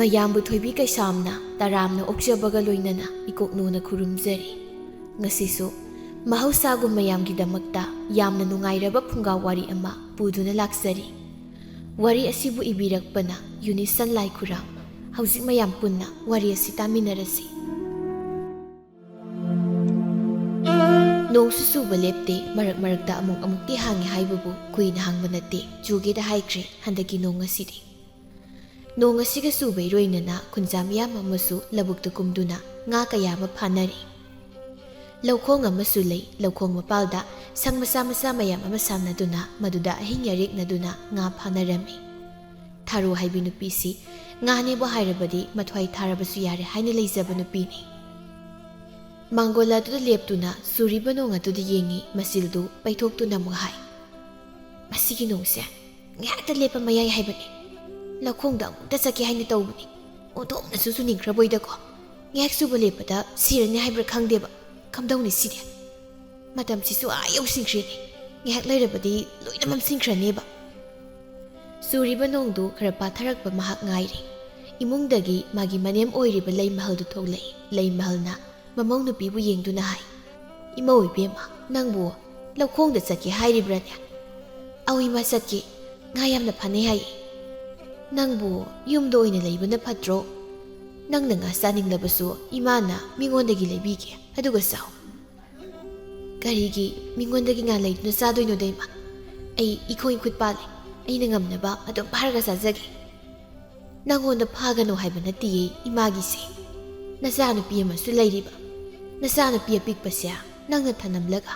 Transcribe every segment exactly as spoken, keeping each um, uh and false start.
ꯃꯌꯥꯝꯕꯨ ꯊꯣꯏꯕꯤ ꯀꯩꯁꯥꯝꯅ ꯇꯔꯥꯝꯅ ꯑꯣꯛꯆꯕꯒ ꯂꯣꯏꯅꯅ ꯏꯀꯣꯛꯅꯣꯅ ꯈꯨꯔꯨꯝꯖꯔꯤ꯫ ꯉꯁꯤꯁꯨ ꯃꯍꯧꯁꯥꯒꯨꯝ ꯃꯌꯥꯝꯒꯤꯗꯃꯛꯇ ꯌꯥꯝꯅ ꯅꯨꯡꯉꯥꯏꯔꯕ ꯐꯨꯡꯒꯥ ꯋꯥꯔꯤ ꯑꯃ ꯄꯨꯗꯨꯅ ꯂꯥꯛꯆꯔꯤ꯫ ꯋꯥꯔꯤ ꯑꯁꯤꯕꯨ ꯏꯕꯤꯔꯛꯄꯅ ꯌꯨꯅꯤꯁꯟ ꯂꯥꯏꯈꯨꯔꯥꯝ꯫ ꯍꯧꯖꯤꯛ ꯃꯌꯥꯝ ꯄꯨꯟꯅ ꯋꯥꯔꯤ ꯑꯁꯤ ꯇꯥꯃꯤꯟꯅꯔꯁꯤ꯫ ꯅꯣꯡꯁꯨ ꯆꯨꯕ ꯂꯦꯞꯇꯦ, ꯃꯔꯛ ꯃꯔꯛꯇ ꯑꯃꯨꯛ ꯑꯃꯨꯛꯇꯤ ꯍꯥꯡꯉꯦ ꯍꯥꯏꯕꯕꯨ ꯀꯨꯏꯅ ꯍꯥꯡꯕ ꯅꯠꯇꯦ, ꯆꯨꯒꯦꯗ ꯍꯥꯏꯈ꯭ꯔꯦ ꯍꯟꯗꯛꯀꯤ ꯅꯣꯡ ꯑꯁꯤꯗꯤ꯫ ꯅꯣꯡ ꯑꯁꯤꯒ ꯆꯨꯕ ꯏꯔꯣꯏꯅꯅ ꯈꯨꯟꯖꯥ ꯃꯤꯌꯥꯝ ꯑꯃꯁꯨ ꯂꯧꯕꯨꯛꯇ ꯀꯨꯝꯗꯨꯅ ꯉꯥ ꯀꯌꯥ ꯑꯃ ꯐꯥꯅꯔꯤ꯫ ꯂꯧꯈꯣꯡ ꯑꯃꯁꯨ ꯂꯩ, ꯂꯧꯈꯣꯡ ꯃꯄꯥꯜꯗ ꯁꯪ ꯃꯆꯥ ꯃꯆꯥ ꯃꯌꯥꯝ ꯑꯃ ꯁꯥꯟꯅꯗꯨꯅ ꯃꯗꯨꯗ ꯑꯍꯤꯡ ꯌꯥꯔꯦꯛꯅꯗꯨꯅ ꯉꯥ ꯐꯥꯅꯔꯝꯃꯤ꯫ ꯊꯥꯔꯨ ꯍꯥꯏꯕꯤ ꯅꯨꯄꯤꯁꯤ ꯉꯥꯅꯦꯕꯨ ꯍꯥꯏꯔꯕꯗꯤ ꯃꯊ꯭ꯋꯥꯏ ꯊꯥꯔꯕꯁꯨ ꯌꯥꯔꯦ ꯍꯥꯏꯅ ꯂꯩꯖꯕ ꯅꯨꯄꯤꯅꯤ꯫ ꯃꯥꯡꯒꯣꯜ ꯑꯗꯨꯗ ꯂꯦꯞꯇꯨꯅ ꯆꯨꯔꯤꯕ ꯅꯣꯡ ꯑꯗꯨꯗ ꯌꯦꯡꯉꯤ, ꯃꯆꯤꯜꯗꯨ ꯄꯩꯊꯣꯛꯇꯨꯅ ꯑꯃꯨꯛ ꯍꯥꯏ, "ꯃꯁꯤꯒꯤ ꯅꯣꯡꯁꯦ ꯉꯥꯏꯍꯥꯛꯇ ꯂꯦꯞꯄ ꯃꯌꯥꯏ ꯍꯥꯏꯕꯅꯤ꯫ ꯂꯧꯈꯣꯡꯗ ꯑꯃꯨꯛꯇ ꯆꯠꯀꯦ ꯍꯥꯏꯅ ꯇꯧꯕꯅꯤ꯫ ꯑꯣꯟꯊꯣꯛꯅꯁꯨ ꯆꯨꯅꯤꯡꯈ꯭ꯔꯕꯣꯏꯗꯀꯣ꯫ ꯉꯥꯏꯍꯥꯛ ꯆꯨꯕ ꯂꯦꯞꯄꯗ ꯁꯤꯔꯅꯤ ꯍꯥꯏꯕ꯭ꯔꯥ ꯈꯪꯗꯦꯕ꯫ ꯀꯝꯗꯧꯅꯤ ꯁꯤꯗꯤ? ꯃꯇꯝꯁꯤꯁꯨ ꯑꯥ ꯌꯧꯁꯤꯟꯈ꯭ꯔꯦꯅꯦ꯫ ꯉꯥꯏꯍꯥꯛ ꯂꯩꯔꯕꯗꯤ ꯂꯣꯏꯅ ꯃꯝꯁꯤꯟꯈ꯭ꯔꯅꯦꯕ꯫" ꯆꯨꯔꯤꯕ ꯅꯣꯡꯗꯨ ꯈꯔ ꯄꯥꯊꯔꯛꯄ ꯃꯍꯥꯛ ꯉꯥꯏꯔꯤ꯫ ꯏꯃꯨꯡꯗꯒꯤ ꯃꯥꯒꯤ ꯃꯅꯦꯝ ꯑꯣꯏꯔꯤꯕ ꯂꯩꯃꯍꯜꯗꯨ ꯊꯣꯛꯂꯛꯏ꯫ ꯂꯩꯃꯍꯜꯅ ꯃꯃꯧ ꯅꯨꯄꯤꯕꯨ ꯌꯦꯡꯗꯨꯅ ꯍꯥꯏ, "ꯏꯃꯧ ꯏꯕꯦꯝꯃ, ꯅꯪꯕꯨ ꯂꯧꯈꯣꯡꯗ ꯆꯠꯀꯦ ꯍꯥꯏꯔꯤꯕ꯭ꯔꯥꯅꯦ?" "ꯑꯧ ꯏꯃꯥ, ꯆꯠꯀꯦ꯫ ꯉꯥ ꯌꯥꯝꯅ ꯐꯥꯅꯩ ꯍꯥꯏꯌꯦ꯫ ꯅꯪꯕꯨ ꯌꯨꯝꯗ ꯑꯣꯏꯅ ꯂꯩꯕꯅ ꯐꯠꯇ꯭ꯔꯣ? ꯅꯪꯅ ꯉꯥ ꯆꯥꯅꯤꯡꯂꯕꯁꯨ ꯏꯃꯥꯅ ꯃꯤꯉꯣꯟꯗꯒꯤ ꯂꯩꯕꯤꯒꯦ, ꯑꯗꯨꯒ ꯆꯥꯎ꯫" "ꯀꯔꯤꯒꯤ ꯃꯤꯉꯣꯟꯗꯒꯤ ꯉꯥ ꯂꯩꯗꯨꯅ ꯆꯥꯗꯣꯏꯅꯣꯗ ꯏꯃꯥ? ꯑꯩ ꯏꯈꯣꯡ ꯏꯈꯨꯠ ꯄꯥꯜꯂꯦ꯫ ꯑꯩꯅ ꯉꯝꯅꯕ ꯑꯗꯨꯝ ꯐꯥꯔꯒ ꯆꯥꯖꯒꯦ꯫" "ꯅꯪꯉꯣꯟꯗ ꯐꯥꯒꯅꯨ ꯍꯥꯏꯕ ꯅꯠꯇꯤꯌꯦ ꯏꯃꯥꯒꯤꯁꯦ꯫ ꯅꯆꯥꯅꯨꯄꯤ ꯑꯃꯁꯨ ꯂꯩꯔꯤꯕ꯫ ꯅꯆꯥꯅꯨꯄꯤ ꯑꯄꯤꯛꯄꯁꯦ ꯅꯪꯅ ꯊꯅꯝꯂꯒ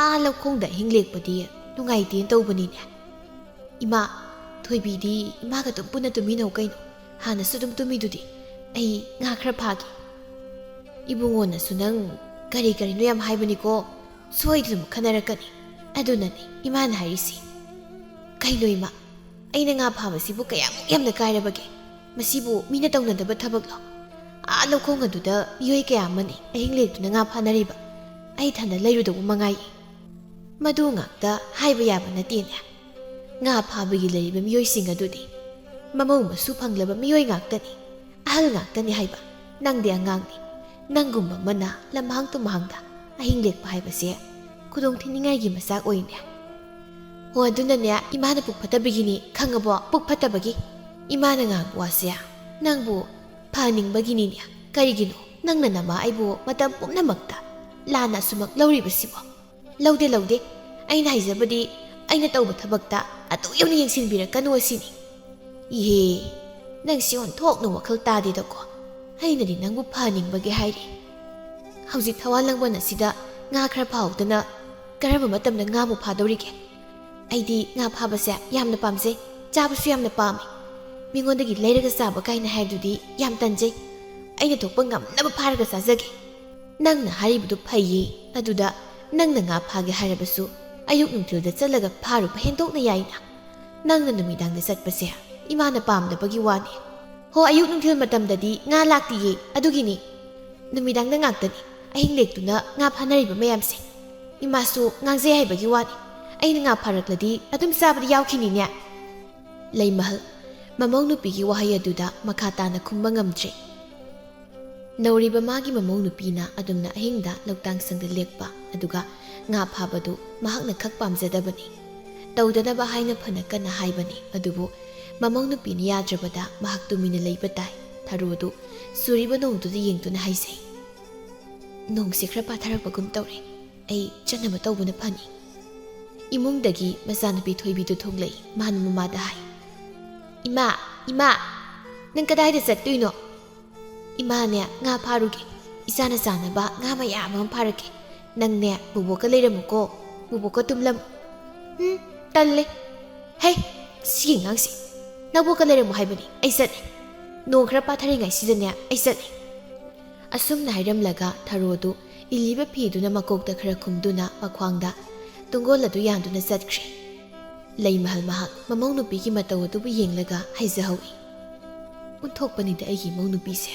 ꯑꯥ ꯂꯧꯈꯣꯡꯗ ꯑꯍꯤꯡ ꯂꯦꯛꯄꯗꯤ ꯅꯨꯡꯉꯥꯏꯇꯦꯅ ꯇꯧꯕꯅꯤꯅꯦ꯫" "ꯏꯃꯥ, ꯊꯣꯏꯕꯤꯗꯤ ꯏꯃꯥꯒ ꯑꯗꯨꯝ ꯄꯨꯟꯅ ꯇꯨꯝꯃꯤꯟꯅꯧ ꯀꯩꯅꯣ꯫ ꯍꯥꯟꯅꯁꯨ ꯑꯗꯨꯝ ꯇꯨꯝꯃꯤꯗꯨꯗꯤ꯫ ꯑꯩ ꯉꯥ ꯈꯔ ꯐꯥꯒꯦ꯫" "ꯏꯕꯨꯡꯉꯣꯅꯁꯨ ꯅꯪ ꯀꯔꯤ ꯀꯔꯤꯅꯣ ꯌꯥꯝ ꯍꯥꯏꯕꯅꯤꯀꯣ꯫ ꯁꯣꯏꯗꯅ ꯑꯃꯨꯛ ꯈꯟꯅꯔꯛꯀꯅꯤ꯫ ꯑꯗꯨꯅꯅꯤ ꯏꯃꯥꯅ ꯍꯥꯏꯔꯤꯁꯤ꯫ ꯀꯩꯅꯣ ꯏꯃꯥ, ꯑꯩꯅ ꯉꯥ ꯐꯥꯕꯁꯤꯕꯨ ꯀꯌꯥꯃꯨꯛ ꯌꯥꯝꯅ ꯀꯥꯏꯔꯕꯒꯦ? ꯃꯁꯤꯕꯨ ꯃꯤꯅ ꯇꯧꯅꯗꯕ ꯊꯕꯛꯂꯣ? ꯑꯥ ꯂꯧꯈꯣꯡ ꯑꯗꯨꯗ ꯃꯤꯑꯣꯏ ꯀꯌꯥ ꯑꯃꯅꯤ ꯑꯍꯤꯡ ꯂꯦꯛꯇꯨꯅ ꯉꯥ ꯐꯥꯅꯔꯤꯕ꯫ ꯑꯩ ꯏꯊꯟꯗ ꯂꯩꯔꯨꯗꯧꯕ ꯃꯉꯥꯏ꯫" "ꯃꯗꯨ ꯉꯥꯛꯇ ꯍꯥꯏꯕ ꯌꯥꯕ ꯅꯠꯇꯦꯅꯦ꯫ ꯉꯥ ꯐꯥꯕꯒꯤ ꯂꯩꯔꯤꯕ ꯃꯤꯑꯣꯏꯁꯤꯡ ꯑꯗꯨꯗꯤ ꯃꯃꯧ ꯃꯁꯨ ꯐꯪꯂꯕ ꯃꯤꯑꯣꯏ ꯉꯥꯛꯇꯅꯤ꯫ ꯑꯍꯜ ꯉꯥꯛꯇꯅꯤ ꯍꯥꯏꯕ, ꯅꯪꯗꯤ ꯑꯉꯥꯡꯅꯤ꯫ ꯅꯪꯒꯨꯝꯕ ꯑꯃꯅ ꯂꯝꯍꯥꯡ ꯇꯨꯝꯍꯥꯡꯗ ꯑꯍꯤꯡ ꯂꯦꯛꯄ ꯍꯥꯏꯕꯁꯦ ꯈꯨꯗꯣꯡ ꯊꯤꯅꯤꯡꯉꯥꯏꯒꯤ ꯃꯆꯥꯛ ꯑꯣꯏꯅꯦ꯫ ꯍꯣ, ꯑꯗꯨꯅꯅꯦ, ꯏꯃꯥꯅ ꯄꯨꯛ ꯐꯠꯇꯕꯒꯤꯅꯤ, ꯈꯪꯉꯕꯣ? ꯄꯨꯛ ꯐꯠꯇꯕꯒꯤ꯫ ꯏꯃꯥꯅ ꯉꯥꯡꯕ ꯋꯥꯁꯦ ꯅꯪꯕꯨ ꯐꯍꯟꯅꯤꯡꯕꯒꯤꯅꯤꯅꯦ꯫ ꯀꯔꯤꯒꯤꯅꯣ ꯅꯪꯅ ꯅꯃꯥ ꯑꯩꯕꯨ ꯃꯇꯝ ꯄꯨꯝꯅꯃꯛꯇ ꯂꯥꯟꯅ ꯑꯁꯨꯃꯛ ꯂꯧꯔꯤꯕꯁꯤꯕꯣ? ꯂꯧꯗꯦ, ꯂꯧꯗꯦ꯫ ꯑꯩꯅ ꯍꯥꯏꯖꯕꯗꯤ, ꯑꯩꯅ ꯇꯧꯕ ꯊꯕꯛꯇ ꯑꯗꯨ ꯌꯧꯅ ꯌꯦꯡꯁꯤꯟꯕꯤꯔꯛꯀꯅꯨ ꯑꯁꯤꯅꯤ꯫ ꯏꯍꯦ, ꯅꯪꯁꯤ ꯑꯣꯟꯊꯣꯛꯅ ꯋꯥꯈꯜ ꯇꯥꯗꯦꯗꯀꯣ꯫ ꯑꯩꯅꯗꯤ ꯅꯪꯕꯨ ꯐꯍꯟꯅꯤꯡꯕꯒꯤ ꯍꯥꯏꯔꯤ꯫ ꯍꯧꯖꯤꯛ ꯊꯋꯥꯟ ꯂꯥꯡꯕꯟ ꯑꯁꯤꯗ ꯉꯥ ꯈꯔ ꯐꯥꯍꯧꯗꯅ ꯀꯔꯝꯕ ꯃꯇꯝꯗ ꯉꯥꯕꯨ ꯐꯥꯗꯧꯔꯤꯒꯦ? ꯑꯩꯗꯤ ꯉꯥ ꯐꯥꯕꯁꯦ ꯌꯥꯝꯅ ꯄꯥꯝꯖꯩ, ꯆꯥꯕꯁꯨ ꯌꯥꯝꯅ ꯄꯥꯝꯃꯤ꯫ ꯃꯤꯉꯣꯟꯗꯒꯤ ꯂꯩꯔꯒ ꯆꯥꯕ ꯀꯥꯏꯅ ꯍꯥꯏꯕꯗꯨꯗꯤ ꯌꯥꯝ ꯇꯟꯖꯩ꯫ ꯑꯩꯅ ꯊꯣꯛꯄ ꯉꯝꯅꯕ ꯐꯥꯔꯒ ꯆꯥꯖꯒꯦ꯫ ꯅꯪꯅ ꯍꯥꯏꯔꯤꯕꯗꯨ ꯐꯩꯌꯦ꯫ ꯑꯗꯨꯗ ꯅꯪꯅ ꯉꯥ ꯐꯥꯒꯦ ꯍꯥꯏꯔꯕꯁꯨ ꯑꯌꯨꯛ ꯅꯨꯡꯊꯤꯜꯗ ꯆꯠꯂꯒ ꯐꯥꯔꯨꯕ ꯍꯦꯟꯗꯣꯛꯅ ꯌꯥꯏꯅ꯫ ꯅꯪꯅ ꯅꯨꯃꯤꯗꯥꯡꯗ ꯆꯠꯄꯁꯦ ꯏꯃꯥꯅ ꯄꯥꯝꯗꯕꯒꯤ ꯋꯥꯅꯤ꯫ ꯍꯣ, ꯑꯌꯨꯛ ꯅꯨꯡꯊꯤꯜ ꯃꯇꯝꯗꯗꯤ ꯉꯥ ꯂꯥꯛꯇꯤꯌꯦ, ꯑꯗꯨꯒꯤꯅꯤ꯫ ꯅꯨꯃꯤꯗꯥꯡꯗ ꯉꯥꯛꯇꯅꯤ ꯑꯍꯤꯡ ꯂꯦꯛꯇꯨꯅ ꯉꯥ ꯐꯥꯅꯔꯤꯕ ꯃꯌꯥꯝꯁꯦ꯫ ꯏꯃꯥꯁꯨ ꯉꯥꯡꯖꯩ ꯍꯥꯏꯕꯒꯤ ꯋꯥꯅꯤ꯫ ꯑꯩꯅ ꯉꯥ ꯐꯥꯔꯛꯂꯗꯤ ꯑꯗꯨꯝ ꯆꯥꯕꯗ ꯌꯥꯎꯈꯤꯅꯤꯅꯦ꯫ ꯂꯩꯃꯍꯜ, ꯃꯃꯧ ꯅꯨꯄꯤꯒꯤ ꯋꯥꯍꯩ ꯑꯗꯨꯗ ꯃꯈꯥ ꯇꯥꯅ ꯈꯨꯝꯕ ꯉꯝꯗ꯭ꯔꯦ꯫ ꯅꯧꯔꯤꯕ ꯃꯥꯒꯤ ꯃꯃꯧ ꯅꯨꯄꯤꯅ ꯑꯗꯨꯝꯅ ꯑꯍꯤꯡꯗ ꯂꯧꯇꯥꯡ ꯁꯪꯗ ꯂꯦꯛꯄ, ꯑꯗꯨꯒ ꯉꯥ ꯐꯥꯕꯗꯨ ꯃꯍꯥꯛꯅ ꯈꯛ ꯄꯥꯝꯖꯗꯕꯅꯤ꯫ ꯇꯧꯗꯅꯕ ꯍꯥꯏꯅ ꯐꯅ ꯀꯟꯅ ꯍꯥꯏꯕꯅꯤ, ꯑꯗꯨꯕꯨ ꯃꯃꯧ ꯅꯨꯄꯤꯅ ꯌꯥꯗ꯭ꯔꯕꯗ ꯃꯍꯥꯛ ꯇꯨꯃꯤꯟꯅ ꯂꯩꯕ ꯇꯥꯏ꯫ ꯊꯔꯣꯗꯨ ꯆꯨꯔꯤꯕ ꯅꯣꯡꯗꯨꯗ ꯌꯦꯡꯗꯨꯅ ꯍꯥꯏꯖꯩ, "ꯅꯣꯡꯁꯤ ꯈꯔ ꯄꯥꯊꯔꯛꯄꯒꯨꯝ ꯇꯧꯔꯦ꯫ ꯑꯩ ꯆꯠꯅꯕ ꯇꯧꯕꯅ ꯐꯅꯤ꯫" ꯏꯃꯨꯡꯗꯒꯤ ꯃꯆꯥꯅꯨꯄꯤ ꯊꯣꯏꯕꯤꯗꯨ ꯊꯣꯛꯂꯛꯏ꯫ ꯃꯥꯅ ꯃꯃꯥꯗ ꯍꯥꯏ, "ꯏꯃꯥ, ꯏꯃꯥ, ꯅꯪ ꯀꯗꯥꯏꯗ ꯆꯠꯇꯣꯏꯅꯣ?" "ꯏꯃꯥꯅꯦ, ꯉꯥ ꯐꯥꯔꯨꯒꯦ꯫ ꯏꯆꯥꯅ ꯆꯥꯅꯕ ꯉꯥ ꯃꯌꯥꯝ ꯑꯃ ꯐꯥꯔꯛꯀꯦ꯫ ꯅꯪꯅꯦ, ꯕꯣꯕꯣꯛꯀ ꯂꯩꯔꯝꯃꯨꯀꯣ꯫ ꯕꯣꯕꯣꯛꯀ ꯇꯨꯝꯂꯝꯃꯨ꯫" "ꯎꯝ, ꯇꯜꯂꯦ꯫" "ꯍꯩ, ꯁꯤꯒꯤ ꯑꯉꯥꯡꯁꯤ꯫ ꯅꯕꯣꯛꯀ ꯂꯩꯔꯝꯃꯨ ꯍꯥꯏꯕꯅꯤ, ꯑꯩ ꯆꯠꯂꯦ꯫ ꯅꯣꯡ ꯈꯔ ꯄꯥꯊꯔꯤꯉꯩꯁꯤꯗꯅꯦ, ꯑꯩ ꯆꯠꯂꯦ꯫" ꯑꯁꯨꯝꯅ ꯍꯥꯏꯔꯝꯂꯒ ꯊꯔꯣꯗꯨ ꯏꯜꯂꯤꯕ ꯐꯤꯗꯨꯅ ꯃꯀꯣꯛꯇ ꯈꯔ ꯈꯨꯝꯗꯨꯅ ꯃꯈ꯭ꯋꯥꯡꯗ ꯇꯨꯡꯒꯣꯜ ꯑꯗꯨ ꯌꯥꯟꯗꯨꯅ ꯆꯠꯈ꯭ꯔꯦ꯫ ꯂꯩꯃꯍꯜ ꯃꯍꯥꯛ ꯃꯃꯧ ꯅꯨꯄꯤꯒꯤ ꯃꯇꯧ ꯑꯗꯨꯕꯨ ꯌꯦꯡꯂꯒ ꯍꯥꯏꯖꯍꯧꯏ, "ꯑꯣꯟꯊꯣꯛꯄꯅꯤꯗ ꯑꯩꯒꯤ ꯏꯃꯧ ꯅꯨꯄꯤꯁꯦ꯫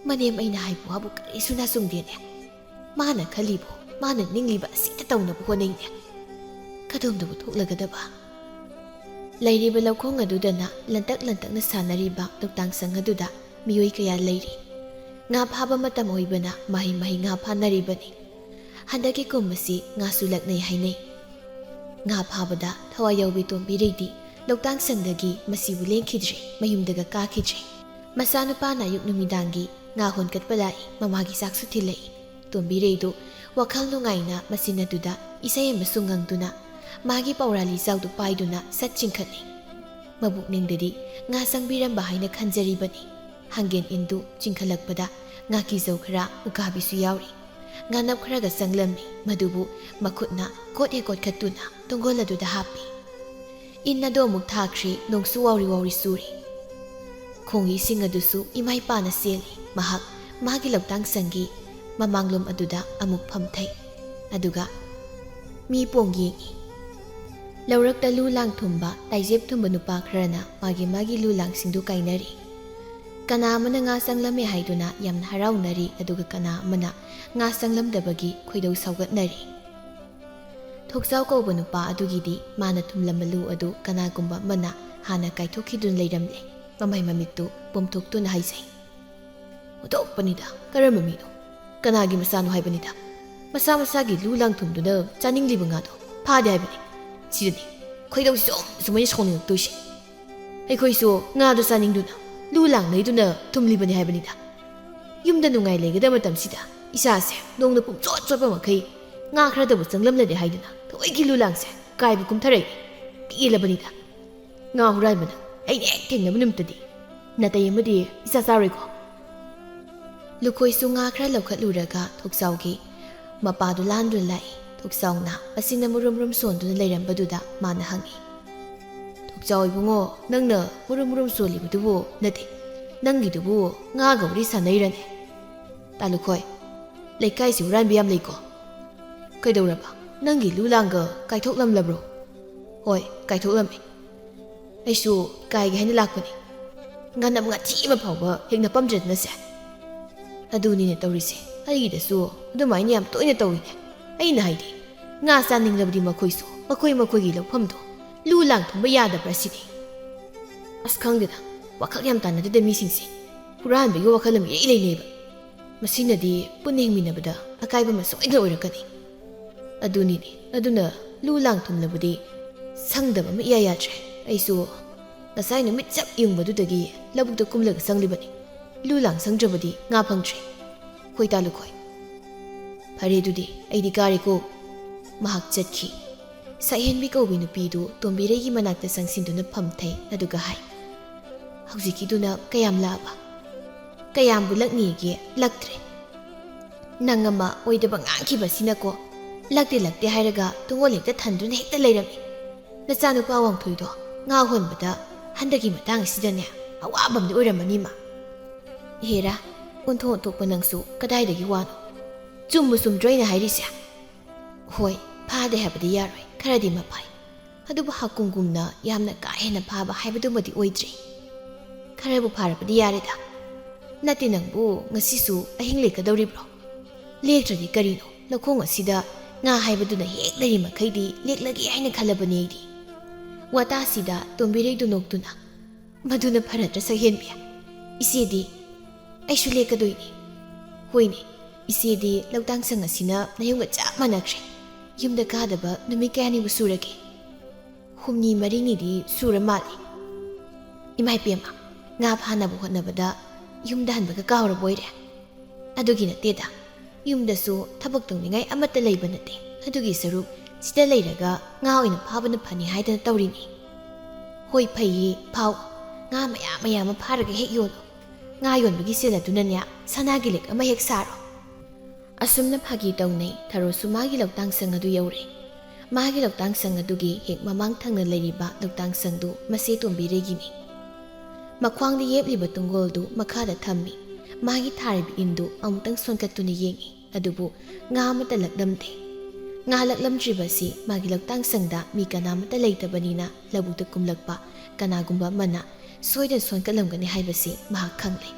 ꯃꯅꯦꯝ ꯑꯩꯅ ꯍꯥꯏꯕ ꯋꯥꯕꯨ ꯀꯔꯤꯁꯨ ꯅꯥꯆꯨꯡꯗꯦꯅꯦ꯫ ꯃꯥꯅ ꯈꯜꯂꯤꯕꯨ, ꯃꯥꯅ ꯅꯤꯡꯂꯤꯕ ꯑꯁꯤꯇ ꯇꯧꯅꯕ ꯍꯣꯠꯅꯩꯅꯦ꯫ ꯀꯗꯣꯝꯗꯕꯨ ꯊꯣꯛꯂꯒꯗꯕ?" ꯂꯩꯔꯤꯕ ꯂꯧꯈꯣꯡ ꯑꯗꯨꯗꯅ ꯂꯟꯇꯛ ꯂꯟꯇꯛꯅ ꯁꯥꯟꯅꯔꯤꯕ ꯂꯧꯇꯥꯡ ꯁꯪ ꯑꯗꯨꯗ ꯃꯤꯑꯣꯏ ꯀꯌꯥ ꯂꯩꯔꯤ꯫ ꯉꯥ ꯐꯥꯕ ꯃꯇꯝ ꯑꯣꯏꯕꯅ ꯃꯍꯩ ꯃꯍꯩ ꯉꯥ ꯐꯥꯅꯔꯤꯕꯅꯤ꯫ ꯍꯟꯗꯛꯀꯤ ꯀꯨꯝ ꯑꯁꯤ ꯉꯥꯁꯨ ꯂꯛꯅꯩ ꯍꯥꯏꯅꯩ꯫ ꯉꯥ ꯐꯥꯕꯗ ꯊꯋꯥꯏ ꯌꯥꯎꯕꯤ ꯇꯣꯝꯕꯤꯔꯩꯗꯤ ꯂꯣꯛꯇꯥꯛ ꯁꯪꯗꯒꯤ ꯃꯁꯤꯕꯨ ꯂꯦꯡꯈꯤꯗ꯭ꯔꯦ, ꯃꯌꯨꯝꯗꯒ ꯀꯥꯈꯤꯗ꯭ꯔꯦ꯫ ꯃꯆꯥꯅꯨꯄꯥꯅ ꯑꯌꯨꯛ ꯅꯨꯃꯤꯗꯥꯡꯒꯤ ꯉꯥ ꯍꯣꯟꯀꯠꯄ ꯂꯥꯛꯏ, ꯃꯃꯥꯒꯤ ꯆꯥꯛꯁꯨ ꯊꯤꯜꯂꯛꯏ꯫ ꯇꯣꯝꯕꯤꯔꯩꯗꯨ ꯋꯥꯈꯜ ꯅꯨꯡꯉꯥꯏꯅ ꯃꯆꯤꯟ ꯑꯗꯨꯗ ꯏꯁꯩ ꯑꯃꯁꯨ ꯉꯪꯗꯨꯅ ꯃꯥꯒꯤ ꯄꯧꯔꯥ ꯂꯤꯆꯥꯎꯗꯨ ꯄꯥꯏꯗꯨꯅ ꯁꯠ ꯆꯤꯡꯈꯠꯂꯤ꯫ ꯃꯕꯨꯛꯅꯤꯡꯗꯗꯤ ꯉꯥ ꯆꯪꯕꯤꯔꯝꯕ ꯍꯥꯏꯅ ꯈꯟꯖꯔꯤꯕꯅꯤ꯫ ꯍꯪꯒꯦꯟ ꯏꯟꯗꯨ ꯆꯤꯡꯈꯠꯂꯛꯄꯗ ꯉꯥꯀꯤꯖꯧ ꯈꯔ, ꯎꯀꯥꯕꯤꯁꯨ ꯌꯥꯎꯔꯤ꯫ ꯉꯥꯅꯞ ꯈꯔꯒ ꯆꯪꯂꯝꯃꯤ, ꯃꯗꯨꯕꯨ ꯃꯈꯨꯠꯅ ꯀꯣꯠ ꯍꯦꯛ ꯀꯣꯠꯈꯠꯇꯨꯅ ꯇꯣꯡꯒꯣꯜ ꯑꯗꯨꯗ ꯍꯥꯞꯄꯤ꯫ ꯏꯟ ꯑꯗꯨ ꯑꯃꯨꯛ ꯊꯥꯈ꯭ꯔꯦ, ꯅꯣꯡꯁꯨ ꯋꯥꯎꯔꯤ ꯋꯥꯎꯔꯤ ꯆꯨꯔꯤ꯫ ꯈꯣꯡꯒꯤ ꯏꯁꯤꯡ ꯑꯗꯨꯁꯨ ꯏꯃꯥ ꯏꯄꯥꯅ ꯆꯦꯜꯂꯤ꯫ ꯃꯍꯥꯛ ꯃꯥꯒꯤ ꯂꯧꯇꯥꯡ ꯁꯪꯒꯤ ꯃꯃꯥꯡꯂꯣꯝ ꯑꯗꯨꯗ ꯑꯃꯨꯛ ꯐꯝꯊꯩ꯫ ꯑꯗꯨꯒ ꯃꯤ ꯄꯣꯡ ꯌꯦꯡꯏ꯫ ꯂꯧꯔꯛꯇ ꯂꯨ ꯂꯥꯡ ꯊꯨꯝꯕ, ꯇꯥꯏꯖꯦꯞ ꯊꯨꯝꯕ ꯅꯨꯄꯥ ꯈꯔꯅ ꯃꯥꯒꯤ ꯃꯥꯒꯤ ꯂꯨ ꯂꯥꯡꯁꯤꯡꯗꯨ ꯀꯥꯏꯅꯔꯤ꯫ ꯀꯅꯥ ꯑꯃꯅ ꯉꯥ ꯆꯪꯂꯝꯃꯦ ꯍꯥꯏꯗꯨꯅ ꯌꯥꯝꯅ ꯍꯔꯥꯎꯅꯔꯤ, ꯑꯗꯨꯒ ꯀꯅꯥ ꯑꯃꯅ ꯉꯥ ꯆꯪꯂꯝꯗꯕꯒꯤ ꯈꯣꯏꯗꯧ ꯁꯥꯎꯒꯠꯅꯔꯤ꯫ ꯊꯣꯛꯆꯥꯎ ꯀꯧꯕ ꯅꯨꯄꯥ ꯑꯗꯨꯒꯤꯗꯤ ꯃꯥꯅ ꯊꯨꯝꯂꯝꯕ ꯂꯨ ꯑꯗꯨ ꯀꯅꯥꯒꯨꯝꯕ ꯑꯃꯅ ꯍꯥꯟꯅ ꯀꯥꯏꯊꯣꯛꯈꯤꯗꯨꯅ ꯂꯩꯔꯝꯂꯦ꯫ ꯃꯃꯩ ꯃꯃꯤꯠꯇꯨ ꯄꯣꯝꯊꯣꯛꯇꯨꯅ ꯍꯥꯏꯖꯩ꯫ ꯑꯣꯟꯊꯣꯛꯄꯅꯤꯗ, ꯀꯔꯝꯕ ꯃꯤꯅꯣ? ꯀꯅꯥꯒꯤ ꯃꯆꯥꯅꯣ ꯍꯥꯏꯕꯅꯤꯗ? ꯃꯁꯥ ꯃꯁꯥꯒꯤ ꯂꯨ ꯂꯥꯡ ꯊꯨꯝꯗꯨꯅ ꯆꯥꯅꯤꯡꯂꯤꯕ ꯉꯥꯗꯣ ꯐꯥꯗꯦ ꯍꯥꯏꯕꯅꯤ꯫ ꯁꯤꯗꯅꯤ ꯈꯣꯏꯗꯧꯁꯤ ꯁꯨꯝ ꯁꯨꯃꯥꯏꯅ ꯁꯥꯎꯅꯤꯡꯉꯛꯇꯣꯏꯁꯦ꯫ ꯑꯩꯈꯣꯏꯁꯨ ꯉꯥꯗꯣ ꯆꯥꯅꯤꯡꯗꯨꯅ ꯂꯨ ꯂꯥꯡꯅꯩꯗꯨꯅ ꯊꯨꯝꯂꯤꯕꯅꯤ ꯍꯥꯏꯕꯅꯤꯗ꯫ ꯌꯨꯝꯗ ꯅꯨꯡꯉꯥꯏ ꯂꯩꯒꯗꯕ ꯃꯇꯝꯁꯤꯗ ꯏꯁꯥꯁꯦ ꯅꯣꯡꯅ ꯄꯨꯝꯆꯣꯠ ꯆꯣꯠꯄ ꯃꯈꯩ ꯉꯥ ꯈꯔꯗꯕꯨ ꯆꯪꯂꯝꯂꯗꯤ ꯍꯥꯏꯗꯨꯅ ꯊꯑꯣꯏꯒꯤ ꯂꯨ ꯂꯥꯡꯁꯦ ꯀꯥꯏꯕ ꯀꯨꯝꯊꯔꯛꯏ꯫ ꯄꯦꯜꯂꯕꯅꯤꯗ꯫ ꯉꯥ ꯍꯨꯔꯥꯟꯕꯅ ꯑꯩꯅ ꯍꯦꯛ ꯊꯦꯡꯅꯕ ꯅꯨꯃꯤꯠꯇꯗꯤ ꯅꯥꯇꯩ ꯑꯃꯗꯤ ꯏꯆꯥ ꯆꯥꯔꯣꯏꯀꯣ꯫ ꯂꯨꯈꯣꯏꯁꯨ ꯉꯥ ꯈꯔ ꯂꯧꯈꯠꯂꯨꯔꯒ ꯊꯣꯛꯆꯥꯎꯒꯤ ꯃꯄꯥꯗꯨ ꯂꯥꯟꯗꯨꯅ ꯂꯥꯛꯏ꯫ ꯊꯣꯛꯆꯥꯎꯅ ꯃꯆꯤꯟꯅ ꯃꯨꯔꯨꯝ ꯃꯨꯔꯨꯝ ꯁꯣꯟꯗꯨꯅ ꯂꯩꯔꯝꯕꯗꯨꯗ ꯃꯥꯅ ꯍꯪꯉꯤ, "ꯊꯣꯛꯆꯥꯎ ꯏꯕꯨꯡꯉꯣ, ꯅꯪꯅ ꯃꯨꯔꯨꯝ ꯃꯨꯔꯨꯝ ꯁꯣꯜꯂꯤꯕꯗꯨꯕꯨ ꯅꯠꯇꯦ, ꯅꯪꯒꯤꯗꯨꯕꯨ ꯉꯥꯒ ꯋꯥꯔꯤ ꯁꯥꯟꯅꯩꯔꯅꯦ?" "ꯇꯥ ꯂꯨꯈꯣꯏ, ꯂꯩꯀꯥꯏꯁꯤ ꯍꯨꯔꯥꯟꯕ ꯌꯥꯝ ꯂꯩꯀꯣ꯫ ꯀꯩꯗꯧꯔꯕ? ꯅꯪꯒꯤ ꯂꯨ ꯂꯥꯡꯒ ꯀꯥꯏꯊꯣꯛꯂꯝꯂꯕ꯭ꯔꯣ?" "ꯍꯣꯏ, ꯀꯥꯏꯊꯣꯛꯂꯝꯃꯤ꯫ ꯑꯩꯁꯨ ꯀꯥꯏꯒꯦ ꯍꯥꯏꯅ ꯂꯥꯛꯄꯅꯤ꯫ ꯉꯥꯅꯝ ꯉꯥꯊꯤ ꯑꯃ ꯐꯥꯎꯕ ꯍꯦꯛ ꯅꯞꯄꯝꯗ꯭ꯔꯦꯗꯅ ꯁꯦ꯫" "ꯑꯗꯨꯅꯤꯅꯦ ꯇꯧꯔꯤꯁꯦ꯫ ꯑꯩꯒꯤꯗꯁꯨ ꯑꯗꯨꯃꯥꯏꯅ ꯌꯥꯝ ꯇꯣꯏꯅ ꯇꯧꯏꯅꯦ꯫ ꯑꯩꯅ ꯍꯥꯏꯗꯤ, ꯉꯥ ꯆꯥꯅꯤꯡꯂꯕꯗꯤ ꯃꯈꯣꯏꯁꯨ ꯃꯈꯣꯏ ꯃꯈꯣꯏꯒꯤ ꯂꯧꯐꯝꯗꯣ ꯂꯨ ꯂꯥꯡ ꯊꯨꯝꯕ ꯌꯥꯗꯕ꯭ꯔꯥ ꯁꯤꯅꯤ꯫ ꯑꯁ, ꯈꯪꯗꯦꯗ, ꯋꯥꯈꯜ ꯌꯥꯝ ꯇꯥꯟꯅꯗꯦꯗ ꯃꯤꯁꯤꯡꯁꯦ꯫ ꯍꯨꯔꯥꯟꯕꯒꯤ ꯋꯥꯈꯜ ꯑꯃ ꯏꯔꯩ ꯂꯩꯅꯩꯕ꯫ ꯃꯁꯤꯅꯗꯤ ꯄꯨꯟꯅ ꯍꯤꯡꯃꯤꯟꯅꯕꯗ ꯑꯀꯥꯏꯕ ꯑꯃ ꯁꯣꯏꯗꯅ ꯑꯣꯏꯔꯛꯀꯅꯤ꯫ ꯑꯗꯨꯅꯤꯅꯦ, ꯑꯗꯨꯅ ꯂꯨ ꯂꯥꯡ ꯊꯨꯝꯂꯕꯗꯤ ꯁꯪꯗꯕ ꯑꯃ ꯏꯌꯥ ꯌꯥꯗ꯭ꯔꯦ꯫ ꯑꯩꯁꯨ ꯉꯁꯥꯏ ꯅꯨꯃꯤꯠ ꯆꯞ ꯌꯨꯡꯕꯗꯨꯗꯒꯤ ꯂꯧꯕꯨꯛꯇ ꯀꯨꯝꯂꯒ ꯆꯪꯂꯤꯕꯅꯤ꯫ ꯂꯨ ꯂꯥꯡ ꯁꯪꯗ꯭ꯔꯕꯗꯤ ꯉꯥ ꯐꯪꯗ꯭ꯔꯦ꯫ ꯈꯣꯏ ꯇꯥ ꯂꯨꯈꯣꯏ꯫ "ꯐꯔꯦ ꯑꯗꯨꯗꯤ, ꯑꯩꯗꯤ ꯀꯥꯔꯦꯀꯣ꯫" ꯃꯍꯥꯛ ꯆꯠꯈꯤ꯫ ꯁꯛꯍꯦꯟꯕꯤ ꯀꯧꯕꯤ ꯅꯨꯄꯤꯗꯨ ꯇꯣꯝꯕꯤꯔꯩꯒꯤ ꯃꯅꯥꯛꯇ ꯆꯪꯁꯤꯟꯗꯨꯅ ꯐꯝꯊꯩ, ꯑꯗꯨꯒ ꯍꯥꯏ, "ꯍꯧꯖꯤꯛꯀꯤꯗꯨꯅ ꯀꯌꯥꯝ ꯂꯥꯛꯑꯕ?" "ꯀꯌꯥꯝꯕꯨ ꯂꯛꯅꯤꯒꯦ, ꯂꯛꯇ꯭ꯔꯦ꯫ ꯅꯪ ꯑꯃ ꯑꯣꯏꯗꯕ ꯉꯥꯡꯈꯤꯕꯁꯤꯅꯀꯣ, ꯂꯛꯇꯦ ꯂꯛꯇꯦ ꯍꯥꯏꯔꯒ ꯇꯨꯡꯒꯣꯜ ꯍꯦꯛꯇ ꯊꯟꯗꯨꯅ ꯍꯦꯛꯇ ꯂꯩꯔꯝꯃꯤ꯫ ꯅꯆꯥꯅꯨꯄꯥ ꯋꯥꯡꯊꯣꯏꯗꯣ ꯉꯥ ꯍꯣꯟꯕꯗ ꯍꯟꯗꯛꯀꯤ ꯃꯇꯥꯡ ꯑꯁꯤꯗꯅꯦ ꯑꯋꯥꯕ ꯑꯃꯗꯤ ꯑꯣꯏꯔꯝꯃꯅꯤꯃ꯫" "ꯍꯦꯔꯥ, ꯑꯣꯟꯊꯣꯛ ꯑꯣꯟꯊꯣꯛꯄ ꯅꯪꯁꯨ ꯀꯗꯥꯏꯗꯒꯤ ꯋꯥꯅꯣ? ꯆꯨꯝꯕꯨ ꯆꯨꯝꯗ꯭ꯔꯣ ꯑꯩꯅ ꯍꯥꯏꯔꯤꯁꯦ?" "ꯍꯣꯏ, ꯐꯥꯗꯦ ꯍꯥꯏꯕꯗꯤ ꯌꯥꯔꯣꯏ, ꯈꯔꯗꯤ ꯃꯐꯩ꯫ ꯑꯗꯨꯕꯨ ꯍꯥꯀꯨꯝꯒꯨꯝꯅ ꯌꯥꯝꯅ ꯀꯥ ꯍꯦꯟꯅ ꯐꯥꯕ ꯍꯥꯏꯕꯗꯨꯃꯗꯤ ꯑꯣꯏꯗ꯭ꯔꯤ꯫ ꯈꯔꯕꯨ ꯐꯥꯔꯕꯗꯤ ꯌꯥꯔꯦꯗ꯫ ꯅꯠꯇꯦ, ꯅꯪꯕꯨ ꯉꯁꯤꯁꯨ ꯑꯍꯤꯡ ꯂꯦꯛꯀꯗꯧꯔꯤꯕ꯭ꯔꯣ? ꯂꯦꯛꯇ꯭ꯔꯗꯤ ꯀꯔꯤꯅꯣ? ꯂꯧꯈꯣꯡ ꯑꯁꯤꯗ ꯉꯥ ꯍꯥꯏꯕꯗꯨꯅ ꯍꯦꯛ ꯂꯩꯔꯤ ꯃꯈꯩꯗꯤ ꯂꯦꯛꯂꯒꯦ ꯍꯥꯏꯅ ꯈꯜꯂꯕꯅꯤ ꯑꯩꯗꯤ꯫ ꯋꯥꯇꯥꯁꯤꯗ ꯇꯣꯝꯕꯤꯔꯩꯗꯨ ꯅꯣꯛꯇꯨꯅ, "ꯃꯗꯨꯅ ꯐꯔꯗ꯭ꯔ ꯁꯛꯍꯦꯟꯕꯤ? ꯏꯆꯦꯗꯤ?" "ꯑꯩꯁꯨ ꯂꯦꯛꯀꯗꯣꯏꯅꯤ꯫" "ꯍꯣꯏꯅꯦ, ꯏꯆꯦꯗꯤ ꯂꯧꯇꯥꯡ ꯁꯪ ꯑꯁꯤꯅ ꯅꯌꯨꯝꯒ ꯆꯞ ꯃꯥꯟꯅꯈ꯭ꯔꯦ꯫ ꯌꯨꯝꯗ ꯀꯥꯗꯕ ꯅꯨꯃꯤꯠ ꯀꯌꯥꯅꯤꯕꯨ ꯁꯨꯔꯒꯦ?" "ꯍꯨꯝꯅꯤ ꯃꯔꯤꯅꯤꯗꯤ ꯁꯨꯔ ꯃꯥꯜꯂꯦ꯫" "ꯏꯃꯥ ꯏꯄꯦꯝꯃ, ꯉꯥ ꯐꯥꯅꯕ ꯍꯣꯠꯅꯕꯗ ꯌꯨꯝꯗ ꯍꯟꯕꯒ ꯀꯥꯎꯔꯕ ꯑꯣꯏꯔꯦ?" "ꯑꯗꯨꯒꯤ ꯅꯠꯇꯦꯗ, ꯌꯨꯝꯗꯁꯨ ꯊꯕꯛ ꯇꯧꯅꯤꯡꯉꯥꯏ ꯑꯃꯠꯇ ꯂꯩꯕ ꯅꯠꯇꯦ꯫ ꯑꯗꯨꯒꯤ ꯁꯔꯨꯛ ꯁꯤꯗ ꯂꯩꯔꯒ ꯉꯥ ꯑꯣꯏꯅ ꯐꯥꯕꯅ ꯐꯅꯤ ꯍꯥꯏꯗꯅ ꯇꯧꯔꯤꯅꯤ꯫" "ꯍꯣꯏ, ꯐꯩꯌꯦ, ꯐꯥꯎ꯫ ꯉꯥ ꯃꯌꯥꯝ ꯃꯌꯥꯝ ꯑꯃ ꯐꯥꯔꯒ ꯍꯦꯛ ꯌꯣꯜꯂꯣ꯫ ꯉꯥ ꯌꯣꯟꯕꯒꯤ ꯁꯦꯜ ꯑꯗꯨꯅꯅꯦ ꯁꯅꯥꯒꯤ ꯂꯤꯛ ꯑꯃ ꯍꯦꯛ ꯁꯥꯔꯣ꯫" ꯑꯁꯨꯝꯅ ꯐꯥꯒꯤ ꯇꯧꯅꯩ ꯊꯔꯣꯁꯨ ꯃꯥꯒꯤ ꯂꯧꯇꯥꯡ ꯁꯪ ꯑꯗꯨ ꯌꯧꯔꯦ꯫ ꯃꯥꯒꯤ ꯂꯧꯇꯥꯡ ꯁꯪ ꯑꯗꯨꯒꯤ ꯍꯦꯛ ꯃꯃꯥꯡ ꯊꯪꯅ ꯂꯩꯔꯤꯕ ꯂꯧꯇꯥꯡ ꯁꯪꯗꯨ ꯃꯆꯦ ꯇꯣꯝꯕꯤꯔꯩꯒꯤꯅꯤ꯫ ꯃꯈ꯭ꯋꯥꯡꯗ ꯌꯦꯞꯂꯤꯕ ꯇꯨꯡꯒꯣꯜꯗꯨ ꯃꯈꯥꯗ ꯊꯝꯃꯤ꯫ ꯃꯥꯒꯤ ꯊꯥꯔꯤꯕ ꯏꯟꯗꯨ ꯑꯃꯨꯛꯇꯪ ꯁꯣꯟꯀꯠꯇꯨꯅ ꯌꯦꯡꯏ꯫ ꯑꯗꯨꯕꯨ ꯉꯥ ꯑꯃꯠꯇ ꯂꯛꯂꯝꯗꯦ꯫ ꯉꯥ ꯂꯛꯂꯝꯗ꯭ꯔꯤꯕ ꯑꯁꯤ ꯃꯥꯒꯤ ꯂꯧꯇꯥꯡ ꯁꯪꯗ ꯃꯤ ꯀꯅꯥꯃꯠꯇ ꯂꯩꯇꯕꯅꯤꯅ ꯂꯧꯕꯨꯛꯇ ꯀꯨꯝꯂꯛꯄ ꯀꯅꯥꯒꯨꯝꯕ ꯑꯃꯅ ꯁꯣꯏꯗꯅ ꯁꯣꯟꯀꯠꯂꯝꯒꯅꯤ ꯍꯥꯏꯕꯁꯤ ꯃꯍꯥꯛ ꯈꯪꯂꯦ꯫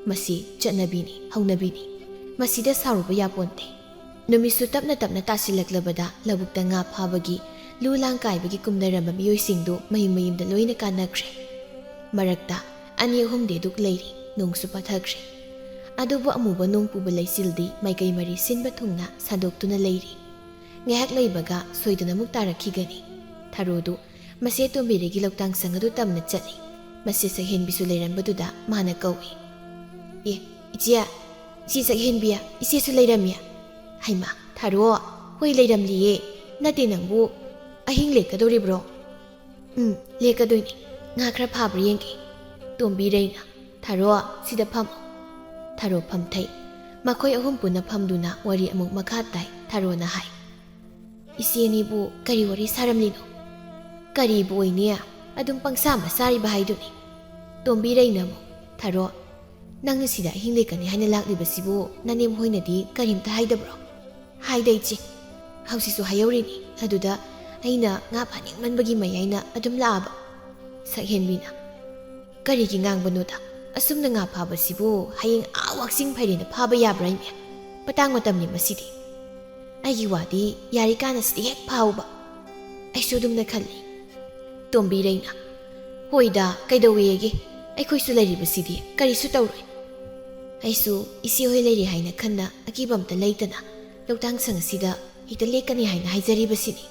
ꯃꯁꯤ ꯆꯠꯅꯕꯤꯅꯤ, ꯍꯧꯅꯕꯤꯅꯤ꯫ ꯃꯁꯤꯗ ꯁꯥꯎꯔꯨꯕ ꯌꯥꯄꯣꯟꯇꯦ꯫ ꯅꯨꯃꯤꯠꯁꯨ ꯇꯞꯅ ꯇꯞꯅ ꯇꯥꯁꯤꯜꯂꯛꯂꯕꯗ ꯂꯧꯕꯨꯛꯇ ꯉꯥ ꯐꯥꯕꯒꯤ, ꯂꯨ ꯂꯥꯡ ꯀꯥꯏꯕꯒꯤ ꯀꯨꯝꯅꯔꯝꯕ ꯃꯤꯑꯣꯏꯁꯤꯡꯗꯨ ꯃꯌꯨꯝ ꯃꯌꯨꯝꯗ ꯂꯣꯏꯅ ꯀꯥꯅꯈ꯭ꯔꯦ꯫ ꯃꯔꯛꯇ ꯑꯅꯤ ꯑꯍꯨꯝꯗꯤ ꯑꯗꯨꯛ ꯂꯩꯔꯤ꯫ ꯅꯣꯡꯁꯨ ꯄꯥꯊꯈ꯭ꯔꯦ꯫ ꯑꯗꯨꯕꯨ ꯑꯃꯨꯕ ꯅꯣꯡ ꯄꯨꯕ ꯂꯩꯆꯤꯜꯗꯤ ꯃꯥꯏꯀꯩ ꯃꯔꯤ ꯁꯤꯟꯕ ꯊꯨꯡꯅ ꯁꯟꯗꯣꯛꯇꯨꯅ ꯂꯩꯔꯤ꯫ ꯉꯥꯏꯍꯥꯛ ꯂꯩꯕꯒ ꯁꯣꯏꯗꯅ ꯑꯃꯨꯛ ꯇꯥꯔꯛꯈꯤꯒꯅꯤ꯫ ꯊꯔꯣꯗꯨ ꯃꯆꯦ ꯇꯣꯝꯕꯤꯔꯩꯒꯤ ꯂꯧꯇꯥꯡ ꯁꯪ ꯑꯗꯨ ꯇꯝꯅ ꯆꯠꯂꯤ꯫ ꯃꯆꯦ ꯁꯛꯍꯦꯟꯕꯤꯁꯨ ꯂꯩꯔꯝꯕꯗꯨꯗ ꯃꯥꯅ ꯀꯧꯏ, "ꯑꯦ, ꯏꯆꯦ, ꯏꯆꯦ ꯁꯛꯍꯦꯟꯕꯤ, ꯏꯆꯦꯁꯨ ꯂꯩꯔꯝꯃꯤ꯫ ꯍꯩꯃꯥ, ꯊꯔꯣ, ꯍꯣꯏ ꯂꯩꯔꯝꯂꯤꯌꯦ꯫ ꯅꯠꯇꯦ ꯅꯪꯕꯨ ꯑꯍꯤꯡ ꯂꯦꯛꯀꯗꯧꯔꯤꯕ꯭ꯔꯣ?" "ꯎꯝ, ꯂꯦꯛꯀꯗꯣꯏꯅꯤ꯫ ꯉꯥ ꯈꯔ ꯐꯥꯕ꯭ꯔꯥ ꯌꯦꯡꯒꯦ꯫" ꯇꯣꯝꯕꯤꯔꯩꯅ, "ꯊꯔꯣ, ꯁꯤꯗ ꯐꯝꯃꯣ꯫" ꯊꯔꯣ ꯐꯝꯊꯩ꯫ ꯃꯈꯣꯏ ꯑꯍꯨꯝ ꯄꯨꯟꯅ ꯐꯝꯗꯨꯅ ꯋꯥꯔꯤ ꯑꯃꯨꯛ ꯃꯈꯥ ꯇꯥꯏ꯫ ꯊꯔꯣꯅ ꯍꯥꯏ, "ꯏꯆꯦꯅꯤꯕꯨ ꯀꯔꯤ ꯋꯥꯔꯤ ꯁꯥꯔꯝꯂꯤꯅꯣ?" "ꯀꯔꯤꯕꯨ ꯑꯣꯏꯅꯤ, ꯑꯗꯨꯝ ꯄꯪꯁꯥ ꯃꯁꯥꯔꯤꯕ ꯍꯥꯏꯗꯨꯅꯤ꯫" ꯇꯣꯝꯕꯤꯔꯩꯅ ꯑꯃꯨꯛ, "ꯊꯔꯣ, ꯅꯪꯅ ꯁꯤꯗ ꯑꯍꯤꯡ ꯂꯦꯛꯀꯅꯤ ꯍꯥꯏꯅ ꯂꯥꯛꯂꯤꯕꯁꯤꯕꯨ ꯅꯅꯦꯝ ꯍꯣꯏꯅꯗꯤ ꯀꯔꯤꯝꯇ ꯍꯥꯏꯗꯕ꯭ꯔꯣ?" "ꯍꯥꯏꯗ ꯏꯆꯦ, ꯍꯧꯖꯤꯛꯁꯨ ꯍꯥꯏꯍꯧꯔꯤꯅꯤ꯫ ꯑꯗꯨꯗ ꯑꯩꯅ ꯉꯥ ꯐꯥꯅꯤꯡꯃꯟꯕꯒꯤ ꯃꯌꯥꯏꯅ ꯑꯗꯨꯝ ꯂꯥꯛꯑꯕ꯫" ꯁꯛꯍꯦꯟꯕꯤꯅ, "ꯀꯔꯤꯒꯤ ꯉꯥꯡꯕꯅꯣꯗ? ꯑꯁꯨꯝꯅ ꯉꯥ ꯐꯥꯕꯁꯤꯕꯨ ꯍꯌꯦꯡ ꯑꯥ ꯋꯥꯛꯆꯤꯡ ꯐꯩꯔꯦꯅ ꯐꯥꯕ ꯌꯥꯕ꯭ꯔꯥ ꯏꯃꯦ? ꯃꯇꯥꯡ ꯃꯇꯝꯅꯤ ꯃꯁꯤꯗꯤ꯫ ꯑꯩꯒꯤ ꯋꯥꯗꯤ ꯌꯥꯔꯤꯀꯥꯟꯗ ꯁꯤꯗ ꯍꯦꯛ ꯐꯥꯎꯕ꯫" ꯑꯩꯁꯨ ꯑꯗꯨꯝꯅ ꯈꯜꯂꯤ꯫ ꯇꯣꯝꯕꯤꯔꯩꯅ, "ꯍꯣꯏꯗ, ꯀꯩꯗꯧꯋꯦꯒꯦ? ꯑꯩꯈꯣꯏꯁꯨ ꯂꯩꯔꯤꯕꯁꯤꯗꯤ ꯀꯔꯤꯁꯨ ꯇꯧꯔꯣꯏ꯫" ꯑꯩꯁꯨ ꯏꯆꯦ ꯍꯣꯏ ꯂꯩꯔꯤ ꯍꯥꯏꯅ ꯈꯟꯅ ꯑꯀꯤꯕ ꯑꯝꯇ ꯂꯩꯇꯅ ꯂꯧꯇꯥꯡ ꯁꯪ ꯑꯁꯤꯗ ꯍꯦꯛꯇ ꯂꯦꯛꯀꯅꯤ ꯍꯥꯏꯅ ꯍꯥꯏꯖꯔꯤꯕꯁꯤꯅꯤ꯫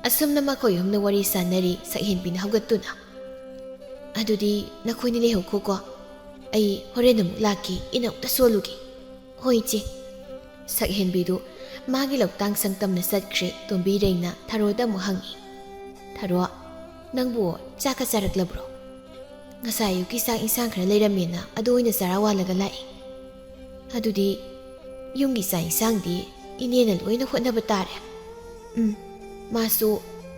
ꯑꯁꯨꯝꯅ ꯃꯈꯣꯏ ꯑꯍꯨꯝꯅ ꯋꯥꯔꯤ ꯁꯥꯟꯅꯔꯤ꯫ ꯁꯛꯍꯦꯟꯕꯤꯅ ꯍꯧꯒꯠꯇꯨꯅ, "ꯑꯗꯨꯗꯤ ꯅꯈꯣꯏꯅꯤ ꯂꯩꯍꯧꯈꯣꯀꯣ, ꯑꯩ ꯍꯣꯔꯦꯟ ꯑꯃꯨꯛ ꯂꯥꯛꯀꯦ, ꯏꯟ ꯑꯃꯨꯛꯇ ꯁꯣꯜꯂꯨꯒꯦ꯫" "ꯍꯣꯏ ꯏꯆꯦ꯫" ꯁꯛꯍꯦꯟꯕꯤꯗꯨ ꯃꯥꯒꯤ ꯂꯧꯇꯥꯡ ꯁꯪ ꯇꯝꯅ ꯆꯠꯈ꯭ꯔꯦ꯫ ꯇꯣꯝꯕꯤꯔꯩꯅ ꯊꯔꯣꯗ ꯑꯃꯨꯛ ꯍꯪꯉꯤ, "ꯊꯔꯣ, ꯅꯪꯕꯨ ꯆꯥꯛꯀ ꯆꯥꯔꯛꯂꯕ꯭ꯔꯣ?" "ꯉꯁꯥꯏ ꯑꯌꯨꯛꯀꯤ ꯆꯥꯛ ꯏꯟꯁꯥꯡ ꯈꯔ ꯂꯩꯔꯝꯃꯦꯅ ꯑꯗꯨ ꯑꯣꯏꯅ ꯆꯔꯥ ꯋꯥꯜꯂꯒ ꯂꯥꯛꯏ꯫" "ꯑꯗꯨꯗꯤ ꯌꯨꯝꯒꯤ ꯆꯥꯛ ꯏꯟꯁꯥꯡꯗꯤ ꯏꯅꯦꯅ ꯂꯣꯏꯅ ꯍꯣꯠꯅꯕ ꯇꯥꯔꯦ꯫" "ꯎꯝ, ꯃꯥꯁꯨ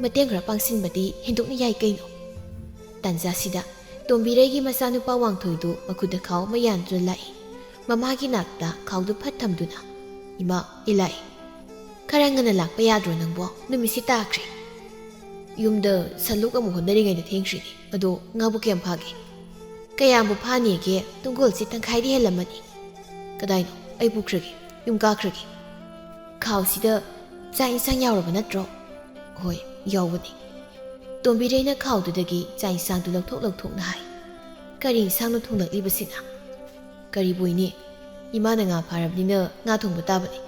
ꯃꯇꯦꯡ ꯈꯔ ꯄꯥꯡꯁꯤꯟꯕꯗꯤ ꯍꯦꯟꯗꯣꯛꯅ ꯌꯥꯏ ꯀꯩꯅꯣ꯫" ꯇꯥꯟꯖꯥꯁꯤꯗ ꯇꯣꯝꯕꯤꯔꯩꯒꯤ ꯃꯆꯥꯅꯨꯄꯥ ꯋꯥꯡꯊꯣꯏꯗꯨ ꯃꯈꯨꯠꯇ ꯈꯥꯎ ꯑꯃ ꯌꯥꯟꯗꯨꯅ ꯂꯥꯛꯏ꯫ ꯃꯃꯥꯒꯤ ꯅꯥꯛꯇ ꯈꯥꯎꯗꯨ ꯐꯠ ꯊꯝꯗꯨꯅ, "ꯏꯃꯥ, ꯑꯩ ꯂꯥꯛꯏ꯫" "ꯈꯔ ꯉꯟꯅ ꯂꯥꯛꯄ ꯌꯥꯗ꯭ꯔꯣ ꯅꯪꯕꯣ? ꯅꯨꯃꯤꯠꯁꯤ ꯇꯥꯈ꯭ꯔꯦ꯫" "ꯌꯨꯝꯗ ꯁꯂꯨꯛ ꯑꯃꯨꯛ ꯍꯣꯠꯅꯔꯤꯉꯩꯗ ꯊꯦꯡꯈ꯭ꯔꯤꯅꯦ꯫ ꯑꯗꯣ ꯉꯥꯕꯨ ꯀꯌꯥꯝ ꯐꯥꯒꯦ?" "ꯀꯌꯥꯝꯕꯨ ꯐꯥꯅꯤꯒꯦ, ꯇꯨꯡꯒꯣꯜꯁꯤ ꯇꯪꯈꯥꯏꯗꯤ ꯍꯦꯜꯂꯝꯃꯅꯤ꯫" "ꯀꯗꯥꯏꯅꯣ? ꯑꯩ ꯄꯨꯈ꯭ꯔꯒꯦ, ꯌꯨꯝ ꯀꯥꯈ꯭ꯔꯒꯦ꯫" "ꯈꯥꯎꯁꯤꯗ ꯆꯥꯛ ꯏꯟꯁꯥꯡ ꯌꯥꯎꯔꯕ ꯅꯠꯇ꯭ꯔꯣ?" "ꯍꯣꯏ, ꯌꯥꯎꯕꯅꯤ꯫" ꯇꯣꯝꯕꯤꯔꯩꯅ ꯈꯥꯎꯗꯨꯗꯒꯤ ꯆꯥꯛ ꯏꯟꯁꯥꯡꯗꯨ ꯂꯧꯊꯣꯛ ꯂꯧꯊꯣꯛꯅ ꯍꯥꯏ꯫ "ꯀꯔꯤ ꯏꯟꯁꯥꯡꯅꯣ ꯊꯣꯡꯂꯛꯂꯤꯕꯁꯤꯅ?" "ꯀꯔꯤꯕꯨ ꯑꯣꯏꯅꯤ? ꯏꯃꯥꯅ ꯉꯥ ꯐꯥꯔꯕꯅꯤꯅ ꯉꯥ ꯊꯣꯡꯕ ꯇꯥꯕꯅꯤ꯫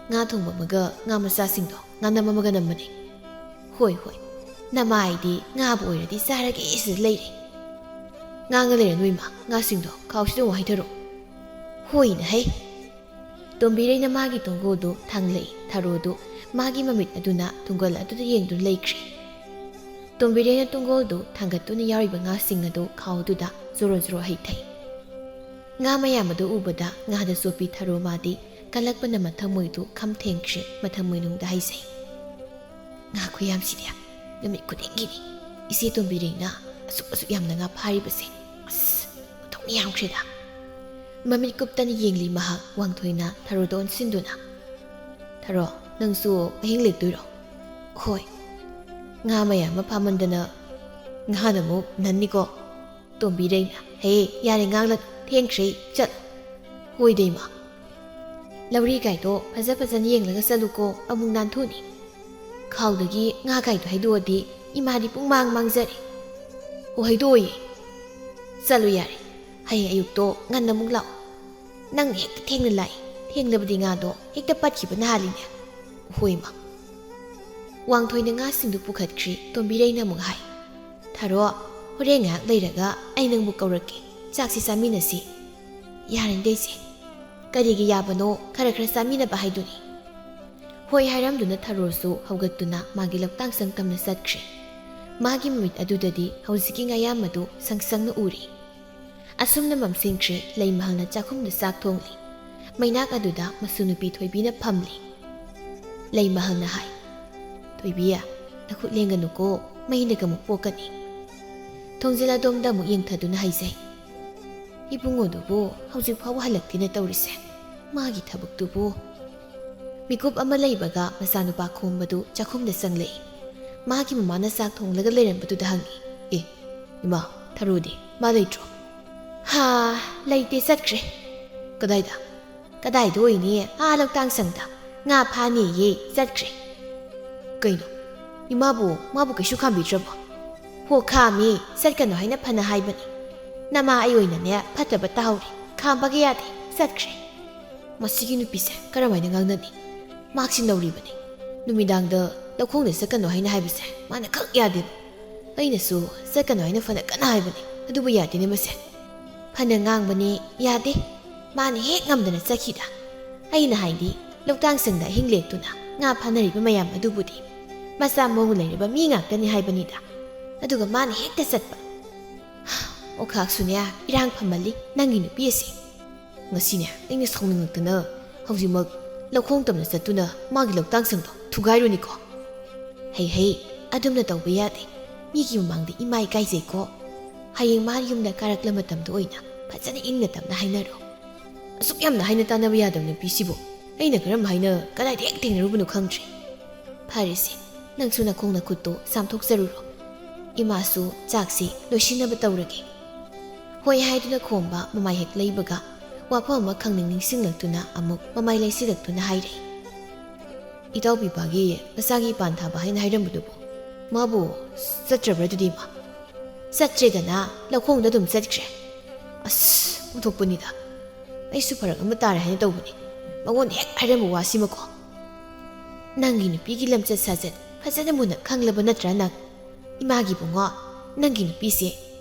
ꯉꯥ ꯊꯣꯡꯕ ꯑꯃꯒ ꯉꯥ ꯃꯆꯥꯁꯤꯡꯗꯣ ꯉꯥꯅꯝ ꯑꯃꯒ ꯅꯝꯕꯅꯤ꯫" "ꯍꯣꯏ, ꯍꯣꯏ, ꯅꯃꯥꯏꯗꯤ ꯉꯥꯕꯨ ꯑꯣꯏꯔꯗꯤ ꯆꯥꯔꯒꯦ ꯁꯤꯗ ꯂꯩꯔꯦ꯫ ꯉꯥꯡꯉ ꯂꯩꯔꯅꯨ ꯏꯃꯥ, ꯉꯥꯁꯤꯡꯗꯣ ꯈꯥꯎꯁꯤꯗ ꯑꯃꯨꯛ ꯍꯩꯊꯔꯣ꯫" "ꯍꯣꯏꯅ ꯍꯩ꯫" ꯇꯣꯝꯕꯤꯔꯩꯅ ꯃꯥꯒꯤ ꯇꯨꯡꯒꯣꯜꯗꯨ ꯊꯥꯡꯂꯛꯏ꯫ ꯊꯔꯣꯗꯨ ꯃꯥꯒꯤ ꯃꯃꯤꯠ ꯑꯗꯨꯅ ꯇꯨꯡꯒꯣꯜ ꯑꯗꯨꯗ ꯌꯦꯡꯗꯨꯅ ꯂꯩꯈ꯭ꯔꯦ꯫ ꯇꯣꯝꯕꯤꯔꯩꯅ ꯇꯨꯡꯒꯣꯜꯗꯨ ꯊꯥꯡꯒꯠꯇꯨꯅ ꯌꯥꯎꯔꯤꯕ ꯉꯥꯁꯤꯡ ꯑꯗꯨ ꯈꯥꯎꯗꯨꯗ ꯖꯣꯔꯣ ꯖꯣꯔꯣ ꯍꯩꯊꯩ꯫ ꯉꯥ ꯃꯌꯥꯝ ꯑꯗꯨ ꯎꯕꯗ ꯉꯥꯗ ꯆꯣꯞꯄꯤ ꯊꯔꯣ ꯃꯥꯗꯤ ꯀꯜꯂꯛꯄꯅ ꯃꯊꯃꯣꯏꯗꯨ ꯈꯝ ꯊꯦꯡꯈ꯭ꯔꯦ, ꯃꯊꯃꯣꯏꯅꯨꯡꯗ ꯍꯥꯏꯖꯩ꯫ "ꯉꯥ ꯈꯨꯌꯥꯝꯁꯤꯗꯤ ꯅꯨꯃꯤꯠ ꯈꯨꯗꯤꯡꯒꯤꯅꯤ ꯏꯆꯦ ꯇꯣꯝꯕꯤꯔꯩꯅ ꯑꯁꯨꯛ ꯑꯁꯨꯛ ꯌꯥꯝꯅ ꯉꯥ ꯐꯥꯔꯤꯕꯁꯦ꯫ ꯑꯁ, ꯑꯣꯟꯊꯣꯛꯅ ꯌꯥꯝꯈ꯭ꯔꯦꯗ꯫" ꯃꯃꯤꯠ ꯀꯨꯞꯇꯅ ꯌꯦꯡꯂꯤ ꯃꯍꯥꯛ꯫ ꯋꯥꯡꯊꯣꯏꯅ ꯊꯔꯣꯗ ꯑꯣꯟꯁꯤꯟꯗꯨꯅ, "ꯊꯔꯣ, ꯅꯪꯁꯨ ꯑꯍꯤꯡ ꯂꯦꯛꯇꯣꯏꯔꯣ?" "ꯍꯣꯏ꯫ ꯉꯥ ꯃꯌꯥꯝ ꯑꯃ ꯐꯥꯃꯟꯗꯅ ꯉꯥꯅ ꯑꯃꯨꯛ ꯅꯟꯅꯤꯀꯣ꯫" ꯇꯣꯝꯕꯤꯔꯩꯅ, "ꯍꯦ, ꯌꯥꯔꯦ ꯉꯥꯡꯂꯅꯨ, ꯊꯦꯡꯈ꯭ꯔꯦ, ꯆꯠꯂꯣ꯫" "ꯍꯣꯏꯗ ꯏꯃꯥ꯫ ꯂꯧꯔꯤꯒꯥꯏꯗꯣ ꯐꯖ ꯐꯖꯅ ꯌꯦꯡꯂꯒ ꯆꯠꯂꯨꯀꯣ, ꯑꯃꯨꯛ ꯅꯥꯟꯊꯨꯅꯤ꯫ ꯈꯥꯎꯗꯒꯤ ꯉꯥꯒꯥꯏꯗꯣ ꯍꯩꯗꯣꯛꯑꯗꯤ ꯏꯃꯥꯗꯤ ꯄꯨꯡꯃꯥꯡ ꯃꯥꯡꯖꯔꯦ꯫" "ꯑꯣ, ꯍꯩꯗꯣꯛꯑꯣꯏꯌꯦ꯫ ꯆꯠꯂꯨ ꯌꯥꯔꯦ, ꯍꯌꯦꯡ ꯑꯌꯨꯛꯇꯣ ꯉꯟꯅ ꯑꯃꯨꯛ ꯂꯥꯛꯑꯣ꯫ ꯅꯪꯅ ꯍꯦꯛꯇ ꯊꯦꯡꯅ ꯂꯥꯛꯏ, ꯊꯦꯡꯂꯕꯗꯤ ꯉꯥꯗꯣ ꯍꯦꯛꯇ ꯄꯠꯈꯤꯕꯅ ꯍꯥꯜꯂꯤꯅꯦ꯫" "ꯍꯣꯏ ꯏꯃꯥ꯫" ꯋꯥꯡꯊꯣꯏꯅ ꯉꯥꯁꯤꯡꯗꯨ ꯄꯨꯈꯠꯈ꯭ꯔꯤ꯫ ꯇꯣꯝꯕꯤꯔꯩꯅ ꯑꯃꯨꯛ ꯍꯥꯏ, "ꯊꯔꯣ, ꯍꯣꯔꯦꯟ ꯉꯥꯏꯍꯥꯛ ꯂꯩꯔꯒ ꯑꯩ ꯅꯪꯕꯨ ꯀꯧꯔꯛꯀꯦ, ꯆꯥꯛꯁꯤ ꯆꯥꯃꯤꯟꯅꯁꯤ꯫" "ꯌꯥꯔꯅꯤꯗ ꯏꯆꯦ, ꯀꯔꯤꯒꯤ ꯌꯥꯕꯅꯣ, ꯈꯔ ꯈꯔ ꯆꯥꯃꯤꯟꯅꯕ ꯍꯥꯏꯗꯨꯅꯤ꯫" ꯍꯣꯏ ꯍꯥꯏꯔꯝꯗꯨꯅ ꯊꯔꯣꯁꯨ ꯍꯧꯒꯠꯇꯨꯅ ꯃꯥꯒꯤ ꯂꯧꯇꯥꯡ ꯁꯪ ꯇꯝꯅ ꯆꯠꯈ꯭ꯔꯦ꯫ ꯃꯥꯒꯤ ꯃꯃꯤꯠ ꯑꯗꯨꯗꯗꯤ ꯍꯧꯖꯤꯛꯀꯤ ꯉꯥꯌꯥꯝ ꯑꯗꯨ ꯁꯪ ꯁꯪꯅ ꯎꯔꯤ꯫ ꯑꯁꯨꯝꯅ ꯃꯝꯁꯤꯟꯈ꯭ꯔꯦ꯫ ꯂꯩꯃꯍꯜꯅ ꯆꯥꯛꯈꯨꯝꯗ ꯆꯥꯛ ꯊꯣꯡꯂꯤ꯫ ꯃꯩꯅꯥꯛ ꯑꯗꯨꯗ ꯃꯁꯨ ꯅꯨꯄꯤ ꯊꯣꯏꯕꯤꯅ ꯐꯝꯂꯤ꯫ ꯂꯩꯃꯍꯜꯅ ꯍꯥꯏ, "ꯊꯣꯏꯕꯤ, ꯅꯈꯨꯠ ꯂꯦꯡꯒꯅꯨꯀꯣ, ꯃꯩꯅꯒ ꯑꯃꯨꯛ ꯄꯣꯛꯀꯅꯤ꯫" ꯊꯣꯡꯖꯤꯜ ꯑꯗꯣꯝꯗ ꯑꯃꯨꯛ ꯌꯦꯡꯊꯗꯨꯅ ꯍꯥꯏꯖꯩ, "ꯏꯕꯨꯡꯉꯣꯗꯨꯕꯨ ꯍꯧꯖꯤꯛ ꯐꯥꯎꯕ ꯍꯜꯂꯛꯇꯦꯅ ꯇꯧꯔꯤꯁꯦ, ꯃꯥꯒꯤ ꯊꯕꯛꯇꯨꯕꯨ꯫" ꯃꯤꯀꯨꯞ ꯑꯃ ꯂꯩꯕꯒ ꯃꯆꯥꯅꯨꯄꯥ ꯈꯣꯝꯕꯗꯨ ꯆꯥꯛꯈꯨꯝꯗ ꯆꯪꯂꯛꯏ꯫ ꯃꯥꯒꯤ ꯃꯃꯥꯅ ꯆꯥꯛ ꯊꯣꯡꯂꯒ ꯂꯩꯔꯝꯕꯗꯨꯗ ꯍꯪꯉꯤ, "ꯑꯦ, ꯏꯃꯥ, ꯊꯔꯣꯗꯤ? ꯃꯥ ꯂꯩꯇ꯭ꯔꯣ?" "ꯍꯥ, ꯂꯩꯇꯦ, ꯆꯠꯈ꯭ꯔꯦ꯫" "ꯀꯗꯥꯏꯗ?" "ꯀꯗꯥꯏꯗ ꯑꯣꯏꯅꯤ, ꯑꯥ ꯂꯧꯇꯥꯡ ꯁꯪꯗ ꯉꯥ ꯐꯥꯅꯦꯌꯦ, ꯆꯠꯈ꯭ꯔꯦ꯫" "ꯀꯩꯅꯣ, ꯏꯃꯥꯕꯨ, ꯃꯥꯕꯨ ꯀꯩꯁꯨ ꯈꯥꯝꯕꯤꯗ꯭ꯔꯕꯣ?" "ꯍꯣ, ꯈꯥꯝꯃꯤ, ꯆꯠꯀꯅꯨ ꯍꯥꯏꯅ ꯐꯅ ꯍꯥꯏꯕꯅꯤ꯫ ꯅꯃꯥ ꯑꯩ ꯑꯣꯏꯅꯅꯦ ꯐꯠꯇꯕ ꯇꯥꯍꯧꯔꯦ, ꯈꯥꯝꯕꯒ ꯌꯥꯗꯦ, ꯆꯠꯈ꯭ꯔꯦ꯫ ꯃꯁꯤꯒꯤ ꯅꯨꯄꯤꯁꯦ ꯀꯔꯝꯍꯥꯏꯅ ꯉꯥꯡꯅꯅꯤ? ꯃꯍꯥꯛꯁꯤ ꯅꯧꯔꯤꯕꯅꯤ꯫ ꯅꯨꯃꯤꯗꯥꯡꯗ ꯂꯧꯈꯣꯡꯗ ꯆꯠꯀꯅꯨ ꯍꯥꯏꯅ ꯍꯥꯏꯕꯁꯦ ꯃꯥꯅ ꯈꯛ ꯌꯥꯗꯦꯕ꯫ ꯑꯩꯅꯁꯨ ꯆꯠꯀꯅꯨ ꯍꯥꯏꯅ ꯐꯅ ꯀꯟꯅ ꯍꯥꯏꯕꯅꯤ, ꯑꯗꯨꯕꯨ ꯌꯥꯗꯦꯅꯦ ꯃꯁꯦ꯫ ꯐꯅ ꯉꯥꯡꯕꯅꯦ, ꯌꯥꯗꯦ꯫ ꯃꯥꯅ ꯍꯦꯛ ꯉꯝꯗꯅ ꯆꯠꯈꯤꯗ꯫ ꯑꯩꯅ ꯍꯥꯏꯗꯤ, ꯂꯧꯇꯥꯡꯁꯪꯗ ꯑꯍꯤꯡ ꯂꯦꯛꯇꯨꯅ ꯉꯥ ꯐꯥꯅꯔꯤꯕ ꯃꯌꯥꯝ ꯑꯗꯨꯕꯨꯗꯤ ꯃꯆꯥ ꯃꯎ ꯂꯩꯔꯕ ꯃꯤ ꯉꯥꯛꯇꯅꯤ ꯍꯥꯏꯕꯅꯤꯗ꯫ ꯑꯗꯨꯒ ꯃꯥꯅ ꯍꯦꯛꯇ ꯆꯠꯄ꯫ ꯑꯣꯈꯥꯛꯁꯨꯅꯦ, ꯏꯔꯥꯡ ꯐꯝꯃꯜꯂꯤ ꯅꯪꯒꯤ ꯅꯨꯄꯤ ꯑꯁꯤ꯫ ꯉꯁꯤꯅꯦ ꯑꯩꯅ ꯁꯥꯎꯅꯤꯡꯉꯛꯇꯅ ꯍꯧꯖꯤꯛꯃꯛ ꯂꯧꯈꯣꯡ ꯇꯝꯅ ꯆꯠꯇꯨꯅ ꯃꯥꯒꯤ ꯂꯧꯇꯥꯡꯁꯪꯗꯣ ꯊꯨꯒꯥꯏꯔꯨꯅꯤꯀꯣ꯫ ꯍꯩ ꯍꯩ, ꯑꯗꯨꯝꯅ ꯇꯧꯕ ꯌꯥꯗꯦ꯫ ꯃꯤꯒꯤ ꯃꯃꯥꯡꯗ ꯏꯃꯥ ꯏꯀꯥꯏꯖꯩꯀꯣ꯫ ꯍꯌꯦꯡ ꯃꯥ ꯌꯨꯝꯗ ꯀꯥꯔꯛꯂ ꯃꯇꯝꯗ ꯑꯣꯏꯅ ꯐꯖꯅ ꯏꯪꯅ ꯇꯞꯅ ꯍꯥꯏꯅꯔꯣ꯫ ꯑꯁꯨꯛ ꯌꯥꯝꯅ ꯍꯥꯏꯅ ꯇꯥꯟꯅꯕ ꯌꯥꯗꯕ ꯅꯨꯄꯤꯁꯤꯕꯨ ꯑꯩꯅ ꯀꯔꯝ ꯍꯥꯏꯅ ꯀꯗꯥꯏꯗ ꯍꯦꯛ ꯊꯦꯡꯅꯔꯨꯕꯅꯣ ꯈꯪꯗ꯭ꯔꯦ꯫ ꯐꯔꯦꯁꯦ, ꯅꯪꯁꯨ ꯅꯈꯣꯡ ꯅꯈꯨꯠꯇꯣ ꯆꯥꯝꯊꯣꯛꯆꯔꯨꯔꯣ꯫ ꯏꯃꯥꯁꯨ ꯆꯥꯛꯁꯤ ꯂꯣꯏꯁꯤꯟꯅꯕ ꯇꯧꯔꯒꯦ꯫ ꯍꯣꯏ ꯍꯥꯏꯗꯨꯅ ꯈꯣꯝꯕ ꯃꯃꯥꯏ ꯍꯦꯛ ꯂꯩꯕꯒ ꯋꯥꯐꯝ ꯑꯃ ꯈꯪꯅꯤꯡ ꯅꯤꯡꯁꯤꯡꯂꯛꯇꯨꯅ ꯑꯃꯨꯛ ꯃꯃꯥꯏ ꯂꯩꯁꯤꯜꯂꯛꯇꯨꯅ ꯍꯥꯏꯔꯦ꯫ ꯏꯇꯥꯎꯕꯤꯕꯥꯒꯤ ꯃꯆꯥꯒꯤ ꯄꯥꯟ ꯊꯥꯕ ꯍꯥꯏꯅ ꯍꯥꯏꯔꯝꯕꯗꯨꯕꯨ ꯃꯥꯕꯨ ꯆꯠꯇ꯭ꯔꯕ꯭ꯔꯥ ꯑꯗꯨꯗꯤ ꯏꯃꯥ? ꯆꯠꯇ꯭ꯔꯦꯗꯅ, ꯂꯧꯈꯣꯡꯗ ꯑꯗꯨꯝ ꯆꯠꯈ꯭ꯔꯦ꯫ ꯑꯁ, ꯑꯣꯟꯊꯣꯛꯄꯅꯤꯗ꯫ ꯑꯩꯁꯨ ꯐꯔꯛ ꯑꯃ ꯇꯥꯔꯦ ꯍꯥꯏꯅ ꯇꯧꯕꯅꯤ꯫ ꯃꯉꯣꯟꯗ ꯍꯦꯛ ꯍꯥꯏꯔꯝꯕ ꯋꯥꯁꯤꯃꯀꯣ꯫ ꯅꯪꯒꯤ ꯅꯨꯄꯤꯒꯤ ꯂꯝꯆꯠ ꯁꯥꯖꯠ ꯐꯖꯅ ꯃꯨꯟꯅ ꯈꯪꯂꯕ ꯅꯠꯇ꯭ꯔꯥ ꯅꯪ? ꯏꯃꯥꯒꯤ ꯏꯕꯨꯡꯉꯣ, ꯅꯪꯒꯤ ꯅꯨꯄꯤꯁꯦ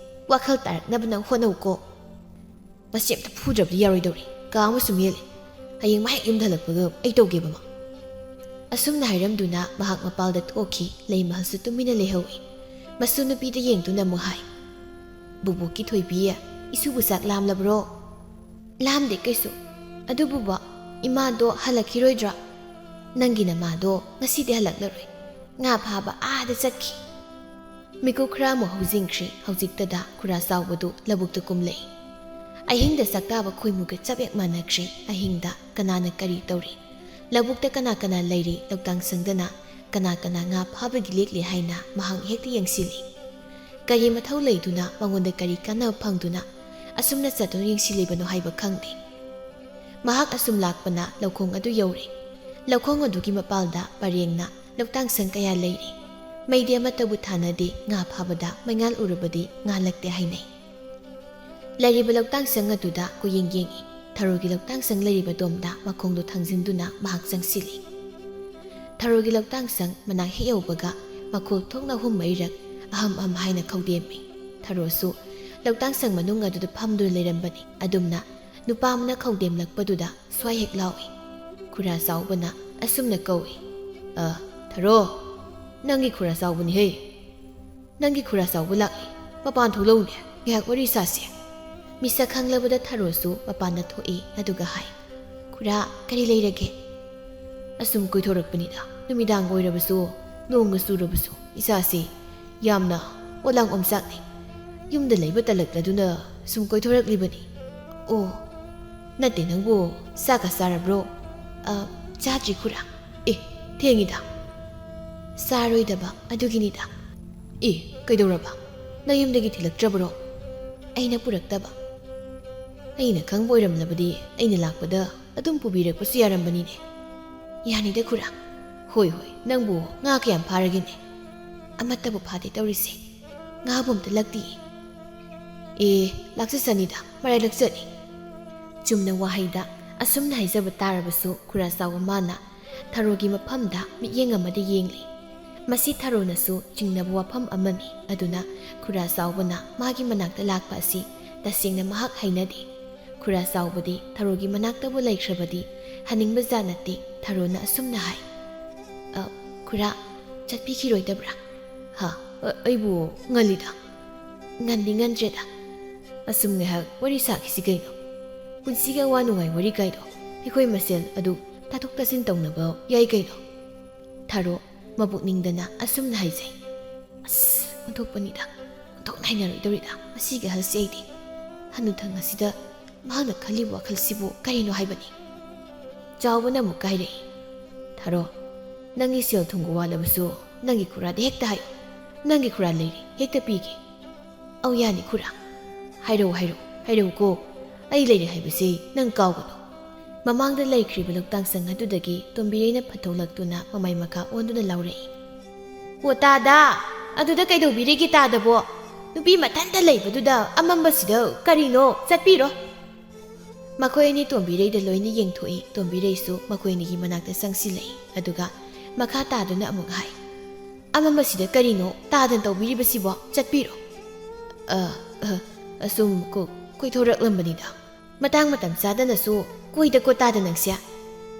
ꯋꯥꯈꯜ ꯇꯥꯔꯛꯅꯕ ꯅꯪ ꯍꯣꯠꯅꯧꯀꯣ꯫ ꯃꯁꯤ ꯑꯝꯇ ꯐꯨꯗ꯭ꯔꯕꯗꯤ ꯌꯥꯔꯣꯏꯗꯧꯔꯤ꯫ ꯀꯥ ꯑꯃꯁꯨ ꯃꯦꯜꯂꯦ꯫ ꯍꯌꯦꯡ ꯃꯥ ꯍꯦꯛ ꯌꯨꯝꯗ ꯍꯜꯂꯛꯄꯒ ꯑꯩ ꯇꯧꯒꯦꯕ ꯃꯥ꯫ ꯑꯁꯨꯝꯅ ꯍꯥꯏꯔꯝꯗꯨꯅ ꯃꯍꯥꯛ ꯃꯄꯥꯜꯗ ꯊꯣꯛꯈꯤ꯫ ꯂꯩꯃꯍꯜꯁꯨ ꯇꯨꯃꯤꯟꯅ ꯂꯩꯍꯧꯏ꯫ ꯃꯁꯨ ꯅꯨꯄꯤꯗ ꯌꯦꯡꯗꯨꯅ ꯑꯃꯨꯛ ꯍꯥꯏ, "ꯕꯨꯕꯣꯛꯀꯤ ꯊꯣꯏꯕꯤ, ꯏꯁꯨꯕꯨ ꯆꯥꯛ ꯂꯥꯝꯂꯕ꯭ꯔꯣ?" "ꯂꯥꯝꯗꯦ ꯀꯩꯁꯨ꯫ ꯑꯗꯨꯕꯨꯕ, ꯏꯃꯥꯗꯣ ꯍꯜꯂꯛꯈꯤꯔꯣꯏꯗ꯭ꯔꯥ?" "ꯅꯪꯒꯤ ꯅꯃꯥꯗꯣ ꯉꯁꯤꯗꯤ ꯍꯜꯂꯛꯂꯔꯣꯏ꯫ ꯉꯥ ꯐꯥꯕ ꯑꯥꯗ ꯆꯠꯈꯤ꯫" ꯃꯤꯀꯨꯞ ꯈꯔ ꯑꯃꯨꯛ ꯍꯧꯖꯤꯟꯈ꯭ꯔꯦ꯫ ꯍꯧꯖꯤꯛꯇꯗ ꯈꯨꯔꯥ ꯆꯥꯎꯕꯗꯨ ꯂꯧꯕꯨꯛꯇ ꯀꯨꯝꯂꯛꯏ꯫ ꯑꯍꯤꯡꯗ ꯆꯥꯛꯇꯥꯕ ꯈꯣꯏꯃꯨꯒ ꯆꯞ ꯍꯦꯛ ꯃꯥꯟꯅꯈ꯭ꯔꯦ꯫ ꯑꯍꯤꯡꯗ ꯀꯅꯥꯅ ꯀꯔꯤ ꯇꯧꯔꯤ? ꯂꯧꯕꯨꯛꯇ ꯀꯅꯥ ꯀꯅꯥ ꯂꯩꯔꯤ? ꯂꯧꯇꯥꯡ ꯁꯪꯗꯅ ꯀꯅꯥ ꯀꯅꯥ ꯉꯥ ꯐꯥꯕꯒꯤ ꯂꯦꯛꯂꯤ ꯍꯥꯏꯅ ꯃꯍꯥꯛ ꯍꯦꯛꯇ ꯌꯦꯡꯁꯤꯜꯂꯤ꯫ ꯀꯔꯤ ꯃꯊꯧ ꯂꯩꯗꯨꯅ, ꯃꯉꯣꯟꯗ ꯀꯔꯤ ꯀꯥꯟꯅꯕ ꯐꯪꯗꯨꯅ ꯑꯁꯨꯝꯅ ꯆꯠꯇꯨꯅ ꯌꯦꯡꯁꯤꯜꯂꯤꯕꯅꯣ ꯍꯥꯏꯕ ꯈꯪꯗꯦ꯫ ꯃꯍꯥꯛ ꯑꯁꯨꯝ ꯂꯥꯛꯄꯅ ꯂꯧꯈꯣꯡ ꯑꯗꯨ ꯌꯧꯔꯦ꯫ ꯂꯧꯈꯣꯡ ꯑꯗꯨꯒꯤ ꯃꯄꯥꯜꯗ ꯄꯔꯦꯡꯅ ꯂꯧꯇꯥꯡ ꯁꯪ ꯀꯌꯥ ꯂꯩꯔꯤ꯫ ꯃꯩꯗꯤ ꯑꯃꯠꯇꯕꯨ ꯊꯥꯅꯗꯦ, ꯉꯥ ꯐꯥꯕꯗ ꯃꯩꯉꯥꯜ ꯎꯔꯕꯗꯤ ꯉꯥꯜꯂꯛꯇꯦ ꯍꯥꯏꯅꯩ꯫ ꯂꯩꯔꯤꯕ ꯂꯧꯇꯥꯡꯁꯪ ꯑꯗꯨꯗ ꯀꯣꯌꯦꯡ ꯌꯦꯡꯏ꯫ ꯊꯔꯣꯒꯤ ꯂꯧꯇꯥꯡꯁꯪ ꯂꯩꯔꯤꯕ ꯗꯣꯝꯗ ꯃꯈꯣꯡꯗꯨ ꯊꯥꯡꯖꯤꯟꯗꯨꯅ ꯃꯍꯥꯛ ꯆꯪꯁꯤꯜꯂꯤ꯫ ꯊꯔꯣꯒꯤ ꯂꯧꯇꯥꯡꯁꯪ ꯃꯅꯥꯛ ꯍꯦꯛ ꯌꯧꯕꯒ ꯃꯈꯣꯜ ꯊꯣꯛꯅ ꯑꯍꯨꯝ ꯃꯔꯤꯔꯛ ꯑꯍꯝ ꯑꯍꯝ ꯍꯥꯏꯅ ꯈꯧꯗꯦꯝꯃꯤ꯫ ꯊꯔꯣꯁꯨ ꯂꯧꯇꯥꯡꯁꯪ ꯃꯅꯨꯡ ꯑꯗꯨꯗ ꯐꯝꯗꯨꯅ ꯂꯩꯔꯝꯕꯅꯤ꯫ ꯑꯗꯨꯝꯅ ꯅꯨꯄꯥ ꯑꯃꯅ ꯈꯧꯗꯦꯝꯂꯛꯄꯗꯨꯗ ꯁ꯭ꯋꯥꯏ ꯍꯦꯛ ꯂꯥꯎꯏ꯫ ꯈꯨꯔꯥ ꯆꯥꯎꯕꯅ ꯑꯁꯨꯝꯅ ꯀꯧꯏ, "ꯑ, ꯊꯔꯣ, ꯅꯪꯒꯤ ꯈꯨꯔꯥ ꯆꯥꯎꯕꯅꯤꯍꯦ꯫ ꯅꯪꯒꯤ ꯈꯨꯔꯥ ꯆꯥꯎꯕ ꯂꯥꯛꯂꯤ꯫ ꯃꯄꯥꯟ ꯊꯣꯛꯂꯛꯎꯅꯦ, ꯉꯥꯏꯍꯥꯛ ꯋꯥꯔꯤ ꯁꯥꯁꯦ꯫" ꯃꯤꯁꯛ ꯈꯪꯂꯕꯗ ꯊꯔꯣꯁꯨ ꯃꯄꯥꯟꯗ ꯊꯣꯛꯏ꯫ ꯑꯗꯨꯒ ꯍꯥꯏ, "ꯈꯨꯔꯥ, ꯀꯔꯤ ꯂꯩꯔꯒꯦ?" "ꯑꯁꯨꯝ ꯀꯣꯏꯊꯣꯔꯛꯄꯅꯤꯗ꯫ ꯅꯨꯃꯤꯗꯥꯡ ꯑꯣꯏꯔꯕꯁꯨ, ꯅꯣꯡꯒ ꯆꯨꯔꯕꯁꯨ, ꯏꯁꯥꯁꯤ ꯌꯥꯝꯅ ꯄꯣꯂꯥꯡ ꯑꯣꯝꯆꯥꯛꯅꯩ꯫ ꯌꯨꯝꯗ ꯂꯩꯕ ꯇꯜꯂꯛꯂꯗꯨꯅ ꯁꯨꯝ ꯀꯣꯏꯊꯣꯔꯛꯂꯤꯕꯅꯤ꯫" "ꯑꯣ, ꯅꯠꯇꯦ, ꯅꯪꯕꯨ ꯆꯥꯛꯀ ꯆꯥꯔꯕ꯭ꯔꯣ?" "ꯑ, ꯆꯥꯗ꯭ꯔꯤ ꯈꯨꯔꯥ꯫" "ꯑꯦ, ꯊꯦꯡꯉꯤꯗ꯫" "ꯆꯥꯔꯣꯏꯗꯕ ꯑꯗꯨꯒꯤꯅꯤꯗ꯫" "ꯑꯦ, ꯀꯩꯗꯧꯔꯕ? ꯅꯌꯨꯝꯗꯒꯤ ꯊꯤꯜꯂꯛꯇ꯭ꯔꯕꯔꯣ?" "ꯑꯩꯅ ꯄꯨꯔꯛꯇꯕ꯫" "ꯑꯩꯅ ꯈꯪꯕ ꯑꯣꯏꯔꯝꯂꯕꯗꯤ ꯑꯩꯅ ꯂꯥꯛꯄꯗ ꯑꯗꯨꯝ ꯄꯨꯕꯤꯔꯛꯄꯁꯨ ꯌꯥꯔꯝꯕꯅꯤꯅꯦ꯫" "ꯌꯥꯅꯤꯗ ꯈꯨꯔꯥ꯫" "ꯍꯣꯏ, ꯍꯣꯏ, ꯅꯪꯕꯨ ꯉꯥ ꯀꯌꯥꯝ ꯐꯥꯔꯒꯦꯅꯦ?" "ꯑꯃꯠꯇꯕꯨ ꯐꯥꯗꯦ ꯇꯧꯔꯤꯁꯦ꯫ ꯉꯥꯕꯨ ꯑꯝꯇ ꯂꯛꯇꯤꯌꯦ꯫" "ꯑꯦ, ꯂꯥꯛꯆꯁꯅꯤꯗ, ꯃꯔꯥꯏ ꯂꯛꯆꯅꯤ꯫" ꯆꯨꯝꯅ ꯋꯥꯍꯩꯗ ꯑꯁꯨꯝꯅ ꯍꯥꯏꯖꯕ ꯇꯥꯔꯕꯁꯨ, ꯈꯨꯔꯥ ꯆꯥꯎꯕ ꯃꯥꯅ ꯊꯔꯣꯒꯤ ꯃꯐꯝꯗ ꯃꯤꯠꯌꯦꯡ ꯑꯃꯗ ꯌꯦꯡꯂꯤ꯫ ꯃꯁꯤ ꯊꯔꯣꯅꯁꯨ ꯆꯤꯡꯅꯕ ꯋꯥꯐꯝ ꯑꯃꯅꯤ꯫ ꯑꯗꯨꯅ ꯈꯨꯔꯥ ꯆꯥꯎꯕꯅ ꯃꯥꯒꯤ ꯃꯅꯥꯛꯇ ꯂꯥꯛꯄ ꯑꯁꯤ ꯇꯁꯦꯡꯅ ꯃꯍꯥꯛ ꯍꯩꯅꯗꯦ꯫ ꯈꯨꯔꯥ ꯆꯥꯎꯕꯗꯤ ꯊꯔꯣꯒꯤ ꯃꯅꯥꯛꯇꯕꯨ ꯂꯩꯈ꯭ꯔꯕꯗꯤ ꯍꯟꯅꯤꯡꯕ ꯖꯥꯠ ꯅꯠꯇꯦ꯫ ꯊꯔꯣꯅ ꯑꯁꯨꯝꯅ ꯍꯥꯏ, "ꯑ, ꯈꯨꯔꯥ, ꯆꯠꯄꯤꯈꯤꯔꯣꯏꯗꯕ꯭ꯔꯥ?" "ꯍꯥ? ꯑ, ꯑꯩꯕꯨ ꯉꯜꯂꯤꯗ꯫" "ꯉꯟꯗꯤ ꯉꯟꯗ꯭ꯔꯦꯗ꯫ ꯑꯁꯨꯝ ꯉꯥꯏꯍꯥꯛ ꯋꯥꯔꯤ ꯁꯥꯈꯤꯁꯤ ꯀꯩꯅꯣ꯫ ꯄꯨꯟꯁꯤꯒꯤ ꯑꯋꯥ ꯅꯨꯡꯉꯥꯏ ꯋꯥꯔꯤ ꯀꯥꯏꯗꯣ ꯑꯩꯈꯣꯏ ꯃꯁꯦꯜ ꯑꯗꯨ ꯇꯥꯊꯣꯛ ꯇꯥꯁꯤꯟ ꯇꯧꯅꯕ ꯌꯥꯏ ꯀꯩꯅꯣ꯫" ꯊꯔꯣ ꯃꯕꯨꯛ ꯅꯤꯡꯗꯅ ꯑꯁꯨꯝꯅ ꯍꯥꯏꯖꯩ, "ꯑꯁ, ꯑꯣꯟꯊꯣꯛꯄꯅꯤꯗ, ꯑꯣꯟꯊꯣꯛꯅ ꯍꯩꯅꯔꯣꯏꯗꯧꯔꯤꯗ ꯃꯁꯤꯒꯤ ꯑꯍꯜꯁꯦ ꯑꯩꯗꯤ꯫ ꯍꯅꯨꯊꯪ ꯑꯁꯤꯗ ꯃꯍꯥꯛꯅ ꯈꯜꯂꯤꯕ ꯋꯥꯈꯜꯁꯤꯕꯨ ꯀꯔꯤꯅꯣ ꯍꯥꯏꯕꯅꯤ?" ꯆꯥꯎꯕꯅ ꯑꯃꯨꯛꯀ ꯍꯥꯏꯔꯛꯏ, "ꯊꯔꯣ, ꯅꯪꯒꯤ ꯁꯦꯜ ꯊꯨꯝꯒ ꯋꯥꯠꯂꯕꯁꯨ ꯅꯪꯒꯤ ꯈꯨꯔꯥꯗ ꯍꯦꯛꯇ ꯍꯥꯏꯌꯨ꯫ ꯅꯪꯒꯤ ꯈꯨꯔꯥ ꯂꯩꯔꯦ, ꯍꯦꯛꯇ ꯄꯤꯒꯦ꯫" "ꯑꯧ, ꯌꯥꯅꯤ ꯈꯨꯔꯥ꯫ ꯍꯥꯏꯔꯛꯎ, ꯍꯥꯏꯔꯛꯎ, ꯍꯥꯏꯔꯛꯎꯀꯣ꯫ ꯑꯩ ꯂꯩꯔꯦ ꯍꯥꯏꯕꯁꯤ ꯅꯪ ꯀꯥꯎꯒꯅꯨ꯫" ꯃꯃꯥꯡꯗ ꯂꯩꯈ꯭ꯔꯤꯕ ꯂꯧꯇꯥꯡꯁꯪ ꯑꯗꯨꯗꯒꯤ ꯇꯣꯝꯕꯤꯔꯩꯅ ꯐꯠꯊꯣꯛꯂꯛꯇꯨꯅ ꯃꯃꯥꯏ ꯃꯈꯥ ꯑꯣꯟꯗꯨꯅ ꯂꯥꯎꯔꯛꯏ, "ꯑꯣ ꯇꯥꯗ, ꯑꯗꯨꯗ ꯀꯩꯗꯧꯕꯤꯔꯤꯒꯦ ꯇꯥꯗꯕꯣ?" ꯅꯨꯄꯤ ꯃꯊꯟꯇ ꯂꯩꯕꯗꯨꯗ ꯑꯃꯝꯕꯁꯤꯗ ꯀꯔꯤꯅꯣ? ꯆꯠꯄꯤꯔꯣ!" ꯃꯈꯣꯏ ꯑꯅꯤ ꯇꯣꯝꯕꯤꯔꯩꯗ ꯂꯣꯏꯅ ꯌꯦꯡꯊꯣꯛꯏ꯫ ꯇꯣꯝꯕꯤꯔꯩꯁꯨ ꯃꯈꯣꯏ ꯑꯅꯤꯒꯤ ꯃꯅꯥꯛꯇ ꯆꯪꯁꯤꯜꯂꯛꯏ꯫ ꯑꯗꯨꯒ ꯃꯈꯥ ꯇꯥꯗꯨꯅ ꯑꯃꯨꯛ ꯍꯥꯏ, "ꯑꯃꯝꯕꯁꯤꯗ ꯀꯔꯤꯅꯣ ꯇꯥꯗꯅ ꯇꯧꯕꯤꯔꯤꯕꯁꯤꯕꯣ? ꯆꯠꯄꯤꯔꯣ!" "ꯑ, ꯑ, ꯑꯁꯨꯝ ꯀꯣ-, ꯀꯣꯏꯊꯣꯔꯛꯂꯝꯕꯅꯤꯗ꯫ ꯃꯇꯥꯡ ꯃꯇꯝ ꯆꯥꯗꯅꯁꯨ ꯀꯣꯏꯗꯀꯣ ꯇꯥꯗ ꯅꯪꯁꯦ꯫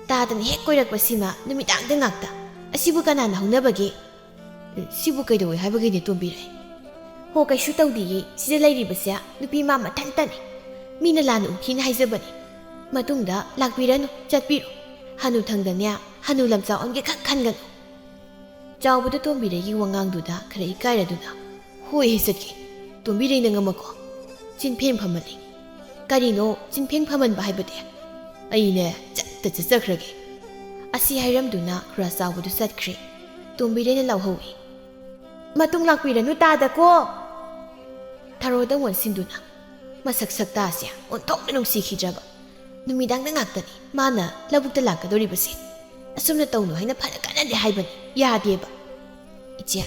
ꯇꯥꯗꯅ ꯍꯦꯛ ꯀꯣꯏꯔꯛꯄꯁꯤꯃ ꯅꯨꯃꯤꯗꯥꯡꯗ ꯉꯥꯛꯇ꯫ ꯑꯁꯤꯕꯨ ꯀꯅꯥꯅ ꯍꯧꯅꯕꯒꯦ?" "ꯁꯤꯕꯨ ꯀꯩꯗꯧꯋꯦ ꯍꯥꯏꯕꯒꯤꯅꯦ ꯇꯣꯝꯕꯤꯔꯩ?" "ꯍꯣ, ꯀꯩꯁꯨ ꯇꯧꯗꯤꯌꯦ꯫ ꯁꯤꯗ ꯂꯩꯔꯤꯕꯁꯦ ꯅꯨꯄꯤ ꯃꯥ ꯃꯊꯟꯇꯅꯤ꯫ ꯃꯤꯅ ꯂꯥꯟꯅ ꯎꯈꯤꯅ ꯍꯥꯏꯖꯕꯅꯤ꯫ ꯃꯇꯨꯡꯗ ꯂꯥꯛꯄꯤꯔꯅꯨ, ꯆꯠꯄꯤꯔꯣ꯫ ꯍꯅꯨꯊꯪꯗꯅꯦ, ꯍꯅꯨ ꯂꯝꯆꯥꯎ ꯑꯣꯟꯒꯦ ꯈꯛ ꯈꯟꯒꯅꯨ꯫" ꯆꯥꯎꯕꯗ ꯇꯣꯝꯕꯤꯔꯩꯒꯤ ꯋꯥꯉꯥꯡꯗꯨꯗ ꯈꯔ ꯏꯀꯥꯏꯔꯗꯨꯅ, "ꯍꯣꯏ, ꯍꯦ ꯆꯠꯀꯦ꯫ ꯇꯣꯝꯕꯤꯔꯩꯅ ꯉꯝꯃꯀꯣ꯫ ꯆꯤꯟꯐꯦꯡ ꯐꯝꯃꯜꯂꯤ꯫" "ꯀꯔꯤꯅꯣ ꯆꯤꯟꯐꯦꯡ ꯐꯝꯃꯟꯕ ꯍꯥꯏꯕꯗꯤ? ꯑꯩꯅꯦ ꯆꯠꯇ ꯆꯠꯆꯈ꯭ꯔꯒꯦ꯫" ꯑꯁꯤ ꯍꯥꯏꯔꯝꯗꯨꯅ ꯈꯨꯔꯥ ꯆꯥꯎꯕꯗꯨ ꯆꯠꯈ꯭ꯔꯦ꯫ ꯇꯣꯝꯕꯤꯔꯩꯅ ꯂꯥꯎꯍꯧꯏ, "ꯃꯇꯨꯡ ꯂꯥꯛꯄꯤꯔꯅꯨ ꯇꯥꯗꯀꯣ!" ꯊꯔꯣꯗ ꯑꯣꯟꯁꯤꯟꯗꯨꯅ, "ꯃꯁꯛ ꯁꯛꯇꯥꯁꯦ ꯑꯣꯟꯊꯣꯛꯅ ꯅꯨꯡꯁꯤꯈꯤꯗ꯭ꯔꯕ꯫ ꯅꯨꯃꯤꯗꯥꯡꯗ ꯉꯥꯛꯇꯅꯤ ꯃꯥꯅ ꯂꯧꯕꯨꯛꯇ ꯂꯥꯛꯀꯗꯧꯔꯤꯕꯁꯦ꯫ ꯑꯁꯨꯝꯅ ꯇꯧꯅꯨ ꯍꯥꯏꯅ ꯐꯅ ꯀꯟꯅꯗꯤ ꯍꯥꯏꯕꯅꯤ, ꯌꯥꯗꯦꯕ꯫" "ꯏꯆꯦ,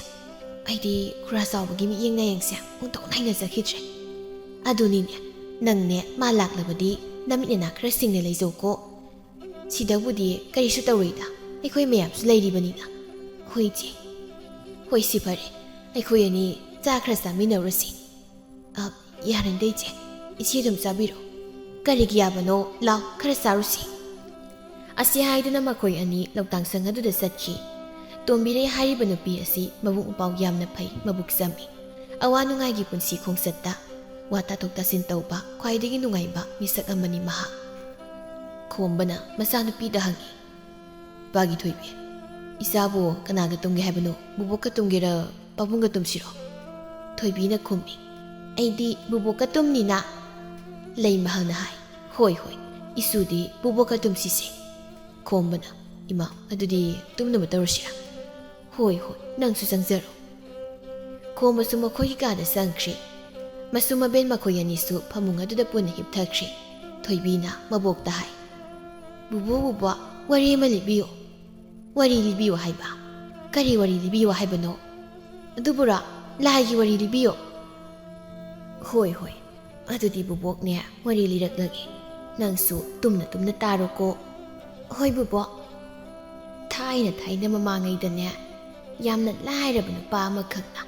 ꯑꯩꯗꯤ ꯈꯨꯔꯥ ꯆꯥꯎꯕꯒꯤ ꯃꯤꯠꯌꯦꯡ ꯅꯥꯌꯦꯡꯁꯦ ꯑꯣꯟꯊꯣꯛꯅ ꯍꯩꯅꯖꯈꯤꯗ꯭ꯔꯦ꯫ ꯑꯗꯨꯅꯤꯅꯦ, ꯅꯪꯅꯦ ꯃꯥ ꯂꯥꯛꯂꯕꯗꯤ ꯅꯃꯤꯠ ꯅꯅꯥ ꯈꯔ ꯁꯤꯡꯅ ꯂꯩꯖꯧꯀꯣ꯫ ꯁꯤꯗꯕꯨꯗꯤ ꯀꯔꯤꯁꯨ ꯇꯧꯔꯣꯏꯗ, ꯑꯩꯈꯣꯏ ꯃꯌꯥꯝꯁꯨ ꯂꯩꯔꯤꯕꯅꯤꯅ꯫" "ꯍꯣꯏ ꯏꯆꯦ꯫" "ꯍꯣꯏ, ꯁꯤ ꯐꯔꯦ꯫ ꯑꯩꯈꯣꯏ ꯑꯅꯤ ꯆꯥ ꯈꯔ ꯆꯥꯃꯤꯟꯅꯔꯨꯔꯁꯤ꯫" "ꯑ, ꯌꯥꯔꯦꯗ ꯏꯆꯦ, ꯏꯆꯦ ꯑꯗꯨꯝ ꯆꯥꯕꯤꯔꯣ꯫" "ꯀꯔꯤꯒꯤ ꯌꯥꯕꯅꯣ? ꯂꯥꯎ, ꯈꯔ ꯆꯥꯔꯨꯁꯤ꯫" ꯑꯁꯤ ꯍꯥꯏꯗꯨꯅ ꯃꯈꯣꯏ ꯑꯅꯤ ꯂꯧꯇꯥꯡ ꯁꯪ ꯑꯗꯨꯗ ꯆꯠꯈꯤ꯫ ꯇꯣꯝꯕꯤꯔꯩ ꯍꯥꯏꯔꯤꯕ ꯅꯨꯄꯤ ꯑꯁꯤ ꯃꯕꯨꯛ ꯃꯄꯥꯎ ꯌꯥꯝꯅ ꯐꯩ, ꯃꯕꯨꯛ ꯆꯝꯃꯤ꯫ ꯑꯋꯥ ꯅꯨꯡꯉꯥꯏꯒꯤ ꯄꯨꯟꯁꯤ ꯈꯣꯡꯆꯠꯇ ꯋꯥ ꯇꯥꯊꯣꯛ ꯇꯥꯁꯤꯟ ꯇꯧꯕ ꯈ꯭ꯋꯥꯏꯗꯒꯤ ꯅꯨꯡꯉꯥꯏꯕ ꯃꯤꯁꯛ ꯑꯃꯅꯤ ꯃꯍꯥꯛ꯫ ꯈꯣꯝꯕꯅ ꯃꯆꯥꯅꯨꯄꯤꯗ ꯍꯪꯉꯤ, "ꯏꯄꯥꯒꯤ ꯊꯣꯏꯕꯤ, ꯏꯆꯥꯕꯨ ꯀꯅꯥꯒ ꯇꯨꯝꯒꯦ ꯍꯥꯏꯕꯅꯣ? ꯕꯨꯕꯣꯛꯀ ꯇꯨꯝꯒꯦꯔ, ꯄꯥꯕꯨꯡꯒ ꯇꯨꯝꯁꯤꯔꯣ?" ꯊꯣꯏꯕꯤꯅ ꯈꯨꯝꯃꯤ, "ꯑꯩꯗꯤ ꯕꯨꯕꯣꯛꯀ ꯇꯨꯝꯅꯤꯅ꯫" ꯂꯩꯃꯍꯜꯅ ꯍꯥꯏ, "ꯍꯣꯏ, ꯍꯣꯏ, ꯏꯁꯨꯗꯤ ꯕꯨꯕꯣꯛꯀ ꯇꯨꯝꯁꯤꯁꯦ꯫" ꯈꯣꯝꯕꯅ, "ꯏꯃꯥ, ꯑꯗꯨꯗꯤ ꯇꯨꯝꯅꯕ ꯇꯧꯔꯁꯤꯔꯥ?" "ꯍꯣꯏ, ꯍꯣꯏ, ꯅꯪꯁꯨ ꯆꯪꯖꯔꯣ꯫" ꯈꯣꯝꯕꯁꯨ ꯃꯈꯣꯏꯒꯤ ꯀꯥꯗ ꯆꯪꯈ꯭ꯔꯦ꯫ ꯃꯁꯨ ꯃꯕꯦꯟ ꯃꯈꯣꯏ ꯑꯅꯤꯁꯨ ꯐꯃꯨꯡ ꯑꯗꯨꯗ ꯄꯨꯟꯅ ꯍꯤꯞꯊꯈ꯭ꯔꯦ꯫ ꯊꯣꯏꯕꯤꯅ ꯃꯕꯣꯛꯇ ꯍꯥꯏ, "ꯕꯨꯕꯣꯛ, ꯕꯨꯕꯣꯛ, ꯋꯥꯔꯤ ꯑꯃ ꯂꯤꯕꯤꯌꯨ꯫" "ꯋꯥꯔꯤ ꯂꯤꯕꯤꯌꯨ ꯍꯥꯏꯕ? ꯀꯔꯤ ꯋꯥꯔꯤ ꯂꯤꯕꯤꯌꯨ ꯍꯥꯏꯕꯅꯣ?" "ꯑꯗꯨꯕꯨꯔꯣ, ꯂꯥꯏꯒꯤ ꯋꯥꯔꯤ ꯂꯤꯕꯤꯌꯨ꯫" ꯍꯣꯏ, ꯍꯣꯏ, ꯑꯗꯨꯗꯤ ꯕꯨꯕꯣꯛꯅꯦ, ꯋꯥꯔꯤ ꯂꯤꯔꯛꯂꯒꯦ꯫ ꯅꯪꯁꯨ ꯇꯨꯝꯅ ꯇꯨꯝꯅ ꯇꯥꯔꯣꯀꯣ꯫ ꯍꯣꯏ ꯕꯨꯕꯣꯛ꯫ ꯊꯥꯏꯅ ꯊꯥꯏꯅ ꯃꯃꯥꯡꯉꯩꯗꯅꯦ, ꯌꯥꯝꯅ ꯂꯥꯏꯔꯕ ꯅꯨꯄꯥ ꯑꯃꯈꯛꯅ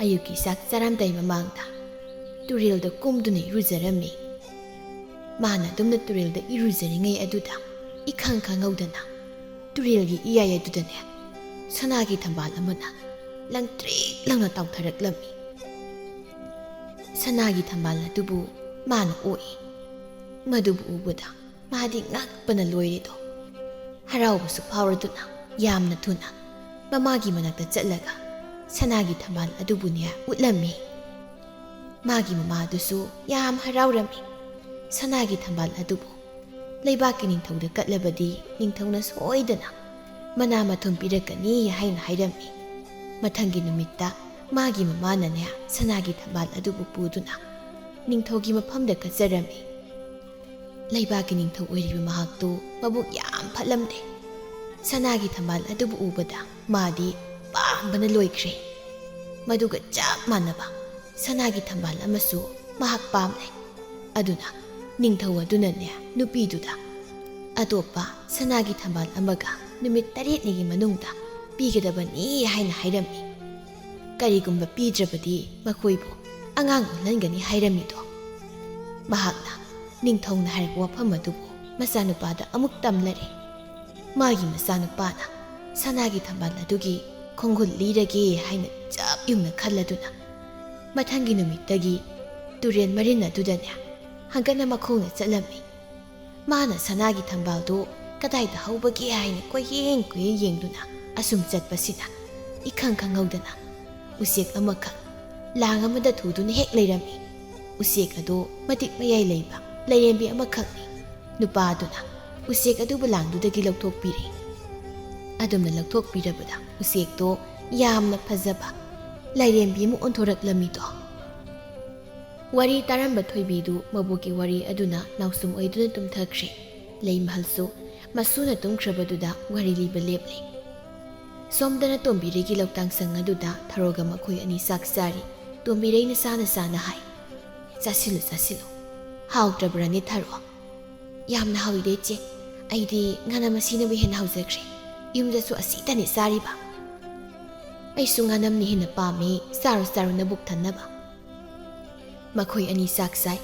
ꯑꯌꯨꯛꯀꯤ ꯆꯥꯛ ꯆꯥꯔꯝꯗꯥꯏ ꯃꯃꯥꯡꯗ ꯇꯨꯔꯦꯜꯗ ꯀꯨꯝꯗꯨꯅ ꯏꯔꯨꯖꯔꯝꯃꯤ꯫ ꯃꯥꯅ ꯑꯗꯨꯝꯅ ꯇꯨꯔꯦꯜꯗ ꯏꯔꯨꯖꯔꯤꯉꯩ ꯑꯗꯨꯗ ꯏꯈꯪ ꯈꯪꯍꯧꯗꯅ ꯇꯨꯔꯦꯜꯒꯤ ꯏꯌꯥꯏ ꯑꯗꯨꯗꯅꯦ ꯁꯅꯥꯒꯤ ꯊꯝꯕꯥꯜ ꯑꯃꯅ ꯂꯪꯇ꯭ꯔꯤꯛ ꯂꯪꯅ ꯇꯥꯎꯊꯔꯛꯂꯝꯃꯤ꯫ ꯁꯅꯥꯒꯤ ꯊꯝꯕꯥꯜ ꯑꯗꯨꯕꯨ ꯃꯥꯅ ꯑꯣꯛꯏ꯫ ꯃꯗꯨꯕꯨ ꯎꯕꯗ ꯃꯥꯗꯤ ꯉꯛꯄꯅ ꯂꯣꯏꯔꯦꯗꯣ꯫ ꯍꯔꯥꯎꯕꯁꯨ ꯐꯥꯎꯔꯗꯨꯅ ꯌꯥꯝꯅ ꯊꯨꯅ ꯃꯃꯥꯒꯤ ꯃꯅꯥꯛꯇ ꯆꯠꯂꯒ ꯁꯅꯥꯒꯤ ꯊꯝꯕꯥꯜ ꯑꯗꯨꯕꯨꯅꯦ ꯎꯠꯂꯝꯃꯤ꯫ ꯃꯥꯒꯤ ꯃꯃꯥꯗꯨꯁꯨ ꯌꯥꯝ ꯍꯔꯥꯎꯔꯝꯃꯤ꯫ ꯁꯅꯥꯒꯤ ꯊꯝꯕꯥꯜ ꯑꯗꯨꯕꯨ ꯂꯩꯕꯥꯛꯀꯤ ꯅꯤꯡꯊꯧꯗ ꯀꯠꯂꯕꯗꯤ ꯅꯤꯡꯊꯧꯅ ꯁꯣꯏꯗꯅ ꯃꯅꯥ ꯃꯊꯨꯝ ꯄꯤꯔꯛꯀꯅꯤ ꯍꯥꯏꯅ ꯍꯥꯏꯔꯝꯃꯤ꯫ ꯃꯊꯪꯒꯤ ꯅꯨꯃꯤꯠꯇ ꯃꯥꯒꯤ ꯃꯃꯥꯅꯅꯦ ꯁꯅꯥꯒꯤ ꯊꯝꯕꯥꯜ ꯑꯗꯨꯕꯨ ꯄꯨꯗꯨꯅ ꯅꯤꯡꯊꯧꯒꯤ ꯃꯐꯝꯗ ꯀꯠꯆꯔꯝꯃꯤ꯫ ꯂꯩꯕꯥꯛꯀꯤ ꯅꯤꯡꯊꯧ ꯑꯣꯏꯔꯤꯕ ꯃꯍꯥꯛꯇꯨ ꯃꯕꯨꯛ ꯌꯥꯝ ꯐꯠꯂꯝꯗꯦ꯫ ꯁꯅꯥꯒꯤ ꯊꯝꯕꯥꯜ ꯑꯗꯨꯕꯨ ꯎꯕꯗ ꯃꯥꯗꯤ ꯄꯥꯝꯕꯅ ꯂꯣꯏꯈ꯭ꯔꯦ꯫ ꯃꯗꯨꯒ ꯆꯞ ꯃꯥꯟꯅꯕ ꯁꯅꯥꯒꯤ ꯊꯝꯕꯥꯜ ꯑꯃꯁꯨ ꯃꯍꯥꯛ ꯄꯥꯝꯂꯦ꯫ ꯑꯗꯨꯅ ꯅꯤꯡꯊꯧ ꯑꯗꯨꯅꯅꯦ ꯅꯨꯄꯤꯗꯨꯗ ꯑꯇꯣꯞꯄ ꯁꯅꯥꯒꯤ ꯊꯝꯕꯥꯜ ꯑꯃꯒ ꯅꯨꯃꯤꯠ ꯇꯔꯦꯠꯅꯤꯒꯤ ꯃꯅꯨꯡꯗ ꯄꯤꯒꯗꯕꯅꯤ ꯍꯥꯏꯅ ꯍꯥꯏꯔꯝꯃꯤ꯫ ꯀꯔꯤꯒꯨꯝꯕ ꯄꯤꯗ꯭ꯔꯕꯗꯤ ꯃꯈꯣꯏꯕꯨ ꯑꯉꯥꯡ ꯑꯣꯜꯍꯟꯒꯅꯤ ꯍꯥꯏꯔꯝꯃꯤꯗꯣ꯫ ꯃꯍꯥꯛꯅ ꯅꯤꯡꯊꯧꯅ ꯍꯥꯏꯔꯛꯄ ꯋꯥꯐꯝ ꯑꯗꯨꯕꯨ ꯃꯆꯥꯅꯨꯄꯥꯗ ꯑꯃꯨꯛ ꯇꯝꯂꯔꯦ꯫ ꯃꯥꯒꯤ ꯃꯆꯥꯅꯨꯄꯥꯅ ꯁꯅꯥꯒꯤ ꯊꯝꯕꯥꯜ ꯑꯗꯨꯒꯤ ꯈꯣꯡꯒꯨꯜ ꯂꯤꯔꯒꯦ ꯍꯥꯏꯅ ꯆꯞ ꯌꯨꯡꯅ ꯈꯜꯂꯗꯨꯅ ꯃꯊꯪꯒꯤ ꯅꯨꯃꯤꯠꯇꯒꯤ ꯇꯨꯔꯦꯜ ꯃꯔꯤꯟ ꯑꯗꯨꯗꯅꯦ ꯍꯪꯒꯠꯅ ꯃꯈꯣꯡꯅ ꯆꯠꯂꯝꯃꯤ꯫ ꯃꯥꯅ ꯁꯅꯥꯒꯤ ꯊꯝꯕꯥꯜꯗꯨ ꯀꯗꯥꯏꯗ ꯍꯧꯕꯒꯦ ꯍꯥꯏꯅ ꯀꯣꯏꯌꯦꯡ ꯀꯣꯏꯌꯦꯡ ꯌꯦꯡꯗꯨꯅ ꯑꯁꯨꯝ ꯆꯠꯄꯁꯤꯗ ꯏꯈꯪ ꯈꯪꯍꯧꯗꯅ ꯎꯆꯦꯛ ꯑꯃꯈꯛ ꯂꯥꯡ ꯑꯃꯗ ꯊꯨꯗꯨꯅ ꯍꯦꯛ ꯂꯩꯔꯝꯃꯤ꯫ ꯎꯆꯦꯛ ꯑꯗꯨ ꯃꯇꯤꯛ ꯃꯌꯥꯏ ꯂꯩꯕ ꯂꯥꯏꯔꯦꯝꯕꯤ ꯑꯃꯈꯛꯅꯤ꯫ ꯅꯨꯄꯥ ꯑꯗꯨꯅ ꯎꯆꯦꯛ ꯑꯗꯨꯕꯨ ꯂꯥꯡꯗꯨꯗꯒꯤ ꯂꯧꯊꯣꯛꯄꯤꯔꯦ꯫ ꯑꯗꯨꯝꯅ ꯂꯧꯊꯣꯛꯄꯤꯔꯕꯗ ꯎꯆꯦꯛꯇꯣ ꯌꯥꯝꯅ ꯐꯖꯕ ꯂꯥꯏꯔꯦꯝꯕꯤ ꯑꯃ ꯑꯣꯟꯊꯣꯔꯛꯂꯝꯃꯤꯗꯣ꯫ ꯋꯥꯔꯤ ꯇꯥꯔꯝꯕ ꯊꯣꯏꯕꯤꯗꯨ ꯃꯕꯣꯛꯀꯤ ꯋꯥꯔꯤ ꯑꯗꯨꯅ ꯅꯥꯎꯁꯨꯝ ꯑꯣꯏꯗꯨꯅ ꯇꯨꯝꯊꯈ꯭ꯔꯦ꯫ ꯂꯩꯃꯍꯜꯁꯨ ꯃꯁꯨꯅ ꯇꯨꯝꯈ꯭ꯔꯕꯗꯨꯗ ꯋꯥꯔꯤ ꯂꯤꯕ ꯂꯦꯞꯂꯦ꯫ ꯁꯣꯝꯗꯅ ꯇꯣꯝꯕꯤꯔꯩꯒꯤ ꯂꯧꯇꯥꯡ ꯁꯪ ꯑꯗꯨꯗ ꯊꯔꯣꯒ ꯃꯈꯣꯏ ꯑꯅꯤ ꯆꯥꯛ ꯆꯥꯔꯤ꯫ ꯇꯣꯝꯕꯤꯔꯩꯅ ꯆꯥꯅ ꯆꯥꯅ ꯍꯥꯏ, "ꯆꯥꯁꯤꯜꯂꯨ, ꯆꯥꯁꯤꯜꯂꯨ꯫ ꯍꯥꯎꯇ꯭ꯔꯕ꯭ꯔꯅꯦ ꯊꯔꯣ?" "ꯌꯥꯝꯅ ꯍꯥꯎꯏꯗ ꯏꯆꯦ꯫ ꯑꯩꯗꯤ ꯉꯥꯅꯝ ꯑꯁꯤꯅꯕꯨ ꯍꯦꯟꯅ ꯍꯥꯎꯖꯈ꯭ꯔꯦ꯫ ꯌꯨꯝꯗꯁꯨ ꯑꯁꯤꯇꯅꯤ ꯆꯥꯔꯤꯕ꯫" "ꯑꯩꯁꯨ ꯉꯥꯅꯝꯅ ꯍꯦꯟꯅ ꯄꯥꯝꯃꯦ꯫ ꯆꯥꯔꯣ, ꯆꯥꯔꯣ, ꯅꯕꯨꯛ ꯊꯟꯅꯕ꯫" ꯃꯈꯣꯏ ꯑꯅꯤ ꯆꯥꯛ ꯆꯥꯏ꯫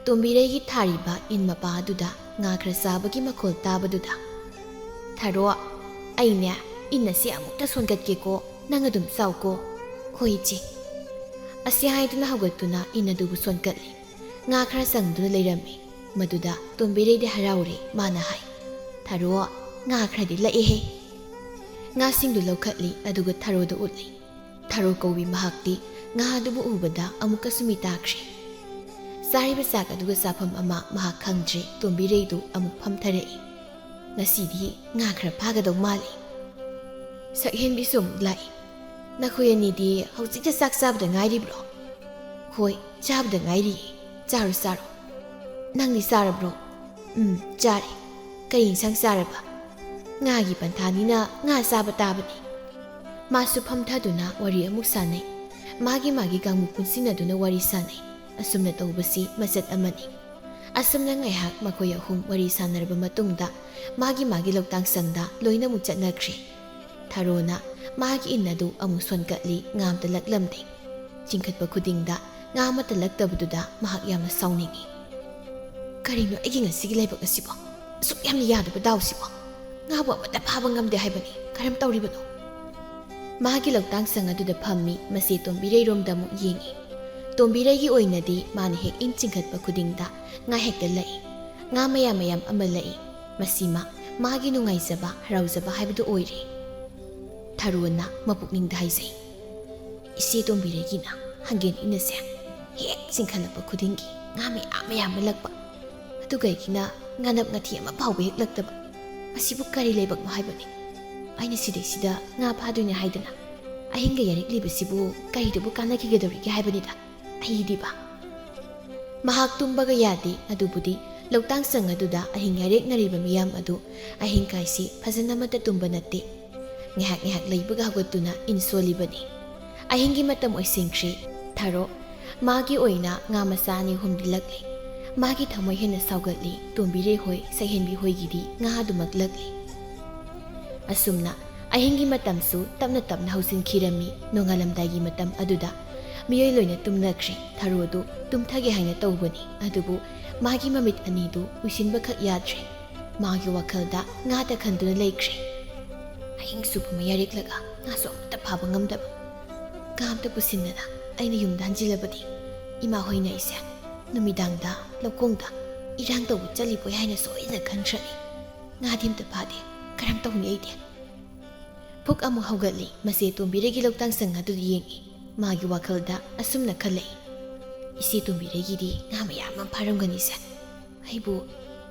ꯇꯣꯝꯕꯤꯔꯩꯒꯤ ꯊꯥꯔꯤꯕ ꯏꯟ ꯃꯄꯥ ꯑꯗꯨꯗ ꯉꯥ ꯈꯔ ꯆꯥꯕꯒꯤ ꯃꯈꯣꯜ ꯇꯥꯕꯗꯨꯗ, "ꯊꯔꯣ, ꯑꯩꯅꯦ ꯏꯟ ꯑꯁꯤ ꯑꯃꯨꯛꯇ ꯁꯣꯟꯒꯠꯀꯦꯀꯣ, ꯅꯪ ꯑꯗꯨꯝ ꯆꯥꯎꯀꯣ꯫" "ꯍꯣꯏ ꯏꯆꯦ꯫" ꯑꯁꯤ ꯍꯥꯏꯗꯨꯅ ꯍꯧꯒꯠꯇꯨꯅ ꯏꯟ ꯑꯗꯨꯕꯨ ꯁꯣꯟꯀꯠꯂꯤ꯫ ꯉꯥ ꯈꯔ ꯆꯪꯗꯨꯅ ꯂꯩꯔꯝꯃꯤ꯫ ꯃꯗꯨꯗ ꯇꯣꯝꯕꯤꯔꯩꯗꯤ ꯍꯔꯥꯎꯔꯦ꯫ ꯃꯥꯅ ꯍꯥꯏ, "ꯊꯔꯣ, ꯉꯥ ꯈꯔꯗꯤ ꯂꯛꯑꯦꯍꯦ꯫" ꯉꯥꯁꯤꯡꯗꯨ ꯂꯧꯈꯠꯂꯤ, ꯑꯗꯨꯒ ꯊꯔꯣꯗ ꯎꯠꯂꯤ꯫ ꯊꯔꯣ ꯀꯧꯕꯤ ꯃꯍꯥꯛꯇꯤ ꯉꯥ ꯑꯗꯨꯕꯨ ꯎꯕꯗ ꯑꯃꯨꯛꯀꯁꯨ ꯃꯤ ꯇꯥꯈ꯭ꯔꯦ꯫ ꯆꯥꯔꯤꯕ ꯆꯥꯛ ꯑꯗꯨꯒ ꯆꯥꯐꯝ ꯑꯃ ꯃꯍꯥꯛ ꯈꯪꯗ꯭ꯔꯦ꯫ ꯇꯣꯝꯕꯤꯔꯩꯗꯨ ꯑꯃꯨꯛ ꯐꯝꯊꯔꯛꯏ꯫ "ꯉꯁꯤꯗꯤ ꯉꯥ ꯈꯔ ꯐꯥꯒꯗꯧ ꯃꯥꯜꯂꯤ꯫" ꯁꯛꯍꯦꯟꯕꯤꯁꯨ ꯑꯃꯨꯛ ꯂꯥꯛꯏ꯫ "ꯅꯈꯣꯏ ꯑꯅꯤꯗꯤ ꯍꯧꯖꯤꯛꯇ ꯆꯥꯛ ꯆꯥꯕꯗ ꯉꯥꯏꯔꯤꯕ꯭ꯔꯣ?" "ꯍꯣꯏ, ꯆꯥꯕꯗ ꯉꯥꯏꯔꯤꯌꯦ꯫ ꯆꯥꯔꯣ, ꯆꯥꯔꯣ꯫ ꯅꯪꯗꯤ ꯆꯥꯔꯕ꯭ꯔꯣ?" "ꯎꯝ, ꯆꯥꯔꯦ꯫ ꯀꯔꯤ ꯏꯟꯁꯥꯡ ꯆꯥꯔꯕ?" "ꯉꯥꯒꯤ ꯄꯟꯊꯥꯅꯤꯅ ꯉꯥ ꯆꯥꯕ ꯇꯥꯕꯅꯤ꯫" ꯃꯥꯁꯨ ꯐꯝꯊꯗꯨꯅ ꯋꯥꯔꯤ ꯑꯃꯨꯛ ꯁꯥꯟꯅꯩ꯫ ꯃꯥꯒꯤ ꯃꯥꯒꯤ ꯀꯥꯡꯃꯨꯛ ꯄꯨꯟꯁꯤꯟꯅꯗꯨꯅ ꯋꯥꯔꯤ ꯁꯥꯟꯅꯩ꯫ ꯑꯁꯨꯝꯅ ꯇꯧꯕꯁꯤ ꯃꯆꯠ ꯑꯃꯅꯤ꯫ ꯑꯁꯨꯝꯅ ꯉꯥꯏꯍꯥꯛ ꯃꯈꯣꯏ ꯑꯍꯨꯝ ꯋꯥꯔꯤ ꯁꯥꯟꯅꯔꯕ ꯃꯇꯨꯡꯗ ꯃꯥꯒꯤ ꯃꯥꯒꯤ ꯂꯧꯇꯥꯡ ꯁꯪꯗ ꯂꯣꯏꯅꯃꯛ ꯆꯠꯅꯈ꯭ꯔꯦ꯫ ꯊꯔꯣꯅ ꯃꯥꯒꯤ ꯏꯟ ꯑꯗꯨ ꯑꯃꯨꯛ ꯁꯣꯟꯀꯠꯂꯤ, ꯉꯥ ꯑꯝꯇ ꯂꯛꯂꯝꯗꯦ꯫ ꯆꯤꯡꯈꯠꯄ ꯈꯨꯗꯤꯡꯗ ꯉꯥ ꯑꯃꯠꯇ ꯂꯛꯇꯕꯗꯨꯗ ꯃꯍꯥꯛ ꯌꯥꯝꯅ ꯁꯥꯎꯅꯤꯡꯏ꯫ "ꯀꯔꯤꯅꯣ ꯑꯩꯒꯤ ꯉꯁꯤꯒꯤ ꯂꯥꯏꯕꯛ ꯑꯁꯤꯕꯣ? ꯑꯁꯨꯛ ꯌꯥꯝꯅ ꯌꯥꯗꯕ ꯗꯥꯎꯁꯤꯕꯣ? ꯉꯥꯕꯨ ꯑꯃꯠꯇ ꯐꯥꯕ ꯉꯝꯗꯦ ꯍꯥꯏꯕꯅꯤ꯫ ꯀꯔꯝ ꯇꯧꯔꯤꯕꯅꯣ?" ꯃꯥꯒꯤ ꯂꯧꯇꯥꯡ ꯁꯪ ꯑꯗꯨꯗ ꯐꯝꯃꯤ꯫ ꯃꯁꯦ ꯇꯣꯝꯕꯤꯔꯩꯔꯣꯝꯗ ꯑꯃꯨꯛ ꯌꯦꯡꯏ꯫ ꯇꯣꯝꯕꯤꯔꯩꯒꯤ ꯑꯣꯏꯅꯗꯤ ꯃꯥꯅ ꯍꯦꯛ ꯏꯟ ꯆꯤꯡꯈꯠꯄ ꯈꯨꯗꯤꯡꯗ ꯉꯥ ꯍꯦꯛꯇ ꯂꯛꯏ꯫ ꯉꯥ ꯃꯌꯥꯝ ꯃꯌꯥꯝ ꯑꯃ ꯂꯛꯏ꯫ ꯃꯁꯤꯃ ꯃꯥꯒꯤ ꯅꯨꯡꯉꯥꯏꯖꯕ, ꯍꯔꯥꯎꯖꯕ ꯍꯥꯏꯕꯗꯨ ꯑꯣꯏꯔꯦ꯫ ꯊꯔꯣꯅ ꯃꯄꯨꯛꯅꯤꯡꯗ ꯍꯥꯏꯖꯩ, "ꯏꯆꯦ ꯇꯣꯝꯕꯤꯔꯩꯒꯤꯅ ꯍꯪꯒꯦꯟ ꯏꯟ ꯑꯁꯦ ꯍꯦꯛ ꯆꯤꯡꯈꯠꯂꯛꯄ ꯈꯨꯗꯤꯡꯒꯤ ꯉꯥ ꯃꯌꯥꯝ ꯃꯌꯥꯝ ꯑꯃ ꯂꯛꯄ꯫ ꯑꯗꯨꯒ ꯑꯩꯒꯤꯅ ꯉꯥꯅꯞ ꯉꯥꯊꯤ ꯑꯃ ꯐꯥꯎꯕ ꯍꯦꯛ ꯂꯛꯇꯕ꯫ ꯃꯁꯤꯕꯨ ꯀꯔꯤ ꯂꯥꯏꯕꯛꯅꯣ ꯍꯥꯏꯕꯅꯤ? ꯑꯩꯅ ꯁꯤꯗꯩꯁꯤꯗ ꯉꯥ ꯐꯥꯗꯣꯏꯅꯦ ꯍꯥꯏꯗꯅ ꯑꯍꯤꯡꯒ ꯌꯥꯔꯤꯛꯂꯤꯕꯁꯤꯕꯨ ꯀꯔꯤꯗꯕꯨ ꯀꯥꯟꯅꯈꯤꯒꯗꯧꯔꯤꯒꯦ ꯍꯥꯏꯕꯅꯤꯗ꯫ ꯑꯩꯗꯤꯕ꯫" ꯃꯍꯥꯛ ꯇꯨꯝꯕꯒ ꯌꯥꯗꯦ꯫ ꯑꯗꯨꯕꯨꯗꯤ ꯂꯧꯇꯥꯡ ꯁꯪ ꯑꯗꯨꯗ ꯑꯍꯤꯡ ꯌꯥꯔꯦꯛꯅꯔꯤꯕ ꯃꯤꯌꯥꯝ ꯑꯗꯨ ꯑꯍꯤꯡ ꯀꯥꯏꯁꯤ ꯐꯖꯅ ꯑꯃꯠꯇ ꯇꯨꯝꯕ ꯅꯠꯇꯦ꯫ ꯉꯥꯏꯍꯥꯛ ꯉꯥꯏꯍꯥꯛ ꯂꯩꯕꯒ ꯍꯧꯒꯠꯇꯨꯅ ꯏꯟ ꯁꯣꯜꯂꯤꯕꯅꯤ꯫ ꯑꯍꯤꯡꯒꯤ ꯃꯇꯝ ꯑꯣꯏꯁꯤꯟꯈ꯭ꯔꯦ꯫ ꯊꯔꯣ, ꯃꯥꯒꯤ ꯑꯣꯏꯅ ꯉꯥ ꯃꯆꯥ ꯑꯅꯤ ꯑꯍꯨꯝꯗꯤ ꯂꯛꯂꯦ꯫ ꯃꯥꯒꯤ ꯊꯃꯣꯏ ꯍꯦꯟꯅ ꯁꯥꯎꯒꯠꯂꯤ꯫ ꯇꯣꯝꯕꯤꯔꯩ ꯍꯣꯏ, ꯁꯛꯍꯦꯟꯕꯤ ꯍꯣꯏꯒꯤꯗꯤ ꯉꯥ ꯑꯗꯨꯃꯛ ꯂꯛꯂꯦ꯫ ꯑꯁꯨꯝꯅ ꯑꯍꯤꯡꯒꯤ ꯃꯇꯝꯁꯨ ꯇꯞꯅ ꯇꯞꯅ ꯍꯧꯖꯤꯟꯈꯤꯔꯝꯃꯤ꯫ ꯅꯣꯡꯉꯥꯜꯂꯝꯗꯥꯏꯒꯤ ꯃꯇꯝ ꯑꯗꯨꯗ ꯃꯤꯑꯣꯏ ꯂꯣꯏꯅ ꯇꯨꯝꯅꯈ꯭ꯔꯦ꯫ ꯊꯔꯣꯗꯨ ꯇꯨꯝꯊꯒꯦ ꯍꯥꯏꯅ ꯇꯧꯕꯅꯤ, ꯑꯗꯨꯕꯨ ꯃꯥꯒꯤ ꯃꯃꯤꯠ ꯑꯅꯤꯗꯨ ꯎꯏꯁꯤꯟꯕꯈꯛ ꯌꯥꯗ꯭ꯔꯦ꯫ ꯃꯥꯒꯤ ꯋꯥꯈꯜꯗ ꯉꯥꯇ ꯈꯟꯗꯨꯅ ꯂꯩꯈ꯭ꯔꯦ꯫ ꯑꯍꯤꯡ ꯆꯨꯞꯄ ꯑꯃ ꯌꯥꯔꯦꯛꯂꯒ ꯉꯥꯁꯨ ꯑꯃꯠꯇ ꯐꯥꯕ ꯉꯝꯗꯕ꯫ ꯉꯥ ꯑꯝꯇ ꯄꯨꯁꯤꯟꯗꯅ ꯑꯩꯅ ꯌꯨꯝꯗ ꯍꯟꯖꯤꯜꯂꯕꯗꯤ ꯏꯃꯥ ꯍꯣꯏꯅ ꯑꯩꯁꯦ ꯅꯨꯃꯤꯗꯥꯡꯗ ꯂꯧꯈꯣꯡꯗ ꯏꯔꯥꯡ ꯇꯧꯕ ꯆꯠꯂꯤꯕꯣꯏ ꯍꯥꯏꯅ ꯁꯣꯏꯗꯅ ꯈꯟꯈ꯭ꯔꯅꯤ꯫ ꯉꯥꯗꯤ ꯑꯝꯇ ꯐꯥꯗꯦ, ꯀꯔꯝ ꯇꯧꯅꯤ ꯑꯩꯗꯤ? ꯐꯨꯛ ꯑꯃꯨꯛ ꯍꯧꯒꯠꯂꯤ꯫ ꯃꯆꯦ ꯇꯣꯝꯕꯤꯔꯩꯒꯤ ꯂꯧꯇꯥꯡ ꯁꯪ ꯑꯗꯨ ꯌꯦꯡꯏ꯫ ꯃꯥꯒꯤ ꯋꯥꯈꯜꯗ ꯑꯁꯨꯝꯅ ꯈꯜꯂꯛꯏ, "ꯏꯆꯦ ꯇꯣꯝꯕꯤꯔꯩꯒꯤꯗꯤ ꯉꯥ ꯃꯌꯥꯝ ꯑꯃ ꯐꯥꯔꯝꯒꯅꯤꯁꯦ꯫ ꯑꯩꯕꯨ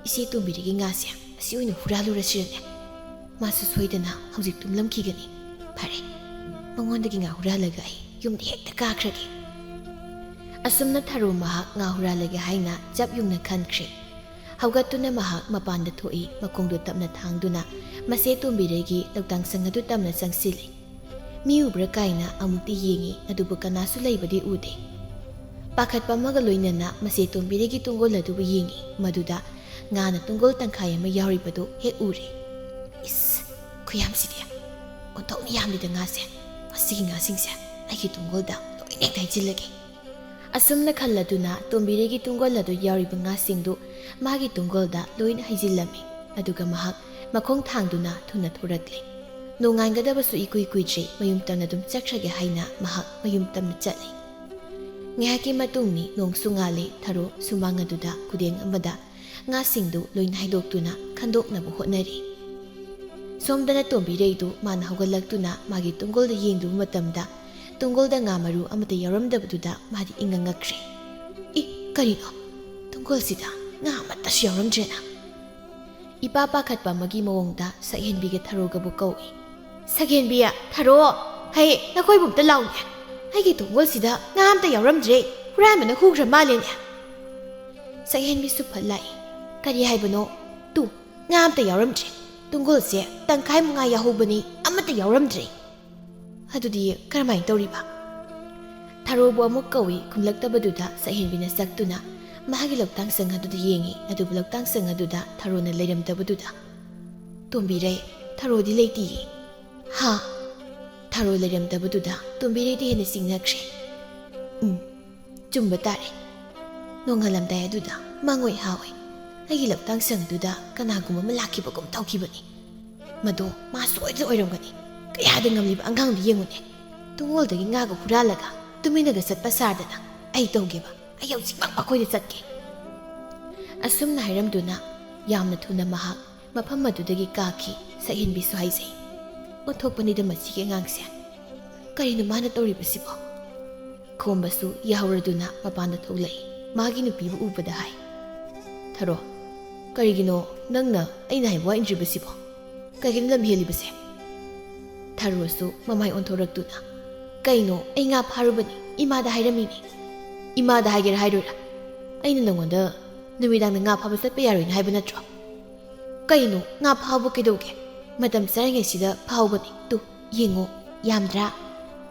ꯏꯆꯦ ꯇꯣꯝꯕꯤꯔꯩꯒꯤ ꯉꯥꯁꯦ ꯑꯁꯤ ꯑꯣꯏꯅ ꯍꯨꯔꯥꯜꯂꯨꯔꯁꯤꯔꯅꯦ? ꯃꯥꯁꯨ ꯁꯣꯏꯗꯅ ꯍꯧꯖꯤꯛ ꯇꯨꯝꯂꯝꯈꯤꯒꯅꯤ꯫ ꯐꯔꯦ, ꯃꯉꯣꯟꯗꯒꯤ ꯉꯥ ꯍꯨꯔꯥꯜꯂꯒ ꯑꯩ ꯌꯨꯝꯗ ꯍꯦꯛꯇ ꯀꯥꯈ꯭ꯔꯒꯦ"꯫ ꯑꯁꯨꯝꯅ ꯊꯔꯣ ꯃꯍꯥꯛ ꯉꯥ ꯍꯨꯔꯥꯜꯂꯒꯦ ꯍꯥꯏꯅ ꯆꯞ ꯌꯨꯡꯅ ꯈꯟꯈ꯭ꯔꯦ꯫ ꯍꯧꯒꯠꯇꯨꯅ ꯃꯍꯥꯛ ꯃꯄꯥꯟꯗ ꯊꯣꯛꯏ꯫ ꯃꯈꯣꯡꯗꯣ ꯇꯞꯅ ꯊꯥꯡꯗꯨꯅ ꯃꯆꯦ ꯇꯣꯝꯕꯤꯔꯩꯒꯤ ꯂꯧꯇꯥꯡ ꯁꯪ ꯑꯗꯨ ꯇꯞꯅ ꯆꯪꯁꯤꯜꯂꯤ꯫ ꯃꯤ ꯎꯕ꯭ꯔꯥ ꯀꯥꯏꯅ ꯑꯃꯨꯛꯇꯤ ꯌꯦꯡꯏ, ꯑꯗꯨꯕꯨ ꯀꯅꯥꯁꯨ ꯂꯩꯕꯗꯤ ꯎꯗꯦ꯫ ꯄꯥꯈꯠꯄ ꯑꯃꯒ ꯂꯣꯏꯅꯅ ꯃꯆꯦ ꯇꯣꯝꯕꯤꯔꯩꯒꯤ ꯇꯨꯡꯒꯣꯜ ꯑꯗꯨꯕꯨ ꯌꯦꯡꯏ꯫ ꯃꯗꯨꯗ ꯉꯥꯅ ꯇꯨꯡꯒꯣꯜ ꯇꯪꯈꯥꯏ ꯑꯃ ꯌꯥꯎꯔꯤꯕꯗꯨ ꯍꯦꯛ ꯎꯔꯦ꯫ "ꯏꯁ, ꯈꯨꯌꯥꯝꯁꯤꯗꯤ! ꯑꯣꯟꯊꯣꯛꯅ ꯌꯥꯝꯂꯤꯗ ꯉꯥꯁꯦ! ꯃꯁꯤꯒꯤ ꯉꯥꯁꯤꯡꯁꯦ ꯑꯩꯒꯤ ꯇꯨꯡꯒꯣꯜꯗ ꯂꯣꯏꯅ ꯍꯦꯛꯇ ꯍꯩꯖꯤꯜꯂꯒꯦ"꯫ ꯑꯁꯨꯝꯅ ꯈꯜꯂꯗꯨꯅ ꯇꯣꯝꯕꯤꯔꯩꯒꯤ ꯇꯨꯡꯒꯣꯜ ꯑꯗꯨ ꯌꯥꯎꯔꯤꯕ ꯉꯥꯁꯤꯡꯗꯨ ꯃꯥꯒꯤ ꯇꯨꯡꯒꯣꯜꯗ ꯂꯣꯏꯅ ꯍꯩꯖꯤꯜꯂꯝꯃꯤ꯫ ꯑꯗꯨꯒ ꯃꯍꯥꯛ ꯃꯈꯣꯡ ꯊꯥꯡꯗꯨꯅ ꯊꯨꯅ ꯊꯣꯔꯛꯂꯦ꯫ ꯅꯣꯡꯉꯥꯟꯒꯗꯕꯁꯨ ꯏꯀꯨꯏ ꯀꯨꯏꯗ꯭ꯔꯤ, ꯃꯌꯨꯝ ꯇꯝꯅ ꯑꯗꯨꯝ ꯆꯠꯈ꯭ꯔꯒꯦ ꯍꯥꯏꯅ ꯃꯍꯥꯛ ꯃꯌꯨꯝ ꯇꯝꯅ ꯆꯠꯂꯦ꯫ ꯉꯥꯏꯍꯥꯛꯀꯤ ꯃꯇꯨꯡꯅꯤ, ꯅꯣꯡꯁꯨ ꯉꯥꯜꯂꯦ꯫ ꯊꯔꯣ ꯁꯨꯃꯥꯡ ꯑꯗꯨꯗ ꯈꯨꯗꯦꯡ ꯑꯃꯗ ꯉꯥꯁꯤꯡꯗꯨ ꯂꯣꯏꯅ ꯍꯩꯗꯣꯛꯇꯨꯅ ꯈꯟꯗꯣꯛꯅꯕ ꯍꯣꯠꯅꯔꯤ꯫ ꯁꯣꯝꯗꯅ ꯇꯣꯝꯕꯤꯔꯩꯗꯨ ꯃꯥꯅ ꯍꯧꯒꯠꯂꯛꯇꯨꯅ ꯃꯥꯒꯤ ꯇꯨꯡꯒꯣꯜꯗ ꯌꯦꯡꯂꯨꯕ ꯃꯇꯝꯗ, ꯇꯨꯡꯒꯣꯜꯗ ꯉꯥ ꯃꯔꯨ ꯑꯃꯠꯇ ꯌꯥꯎꯔꯝꯗꯕꯗꯨꯗ ꯃꯥꯗꯤ ꯏꯉꯛ ꯉꯛꯈ꯭ꯔꯦ꯫ "ꯏ, ꯀꯔꯤꯅꯣ? ꯇꯨꯡꯒꯣꯜꯁꯤꯗ ꯉꯥ ꯑꯃꯠꯇꯁꯨ ꯌꯥꯎꯔꯝꯗ꯭ꯔꯦꯅ?" ꯏꯄꯥ ꯄꯥꯈꯠꯄ ꯑꯃꯒꯤ ꯃꯑꯣꯡꯗ ꯁꯛꯍꯦꯟꯕꯤꯒ ꯊꯔꯣꯒꯕꯨ ꯀꯧꯏ꯫ "ꯁꯛꯍꯦꯟꯕꯤ, ꯊꯔꯣ, ꯍꯩ, ꯅꯈꯣꯏꯕꯨ ꯑꯝꯇ ꯂꯥꯎꯅꯦ꯫ ꯑꯩꯒꯤ ꯇꯨꯡꯒꯣꯜꯁꯤꯗ ꯉꯥ ꯑꯝꯇ ꯌꯥꯎꯔꯝꯗ꯭ꯔꯦ꯫ ꯍꯨꯔꯥꯟꯕꯅ ꯍꯨꯈ꯭ꯔ ꯃꯥꯜꯂꯦꯅꯦ"꯫ ꯁꯛꯍꯦꯟꯕꯤꯁꯨ ꯐꯠ ꯂꯥꯛꯏ꯫ "ꯀꯔꯤ ꯍꯥꯏꯕꯅꯣ? ꯇꯨ, ꯉꯥ ꯑꯝꯇ ꯌꯥꯎꯔꯝꯗ꯭ꯔꯦ꯫ ꯇꯨꯡꯒꯣꯜꯁꯦ ꯇꯪꯈꯥꯏꯃꯨꯛ ꯉꯥ ꯌꯥꯎꯍꯧꯕꯅꯤ, ꯑꯃꯠꯇ ꯌꯥꯎꯔꯝꯗ꯭ꯔꯦ꯫ ꯑꯗꯨꯗꯤ ꯀꯔꯝꯍꯥꯏꯅ ꯇꯧꯔꯤꯕ?" ꯊꯔꯣꯕꯨ ꯑꯃꯨꯛ ꯀꯧꯏ꯫ ꯈꯨꯝꯂꯛꯇꯕꯗꯨꯗ ꯁꯛꯍꯦꯟꯕꯤꯅ ꯆꯠꯇꯨꯅ ꯃꯍꯥꯛꯀꯤ ꯂꯧꯇꯥꯡ ꯁꯪ ꯑꯗꯨꯗ ꯌꯦꯡꯏ꯫ ꯑꯗꯨꯕꯨ ꯂꯧꯇꯥꯡ ꯁꯪ ꯑꯗꯨꯗ ꯊꯔꯣꯅ ꯂꯩꯔꯝꯗꯕꯗꯨꯗ, "ꯇꯣꯝꯕꯤꯔꯩ, ꯊꯔꯣꯗꯤ ꯂꯩꯇꯤꯌꯦ"꯫ "ꯍꯥ?" ꯊꯔꯣ ꯂꯩꯔꯝꯗꯕꯗꯨꯗ ꯇꯣꯝꯕꯤꯔꯩꯗꯤ ꯍꯦꯟꯅ ꯆꯤꯡꯅꯈ꯭ꯔꯦ꯫ "ꯎꯝ, ꯆꯨꯝꯕ ꯇꯥꯔꯦ꯫ ꯅꯣꯡꯉꯥꯜꯂꯝꯗꯥꯏ ꯑꯗꯨꯗ ꯃꯉꯣꯏ ꯍꯥꯎꯏ꯫ ꯑꯩꯒꯤ ꯂꯧꯇꯥꯡ ꯁꯪ ꯑꯗꯨꯗ ꯀꯅꯥꯒꯨꯝꯕ ꯑꯃ ꯂꯥꯛꯈꯤꯕꯒꯨꯝ ꯇꯧꯈꯤꯕꯅꯤ꯫ ꯃꯗꯣ ꯃꯥ ꯁꯣꯏꯗꯅ ꯑꯣꯏꯔꯝꯒꯅꯤ꯫ ꯀꯌꯥꯗ ꯉꯝꯂꯤꯕ ꯑꯉꯥꯡꯗꯨ ꯌꯦꯡꯉꯨꯅꯦ꯫ ꯇꯨꯡꯒꯣꯜꯗꯒꯤ ꯉꯥꯒ ꯍꯨꯔꯥꯜꯂꯒ ꯇꯨꯃꯤꯟꯅꯒ ꯆꯠꯄ ꯁꯥꯗꯅ꯫ ꯑꯩ ꯇꯧꯒꯦꯕ꯫ ꯑꯩ ꯍꯧꯖꯤꯛꯃꯛ ꯃꯈꯣꯏꯗ ꯆꯠꯀꯦ"꯫ ꯑꯁꯨꯝꯅ ꯍꯥꯏꯔꯝꯗꯨꯅ ꯌꯥꯝꯅ ꯊꯨꯅ ꯃꯍꯥꯛ ꯃꯐꯝ ꯑꯗꯨꯗꯒꯤ ꯀꯥꯈꯤ꯫ ꯁꯛꯍꯦꯟꯕꯤꯁꯨ ꯍꯥꯏꯖꯩ, "ꯑꯣꯟꯊꯣꯛꯄꯅꯤꯗ ꯃꯁꯤꯒꯤ ꯑꯉꯥꯡꯁꯦ꯫ ꯀꯔꯤꯅꯣ ꯃꯥꯅ ꯇꯧꯔꯤꯕꯁꯤꯕꯣ?" ꯈꯣꯝꯕꯁꯨ ꯌꯥꯍꯧꯔꯗꯨꯅ ꯃꯄꯥꯟꯗ ꯊꯣꯛꯂꯛꯏ꯫ ꯃꯥꯒꯤ ꯅꯨꯄꯤꯕꯨ ꯎꯕꯗ ꯍꯥꯏ, "ꯊꯔꯣ, ꯀꯔꯤꯒꯤꯅꯣ ꯅꯪꯅ ꯑꯩꯅ ꯍꯥꯏꯕ ꯋꯥ ꯏꯟꯗ꯭ꯔꯤꯕꯁꯤꯕꯣ? ꯀꯔꯤꯒꯤꯅꯣ ꯂꯝ ꯍꯦꯜꯂꯤꯕꯁꯦ?" ꯊꯔꯣꯁꯨ ꯃꯃꯥꯏ ꯑꯣꯟꯊꯣꯔꯛꯇꯨꯅ, "ꯀꯩꯅꯣ, ꯑꯩ ꯉꯥ ꯐꯥꯔꯨꯕꯅꯤ, ꯏꯃꯥꯗ ꯍꯥꯏꯔꯝꯃꯤꯅꯤ"꯫ "ꯏꯃꯥꯗ ꯍꯥꯏꯒꯦꯔꯥ ꯍꯥꯏꯔꯣꯏꯔꯥ? ꯑꯩꯅ ꯅꯉꯣꯟꯗ ꯅꯨꯃꯤꯗꯥꯡꯗ ꯉꯥ ꯐꯥꯕ ꯆꯠꯄ ꯌꯥꯔꯣꯏꯅ ꯍꯥꯏꯕ ꯅꯠꯇ꯭ꯔꯣ? ꯀꯩꯅꯣ, ꯉꯥ ꯐꯥꯕ ꯀꯩꯗꯧꯒꯦ? ꯃꯇꯝ ꯆꯥꯔꯤꯉꯩꯁꯤꯗ ꯐꯥꯍꯧꯕꯅꯤ꯫ ꯇꯨ, ꯌꯦꯡꯉꯣ, ꯌꯥꯝꯗ꯭ꯔꯥ?"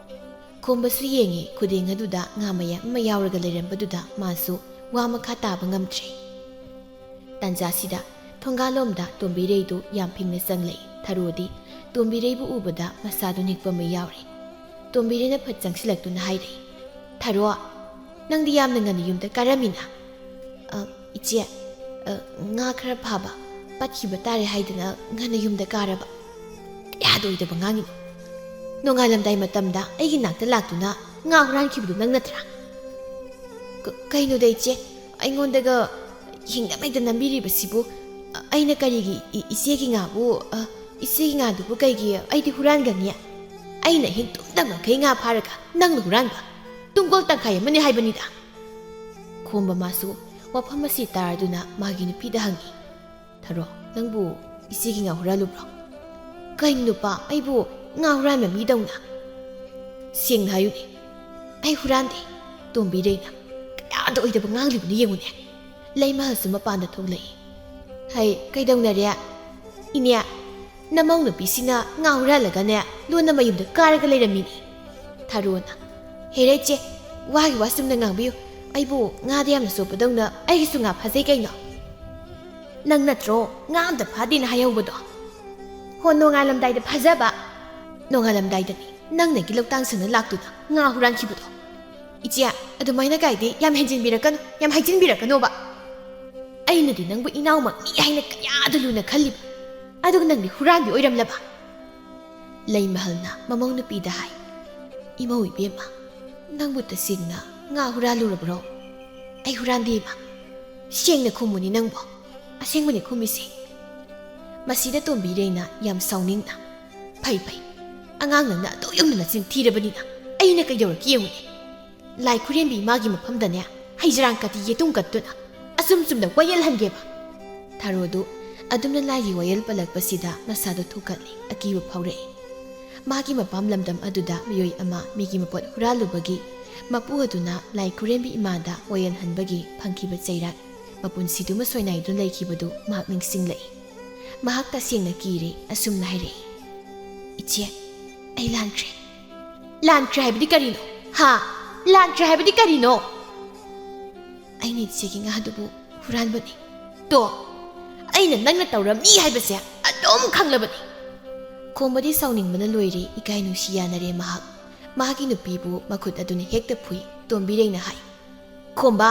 ꯈꯣꯝꯕꯁꯨ ꯌꯦꯡꯉꯤ꯫ ꯈꯨꯗꯦꯡ ꯑꯗꯨꯗ ꯉꯥ ꯃꯌꯥꯝ ꯑꯃ ꯌꯥꯎꯔꯒ ꯂꯩꯔꯝꯕꯗꯨꯗ ꯃꯥꯁꯨ ꯋꯥ ꯃꯈꯥ ꯇꯥꯕ ꯉꯝꯗ꯭ꯔꯦ꯫ ꯇꯥꯟꯖꯥꯁꯤꯗ ꯊꯣꯡꯒꯥꯜꯂꯣꯝꯗ ꯇꯣꯝꯕꯤꯔꯩꯗꯨ ꯌꯥꯝ ꯐꯤꯡꯅ ꯆꯪꯂꯛꯏ꯫ ꯊꯔꯣꯗꯤ ꯇꯣꯝꯕꯤꯔꯩꯕꯨ ꯎꯕꯗ ꯃꯁꯥꯗꯨ ꯅꯤꯛꯄ ꯑꯃ ꯌꯥꯎꯔꯦ꯫ ꯇꯣꯝꯕꯤꯔꯩꯅ ꯐꯠ ꯆꯪꯁꯤꯜꯂꯛꯇꯨꯅ ꯍꯥꯏꯔꯛꯏ, "ꯊꯔꯣ, ꯅꯪꯗꯤ ꯌꯥꯝꯅ ꯉꯟꯅ ꯌꯨꯝꯗ ꯀꯥꯔꯝꯃꯤꯅ?" "ꯑ, ꯏꯆꯦ, ꯑ, ꯉꯥ ꯈꯔ ꯐꯥꯕ ꯄꯠꯈꯤꯕ ꯇꯥꯔꯦ ꯍꯥꯏꯗꯅ ꯉꯟꯅ ꯌꯨꯝꯗ ꯀꯥꯔꯕ"꯫ "ꯀꯌꯥꯗ ꯑꯣꯏꯗꯕ ꯉꯥꯡꯉꯤꯅꯣ? ꯅꯣꯡꯉꯥꯜꯂꯝꯗꯥꯏ ꯃꯇꯝꯗ ꯑꯩꯒꯤ ꯅꯥꯛꯇ ꯂꯥꯛꯇꯨꯅ ꯉꯥ ꯍꯨꯔꯥꯟꯈꯤꯕꯗꯨ ꯅꯪ ꯅꯠꯇ꯭ꯔꯥ?" "ꯀ-, ꯀꯩꯅꯣꯗ ꯏꯆꯦ, ꯑꯩꯉꯣꯟꯗꯒ ꯍꯤꯡꯅ ꯃꯩꯗ ꯅꯝꯕꯤꯔꯤꯕꯁꯤꯕꯨ, ꯑ, ꯑꯩꯅ ꯀꯔꯤꯒꯤ ꯏ-, ꯏꯆꯦꯒꯤ ꯉꯥꯕꯨ, ꯑ, ꯏꯆꯦꯒꯤ ꯉꯥꯗꯨꯕꯨ ꯀꯩꯒꯤ ꯑꯩꯗꯤ ꯍꯨꯔꯥꯟꯒꯅꯤ? ꯑꯩꯅ ꯑꯍꯤꯡ ꯇꯨꯝꯗ ꯃꯈꯩ ꯉꯥ ꯐꯥꯔꯒ ꯅꯪꯅ ꯍꯨꯔꯥꯟꯕ? ꯇꯨꯡꯒꯣꯜ ꯇꯪꯈꯥꯏ ꯑꯃꯅꯤ ꯍꯥꯏꯕꯅꯤꯗ"꯫ ꯈꯣꯝꯕ ꯃꯥꯁꯨ ꯋꯥꯐꯝ ꯑꯁꯤ ꯇꯥꯔꯗꯨꯅ ꯃꯥꯒꯤ ꯅꯨꯄꯤꯗ ꯍꯪꯉꯤ, "ꯊꯔꯣ, ꯅꯪꯕꯨ ꯏꯆꯦꯒꯤ ꯉꯥ ꯍꯨꯔꯥꯜꯂꯨꯕ꯭ꯔꯣ?" "ꯀꯩꯅꯣ ꯅꯨꯄꯥ, ꯑꯩꯕꯨ ꯉꯥ ꯍꯨꯔꯥꯟꯕ ꯃꯤꯗꯧꯅ?" "ꯁꯦꯡꯅ ꯍꯥꯏꯌꯨꯅꯦ, ꯑꯩ ꯍꯨꯔꯥꯟꯗꯦ"꯫ ꯇꯣꯝꯕꯤꯔꯩꯅ ꯀꯌꯥꯗ ꯑꯣꯏꯗꯕ ꯉꯥꯡꯂꯤꯕꯅꯣ ꯌꯦꯡꯉꯨꯅꯦ꯫ ꯂꯩꯃꯍꯜꯁꯨ ꯃꯄꯥꯟꯗ ꯊꯣꯛꯂꯛꯏ꯫ "ꯍꯩ, ꯀꯩꯗꯧꯅꯔꯦ? ꯏꯅꯦ, ꯅꯃꯧ ꯅꯨꯄꯤꯁꯤꯅ ꯉꯥ ꯍꯨꯔꯥꯜꯂꯒꯅꯦ, ꯂꯣꯟꯅ ꯃꯌꯨꯝꯗ ꯀꯥꯔꯒ ꯂꯩꯔꯝꯃꯤꯅꯦ"꯫ ꯊꯔꯣꯅ ꯍꯦꯔꯦ ꯏꯆꯦ, ꯋꯥꯒꯤ ꯋꯥ ꯆꯨꯝꯅ ꯉꯥꯡꯕꯤꯌꯨ꯫ ꯑꯩꯕꯨ ꯉꯥꯗ ꯌꯥꯝꯅ ꯆꯣꯞꯄꯗꯧꯅ ꯑꯩꯒꯤꯁꯨ ꯉꯥ ꯐꯥꯖꯩ ꯀꯩꯅꯣ? ꯅꯪ ꯅꯠꯇ꯭ꯔꯣ ꯉꯥ ꯑꯝꯇ ꯐꯥꯗꯦꯅ ꯍꯥꯏꯍꯧꯕꯗꯣ? ꯍꯣ, ꯅꯣꯡꯉꯥꯜꯂꯝꯗꯥꯏꯗ ꯐꯥꯖꯕ꯫ ꯅꯣꯡꯉꯥꯜꯂꯝꯗꯥꯏꯗꯅꯤ ꯅꯪ ꯅꯒꯤ ꯂꯧꯇꯥꯡ ꯁꯪꯅ ꯂꯥꯛꯇꯨꯅ ꯉꯥ ꯍꯨꯔꯥꯟꯈꯤꯕꯗꯣ꯫ ꯏꯆꯦ, ꯑꯗꯨꯃꯥꯏꯅ ꯀꯥꯏꯗꯤ ꯌꯥꯝ ꯍꯦꯟꯖꯤꯟꯕꯤꯔꯛꯀꯅꯨ, ꯌꯥꯝ ꯍꯥꯏꯖꯤꯟꯕꯤꯔꯛꯀꯅꯣꯕ꯫ ꯑꯩꯅꯗꯤ ꯅꯪꯕꯨ ꯏꯅꯥꯎꯃꯛꯅꯤ ꯍꯥꯏꯅ ꯀꯌꯥꯗ ꯂꯨꯅ ꯈꯜꯂꯤꯕ, ꯑꯗꯨꯒ ꯅꯪꯗꯤ ꯍꯨꯔꯥꯟꯕꯤ ꯑꯣꯏꯔꯝꯂꯕ꯫ ꯂꯩꯃꯍꯜꯅ ꯃꯃꯧ ꯅꯨꯄꯤꯗ ꯍꯥꯏ, "ꯏꯃꯧ ꯏꯕꯦꯝꯃ, ꯅꯪꯕꯨ ꯇꯁꯦꯡꯅ ꯉꯥ ꯍꯨꯔꯥꯜꯂꯨꯔꯕ꯭ꯔꯣ?" "ꯑꯩ ꯍꯨꯔꯥꯟꯗꯦ ꯏꯃꯥ꯫ ꯁꯦꯡꯅ ꯈꯨꯝꯃꯨꯅꯤ ꯅꯪꯕꯨ꯫ ꯑꯁꯦꯡꯕꯅꯤ ꯈꯨꯝꯃꯤꯁꯦ꯫" ꯃꯁꯤꯗ ꯇꯣꯝꯕꯤꯔꯩꯅ ꯌꯥꯝ ꯁꯥꯎꯅꯤꯡꯅ, "ꯐꯩ ꯐꯩ, ꯑꯉꯥꯡ ꯅꯪꯅ ꯑꯗꯨ ꯌꯧꯅ ꯅꯆꯤꯟ ꯊꯤꯔꯕꯅꯤꯅ ꯑꯩꯅ ꯀꯩꯗꯧꯔꯛꯀꯦ ꯌꯦꯡꯉꯨꯅꯦ꯫ ꯂꯥꯏ ꯈꯨꯔꯦꯝꯕꯤ ꯏꯃꯥꯒꯤ ꯃꯐꯝꯗꯅꯦ ꯍꯩꯖꯔꯥꯡ ꯀꯥꯇꯤ ꯌꯦꯇꯨꯝ ꯀꯠꯇꯨꯅ ꯑꯆꯨꯝ ꯆꯨꯝꯅ ꯋꯥꯌꯦꯜꯍꯟꯒꯦꯕ꯫" ꯊꯔꯣꯗꯨ ꯑꯗꯨꯝꯅ ꯂꯥꯏꯒꯤ ꯋꯥꯌꯦꯜ ꯄꯜꯂꯛꯄꯁꯤꯗ ꯃꯁꯥꯗꯣ ꯊꯨꯛꯀꯠꯂꯤ, ꯑꯀꯤꯕ ꯐꯥꯎꯔꯛꯏ꯫ ꯃꯥꯒꯤ ꯃꯄꯥꯝ ꯂꯝꯗꯝ ꯑꯗꯨꯗ ꯃꯤꯑꯣꯏ ꯑꯃ ꯃꯤꯒꯤ ꯃꯄꯣꯠ ꯍꯨꯔꯥꯜꯂꯨꯕꯒꯤ ꯃꯄꯨ ꯑꯗꯨꯅ ꯂꯥꯏ ꯈꯨꯔꯦꯝꯕꯤ ꯏꯃꯥꯗ ꯋꯥꯌꯦꯜꯍꯟꯕꯒꯤ ꯐꯪꯈꯤꯕ ꯆꯩꯔꯥꯛ ꯃꯄꯨꯟꯁꯤꯗꯨꯃ ꯁꯣꯏꯅꯥꯏꯗꯨꯅ ꯂꯩꯈꯤꯕꯗꯨ ꯃꯍꯥꯛ ꯅꯤꯡꯁꯤꯡꯂꯛꯏ꯫ ꯃꯍꯥꯛ ꯇꯁꯦꯡꯅ ꯀꯤꯔꯦ, ꯑꯁꯨꯝꯅ ꯍꯥꯏꯔꯛꯏ, "ꯏꯆꯦ, ꯑꯩ ꯂꯥꯟꯈ꯭ꯔꯦ꯫" "ꯂꯥꯟꯈ꯭ꯔꯦ ꯍꯥꯏꯕꯗꯤ ꯀꯔꯤꯅꯣ? ꯍꯥ? ꯂꯥꯟꯈ꯭ꯔꯦ ꯍꯥꯏꯕꯗꯤ ꯀꯔꯤꯅꯣ?" "ꯑꯩꯅ ꯏꯆꯦꯒꯤ ꯉꯥꯗꯨꯕꯨ ꯍꯨꯔꯥꯟꯕꯅꯤ꯫" "ꯇꯣ, ꯑꯩꯅ ꯅꯪꯅ ꯇꯧꯔꯝꯅꯤ ꯍꯥꯏꯕꯁꯦ ꯑꯗꯨꯝ ꯈꯪꯂꯕꯅꯤ꯫" ꯈꯣꯝꯕꯗꯤ ꯁꯥꯎꯅꯤꯡꯕꯅ ꯂꯣꯏꯔꯦ, ꯏꯀꯥꯏ ꯅꯨꯡꯁꯤ ꯌꯥꯅꯔꯦ ꯃꯍꯥꯛ꯫ ꯃꯥꯒꯤ ꯅꯨꯄꯤꯕꯨ ꯃꯈꯨꯠ ꯑꯗꯨꯅ ꯍꯦꯛꯇ ꯐꯨꯏ꯫ ꯇꯣꯝꯕꯤꯔꯩꯅ ꯍꯥꯏ, "ꯈꯣꯝꯕ,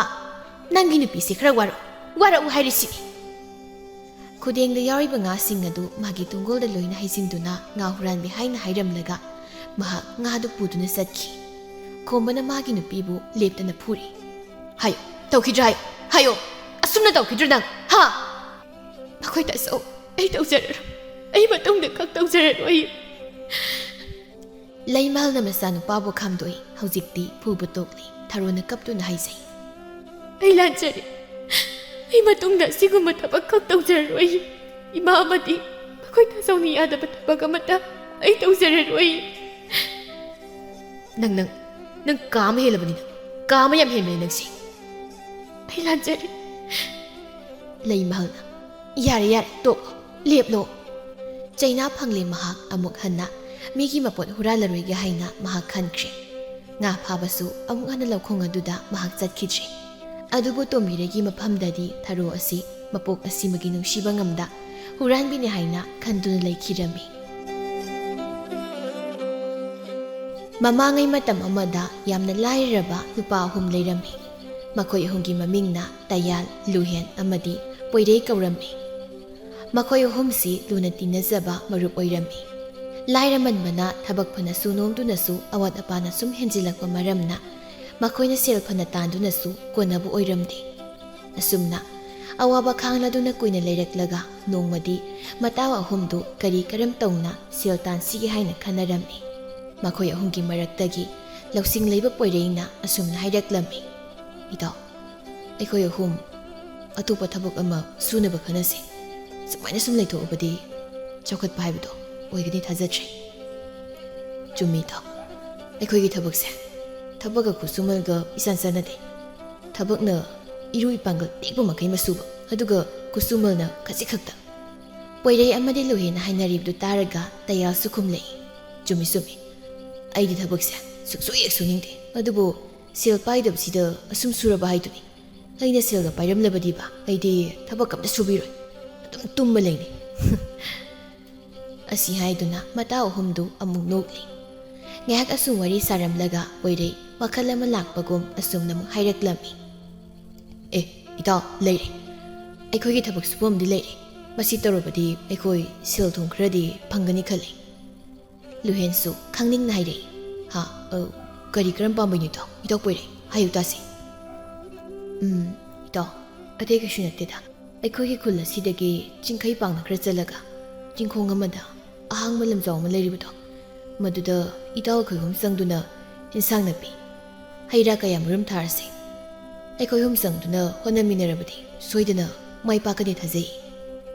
ꯅꯪꯒꯤ ꯅꯨꯄꯤꯁꯦ ꯈꯔ ꯋꯥꯔꯛꯎ, ꯋꯥꯔꯛꯎ ꯍꯥꯏꯔꯤꯁꯤꯅꯤ꯫" ꯈꯨꯗꯦꯡꯗ ꯌꯥꯎꯔꯤꯕ ꯉꯥꯁꯤꯡ ꯑꯗꯨ ꯃꯥꯒꯤ ꯇꯨꯡꯒꯣꯜꯗ ꯂꯣꯏꯅ ꯍꯩꯖꯤꯟꯗꯨꯅ ꯉꯥ ꯍꯨꯔꯥꯟꯕꯤ ꯍꯥꯏꯅ ꯍꯥꯏꯔꯝꯂꯒ ꯃꯍꯥꯛ ꯉꯥꯗꯨ ꯄꯨꯗꯨꯅ ꯆꯠꯈꯤ꯫ ꯈꯣꯝꯕꯅ ꯃꯥꯒꯤ ꯅꯨꯄꯤꯕꯨ ꯂꯦꯞꯇꯅ ꯐꯨꯔꯤ꯫ "ꯍꯥꯏꯌꯣ, ꯇꯧꯈꯤꯗ꯭ꯔꯥ ꯍꯥꯏꯌꯣ, ꯍꯥꯏꯌꯣ, ꯑꯁꯨꯝꯅ ꯇꯧꯈꯤꯗ꯭ꯔꯥ ꯅꯪ, ꯍꯥ?" "ꯃꯈꯣꯏ ꯇꯥꯆꯧ, ꯑꯩ ꯇꯧꯖꯔꯔꯣꯏ, ꯑꯩ ꯃꯇꯨꯡꯗ ꯈꯛ ꯇꯧꯖꯔꯔꯣꯏ꯫" ꯂꯩꯃꯍꯜꯅ ꯃꯆꯥꯅꯨꯄꯥꯕꯨ ꯈꯥꯝꯗꯣꯛꯏ꯫ ꯍꯧꯖꯤꯛꯇꯤ ꯐꯨꯕ ꯇꯣꯛꯂꯤ꯫ ꯊꯔꯣꯅ ꯀꯞꯇꯨꯅ ꯍꯥꯏꯖꯩ, "ꯑꯩ ꯂꯥꯟꯖꯔꯦ꯫ ꯑꯩ ꯃꯇꯨꯡꯗ ꯑꯁꯤꯒꯨꯝꯕ ꯊꯕꯛ ꯈꯛ ꯇꯧꯖꯔꯔꯣꯏ꯫ ꯏꯃꯥ ꯑꯃꯗꯤ ꯃꯈꯣꯏ ꯇꯥꯆꯧꯅ ꯌꯥꯗꯕ ꯊꯕꯛ ꯑꯃꯠꯇ ꯑꯩ ꯇꯧꯖꯔꯔꯣꯏ꯫" "ꯅꯪ, ꯅꯪ, ꯅꯪ ꯀꯥ ꯑꯃ ꯍꯦꯜꯂꯕꯅꯤ, ꯅꯪ ꯀꯥ ꯑꯃ ꯌꯥꯝ ꯍꯦꯟꯕꯅꯤ ꯅꯪꯁꯦ꯫" "ꯑꯩ ꯂꯥꯟꯖꯔꯦ꯫" ꯂꯩꯃꯍꯜꯅ, "ꯌꯥꯔꯦ, ꯌꯥꯔꯦ, ꯇꯣꯛꯂꯣ, ꯂꯦꯞꯂꯣ꯫" ꯆꯩꯅꯥ ꯐꯪꯂꯦ ꯃꯍꯥꯛ ꯑꯃꯨꯛ ꯍꯟꯅ꯫ ꯃꯤꯒꯤ ꯃꯄꯣꯠ ꯍꯨꯔꯥꯜꯂꯔꯣꯏꯒꯦ ꯍꯥꯏꯅ ꯃꯍꯥꯛ ꯈꯟꯈ꯭ꯔꯦ꯫ ꯉꯥ ꯐꯥꯕꯁꯨ ꯑꯃꯨꯛ ꯍꯟꯅ ꯂꯧꯈꯣꯡ ꯑꯗꯨꯗ ꯃꯍꯥꯛ ꯆꯠꯈꯤꯗ꯭ꯔꯦ꯫ ꯑꯗꯨꯕꯨ ꯇꯣꯝꯕꯤꯔꯩꯒꯤ ꯃꯐꯝꯗꯗꯤ ꯊꯔꯣ ꯑꯁꯤ ꯃꯄꯣꯛ ꯑꯁꯤꯃꯒꯤ ꯅꯨꯡꯁꯤꯕ ꯉꯝꯗ ꯍꯨꯔꯥꯟꯕꯤꯅꯤ ꯍꯥꯏꯅ ꯈꯟꯗꯨꯅ ꯂꯩꯈꯤꯔꯝꯃꯤ꯫ ꯃꯃꯥꯡꯉꯩ ꯃꯇꯝ ꯑꯃꯗ ꯌꯥꯝꯅ ꯂꯥꯏꯔꯔꯕ ꯅꯨꯄꯥ ꯑꯍꯨꯝ ꯂꯩꯔꯝꯃꯤ꯫ ꯃꯈꯣꯏ ꯑꯍꯨꯝꯒꯤ ꯃꯃꯤꯡꯅ ꯇꯌꯥꯜ, ꯂꯨꯍꯦꯟ ꯑꯃꯗꯤ ꯄꯣꯏꯔꯩ ꯀꯧꯔꯝꯃꯤ꯫ ꯃꯈꯣꯏ ꯑꯍꯨꯝꯁꯤ ꯂꯨꯅ ꯇꯤꯟꯅꯖꯕ ꯃꯔꯨꯞ ꯑꯣꯏꯔꯝꯃꯤ꯫ ꯂꯥꯏꯔꯃꯟꯕꯅ ꯊꯕꯛ ꯐꯅ ꯁꯨ ꯅꯣꯝꯗꯨꯅꯁꯨ ꯑꯋꯥꯠ ꯑꯄꯥꯅ ꯁꯨꯝ ꯍꯦꯟꯖꯤꯜꯂꯛꯄ ꯃꯔꯝꯅ ꯃꯈꯣꯏꯅ ꯁꯦꯜ ꯐꯅ ꯇꯥꯟꯗꯨꯅꯁꯨ ꯀꯣꯟꯅꯕ ꯑꯣꯏꯔꯝꯗꯦ꯫ ꯑꯁꯨꯝꯅ ꯑꯋꯥꯕ ꯈꯥꯡꯂꯗꯨꯅ ꯀꯨꯏꯅ ꯂꯩꯔꯛꯂꯒ ꯅꯣꯡꯃꯗꯤ ꯃꯇꯥꯎ ꯑꯍꯨꯝꯗꯨ ꯀꯔꯤ ꯀꯔꯝ ꯇꯧꯅ ꯁꯦꯜ ꯇꯥꯟꯁꯤꯒꯦ ꯍꯥꯏꯅ ꯈꯟꯅꯔꯝꯃꯤ꯫ ꯃꯈꯣꯏ ꯑꯍꯨꯝꯒꯤ ꯃꯔꯛꯇꯒꯤ ꯂꯧꯁꯤꯡ ꯂꯩꯕ ꯄꯣꯏꯔꯩꯅ ꯑꯁꯨꯝꯅ ꯍꯥꯏꯔꯛꯂꯝꯃꯤ, "ꯏꯇꯥꯎ, ꯑꯩꯈꯣꯏ ꯑꯍꯨꯝ ꯑꯇꯣꯞꯄ ꯊꯕꯛ ꯑꯃ ꯁꯨꯅꯕ ꯈꯟꯅꯁꯤ꯫ ꯁꯨꯃꯥꯏꯅ ꯁꯨꯝ ꯂꯩꯊꯣꯛꯑꯕꯗꯤ ꯆꯥꯎꯈꯠꯄ ꯍꯥꯏꯕꯗꯣ ꯑꯣꯏꯒꯅꯤ ꯊꯥꯖꯗ꯭ꯔꯦ꯫" "ꯆꯨꯝꯃꯤ ꯏꯇꯥꯎ, ꯑꯩꯈꯣꯏꯒꯤ ꯊꯕꯛꯁꯦ ꯊꯕꯛꯀ ꯈꯨꯠꯁꯨꯃꯜꯒ ꯏꯆꯥꯟ ꯆꯥꯟꯅꯗꯦ꯫ ꯊꯕꯛꯅ ꯏꯔꯨ ꯏꯄꯥꯡꯒꯜ ꯇꯦꯛꯄ ꯃꯈꯩ ꯃꯁꯨꯕ, ꯑꯗꯨꯒ ꯈꯨꯠꯁꯨꯃꯜꯅ ꯈꯖꯤꯛ ꯈꯛꯇ꯫" ꯄꯣꯏꯔꯩ ꯑꯃꯗꯤ ꯂꯨꯍꯦꯟꯅ ꯍꯥꯏꯅꯔꯤꯕꯗꯨ ꯇꯥꯔꯒ ꯇꯌꯥꯜꯁꯨ ꯈꯨꯝꯂꯛꯏ, "ꯆꯨꯝꯃꯤ ꯆꯨꯝꯃꯤ, ꯑꯩꯗꯤ ꯊꯕꯛꯁꯦ ꯁꯨꯛꯁꯨ ꯍꯦꯛ ꯁꯨꯅꯤꯡꯗꯦ꯫ ꯑꯗꯨꯕꯨ ꯁꯦꯜ ꯄꯥꯏꯗꯕꯁꯤꯗ ꯑꯁꯨꯝ ꯁꯨꯔꯕ ꯍꯥꯏꯗꯨꯅꯤ꯫ ꯑꯩꯅ ꯁꯦꯜꯒ ꯄꯥꯏꯔꯝꯂꯕꯗꯤꯕ ꯑꯩꯗꯤ ꯊꯕꯛ ꯑꯝꯇ ꯁꯨꯕꯤꯔꯣꯏ, ꯑꯗꯨꯝ ꯇꯨꯝꯃ ꯂꯩꯅꯤ꯫" ꯑꯁꯤ ꯍꯥꯏꯗꯨꯅ ꯃꯇꯥꯎ ꯑꯍꯨꯝꯗꯨ ꯑꯃꯨꯛ ꯅꯣꯛꯂꯤ꯫ ꯉꯥꯏꯍꯥꯛ ꯑꯁꯨꯝ ꯋꯥꯔꯤ ꯁꯥꯔꯝꯂꯒ ꯄꯣꯏꯔꯩ ꯋꯥꯈꯜ ꯑꯃ ꯂꯥꯛꯄꯒꯨꯝ ꯑꯁꯨꯝꯅ ꯑꯃꯨꯛ ꯍꯥꯏꯔꯛꯂꯝꯃꯤ, "ꯑꯦ, ꯏꯇꯥꯎ, ꯂꯩꯔꯦ꯫ ꯑꯩꯈꯣꯏꯒꯤ ꯊꯕꯛ ꯁꯨꯐꯝꯗꯤ ꯂꯩꯔꯦ꯫ ꯃꯁꯤ ꯇꯧꯔꯕꯗꯤ ꯑꯩꯈꯣꯏ ꯁꯦꯜ ꯊꯨꯝ ꯈꯔꯗꯤ ꯐꯪꯒꯅꯤ ꯈꯜꯂꯤ꯫" ꯂꯨꯍꯦꯟꯁꯨ ꯈꯪꯅꯤꯡꯅ ꯍꯥꯏꯔꯛꯏ, "ꯍꯥ? ꯑ, ꯀꯔꯤ ꯀꯔꯝ ꯄꯥꯝꯕꯩꯅꯣ ꯏꯇꯥꯎ? ꯏꯇꯥꯎ ꯄꯣꯏꯔꯩ, ꯍꯥꯏꯌꯨ ꯇꯥꯁꯦ꯫" "ꯎꯝ, ꯏꯇꯥꯎ, ꯑꯇꯩ ꯀꯩꯁꯨ ꯅꯠꯇꯦꯗ꯫ ꯑꯩꯈꯣꯏꯒꯤ ꯈꯨꯜ ꯑꯁꯤꯗꯒꯤ ꯆꯤꯡꯈꯩ ꯄꯥꯡꯅ ꯈꯔ ꯆꯠꯂꯒ ꯆꯤꯡꯈꯣꯡ ꯑꯃꯗ ꯑꯍꯥꯡꯕ ꯂꯝꯖꯥꯎ ꯑꯃ ꯂꯩꯔꯤꯕꯗꯣ, ꯃꯗꯨꯗ ꯏꯇꯥꯎ ꯑꯩꯈꯣꯏ ꯑꯍꯨꯝ ꯆꯪꯗꯨꯅ ꯏꯟꯁꯥꯡ ꯅꯥꯄꯤ, ꯍꯩ ꯔꯥ ꯀꯌꯥ ꯃꯔꯨꯝ ꯊꯥꯔꯁꯤ꯫ ꯑꯩꯈꯣꯏ ꯑꯍꯨꯝ ꯆꯪꯗꯨꯅ ꯍꯣꯠꯅꯃꯤꯟꯅꯔꯕꯗꯤ ꯁꯣꯏꯗꯅ ꯃꯥꯏ ꯄꯥꯛꯀꯅꯤ ꯊꯥꯖꯩ꯫"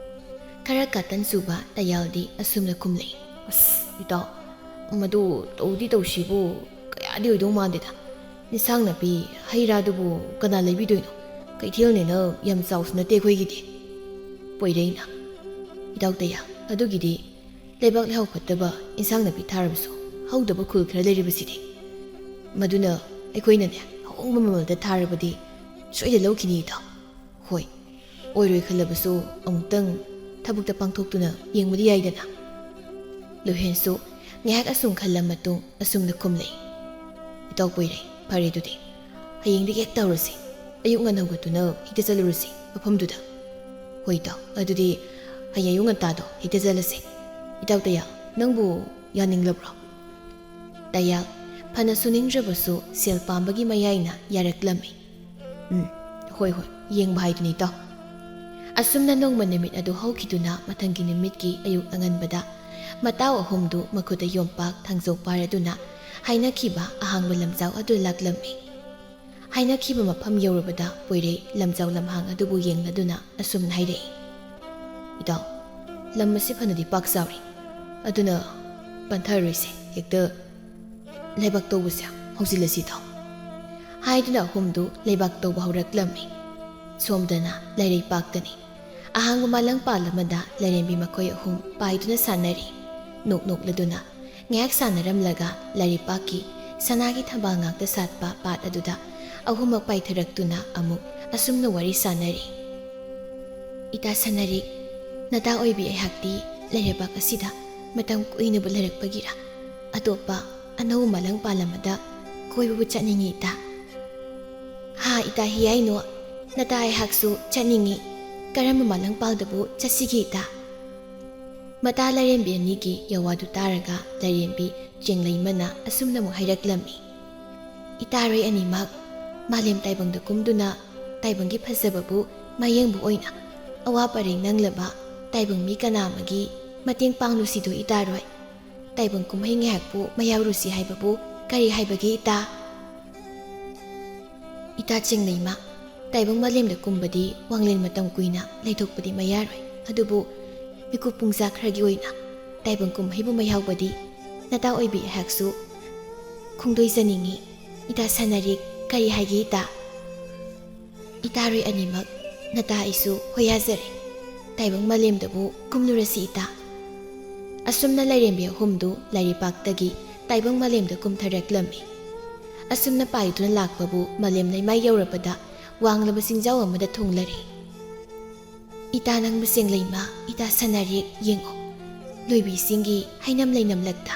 ꯈꯔ ꯀꯥꯇꯟ ꯆꯨꯕ ꯇꯌꯥꯜꯗꯤ ꯑꯁꯨꯝꯅ ꯈꯨꯝꯂꯛꯏ, "ꯑꯁ, ꯏꯇꯥꯎ, ꯃꯗꯨ ꯇꯧꯗꯤ ꯇꯧꯁꯤꯕꯨ ꯀꯌꯥꯗꯤ ꯑꯣꯏꯗꯧ ꯃꯥꯟꯗꯦꯗ꯫ ꯏꯟꯁꯥꯡ ꯅꯥꯄꯤ, ꯍꯩ ꯔꯥꯗꯨꯕꯨ ꯀꯅꯥ ꯂꯩꯕꯤꯗꯣꯏꯅꯣ? ꯀꯩꯊꯦꯜꯅꯦꯅ ꯌꯥꯝ ꯆꯥꯎꯁꯨ ꯅꯠꯇꯦ ꯑꯩꯈꯣꯏꯒꯤꯗꯤ꯫" ꯄꯣꯏꯔꯩꯅ, "ꯏꯇꯥꯎ ꯇꯌꯥꯜ, ꯑꯗꯨꯒꯤꯗꯤ ꯂꯩꯕꯥꯛ ꯂꯩꯍꯥꯎ ꯐꯠꯇꯕ ꯏꯟꯁꯥꯡ ꯅꯥꯄꯤ ꯊꯥꯔꯕꯁꯨ ꯍꯧꯗꯕ ꯈꯨꯜ ꯈꯔ ꯂꯩꯔꯤꯕꯁꯤꯗꯤ꯫" ꯃꯗꯨꯅ ꯑꯩꯈꯣꯏꯅꯅꯦ ꯑꯍꯣꯡꯕ ꯃꯃꯜꯗ ꯊꯥꯔꯕꯗꯤ ꯁꯣꯏꯗ ꯂꯧꯈꯤꯅꯤ ꯏꯇꯥꯎ꯫ ꯍꯣꯏ, ꯑꯣꯏꯔꯣꯏ ꯈꯜꯂꯕꯁꯨ ꯑꯃꯨꯛꯇꯪ ꯊꯕꯛꯇ ꯄꯥꯡꯊꯣꯛꯇꯨꯅ ꯌꯦꯡꯕꯗꯤ ꯌꯥꯏꯗꯅ꯫ ꯂꯨꯍꯦꯟꯁꯨ ꯉꯥꯏꯍꯥꯛ ꯑꯁꯨꯝ ꯈꯜꯂ ꯃꯇꯨꯡ ꯑꯁꯨꯝꯅ ꯈꯨꯝꯂꯛꯏ, "ꯏꯇꯥꯎ ꯄꯣꯏꯔꯩ, ꯐꯔꯦ ꯑꯗꯨꯗꯤ ꯍꯌꯦꯡꯗꯒꯤ ꯍꯦꯛ ꯇꯧꯔꯁꯤ꯫ ꯑꯌꯨꯛ ꯉꯟꯅ ꯍꯧꯒꯠꯇꯨꯅ ꯍꯦꯛꯇ ꯆꯠꯂꯨꯔꯁꯤ ꯃꯐꯝꯗꯨꯗ꯫" "ꯍꯣꯏ ꯏꯇꯥꯎ, ꯑꯗꯨꯗꯤ ꯍꯌꯦꯡ ꯑꯌꯨꯛ ꯉꯟꯇꯥꯗꯣ ꯍꯦꯛꯇ ꯆꯠꯂꯁꯤ꯫ ꯏꯇꯥꯎ ꯇꯌꯥ, ꯅꯪꯕꯨ ꯌꯥꯅꯤꯡꯂꯕ꯭ꯔꯣ?" ꯇꯌꯥ ꯐꯅ ꯁꯨꯅꯤꯡꯗ꯭ꯔꯕꯁꯨ ꯁꯦꯜ ꯄꯥꯝꯕꯒꯤ ꯃꯌꯥꯏꯅ ꯌꯥꯔꯛꯂꯝꯃꯤ꯫ "ꯎꯝ, ꯍꯣꯏ ꯍꯣꯏ, ꯌꯦꯡꯕ ꯍꯥꯏꯗꯨꯅꯤ ꯏꯇꯥꯎ꯫" ꯑꯁꯨꯝꯅ ꯅꯣꯡꯃ ꯅꯨꯃꯤꯠ ꯑꯗꯨ ꯍꯧꯈꯤꯗꯨꯅ ꯃꯊꯪꯒꯤ ꯅꯨꯃꯤꯠꯀꯤ ꯑꯌꯨꯛ ꯑꯉꯟꯕꯗ ꯃꯇꯥꯎ ꯑꯍꯨꯝꯗꯨ ꯃꯈꯨꯠꯇ ꯌꯣꯝꯄꯥꯛ ꯊꯥꯡꯖꯧ ꯄꯥꯏꯔꯗꯨꯅ ꯍꯥꯏꯅꯈꯤꯕ ꯑꯍꯥꯡꯕ ꯂꯝꯖꯥꯎ ꯑꯗꯨ ꯂꯥꯛꯂꯝꯃꯤ꯫ ꯍꯥꯏꯅꯈꯤꯕ ꯃꯐꯝ ꯌꯧꯔꯕꯗ ꯄꯣꯏꯔꯩ ꯂꯝꯖꯥꯎ ꯂꯝꯍꯥꯡ ꯑꯗꯨꯕꯨ ꯌꯦꯡꯂꯗꯨꯅ ꯑꯁꯨꯝꯅ ꯍꯥꯏꯔꯛꯏ, "ꯏꯇꯥꯎ, ꯂꯝ ꯑꯁꯤ ꯐꯅꯗꯤ ꯄꯥꯛ ꯆꯥꯎꯔꯤ, ꯑꯗꯨꯅ ꯄꯟꯊꯔꯣꯏꯁꯦ, ꯍꯦꯛꯇ ꯂꯩꯕꯥꯛ ꯇꯧꯕꯁꯦ ꯍꯧꯖꯤꯜꯂꯁꯤ ꯏꯇꯥꯎ꯫" ꯍꯥꯏꯗꯨꯅ ꯑꯍꯨꯝꯗꯨ ꯂꯩꯕꯥꯛ ꯇꯧꯕ ꯍꯧꯔꯛꯂꯝꯃꯤ꯫ ꯁꯣꯝꯗꯅ ꯂꯩꯔꯩꯄꯥꯛꯇꯅꯤ꯫ ꯑꯍꯥꯡꯕ ꯃꯥꯂꯪꯄꯥꯜ ꯑꯃꯗ ꯂꯥꯏꯔꯦꯝꯕꯤ ꯃꯈꯣꯏ ꯑꯍꯨꯝ ꯄꯥꯏꯗꯨꯅ ꯁꯥꯟꯅꯔꯤ꯫ ꯅꯣꯛ ꯅꯣꯛꯂꯗꯨꯅ ꯉꯥꯏꯍꯥꯛ ꯁꯥꯟꯅꯔꯝꯂꯒ ꯂꯥꯏꯔꯩꯄꯥꯛꯀꯤ ꯁꯅꯥꯒꯤ ꯊꯝꯕꯥꯜ ꯉꯥꯛꯇ ꯁꯥꯠꯄ ꯄꯥꯠ ꯑꯗꯨꯗ ꯑꯍꯨꯝꯃꯛ ꯄꯥꯏꯊꯔꯛꯇꯨꯅ ꯑꯃꯨꯛ ꯑꯁꯨꯝꯅ ꯋꯥꯔꯤ ꯁꯥꯟꯅꯔꯤ꯫ "ꯏꯇꯥ ꯁꯅꯥꯔꯤꯛ, ꯅꯇꯥ ꯑꯣꯏꯕꯤ ꯑꯩꯍꯥꯛꯇꯤ ꯂꯩꯔꯩꯄꯥꯛ ꯑꯁꯤꯗ ꯃꯇꯝ ꯀꯨꯏꯅꯕꯨ ꯂꯩꯔꯛꯄꯒꯤꯔ ꯑꯇꯣꯞꯄ ꯑꯅꯧꯕ ꯃꯥꯂꯪꯄꯥꯜ ꯑꯃꯗ ꯀꯣꯏꯕꯕꯨ ꯆꯠꯅꯤꯡꯉꯤ ꯏꯇꯥ꯫" "ꯍꯥ ꯏꯇꯥ ꯍꯤꯌꯥꯏꯅꯣ, ꯅꯇꯥ ꯑꯩꯍꯥꯛꯁꯨ ꯆꯠꯅꯤꯡꯉꯤ꯫ ꯀꯔꯝꯕ ꯃꯥꯂꯪꯄꯥꯜꯗꯕꯨ ꯆꯠꯁꯤꯒꯦ ꯏꯇꯥ?" ꯃꯇꯥ ꯂꯥꯏꯔꯦꯝꯕꯤ ꯑꯅꯤꯒꯤ ꯌꯋꯥꯗꯨ ꯇꯥꯔꯒ ꯂꯥꯏꯔꯦꯝꯕꯤ ꯆꯦꯡꯂꯩꯃꯅ ꯑꯁꯨꯝꯅ ꯑꯃꯨꯛ ꯍꯥꯏꯔꯛꯂꯝꯃꯤ, "ꯏꯇꯥꯔꯣꯏ ꯑꯅꯤꯃꯛ ꯃꯥꯂꯦꯝ ꯇꯥꯏꯕꯪꯗ ꯀꯨꯝꯗꯨꯅ ꯇꯥꯏꯕꯪꯒꯤ ꯐꯖꯕꯕꯨ ꯃꯌꯦꯡꯕ ꯑꯣꯏꯅ ꯑꯋꯥ ꯄꯔꯦꯡ ꯅꯪꯂꯕ ꯇꯥꯏꯕꯪ ꯃꯤ ꯀꯅꯥ ꯑꯃꯒꯤ ꯃꯇꯦꯡ ꯄꯥꯡꯂꯨꯁꯤꯗꯣ ꯏꯇꯥꯔꯣꯏ꯫ ꯇꯥꯏꯕꯪ ꯀꯨꯝꯍꯩ ꯉꯥꯏꯍꯥꯛꯄꯨ ꯃꯌꯥꯎꯔꯨꯁꯤ ꯍꯥꯏꯕꯕꯨ ꯀꯔꯤ ꯍꯥꯏꯕꯒꯦ ꯏꯇꯥ?" "ꯏꯇꯥ ꯆꯦꯡꯂꯩꯃ, ꯇꯥꯏꯕꯪ ꯃꯥꯂꯦꯝꯗ ꯀꯨꯝꯕꯗꯤ ꯋꯥꯡꯂꯦꯟ ꯃꯇꯝ ꯀꯨꯏꯅ ꯂꯩꯊꯣꯛꯄꯗꯤ ꯃꯌꯥꯔꯣꯏ꯫ ꯑꯗꯨꯕꯨ ꯃꯤꯀꯨꯞ ꯄꯨꯡꯖꯥ ꯈꯔꯒꯤ ꯑꯣꯏꯅ ꯇꯥꯏꯕꯪ ꯀꯨꯝꯍꯩꯕꯨ ꯃꯌꯥꯎꯕꯗꯤ ꯅꯇꯥ ꯑꯣꯏꯕꯤ ꯑꯩꯍꯥꯛꯁꯨ ꯈꯣꯡꯗꯣꯏꯖꯅꯤꯡꯉꯤ꯫ ꯏꯇꯥ ꯁꯥꯅꯔꯤꯛ, ꯀꯔꯤ ꯍꯥꯏꯒꯦ ꯏꯇꯥ?" "ꯏꯇꯥꯔꯣꯏ ꯑꯅꯤꯃꯛ, ꯅꯇꯥ ꯑꯩꯁꯨ ꯍꯣꯌꯥꯖꯔꯦ꯫ ꯇꯥꯏꯕꯪ ꯃꯥꯂꯦꯝꯗꯕꯨ ꯀꯨꯝꯂꯨꯔꯁꯤ ꯏꯇꯥ꯫" ꯑꯁꯨꯝꯅ ꯂꯥꯏꯔꯦꯝꯕꯤ ꯑꯍꯨꯝꯗꯨ ꯂꯥꯏꯔꯩꯄꯥꯛꯇꯒꯤ ꯇꯥꯏꯕꯪ ꯃꯥꯂꯦꯝꯗ ꯀꯨꯝꯊꯔꯛꯂꯝꯃꯤ꯫ ꯑꯁꯨꯝꯅ ꯄꯥꯏꯗꯨꯅ ꯂꯥꯛꯄꯕꯨ ꯃꯥꯂꯦꯝ ꯂꯩꯃꯥꯏ ꯌꯧꯔꯕꯗ ꯋꯥꯡꯂꯕ ꯆꯤꯡꯖꯥꯎ ꯑꯃꯗ ꯊꯨꯡꯂꯔꯦ꯫ "ꯏꯇꯥ ꯅꯪꯕꯨ ꯁꯦꯡꯂꯩꯃ, ꯏꯇꯥ ꯁꯅꯥꯔꯤꯛ, ꯌꯦꯡꯉꯣ, ꯂꯣꯏꯕꯤꯁꯤꯡꯒꯤ ꯍꯩꯅꯝ ꯂꯩꯅꯝꯂꯛꯇ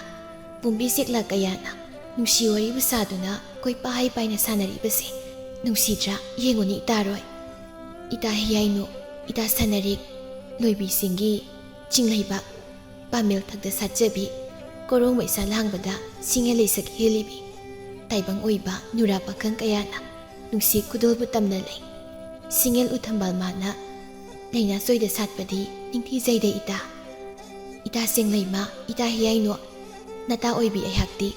ꯄꯨꯝꯕꯤ ꯆꯦꯛꯂꯥ ꯀꯌꯥꯅ ꯅꯨꯡꯁꯤ ꯋꯥꯔꯤꯕꯨ ꯁꯥꯗꯨꯅ ꯀꯣꯏꯄꯥꯏ ꯄꯥꯏꯅ ꯁꯥꯟꯅꯔꯤꯕꯁꯦ ꯅꯨꯡꯁꯤꯗ꯭ꯔꯥ? ꯌꯦꯡꯉꯨꯅꯤ ꯏꯇꯥꯔꯣꯏ, ꯏꯇꯥ ꯍꯤꯌꯥꯏꯅꯨ, ꯏꯇꯥ ꯁꯅꯥꯔꯤꯛ, ꯂꯣꯏꯕꯤꯁꯤꯡꯒꯤ ꯆꯤꯡꯂꯩꯕꯥꯛ ꯄꯥꯃꯦꯜ ꯊꯛꯇ ꯁꯥꯠꯆꯕꯤ, ꯀꯣꯔꯣꯡ ꯃꯩꯁꯥ ꯂꯥꯡꯕꯗ ꯁꯤꯡꯍ ꯂꯩꯁꯛ ꯍꯦꯜꯂꯤꯕꯤ, ꯇꯥꯏꯕꯪ ꯑꯣꯏꯕ ꯅꯨꯔꯥ ꯄꯥꯈꯪ ꯀꯌꯥꯅ ꯅꯨꯡꯁꯤ ꯈꯨꯗꯣꯜꯕꯨ ꯇꯝꯅ ꯂꯩ꯫ ꯁꯤꯡꯍꯦꯜ ꯎꯊꯝꯕꯥꯜ ꯃꯥꯅ ꯂꯩꯅꯥ ꯆꯣꯏꯗ ꯁꯥꯠꯄꯗꯤ ꯅꯤꯡꯊꯤꯖꯩꯗ ꯏꯇꯥ꯫ ꯏꯇꯥ ꯁꯦꯡꯂꯩꯃ, ꯏꯇꯥ ꯍꯤꯌꯥꯏꯅꯣ, ꯅꯇꯥ ꯑꯣꯏꯕꯤ ꯑꯩꯍꯥꯛꯇꯤ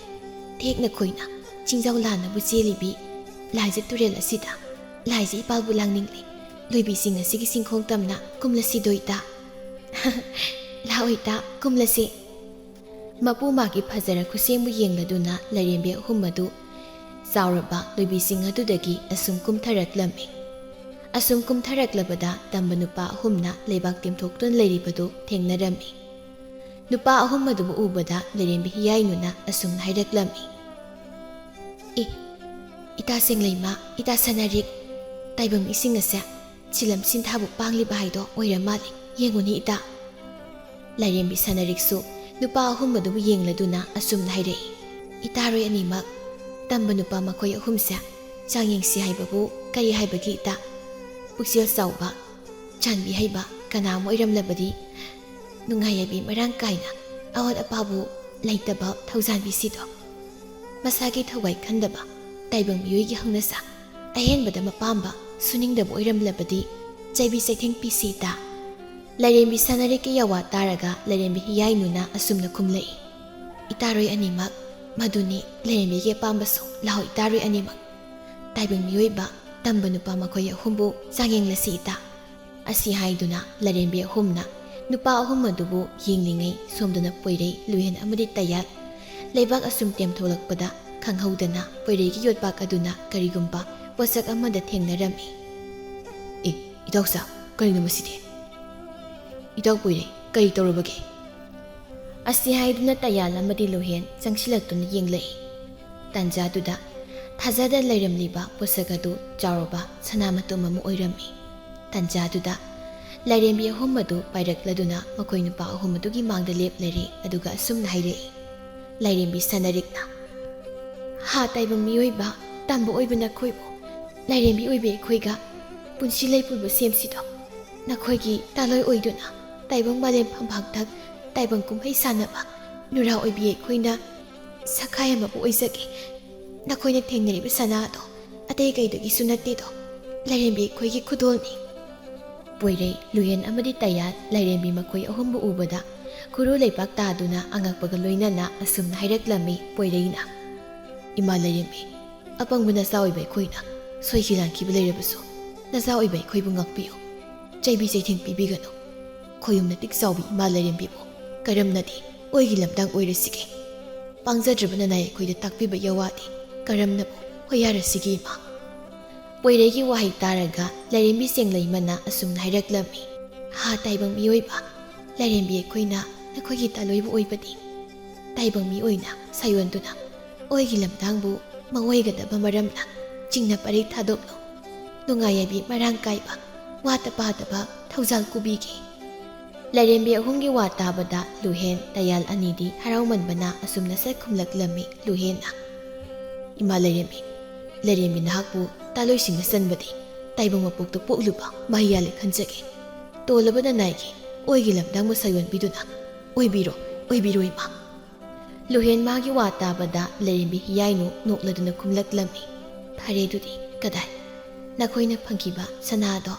ꯊꯦꯛꯅ ꯈꯣꯏꯅ ꯆꯤꯡꯖꯥꯎ ꯂꯥꯟꯅꯕꯨ ꯆꯦꯜꯂꯤꯕꯤ ꯂꯥꯏꯖ ꯇꯨꯔꯦꯜ ꯑꯁꯤꯗ ꯂꯥꯏꯖ ꯏꯄꯥꯜꯕꯨ ꯂꯥꯡꯅꯤꯡꯂꯦ꯫ ꯂꯣꯏꯕꯤꯁꯤꯡ ꯑꯁꯤꯒꯤ ꯁꯤꯡꯈꯣꯡ ꯇꯝꯅ ꯀꯨꯝꯂꯁꯤꯗꯣ ꯏꯇꯥ?" "ꯂꯥꯛꯑꯣ ꯏꯇꯥ, ꯀꯨꯝꯂꯁꯤ꯫" ꯃꯄꯨ ꯃꯥꯒꯤ ꯐꯖꯔ ꯈꯨꯠꯁꯦꯝꯕꯨ ꯌꯦꯡꯂꯗꯨꯅ ꯂꯥꯏꯔꯦꯝꯕꯤ ꯑꯍꯨꯝ ꯑꯗꯨ ꯆꯥꯎꯔꯕ ꯂꯣꯏꯕꯤꯁꯤꯡ ꯑꯗꯨꯗꯒꯤ ꯑꯁꯨꯝ ꯀꯨꯝꯊꯔꯛꯂꯝꯃꯤ꯫ ꯑꯁꯨꯝ ꯀꯨꯝꯊꯔꯛꯂꯕꯗ ꯇꯝꯕ ꯅꯨꯄꯥ ꯑꯍꯨꯝꯅ ꯂꯩꯕꯥꯛ ꯇꯦꯝꯊꯣꯛꯇꯨꯅ ꯂꯩꯔꯤꯕꯗꯨ ꯊꯦꯡꯅꯔꯝꯃꯤ꯫ ꯅꯨꯄꯥ ꯑꯍꯨꯝ ꯑꯗꯨꯕꯨ ꯎꯕꯗ ꯂꯥꯏꯔꯦꯝꯕꯤ ꯍꯤꯌꯥꯏꯅꯨꯅ ꯑꯁꯨꯝ ꯍꯥꯏꯔꯛꯂꯝꯃꯤ, "ꯑꯦ, ꯏꯇꯥ ꯁꯦꯡꯂꯩꯃ, ꯏꯇꯥ ꯁꯅꯥꯔꯤꯛ, ꯇꯥꯏꯕꯪ ꯃꯤꯁꯤꯡ ꯑꯁꯦ ꯁꯤꯂꯝ ꯁꯤꯟꯊꯥꯕꯨ ꯄꯥꯡꯂꯤꯕ ꯍꯥꯏꯗꯣ ꯑꯣꯏꯔ ꯃꯥꯜꯂꯦ, ꯌꯦꯡꯉꯨꯅꯤ ꯏꯇꯥ꯫" ꯂꯥꯏꯔꯦꯝꯕꯤ ꯁꯅꯥꯔꯤꯛꯁꯨ ꯅꯨꯄꯥ ꯑꯍꯨꯝ ꯑꯗꯨꯕꯨ ꯌꯦꯡꯂꯗꯨꯅ ꯑꯁꯨꯝꯅ ꯍꯥꯏꯔꯛꯏ, "ꯏꯇꯥꯔꯣꯏ ꯑꯅꯤꯃꯛ, ꯇꯝꯕ ꯅꯨꯄꯥ ꯃꯈꯣꯏ ꯑꯍꯨꯝꯁꯦ ꯆꯥꯡꯌꯦꯡꯁꯤ ꯍꯥꯏꯕꯕꯨ ꯀꯔꯤ ꯍꯥꯏꯕꯒꯦ ꯏꯇꯥ? ꯄꯨꯛꯆꯦꯜ ꯆꯥꯎꯕ, ꯆꯥꯟꯕꯤ ꯍꯩꯕ ꯀꯅꯥ ꯑꯃ ꯑꯣꯏꯔꯝꯂꯕꯗꯤ ꯅꯨꯡꯉꯥꯏ ꯌꯥꯏꯕꯤ ꯃꯔꯥꯡ ꯀꯥꯏꯅ ꯑꯋꯥꯠ ꯑꯄꯥꯕꯨ ꯂꯩꯇꯕ ꯊꯧꯖꯥꯟꯕꯤꯁꯤꯗꯣ꯫ ꯃꯁꯥꯒꯤ ꯊꯋꯥꯏ ꯈꯟꯗꯕ ꯇꯥꯏꯕꯪ ꯃꯤꯑꯣꯏꯒꯤ ꯍꯧꯅꯁꯥ ꯑꯍꯦꯟꯕꯗ ꯃꯄꯥꯝꯕ ꯁꯨꯅꯤꯡꯗꯕ ꯑꯣꯏꯔꯝꯂꯕꯗꯤ ꯆꯩꯕꯤ ꯆꯩꯊꯦꯡ ꯄꯤꯁꯤ ꯏꯇꯥ꯫" ꯂꯥꯏꯔꯦꯝꯕꯤ ꯁꯅꯥꯔꯤꯛꯀꯤ ꯌꯥꯋꯥ ꯇꯥꯔꯒ ꯂꯥꯏꯔꯦꯝꯕꯤ ꯍꯤꯌꯥꯏꯅꯨꯅ ꯑꯁꯨꯝꯅ ꯈꯨꯝꯂꯛꯏ, "ꯏꯇꯥꯔꯣꯏ ꯑꯅꯤꯃꯛ, ꯃꯗꯨꯅꯤ ꯂꯥꯏꯔꯦꯝꯕꯤꯒꯤ ꯑꯄꯥꯝꯕꯁꯨ꯫ ꯂꯥꯛꯑꯣ ꯏꯇꯥꯔꯣꯏ ꯑꯅꯤꯃꯛ, ꯇꯥꯏꯕꯪ ꯃꯤꯑꯣꯏꯕ ꯇꯝꯕ ꯅꯨꯄꯥ ꯃꯈꯣꯏ ꯑꯍꯨꯝꯕꯨ ꯆꯥꯡꯌꯦꯡꯂꯁꯤ ꯏꯇꯥ꯫" ꯑꯁꯤ ꯍꯥꯏꯗꯨꯅ ꯂꯥꯏꯔꯦꯝꯕꯤ ꯑꯍꯨꯝꯅ ꯅꯨꯄꯥ ꯑꯍꯨꯝ ꯑꯗꯨꯕꯨ ꯌꯦꯡꯂꯤꯉꯩ ꯁꯣꯝꯗꯅ ꯄꯣꯏꯔꯩ, ꯂꯨꯍꯦꯟ ꯑꯃꯗꯤ ꯇꯌꯥꯜ ꯂꯩꯕꯥꯛ ꯑꯁꯨꯝ ꯇꯦꯝꯊꯣꯛꯂꯛꯄꯗ ꯈꯪꯍꯧꯗꯅ ꯄꯣꯏꯔꯩꯒꯤ ꯌꯣꯠꯄꯥꯛ ꯑꯗꯨꯅ ꯀꯔꯤꯒꯨꯝꯕ ꯄꯣꯠꯁꯛ ꯑꯃꯗ ꯊꯦꯡꯅꯔꯝꯃꯤ꯫ "ꯑꯦ, ꯏꯇꯥꯎꯆꯥ, ꯀꯔꯤꯅꯣ ꯃꯁꯤꯗꯤ? ꯏꯇꯥꯎ ꯄꯣꯏꯔꯩ, ꯀꯔꯤ ꯇꯧꯔꯕꯒꯦ?" ꯑꯁꯤ ꯍꯥꯏꯗꯨꯅ ꯇꯌꯥꯜ ꯑꯃꯗꯤ ꯂꯨꯍꯦꯟ ꯆꯪꯁꯤꯜꯂꯛꯇꯨꯅ ꯌꯦꯡꯂꯛꯏ꯫ ꯇꯥꯟꯖꯥꯗꯨꯗ ꯊꯥꯖꯗ ꯂꯩꯔꯝꯂꯤꯕ ꯄꯣꯠꯁꯛ ꯑꯗꯨ ꯆꯥꯎꯔꯕ ꯁꯅꯥ ꯃꯇꯨꯝ ꯑꯃ ꯑꯣꯏꯔꯝꯃꯤ꯫ ꯇꯟꯖꯥꯗꯨꯗ ꯂꯥꯏꯔꯦꯝꯕꯤ ꯑꯍꯨꯝ ꯑꯗꯨ ꯄꯥꯏꯔꯛꯂꯗꯨꯅ ꯃꯈꯣꯏ ꯅꯨꯄꯥ ꯑꯍꯨꯝ ꯑꯗꯨꯒꯤ ꯃꯥꯡꯗ ꯂꯦꯞꯂꯔꯦ, ꯑꯗꯨꯒ ꯑꯁꯨꯝꯅ ꯍꯥꯏꯔꯛꯏ, ꯂꯥꯏꯔꯦꯝꯕꯤ ꯁꯅꯥꯔꯤꯛꯅ, "ꯍꯥ ꯇꯥꯏꯕꯪ ꯃꯤꯑꯣꯏꯕ, ꯇꯝꯕ ꯑꯣꯏꯕ ꯅꯈꯣꯏꯕꯨ, ꯂꯥꯏꯔꯦꯝꯕꯤ ꯑꯣꯏꯕ ꯑꯩꯈꯣꯏꯒ ꯄꯨꯟꯁꯤ ꯂꯩꯄꯨꯟꯕ ꯁꯦꯝꯁꯤꯗꯣ, ꯅꯈꯣꯏꯒꯤ ꯇꯥꯂꯣꯏ ꯑꯣꯏꯗꯨꯅ ꯇꯥꯏꯕꯪ ꯃꯥꯂꯦꯝ ꯐꯝꯐꯥꯛꯊꯛ ꯇꯥꯏꯕꯪ ꯀꯨꯝꯍꯩ ꯁꯥꯟꯅꯕ ꯅꯨꯔꯥ ꯑꯣꯏꯕꯤ ꯑꯩꯈꯣꯏꯅ ꯁꯈꯥꯏ ꯑꯃꯕꯨ ꯑꯣꯏꯖꯒꯦ꯫ ꯅꯈꯣꯏꯅ ꯊꯦꯡꯅꯔꯤꯕ ꯁꯅꯥ ꯑꯗꯣ ꯑꯇꯩ ꯀꯩꯗꯒꯤꯁꯨ ꯅꯠꯇꯦꯗꯣ, ꯂꯥꯏꯔꯦꯝꯕꯤ ꯑꯩꯈꯣꯏꯒꯤ ꯈꯨꯗꯣꯜꯅꯤ꯫" ꯄꯣꯏꯔꯩ, ꯂꯨꯍꯦꯟ ꯑꯃꯗꯤ ꯇꯌꯥꯜ ꯂꯥꯏꯔꯦꯝꯕꯤ ꯃꯈꯣꯏ ꯑꯍꯨꯝꯕꯨ ꯎꯕꯗ ꯈꯨꯔꯨ ꯂꯩꯄꯥꯛ ꯇꯥꯗꯨꯅ ꯑꯉꯛꯄꯒ ꯂꯣꯏꯅꯅ ꯑꯁꯨꯝꯅ ꯍꯥꯏꯔꯛꯂꯝꯃꯤ ꯄꯣꯏꯔꯩꯅ, "ꯏꯃꯥ ꯂꯥꯏꯔꯦꯝꯕꯤ, ꯑꯄꯪꯕ ꯅꯆꯥ ꯑꯣꯏꯕ ꯑꯩꯈꯣꯏꯅ ꯁꯣꯏꯈꯤ ꯂꯥꯟꯈꯤꯕ ꯂꯩꯔꯕꯁꯨ, ꯅꯆꯥ ꯑꯣꯏꯕ ꯑꯩꯈꯣꯏꯕꯨ ꯉꯥꯛꯄꯤꯌꯨ, ꯆꯩꯕꯤ ꯆꯩꯊꯦꯡ ꯄꯤꯕꯤꯒꯅꯨ꯫ ꯈꯣꯌꯨꯝ ꯅꯇꯤꯛ ꯆꯥꯎꯕꯤ ꯏꯃꯥ ꯂꯥꯏꯔꯦꯝꯕꯤꯕꯨ ꯀꯔꯝꯅꯗꯤ ꯑꯣꯏꯒꯤ ꯂꯝꯗꯥꯡ ꯑꯣꯏꯔꯁꯤꯒꯦ? ꯄꯥꯡꯖꯗ꯭ꯔꯕ ꯅꯅꯥꯏ ꯑꯩꯈꯣꯏꯗ ꯇꯥꯛꯄꯤꯕ ꯌꯥꯋꯥꯗꯤ ꯀꯔꯝꯅꯕꯨ ꯍꯣꯌꯥꯔꯁꯤꯒꯦ ꯏꯃꯥ?" ꯄꯣꯏꯔꯩꯒꯤ ꯋꯥꯍꯩ ꯇꯥꯔꯒ ꯂꯥꯏꯔꯦꯝꯕꯤ ꯆꯦꯡꯂꯩꯃꯅ ꯑꯁꯨꯝꯅ ꯍꯥꯏꯔꯛꯂꯝꯃꯤ, "ꯍꯥ ꯇꯥꯏꯕꯪ ꯃꯤꯑꯣꯏꯕ, ꯂꯥꯏꯔꯦꯝꯕꯤ ꯑꯩꯈꯣꯏꯅ ꯅꯈꯣꯏꯒꯤ ꯇꯥꯂꯣꯏꯕꯨ ꯑꯣꯏꯕꯗꯤ ꯇꯥꯏꯕꯪ ꯃꯤ ꯑꯣꯏꯅ ꯁꯥꯌꯣꯟꯗꯨꯅ ꯑꯣꯏꯒꯤ ꯂꯝꯗꯥꯡꯕꯨ ꯃꯑꯣꯏꯒꯗꯕ ꯃꯔꯝꯅ ꯆꯤꯡꯅ ꯄꯔꯦꯡ ꯊꯥꯗꯣꯛꯂꯨ꯫ ꯅꯨꯡꯉꯥꯏ ꯌꯥꯏꯕꯤ ꯃꯔꯥꯡ ꯀꯥꯏꯕ, ꯋꯥꯠꯇ ꯄꯥꯗꯕ ꯊꯧꯖꯥꯜ ꯀꯨꯕꯤꯒꯦ꯫" ꯂꯥꯏꯔꯦꯝꯕꯤ ꯑꯍꯨꯝꯒꯤ ꯋꯥ ꯇꯥꯕꯗ ꯂꯨꯍꯦꯟ, ꯇꯌꯥꯜ ꯑꯅꯤꯗꯤ ꯍꯔꯥꯎꯃꯟꯕꯅ ꯑꯁꯨꯝꯅ ꯁꯛ ꯈꯨꯝꯂꯛꯂꯝꯃꯤ ꯂꯨꯍꯦꯟꯅ, "ꯏꯃꯥ ꯂꯥꯏꯔꯦꯝꯕꯤ, ꯂꯥꯏꯔꯦꯝꯕꯤ ꯅꯍꯥꯛꯄꯨ ꯇꯥꯂꯣꯏꯁꯤꯡꯅ ꯆꯟꯕꯗꯤ ꯇꯥꯏꯕꯪ ꯃꯄꯣꯛꯇ ꯄꯣꯛꯂꯨꯕ ꯃꯍꯩꯌꯥꯜꯂꯦ ꯈꯟꯖꯒꯦ꯫ ꯇꯣꯜꯂꯕ ꯅꯅꯥꯏꯒꯤ ꯑꯣꯏꯒꯤ ꯂꯝꯗꯥꯡꯕꯨ ꯁꯥꯌꯣꯟꯕꯤꯗꯨꯅ ꯑꯣꯏꯕꯤꯔꯣ, ꯑꯣꯏꯕꯤꯔꯣ ꯏꯃꯥ꯫" ꯂꯨꯍꯦꯟ ꯃꯥꯒꯤ ꯋꯥ ꯇꯥꯕꯗ ꯂꯥꯏꯔꯦꯝꯕꯤ ꯍꯤꯌꯥꯏꯅꯨ ꯅꯣꯛꯂꯗꯨꯅ ꯈꯨꯝꯂꯛꯂꯝꯃꯤ, "ꯐꯔꯦ ꯑꯗꯨꯗꯤ ꯀꯗꯥꯏ? ꯅꯈꯣꯏꯅ ꯐꯪꯈꯤꯕ ꯁꯅꯥꯗꯣ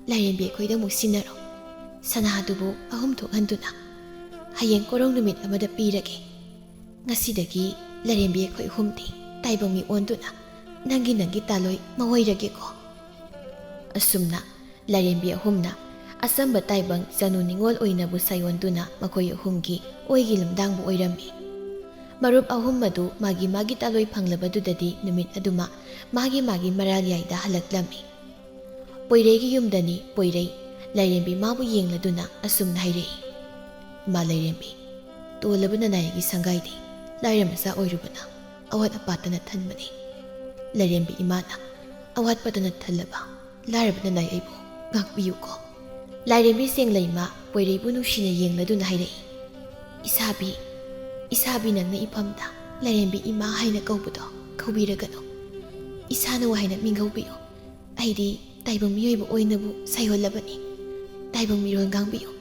ꯂꯥꯏꯔꯦꯝꯕꯤ ꯑꯩꯈꯣꯏꯗ ꯑꯃꯨꯛ ꯁꯤꯟꯅꯔꯣ꯫ ꯁꯅꯥꯗꯨꯕꯨ ꯑꯍꯨꯝ ꯊꯣꯛꯍꯟꯗꯨꯅ ꯍꯌꯦꯡ ꯀꯣꯔꯧ ꯅꯨꯃꯤꯠ ꯑꯃꯗ ꯄꯤꯔꯒꯦ꯫ ꯉꯁꯤꯗꯒꯤ ꯂꯥꯏꯔꯦꯝꯕꯤ ꯑꯩꯈꯣꯏ ꯑꯍꯨꯝꯗꯤ ꯇꯥꯏꯕꯪ ꯃꯤ ꯑꯣꯟꯗꯨꯅ ꯅꯪꯒꯤ ꯅꯪꯒꯤ ꯇꯥꯂꯣꯏ ꯃꯑꯣꯏꯔꯒꯦꯀꯣ꯫" ꯑꯁꯨꯝꯅ ꯂꯥꯏꯔꯦꯝꯕꯤ ꯑꯍꯨꯝꯅ ꯑꯆꯝꯕ ꯇꯥꯏꯕꯪ ꯆꯅꯨ ꯅꯤꯉꯣꯜ ꯑꯣꯏꯅꯕꯨ ꯁꯥꯌꯣꯟꯗꯨꯅ ꯃꯈꯣꯏ ꯑꯍꯨꯝꯒꯤ ꯑꯣꯏꯒꯤ ꯂꯝꯗꯥꯡꯕꯨ ꯑꯣꯏꯔꯝꯃꯤ꯫ ꯃꯔꯨꯞ ꯑꯍꯨꯝ ꯑꯗꯨ ꯃꯥꯒꯤ ꯃꯥꯒꯤ ꯇꯥꯂꯣꯏ ꯐꯪꯂꯕꯗꯨꯗꯗꯤ ꯅꯨꯃꯤꯠ ꯑꯗꯨꯃ ꯃꯥꯒꯤ ꯃꯥꯒꯤ ꯃꯔꯥꯜ ꯌꯥꯏꯗ ꯍꯜꯂꯛꯂꯝꯃꯤ꯫ ꯄꯣꯏꯔꯩꯒꯤ ꯌꯨꯝꯗꯅꯤ ꯄꯣꯏꯔꯩ꯫ ꯂꯥꯏꯔꯦꯝꯕꯤ ꯃꯥꯕꯨ ꯌꯦꯡꯂꯗꯨꯅ ꯑꯁꯨꯝꯅ ꯍꯥꯏꯔꯛꯏ, "ꯏꯃꯥ ꯂꯥꯏꯔꯦꯝꯕꯤ, ꯇꯣꯜꯂꯕ ꯅꯅꯥꯏꯒꯤ ꯁꯪꯒꯥꯏꯗꯤ ꯂꯥꯏꯔ ꯃꯆꯥ ꯑꯣꯏꯔꯨꯕꯅ ꯑꯋꯥꯠ ꯑꯄꯥꯇꯅ ꯊꯟꯕꯅꯤ꯫ ꯂꯥꯏꯔꯦꯝꯕꯤ ꯏꯃꯥꯅ ꯑꯋꯥꯠꯄꯗꯅ ꯊꯜꯂꯕ ꯂꯥꯏꯔꯕ ꯅꯅꯥꯏ ꯑꯩꯕꯨ ꯉꯥꯛꯄꯤꯌꯨꯀꯣ꯫ ꯂꯥꯏꯔꯦꯝꯕꯤ ꯆꯦꯡꯂꯩꯃ ꯄꯣꯏꯔꯩꯕꯨ ꯅꯨꯡꯁꯤꯅ ꯌꯦꯡꯂꯗꯨꯅ ꯍꯥꯏꯔꯛꯏ, "ꯏꯁꯥꯕꯤ, ꯏꯁꯥꯕꯤ ꯅꯪꯅ ꯏꯐꯝꯗ ꯂꯥꯏꯔꯦꯝꯕꯤ ꯏꯃꯥ ꯍꯥꯏꯅ ꯀꯧꯕꯗꯣ ꯀꯧꯕꯤꯔꯒꯅꯨ꯫ ꯏꯁꯥꯅꯧ ꯍꯥꯏꯅ ꯃꯤꯡꯒꯧꯕꯤꯌꯨ꯫ ꯑꯩꯗꯤ ꯇꯥꯏꯕꯪ ꯃꯤꯑꯣꯏꯕ ꯑꯣꯏꯅꯕꯨ ꯁꯩꯍꯣꯜꯂꯕꯅꯤ꯫ ꯇꯥꯏꯕꯪ ꯃꯤꯔꯣꯜ ꯉꯥꯡꯕꯤꯌꯨ꯫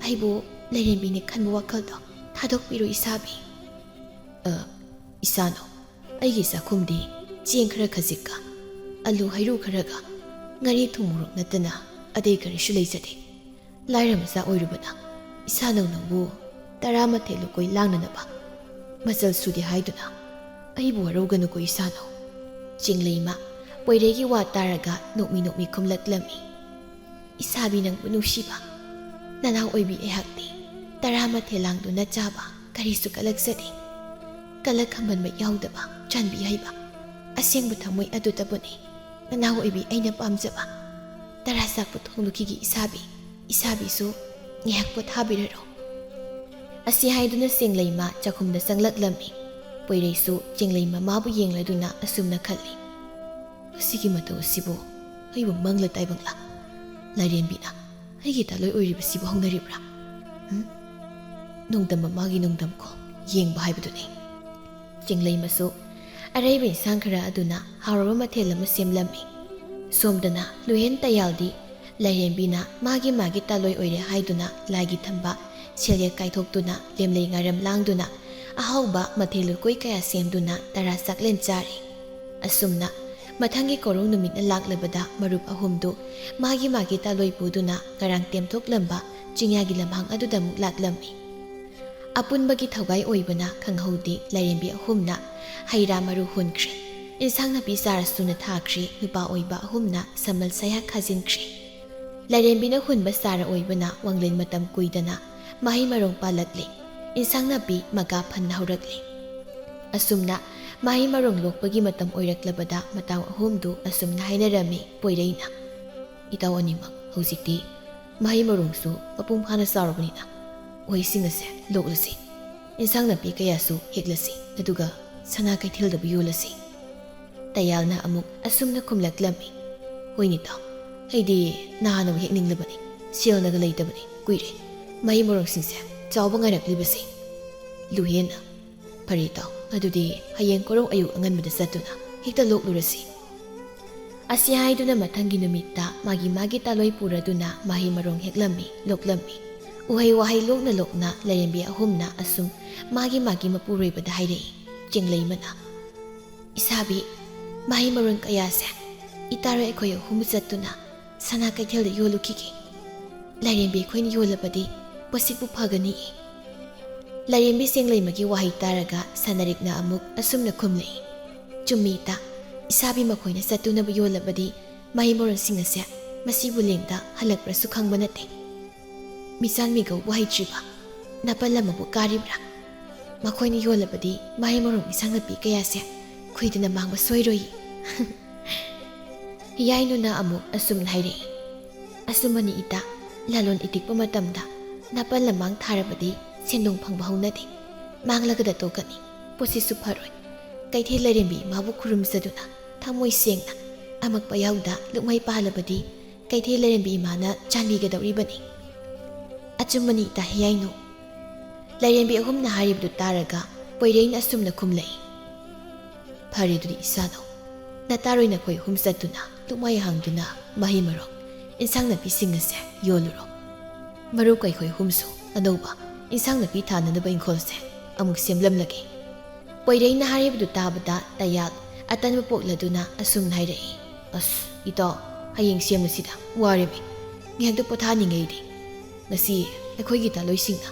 ꯑꯩꯕꯨ ꯂꯥꯏꯔꯦꯝꯕꯤꯅ ꯈꯟꯕ ꯋꯥꯈꯜꯗꯣ ꯊꯥꯗꯣꯛꯄꯤꯔꯣ ꯏꯁꯥꯕꯤ꯫" "ꯑ, ꯏꯁꯥꯅꯧ, ꯑꯩꯒꯤ ꯆꯥꯛꯈꯨꯝꯗꯤ ꯆꯦꯡ ꯈꯔ ꯈꯖꯤꯛꯀ, ꯑꯂꯨ ꯍꯩꯔꯨ ꯈꯔꯒ, ꯉꯥꯔꯤ ꯊꯨꯝ ꯃꯣꯔꯣꯛ ꯅꯠꯇꯅ ꯑꯇꯩ ꯀꯔꯤꯁꯨ ꯂꯩꯖꯗꯦ꯫ ꯂꯥꯏꯔ ꯃꯆꯥ ꯑꯣꯏꯔꯨꯕꯅ ꯏꯁꯥꯅꯧ ꯅꯪꯕꯨ ꯇꯔꯥꯃꯥꯊꯣꯏ ꯂꯨꯀꯣꯏ ꯂꯥꯡꯅꯅꯕ ꯃꯆꯜ ꯁꯨꯗꯦ ꯍꯥꯏꯗꯨꯅ ꯑꯩꯕꯨ ꯋꯥꯔꯧꯒꯅꯨꯀꯣ ꯏꯁꯥꯅꯧ꯫" ꯆꯤꯡꯂꯩꯃ ꯄꯣꯏꯔꯩꯒꯤ ꯋꯥ ꯇꯥꯔꯒ ꯅꯣꯛꯃꯤ ꯅꯣꯛꯃꯤ ꯈꯨꯝꯂꯛꯂꯝꯃꯤ, "ꯏꯁꯥꯕꯤ ꯅꯪꯕꯨ ꯅꯨꯡꯁꯤꯕ ꯅꯅꯥꯎ ꯑꯣꯏꯕꯤ ꯑꯩꯍꯥꯛꯇꯤ ꯇꯔꯥꯃꯥꯊꯣꯏ ꯂꯥꯡꯗꯨꯅ ꯆꯥꯕ ꯀꯔꯤꯁꯨ ꯀꯂꯛꯆꯗꯦ꯫ ꯀꯂꯛ ꯈꯝꯕꯟꯕ ꯌꯥꯎꯗꯕ, ꯆꯥꯟꯕꯤ ꯍꯩꯕ, ꯑꯁꯦꯡꯕ ꯊꯃꯣꯏ ꯑꯗꯨꯇꯕꯨꯅꯤ ꯅꯅꯥꯎ ꯑꯣꯏꯕꯤ ꯑꯩꯅ ꯄꯥꯝꯖꯕ꯫ ꯇꯔꯥ ꯆꯥꯛꯄ ꯊꯣꯡꯂꯨꯈꯤꯒꯦ ꯏꯁꯥꯕꯤ, ꯏꯁꯥꯕꯤꯁꯨ ꯉꯥꯏꯍꯥꯛ ꯄꯣꯊꯥꯕꯤꯔꯔꯣ꯫" ꯑꯁꯤ ꯍꯥꯏꯗꯨꯅ ꯆꯦꯡꯂꯩꯃ ꯆꯥꯛꯈꯨꯝꯗ ꯆꯪꯂꯛꯂꯝꯃꯤ꯫ ꯄꯣꯏꯔꯩꯁꯨ ꯆꯦꯡꯂꯩꯃ ꯃꯥꯕꯨ ꯌꯦꯡꯂꯗꯨꯅ ꯑꯁꯨꯝꯅ ꯈꯜꯂꯤ, "ꯃꯁꯤꯒꯤ ꯃꯇꯧ ꯑꯁꯤꯕꯨ ꯑꯩꯕꯨ ꯃꯪꯂ ꯇꯥꯏꯕꯪꯂ? ꯂꯥꯏꯔꯦꯝꯕꯤꯅ ꯑꯩꯒꯤ ꯇꯥꯂꯣꯏ ꯑꯣꯏꯔꯤꯕꯁꯤꯕꯨ ꯍꯧꯅꯔꯤꯕ꯭ꯔꯥ? ꯎꯝ? ꯅꯣꯡꯗꯝ ꯃꯃꯥꯒꯤ ꯅꯣꯡꯗꯝꯈꯣ ꯌꯦꯡꯕ ꯍꯥꯏꯕꯗꯨꯅꯤ꯫" ꯆꯤꯡꯂꯩꯃꯁꯨ ꯑꯔꯩꯕ ꯏꯟꯁꯥꯡ ꯈꯔ ꯑꯗꯨꯅ ꯍꯥꯎꯔꯕ ꯃꯊꯦꯜ ꯑꯃ ꯁꯦꯝꯂꯝꯃꯤ꯫ ꯁꯣꯝꯗꯅ ꯂꯨꯍꯦꯟ ꯇꯌꯥꯜꯗꯤ ꯂꯥꯏꯔꯦꯝꯕꯤꯅ ꯃꯥꯒꯤ ꯃꯥꯒꯤ ꯇꯥꯂꯣꯏ ꯑꯣꯏꯔꯦ ꯍꯥꯏꯗꯨꯅ ꯂꯥꯏꯒꯤ ꯊꯝꯕ ꯁꯦꯜꯌꯦꯛ ꯀꯥꯏꯊꯣꯛꯇꯨꯅ ꯂꯦꯝꯂꯩ ꯉꯥꯔꯝ ꯂꯥꯡꯗꯨꯅ ꯑꯍꯥꯎꯕ ꯃꯊꯦꯜ ꯂꯨꯀꯣꯏ ꯀꯌꯥ ꯁꯦꯝꯗꯨꯅ ꯇꯔꯥ ꯆꯥꯛꯂꯦꯟ ꯆꯥꯔꯤ꯫ ꯑꯁꯨꯝꯅ ꯃꯊꯪꯒꯤ ꯀꯣꯔꯧ ꯅꯨꯃꯤꯠꯅ ꯂꯥꯛꯂꯕꯗ ꯃꯔꯨꯞ ꯑꯍꯨꯝꯗꯨ ꯃꯥꯒꯤ ꯃꯥꯒꯤ ꯇꯥꯂꯣꯏ ꯄꯨꯗꯨꯅ ꯉꯔꯥꯡ ꯇꯦꯝꯊꯣꯛꯂꯝꯕ ꯆꯤꯡꯌꯥꯒꯤ ꯂꯝꯍꯥꯡ ꯑꯗꯨꯗ ꯑꯃꯨꯛ ꯂꯥꯛꯂꯝꯃꯤ꯫ ꯑꯄꯨꯟꯕꯒꯤ ꯊꯧꯒꯥꯏ ꯑꯣꯏꯕꯅ ꯈꯪꯍꯧꯗꯦ ꯂꯥꯏꯔꯦꯝꯕꯤ ꯑꯍꯨꯝꯅ ꯍꯩ ꯔꯥ ꯃꯔꯨ ꯍꯨꯟꯈ꯭ꯔꯦ, ꯏꯟꯁꯥꯡ ꯅꯥꯄꯤ ꯆꯥꯔ ꯁꯨꯅ ꯊꯥꯈ꯭ꯔꯦ, ꯅꯨꯄꯥ ꯑꯣꯏꯕ ꯑꯍꯨꯝꯅ ꯁꯝꯕꯜ ꯁꯌꯥ ꯈꯥꯖꯤꯟꯈ꯭ꯔꯦ꯫ ꯂꯥꯏꯔꯦꯝꯕꯤꯅ ꯍꯨꯟꯕ ꯆꯥꯔ ꯑꯣꯏꯕꯅ ꯋꯥꯡꯂꯦꯟ ꯃꯇꯝ ꯀꯨꯏꯗꯅ ꯃꯍꯩ ꯃꯔꯣꯡ ꯄꯥꯜꯂꯛꯂꯦ, ꯏꯟꯁꯥꯡ ꯅꯥꯄꯤ ꯃꯀꯥ ꯐꯟꯅ ꯍꯧꯔꯛꯂꯦ꯫ ꯑꯁꯨꯝꯅ ꯃꯍꯩ ꯃꯔꯣꯡ ꯂꯣꯛꯄꯒꯤ ꯃꯇꯝ ꯑꯣꯏꯔꯛꯂꯕꯗ ꯃꯇꯥꯎ ꯑꯍꯨꯝꯗꯨ ꯑꯁꯨꯝꯅ ꯍꯥꯏꯅꯔꯝꯃꯤ ꯄꯣꯏꯔꯩꯅ, "ꯏꯇꯥꯎ ꯑꯅꯤꯃꯛ, ꯍꯧꯖꯤꯛꯇꯤ ꯃꯍꯩ ꯃꯔꯣꯡꯁꯨ ꯃꯄꯨꯡ ꯐꯥꯅ ꯆꯥꯎꯔꯕꯅꯤꯅ ꯎꯍꯩꯁꯤꯡ ꯑꯁꯦ ꯂꯣꯛꯂꯁꯤ, ꯏꯟꯁꯥꯡ ꯅꯥꯄꯤ ꯀꯌꯥꯁꯨ ꯍꯦꯛꯂꯁꯤ, ꯑꯗꯨꯒ ꯁꯅꯥ ꯀꯩꯊꯦꯜꯗꯕꯨ ꯌꯣꯜꯂꯁꯤ꯫" ꯇꯌꯥꯜꯅ ꯑꯃꯨꯛ ꯑꯁꯨꯝꯅ ꯈꯨꯝꯂꯛꯂꯝꯃꯤ, "ꯍꯣꯏꯅꯦ ꯏꯇꯥꯎ, ꯑꯩꯗꯤ ꯅꯍꯥꯟꯅꯕꯨ ꯍꯦꯛꯅꯤꯡꯂꯕꯅꯤ, ꯁꯦꯜꯅꯒ ꯂꯩꯇꯕꯅꯤ, ꯀꯨꯏꯔꯦ ꯃꯍꯩ ꯃꯔꯣꯡꯁꯤꯡꯁꯦ ꯆꯥꯎꯕ ꯉꯥꯏꯔꯛꯂꯤꯕꯁꯦ"꯫ ꯂꯨꯍꯦꯟꯅ, "ꯐꯔꯦ ꯏꯇꯥꯎ, ꯑꯗꯨꯗꯤ ꯍꯌꯦꯡ ꯀꯣꯔꯧ ꯑꯌꯨꯛ ꯑꯉꯟꯕꯗ ꯆꯠꯇꯨꯅ ꯍꯦꯛꯇ ꯂꯣꯛꯂꯨꯔꯁꯤ"꯫ ꯑꯁꯤ ꯍꯥꯏꯗꯨꯅ ꯃꯊꯪꯒꯤ ꯅꯨꯃꯤꯠꯇ ꯃꯥꯒꯤ ꯃꯥꯒꯤ ꯇꯥꯂꯣꯏ ꯄꯨꯔꯗꯨꯅ ꯃꯍꯩ ꯃꯔꯣꯡ ꯍꯦꯛꯂꯝꯃꯤ, ꯂꯣꯛꯂꯝꯃꯤ꯫ ꯎꯍꯩ ꯋꯥꯍꯩ ꯂꯣꯛꯅ ꯂꯣꯛꯅ ꯂꯥꯏꯔꯦꯝꯕꯤ ꯑꯍꯨꯝꯅ ꯑꯁꯨꯝ ꯃꯥꯒꯤ ꯃꯥꯒꯤ ꯃꯄꯨꯔꯣꯏꯕꯗ ꯍꯥꯏꯔꯛꯏ, ꯆꯦꯡꯂꯩꯃꯅ, "ꯏꯁꯥꯕꯤ, ꯃꯍꯩ ꯃꯔꯣꯡ ꯀꯌꯥꯁꯦ ꯏꯇꯥꯔꯣꯏ ꯑꯩꯈꯣꯏ ꯑꯍꯨꯝ ꯆꯠꯇꯨꯅ ꯁꯅꯥ ꯀꯩꯊꯦꯜꯗ ꯌꯣꯜꯂꯨꯈꯤꯒꯦ꯫ ꯂꯥꯏꯔꯦꯝꯕꯤ ꯑꯩꯈꯣꯏꯅ ꯌꯣꯜꯂꯕꯗꯤ ꯄꯣꯠꯁꯤꯠꯄꯨ ꯐꯒꯅꯤꯌꯦ"꯫ ꯂꯥꯏꯔꯦꯝꯕꯤ ꯆꯦꯡꯂꯩꯃꯒꯤ ꯋꯥꯍꯩ ꯇꯥꯔꯒ ꯁꯅꯥꯔꯤꯛꯅ ꯑꯃꯨꯛ ꯑꯁꯨꯝꯅ ꯈꯨꯝꯂꯛꯏ, "ꯆꯨꯝꯃꯤ ꯏꯇꯥ, ꯏꯁꯥꯕꯤ ꯃꯈꯣꯏꯅ ꯆꯠꯇꯨꯅꯕ ꯌꯣꯜꯂꯕꯗꯤ ꯃꯍꯩ ꯃꯔꯣꯡꯁꯤꯡ ꯑꯁꯦ ꯃꯁꯤꯕꯨ ꯂꯦꯡꯗ ꯍꯜꯂꯛꯄ꯭ꯔꯁꯨ ꯈꯪꯕ ꯅꯠꯇꯦ꯫ ꯃꯤꯆꯥꯟ ꯃꯤꯒꯧꯕꯨ ꯍꯩꯇ꯭ꯔꯤꯕ ꯅꯥꯄꯜ ꯑꯃꯕꯨ ꯀꯥꯔꯤꯕ꯭ꯔꯥ? ꯃꯈꯣꯏꯅ ꯌꯣꯜꯂꯕꯗꯤ ꯃꯍꯩ ꯃꯔꯣꯡ ꯏꯟꯁꯥꯡ ꯅꯥꯄꯤ ꯀꯌꯥꯁꯦ ꯈꯨꯏꯗꯅ ꯃꯥꯡꯕ ꯁꯣꯏꯔꯣꯏꯌꯦ"꯫ ꯍꯤꯌꯥꯏꯅꯨꯅ ꯑꯃꯨꯛ ꯑꯁꯨꯝꯅ ꯍꯥꯏꯔꯛꯏ, "ꯑꯆꯨꯝꯕꯅꯤ ꯏꯇꯥ, ꯂꯂꯣꯟ ꯏꯇꯤꯛꯄ ꯃꯇꯝꯗ ꯅꯥꯄꯜ ꯂꯝꯃꯥꯡ ꯊꯥꯔꯕꯗꯤ ꯁꯦꯟꯗꯣꯡ ꯐꯪꯕ ꯍꯧꯅꯗꯦ꯫ ꯃꯥꯡꯂꯒꯗ ꯇꯣꯛꯀꯅꯤ, ꯄꯣꯠꯁꯤꯠꯁꯨ ꯐꯔꯣꯏ꯫ ꯀꯩꯊꯦꯜ ꯂꯥꯏꯔꯦꯝꯕꯤ ꯏꯃꯥꯕꯨ ꯈꯨꯔꯨꯝꯖꯗꯨꯅ ꯊꯃꯣꯏ ꯁꯦꯡꯅ ꯑꯃꯛꯄ ꯌꯥꯎꯗ ꯂꯨꯛꯃꯩ ꯄꯥꯜꯂꯕꯗꯤ ꯀꯩꯊꯦꯜ ꯂꯥꯏꯔꯦꯝꯕꯤ ꯏꯃꯥꯅ ꯆꯥꯟꯕꯤꯒꯗꯧꯔꯤꯕꯅꯤ"꯫ "ꯑꯆꯨꯝꯕꯅꯤ ꯏꯇꯥ ꯍꯤꯌꯥꯏꯅꯨ"꯫ ꯂꯥꯏꯔꯦꯝꯕꯤ ꯑꯍꯨꯝꯅ ꯍꯥꯏꯔꯤꯕꯗꯨ ꯇꯥꯔꯒ ꯄꯣꯏꯔꯩꯅ ꯑꯁꯨꯝꯅ ꯈꯨꯝꯂꯛꯏ, "ꯐꯔꯦ ꯑꯗꯨꯗꯤ ꯏꯆꯥꯅꯨ, ꯅꯇꯥꯔꯣꯏ ꯅꯈꯣꯏ ꯑꯍꯨꯝ ꯆꯠꯇꯨꯅ ꯂꯨꯛꯃꯥꯏ ꯍꯥꯡꯗꯨꯅ ꯃꯍꯩ ꯃꯔꯣꯡ, ꯏꯟꯁꯥꯡ ꯅꯥꯄꯤꯁꯤꯡ ꯑꯁꯦ ꯌꯣꯜꯂꯨꯔꯣ꯫ ꯃꯔꯨꯞ ꯑꯩꯈꯣꯏ ꯑꯍꯨꯝꯁꯨ ꯑꯅꯧꯕ ꯏꯟꯁꯥꯡ ꯅꯥꯄꯤ ꯊꯥꯅꯅꯕ ꯏꯪꯈꯣꯜꯁꯦ ꯑꯃꯨꯛ ꯁꯦꯝꯂꯝꯂꯒꯦ"꯫ ꯄꯣꯏꯔꯩꯅ ꯍꯥꯏꯔꯤꯕꯗꯨ ꯇꯥꯕꯗ ꯇꯌꯥꯜ ꯑꯇꯟꯕ ꯄꯣꯛꯂꯗꯨꯅ ꯑꯁꯨꯝꯅ ꯍꯥꯏꯔꯛꯏ, "ꯑꯁ ꯏꯇꯥꯎ, ꯍꯌꯦꯡ ꯁꯦꯝꯂꯁꯤꯗ, ꯋꯥꯔꯦꯃꯤ꯫ ꯉꯥꯏꯍꯥꯛꯇ ꯄꯣꯊꯥꯅꯤꯡꯉꯩꯗꯤ꯫ ꯉꯁꯤ ꯑꯩꯈꯣꯏꯒꯤ ꯇꯥꯂꯣꯏꯁꯤꯡꯅ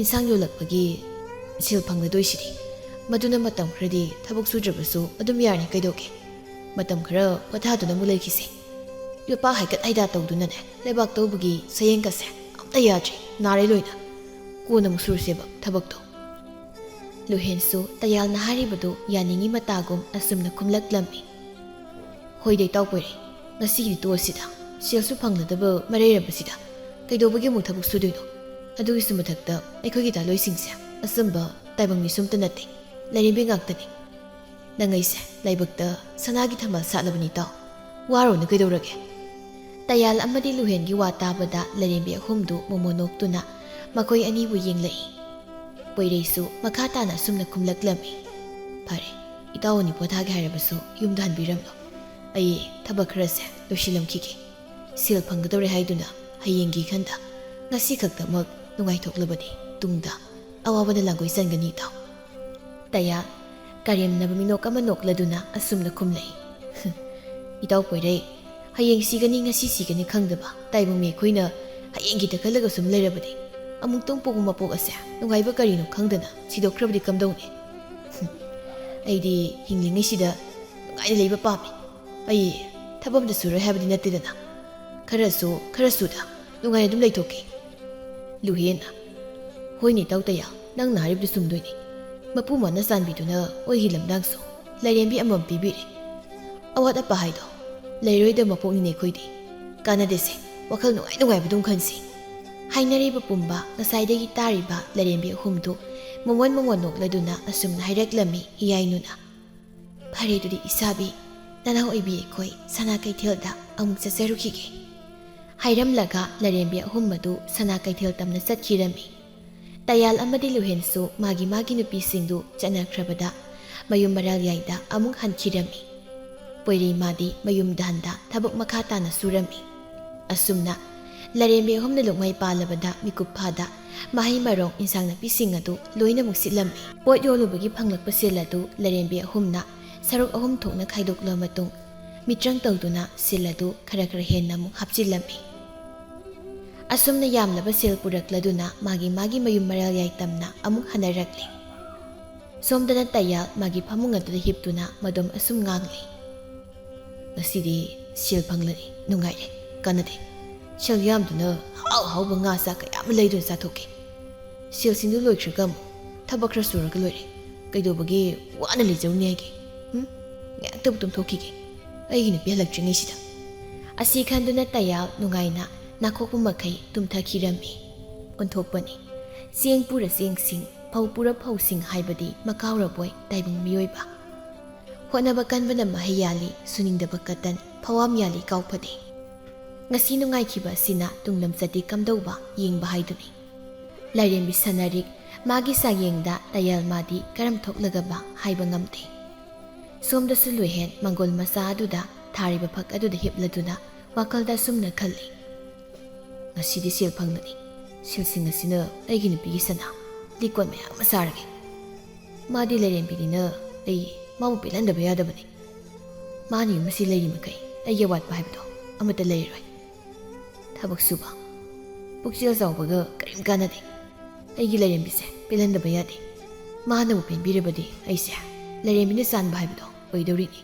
ꯏꯟꯁꯥꯡ ꯌꯣꯜꯂꯛꯄꯒꯤ ꯁꯦꯜ ꯐꯪꯒꯗꯣꯏꯁꯤꯗꯤ꯫ ꯃꯗꯨꯅ ꯃꯇꯝ ꯈꯔꯗꯤ ꯊꯕꯛ ꯁꯨꯗ꯭ꯔꯕꯁꯨ ꯑꯗꯨꯝ ꯌꯥꯔꯅꯤ, ꯀꯩꯗꯧꯒꯦ? ꯃꯇꯝ ꯈꯔ ꯄꯣꯊꯥꯗꯨꯅ ꯑꯃꯨꯛ ꯂꯩꯈꯤꯁꯦ꯫ ꯌꯣꯄꯥꯛ ꯍꯥꯏꯒꯠ ꯍꯥꯏꯗꯥ ꯇꯧꯗꯨꯅꯅꯦ, ꯂꯩꯕꯥꯛ ꯇꯧꯕꯒꯤ ꯁꯌꯦꯡꯒꯁꯦ ꯑꯝꯇ ꯌꯥꯗ꯭ꯔꯦ, ꯅꯥꯔꯦ ꯂꯣꯏꯅ꯫ ꯀꯣꯟꯅ ꯑꯃꯨꯛ ꯁꯨꯔꯁꯦꯕ ꯊꯕꯛꯇꯣ"꯫ ꯂꯨꯍꯦꯟꯁꯨ ꯇꯌꯥꯜꯅ ꯍꯥꯏꯔꯤꯕꯗꯨ ꯌꯥꯅꯤꯡꯉꯤ ꯃꯇꯥꯒꯨꯝ ꯑꯁꯨꯝꯅ ꯈꯨꯝꯂꯛꯂꯝꯃꯤ, "ꯍꯣꯏꯗ ꯏꯇꯥꯎ ꯄꯣꯏꯔꯩ, ꯉꯁꯤꯒꯤꯗꯤ ꯇꯣꯛꯑꯁꯤꯗ꯫ ꯁꯦꯜꯁꯨ ꯐꯪꯂꯗꯕ ꯃꯔꯩꯔꯕꯁꯤꯗ ꯀꯩꯗꯧꯕꯒꯤ ꯑꯃꯨꯛ ꯊꯕꯛ ꯁꯨꯗꯣꯏꯅꯣ? ꯑꯗꯨꯒꯤꯁꯨ ꯃꯊꯛꯇ ꯑꯩꯈꯣꯏꯒꯤ ꯇꯥꯂꯣꯏꯁꯤꯡꯁꯦ ꯑꯆꯝꯕ ꯇꯥꯏꯕꯪ ꯃꯤꯁꯨ ꯑꯝꯇ ꯅꯠꯇꯦ, ꯂꯥꯏꯔꯦꯝꯕꯤ ꯉꯥꯛꯇꯅꯤ"꯫ "ꯅꯪ ꯑꯩꯁꯦ ꯂꯥꯏꯕꯛꯇ ꯁꯅꯥꯒꯤ ꯊꯝꯕꯥꯜ ꯁꯥꯠꯂꯕꯅꯤ ꯏꯇꯥꯎ꯫ ꯋꯥꯔꯨꯅꯨ ꯀꯩꯗꯧꯔꯒꯦ?" ꯇꯌꯥꯜ ꯑꯃꯗꯤ ꯂꯨꯍꯦꯟꯒꯤ ꯋꯥ ꯇꯥꯕꯗ ꯂꯥꯏꯔꯦꯝꯕꯤ ꯑꯍꯨꯝꯗꯨ ꯃꯣꯃꯣꯟ ꯅꯣꯛꯇꯨꯅ ꯃꯈꯣꯏ ꯑꯅꯤꯕꯨ ꯌꯦꯡꯂꯛꯏ꯫ ꯄꯣꯏꯔꯩꯁꯨ ꯃꯈꯥ ꯇꯥꯅ ꯑꯁꯨꯝꯅ ꯈꯨꯝꯂꯛꯂꯝꯃꯤ, "ꯐꯔꯦ, ꯏꯇꯥꯎ ꯑꯅꯤ ꯄꯣꯊꯥꯒꯦ ꯍꯥꯏꯔꯕꯁꯨ ꯌꯨꯝꯗ ꯍꯟꯕꯤꯔꯝꯂꯣ꯫ ꯑꯩ ꯊꯕꯛ ꯈꯔꯁꯦ ꯂꯣꯏꯁꯤꯜꯂꯝꯈꯤꯒꯦ꯫ ꯁꯦꯜ ꯐꯪꯒꯗꯧꯔꯦ ꯍꯥꯏꯗꯨꯅ ꯍꯌꯦꯡꯒꯤ ꯈꯟꯗ ꯉꯁꯤ ꯈꯛꯇꯃꯛ ꯅꯨꯡꯉꯥꯏꯊꯣꯛꯂꯕꯗꯤ ꯇꯨꯡꯗ ꯑꯋꯥꯕꯅ ꯂꯥꯡꯒꯣꯏ ꯆꯟꯒꯅꯤ ꯏꯇꯥꯎ꯫" ꯇꯌꯥꯜ ꯀꯔꯦꯝꯅꯕ ꯃꯤꯅꯣꯛ ꯑꯃ ꯅꯣꯛꯂꯗꯨꯅ ꯑꯁꯨꯝꯅ ꯈꯨꯝꯂꯛꯏ, "ꯏꯇꯥꯎ ꯄꯣꯏꯔꯩ, ꯍꯌꯦꯡ ꯁꯤꯒꯅꯤ ꯉꯁꯤ ꯁꯤꯒꯅꯤ ꯈꯪꯗꯕ ꯇꯥꯏꯕꯪ ꯃꯤ ꯑꯩꯈꯣꯏꯅ ꯍꯌꯦꯡꯒꯤꯗ ꯈꯜꯂꯒ ꯁꯨꯝ ꯂꯩꯔꯕꯗꯤ ꯑꯃꯨꯛꯇꯪ ꯄꯣꯛꯄ ꯃꯄꯣꯛ ꯑꯁꯦ ꯅꯨꯡꯉꯥꯏꯕ ꯀꯔꯤꯅꯣ ꯈꯪꯗꯅ ꯁꯤꯗꯣꯛꯈ꯭ꯔꯕꯗꯤ ꯀꯝꯗꯧꯅꯤ? ꯑꯩꯗꯤ ꯍꯤꯡꯂꯤꯉꯩꯁꯤꯗ ꯅꯨꯡꯉꯥꯏꯅ ꯂꯩꯕ ꯄꯥꯝꯃꯤ꯫ ꯑꯩ ꯊꯕꯛ ꯑꯝꯇ ꯁꯨꯔꯣꯏ ꯍꯥꯏꯕꯗꯤ ꯅꯠꯇꯦꯗꯅ꯫ ꯈꯔꯁꯨ ꯈꯔꯁꯨꯗ ꯅꯨꯡꯉꯥꯏꯅ ꯑꯗꯨꯝ ꯂꯩꯊꯣꯛꯀꯦ꯫" ꯂꯨꯍꯦꯟꯅ, "ꯍꯣꯏꯅꯦ ꯏꯇꯥꯎ ꯇꯌꯥꯜ, ꯅꯪꯅ ꯍꯥꯏꯔꯤꯕꯗꯨ ꯆꯨꯝꯗꯣꯏꯅꯤ꯫ ꯃꯄꯨ ꯃꯅ ꯆꯥꯟꯕꯤꯗꯨꯅ ꯑꯣꯏꯒꯤ ꯂꯝꯗꯥꯡꯁꯨ ꯂꯥꯏꯔꯦꯝꯕꯤ ꯑꯃꯃꯝ ꯄꯤꯕꯤꯔꯦ꯫ ꯑꯋꯥꯠ ꯑꯄꯥ ꯍꯥꯏꯗꯣ ꯂꯩꯔꯣꯏꯗꯕ ꯃꯄꯣꯛꯅꯤꯅꯦ ꯑꯩꯈꯣꯏꯗꯤ꯫ ꯀꯥꯟꯅꯗꯦꯁꯦ, ꯋꯥꯈꯜ ꯅꯨꯡꯉꯥꯏ ꯅꯨꯡꯉꯥꯏꯕ ꯑꯗꯨꯝ ꯈꯟꯁꯤ꯫" ꯍꯥꯏꯅꯔꯤꯕ ꯄꯨꯝꯕ ꯉꯁꯥꯏꯗꯒꯤ ꯇꯥꯔꯤꯕ ꯂꯥꯏꯔꯦꯝꯕꯤ ꯑꯍꯨꯝꯗꯨ ꯃꯣꯃꯣꯟ ꯃꯣꯃꯣꯟ ꯅꯣꯛꯂꯗꯨꯅ ꯑꯁꯨꯝꯅ ꯍꯥꯏꯔꯛꯂꯝꯃꯤ ꯍꯤꯌꯥꯏꯅꯨꯅ꯫ "ꯐꯔꯦ ꯑꯗꯨꯗꯤ ꯏꯁꯥꯕꯤ, ꯅꯅꯥꯎ ꯑꯣꯏꯕꯤ ꯑꯩꯈꯣꯏ ꯁꯅꯥ ꯀꯩꯊꯦꯜꯗ ꯑꯃꯨꯛ ꯆꯠꯆꯔꯨꯈꯤꯒꯦ꯫" ꯍꯥꯏꯔꯝꯂꯒ ꯂꯥꯏꯔꯦꯝꯕꯤ ꯑꯍꯨꯝ ꯑꯗꯨ ꯁꯅꯥ ꯀꯩꯊꯦꯜ ꯇꯝꯅ ꯆꯠꯈꯤꯔꯝꯃꯤ꯫ ꯇꯌꯥꯜ ꯑꯃꯗꯤ ꯂꯨꯍꯦꯟꯁꯨ ꯃꯥꯒꯤ ꯃꯥꯒꯤ ꯅꯨꯄꯤꯁꯤꯡꯗꯨ ꯆꯠꯅꯈ꯭ꯔꯕꯗ ꯃꯌꯨꯝ ꯃꯔꯥꯜ ꯌꯥꯏꯗ ꯑꯃꯨꯛ ꯍꯟꯈꯤꯔꯝꯃꯤ꯫ ꯄꯣꯏꯔꯩ ꯃꯥꯗꯤ ꯃꯌꯨꯝꯗ ꯍꯟꯗ ꯊꯕꯛ ꯃꯈꯥ ꯇꯥꯅ ꯁꯨꯔꯝꯃꯤ꯫ ꯑꯁꯨꯝꯅ ꯂꯥꯏꯔꯦꯝꯕꯤ ꯑꯍꯨꯝꯅ ꯂꯨꯛꯃꯩ ꯄꯥꯜꯂꯕꯗ ꯃꯤꯀꯨꯞ ꯐꯥꯗ ꯃꯍꯩ ꯃꯔꯣꯡ, ꯏꯟꯁꯥꯡ ꯅꯥꯄꯤꯁꯤꯡ ꯑꯗꯨ ꯂꯣꯏꯅꯃꯛ ꯁꯤꯠꯂꯝꯃꯤ꯫ ꯄꯣꯠ ꯌꯣꯜꯂꯨꯕꯒꯤ ꯐꯪꯂꯛꯄ ꯁꯦꯜ ꯑꯗꯨ ꯂꯥꯏꯔꯦꯝꯕꯤ ꯑꯍꯨꯝꯅ ꯁꯔꯨꯛ ꯑꯍꯨꯝ ꯊꯣꯛꯅ ꯈꯥꯏꯗꯣꯛꯂꯕ ꯃꯇꯨꯡ, ꯃꯤꯇ꯭ꯔꯪ ꯇꯧꯗꯨꯅ ꯁꯦꯜ ꯑꯗꯨ ꯈꯔ ꯈꯔ ꯍꯦꯟꯅ ꯑꯃꯨꯛ ꯍꯥꯞꯆꯤꯜꯂꯝꯃꯤ꯫ ꯑꯁꯨꯝꯅ ꯌꯥꯝꯂꯕ ꯁꯦꯜ ꯄꯨꯔꯛꯂꯗꯨꯅ ꯃꯥꯒꯤ ꯃꯥꯒꯤ ꯃꯌꯨꯝ ꯃꯔꯥꯜ ꯌꯥꯏ ꯇꯝꯅ ꯑꯃꯨꯛ ꯍꯟꯅꯔꯛꯂꯤ꯫ ꯁꯣꯝꯗꯅ ꯇꯌꯥꯜ ꯃꯥꯒꯤ ꯐꯃꯨꯡ ꯑꯗꯨꯗ ꯍꯤꯞꯇꯨꯅ ꯃꯗꯨꯝ ꯑꯁꯨꯝ ꯉꯥꯡꯂꯤ꯫ "ꯉꯁꯤꯗꯤ ꯁꯦꯜ ꯐꯪꯂꯅꯤ, ꯅꯨꯡꯉꯥꯏꯔꯦ, ꯀꯥꯟꯅꯗꯦ꯫ ꯁꯦꯜ ꯌꯥꯝꯗꯨꯅ ꯍꯥꯎ ꯍꯥꯎꯕ ꯉꯥ ꯆꯥꯛ ꯀꯌꯥ ꯑꯃ ꯂꯩꯗꯨꯅ ꯆꯥꯊꯣꯛꯀꯦ꯫ ꯁꯦꯜꯁꯤꯡꯗꯨ ꯂꯣꯏꯈ꯭ꯔꯒ ꯑꯃꯨꯛ ꯊꯕꯛ ꯈꯔ ꯁꯨꯔꯒ ꯂꯣꯏꯔꯦ꯫ ꯀꯩꯗꯧꯕꯒꯤ ꯋꯥꯅ ꯂꯩꯖꯔꯨꯅꯤ ꯍꯥꯏꯒꯦ? ꯍꯨꯝ? ꯉꯥꯏꯍꯥꯛꯇꯕꯨ ꯇꯨꯝꯊꯣꯛꯈꯤꯒꯦ, ꯑꯩꯒꯤ ꯅꯨꯄꯤ ꯍꯜꯂꯛꯇ꯭ꯔꯤꯉꯩꯁꯤꯗ꯫" ꯑꯁꯤ ꯈꯟꯗꯨꯅ ꯇꯌꯥꯜ ꯅꯨꯡꯉꯥꯏꯅ ꯅꯥꯈꯣꯛꯄ ꯃꯈꯩ ꯇꯨꯝꯊꯈꯤꯔꯝꯃꯤ꯫ ꯑꯣꯟꯊꯣꯛꯄꯅꯤ꯫ "ꯆꯦꯡ ꯄꯨꯔ ꯆꯦꯡꯁꯤꯡ, ꯐꯧ ꯄꯨꯔ ꯐꯧꯁꯤꯡ" ꯍꯥꯏꯕꯗꯤ ꯃꯀꯥꯎꯔꯕꯣꯏ ꯇꯥꯏꯕꯪ ꯃꯤꯑꯣꯏꯕ꯫ ꯍꯣꯠꯅꯕ ꯀꯟꯕꯅ ꯃꯍꯩ ꯌꯥꯜꯂꯤ, ꯁꯨꯅꯤꯡꯗꯕ ꯀꯇꯟ ꯐꯋꯥꯝ ꯌꯥꯜꯂꯤ ꯀꯥꯎꯐꯗꯦ꯫ ꯉꯁꯤ ꯅꯨꯡꯉꯥꯏꯈꯤꯕ ꯑꯁꯤꯅ ꯇꯨꯡ ꯂꯝꯆꯠꯇꯤ ꯀꯝꯗꯧꯕ ꯌꯦꯡꯕ ꯍꯥꯏꯗꯨꯅꯤ꯫ ꯂꯥꯏꯔꯦꯝꯕꯤ ꯁꯅꯥꯔꯤꯛ ꯃꯥꯒꯤ ꯆꯥꯡꯌꯦꯡꯗ ꯇꯌꯥꯜ ꯃꯥꯗꯤ ꯀꯔꯝ ꯊꯣꯛꯂꯒꯕ ꯍꯥꯏꯕ ꯉꯝꯗꯦ꯫ ꯁꯣꯝꯗꯁꯨ ꯂꯨꯍꯦꯟ ꯃꯪꯒꯣꯜ ꯃꯆꯥ ꯑꯗꯨꯗ ꯊꯥꯔꯤꯕ ꯐꯛ ꯑꯗꯨꯗ ꯍꯤꯞꯂꯗꯨꯅ ꯋꯥꯈꯜꯗ ꯑꯁꯨꯝꯅ ꯈꯜꯂꯤ꯫ ꯉꯁꯤꯗꯤ ꯁꯦꯜ ꯐꯪꯒꯅꯤ꯫ ꯁꯦꯜꯁꯤꯡ ꯑꯁꯤꯅ ꯑꯩꯒꯤ ꯅꯨꯄꯤꯒꯤ ꯁꯅꯥ, ꯂꯤꯛꯀꯣꯟ ꯃꯌꯥꯝ ꯑꯃ ꯁꯥꯔꯒꯦ꯫ ꯃꯥꯗꯤ ꯂꯥꯏꯔꯦꯝꯕꯤꯅꯤꯅ ꯑꯩ ꯃꯥꯕꯨ ꯄꯦꯜꯍꯟꯗꯕ ꯌꯥꯗꯕꯅꯤ꯫ ꯃꯥꯅ ꯌꯨꯝ ꯑꯁꯤ ꯂꯩꯔꯤ ꯃꯈꯩ ꯑꯩꯒꯤ ꯑꯋꯥꯠꯄ ꯍꯥꯏꯕꯗꯣ ꯑꯃꯠꯇ ꯂꯩꯔꯔꯣꯏ꯫ ꯊꯕꯛ ꯁꯨꯕ, ꯄꯨꯛꯆꯦꯜ ꯆꯥꯎꯕꯒ ꯀꯔꯤꯝ ꯀꯥꯟꯅꯗꯦ꯫ ꯑꯩꯒꯤ ꯂꯥꯏꯔꯦꯝꯕꯤꯁꯦ ꯄꯦꯜꯍꯟꯗꯕ ꯌꯥꯗꯦ꯫ ꯃꯥꯅꯕꯨ ꯄꯦꯟꯕꯤꯔꯕꯗꯤ ꯑꯩꯁꯦ ꯂꯥꯏꯔꯦꯝꯕꯤꯅ ꯆꯥꯟꯕ ꯍꯥꯏꯕꯗꯣ ꯑꯣꯏꯗꯧꯔꯤꯅꯤ꯫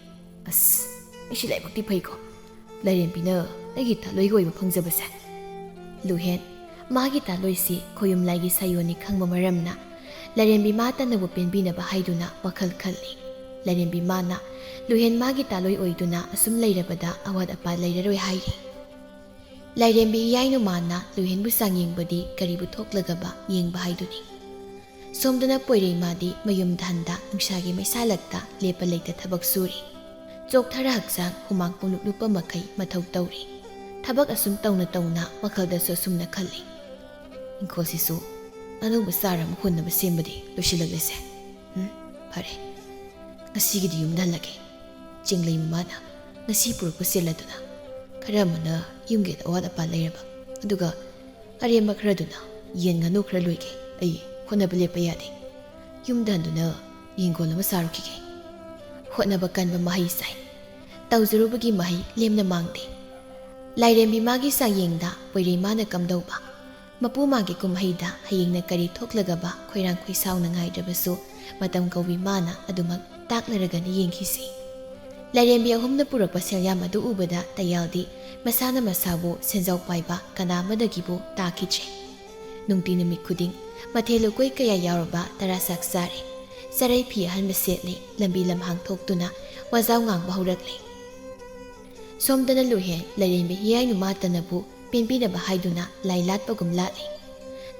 ꯑꯁ, ꯑꯩꯁꯤ ꯂꯥꯏꯕꯛꯇꯤ ꯐꯩꯀꯣ꯫ ꯂꯥꯏꯔꯦꯝꯕꯤꯅ ꯑꯩꯒꯤ ꯊꯥꯂꯣꯏꯒꯤ ꯑꯣꯏꯕ ꯐꯪꯖꯕꯁꯦ꯫ ꯂꯨꯍꯦꯟ, ꯃꯥꯒꯤ ꯊꯥꯂꯣꯏꯁꯤ ꯈꯣꯌꯨꯝ ꯂꯥꯏꯒꯤ ꯁꯥꯌꯣꯟꯅꯤ ꯈꯪꯕ ꯃꯔꯝꯅ ꯂꯥꯏꯔꯦꯝꯕꯤ ꯃꯥ ꯇꯅꯕꯨ ꯄꯦꯟꯕꯤꯅꯕ ꯍꯥꯏꯗꯨꯅ ꯋꯥꯈꯜ ꯈꯜꯂꯤ꯫ ꯂꯥꯏꯔꯦꯝꯕꯤ ꯃꯥꯅ ꯂꯨꯍꯦꯟ ꯃꯥꯒꯤ ꯊꯥꯂꯣꯏ ꯑꯣꯏꯗꯨꯅ ꯑꯁꯨꯝ ꯂꯩꯔꯕꯗ ꯑꯋꯥꯠ ꯑꯄꯥ ꯂꯩꯔꯔꯣꯏ ꯍꯥꯏꯔꯤ꯫ ꯂꯥꯏꯔꯦꯝꯕꯤ ꯍꯤꯌꯥꯏꯅꯨ ꯃꯥꯅ ꯂꯨꯍꯦꯟꯕꯨ ꯆꯥꯡꯌꯦꯡꯕꯗꯤ ꯀꯔꯤꯕꯨ ꯊꯣꯛꯂꯒꯕ ꯌꯦꯡꯕ ꯍꯥꯏꯗꯨꯅꯤ꯫ ꯁꯣꯝꯗꯅ ꯄꯣꯏꯔꯩ ꯃꯥꯗꯤ ꯃꯌꯨꯝꯗ ꯍꯟꯗ ꯅꯨꯡꯁꯥꯒꯤ ꯃꯩꯁꯥꯂꯛꯇ ꯂꯦꯞꯄ ꯂꯩꯇ ꯊꯕꯛ ꯁꯨꯔꯤ꯫ ꯆꯣꯛꯊꯔ ꯍꯛꯆꯥꯡ ꯍꯨꯃꯥꯡ ꯄꯨꯡꯂꯨꯞ ꯂꯨꯞꯄ ꯃꯈꯩ ꯃꯊꯧ ꯇꯧꯔꯤ꯫ ꯊꯕꯛ ꯑꯁꯨꯝ ꯇꯧꯅ ꯇꯧꯅ ꯋꯥꯈꯜꯗꯁꯨ ꯑꯁꯨꯝꯅ ꯈꯜꯂꯤ꯫ ꯏꯪꯈꯣꯜꯁꯤꯁꯨ ꯑꯅꯧꯕ ꯆꯥꯔ ꯑꯃ ꯍꯨꯟꯅꯕ ꯁꯦꯝꯕꯗꯤ ꯂꯣꯏꯁꯤꯜꯂꯛꯂꯁꯦ꯫ ꯎꯝ, ꯐꯔꯦ꯫ ꯉꯁꯤꯒꯤꯗꯤ ꯌꯨꯝꯗ ꯍꯜꯂꯒꯦ꯫ ꯆꯦꯡꯂꯩ ꯃꯃꯥꯅ ꯉꯁꯤ ꯄꯨꯔꯛꯄ ꯁꯦꯜ ꯑꯗꯨꯅ ꯈꯔ ꯑꯃꯅ ꯌꯨꯝꯒꯤ ꯑꯋꯥꯠ ꯑꯄꯥ ꯂꯩꯔꯕ, ꯑꯗꯨꯒ ꯑꯔꯦꯝꯕ ꯈꯔꯗꯨꯅ ꯌꯦꯟ ꯉꯥꯅꯨ ꯈꯔ ꯂꯣꯏꯒꯦ꯫ ꯑꯩ ꯍꯣꯠꯅꯕ ꯂꯦꯞꯄ ꯌꯥꯗꯦ꯫ ꯌꯨꯝꯗ ꯍꯟꯗꯨꯅ ꯌꯦꯟꯒꯣꯜ ꯑꯃ ꯁꯥꯔꯨꯈꯤꯒꯦ꯫ ꯍꯣꯠꯅꯕ ꯀꯟꯕ ꯃꯍꯩ ꯆꯥꯏ꯫ ꯇꯧꯖꯔꯨꯕꯒꯤ ꯃꯍꯩ ꯂꯦꯝꯅ ꯃꯥꯡꯗꯦ꯫ ꯂꯥꯏꯔꯦꯝꯕꯤ ꯃꯥꯒꯤ ꯆꯥꯡꯌꯦꯡꯗ ꯄꯣꯏꯔꯩ ꯃꯥꯅ ꯀꯝꯗꯧꯕ? ꯃꯄꯨ ꯃꯥꯒꯤ ꯀꯨꯝꯍꯩꯗ ꯍꯌꯦꯡꯅ ꯀꯔꯤ ꯊꯣꯛꯂꯒꯕ ꯈꯣꯏꯔꯥꯡ ꯈꯣꯏꯁꯥꯎꯅ ꯉꯥꯏꯗ꯭ꯔꯕꯁꯨ ꯃꯇꯝ ꯀꯧꯕꯤ ꯃꯥꯅ ꯑꯗꯨꯃꯛ ꯇꯥꯛꯂꯔꯒꯅꯤ ꯌꯦꯡꯈꯤꯁꯤ꯫ ꯂꯥꯏꯔꯦꯝꯕꯤ ꯑꯍꯨꯝꯅ ꯄꯨꯔꯛꯄ ꯁꯦꯜꯌꯥꯝ ꯑꯗꯨ ꯎꯕꯗ ꯇꯌꯥꯜꯗꯤ ꯃꯁꯥꯅ ꯃꯁꯥꯕꯨ ꯁꯦꯟꯖꯥꯎ ꯄꯥꯏꯕ ꯀꯅꯥ ꯑꯃꯗꯒꯤꯕꯨ ꯇꯥꯈꯤꯗ꯭ꯔꯦ꯫ ꯅꯨꯡꯇꯤ ꯅꯨꯃꯤꯠ ꯈꯨꯗꯤꯡ ꯃꯊꯦꯜ ꯂꯨꯀꯣꯏ ꯀꯌꯥ ꯌꯥꯎꯔꯕ ꯇꯔꯥ ꯆꯥꯛ ꯆꯥꯔꯦ꯫ ꯆꯔꯩ ꯐꯤ ꯑꯍꯟꯕ ꯁꯦꯠꯂꯦ, ꯂꯝꯕꯤ ꯂꯝꯍꯥꯡ ꯊꯣꯛꯇꯨꯅ ꯋꯥꯖꯥꯎ ꯉꯥꯡꯕ ꯍꯧꯔꯛꯂꯦ꯫ ꯁꯣꯝꯗꯅ ꯂꯨꯍꯦꯟ ꯂꯥꯏꯔꯦꯝꯕꯤ ꯍꯤꯌꯥꯏꯅꯨ ꯃꯥꯇꯅꯕꯨ ꯄꯦꯟꯕꯤꯅꯕ ꯍꯥꯏꯗꯨꯅ ꯂꯥꯏ ꯂꯥꯠꯄꯒꯨꯝ ꯂꯥꯠꯂꯤ꯫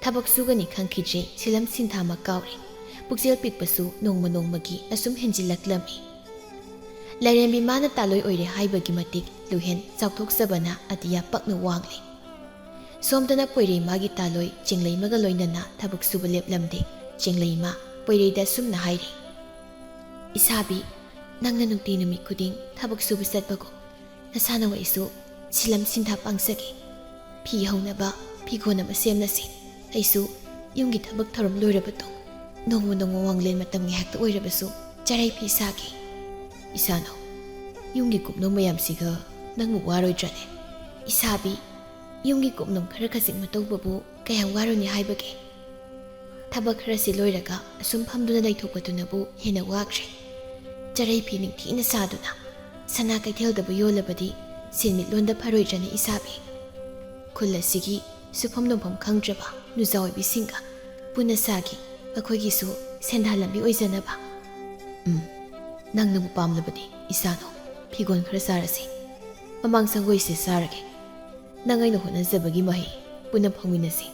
ꯊꯕꯛ ꯁꯨꯒꯅꯤ ꯈꯪꯈꯤꯗ꯭ꯔꯦ, ꯁꯤꯂꯝ ꯁꯤꯟꯊꯥꯃꯛ ꯀꯥꯎꯔꯦ꯫ ꯄꯨꯛꯆꯦꯜ ꯄꯤꯛꯄꯁꯨ ꯅꯣꯡꯃ ꯅꯣꯡꯃꯒꯤ ꯑꯁꯨꯝ ꯍꯦꯟꯖꯤꯜꯂꯛꯂꯝꯃꯤ꯫ ꯂꯥꯏꯔꯦꯝꯕꯤ ꯃꯥꯅ ꯇꯥꯂꯣꯏ ꯑꯣꯏꯔꯦ ꯍꯥꯏꯕꯒꯤ ꯃꯇꯤꯛ ꯂꯨꯍꯦꯟ ꯆꯥꯎꯊꯣꯛꯆꯕꯅ ꯑꯇꯤꯌꯥ ꯄꯛꯅ ꯋꯥꯡꯂꯦ꯫ ꯁꯣꯝꯗꯅ ꯄꯣꯏꯔꯩꯃꯥꯒꯤ ꯇꯥꯂꯣꯏ ꯆꯤꯡꯂꯩꯃꯒ ꯂꯣꯏꯅꯅ ꯊꯕꯛ ꯁꯨꯕ ꯂꯦꯞꯂꯝꯗꯦ꯫ ꯆꯤꯡꯂꯩꯃ ꯄꯣꯏꯔꯩꯗ ꯑꯁꯨꯝꯅ ꯍꯥꯏꯔꯤ, "ꯏꯁꯥꯕꯤ, ꯅꯪꯅ ꯅꯨꯡꯇꯤ ꯅꯨꯃꯤꯠ ꯈꯨꯗꯤꯡ ꯊꯕꯛ ꯁꯨꯕ ꯆꯠꯄꯒꯨꯝ ꯅꯁꯥꯅ ꯑꯩꯁꯨ ꯁꯤꯂꯝ ꯁꯤꯟꯊꯥ ꯄꯥꯡꯖꯒꯦ꯫ ꯐꯤ ꯍꯧꯅꯕ ꯐꯤꯒꯣꯟ ꯑꯃ ꯁꯦꯝꯂꯁꯤ꯫ ꯑꯩꯁꯨ ꯌꯨꯝꯒꯤ ꯊꯕꯛ ꯊꯧꯔꯝ ꯂꯣꯏꯔꯕ ꯇꯨꯡ ꯅꯣꯡꯃ ꯅꯣꯡꯃ ꯋꯥꯡꯂꯦꯟ ꯃꯇꯝ ꯉꯥꯏꯍꯥꯛꯇ ꯑꯣꯏꯔꯕꯁꯨ ꯆꯔꯩ ꯐꯤ ꯁꯥꯒꯦ꯫" "ꯏꯁꯥꯅꯧ, ꯌꯨꯝꯒꯤ ꯀꯨꯞꯅꯣꯝ ꯃꯌꯥꯝꯁꯤꯒ ꯅꯪꯕꯨ ꯋꯥꯔꯣꯏꯗ꯭ꯔꯅꯦ?" "ꯏꯁꯥꯕꯤ, ꯌꯨꯝꯒꯤ ꯀꯨꯞꯅꯣꯝ ꯈꯔ ꯈꯖꯤꯛ ꯃꯇꯧꯕꯕꯨ ꯀꯌꯥꯝ ꯋꯥꯔꯨꯅꯤ ꯍꯥꯏꯕꯒꯦ? ꯊꯕꯛ ꯈꯔꯁꯤ ꯂꯣꯏꯔꯒ ꯑꯁꯨꯝ ꯐꯝꯗꯨꯅ ꯂꯩꯊꯣꯛꯄꯗꯨꯅꯕꯨ ꯍꯦꯟꯅ ꯋꯥꯈ꯭ꯔꯦ꯫ ꯆꯔꯩ ꯐꯤ ꯅꯤꯡꯊꯤꯅ ꯁꯥꯗꯨꯅ ꯁꯅꯥ ꯀꯩꯊꯦꯜꯗꯕꯨ ꯌꯣꯜꯂꯕꯗꯤ ꯁꯦꯟꯃꯤꯠꯂꯣꯟꯗ ꯐꯔꯣꯏꯗ꯭ꯔꯅꯦ ꯏꯁꯥꯕꯤ? ꯈꯨꯜ ꯑꯁꯤꯒꯤ ꯁꯨꯐꯝ ꯅꯣꯝꯐꯝ ꯈꯪꯗ꯭ꯔꯕ ꯅꯨꯖꯥ ꯑꯣꯏꯕꯤꯁꯤꯡꯒ ꯄꯨꯟꯅ ꯁꯥꯒꯦ, ꯃꯈꯣꯏꯒꯤꯁꯨ ꯁꯦꯟꯗꯥꯟ ꯂꯝꯕꯤ ꯑꯣꯏꯖꯅꯕ꯫" "ꯎꯝ, ꯅꯪꯅꯕꯨ ꯄꯥꯝꯂꯕꯗꯤ ꯏꯁꯥꯅꯧ, ꯐꯤꯒꯣꯟ ꯈꯔ ꯁꯥꯔꯁꯤ꯫ ꯃꯃꯥꯡ ꯁꯪꯒꯣꯏꯁꯦ ꯁꯥꯔꯒꯦ꯫ ꯅꯪ ꯑꯩꯅ ꯍꯣꯠꯅꯖꯕꯒꯤ ꯃꯍꯩ ꯄꯨꯟꯅ ꯐꯪꯃꯤꯟꯅꯁꯤ꯫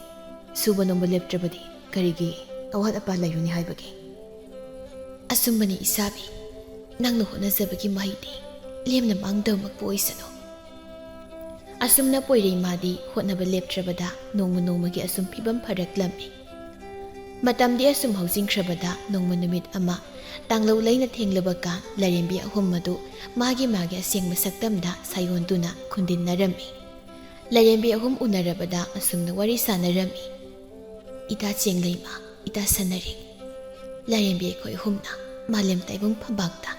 ꯁꯨꯕ ꯅꯣꯝꯕ ꯂꯦꯞꯇ꯭ꯔꯕꯗꯤ ꯀꯔꯤꯒꯤ ꯑꯋꯥꯠ ꯑꯄꯥ ꯂꯩꯔꯨꯅꯤ ꯍꯥꯏꯕꯒꯦ?" "ꯑꯆꯨꯝꯕꯅꯤ ꯏꯁꯥꯕꯤ, ꯅꯪꯅ ꯍꯣꯠꯅꯖꯕꯒꯤ ꯃꯍꯩꯗꯤ ꯂꯦꯝꯅ ꯃꯥꯡꯗꯕꯃꯛꯄꯨ ꯑꯣꯏꯁꯅꯨ꯫" ꯑꯁꯨꯝꯅ ꯄꯣꯏꯔꯩꯃꯥꯗꯤ ꯍꯣꯠꯅꯕ ꯂꯦꯞꯇ꯭ꯔꯕꯗ ꯅꯣꯡꯃ ꯅꯣꯡꯃꯒꯤ ꯑꯁꯨꯝ ꯐꯤꯕꯝ ꯐꯔꯛꯂꯝꯃꯤ꯫ ꯃꯇꯝꯗꯤ ꯑꯁꯨꯝ ꯍꯧꯖꯤꯟꯈ꯭ꯔꯕꯗ ꯅꯣꯡꯃ ꯅꯨꯃꯤꯠ ꯑꯃ ꯇꯥꯡꯂꯧ ꯂꯩꯅ ꯊꯦꯡꯂꯕ ꯀꯥꯟ ꯂꯥꯏꯔꯦꯝꯕꯤ ꯑꯍꯨꯝ ꯑꯗꯨ ꯃꯥꯒꯤ ꯃꯥꯒꯤ ꯑꯁꯦꯡꯕ ꯁꯛꯇꯝꯗ ꯁꯥꯌꯣꯟꯗꯨꯅ ꯈꯨꯟꯗꯤꯟꯅꯔꯝꯃꯤ꯫ ꯂꯥꯏꯔꯦꯝꯕꯤ ꯑꯍꯨꯝ ꯎꯅꯔꯕꯗ ꯑꯁꯨꯝꯅ ꯋꯥꯔꯤ ꯁꯥꯟꯅꯔꯝꯃꯤ, "ꯏꯇꯥ ꯆꯦꯡꯂꯩꯃ, ꯏꯇꯥ ꯁꯅꯔꯤꯛ, ꯂꯥꯏꯔꯦꯝꯕꯤ ꯑꯩꯈꯣꯏ ꯑꯍꯨꯝꯅ ꯃꯥꯂꯦꯝ ꯇꯥꯏꯕꯪ ꯐꯝꯕꯥꯛꯇ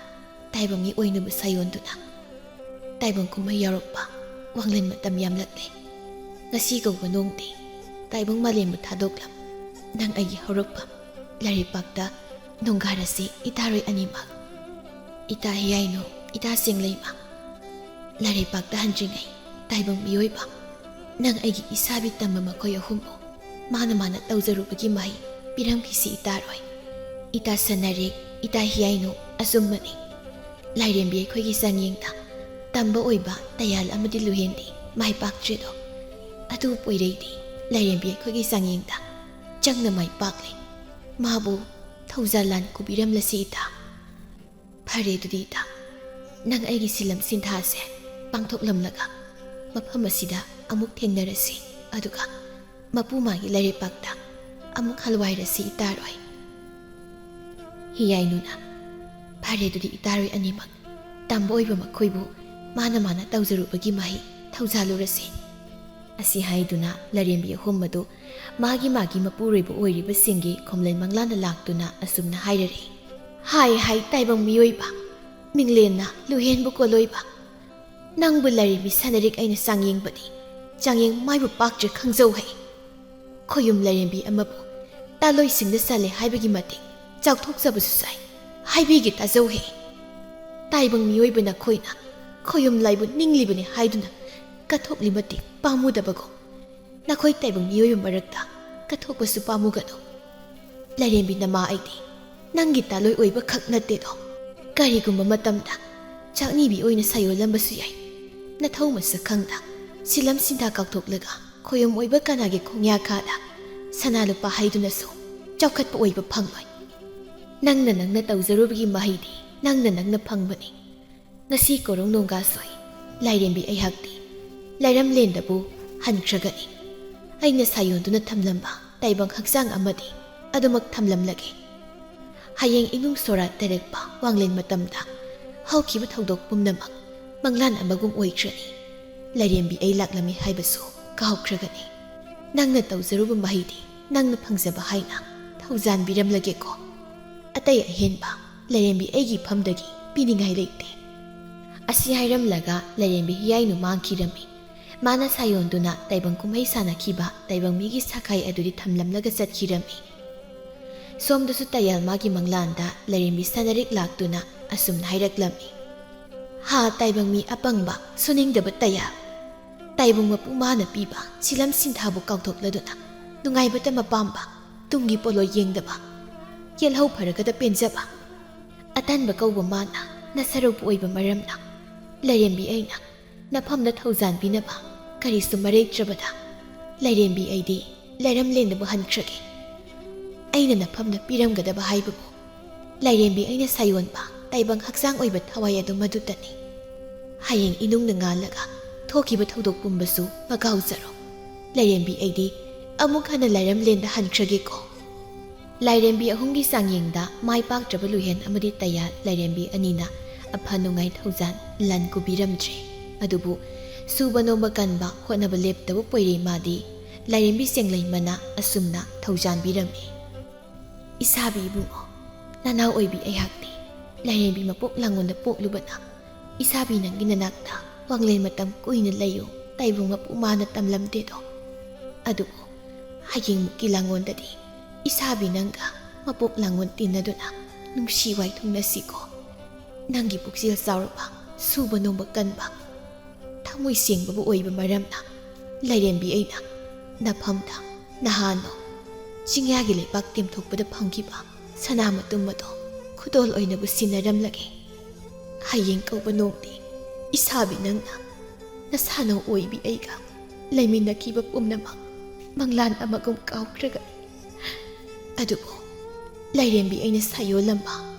ꯇꯥꯏꯕꯪꯒꯤ ꯑꯣꯏꯅꯕ ꯁꯥꯌꯣꯟꯗꯨꯅ ꯇꯥꯏꯕꯪ ꯀꯨꯝꯍꯩ ꯌꯥꯎꯔꯛꯄ ꯋꯥꯡꯂꯦꯟ ꯃꯇꯝ ꯌꯥꯝꯂꯛꯂꯦ꯫ ꯉꯁꯤ ꯀꯧꯕ ꯅꯣꯡꯗꯤ ꯇꯥꯏꯕꯪ ꯃꯥꯂꯦꯝꯕꯨ ꯊꯥꯗꯣꯛꯂꯝ꯫ ꯅꯪ ꯑꯩꯒꯤ ꯍꯧꯔꯛꯐꯝ ꯂꯥꯏꯔꯩꯄꯥꯛꯇ ꯅꯣꯡꯒꯥꯔꯁꯤ ꯏꯇꯥꯔꯣꯏ ꯑꯅꯤꯃꯛ꯫ ꯏꯇꯥ ꯍꯤꯌꯥꯏꯅꯨ, ꯏꯇꯥ ꯆꯦꯡꯂꯩꯃ, ꯂꯥꯏꯔꯩꯄꯥꯛꯇ ꯍꯟꯗ꯭ꯔꯤꯉꯩ ꯇꯥꯏꯕꯪ ꯃꯤꯑꯣꯏꯕ ꯅꯪ ꯑꯩꯒꯤ ꯏꯁꯥꯕꯤ ꯇꯝꯕ ꯃꯈꯣꯏ ꯑꯍꯨꯝꯕꯨ ꯃꯥꯅ ꯃꯥꯅ ꯇꯧꯖꯔꯨꯕꯒꯤ ꯃꯍꯩ ꯄꯤꯔꯝꯈꯤꯁꯤ ꯏꯇꯥꯔꯣꯏ꯫ ꯏꯇꯥ ꯁꯅꯔꯤꯛ, ꯏꯇꯥ ꯍꯤꯌꯥꯏꯅꯨ, ꯑꯆꯨꯝꯕꯅꯤ꯫ ꯂꯥꯏꯔꯦꯝꯕꯤ ꯑꯩꯈꯣꯏꯒꯤ ꯆꯥꯡꯌꯦꯡꯗ ꯇꯝꯕ ꯑꯣꯏꯕ ꯇꯌꯥꯜ ꯑꯃꯗꯤ ꯂꯨꯍꯦꯟꯗꯤ ꯃꯥꯏ ꯄꯥꯛꯇ꯭ꯔꯦꯗꯣ꯫ ꯑꯗꯨ ꯄꯣꯏꯔꯩꯗꯤ ꯂꯥꯏꯔꯦꯝꯕꯤ ꯑꯩꯈꯣꯏꯒꯤ ꯆꯥꯡꯌꯦꯡꯗ ꯆꯪꯅ ꯃꯥꯏ ꯄꯥꯛꯂꯦ꯫ ꯃꯥꯕꯨ ꯊꯧꯖꯥꯜ ꯂꯥꯟ ꯀꯨꯕꯤꯔꯝꯂꯁꯤ ꯏꯇꯥ꯫ ꯐꯔꯦ ꯑꯗꯨꯗꯤ ꯏꯇꯥ, ꯅꯪ ꯑꯩꯒꯤ ꯁꯤꯂꯝ ꯁꯤꯟꯊꯥꯁꯦ ꯄꯥꯡꯊꯣꯛꯂꯝꯂꯒ ꯃꯐꯝ ꯑꯁꯤꯗ ꯑꯃꯨꯛ ꯊꯦꯡꯅꯔꯁꯤ, ꯑꯗꯨꯒ ꯃꯄꯨ ꯃꯥꯒꯤ ꯂꯩꯔꯩꯄꯥꯛꯇ ꯑꯃꯨꯛ ꯍꯜꯋꯥꯏꯔꯁꯤ ꯏꯇꯥꯔꯣꯏ꯫ ꯍꯤꯌꯥꯏꯅꯨꯅ, "ꯐꯔꯦ, ꯑꯗꯨꯗꯤ ꯏꯇꯥꯔꯣꯏ ꯑꯅꯤꯃꯛ ꯇꯝꯕ ꯑꯣꯏꯕ ꯃꯈꯣꯏꯕꯨ ꯃꯥꯅ ꯃꯥꯅ ꯇꯧꯖꯔꯨꯕꯒꯤ ꯃꯍꯩ ꯊꯧꯖꯥꯜꯂꯨꯔꯁꯤ"꯫ ꯑꯁꯤ ꯍꯥꯏꯗꯨꯅ ꯂꯥꯏꯔꯦꯝꯕꯤ ꯑꯍꯨꯝ ꯑꯗꯨ ꯃꯥꯒꯤ ꯃꯥꯒꯤ ꯃꯄꯨꯔꯣꯏꯕ ꯑꯣꯏꯔꯤꯕꯁꯤꯡꯒꯤ ꯈꯣꯝꯂꯦꯟ ꯃꯪꯂꯥꯟꯗ ꯂꯥꯛꯇꯨꯅ ꯑꯁꯨꯝꯅ ꯍꯥꯏꯔꯔꯤ: "ꯍꯥꯏ ꯍꯥꯏ ꯇꯥꯏꯕꯪ ꯃꯤꯑꯣꯏꯕ, ꯃꯤꯡꯂꯦꯟꯅ ꯂꯨꯍꯦꯟꯕꯨ ꯀꯣꯜꯂꯣꯏꯕ, ꯅꯪꯕꯨ ꯂꯥꯏꯔꯦꯝꯕꯤ ꯁꯅꯔꯤꯛ ꯑꯩꯅ ꯆꯥꯡꯌꯦꯡꯕꯗꯤ ꯆꯥꯡꯌꯦꯡ ꯃꯥꯏꯕꯨ ꯄꯥꯛꯇ꯭ꯔꯦ ꯈꯪꯖꯧ ꯍꯩ꯫ ꯈꯣꯌꯨꯝ ꯂꯥꯏꯔꯦꯝꯕꯤ ꯑꯃꯕꯨ ꯇꯥꯂꯣꯏꯁꯤꯡꯗ ꯆꯜꯂꯦ ꯍꯥꯏꯕꯒꯤ ꯃꯇꯤꯛ ꯆꯥꯎꯊꯣꯛꯆꯕꯁꯨ ꯁꯥꯏ꯫ ꯍꯥꯏꯕꯤꯒꯦ ꯇꯥꯖꯧ ꯍꯦ꯫ ꯇꯥꯏꯕꯪ ꯃꯤꯑꯣꯏꯕ ꯅꯈꯣꯏꯅ ꯈꯣꯌꯨꯝ ꯂꯥꯏꯕꯨ ꯅꯤꯡꯂꯤꯕꯅꯤ ꯍꯥꯏꯗꯨꯅ ꯀꯠꯊꯣꯛꯂꯤ ꯃꯇꯤꯛ ꯄꯥꯝꯃꯨꯗꯕꯒꯨꯝ, ꯅꯈꯣꯏ ꯇꯥꯏꯕꯪ ꯃꯤꯑꯣꯏꯕ ꯃꯔꯛꯇ ꯀꯠꯊꯣꯛꯄꯁꯨ ꯄꯥꯝꯃꯨꯒꯅꯨ꯫ ꯂꯥꯏꯔꯦꯝꯕꯤ ꯅꯃꯥ ꯑꯩꯗꯤ ꯅꯪꯒꯤ ꯇꯥꯂꯣꯏ ꯑꯣꯏꯕ ꯈꯛ ꯅꯠꯇꯦꯗꯣ, ꯀꯔꯤꯒꯨꯝꯕ ꯃꯇꯝꯗ ꯆꯥꯛꯅꯤꯕꯤ ꯑꯣꯏꯅ ꯁꯥꯌꯣꯜꯂꯝꯕꯁꯨ ꯌꯥꯏ꯫ ꯅꯊꯧ ꯃꯁꯛ ꯈꯪꯗ ꯁꯤꯂꯝ ꯁꯤꯟꯊꯥ ꯀꯥꯎꯊꯣꯛꯂꯒ ꯈꯣꯌꯨꯝ ꯑꯣꯏꯕ ꯀꯅꯥꯒꯤ ꯈꯣꯡꯌꯥꯈꯥꯗ ꯁꯅꯥ ꯂꯨꯄꯥ ꯍꯩꯗꯨꯅꯁꯨ ꯆꯥꯎꯈꯠꯄ ꯑꯣꯏꯕ ꯐꯪꯂꯣꯏ꯫ ꯅꯪꯅ ꯅꯪꯅ ꯇꯧꯖꯔꯨꯕꯒꯤ ꯃꯍꯩꯗꯤ ꯅꯪꯅ ꯅꯪꯅ ꯐꯪꯕꯅꯤ꯫ ꯉꯁꯤ ꯀꯣꯔꯧ ꯅꯣꯡꯒꯥꯁꯣꯏ ꯂꯥꯏꯔꯦꯝꯕꯤ ꯑꯩꯍꯥꯛꯇꯤ ꯂꯩꯔꯝꯂꯦꯟꯗꯕꯨ ꯍꯟꯈ꯭ꯔꯒꯅꯤ꯫ ꯑꯩꯅ ꯁꯥꯌꯣꯟꯗꯨꯅ ꯊꯝꯂꯝꯕ ꯇꯥꯏꯕꯪ ꯍꯛꯆꯥꯡ ꯑꯃꯗꯤ ꯑꯗꯨꯃꯛ ꯊꯝꯂꯝꯂꯒꯦ꯫ ꯍꯌꯦꯡ ꯏꯃꯨꯡ ꯁꯣꯔꯥꯠ ꯇꯩꯔꯛꯄ ꯋꯥꯡꯂꯦꯟ ꯃꯇꯝꯗ ꯍꯧꯈꯤꯕ ꯊꯧꯗꯣꯛ ꯄꯨꯝꯅꯃꯛ ꯃꯪꯂꯥꯟ ꯑꯃꯒꯨꯝ ꯑꯣꯏꯈ꯭ꯔꯅꯤ꯫ ꯂꯥꯏꯔꯦꯝꯕꯤ ꯑꯩ ꯂꯥꯛꯂꯝꯃꯤ ꯍꯥꯏꯕꯁꯨ ꯀꯥꯎꯈ꯭ꯔꯒꯅꯤ꯫ ꯅꯪꯅ ꯇꯧꯖꯔꯨꯕ ꯃꯍꯩꯗꯤ ꯅꯪꯅ ꯐꯪꯖꯕ ꯍꯥꯏꯅ ꯊꯧꯖꯥꯟꯕꯤꯔꯝꯂꯒꯦꯀꯣ꯫ ꯑꯇꯩ ꯑꯍꯦꯟꯕ ꯂꯥꯏꯔꯦꯝꯕꯤ ꯑꯩꯒꯤ ꯏꯐꯝꯗꯒꯤ ꯄꯤꯅꯤꯡꯉꯥꯏ ꯂꯩꯇꯦ"꯫ ꯑꯁꯤ ꯍꯥꯏꯔꯝꯂꯒ ꯂꯥꯏꯔꯦꯝꯕꯤ ꯍꯤꯌꯥꯏꯅꯨ ꯃꯥꯡꯈꯤꯔꯝꯃꯤ꯫ ꯃꯥꯅ ꯁꯥꯌꯣꯟꯗꯨꯅ ꯇꯥꯏꯕꯪ ꯀꯨꯝꯍꯩ ꯁꯥꯟꯅꯈꯤꯕ ꯇꯥꯏꯕꯪ ꯃꯤꯒꯤ ꯁꯥꯈꯥꯏ ꯑꯗꯨꯗꯤ ꯊꯝꯂꯝꯂꯒ ꯆꯠꯈꯤꯔꯝꯃꯤ꯫ ꯁꯣꯝꯗꯁꯨ ꯇꯌꯥꯜ ꯃꯥꯒꯤ ꯃꯪꯂꯥꯟꯗ ꯂꯥꯏꯔꯦꯝꯕꯤ ꯁꯅꯔꯤꯛ ꯂꯥꯛꯇꯨꯅ ꯑꯁꯨꯝꯅ ꯍꯥꯏꯔꯛꯂꯝꯃꯤ: "ꯍꯥ ꯇꯥꯏꯕꯪ ꯃꯤ ꯑꯄꯪꯕ ꯁꯨꯅꯤꯡꯗꯕ ꯇꯌꯥꯜ! ꯇꯥꯏꯕꯪ ꯃꯄꯨ ꯃꯥꯅ ꯄꯤꯕ ꯁꯤꯂꯝ ꯁꯤꯟꯊꯥꯕꯨ ꯀꯥꯎꯊꯣꯛꯂꯗꯨꯅ ꯅꯨꯡꯉꯥꯏꯕꯇ ꯃꯄꯥꯝꯕ, ꯇꯨꯡꯒꯤ ꯄꯣꯠꯂꯣꯏ ꯌꯦꯡꯗꯕ, ꯌꯦꯜꯍꯧ ꯐꯔꯒꯗ ꯄꯦꯟꯖꯕ꯫ ꯑꯇꯟꯕ ꯀꯧꯕ ꯃꯥꯅ ꯅꯁꯔꯧꯕ ꯑꯣꯏꯕ ꯃꯔꯝꯅ ꯂꯥꯏꯔꯦꯝꯕꯤ ꯑꯩꯅ ꯅꯐꯝꯗ ꯊꯧꯖꯥꯟꯕꯤꯅꯕ ꯀꯔꯤꯁꯨ ꯃꯔꯩꯇ꯭ꯔꯕꯗ ꯂꯥꯏꯔꯦꯝꯕꯤ ꯑꯩꯗꯤ ꯂꯩꯔꯝꯂꯦꯟꯗꯕꯨ ꯍꯟꯈ꯭ꯔꯒꯦ꯫ ꯑꯩꯅ ꯅꯐꯝꯗ ꯄꯤꯔꯝꯒꯗꯕ ꯍꯥꯏꯕꯕꯨ ꯂꯥꯏꯔꯦꯝꯕꯤ ꯑꯩꯅ ꯁꯥꯌꯣꯟꯕ ꯇꯥꯏꯕꯪ ꯍꯛꯆꯥꯡ ꯑꯣꯏꯕ ꯊꯋꯥꯏ ꯑꯗꯨ ꯃꯗꯨꯇꯅꯤ꯫ ꯍꯌꯦꯡ ꯏꯅꯨꯡꯅ ꯉꯥꯜꯂꯒ ꯊꯣꯛꯈꯤꯕ ꯊꯧꯗꯣꯛ ꯄꯨꯝꯕꯁꯨ ꯃꯀꯥꯎꯖꯔꯣ꯫ ꯂꯥꯏꯔꯦꯝꯕꯤ ꯑꯩꯗꯤ ꯑꯃꯨꯛ ꯍꯟꯅ ꯂꯥꯏꯔꯝꯂꯦꯟꯗ ꯍꯟꯈ꯭ꯔꯒꯦꯀꯣ꯫ ꯂꯥꯏꯔꯦꯝꯕꯤ ꯑꯍꯨꯝꯒꯤ ꯆꯥꯡꯌꯦꯡꯗ ꯃꯥꯏ ꯄꯥꯛꯇ꯭ꯔꯕ ꯂꯨꯍꯦꯟ ꯑꯃꯗꯤ ꯇꯌꯥꯜ ꯂꯥꯏꯔꯦꯝꯕꯤ ꯑꯅꯤꯅ ꯑꯐ ꯅꯨꯡꯉꯥꯏ ꯊꯧꯖꯥꯟ ꯂꯟ ꯀꯨꯕꯤꯔꯝꯗ꯭ꯔꯦ꯫ ꯑꯗꯨꯕꯨ ꯁꯨꯕ ꯅꯣꯝꯕ ꯀꯟꯕ ꯍꯣꯠꯅꯕ ꯂꯦꯞꯇꯕ ꯄꯣꯏꯔꯩ ꯃꯥꯗꯤ ꯂꯥꯏꯔꯦꯝꯕꯤ ꯆꯦꯡꯂꯩꯃꯅ ꯑꯁꯨꯝꯅ ꯊꯧꯖꯥꯟꯕꯤꯔꯝꯃꯤ꯫ "ꯏꯁꯥꯕꯤ ꯏꯕꯨꯡꯉꯣ, ꯅꯅꯥꯎ ꯑꯣꯏꯕꯤ ꯑꯩꯍꯥꯛꯇꯤ ꯂꯥꯏꯔꯦꯝꯕꯤ ꯃꯄꯣꯛ ꯂꯥꯡꯉꯣꯟꯗ ꯄꯣꯛꯂꯨꯕꯅ ꯏꯁꯥꯕꯤ ꯅꯪꯒꯤ ꯅꯅꯥꯛꯇ ꯋꯥꯡꯂꯦꯟ ꯃꯇꯝ ꯀꯨꯏꯅ ꯂꯩꯌꯨ ꯇꯥꯏꯕꯪ ꯃꯄꯨ ꯃꯥꯅ ꯇꯝꯂꯝꯗꯦꯗꯣ꯫ ꯑꯗꯨꯕꯨ ꯍꯌꯦꯡꯃꯨꯛꯀꯤ ꯂꯥꯡꯉꯣꯟꯗꯗꯤ ꯏꯁꯥꯕꯤ ꯅꯪꯒ ꯃꯄꯣꯛ ꯂꯥꯡꯉꯣꯟ ꯇꯤꯟꯅꯗꯨꯅ ꯅꯨꯡꯁꯤ ꯋꯥꯏꯊꯨꯡꯅꯁꯤꯀꯣ꯫ ꯅꯪꯒꯤ ꯄꯨꯛꯆꯦꯜ ꯆꯥꯎꯔꯕ, ꯁꯨꯕ ꯅꯣꯝꯕ ꯀꯟꯕ, ꯊꯃꯣꯏ ꯁꯦꯡꯕꯕꯨ ꯑꯣꯏꯕ ꯃꯔꯝꯅ ꯂꯥꯏꯔꯦꯝꯕꯤ ꯑꯩꯅ ꯅꯐꯝꯗ ꯅꯍꯥꯟꯅꯣ ꯆꯤꯡꯌꯥꯒꯤ ꯂꯩꯕꯥꯛ ꯇꯦꯝꯊꯣꯛꯄꯗ ꯐꯪꯈꯤꯕ ꯁꯅꯥ ꯃꯇꯨꯝ ꯑꯗꯣ ꯈꯨꯗꯣꯜ ꯑꯣꯏꯅꯕꯨ ꯁꯤꯟꯅꯔꯝꯂꯒꯦ꯫ ꯍꯌꯦꯡ ꯀꯧꯕ ꯅꯣꯡꯗꯤ ꯏꯁꯥꯕꯤ ꯅꯪꯅ ꯅꯁꯥꯅꯧ ꯑꯣꯏꯕꯤ ꯑꯩꯒ ꯂꯩꯃꯤꯟꯅꯈꯤꯕ ꯄꯨꯝꯅꯃꯛ ꯃꯪꯂꯥꯟ ꯑꯃꯒꯨꯝ ꯀꯥꯎꯈ꯭ꯔꯒꯅꯤ꯫ ꯑꯗꯨꯕꯨ ꯂꯥꯏꯔꯦꯝꯕꯤ ꯑꯩꯅ ꯁꯥꯌꯣꯜꯂꯝꯕ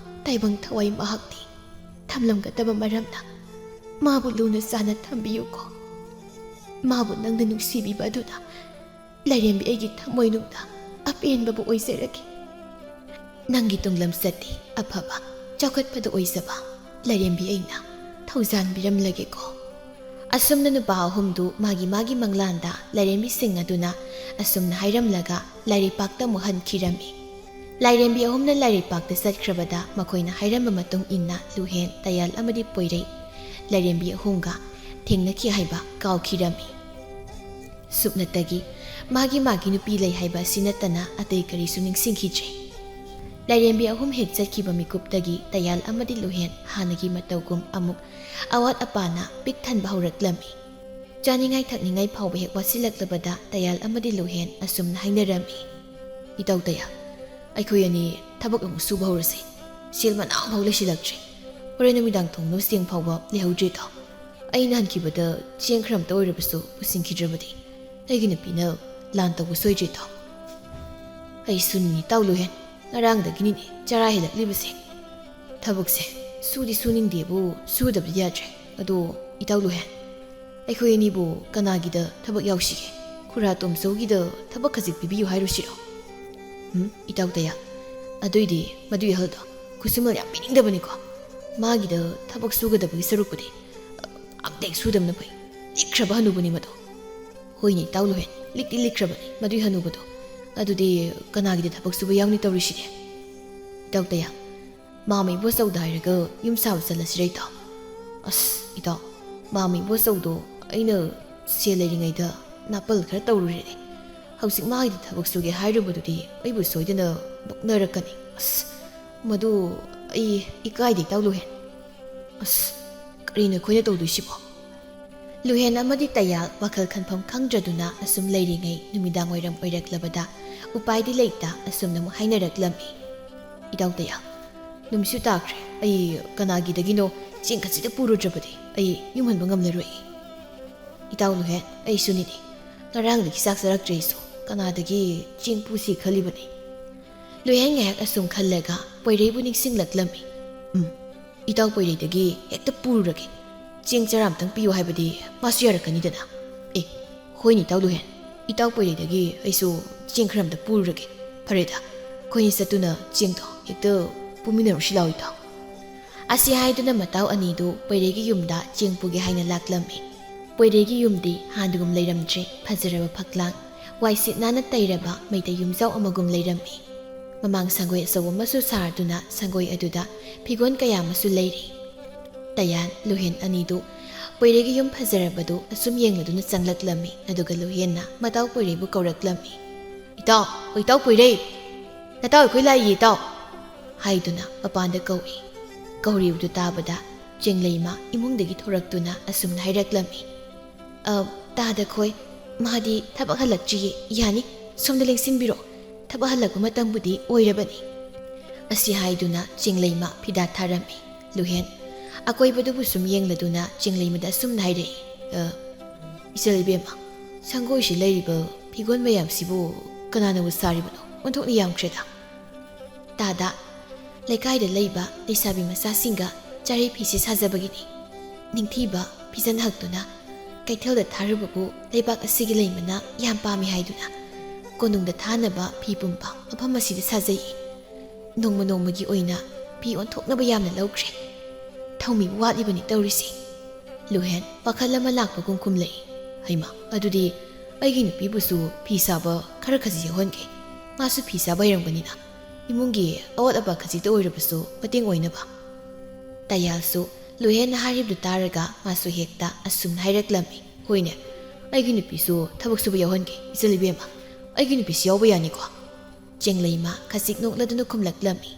ꯇꯥꯏꯕꯪ ꯊꯋꯥꯏ ꯃꯍꯥꯛꯇꯤ ꯊꯝꯂꯝꯒꯗꯕ ꯃꯔꯝꯅ ꯃꯥꯕꯨ ꯂꯨꯅ ꯆꯥꯟꯅ ꯊꯝꯕꯤꯌꯨꯀꯣ꯫ ꯃꯥꯕꯨ ꯅꯪꯅ ꯅꯨꯡꯁꯤꯕꯤꯕ ꯑꯗꯨꯅ ꯂꯥꯏꯔꯦꯝꯕꯤ ꯑꯩꯒꯤ ꯊꯃꯣꯏꯅꯨꯡꯗ ꯑꯄꯦꯟꯕꯕꯨ ꯑꯣꯏꯖꯔꯒꯦ꯫ ꯅꯪꯒꯤ ꯇꯨꯡꯂꯝꯆꯠꯇꯤ ꯑꯐꯕ ꯆꯥꯎꯈꯠꯄꯗ ꯑꯣꯏꯖꯕ ꯂꯥꯏꯔꯦꯝꯕꯤ ꯑꯩꯅ ꯊꯧꯖꯥꯟꯕꯤꯔꯝꯂꯒꯦꯀꯣ꯫" ꯑꯁꯨꯝꯅ ꯅꯨꯄꯥ ꯑꯍꯨꯝꯗꯨ ꯃꯥꯒꯤ ꯃꯥꯒꯤ ꯃꯪꯂꯥꯟꯗ ꯂꯥꯏꯔꯦꯝꯕꯤꯁꯤꯡ ꯑꯗꯨꯅ ꯑꯁꯨꯝꯅ ꯍꯥꯏꯔꯝꯂꯒ ꯂꯥꯏꯔꯩꯄꯥꯛꯇ ꯑꯃꯨꯛ ꯍꯟꯈꯤꯔꯝꯃꯤ꯫ ꯂꯥꯏꯔꯦꯝꯕꯤ ꯑꯍꯨꯝꯅ ꯂꯥꯏꯔꯩꯄꯥꯛꯇ ꯆꯠꯈ꯭ꯔꯕꯗ ꯃꯈꯣꯏꯅ ꯍꯥꯏꯔꯝꯕ ꯃꯇꯨꯡ ꯏꯟꯅ ꯂꯨꯍꯦꯟ, ꯇꯌꯥꯜ ꯑꯃꯗꯤ ꯄꯣꯏꯔꯩ ꯂꯥꯏꯔꯦꯝꯕꯤ ꯑꯍꯨꯝꯒ ꯊꯦꯡꯅꯈꯤ ꯍꯥꯏꯕ ꯀꯥꯎꯈꯤꯔꯝꯃꯤ꯫ ꯁꯨꯞꯅꯇꯒꯤ ꯃꯥꯒꯤ ꯃꯥꯒꯤ ꯅꯨꯄꯤ ꯂꯩ ꯍꯥꯏꯕ ꯑꯁꯤ ꯅꯠꯇꯅ ꯑꯇꯩ ꯀꯔꯤꯁꯨ ꯅꯤꯡꯁꯤꯡꯈꯤꯗ꯭ꯔꯦ꯫ ꯂꯥꯏꯔꯦꯝꯕꯤ ꯑꯍꯨꯝ ꯍꯦꯛ ꯆꯠꯈꯤꯕ ꯃꯤꯀꯨꯞꯇꯒꯤ ꯇꯌꯥꯜ ꯑꯃꯗꯤ ꯂꯨꯍꯦꯟ ꯍꯥꯟꯅꯒꯤ ꯃꯇꯧꯒꯨꯝ ꯑꯃꯨꯛ ꯑꯋꯥꯠ ꯑꯄꯥꯅ ꯄꯤꯛ ꯊꯟꯕ ꯍꯧꯔꯛꯂꯝꯃꯤ꯫ ꯆꯥꯅꯤꯡꯉꯥꯏ ꯊꯛꯅꯤꯡꯉꯥꯏ ꯐꯥꯎꯕ ꯍꯦꯛ ꯋꯥꯠꯁꯤꯜꯂꯛꯂꯕꯗ ꯇꯌꯥꯜ ꯑꯃꯗꯤ ꯂꯨꯍꯦꯟ ꯑꯁꯨꯝꯅ ꯍꯥꯏꯅꯔꯝꯃꯤ꯫ "ꯏꯇꯥꯎ ꯇꯌꯥꯜ, ꯑꯩꯈꯣꯏ ꯑꯅꯤ ꯊꯕꯛ ꯑꯃꯨꯛ ꯁꯨꯕ ꯍꯧꯔꯁꯤ꯫ ꯁꯦꯜ ꯃꯅꯥ ꯑꯃꯐꯥꯎ ꯂꯩꯁꯤꯜꯂꯛꯇ꯭ꯔꯦ꯫ ꯍꯣꯔꯦꯟ ꯅꯨꯃꯤꯗꯥꯡ ꯊꯣꯡꯅꯕ ꯆꯦꯡ ꯐꯥꯎꯕ ꯂꯩꯍꯧꯗ꯭ꯔꯦꯗꯣ꯫ ꯑꯩꯅ ꯍꯟꯈꯤꯕꯗ ꯆꯦꯡ ꯈꯔ ꯑꯝꯇ ꯑꯣꯏꯔꯕꯁꯨ ꯄꯨꯁꯤꯟꯈꯤꯗ꯭ꯔꯕꯗꯤ ꯑꯩꯒꯤ ꯅꯨꯄꯤꯅ ꯂꯥꯟ ꯇꯧꯕ ꯁꯣꯏꯗ꯭ꯔꯦꯗꯣ꯫" "ꯑꯩꯁꯨꯅꯤꯅꯦ ꯏꯇꯥꯎ ꯂꯨꯍꯦꯟ, ꯉꯔꯥꯡꯗꯒꯤꯅꯤꯅꯦ ꯆꯔꯥ ꯍꯦꯜꯂꯛꯂꯤꯕꯁꯦ꯫ ꯊꯕꯛꯁꯦ ꯁꯨꯗꯤ ꯁꯨꯅꯤꯡꯗꯦꯕꯨ ꯁꯨꯗꯕꯗꯤ ꯌꯥꯗ꯭ꯔꯦ꯫ ꯑꯗꯣ ꯏꯇꯥꯎ ꯂꯨꯍꯦꯟ, ꯑꯩꯈꯣꯏ ꯑꯅꯤꯕꯨ ꯀꯅꯥꯒꯤꯗ ꯊꯕꯛ ꯌꯥꯎꯁꯤꯒꯦ? ꯈꯨꯔꯥ ꯇꯣꯝꯆꯧꯒꯤꯗ ꯊꯕꯛ ꯈꯖꯤꯛ ꯄꯤꯕꯤꯌꯨ ꯍꯥꯏꯔꯨꯁꯤꯔꯣ? ꯎꯝ, ꯏꯇꯥꯎ ꯇꯌꯥ, ꯑꯗꯨꯏꯗꯤ ꯃꯗꯨꯏ ꯑꯍꯜꯗꯣ ꯈꯨꯠꯁꯨꯃꯜ ꯌꯥꯝ ꯄꯤꯅꯤꯡꯗꯕꯅꯤꯀꯣ꯫ ꯃꯥꯒꯤꯗ ꯊꯕꯛ ꯁꯨꯒꯗꯕꯒꯤ ꯁꯔꯨꯛꯄꯨꯗꯤ ꯑꯝꯇ ꯍꯦꯛ ꯁꯨꯗꯕꯅ ꯐꯩ꯫ ꯂꯤꯛꯈ꯭ꯔꯕ ꯍꯅꯨꯕꯅꯤ ꯃꯗꯣ꯫ ꯍꯣꯏꯅꯦ ꯏꯇꯥꯎ ꯂꯨꯍꯦꯟ, ꯂꯤꯛꯇꯤ ꯂꯤꯛꯈ꯭ꯔꯕꯅꯤ ꯃꯗꯨꯏ ꯍꯅꯨꯕꯗꯣ꯫ ꯑꯗꯨꯗꯤ ꯀꯅꯥꯒꯤꯗ ꯊꯕꯛ ꯁꯨꯕ ꯌꯥꯎꯅꯤ ꯇꯧꯔꯤꯁꯤꯗꯤ? ꯏꯇꯥꯎ ꯇꯌꯥ, ꯃꯥꯝꯃ ꯏꯕꯣꯆꯧꯗ ꯍꯥꯏꯔꯒ ꯌꯨꯝ ꯁꯥꯕ ꯆꯠꯂꯁꯤꯔ ꯏꯇꯥꯎ? ꯑꯁ ꯏꯇꯥꯎ, ꯃꯥꯝꯃ ꯏꯕꯣꯆꯧꯗꯣ ꯑꯩꯅ ꯁꯦꯜ ꯂꯩꯔꯤꯉꯩꯗ ꯅꯥꯄꯜ ꯈꯔ ꯇꯧꯔꯨꯔꯦꯅꯦ꯫ ꯍꯧꯖꯤꯛ ꯃꯥꯒꯤꯗ ꯊꯕꯛ ꯁꯨꯒꯦ ꯍꯥꯏꯔꯨꯕꯗꯨꯗꯤ ꯑꯩꯕꯨ ꯁꯣꯏꯗꯅ ꯅꯣꯛꯅꯔꯛꯀꯅꯤ꯫ ꯑꯁ, ꯃꯗꯨ ꯑꯩ ꯏꯀꯥꯏꯗꯦ ꯏꯇꯥꯎ ꯂꯨꯍꯦꯟ꯫ ꯑꯁ, ꯀꯔꯤꯅꯣ ꯑꯩꯈꯣꯏꯅ ꯇꯧꯗꯣꯏꯁꯤꯕꯣ? ꯂꯨꯍꯦꯟ ꯑꯃꯗꯤ ꯇꯌꯥ ꯋꯥꯈꯜ ꯈꯟꯐꯝ ꯈꯪꯗ꯭ꯔꯗꯨꯅ ꯑꯁꯨꯝ ꯂꯩꯔꯤꯉꯩ ꯅꯨꯃꯤꯗꯥꯡ ꯋꯥꯏꯔꯝ ꯑꯣꯏꯔꯛꯂꯕꯗ ꯎꯄꯥꯏꯗꯤ ꯂꯩꯇ ꯑꯁꯨꯝꯅ ꯑꯃꯨꯛ ꯍꯥꯏꯅꯔꯛꯂꯝꯃꯤ꯫ ꯏꯇꯥꯎ ꯇꯌꯥ, ꯅꯨꯃꯤꯠꯁꯨ ꯇꯥꯈ꯭ꯔꯦ꯫ ꯑꯩ ꯀꯅꯥꯒꯤꯗꯒꯤꯅꯣ ꯆꯦꯡ ꯈꯖꯤꯛꯇ ꯄꯨꯔꯨꯗ꯭ꯔꯕꯗꯤ ꯑꯩ ꯌꯨꯝ ꯍꯟꯕ ꯉꯝꯂꯔꯣꯏ꯫ ꯏꯇꯥꯎ ꯂꯨꯍꯦꯟ, ꯑꯩꯁꯨꯅꯤꯅꯦ꯫ ꯉꯔꯥꯡꯗꯒꯤ ꯆꯥꯛ ꯆꯥꯔꯛꯇ꯭ꯔꯦ ꯑꯩꯁꯨ꯫ ꯀꯅꯥꯗꯒꯤ ꯆꯦꯡ ꯄꯨꯁꯤ ꯈꯜꯂꯤꯕꯅꯤ꯫ ꯂꯨꯍꯦꯟ ꯉꯥꯏꯍꯥꯛ ꯑꯁꯨꯝ ꯈꯜꯂꯒ ꯄꯣꯏꯔꯩꯕꯨ ꯅꯤꯡꯁꯤꯡꯂꯛꯂꯝꯃꯤ꯫ ꯎꯝ, ꯏꯇꯥꯎ ꯄꯣꯏꯔꯩꯗꯒꯤ ꯍꯦꯛꯇ ꯄꯨꯔꯨꯔꯒꯦ꯫ ꯆꯦꯡ ꯆꯔꯥ ꯑꯝꯇꯪ ꯄꯤꯌꯨ ꯍꯥꯏꯕꯗꯤ ꯃꯥꯁꯨ ꯌꯥꯔꯛꯀꯅꯤꯗꯅ꯫ ꯑꯦ, ꯍꯣꯏꯅꯦ ꯏꯇꯥꯎ ꯂꯨꯍꯦꯟ, ꯏꯇꯥꯎ ꯄꯣꯏꯔꯩꯗꯒꯤ ꯑꯩꯁꯨ ꯆꯦꯡ ꯈꯔ ꯑꯝꯇ ꯄꯨꯔꯨꯔꯒꯦ꯫ ꯐꯔꯦꯗ, ꯑꯩꯈꯣꯏꯅꯤ ꯆꯠꯇꯨꯅ ꯆꯦꯡꯗꯣ ꯍꯦꯛꯇ ꯄꯨꯃꯤꯟꯅꯔꯨꯁꯤ ꯂꯥꯎ ꯏꯇꯥꯎ꯫ ꯑꯁꯤ ꯍꯥꯏꯗꯨꯅ ꯃꯇꯥꯎ ꯑꯅꯤꯗꯨ ꯄꯣꯏꯔꯩꯒꯤ ꯌꯨꯝꯗ ꯆꯦꯡ ꯄꯨꯒꯦ ꯍꯥꯏꯅ ꯂꯥꯛꯂꯝꯃꯤ꯫ ꯄꯣꯏꯔꯩꯒꯤ ꯌꯨꯝꯗꯤ ꯍꯥꯟꯅꯒꯨꯝ ꯂꯩꯔꯝꯗ꯭ꯔꯦ, ꯐꯖꯔꯕ ꯐꯛꯂꯥꯡ, ꯋꯥꯏꯁꯤꯠ ꯅꯥꯟꯅ ꯇꯩꯔꯕ ꯃꯩꯇꯩ ꯌꯨꯝꯖꯥꯎ ꯑꯃꯒꯨꯝ ꯂꯩꯔꯝꯃꯤ꯫ ꯃꯃꯥꯡ ꯁꯪꯒꯣꯏ ꯑꯆꯧꯕ ꯑꯃꯁꯨ ꯁꯥꯔꯗꯨꯅ ꯁꯪꯒꯣꯏ ꯑꯗꯨꯗ ꯐꯤꯒꯣꯟ ꯀꯌꯥ ꯑꯃꯁꯨ ꯂꯩꯔꯤ꯫ ꯇꯌꯥꯟ, ꯂꯨꯍꯦꯟ ꯑꯅꯤꯗꯨ ꯄꯣꯏꯔꯩꯒꯤ ꯌꯨꯝ ꯐꯖꯔꯕꯗꯨ ꯑꯁꯨꯝ ꯌꯦꯡꯂꯗꯨꯅ ꯆꯪꯂꯛꯂꯝꯃꯤ꯫ ꯑꯗꯨꯒ ꯂꯨꯍꯦꯟꯅ ꯃꯇꯥꯎ ꯄꯣꯏꯔꯩꯕꯨ ꯀꯧꯔꯛꯂꯝꯃꯤ꯫ "ꯏꯇꯥꯎ, ꯏꯇꯥꯎ ꯄꯣꯏꯔꯩ! ꯅꯇꯥꯎ ꯑꯩꯈꯣꯏ ꯂꯥꯛꯏꯌꯦ ꯏꯇꯥꯎ!" ꯍꯥꯏꯗꯨꯅ ꯃꯄꯥꯟꯗ ꯀꯧꯏ꯫ ꯀꯧꯔꯤꯕꯗꯨ ꯇꯥꯕꯗ ꯆꯦꯡꯂꯩꯃ ꯏꯃꯨꯡꯗꯒꯤ ꯊꯣꯔꯛꯇꯨꯅ ꯑꯁꯨꯝꯅ ꯍꯥꯏꯔꯛꯂꯝꯃꯤ꯫ "ꯑ, ꯇꯥꯗ ꯈꯣꯏ, ꯃꯥꯗꯤ ꯊꯕꯛ ꯍꯜꯂꯛꯇ꯭ꯔꯤꯌꯦ, ꯌꯥꯅꯤ, ꯁꯣꯝꯗ ꯂꯦꯡꯁꯤꯟꯕꯤꯔꯣ, ꯊꯕꯛ ꯍꯜꯂꯛꯄ ꯃꯇꯝꯕꯨꯗꯤ ꯑꯣꯏꯔꯕꯅꯤ"꯫ ꯑꯁꯤ ꯍꯥꯏꯗꯨꯅ ꯆꯦꯡꯂꯩꯃ ꯐꯤꯗꯥ ꯊꯥꯔꯝꯃꯤ꯫ ꯂꯨꯍꯦꯟ ꯑꯀꯣꯏꯕꯗꯨꯕꯨ ꯁꯨꯝ ꯌꯦꯡꯂꯗꯨꯅ ꯆꯦꯡꯂꯩꯃꯗ ꯑꯁꯨꯝꯅ ꯍꯥꯏꯔꯛꯏ꯫ "ꯑ, ꯏꯆꯜ ꯏꯕꯦꯝꯃ, ꯁꯪꯒꯣꯏꯁꯤ ꯂꯩꯔꯤꯕ ꯐꯤꯒꯣꯟ ꯃꯌꯥꯝꯁꯤꯕꯨ ꯀꯅꯥꯅꯕꯨ ꯁꯥꯔꯤꯕꯅꯣ? ꯑꯣꯟꯊꯣꯛꯅ ꯌꯥꯝꯈ꯭ꯔꯦꯗ"꯫ ꯇꯥꯗ, ꯂꯩꯀꯥꯏꯗ ꯂꯩꯕ ꯂꯩꯁꯥꯕꯤ ꯃꯆꯥꯁꯤꯡꯒ ꯆꯥꯔꯤ ꯐꯤꯁꯦ ꯁꯥꯖꯕꯒꯤꯅꯤ꯫ ꯅꯤꯡꯊꯤꯕ ꯐꯤꯖꯟ ꯍꯛꯇꯨꯅ ꯀꯩꯊꯦꯜꯗ ꯊꯥꯔꯨꯕꯕꯨ ꯂꯩꯕꯥꯛ ꯑꯁꯤꯒꯤ ꯂꯩꯃꯅ ꯌꯥꯝ ꯄꯥꯝꯃꯤ ꯍꯥꯏꯗꯨꯅ ꯀꯣꯅꯨꯡꯗ ꯊꯥꯅꯕ ꯐꯤ ꯄꯨꯝꯕ ꯃꯐꯝ ꯑꯁꯤꯗ ꯁꯥꯖꯩ꯫ ꯅꯣꯡꯃ ꯅꯣꯡꯃꯒꯤ ꯑꯣꯏꯅ ꯐꯤ ꯑꯣꯟꯊꯣꯛꯅꯕ ꯌꯥꯝꯅ ꯂꯧꯈ꯭ꯔꯦ꯫ ꯊꯧꯃꯤꯕꯨ ꯋꯥꯠꯂꯤꯕꯅꯤ ꯇꯧꯔꯤꯁꯤ꯫ ꯂꯨꯍꯦꯟ ꯋꯥꯈꯜ ꯑꯃ ꯂꯥꯛꯄꯒꯨꯝ ꯈꯨꯝꯂꯛꯏ꯫ "ꯍꯩꯃꯥ, ꯑꯗꯨꯗꯤ ꯑꯩꯒꯤ ꯅꯨꯄꯤꯕꯨꯁꯨ ꯐꯤ ꯁꯥꯕ ꯈꯔ ꯈꯖꯤꯛ ꯌꯥꯎꯍꯟꯒꯦ꯫ ꯃꯥꯁꯨ ꯐꯤ ꯁꯥꯕ ꯍꯩꯔꯝꯒꯅꯤꯅ꯫ ꯏꯃꯨꯡꯒꯤ ꯑꯋꯥꯠ ꯑꯄꯥ ꯈꯖꯤꯛꯇ ꯑꯣꯏꯔꯕꯁꯨ ꯃꯇꯦꯡ ꯑꯣꯏꯅꯕ"꯫ ꯇꯌꯥꯜꯁꯨ ꯂꯨꯍꯦꯟꯅ ꯍꯥꯏꯔꯤꯕꯗꯨ ꯇꯥꯔꯒ ꯃꯥꯁꯨ ꯍꯦꯛꯇ ꯑꯁꯨꯝꯅ ꯍꯥꯏꯔꯛꯂꯝꯃꯤ꯫ "ꯍꯣꯏꯅꯦ, ꯑꯩꯒꯤ ꯅꯨꯄꯤꯁꯨ ꯊꯕꯛ ꯁꯨꯕ ꯌꯥꯎꯍꯟꯒꯦ, ꯏꯆꯜ ꯏꯕꯦꯝꯃ꯫ ꯑꯩꯒꯤ ꯅꯨꯄꯤꯁꯨ ꯌꯥꯎꯕ ꯌꯥꯅꯤꯀꯣ?" ꯆꯦꯡꯂꯩꯃ ꯈꯖꯤꯛ ꯅꯣꯛꯂꯗꯨꯅ ꯈꯨꯝꯂꯛꯂꯝꯃꯤ꯫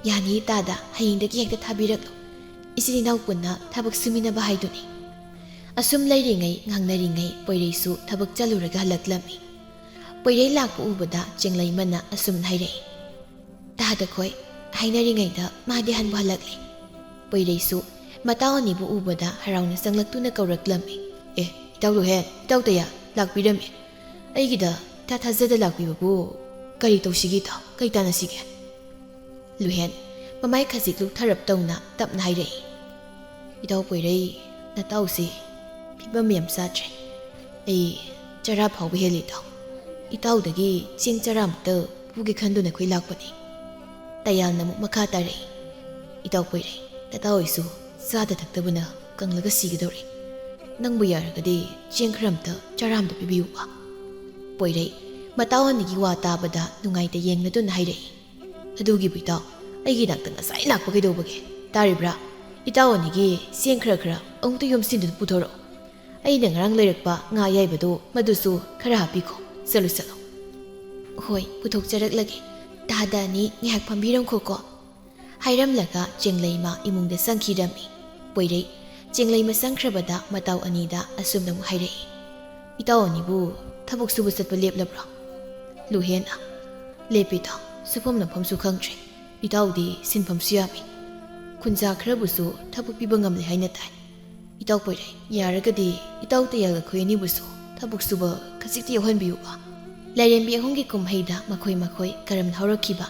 "ꯌꯥꯅꯤ ꯇꯥꯗ, ꯍꯌꯦꯡꯗꯒꯤ ꯍꯦꯛꯇ ꯊꯥꯕꯤꯔꯛꯂꯣ꯫ ꯏꯆꯤꯜ ꯏꯅꯥꯎ ꯄꯨꯟꯅ ꯊꯕꯛ ꯁꯨꯃꯤꯟꯅꯕ ꯍꯥꯏꯗꯨꯅꯤ"꯫ ꯑꯁꯨꯝ ꯂꯩꯔꯤꯉꯩ ꯉꯥꯡꯅꯔꯤꯉꯩ ꯄꯣꯏꯔꯩꯁꯨ ꯊꯕꯛ ꯆꯠꯂꯨꯔꯒ ꯍꯜꯂꯛꯂꯝꯃꯤ꯫ ꯄꯣꯏꯔꯩ ꯂꯥꯛꯄ ꯎꯕꯗ ꯆꯦꯡꯂꯩꯃꯅ ꯑꯁꯨꯝꯅ ꯍꯥꯏꯔꯛꯏ꯫ "ꯇꯥꯗ ꯈꯣꯏ, ꯍꯥꯏꯅꯔꯤꯉꯩꯗ ꯃꯥꯗꯤ ꯍꯟꯕꯨ ꯍꯜꯂꯛꯂꯦ"꯫ ꯄꯣꯏꯔꯩꯁꯨ ꯃꯇꯥꯎ ꯑꯅꯤꯕꯨ ꯎꯕꯗ ꯍꯔꯥꯎꯅ ꯆꯪꯂꯛꯇꯨꯅ ꯀꯧꯔꯛꯂꯝꯃꯤ꯫ "ꯑꯦ, ꯏꯇꯥꯎ ꯂꯨꯍꯦꯟ, ꯏꯇꯥꯎ ꯇꯌꯥ, ꯂꯥꯛꯄꯤꯔꯝꯃꯤ꯫ ꯑꯩꯒꯤꯗ ꯏꯊꯥ ꯊꯥꯖꯗ ꯂꯥꯛꯄꯤꯕꯕꯨ ꯀꯔꯤ ꯇꯧꯁꯤꯒꯦ ꯏꯇꯥꯎ? ꯀꯔꯤ ꯇꯥꯟꯅꯁꯤꯒꯦ?" ꯂꯨꯍꯦꯟ ꯃꯃꯥꯏ ꯈꯖꯤꯛ ꯂꯨꯞꯊꯔꯞ ꯇꯧꯅ ꯇꯞꯅ ꯍꯥꯏꯔꯛꯏ꯫ "ꯏꯇꯥꯎ ꯄꯣꯏꯔꯩ, ꯅꯇꯥꯎꯁꯤ ꯐꯤꯕꯝ ꯌꯥꯝ ꯆꯥꯗ꯭ꯔꯦ꯫ ꯑꯩ ꯆꯔꯥ ꯐꯥꯎꯕ ꯍꯦꯜꯂꯤ ꯏꯇꯥꯎ꯫ ꯏꯇꯥꯎꯗꯒꯤ ꯆꯦꯡ ꯆꯔꯥꯃꯨꯛꯇ ꯄꯨꯒꯦ ꯈꯟꯗꯨꯅ ꯑꯩꯈꯣꯏ ꯂꯥꯛꯄꯅꯤ"꯫ ꯇꯌꯥꯜꯅ ꯑꯃꯨꯛ ꯃꯈꯥ ꯇꯥꯔꯛꯏ꯫ "ꯏꯇꯥꯎ ꯄꯣꯏꯔꯩ, ꯅꯇꯥꯎ ꯑꯩꯁꯨ ꯆꯥꯗ ꯊꯛꯇꯕꯅ ꯀꯪꯂꯒ ꯁꯤꯒꯗꯧꯔꯦ꯫ ꯅꯪꯕꯨ ꯌꯥꯔꯒꯗꯤ ꯆꯦꯡ ꯈꯔ ꯑꯝꯇ ꯆꯔꯥ ꯑꯝꯇ ꯄꯤꯕꯤꯌꯨꯕ"꯫ ꯄꯣꯏꯔꯩ ꯃꯇꯥꯎ ꯑꯅꯤꯒꯤ ꯋꯥ ꯇꯥꯕꯗ ꯅꯨꯡꯉꯥꯏꯇ ꯌꯦꯡꯂꯗꯨꯅ ꯍꯥꯏꯔꯛꯏ꯫ "ꯑꯗꯨꯒꯤꯕꯨ ꯏꯇꯥꯎ, ꯑꯩꯒꯤ ꯅꯥꯛꯇ ꯉꯁꯥꯏ ꯂꯥꯛꯄ ꯀꯩꯗꯧꯕꯒꯦ? ꯇꯥꯔꯤꯕ꯭ꯔꯥ? ꯏꯇꯥꯎ ꯑꯅꯤꯒꯤ ꯆꯦꯡ ꯈꯔ ꯈꯔ ꯑꯃꯨꯛꯇ ꯌꯣꯝꯁꯤꯟꯗꯨꯅ ꯄꯨꯊꯣꯔꯛꯑꯣ꯫ ꯑꯩꯅ ꯉꯔꯥꯡ ꯂꯩꯔꯛꯄ ꯉꯥ ꯑꯌꯥꯏꯕꯗꯣ ꯃꯗꯨꯁꯨ ꯈꯔ ꯍꯥꯞꯄꯤꯈꯣ꯫ ꯆꯠꯂꯨ, ꯆꯠꯂꯨ"꯫ "ꯍꯣꯏ, ꯄꯨꯊꯣꯛꯆꯔꯛꯂꯒꯦ꯫ ꯇꯥꯗ ꯑꯅꯤ ꯉꯥꯏꯍꯥꯛ ꯐꯝꯕꯤꯔꯝꯈꯣꯀꯣ"꯫ ꯍꯥꯏꯔꯝꯂꯒ ꯆꯦꯡꯂꯩꯃ ꯏꯃꯨꯡꯗ ꯆꯪꯈꯤꯔꯝꯃꯤ꯫ ꯄꯣꯏꯔꯩ ꯆꯦꯡꯂꯩꯃ ꯆꯪꯈ꯭ꯔꯕꯗ ꯃꯇꯥꯎ ꯑꯅꯤꯗ ꯑꯁꯨꯝꯅ ꯑꯃꯨꯛ ꯍꯥꯏꯔꯛꯏ꯫ "ꯏꯇꯥꯎ ꯑꯅꯤꯕꯨ ꯊꯕꯛ ꯁꯨꯕ ꯆꯠꯄ ꯂꯦꯞꯂꯕ꯭ꯔꯣ?" ꯂꯨꯍꯦꯟꯅ, "ꯂꯦꯞꯄꯦ ꯏꯇꯥꯎ, ꯁꯨꯐꯝ ꯅꯣꯝꯐꯝꯁꯨ ꯈꯪꯗ꯭ꯔꯦ꯫ ꯏꯇꯥꯎꯗꯤ ꯁꯤꯟꯐꯝꯁꯨ ꯌꯥꯝꯃꯤ꯫ ꯈꯨꯟꯖꯥ ꯈꯔꯕꯨꯁꯨ ꯊꯕꯛ ꯄꯤꯕ ꯉꯝꯂꯦ ꯍꯥꯏꯅ ꯇꯥꯏ꯫ ꯏꯇꯥꯎ ꯄꯣꯏꯔꯩ, ꯌꯥꯔꯒꯗꯤ ꯏꯇꯥꯎ ꯇꯌꯥꯜꯒ ꯑꯩꯈꯣꯏ ꯑꯅꯤꯕꯨꯁꯨ ꯊꯕꯛ ꯁꯨꯕ ꯈꯖꯤꯛꯇ ꯌꯥꯎꯍꯟꯕꯤꯌꯨꯕ"꯫ ꯂꯥꯏꯔꯦꯝꯕꯤ ꯑꯍꯨꯝꯒꯤ ꯀꯨꯝꯍꯩꯗ ꯃꯈꯣꯏ ꯃꯈꯣꯏ ꯀꯔꯝꯅ ꯍꯧꯔꯛꯈꯤꯕ,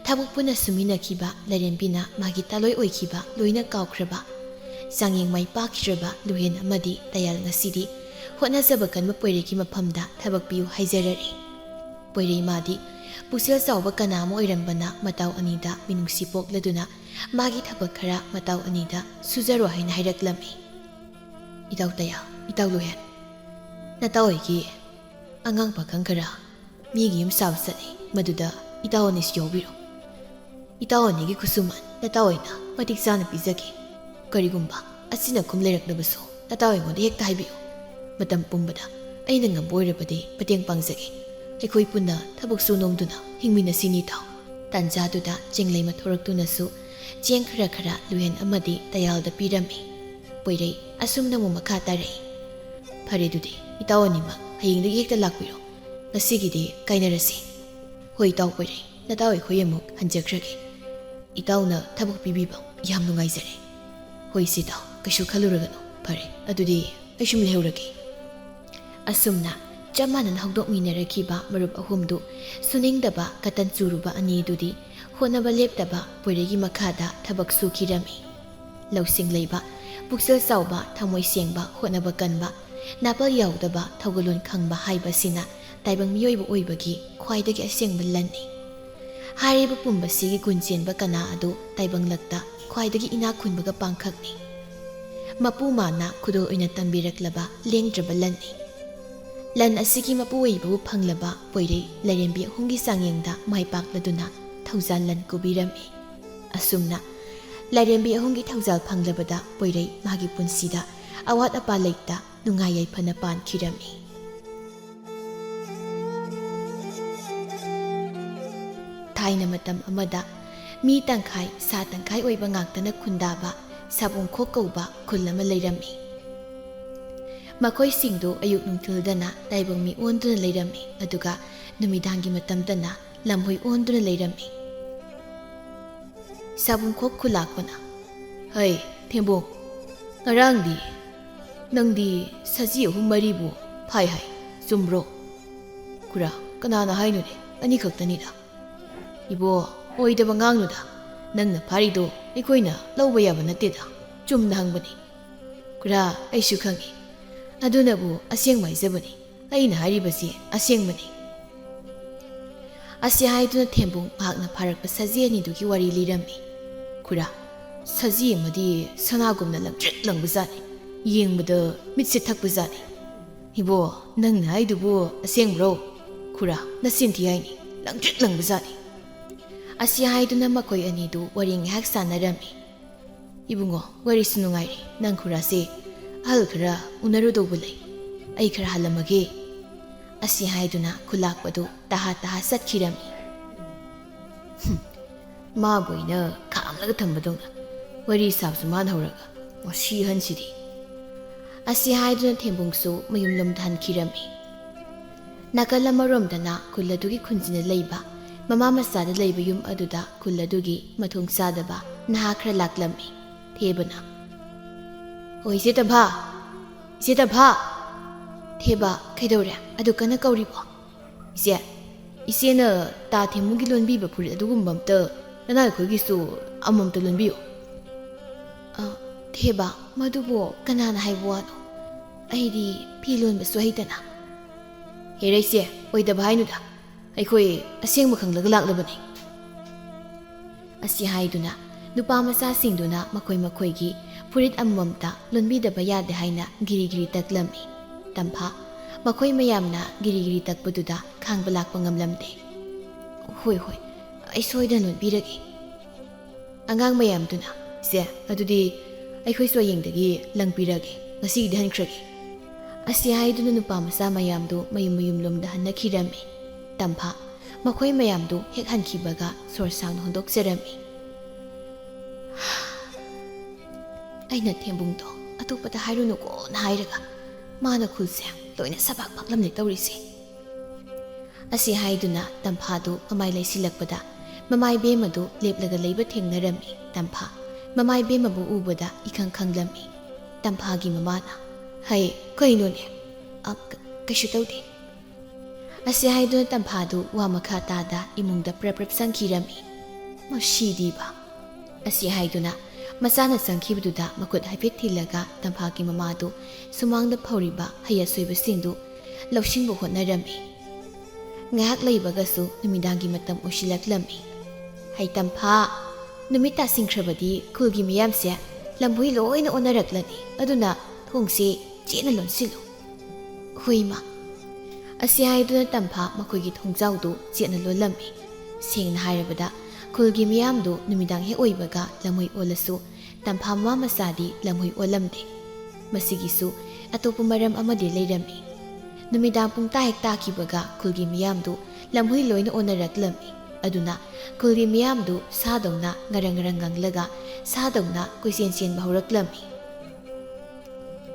ꯊꯕꯛ ꯄꯨꯟꯅ ꯁꯨꯃꯤꯟꯅꯈꯤꯕ ꯂꯥꯏꯔꯦꯝꯕꯤꯅ ꯃꯥꯒꯤ ꯇꯥꯂꯣꯏ ꯑꯣꯏꯈꯤꯕ ꯂꯣꯏꯅ ꯀꯥꯎꯈ꯭ꯔꯕ, ꯆꯥꯡꯌꯦꯡ ꯃꯥꯏ ꯄꯥꯛꯈꯤꯗ꯭ꯔꯕ ꯂꯨꯍꯦꯟ ꯑꯃꯗꯤ ꯇꯌꯥꯜ ꯉꯁꯤꯗꯤ ꯍꯣꯠꯅꯖꯕ ꯀꯟꯕ ꯄꯣꯏꯔꯩꯒꯤ ꯃꯐꯝꯗ ꯊꯕꯛ ꯄꯤꯌꯨ ꯍꯥꯏꯖꯔꯔꯦ꯫ ꯄꯣꯏꯔꯩ ꯃꯥꯗꯤ ꯄꯨꯛꯆꯦꯜ ꯆꯥꯎꯕ ꯀꯅꯥ ꯑꯃ ꯑꯣꯏꯔꯝꯕꯅ ꯃꯇꯥꯎ ꯑꯅꯤꯗ ꯃꯤꯅꯨꯡꯁꯤ ꯄꯣꯛꯂꯗꯨꯅ ꯃꯥꯒꯤ ꯊꯕꯛ ꯈꯔ ꯃꯇꯥꯎ ꯑꯅꯤꯗ ꯁꯨꯖꯔꯣ ꯍꯥꯏꯅ ꯍꯥꯏꯔꯛꯂꯝꯃꯤ꯫ "ꯏꯇꯥꯎ ꯇꯌꯥꯜ, ꯏꯇꯥꯎ ꯂꯨꯍꯦꯟ, ꯅꯇꯥꯎ ꯑꯩꯒꯤ ꯑꯉꯥꯡ ꯄꯥꯈꯪ ꯈꯔ ꯃꯤꯒꯤ ꯌꯨꯝ ꯁꯥꯕ ꯆꯠꯂꯤ, ꯃꯗꯨꯗ ꯏꯇꯥꯎ ꯑꯅꯤꯁꯨ ꯌꯥꯎꯕꯤꯔꯣ꯫ ꯏꯇꯥꯎ ꯑꯅꯤꯒꯤ ꯈꯨꯠꯁꯨꯃꯟ ꯅꯇꯥꯎ ꯑꯩꯅ ꯃꯇꯤꯛ ꯆꯥꯅ ꯄꯤꯖꯒꯦ꯫ ꯀꯔꯤꯒꯨꯝꯕ ꯑꯁꯤꯅ ꯈꯨꯝ ꯂꯩꯔꯛꯂꯕꯁꯨ ꯅꯇꯥꯎ ꯑꯩꯉꯣꯟꯗ ꯍꯦꯛꯇ ꯍꯥꯏꯕꯤꯌꯨ꯫ ꯃꯇꯝ ꯄꯨꯝꯕꯗ ꯑꯩꯅ ꯉꯝꯕ ꯑꯣꯏꯔꯕꯗꯤ ꯃꯇꯦꯡ ꯄꯥꯡꯖꯒꯦ꯫ ꯑꯩꯈꯣꯏ ꯄꯨꯟꯅ ꯊꯕꯛ ꯁꯨ ꯅꯣꯝꯗꯨꯅ ꯍꯤꯡꯃꯤꯟꯅꯁꯤꯅꯤ ꯏꯇꯥꯎ꯫" ꯇꯥꯟꯖꯥꯗꯨꯗ ꯆꯦꯡꯂꯩꯃ ꯊꯣꯔꯛꯇꯨꯅꯁꯨ ꯆꯦꯡ ꯈꯔ ꯈꯔ ꯂꯨꯍꯦꯟ ꯑꯃꯗꯤ ꯇꯌꯥꯜꯗ ꯄꯤꯔꯝꯃꯤ꯫ ꯄꯣꯏꯔꯩ ꯑꯁꯨꯝꯅ ꯑꯃꯨꯛ ꯃꯈꯥ ꯇꯥꯔꯛꯏ꯫ "ꯐꯔꯦ, ꯑꯗꯨꯗꯤ ꯏꯇꯥꯎ ꯑꯅꯤꯃꯛ ꯍꯌꯦꯡꯗꯒꯤ ꯍꯦꯛꯇ ꯂꯥꯛꯄꯤꯔꯣ꯫ ꯉꯁꯤꯒꯤꯗꯤ ꯀꯥꯏꯅꯔꯁꯤ꯫ ꯍꯣꯏ ꯏꯇꯥꯎ ꯄꯣꯏꯔꯩ, ꯅꯇꯥꯎ ꯑꯩꯈꯣꯏ ꯑꯃꯨꯛ ꯍꯟꯖꯈ꯭ꯔꯒꯦ꯫ ꯏꯇꯥꯎꯅ ꯊꯕꯛ ꯄꯤꯕꯤꯕ ꯌꯥꯝ ꯅꯨꯡꯉꯥꯏꯖꯔꯦ꯫" "ꯍꯣꯏ ꯏꯆꯦ ꯏꯇꯥꯎ, ꯀꯩꯁꯨ ꯈꯜꯂꯨꯔꯒꯅꯨ꯫ ꯐꯔꯦ, ꯑꯗꯨꯗꯤ ꯑꯩ ꯁꯨꯝ ꯂꯩꯍꯧꯔꯒꯦ꯫" ꯑꯁꯨꯝꯅ ꯆꯞ ꯃꯥꯟꯅꯅ ꯍꯧꯗꯣꯛꯃꯤꯟꯅꯔꯛꯈꯤꯕ ꯃꯔꯨꯞ ꯑꯍꯨꯝꯗꯨ ꯁꯨꯅꯤꯡꯗꯕ ꯀꯇꯟ ꯆꯨꯔꯨꯕ ꯑꯅꯤꯗꯨꯗꯤ ꯍꯣꯠꯅꯕ ꯂꯦꯞꯇꯕ ꯄꯣꯏꯔꯩꯒꯤ ꯃꯈꯥꯗ ꯊꯕꯛ ꯁꯨꯈꯤꯔꯝꯃꯤ꯫ ꯂꯧꯁꯤꯡ ꯂꯩꯕ, ꯄꯨꯛꯆꯦꯜ ꯆꯥꯎꯕ, ꯊꯃꯣꯏ ꯁꯦꯡꯕ, ꯍꯣꯠꯅꯕ ꯀꯟꯕ, ꯅꯥꯄꯜ ꯌꯥꯎꯗꯕ, ꯊꯧꯒꯜꯂꯣꯟ ꯈꯪꯕ ꯍꯥꯏꯕꯁꯤꯅ ꯇꯥꯏꯕꯪ ꯃꯤꯑꯣꯏꯕ ꯑꯣꯏꯕꯒꯤ ꯈ꯭ꯋꯥꯏꯗꯒꯤ ꯑꯁꯦꯡꯕ ꯂꯟꯅꯤ꯫ ꯍꯥꯏꯔꯤꯕ ꯄꯨꯝꯕꯁꯤꯒꯤ ꯒꯨꯟ ꯆꯦꯟꯕ ꯀꯅꯥ ꯑꯗꯨ ꯇꯥꯏꯕꯪꯂꯛꯇ ꯈ꯭ꯋꯥꯏꯗꯒꯤ ꯏꯅꯥꯛ ꯈꯨꯟꯕꯒ ꯄꯥꯡꯈꯛꯅꯤ꯫ ꯃꯄꯨ ꯃꯥꯅ ꯈꯨꯗꯣꯜ ꯑꯣꯏꯅ ꯇꯝꯕꯤꯔꯛꯂꯕ ꯂꯦꯡꯗ꯭ꯔꯕ ꯂꯟꯅꯤ꯫ ꯂꯟ ꯑꯁꯤꯒꯤ ꯃꯄꯨ ꯑꯣꯏꯕꯕꯨ ꯐꯪꯂꯕ ꯄꯣꯏꯔꯩ ꯂꯥꯏꯔꯦꯝꯕꯤ ꯑꯍꯨꯝꯒꯤ ꯆꯥꯡꯌꯦꯡꯗ ꯃꯥꯏ ꯄꯥꯛꯂꯗꯨꯅ ꯊꯧꯖꯥꯜ ꯂꯟ ꯀꯨꯕꯤꯔꯝꯃꯤ꯫ ꯑꯁꯨꯝꯅ ꯂꯥꯏꯔꯦꯝꯕꯤ ꯑꯍꯨꯝꯒꯤ ꯊꯧꯖꯥꯜ ꯐꯪꯂꯕꯗ ꯄꯣꯏꯔꯩ ꯃꯥꯒꯤ ꯄꯨꯟꯁꯤꯗ ꯑꯋꯥꯠ ꯑꯄꯥ ꯂꯩꯇ ꯅꯨꯡꯉꯥꯏ ꯌꯥꯏꯐꯅ ꯄꯥꯟꯈꯤꯔꯝꯃꯤ꯫ ꯊꯥꯏꯅ ꯃꯇꯝ ꯑꯃꯗ ꯃꯤ ꯇꯪꯈꯥꯏ, ꯁꯥ ꯇꯪꯈꯥꯏ ꯑꯣꯏꯕ ꯉꯥꯛꯇꯅ ꯈꯨꯟꯗꯥꯕ ꯁꯥꯕꯨꯡꯈꯣꯛ ꯀꯧꯕ ꯈꯨꯜ ꯑꯃ ꯂꯩꯔꯝꯃꯤ꯫ ꯃꯈꯣꯏꯁꯤꯡꯗꯨ ꯑꯌꯨꯛ ꯅꯨꯡꯊꯤꯜꯗꯅ ꯇꯥꯏꯕꯪ ꯃꯤ ꯑꯣꯟꯗꯨꯅ ꯂꯩꯔꯝꯃꯤ, ꯑꯗꯨꯒ ꯅꯨꯃꯤꯗꯥꯡꯒꯤ ꯃꯇꯝꯗꯅ ꯂꯝꯍꯨꯏ ꯑꯣꯟꯗꯨꯅ ꯂꯩꯔꯝꯃꯤ꯫ ꯁꯥꯕꯨꯡꯈꯣꯛ ꯈꯨꯂꯥꯛꯄꯅ, "ꯍꯩ, ꯊꯦꯝꯕꯣꯡ, ꯉꯔꯥꯡꯗꯤ ꯅꯪꯗꯤ ꯁꯖꯤ ꯑꯍꯨꯝ ꯃꯔꯤꯕꯨ ꯐꯥꯏ ꯍꯥꯏ, ꯆꯨꯝꯕ꯭ꯔꯣ?" "ꯈꯨꯔꯥ, ꯀꯅꯥꯅ ꯍꯥꯏꯅꯣꯅꯦ? ꯑꯅꯤꯈꯛꯇꯅꯤꯗ꯫" "ꯏꯕꯣ, ꯑꯣꯏꯗꯕ ꯉꯥꯡꯅꯨꯗ꯫ ꯅꯪꯅ ꯐꯥꯔꯤꯗꯣ ꯑꯩꯈꯣꯏꯅ ꯂꯧꯕ ꯌꯥꯕ ꯅꯠꯇꯦꯗ꯫ ꯆꯨꯝꯅ ꯍꯪꯕꯅꯤ꯫ ꯈꯨꯔꯥ, ꯑꯩꯁꯨ ꯈꯪꯏ꯫ ꯑꯗꯨꯅꯕꯨ ꯑꯁꯦꯡꯕ ꯍꯥꯏꯖꯕꯅꯤ꯫ ꯑꯩꯅ ꯍꯥꯏꯔꯤꯕꯁꯤ ꯑꯁꯦꯡꯕꯅꯤ꯫ ꯑꯁꯤ ꯍꯥꯏꯗꯨꯅ ꯊꯦꯝꯕꯨꯡ ꯃꯍꯥꯛꯅ ꯐꯥꯔꯛꯄ ꯁꯖꯤ ꯑꯅꯤꯗꯨꯒꯤ ꯋꯥꯔꯤ ꯂꯤꯔꯝꯃꯤ꯫ ꯈꯨꯔꯥ, ꯁꯖꯤ ꯑꯃꯗꯤ ꯁꯅꯥꯒꯨꯝꯅ ꯂꯪꯇ꯭ꯔꯤꯛ ꯂꯪꯕꯖꯥꯠꯅꯤ꯫ ꯌꯦꯡꯕꯗ ꯃꯤꯠꯁꯦ ꯊꯛꯄꯖꯥꯠꯅꯤ꯫ ꯏꯕꯣ, ꯅꯪꯅ ꯍꯥꯏꯗꯨꯕꯨ ꯑꯁꯦꯡꯕ꯭ꯔꯣ? ꯈꯨꯔꯥ, ꯅꯆꯤꯟ ꯊꯤ ꯍꯥꯏꯅꯤ, ꯂꯪꯇ꯭ꯔꯤꯛ ꯂꯪꯕꯖꯥꯠꯅꯤ꯫ ꯑꯁꯤ ꯍꯥꯏꯗꯨꯅ ꯃꯈꯣꯏ ꯑꯅꯤꯗꯨ ꯋꯥꯔꯤ ꯉꯥꯏꯍꯥꯛ ꯁꯥꯟꯅꯔꯝꯃꯤ꯫ ꯏꯕꯨꯡꯉꯣ, ꯋꯥꯔꯤꯁꯨ ꯅꯨꯡꯉꯥꯏꯔꯤ꯫ ꯅꯪ ꯈꯨꯔꯥꯁꯦ ꯑꯍꯜ ꯈꯔ ꯎꯅꯔꯨꯗꯧꯕ ꯂꯩ꯫ ꯑꯩ ꯈꯔ ꯍꯜꯂꯝꯃꯒꯦ꯫ ꯑꯁꯤ ꯍꯥꯏꯗꯨꯅ ꯈꯨꯂꯥꯛꯄꯗꯨ ꯇꯍꯥ ꯇꯍꯥ ꯆꯠꯈꯤꯔꯝꯃꯤ꯫ ꯍꯨꯝ, ꯃꯥꯕꯨ ꯑꯩꯅ ꯈꯥꯝꯂꯒ ꯊꯝꯕꯗꯧꯅ ꯋꯥꯔꯤ ꯁꯥꯕꯁꯨ ꯃꯥꯅ ꯍꯧꯔꯒ, ꯃꯁꯤ ꯑꯍꯟꯁꯤꯗꯤ꯫ ꯑꯁꯤ ꯍꯥꯏꯗꯨꯅ ꯊꯦꯝꯕꯨꯡꯁꯨ ꯃꯌꯨꯝꯂꯣꯝꯗ ꯍꯟꯈꯤꯔꯝꯃꯤ꯫ ꯅꯥꯀꯜ ꯑꯃꯔꯣꯝꯗꯅ ꯈꯨꯜ ꯑꯗꯨꯒꯤ ꯈꯨꯟꯖꯤꯟꯅ ꯂꯩꯕ ꯃꯃꯥ ꯃꯆꯥꯗ ꯂꯩꯕ ꯌꯨꯝ ꯑꯗꯨꯗ ꯈꯨꯜ ꯑꯗꯨꯒꯤ ꯃꯊꯣꯡ ꯆꯥꯗꯕ ꯅꯍꯥ ꯈꯔ ꯂꯥꯛꯂꯝꯃꯤ꯫ ꯊꯦꯕꯅ, "ꯑꯣ, ꯏꯆꯦ ꯇꯝꯐꯥ! ꯏꯆꯦ ꯇꯝꯐꯥ!" "ꯊꯦꯕ, ꯀꯩꯗꯧꯔꯦ? ꯑꯗꯨ ꯀꯟꯅ ꯀꯧꯔꯤꯕꯣ?" "ꯏꯆꯦ, ꯏꯆꯦꯅ ꯇꯥ ꯊꯦꯝꯕꯨꯡꯒꯤ ꯂꯣꯟꯕꯤꯕ ꯐꯨꯔꯤꯠ ꯑꯗꯨꯒꯨꯝꯕ ꯑꯝꯇ ꯅꯅꯥꯏ ꯑꯩꯈꯣꯏꯒꯤꯁꯨ ꯑꯃꯃꯝꯇ ꯂꯣꯟꯕꯤꯌꯨ꯫" "ꯑ, ꯊꯦꯕ, ꯃꯗꯨꯕꯨ ꯀꯅꯥꯅ ꯍꯥꯏꯕ ꯋꯥꯅꯣ? ꯑꯩꯗꯤ ꯐꯤ ꯂꯣꯟꯕꯁꯨ ꯍꯩꯇꯅ꯫" "ꯍꯦꯔꯥ ꯏꯆꯦ, ꯑꯣꯏꯗꯕ ꯍꯥꯏꯅꯨꯗ꯫ ꯑꯩꯈꯣꯏ ꯑꯁꯦꯡꯕ ꯈꯪꯂꯒ ꯂꯥꯛꯂꯕꯅꯤ꯫" ꯑꯁꯤ ꯍꯥꯏꯗꯨꯅ ꯅꯨꯄꯥ ꯃꯆꯥꯁꯤꯡꯗꯨꯅ ꯃꯈꯣꯏ ꯃꯈꯣꯏꯒꯤ ꯐꯨꯔꯤꯠ ꯑꯃꯃꯝꯇ ꯂꯣꯟꯕꯤꯗꯕ ꯌꯥꯗꯦ ꯍꯥꯏꯅ ꯒꯤꯔꯤ ꯒꯤꯔꯤ ꯇꯛꯂꯝꯃꯤ꯫ ꯇꯝꯐꯥ, ꯃꯈꯣꯏ ꯃꯌꯥꯝꯅ ꯒꯤꯔꯤ ꯒꯤꯔꯤ ꯇꯛꯄꯗꯨꯗ ꯈꯥꯡꯕ ꯂꯥꯛꯄ ꯉꯝꯂꯝꯗꯦ꯫ "ꯍꯣꯏ, ꯍꯣꯏ, ꯑꯩ ꯁꯣꯏꯗꯅ ꯂꯣꯟꯕꯤꯔꯒꯦ꯫" ꯑꯉꯥꯡ ꯃꯌꯥꯝꯗꯨꯅ, "ꯁꯦ, ꯑꯗꯨꯗꯤ ꯑꯩꯈꯣꯏꯁꯨ ꯍꯌꯦꯡꯗꯒꯤ ꯂꯪꯄꯤꯔꯒꯦ, ꯉꯁꯤꯒꯤꯗꯤ ꯍꯟꯈ꯭ꯔꯒꯦ꯫" ꯑꯁꯤ ꯍꯥꯏꯗꯨꯅ ꯅꯨꯄꯥ ꯃꯆꯥ ꯃꯌꯥꯝꯗꯨ ꯃꯌꯨꯝ ꯃꯌꯨꯝꯂꯣꯝꯗ ꯍꯟꯅꯈꯤꯔꯝꯃꯤ꯫ ꯇꯝꯐꯥ, ꯃꯈꯣꯏ ꯃꯌꯥꯝꯗꯨ ꯍꯦꯛ ꯍꯟꯈꯤꯕꯒ ꯁꯣꯔ ꯁꯥꯡꯅ ꯍꯣꯟꯗꯣꯛꯆꯔꯝꯃꯤ꯫ "ꯑꯩꯅ ꯊꯦꯝꯕꯨꯡꯗꯣ ꯑꯇꯣꯞꯄꯗ ꯍꯥꯏꯔꯨꯅꯨꯀꯣꯅ ꯍꯥꯏꯔꯒ ꯃꯥꯅ ꯈꯨꯜꯁꯦ ꯂꯣꯏꯅ ꯁꯕꯥꯛ ꯐꯥꯛꯂꯝꯂꯦ ꯇꯧꯔꯤꯁꯦ꯫" ꯑꯁꯤ ꯍꯥꯏꯗꯨꯅ ꯇꯝꯐꯥꯗꯨ ꯃꯃꯥꯏ ꯂꯩꯁꯤꯜꯂꯛꯄꯗ ꯃꯃꯥꯏ ꯕꯦꯝꯃꯗꯨ ꯂꯦꯞꯂꯒ ꯂꯩꯕ ꯊꯦꯡꯅꯔꯝꯃꯤ꯫ ꯇꯝꯐꯥ ꯃꯃꯥꯏ ꯕꯦꯝꯃꯕꯨ ꯎꯕꯗ ꯏꯈꯪ ꯈꯪꯂꯝꯃꯤ꯫ ꯇꯝꯐꯥꯒꯤ ꯃꯃꯥꯅ, "ꯍꯩ, ꯀꯩꯅꯣꯅꯦ?" "ꯑ, ꯀ-, ꯀꯩꯁꯨ ꯇꯧꯗꯦ꯫" ꯑꯁꯤ ꯍꯥꯏꯗꯨꯅ ꯇꯝꯐꯥꯗꯨ ꯋꯥ ꯃꯈꯥ ꯇꯥꯗ ꯏꯃꯨꯡꯗ ꯄ꯭ꯔꯞ ꯄ꯭ꯔꯞ ꯆꯪꯈꯤꯔꯝꯃꯤ꯫ "ꯃꯁꯤꯗꯤꯕ!" ꯑꯁꯤ ꯍꯥꯏꯗꯨꯅ ꯃꯆꯥꯅ ꯆꯪꯈꯤꯕꯗꯨꯗ ꯃꯈꯨꯠ ꯍꯥꯏꯐꯦꯠ ꯊꯤꯜꯂꯒ ꯇꯝꯐꯥꯒꯤ ꯃꯃꯥꯗꯨ ꯁꯨꯃꯥꯡꯗ ꯐꯧꯔꯤꯕ ꯍꯩ ꯑꯁꯣꯏꯕꯁꯤꯡꯗꯨ ꯂꯧꯁꯤꯟꯕ ꯍꯣꯠꯅꯔꯝꯃꯤ꯫ ꯉꯥꯏꯍꯥꯛ ꯂꯩꯕꯒꯁꯨ ꯅꯨꯃꯤꯗꯥꯡꯒꯤ ꯃꯇꯝ ꯑꯣꯏꯁꯤꯜꯂꯛꯂꯝꯃꯤ꯫ "ꯍꯩ ꯇꯝꯐꯥ, ꯅꯨꯃꯤꯠ ꯇꯥꯁꯤꯟꯈ꯭ꯔꯕꯗꯤ ꯈꯨꯜꯒꯤ ꯃꯤꯌꯥꯝꯁꯦ ꯂꯝꯍꯨꯏ ꯂꯣꯏꯅ ꯑꯣꯟꯅꯔꯛꯂꯅꯤ, ꯑꯗꯨꯅ ꯊꯣꯡꯁꯦ ꯆꯦꯠꯅ ꯂꯣꯟꯁꯤꯜꯂꯨ꯫" "ꯍꯣꯏ ꯏꯃꯥ꯫" ꯑꯁꯤ ꯍꯥꯏꯗꯨꯅ ꯇꯝꯐꯥ ꯃꯈꯣꯏꯒꯤ ꯊꯣꯡꯖꯥꯎꯗꯨ ꯆꯦꯠꯅ ꯂꯣꯜꯂꯝꯃꯤ꯫ ꯁꯦꯡꯅ ꯍꯥꯏꯔꯕꯗ ꯈꯨꯜꯒꯤ ꯃꯤꯌꯥꯝꯗꯨ ꯅꯨꯃꯤꯗꯥꯡ ꯍꯦꯛ ꯑꯣꯏꯕꯒ ꯂꯝꯍꯨꯏ ꯑꯣꯜꯂꯁꯨ ꯇꯝꯐꯥ ꯃꯃꯥ ꯃꯆꯥꯗꯤ ꯂꯝꯍꯨꯏ ꯑꯣꯜꯂꯝꯗꯦ꯫ ꯃꯁꯤꯒꯤꯁꯨ ꯑꯇꯣꯞꯄ ꯃꯔꯝ ꯑꯃꯗꯤ ꯂꯩꯔꯝꯃꯤ꯫ ꯅꯨꯃꯤꯗꯥꯡ ꯄꯨꯡ ꯇꯥ ꯍꯦꯛ ꯇꯥꯈꯤꯕꯒ ꯈꯨꯜꯒꯤ ꯃꯤꯌꯥꯝꯗꯨ ꯂꯝꯍꯨꯏ ꯂꯣꯏꯅ ꯑꯣꯟꯅꯔꯛꯂꯝꯃꯤ꯫ ꯑꯗꯨꯅ ꯈꯨꯜꯒꯤ ꯃꯤꯌꯥꯝꯗꯨ ꯁꯥꯗꯧꯅ ꯉꯔꯪ ꯉꯔꯪ ꯉꯪꯂꯒ ꯁꯥꯗꯧꯅ ꯀꯣꯏꯆꯦꯟ ꯆꯦꯟꯕ ꯍꯧꯔꯛꯂꯝꯃꯤ꯫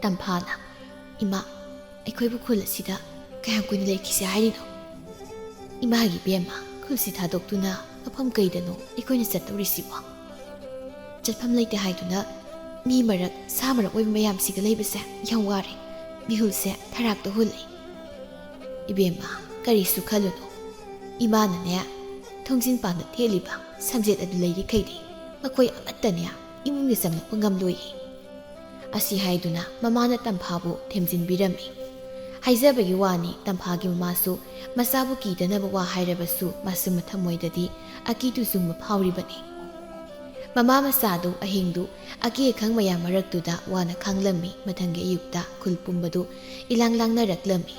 ꯇꯝꯐꯥꯅ, "ꯏꯃꯥ, ꯑꯩꯈꯣꯏꯕꯨ ꯈꯨꯜ ꯑꯁꯤꯗ ꯀꯌꯥꯝ ꯀꯨꯏꯅ ꯂꯩꯈꯤꯁꯦ ꯍꯥꯏꯔꯤꯅꯣ? ꯏꯃꯥꯒꯤ ꯏꯕꯦꯝꯃ, ꯈꯨꯜꯁꯤ ꯊꯥꯗꯣꯛꯇꯨꯅ ꯃꯐꯝ ꯀꯩꯗꯅꯣ ꯑꯩꯈꯣꯏꯅ ꯆꯠꯇꯧꯔꯤꯁꯤꯕꯣ? ꯆꯠꯐꯝ ꯂꯩꯇꯦ ꯍꯥꯏꯗꯨꯅ ꯃꯤ ꯃꯔꯛ, ꯁꯥ ꯃꯔꯛ ꯑꯣꯏꯕ ꯃꯌꯥꯝꯁꯤꯒ ꯂꯩꯕꯁꯦ ꯌꯥꯝ ꯋꯥꯔꯦ꯫ ꯃꯤꯍꯨꯜꯁꯦ ꯊꯔꯥꯛꯇ ꯍꯨꯜꯂꯦ꯫" "ꯏꯕꯦꯝꯃ, ꯀꯔꯤꯁꯨ ꯈꯜꯂꯨꯅꯨ꯫ ꯏꯃꯥꯅꯅꯦ, ꯊꯣꯡꯖꯤꯟ ꯄꯥꯟꯗ ꯊꯦꯠꯂꯤꯕ ꯁꯝꯖꯦꯠ ꯑꯗꯨ ꯂꯩꯔꯤꯈꯩꯗꯤ ꯃꯈꯣꯏ ꯑꯃꯠꯇꯅꯦ ꯏꯃꯨꯡꯗ ꯆꯪꯂꯛꯄ ꯉꯝꯂꯣꯏꯌꯦ꯫" ꯑꯁꯤ ꯍꯥꯏꯗꯨꯅ ꯃꯃꯥꯅ ꯇꯝꯐꯥꯕꯨ ꯊꯦꯝꯖꯤꯟꯕꯤꯔꯝꯃꯤ꯫ ꯍꯥꯏꯖꯕꯒꯤ ꯋꯥꯅꯤ, ꯇꯝꯐꯥꯒꯤ ꯃꯃꯥꯁꯨ ꯃꯆꯥꯕꯨ ꯀꯤꯗꯅꯕ ꯋꯥ ꯍꯥꯏꯔꯕꯁꯨ ꯃꯥꯁꯨ ꯃꯊꯃꯣꯏꯗꯗꯤ ꯑꯀꯤ ꯇꯨꯖꯨꯡꯕ ꯐꯥꯎꯔꯤꯕꯅꯤ꯫ ꯃꯃꯥ ꯃꯆꯥꯗꯨ ꯑꯍꯤꯡꯗꯨ ꯑꯀꯤ ꯑꯈꯪ ꯃꯌꯥꯝ ꯃꯔꯛꯇꯨꯗ ꯋꯥꯅ ꯈꯥꯡꯂꯝꯃꯤ꯫ ꯃꯊꯪꯒꯤ ꯑꯌꯨꯛꯇ ꯈꯨꯜ ꯄꯨꯝꯕꯗꯨ ꯏꯂꯥꯡ ꯂꯥꯡꯅꯔꯛꯂꯝꯃꯤ꯫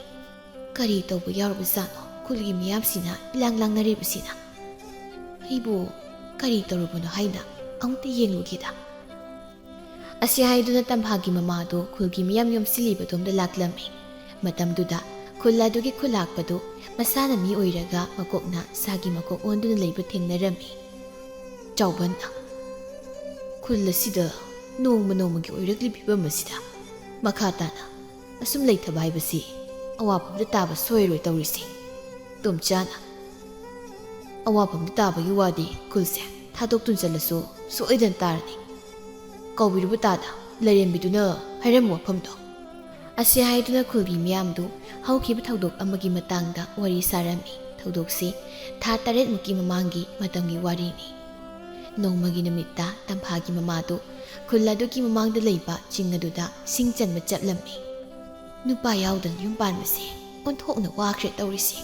"ꯀꯔꯤ ꯇꯧꯕ ꯌꯥꯎꯔꯕꯖꯥꯠꯅꯣ? ꯈꯨꯜꯒꯤ ꯃꯤꯌꯥꯝꯁꯤꯅ ꯏꯂꯥꯡ ꯂꯥꯡꯅꯔꯤꯕꯁꯤꯅ? ꯑꯩꯕꯨ ꯀꯔꯤ ꯇꯧꯔꯕꯅꯣ ꯍꯥꯏꯅ ꯑꯃꯨꯛꯇ ꯌꯦꯡꯂꯨꯒꯦꯗ꯫" ꯑꯁꯤ ꯍꯥꯏꯗꯨꯅ ꯇꯝꯐꯥꯒꯤ ꯃꯃꯥꯗꯨ ꯈꯨꯜꯒꯤ ꯃꯤꯌꯥꯝ ꯌꯣꯝꯁꯤꯜꯂꯤꯕꯗꯣꯝꯗ ꯂꯥꯛꯂꯝꯃꯤ꯫ ꯃꯇꯝꯗꯨꯗ ꯈꯨꯜ ꯑꯗꯨꯒꯤ ꯈꯨꯜꯂꯥꯛꯄꯗꯨ ꯃꯁꯥꯅ ꯃꯤ ꯑꯣꯏꯔꯒ ꯃꯀꯣꯛꯅ ꯁꯥꯒꯤ ꯃꯀꯣꯛ ꯑꯣꯟꯗꯨꯅ ꯂꯩꯕ ꯊꯦꯡꯅꯔꯝꯃꯤ꯫ ꯆꯥꯎꯕꯟꯅ, "ꯈꯨꯜ ꯑꯁꯤꯗ ꯅꯣꯡꯃ ꯅꯣꯡꯃꯒꯤ ꯑꯣꯏꯔꯛꯂꯤꯕ ꯐꯤꯕꯝ ꯑꯁꯤꯗ ꯃꯈꯥ ꯇꯥꯅ ꯑꯁꯨꯝ ꯂꯩꯊꯕ ꯍꯥꯏꯕꯁꯤ ꯑꯋꯥꯐꯝꯗ ꯇꯥꯕ ꯁꯣꯏꯔꯣꯏ ꯇꯧꯔꯤꯁꯦ꯫" ꯇꯣꯝꯆꯥꯅ, "ꯑꯋꯥꯐꯝꯗ ꯇꯥꯕꯒꯤ ꯋꯥꯗꯤ ꯈꯨꯜꯁꯦ ꯊꯥꯗꯣꯛꯇꯨꯅ ꯆꯠꯂꯁꯨ ꯁꯣꯏꯗꯅ ꯇꯥꯔꯅꯤ꯫ ꯀꯧꯕꯤꯔꯨꯕ ꯇꯥꯗ, ꯂꯥꯏꯔꯦꯝꯕꯤꯗꯨꯅ ꯍꯥꯏꯔꯝꯕ ꯋꯥꯐꯝꯗꯣ꯫" ꯑꯁꯤ ꯍꯥꯏꯗꯨꯅ ꯈꯨꯜꯒꯤ ꯃꯤꯌꯥꯝꯗꯨ ꯍꯧꯈꯤꯕ ꯊꯧꯗꯣꯛ ꯑꯃꯒꯤ ꯃꯇꯥꯡꯗ ꯋꯥꯔꯤ ꯁꯥꯔꯝꯃꯤ꯫ ꯊꯧꯗꯣꯛꯁꯤ ꯊꯥ ꯇꯔꯦꯠꯃꯨꯛꯀꯤ ꯃꯃꯥꯡꯒꯤ ꯃꯇꯝꯒꯤ ꯋꯥꯔꯤꯅꯤ꯫ ꯅꯣꯡꯃꯒꯤ ꯅꯨꯃꯤꯠꯇ ꯇꯝꯐꯥꯒꯤ ꯃꯃꯥꯗꯨ ꯈꯨꯜ ꯑꯗꯨꯒꯤ ꯃꯃꯥꯡꯗ ꯂꯩꯕ ꯆꯤꯡ ꯑꯗꯨꯗ ꯁꯤꯡ ꯆꯟꯕ ꯆꯠꯂꯝꯃꯤ꯫ "ꯅꯨꯄꯥ ꯌꯥꯎꯗꯅ ꯌꯨꯝ ꯄꯥꯟꯕꯁꯦ ꯑꯣꯟꯊꯣꯛꯅ ꯋꯥꯈ꯭ꯔꯦ ꯇꯧꯔꯤꯁꯦ"꯫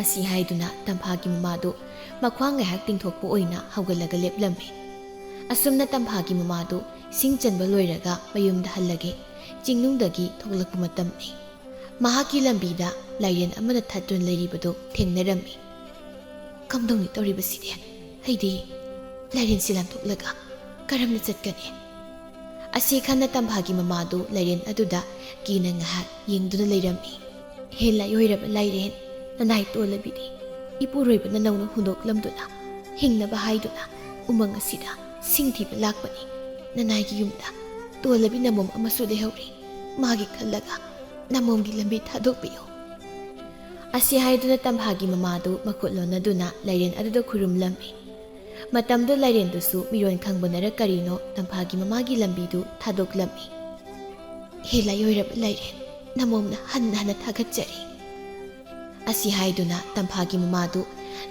ꯑꯁꯤ ꯍꯥꯏꯗꯨꯅ ꯇꯝꯐꯥꯒꯤ ꯃꯃꯥꯗꯨ ꯃꯈ꯭ꯋꯥꯡ ꯉꯥꯏꯍꯥꯛ ꯇꯤꯡꯊꯣꯛꯄ ꯑꯣꯏꯅ ꯍꯧꯒꯠꯂꯒ ꯂꯦꯞꯂꯝꯃꯤ꯫ ꯑꯁꯨꯝꯅ ꯇꯝꯐꯥꯒꯤ ꯃꯃꯥꯗꯨ ꯁꯤꯡ ꯆꯟꯕ ꯂꯣꯏꯔꯒ ꯃꯌꯨꯝꯗ ꯍꯜꯂꯒꯦ ꯆꯤꯡꯅꯨꯡꯗꯒꯤ ꯊꯣꯛꯂꯛꯄ ꯃꯇꯝꯅꯤ꯫ ꯃꯍꯥꯛꯀꯤ ꯂꯝꯕꯤꯗ ꯂꯥꯏꯔꯦꯟ ꯑꯃꯅ ꯊꯠꯇꯨꯅ ꯂꯩꯔꯤꯕꯗꯨ ꯊꯦꯡꯅꯔꯝꯃꯤ꯫ "ꯀꯝꯗꯧꯅꯤ ꯇꯧꯔꯤꯕꯁꯤꯗꯤ? ꯑꯩꯗꯤ ꯂꯥꯏꯔꯦꯟꯁꯤ ꯂꯥꯟꯊꯣꯛꯂꯒ ꯀꯔꯝꯅ ꯆꯠꯀꯅꯤ?" ꯑꯁꯤ ꯈꯟꯅ ꯇꯝꯐꯥꯒꯤ ꯃꯃꯥꯗꯨ ꯂꯥꯏꯔꯦꯟ ꯑꯗꯨꯗ ꯀꯤꯅ ꯉꯥꯏꯍꯥꯛ ꯌꯦꯡꯗꯨꯅ ꯂꯩꯔꯝꯃꯤ꯫ "ꯍꯦ ꯂꯥꯏꯑꯣꯏꯔꯕ ꯂꯥꯏꯔꯦꯟ, ꯅꯅꯥꯏ ꯇꯣꯜꯂꯕꯤꯗꯤ ꯏꯄꯨꯔꯣꯏꯕ ꯅꯅꯧꯅ ꯍꯨꯟꯗꯣꯛꯂꯝꯗꯨꯅ ꯍꯤꯡꯅꯕ ꯍꯥꯏꯗꯨꯅ ꯎꯃꯪ ꯑꯁꯤꯗ ꯁꯤꯡ ꯊꯤꯕ ꯂꯥꯛꯄꯅꯤ꯫ ꯅꯅꯥꯏꯒꯤ ꯌꯨꯝꯗ ꯇꯣꯜꯂꯕꯤ ꯅꯃꯣꯝ ꯑꯃꯁꯨ ꯂꯩꯍꯧꯔꯤ꯫ ꯃꯥꯒꯤ ꯈꯜꯂꯒ ꯅꯃꯣꯝꯒꯤ ꯂꯝꯕꯤ ꯊꯥꯗꯣꯛꯄꯤꯌꯨ"꯫ ꯑꯁꯤ ꯍꯥꯏꯗꯨꯅ ꯇꯝꯐꯥꯒꯤ ꯃꯃꯥꯗꯨ ꯃꯈꯨꯠ ꯂꯣꯟꯅꯗꯨꯅ ꯂꯥꯏꯔꯦꯟ ꯑꯗꯨꯗ ꯈꯨꯔꯨꯝꯂꯝꯃꯤ꯫ ꯃꯇꯝꯗꯨ ꯂꯥꯏꯔꯦꯟꯗꯨꯁꯨ ꯃꯤꯔꯣꯟ ꯈꯪꯕꯅꯔ ꯀꯔꯤꯅꯣ ꯇꯝꯐꯥꯒꯤ ꯃꯃꯥꯒꯤ ꯂꯝꯕꯤꯗꯨ ꯊꯥꯗꯣꯛꯂꯝꯃꯤ꯫ "ꯍꯦ ꯂꯥꯏꯑꯣꯏꯔꯕ ꯂꯥꯏꯔꯦꯟ, ꯅꯃꯣꯝꯅ ꯍꯟꯅ ꯍꯟꯅ ꯊꯥꯒꯠꯆꯔꯤ"꯫ ꯑꯁꯤ ꯍꯥꯏꯗꯨꯅ ꯇꯝꯐꯥꯒꯤ ꯃꯃꯥꯗꯨ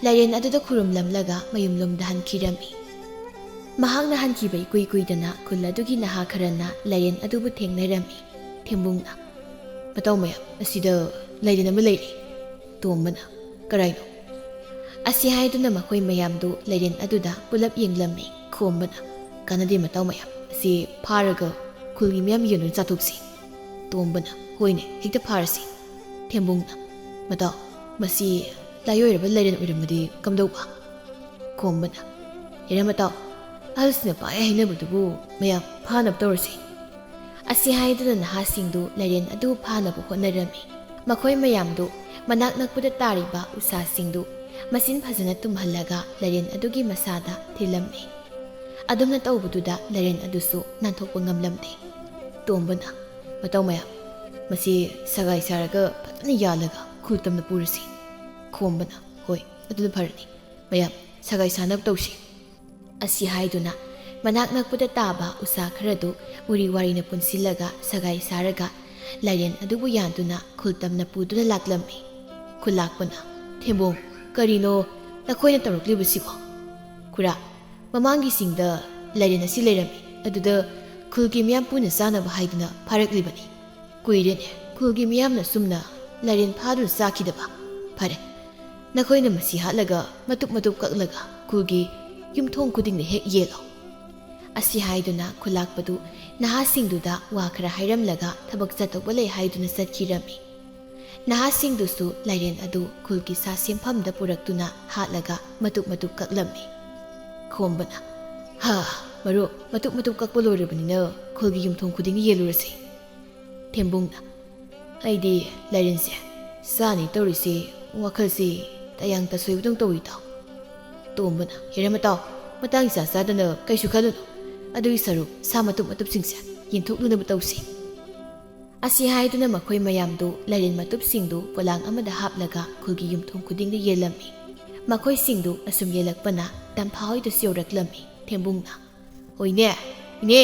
ꯂꯥꯏꯔꯦꯟ ꯑꯗꯨꯗ ꯈꯨꯔꯨꯝꯂꯝꯂꯒ ꯃꯌꯨꯝꯂꯣꯝꯗ ꯍꯟꯈꯤꯔꯝꯃꯤ꯫ ꯃꯍꯥꯛꯅ ꯍꯟꯈꯤꯕ ꯏꯀꯨꯏ ꯀꯨꯏꯗꯅ ꯈꯨꯜ ꯑꯗꯨꯒꯤ ꯅꯍꯥ ꯈꯔꯅ ꯂꯥꯏꯔꯦꯟ ꯑꯗꯨꯕꯨ ꯊꯦꯡꯅꯔꯝꯃꯤ꯫ ꯊꯦꯝꯕꯨꯡꯅ, "ꯃꯇꯥꯎ ꯃꯌꯥꯝ, ꯑꯁꯤꯗ ꯂꯥꯏꯔꯦꯟ ꯑꯃ ꯂꯩꯔꯦ"꯫ ꯇꯣꯝꯕꯅ, "ꯀꯔꯥꯏꯅꯣ?" ꯑꯁꯤ ꯍꯥꯏꯗꯨꯅ ꯃꯈꯣꯏ ꯃꯌꯥꯝꯗꯨ ꯂꯥꯏꯔꯦꯟ ꯑꯗꯨꯗ ꯄꯨꯂꯞ ꯌꯦꯡꯂꯝꯃꯤ꯫ ꯈꯣꯝꯕꯅ, "ꯀꯥꯟꯅꯗꯦ ꯃꯇꯥꯎ ꯃꯌꯥꯝ, ꯑꯁꯤ ꯐꯥꯔꯒ ꯈꯨꯜꯒꯤ ꯃꯤꯌꯥꯝ ꯌꯦꯟꯗꯨꯅ ꯆꯥꯊꯣꯛꯁꯤ"꯫ ꯇꯣꯝꯕꯅ, "ꯍꯣꯏꯅꯦ, ꯍꯦꯛꯇ ꯐꯥꯔꯁꯤ"꯫ ꯊꯦꯝꯕꯨꯡꯅ, "ꯃꯇꯥꯎ, ꯃꯁꯤ ꯂꯥꯏꯑꯣꯏꯔꯕ ꯂꯥꯏꯔꯦꯟ ꯑꯣꯏꯔꯝꯃꯗꯤ ꯀꯝꯗꯧꯕ?" ꯈꯣꯝꯕꯅ, "ꯍꯦꯔꯥ ꯃꯇꯥꯎ, ꯑꯍꯜꯁꯤꯡꯅ ꯄꯥꯏ ꯍꯥꯏꯅꯕꯗꯨꯕꯨ ꯃꯌꯥꯝ ꯐꯥꯅꯕ ꯇꯧꯔꯁꯤ"꯫ ꯑꯁꯤ ꯍꯥꯏꯗꯨꯅ ꯅꯍꯥꯁꯤꯡꯗꯨ ꯂꯥꯏꯔꯦꯟ ꯑꯗꯨ ꯐꯥꯅꯕ ꯍꯣꯠꯅꯔꯝꯃꯤ꯫ ꯃꯈꯣꯏ ꯃꯌꯥꯝꯗꯨ ꯃꯅꯥꯛ ꯅꯛꯄꯗ ꯇꯥꯔꯤꯕ ꯎꯁꯥꯁꯤꯡꯗꯨ ꯃꯆꯤꯟ ꯐꯖꯅ ꯇꯨꯝꯍꯜꯂꯒ ꯂꯥꯏꯔꯦꯟ ꯑꯗꯨꯒꯤ ꯃꯁꯥꯗ ꯊꯤꯜꯂꯝꯃꯤ꯫ ꯑꯗꯨꯝꯅ ꯇꯧꯕꯗꯨꯗ ꯂꯥꯏꯔꯦꯟ ꯑꯗꯨꯁꯨ ꯅꯥꯟꯊꯣꯛꯄ ꯉꯝꯂꯝꯗꯦ꯫ ꯇꯣꯝꯕꯅ, "ꯃꯇꯥꯎ ꯃꯌꯥꯝ, ꯃꯁꯤ ꯁꯒꯥꯏ ꯁꯥꯔꯒ ꯐꯖꯅ ꯌꯥꯜꯂꯒ ꯈꯨꯜ ꯇꯝꯅ ꯄꯨꯔꯁꯤ"꯫ ꯈꯣꯝꯕꯅ, "ꯍꯣꯏ, ꯑꯗꯨꯅ ꯐꯔꯅꯤ꯫ ꯃꯌꯥꯝ, ꯁꯒꯥꯏ ꯁꯥꯅꯕ ꯇꯧꯁꯤ"꯫ ꯑꯁꯤ ꯍꯥꯏꯗꯨꯅ ꯃꯅꯥꯛ ꯅꯛꯄꯗ ꯇꯥꯕ ꯎꯁꯥ ꯈꯔꯗꯨ ꯎꯔꯤ ꯋꯥꯔꯤꯅ ꯄꯨꯟꯁꯤꯜꯂꯒ ꯁꯒꯥꯏ ꯁꯥꯔꯒ ꯂꯥꯏꯔꯦꯟ ꯑꯗꯨꯕꯨ ꯌꯥꯟꯗꯨꯅ ꯈꯨꯜ ꯇꯝꯅ ꯄꯨꯗꯨꯅ ꯂꯥꯛꯂꯝꯃꯤ꯫ ꯈꯨꯜꯂꯥꯛꯄꯅ, "ꯊꯦꯝꯕꯣꯡ, ꯀꯔꯤꯅꯣ ꯅꯈꯣꯏꯅ ꯇꯧꯔꯛꯂꯤꯕꯁꯤꯕꯣ?" "ꯈꯨꯔꯥ, ꯃꯃꯥꯡꯒꯤ ꯁꯤꯡꯗ ꯂꯥꯏꯔꯦꯟ ꯑꯁꯤ ꯂꯩꯔꯝꯃꯤ꯫ ꯑꯗꯨꯗ ꯈꯨꯜꯒꯤ ꯃꯤꯌꯥꯝ ꯄꯨꯟꯅ ꯆꯥꯅꯕ ꯍꯥꯏꯗꯨꯅ ꯐꯥꯔꯛꯂꯤꯕꯅꯤ꯫ ꯀꯨꯏꯔꯦꯅꯦ ꯈꯨꯜꯒꯤ ꯃꯤꯌꯥꯝꯅ ꯁꯨꯝꯅ ꯂꯥꯏꯔꯦꯟ ꯐꯥꯗꯨꯅ ꯆꯥꯈꯤꯗꯕ꯫ ꯐꯔꯦ, ꯅꯈꯣꯏꯅ ꯃꯁꯤ ꯍꯥꯠꯂꯒ ꯃꯇꯨꯞ ꯃꯇꯨꯞ ꯀꯛꯂꯒ ꯈꯨꯜꯒꯤ ꯌꯨꯝꯊꯣꯡ ꯈꯨꯗꯤꯡꯗ ꯍꯦꯛ ꯌꯦꯜꯂꯣ"꯫ ꯑꯁꯤ ꯍꯥꯏꯗꯨꯅ ꯈꯨꯂꯥꯛꯄꯗꯨ ꯅꯍꯥꯁꯤꯡꯗꯨꯗ ꯋꯥ ꯈꯔ ꯍꯥꯏꯔꯝꯂꯒ ꯊꯕꯛ ꯆꯠꯇꯧꯕ ꯂꯩ ꯍꯥꯏꯗꯨꯅ ꯆꯠꯈꯤꯔꯝꯃꯤ꯫ ꯅꯍꯥꯁꯤꯡꯗꯨꯁꯨ ꯂꯥꯏꯔꯦꯟ ꯑꯗꯨ ꯈꯨꯜꯒꯤ ꯁꯥ ꯁꯦꯝꯐꯝꯗ ꯄꯨꯔꯛꯇꯨꯅ ꯍꯥꯠꯂꯒ ꯃꯇꯨꯞ ꯃꯇꯨꯞ ꯀꯛꯂꯝꯃꯤ꯫ ꯈꯣꯝꯕꯅ, "ꯍꯥ, ꯃꯔꯨꯞ, ꯃꯇꯨꯞ ꯃꯇꯨꯞ ꯀꯛꯄ ꯂꯣꯏꯔꯕꯅꯤꯅ ꯈꯨꯜꯒꯤ ꯌꯨꯝꯊꯣꯡ ꯈꯨꯗꯤꯡꯒꯤ ꯌꯦꯜꯂꯨꯔꯁꯤ"꯫ ꯊꯦꯝꯕꯨꯡꯅ, "ꯑꯩꯗꯤ ꯂꯥꯏꯔꯦꯟꯁꯦ ꯆꯥꯅꯤ ꯇꯧꯔꯤꯁꯤ, ꯋꯥꯈꯜꯁꯤ ꯇꯌꯥꯡ ꯇꯁꯣꯏꯕꯗꯧ ꯇꯧꯏ ꯇꯥꯎ"꯫ ꯇꯣꯝꯕꯅ, "ꯍꯦꯔꯥ ꯃꯇꯥꯎ, ꯃꯇꯥꯡ ꯏꯆꯥ ꯆꯥꯗꯅ ꯀꯩꯁꯨ ꯈꯜꯂꯨꯅꯨ꯫ ꯑꯗꯨꯒꯤ ꯁꯔꯨꯛ ꯁꯥ ꯃꯇꯨꯞ ꯃꯇꯨꯞꯁꯤꯡꯁꯦ ꯌꯦꯟꯊꯣꯛꯅꯅꯕ ꯇꯧꯁꯤ"꯫ ꯑꯁꯤ ꯍꯥꯏꯗꯨꯅ ꯃꯈꯣꯏ ꯃꯌꯥꯝꯗꯨ ꯂꯥꯏꯔꯦꯟ ꯃꯇꯨꯞꯁꯤꯡꯗꯨ ꯄꯣꯂꯥꯡ ꯑꯃꯗ ꯍꯥꯞꯂꯒ ꯈꯨꯜꯒꯤ ꯌꯨꯝꯊꯣꯡ ꯈꯨꯗꯤꯡꯗ ꯌꯦꯜꯂꯝꯃꯤ꯫ ꯃꯈꯣꯏꯁꯤꯡꯗꯨ ꯑꯁꯨꯝ ꯌꯦꯜꯂꯛꯄꯅ ꯇꯝꯐꯥ ꯍꯣꯏꯗꯁꯨ ꯌꯧꯔꯛꯂꯝꯃꯤ꯫ ꯊꯦꯝꯕꯨꯡꯅ, "ꯍꯣꯏꯅꯦ, ꯏꯅꯦ"꯫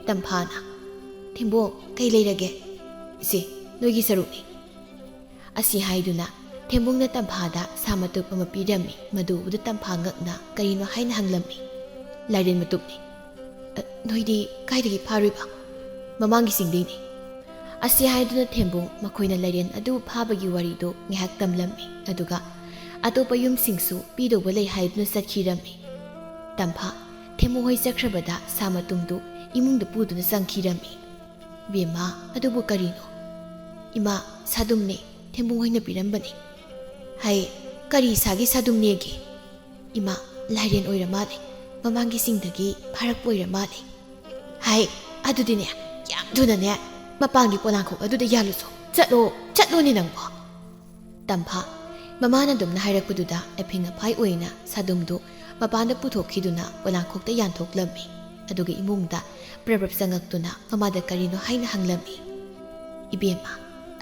ꯇꯝꯐꯥꯅ, "ꯊꯦꯝꯕꯨꯡ, ꯀꯩ ꯂꯩꯔꯒꯦ?" "ꯏꯆꯦ, ꯅꯣꯏꯒꯤ ꯁꯔꯨꯛꯅꯤ"꯫ ꯑꯁꯤ ꯍꯥꯏꯗꯨꯅ ꯊꯦꯝꯕꯨꯡꯅ ꯇꯝꯐꯥꯗ ꯁꯥ ꯃꯇꯨꯞ ꯑꯃ ꯄꯤꯔꯝꯃꯤ꯫ ꯃꯗꯨ ꯎꯕꯗ ꯇꯝꯐꯥ ꯉꯛꯅ ꯀꯔꯤꯅꯣ ꯍꯥꯏꯅ ꯍꯪꯂꯝꯃꯤ꯫ "ꯂꯥꯏꯔꯦꯟ ꯃꯇꯨꯞꯅꯤ"꯫ "ꯑ, ꯅꯣꯏꯗꯤ ꯀꯥꯏꯗꯒꯤ ꯐꯥꯔꯨꯏꯕ?" "ꯃꯃꯥꯡꯒꯤ ꯆꯤꯡꯗꯩꯅꯤ"꯫ ꯑꯁꯤ ꯍꯥꯏꯗꯨꯅ ꯊꯦꯝꯕꯨꯡ ꯃꯈꯣꯏꯅ ꯂꯥꯏꯔꯦꯟ ꯑꯗꯨ ꯐꯥꯕꯒꯤ ꯋꯥꯔꯤꯗꯨ ꯉꯥꯏꯍꯥꯛ ꯇꯝꯂꯝꯃꯤ꯫ ꯑꯗꯨꯒ ꯑꯇꯣꯞꯄ ꯌꯨꯝꯁꯤꯡꯁꯨ ꯄꯤꯗꯧꯕ ꯂꯩ ꯍꯥꯏꯗꯨꯅ ꯆꯠꯈꯤꯔꯝꯃꯤ꯫ ꯇꯝꯐꯥ, ꯊꯦꯝꯕꯨꯡ ꯍꯣꯏ ꯆꯠꯈ꯭ꯔꯕꯗ ꯁꯥ ꯃꯇꯨꯝꯗꯨ ꯏꯃꯨꯡꯗ ꯄꯨꯗꯨꯅ ꯆꯪꯈꯤꯔꯝꯃꯤ꯫ "ꯏꯕꯦꯝꯃ, ꯑꯗꯨꯕꯨ ꯀꯔꯤꯅꯣ?" "ꯏꯃꯥ, ꯁꯥꯗꯨꯝꯅꯦ, ꯊꯦꯝꯕꯨꯡ ꯍꯣꯏꯅ ꯄꯤꯔꯝꯕꯅꯦ"꯫ "ꯍꯥꯏ, ꯀꯔꯤ ꯁꯥꯒꯤ ꯁꯥꯗꯨꯝꯅꯦꯒꯦ?" "ꯏꯃꯥ, ꯂꯥꯏꯔꯦꯟ ꯑꯣꯏꯔ ꯃꯥꯜꯂꯦ, ꯃꯃꯥꯡꯒꯤ ꯆꯤꯡꯗꯒꯤ ꯐꯥꯔꯛꯄ ꯑꯣꯏꯔ ꯃꯥꯜꯂꯦ"꯫ "ꯍꯥꯏ, ꯑꯗꯨꯗꯤꯅꯦ, ꯌꯥꯝ ꯊꯨꯅꯅꯦ ꯃꯄꯥꯟꯒꯤ ꯄꯣꯂꯥꯡꯈꯣꯛ ꯑꯗꯨꯗ ꯌꯥꯜꯂꯨꯁꯣ꯫ ꯆꯠꯂꯣ, ꯆꯠꯂꯣꯅꯦ ꯅꯪꯕꯣ"꯫ ꯇꯝꯐꯥ, ꯃꯃꯥꯅ ꯑꯗꯨꯝꯅ ꯍꯥꯏꯔꯛꯄꯗꯨꯗ ꯑꯐꯤꯡ ꯑꯐꯥꯏ ꯑꯣꯏꯅ ꯁꯥꯗꯨꯝꯗꯨ ꯃꯄꯥꯟꯗ ꯄꯨꯊꯣꯛꯈꯤꯗꯨꯅ ꯄꯣꯂꯥꯡꯈꯣꯛꯇ ꯌꯥꯟꯊꯣꯛꯂꯝꯃꯤ꯫ ꯑꯗꯨꯒ ꯏꯃꯨꯡꯗ ꯄ꯭ꯔꯞ ꯄ꯭ꯔꯞ ꯆꯪꯉꯛꯇꯨꯅ ꯃꯃꯥꯗ ꯀꯔꯤꯅꯣ ꯍꯥꯏꯅ ꯍꯪꯂꯝꯃꯤ꯫ "ꯏꯕꯦꯝꯃ,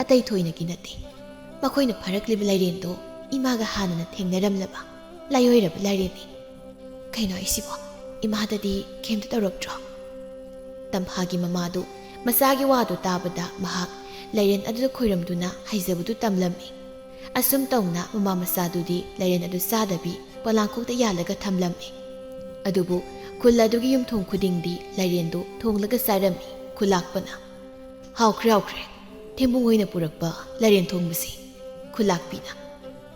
ꯑꯇꯩ ꯊꯣꯏꯅꯒꯤ ꯅꯠꯇꯦ꯫ ꯃꯈꯣꯏꯅ ꯐꯥꯔꯛꯂꯤꯕ ꯂꯥꯏꯔꯦꯟꯗꯣ ꯏꯃꯥꯒ ꯍꯥꯟꯅꯅ ꯊꯦꯡꯅꯔꯝꯂꯕ ꯂꯥꯏꯑꯣꯏꯔꯕ ꯂꯥꯏꯔꯦꯟꯅꯤ"꯫ "ꯀꯩꯅꯣ ꯍꯥꯏꯁꯤꯕꯣ? ꯏꯃꯥꯗꯗꯤ ꯀꯩꯝꯇ ꯇꯧꯔꯛꯇ꯭ꯔꯣ?" ꯇꯝꯐꯥꯒꯤ ꯃꯃꯥꯗꯨ ꯃꯆꯥꯒꯤ ꯋꯥꯗꯨ ꯇꯥꯕꯗ ꯃꯍꯥꯛ ꯂꯥꯏꯔꯦꯟ ꯑꯗꯨꯗ ꯈꯣꯏꯔꯝꯗꯨꯅ ꯍꯩꯖꯕꯗꯨ ꯇꯝꯂꯝꯃꯤ꯫ ꯑꯁꯨꯝ ꯇꯧꯅ ꯃꯃꯥ ꯃꯆꯥꯗꯨꯗꯤ ꯂꯥꯏꯔꯦꯟ ꯑꯗꯨ ꯆꯥꯗꯕꯤ ꯄꯣꯂꯥꯡꯈꯣꯛꯇ ꯌꯥꯜꯂꯒ ꯊꯝꯂꯝꯃꯤ꯫ ꯑꯗꯨꯕꯨ ꯈꯨꯜ ꯑꯗꯨꯒꯤ ꯌꯨꯝꯊꯣꯡ ꯈꯨꯗꯤꯡꯗꯤ ꯂꯥꯏꯔꯦꯟꯗꯨ ꯊꯣꯡꯂꯒ ꯆꯥꯔꯝꯃꯤ꯫ ꯈꯨꯂꯥꯛꯄꯅ, "ꯍꯥꯎꯈ꯭ꯔꯦ, ꯍꯥꯎꯈ꯭ꯔꯦ, ꯊꯦꯝꯕꯨꯡ ꯍꯣꯏꯅ ꯄꯨꯔꯛꯄ ꯂꯥꯏꯔꯦꯟ ꯊꯣꯡꯕꯁꯤ"꯫ ꯈꯨꯂꯥꯛꯄꯤꯅ,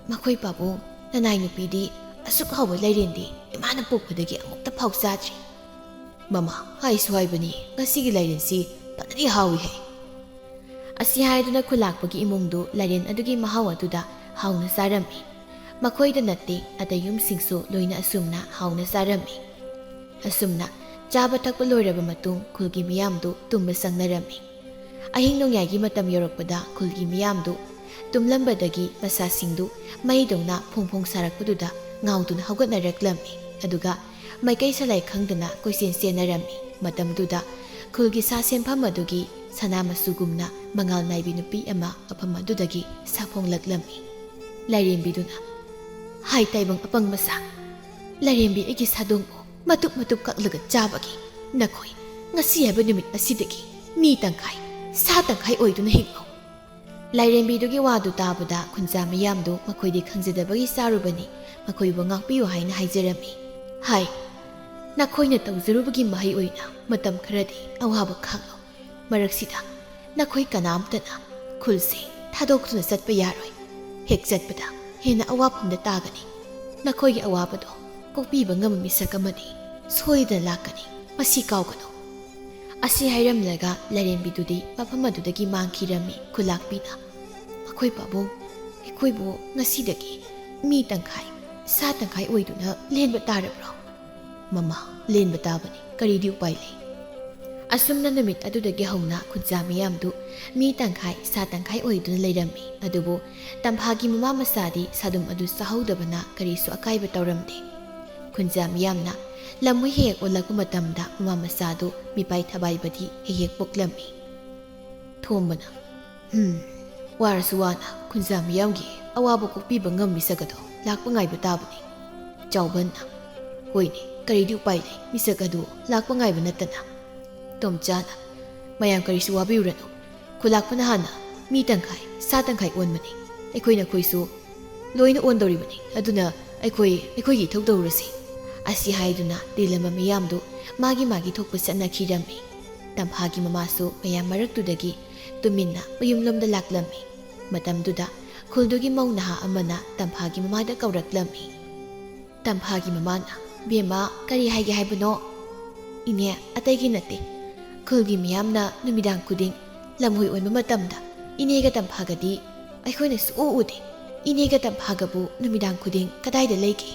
"ꯃꯈꯣꯏ ꯄꯥꯕꯨꯡ, ꯅꯅꯥꯏ ꯅꯨꯄꯤꯗꯤ ꯑꯁꯨꯛ ꯍꯥꯎꯕ ꯂꯥꯏꯔꯦꯟꯗꯤ ꯏꯃꯥꯅ ꯄꯣꯛꯄꯗꯒꯤ ꯑꯃꯨꯛꯇ ꯐꯥꯎ ꯆꯥꯗ꯭ꯔꯤ꯫ ꯃꯃꯥ, ꯍꯥꯏꯁꯨ ꯍꯥꯏꯕꯅꯤ, ꯉꯁꯤꯒꯤ ꯂꯥꯏꯔꯦꯟꯁꯤ ꯐꯖꯅꯗꯤ ꯍꯥꯎꯏ ꯍꯦ"꯫ ꯑꯁꯤ ꯍꯥꯏꯗꯨꯅ ꯈꯨꯂꯥꯛꯄꯒꯤ ꯏꯃꯨꯡꯗꯨ ꯂꯥꯏꯔꯦꯟ ꯑꯗꯨꯒꯤ ꯃꯍꯥꯎ ꯑꯗꯨꯗ ꯍꯥꯎꯅ ꯆꯥꯔꯝꯃꯤ꯫ ꯃꯈꯣꯏꯗ ꯅꯠꯇꯦ, ꯑꯇꯩ ꯌꯨꯝꯁꯤꯡꯁꯨ ꯂꯣꯏꯅ ꯑꯁꯨꯝꯅ ꯍꯥꯎꯅ ꯆꯥꯔꯝꯃꯤ꯫ ꯑꯁꯨꯝꯅ ꯆꯥꯕ ꯊꯛꯄ ꯂꯣꯏꯔꯕ ꯃꯇꯨꯡ ꯈꯨꯜꯒꯤ ꯃꯤꯌꯥꯝꯗꯨ ꯇꯨꯝꯕ ꯆꯪꯅꯔꯝꯃꯤ꯫ ꯑꯍꯤꯡ ꯅꯣꯡꯌꯥꯏꯒꯤ ꯃꯇꯝ ꯌꯧꯔꯛꯄꯗ ꯈꯨꯜꯒꯤ ꯃꯤꯌꯥꯝꯗꯨ ꯇꯨꯝꯂꯝꯕꯗꯒꯤ ꯃꯁꯥꯁꯤꯡꯗꯨ ꯃꯩꯗꯧꯅ ꯐꯣꯡ ꯐꯣꯡ ꯁꯥꯔꯛꯄꯗꯨꯗ ꯉꯥꯎꯗꯨꯅ ꯍꯧꯒꯠꯅꯔꯛꯂꯝꯃꯤ꯫ ꯑꯗꯨꯒ ꯃꯥꯏꯀꯩ ꯁꯂꯥꯏ ꯈꯪꯗꯅ ꯀꯣꯏꯆꯦꯟ ꯆꯦꯟꯅꯔꯝꯃꯤ꯫ ꯃꯇꯝꯗꯨꯗ ꯈꯨꯜꯒꯤ ꯁꯥ ꯁꯦꯟꯐꯝ ꯑꯗꯨꯒꯤ ꯁꯅꯥ ꯃꯆꯨꯒꯨꯝꯅ ꯃꯉꯥꯜ ꯅꯥꯏꯕꯤ ꯅꯨꯄꯤ ꯑꯃ ꯃꯐꯝ ꯑꯗꯨꯗꯒꯤ ꯁꯥꯐꯣꯡꯂꯛꯂꯝꯃꯤ꯫ ꯂꯥꯏꯔꯦꯝꯕꯤꯗꯨꯅ, "ꯍꯥꯏ ꯇꯥꯏꯕꯪ ꯑꯄꯪ ꯃꯆꯥ, ꯂꯥꯏꯔꯦꯝꯕꯤ ꯑꯩꯒꯤ ꯁꯥꯗꯣꯡꯕꯨ ꯃꯇꯨꯞ ꯃꯇꯨꯞ ꯀꯛꯂꯒ ꯆꯥꯕꯒꯤ ꯅꯈꯣꯏ ꯉꯁꯤ ꯍꯥꯏꯕ ꯅꯨꯃꯤꯠ ꯑꯁꯤꯗꯒꯤ ꯃꯤ ꯇꯪꯈꯥꯏ, ꯁꯥ ꯇꯪꯈꯥꯏ ꯑꯣꯏꯗꯨꯅ ꯍꯤꯡꯂꯣ"꯫ ꯂꯥꯏꯔꯦꯝꯕꯤꯗꯨꯒꯤ ꯋꯥꯗꯨ ꯇꯥꯕꯗ ꯈꯨꯟꯖꯥ ꯃꯤꯌꯥꯝꯗꯨ ꯃꯈꯣꯏꯗꯤ ꯈꯪꯖꯗꯕꯒꯤ ꯆꯥꯔꯨꯕꯅꯤ, ꯃꯈꯣꯏꯕꯨ ꯉꯥꯛꯄꯤꯌꯨ ꯍꯥꯏꯅ ꯍꯥꯏꯖꯔꯝꯃꯤ꯫ ꯍꯥꯏ, ꯅꯈꯣꯏꯅ ꯇꯧꯖꯔꯨꯕꯒꯤ ꯃꯍꯩ ꯑꯣꯏꯅ ꯃꯇꯝ ꯈꯔꯗꯤ ꯑꯋꯥꯕ ꯈꯥꯡꯂꯣ꯫ ꯃꯔꯛꯁꯤꯗ ꯅꯈꯣꯏ ꯀꯅꯥꯝꯇꯅ ꯈꯨꯜꯁꯦ ꯊꯥꯗꯣꯛꯇꯨꯅ ꯆꯠꯄ ꯌꯥꯔꯣꯏ꯫ ꯍꯦꯛ ꯆꯠꯄꯗ ꯍꯦꯟꯅ ꯑꯋꯥꯐꯝꯗ ꯇꯥꯒꯅꯤ꯫ ꯅꯈꯣꯏꯒꯤ ꯑꯋꯥꯕꯗꯣ ꯀꯣꯛꯄꯤꯕ ꯉꯝꯕ ꯃꯤꯁꯛ ꯑꯃꯗꯤ ꯁꯣꯏꯗꯅ ꯂꯥꯛꯀꯅꯤ꯫ ꯃꯁꯤ ꯀꯥꯎꯒꯅꯨ꯫ ꯑꯁꯤ ꯍꯥꯏꯔꯝꯂꯒ ꯂꯥꯏꯔꯦꯝꯕꯤꯗꯨꯗꯤ ꯃꯐꯝ ꯑꯗꯨꯗꯒꯤ ꯃꯥꯡꯈꯤꯔꯝꯃꯤ꯫ ꯈꯨꯂꯥꯛꯄꯤꯅ, "ꯃꯈꯣꯏ ꯄꯥꯕꯨꯡ, ꯑꯩꯈꯣꯏꯕꯨ ꯉꯁꯤꯗꯒꯤ ꯃꯤ ꯇꯪꯈꯥꯏ, ꯁꯥ ꯇꯪꯈꯥꯏ ꯑꯣꯏꯗꯨꯅ ꯂꯦꯟꯕ ꯇꯥꯔꯕ꯭ꯔꯣ?" "ꯃꯃꯥ, ꯂꯦꯟꯕ ꯇꯥꯕꯅꯤ, ꯀꯔꯤꯗꯤ ꯎꯄꯥꯏ ꯂꯩ?" ꯑꯁꯨꯝꯅ ꯅꯨꯃꯤꯠ ꯑꯗꯨꯗꯒꯤ ꯍꯧꯅ ꯈꯨꯟꯖꯥ ꯃꯤꯌꯥꯝꯗꯨ ꯃꯤ ꯇꯪꯈꯥꯏ, ꯁꯥ ꯇꯪꯈꯥꯏ ꯑꯣꯏꯗꯨꯅ ꯂꯩꯔꯝꯃꯤ꯫ ꯑꯗꯨꯕꯨ ꯇꯝꯐꯥꯒꯤ ꯃꯃꯥ ꯃꯆꯥꯗꯤ ꯁꯥꯗꯨꯝ ꯑꯗꯨ ꯆꯥꯍꯧꯗꯕꯅ ꯀꯔꯤꯁꯨ ꯑꯀꯥꯏꯕ ꯇꯧꯔꯝꯗꯦ꯫ ꯈꯨꯟꯖꯥ ꯃꯤꯌꯥꯝꯅ ꯂꯝꯍꯨꯏ ꯍꯦꯛ ꯍꯦꯛ ꯑꯣꯜꯂꯛꯄ ꯃꯇꯝꯗ ꯃꯃꯥ ꯃꯆꯥꯗꯨ ꯃꯤꯄꯥꯏ ꯊꯕꯥꯏꯕꯗꯤ ꯍꯦꯛ ꯍꯦꯛ ꯄꯣꯛꯂꯝꯃꯤ꯫ ꯊꯣꯝꯕꯅ, "ꯍꯝ, ꯋꯥꯔꯁꯨ ꯋꯥꯅ ꯈꯨꯟꯖꯥ ꯃꯤꯌꯥꯝꯒꯤ ꯑꯋꯥꯕ ꯀꯣꯛꯄꯤꯕ ꯉꯝ ꯃꯤꯁꯛ ꯑꯗꯣ ꯂꯥꯛꯄ ꯉꯥꯏꯕ ꯇꯥꯕꯅꯤ"꯫ ꯆꯥꯎꯕꯟꯅ, "ꯍꯣꯏꯅꯦ, ꯀꯔꯤꯗꯤ ꯎꯄꯥꯏ ꯂꯩ, ꯃꯤꯁꯛ ꯑꯗꯨ ꯂꯥꯛꯄ ꯉꯥꯏꯕ ꯅꯠꯇꯅ"꯫ ꯇꯣꯝꯆꯥꯅ, "ꯃꯌꯥꯝ ꯀꯔꯤꯁꯨ ꯋꯥꯕꯤꯔꯨꯔꯅꯨ, ꯈꯨꯂꯥꯛꯄꯅ ꯍꯥꯟꯅ ꯃꯤ ꯇꯪꯈꯥꯏ, ꯁꯥ ꯇꯪꯈꯥꯏ ꯑꯣꯟꯕꯅꯤ꯫ ꯑꯩꯈꯣꯏ ꯅꯈꯣꯏꯁꯨ ꯂꯣꯏꯅ ꯑꯣꯟꯗꯧꯔꯤꯕꯅꯤ꯫ ꯑꯗꯨꯅ "ꯑꯩꯈꯣꯏ ꯑꯩꯈꯣꯏꯒꯤ ꯏꯊꯧ ꯇꯧꯔꯁꯤ" ꯑꯁꯤ ꯍꯥꯏꯗꯨꯅ ꯇꯤꯜꯂꯝꯕ ꯃꯤꯌꯥꯝꯗꯨ ꯃꯥꯒꯤ ꯃꯥꯒꯤ ꯊꯣꯛꯄ ꯆꯠꯅꯈꯤꯔꯝꯃꯤ꯫ ꯇꯝꯐꯥꯒꯤ ꯃꯃꯥꯁꯨ ꯃꯌꯥꯝ ꯃꯔꯛꯇꯨꯗꯒꯤ ꯇꯨꯃꯤꯟꯅ ꯃꯌꯨꯝꯂꯣꯝꯗ ꯂꯥꯛꯂꯝꯃꯤ꯫ ꯃꯇꯝꯗꯨꯗ ꯈꯨꯜꯗꯨꯒꯤ ꯃꯧ ꯅꯍꯥ ꯑꯃꯅ ꯇꯝꯐꯥꯒꯤ ꯃꯃꯥꯗ ꯀꯧꯔꯛꯂꯝꯃꯤ꯫ ꯇꯝꯐꯥꯒꯤ ꯃꯃꯥꯅ, "ꯕꯦꯝꯃ, ꯀꯔꯤ ꯍꯥꯏꯒꯦ ꯍꯥꯏꯕꯅꯣ?" "ꯏꯅꯦ, ꯑꯇꯩꯒꯤ ꯅꯠꯇꯦ꯫ ꯈꯨꯜꯒꯤ ꯃꯤꯌꯥꯝꯅ ꯅꯨꯃꯤꯗꯥꯡ ꯈꯨꯗꯤꯡ ꯂꯝꯍꯨꯏ ꯑꯣꯟꯕ ꯃꯇꯝꯗ ꯏꯅꯦꯒ ꯇꯝꯐꯥꯒꯗꯤ ꯑꯩꯈꯣꯏꯅ ꯁꯨꯛꯎ ꯎꯗꯦ꯫ ꯏꯅꯦꯒ ꯇꯝꯐꯥꯒꯕꯨ ꯅꯨꯃꯤꯗꯥꯡ ꯈꯨꯗꯤꯡ ꯀꯗꯥꯏꯗ ꯂꯩꯒꯦ?"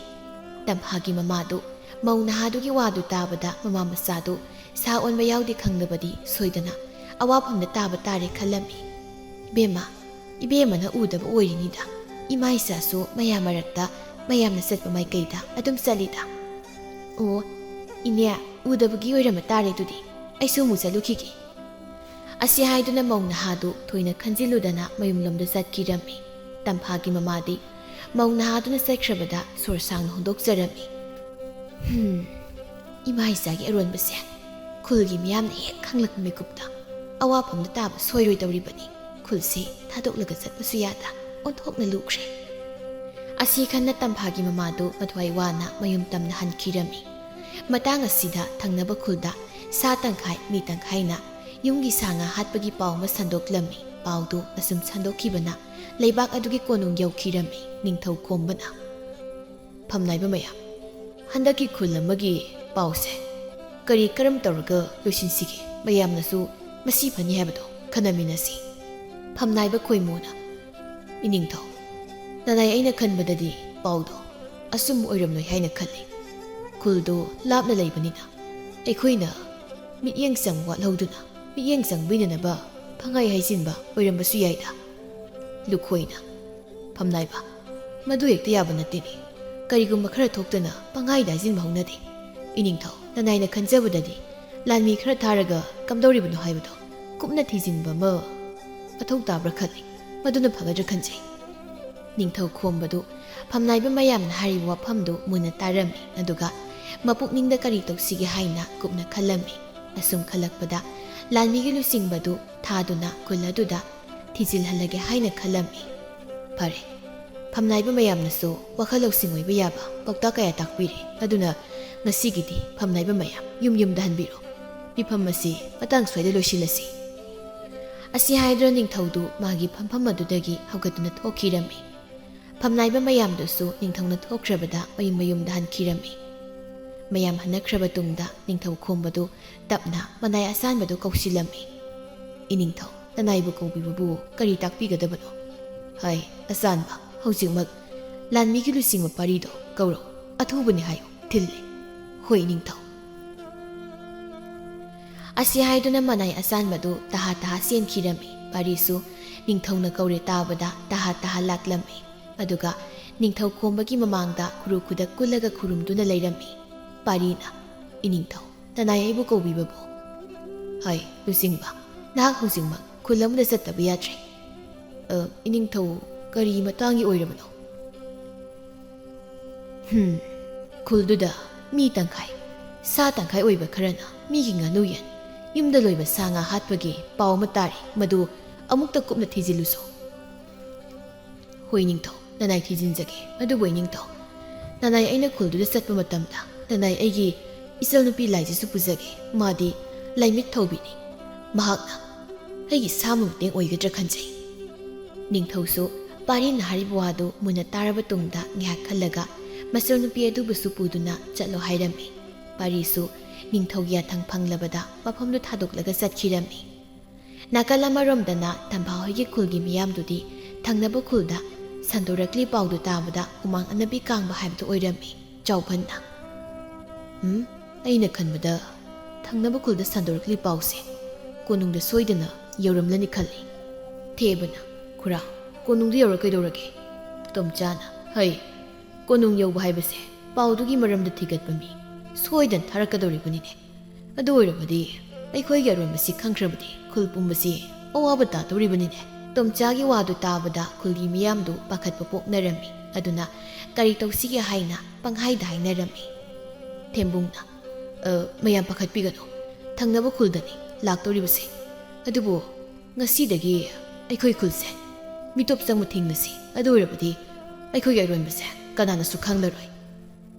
ꯇꯝꯐꯥꯒꯤ ꯃꯃꯥꯗꯨ ꯃꯧ ꯅꯍꯥꯗꯨꯒꯤ ꯋꯥꯗꯨ ꯇꯥꯕꯗ ꯃꯃꯥ ꯃꯆꯥꯗꯨ ꯁꯥ ꯑꯣꯟꯕ ꯌꯥꯎꯗꯦ ꯈꯪꯂꯕꯗꯤ ꯁꯣꯏꯗꯅ ꯑꯋꯥꯐꯝꯗ ꯇꯥꯕ ꯇꯥꯔꯦ ꯈꯜꯂꯝꯃꯤ꯫ "ꯕꯦꯝꯃ, ꯏꯕꯦꯝꯃꯅ ꯎꯗꯕ ꯑꯣꯏꯔꯤꯅꯤꯗ꯫ ꯏꯃꯥ ꯏꯆꯥꯁꯨ ꯃꯌꯥꯝ ꯃꯔꯛꯇ ꯃꯌꯥꯝꯅ ꯆꯠꯄ ꯃꯥꯏꯀꯩꯗ ꯑꯗꯨꯝ ꯆꯠꯂꯤꯗ꯫" "ꯑꯣ, ꯏꯅꯦ, ꯎꯗꯕꯒꯤ ꯑꯣꯏꯔꯝꯕ ꯇꯥꯔꯦ ꯑꯗꯨꯗꯤ꯫ ꯑꯩꯁꯨ ꯑꯃꯨꯛ ꯆꯠꯂꯨꯈꯤꯒꯦ꯫" ꯑꯁꯤ ꯍꯥꯏꯗꯨꯅ ꯃꯧ ꯅꯍꯥꯗꯨ ꯊꯣꯏꯅ ꯈꯟꯖꯤꯜꯂꯨꯗꯅ ꯃꯌꯨꯝꯂꯣꯝꯗ ꯆꯠꯈꯤꯔꯝꯃꯤ꯫ ꯇꯝꯐꯥꯒꯤ ꯃꯃꯥꯗꯤ ꯃꯧ ꯅꯍꯥꯗꯨꯅ ꯆꯠꯈ꯭ꯔꯕꯗ ꯁꯣꯔ ꯁꯥꯡꯅ ꯍꯣꯟꯗꯣꯛꯆꯔꯝꯃꯤ꯫ "ꯍꯝ, ꯏꯃꯥ ꯏꯆꯥꯒꯤ ꯑꯔꯣꯟꯕꯁꯦ ꯈꯨꯜꯒꯤ ꯃꯤꯌꯥꯝꯅ ꯍꯦꯛ ꯈꯪꯂꯛꯄ ꯃꯤꯀꯨꯞꯇ ꯑꯋꯥꯐꯝꯗ ꯇꯥꯕ ꯁꯣꯏꯔꯣꯏꯗꯧꯔꯤꯕꯅꯤ꯫ ꯈꯨꯜꯁꯤ ꯊꯥꯗꯣꯛꯂꯒ ꯆꯠꯄꯁꯨ ꯌꯥꯗ ꯑꯣꯟꯊꯣꯛꯅ ꯂꯨꯈ꯭ꯔꯦ꯫" ꯑꯁꯤ ꯈꯟꯅ ꯇꯝꯐꯥꯒꯤ ꯃꯃꯥꯗꯨ ꯃꯊ꯭ꯋꯥꯏ ꯋꯥꯅ ꯃꯌꯨꯝ ꯇꯝꯅ ꯍꯟꯈꯤꯔꯝꯃꯤ꯫ ꯃꯇꯥꯡ ꯑꯁꯤꯗ ꯊꯪꯅꯕ ꯈꯨꯜꯗ ꯁꯥ ꯇꯪꯈꯥꯏ ꯃꯤ ꯇꯪꯈꯥꯏꯅ ꯌꯨꯝꯒꯤ ꯁꯥ ꯉꯥ ꯍꯥꯠꯄꯒꯤ ꯄꯥꯎ ꯑꯃ ꯁꯟꯗꯣꯛꯂꯝꯃꯤ꯫ ꯄꯥꯎꯗꯨ ꯑꯁꯨꯝ ꯁꯟꯗꯣꯛꯈꯤꯕꯅ ꯂꯩꯕꯥꯛ ꯑꯗꯨꯒꯤ ꯀꯣꯅꯨꯡ ꯌꯧꯈꯤꯔꯝꯃꯤ꯫ ꯅꯤꯡꯊꯧ ꯈꯣꯝꯕꯅ, "ꯐꯝꯅꯥꯏꯕ ꯃꯌꯥꯝ, ꯍꯟꯗꯛꯀꯤ ꯈꯨꯜ ꯑꯃꯒꯤ ꯄꯥꯎꯁꯦ ꯀꯔꯤ ꯀꯔꯝ ꯇꯧꯔꯒ ꯂꯣꯏꯁꯤꯟꯁꯤꯒꯦ? ꯃꯌꯥꯝꯅꯁꯨ ꯃꯁꯤ ꯐꯅꯤ ꯍꯥꯏꯕꯗꯣ ꯈꯟꯅꯃꯤꯟꯅꯁꯤ꯫" ꯐꯝꯅꯥꯏꯕ ꯈꯣꯏꯃꯨꯅ, "ꯏꯅꯤꯡꯊꯧ, ꯅꯅꯥꯏ, ꯑꯩꯅ ꯈꯟꯕꯗꯗꯤ ꯄꯥꯎꯗꯣ ꯑꯆꯨꯝꯕ ꯑꯣꯏꯔꯝꯂꯣꯏ ꯍꯥꯏꯅ ꯈꯜꯂꯤ꯫ ꯈꯨꯜꯗꯣ ꯂꯥꯞꯅ ꯂꯩꯕꯅꯤꯅ ꯑꯩꯈꯣꯏꯅ ꯃꯤꯠꯌꯦꯡ ꯆꯪꯕ ꯋꯥꯠꯍꯧꯗꯨꯅ ꯃꯤꯠꯌꯦꯡ ꯆꯪꯕꯤꯅꯅꯕ ꯄꯪꯍꯥꯏ ꯍꯥꯏꯖꯤꯟꯕ ꯑꯣꯏꯔꯝꯕꯁꯨ ꯌꯥꯏꯗ꯫" ꯂꯨꯈꯣꯏꯅ, "ꯐꯝꯅꯥꯏꯕ, ꯃꯗꯨ ꯍꯦꯛꯇ ꯌꯥꯕ ꯅꯠꯇꯦꯅꯦ꯫ ꯀꯔꯤꯒꯨꯝꯕ ꯈꯔ ꯊꯣꯛꯇꯅ ꯄꯪꯍꯥꯏꯗ ꯍꯥꯏꯖꯤꯟꯕ ꯍꯧꯅꯗꯦ꯫ ꯏꯅꯤꯡꯊꯧ, ꯅꯅꯥꯏꯅ ꯈꯟꯖꯕꯗꯗꯤ ꯂꯥꯟꯃꯤ ꯈꯔ ꯊꯥꯔꯒ ꯀꯝꯗꯧꯔꯤꯕꯅꯣ ꯍꯥꯏꯕꯗꯣ ꯀꯨꯞꯅ ꯊꯤꯖꯤꯟꯕ ꯑꯃ ꯃꯊꯧ ꯇꯥꯕ꯭ꯔꯥ ꯈꯜꯂꯤ꯫ ꯃꯗꯨꯅ ꯐꯒꯗ꯭ꯔꯥ ꯈꯟꯖꯩ꯫" ꯅꯤꯡꯊꯧ ꯈꯣꯝꯕꯗꯨ ꯐꯝꯅꯥꯏꯕ ꯃꯌꯥꯝꯅ ꯍꯥꯏꯔꯤꯕ ꯋꯥꯐꯝꯗꯨ ꯃꯨꯟꯅ ꯇꯥꯔꯝꯃꯤ, ꯑꯗꯨꯒ ꯃꯄꯨꯛꯅꯤꯡꯗ ꯀꯔꯤ ꯇꯧꯁꯤꯒꯦ ꯍꯥꯏꯅ ꯀꯨꯞꯅ ꯈꯜꯂꯝꯃꯤ꯫ ꯑꯁꯨꯝ ꯈꯜꯂꯛꯄꯗ ꯂꯥꯟꯃꯤꯒꯤ ꯂꯨꯆꯤꯡꯕꯗꯨ ꯊꯥꯗꯨꯅ ꯈꯨꯜ ꯑꯗꯨꯗ ꯊꯤꯖꯤꯜꯍꯜꯂꯒꯦ ꯍꯥꯏꯅ ꯈꯜꯂꯝꯃꯤ꯫ "ꯐꯔꯦ, ꯐꯝꯅꯥꯏꯕ ꯃꯌꯥꯝꯅꯁꯨ ꯋꯥꯈꯜ ꯂꯧꯁꯤꯡ ꯑꯣꯏꯕ ꯌꯥꯕ ꯄꯥꯎꯇꯥꯛ ꯀꯌꯥ ꯇꯥꯛꯄꯤꯔꯦ꯫ ꯑꯗꯨꯅ ꯉꯁꯤꯒꯤꯗꯤ ꯐꯝꯅꯥꯏꯕ ꯃꯌꯥꯝ ꯌꯨꯝ ꯌꯨꯝꯗ ꯍꯟꯕꯤꯔꯣ꯫ ꯃꯤꯐꯝ ꯑꯁꯤ ꯃꯇꯥꯡ ꯁ꯭ꯋꯥꯏꯗ ꯂꯣꯏꯁꯤꯜꯂꯁꯤ꯫ ꯑꯁꯤ ꯍꯥꯏꯗꯨꯅ ꯅꯤꯡꯊꯧꯗꯨ ꯃꯥꯒꯤ ꯐꯝꯐꯝ ꯑꯗꯨꯗꯒꯤ ꯍꯧꯒꯠꯇꯨꯅ ꯊꯣꯛꯈꯤꯔꯝꯃꯤ꯫ ꯐꯝꯅꯥꯏꯕ ꯃꯌꯥꯝꯗꯨꯁꯨ ꯅꯤꯡꯊꯧꯅ ꯊꯣꯛꯈ꯭ꯔꯕꯗ ꯃꯌꯨꯝ ꯃꯌꯨꯝꯗ ꯍꯟꯈꯤꯔꯝꯃꯤ꯫ ꯃꯌꯥꯝ ꯍꯟꯅꯈ꯭ꯔꯕ ꯇꯨꯡꯗ ꯅꯤꯡꯊꯧ ꯈꯣꯝꯕꯗꯨ ꯇꯞꯅ ꯃꯅꯥꯏ ꯑꯁꯥꯟꯕꯗꯨ ꯀꯧꯁꯤꯜꯂꯝꯃꯤ꯫ "ꯏꯅꯤꯡꯊꯧ, ꯅꯅꯥꯏꯕꯨ ꯀꯧꯕꯤꯕꯕꯨ ꯀꯔꯤ ꯇꯥꯛꯄꯤꯒꯗꯕꯅꯣ?" "ꯍꯥꯏ, ꯑꯁꯥꯟꯕ, ꯍꯧꯖꯤꯛꯃꯛ ꯂꯥꯟꯃꯤꯒꯤ ꯂꯨꯆꯤꯡꯕ ꯄꯥꯔꯤꯗꯣ ꯀꯧꯔꯣ꯫ ꯑꯊꯨꯕꯅꯤ ꯍꯥꯏꯌꯨ, ꯊꯤꯜꯂꯦ꯫" "ꯍꯣꯏ, ꯏꯅꯤꯡꯊꯧ꯫" ꯑꯁꯤ ꯍꯥꯏꯗꯨꯅ ꯃꯅꯥꯏ ꯑꯁꯥꯟꯕꯗꯨ ꯇꯍꯥ ꯇꯍꯥ ꯆꯦꯟꯈꯤꯔꯝꯃꯤ꯫ ꯄꯥꯔꯤꯁꯨ ꯅꯤꯡꯊꯧꯅ ꯀꯧꯔꯦ ꯇꯥꯕꯗ ꯇꯍꯥ ꯇꯍꯥ ꯂꯥꯛꯂꯝꯃꯤ꯫ ꯑꯗꯨꯒ ꯅꯤꯡꯊꯧ ꯈꯣꯝꯕꯒꯤ ꯃꯃꯥꯡꯗ ꯈꯨꯔꯨ ꯈꯨꯗꯛ ꯀꯨꯜꯂꯒ ꯈꯨꯔꯨꯝꯗꯨꯅ ꯂꯩꯔꯝꯃꯤ꯫ ꯄꯥꯔꯤꯅ, "ꯏꯅꯤꯡꯊꯧ, ꯅꯅꯥꯏ ꯑꯩꯕꯨ ꯀꯧꯕꯤꯕꯕꯨ?" "ꯍꯥꯏ, ꯂꯨꯆꯤꯡꯕ, ꯅꯍꯥꯛ ꯍꯧꯖꯤꯛꯃꯛ ꯈꯨꯜ ꯑꯃꯗ ꯆꯠꯇꯕ ꯌꯥꯗ꯭ꯔꯦ꯫" "ꯑ, ꯏꯅꯤꯡꯊꯧ, ꯀꯔꯤ ꯃꯇꯥꯡꯒꯤ ꯑꯣꯏꯔꯕꯅꯣ?" "ꯍꯨꯝ, ꯈꯨꯜꯗꯨꯗ ꯃꯤ ꯇꯪꯈꯥꯏ, ꯁꯥ ꯇꯪꯈꯥꯏ ꯑꯣꯏꯕ ꯈꯔꯅ ꯃꯤꯒꯤ ꯉꯥꯅꯨ ꯌꯦꯟ, ꯌꯨꯝꯗ ꯂꯣꯏꯕ ꯁꯥ ꯉꯥ ꯍꯥꯠꯄꯒꯤ ꯄꯥꯎ ꯑꯃ ꯇꯥꯔꯤ꯫ ꯃꯗꯨ ꯑꯃꯨꯛꯇ ꯀꯨꯞꯅ ꯊꯤꯖꯤꯜꯂꯨꯁꯣ꯫" "ꯍꯣꯏ ꯅꯤꯡꯊꯧ, ꯅꯅꯥꯏ ꯊꯤꯖꯤꯟꯖꯒꯦ꯫ ꯑꯗꯨꯕꯨ ꯏꯅꯤꯡꯊꯧ, ꯅꯅꯥꯏ ꯑꯩꯅ ꯈꯨꯜꯗꯨꯗ ꯆꯠꯄ ꯃꯇꯝꯗ ꯅꯅꯥꯏ ꯑꯩꯒꯤ ꯏꯆꯜꯅꯨꯄꯤ ꯂꯥꯏꯖꯁꯨ ꯄꯨꯖꯒꯦ꯫ ꯃꯥꯗꯤ ꯂꯥꯏꯃꯤꯠ ꯊꯧꯕꯤꯅꯤ꯫ ꯃꯍꯥꯛꯅ ꯑꯩꯒꯤ ꯁꯥꯃ ꯃꯇꯦꯡ ꯑꯣꯏꯒꯗ꯭ꯔꯥ ꯈꯟꯖꯩ꯫" ꯅꯤꯡꯊꯧꯁꯨ ꯄꯥꯔꯤꯅ ꯍꯥꯏꯔꯤꯕ ꯋꯥꯗꯨ ꯃꯨꯟꯅ ꯇꯥꯔꯕ ꯇꯨꯡꯗ ꯉꯥꯏꯍꯥꯛ ꯈꯜꯂꯒ ꯃꯆꯜꯅꯨꯄꯤ ꯑꯗꯨꯕꯨꯁꯨ ꯄꯨꯗꯨꯅ ꯆꯠꯂꯣ ꯍꯥꯏꯔꯝꯃꯤ꯫ ꯄꯥꯔꯤꯁꯨ ꯅꯤꯡꯊꯧꯒꯤ ꯌꯥꯊꯪ ꯐꯪꯂꯕꯗ ꯃꯐꯝꯗꯨ ꯊꯥꯗꯣꯛꯂꯒ ꯆꯠꯈꯤꯔꯝꯃꯤ꯫ ꯅꯥꯀꯜ ꯑꯃꯔꯣꯝꯗꯅ ꯇꯝꯐꯥ ꯍꯣꯏꯒꯤ ꯈꯨꯜꯒꯤ ꯃꯤꯌꯥꯝꯗꯨꯗꯤ ꯊꯪꯅꯕ ꯈꯨꯜꯗ ꯁꯟꯗꯣꯔꯛꯂꯤ ꯄꯥꯎꯗꯨ ꯇꯥꯕꯗ ꯍꯨꯃꯥꯡ ꯑꯅꯞꯄꯤ ꯀꯥꯡꯕ ꯍꯥꯏꯕꯗꯨ ꯑꯣꯏꯔꯝꯃꯤ꯫ ꯆꯥꯎꯐꯟꯅ, "ꯎꯝ, ꯑꯩꯅ ꯈꯟꯕꯗ ꯊꯪꯅꯕ ꯈꯨꯜꯗ ꯁꯟꯗꯣꯔꯛꯂꯤ ꯄꯥꯎꯁꯦ ꯀꯣꯅꯨꯡꯗ ꯁꯣꯏꯗꯅ ꯌꯧꯔꯝꯂꯅꯤ ꯈꯜꯂꯤ꯫" ꯊꯦꯕꯅ, "ꯈꯨꯔꯥ, ꯀꯣꯅꯨꯡꯗ ꯌꯧꯔ ꯀꯩꯗꯧꯔꯒꯦ?" ꯇꯣꯝꯆꯥꯅ, "ꯍꯩ, ꯀꯣꯅꯨꯡ ꯌꯧꯕ ꯍꯥꯏꯕꯁꯦ ꯄꯥꯎꯗꯨꯒꯤ ꯃꯔꯝꯗ ꯊꯤꯒꯠꯄ ꯃꯤ ꯁꯣꯏꯗꯅ ꯊꯥꯔꯛꯀꯗꯧꯔꯤꯕꯅꯤꯅꯦ꯫ ꯑꯗꯨ ꯑꯣꯏꯔꯕꯗꯤ ꯑꯩꯈꯣꯏꯒꯤ ꯑꯔꯣꯟꯕꯁꯤ ꯈꯪꯈ꯭ꯔꯕꯗꯤ ꯈꯨꯜ ꯄꯨꯝꯕꯁꯤ ꯑꯋꯥꯕ ꯇꯥꯗꯧꯔꯤꯕꯅꯤꯅꯦ꯫" ꯇꯣꯝꯆꯥꯒꯤ ꯋꯥꯗꯨ ꯇꯥꯕꯗ ꯈꯨꯜꯒꯤ ꯃꯤꯌꯥꯝꯗꯨ ꯄꯥꯈꯠꯄ ꯄꯣꯛꯅꯔꯝꯃꯤ꯫ ꯑꯗꯨꯅ ꯀꯔꯤ ꯇꯧꯁꯤꯒꯦ ꯍꯥꯏꯅ ꯄꯪꯍꯥꯏꯗ ꯍꯥꯏꯅꯔꯝꯃꯤ꯫ ꯊꯦꯝꯕꯨꯡꯅ, "ꯑ, ꯃꯌꯥꯝ ꯄꯥꯈꯠꯄꯤꯒꯅꯨ꯫ ꯊꯪꯅꯕ ꯈꯨꯜꯗꯅꯤ ꯂꯥꯛꯇꯧꯔꯤꯕꯁꯦ꯫ ꯑꯗꯨꯕꯨ ꯉꯁꯤꯗꯒꯤ ꯑꯩꯈꯣꯏ ꯈꯨꯜꯁꯦ ꯃꯤꯇꯣꯞ ꯆꯪꯕ ꯊꯤꯡꯂꯁꯤ꯫ ꯑꯗꯨ ꯑꯣꯏꯔꯕꯗꯤ ꯑꯩꯈꯣꯏꯒꯤ ꯑꯔꯣꯟꯕꯁꯦ ꯀꯅꯥꯅꯁꯨ ꯈꯪꯂꯔꯣꯏ꯫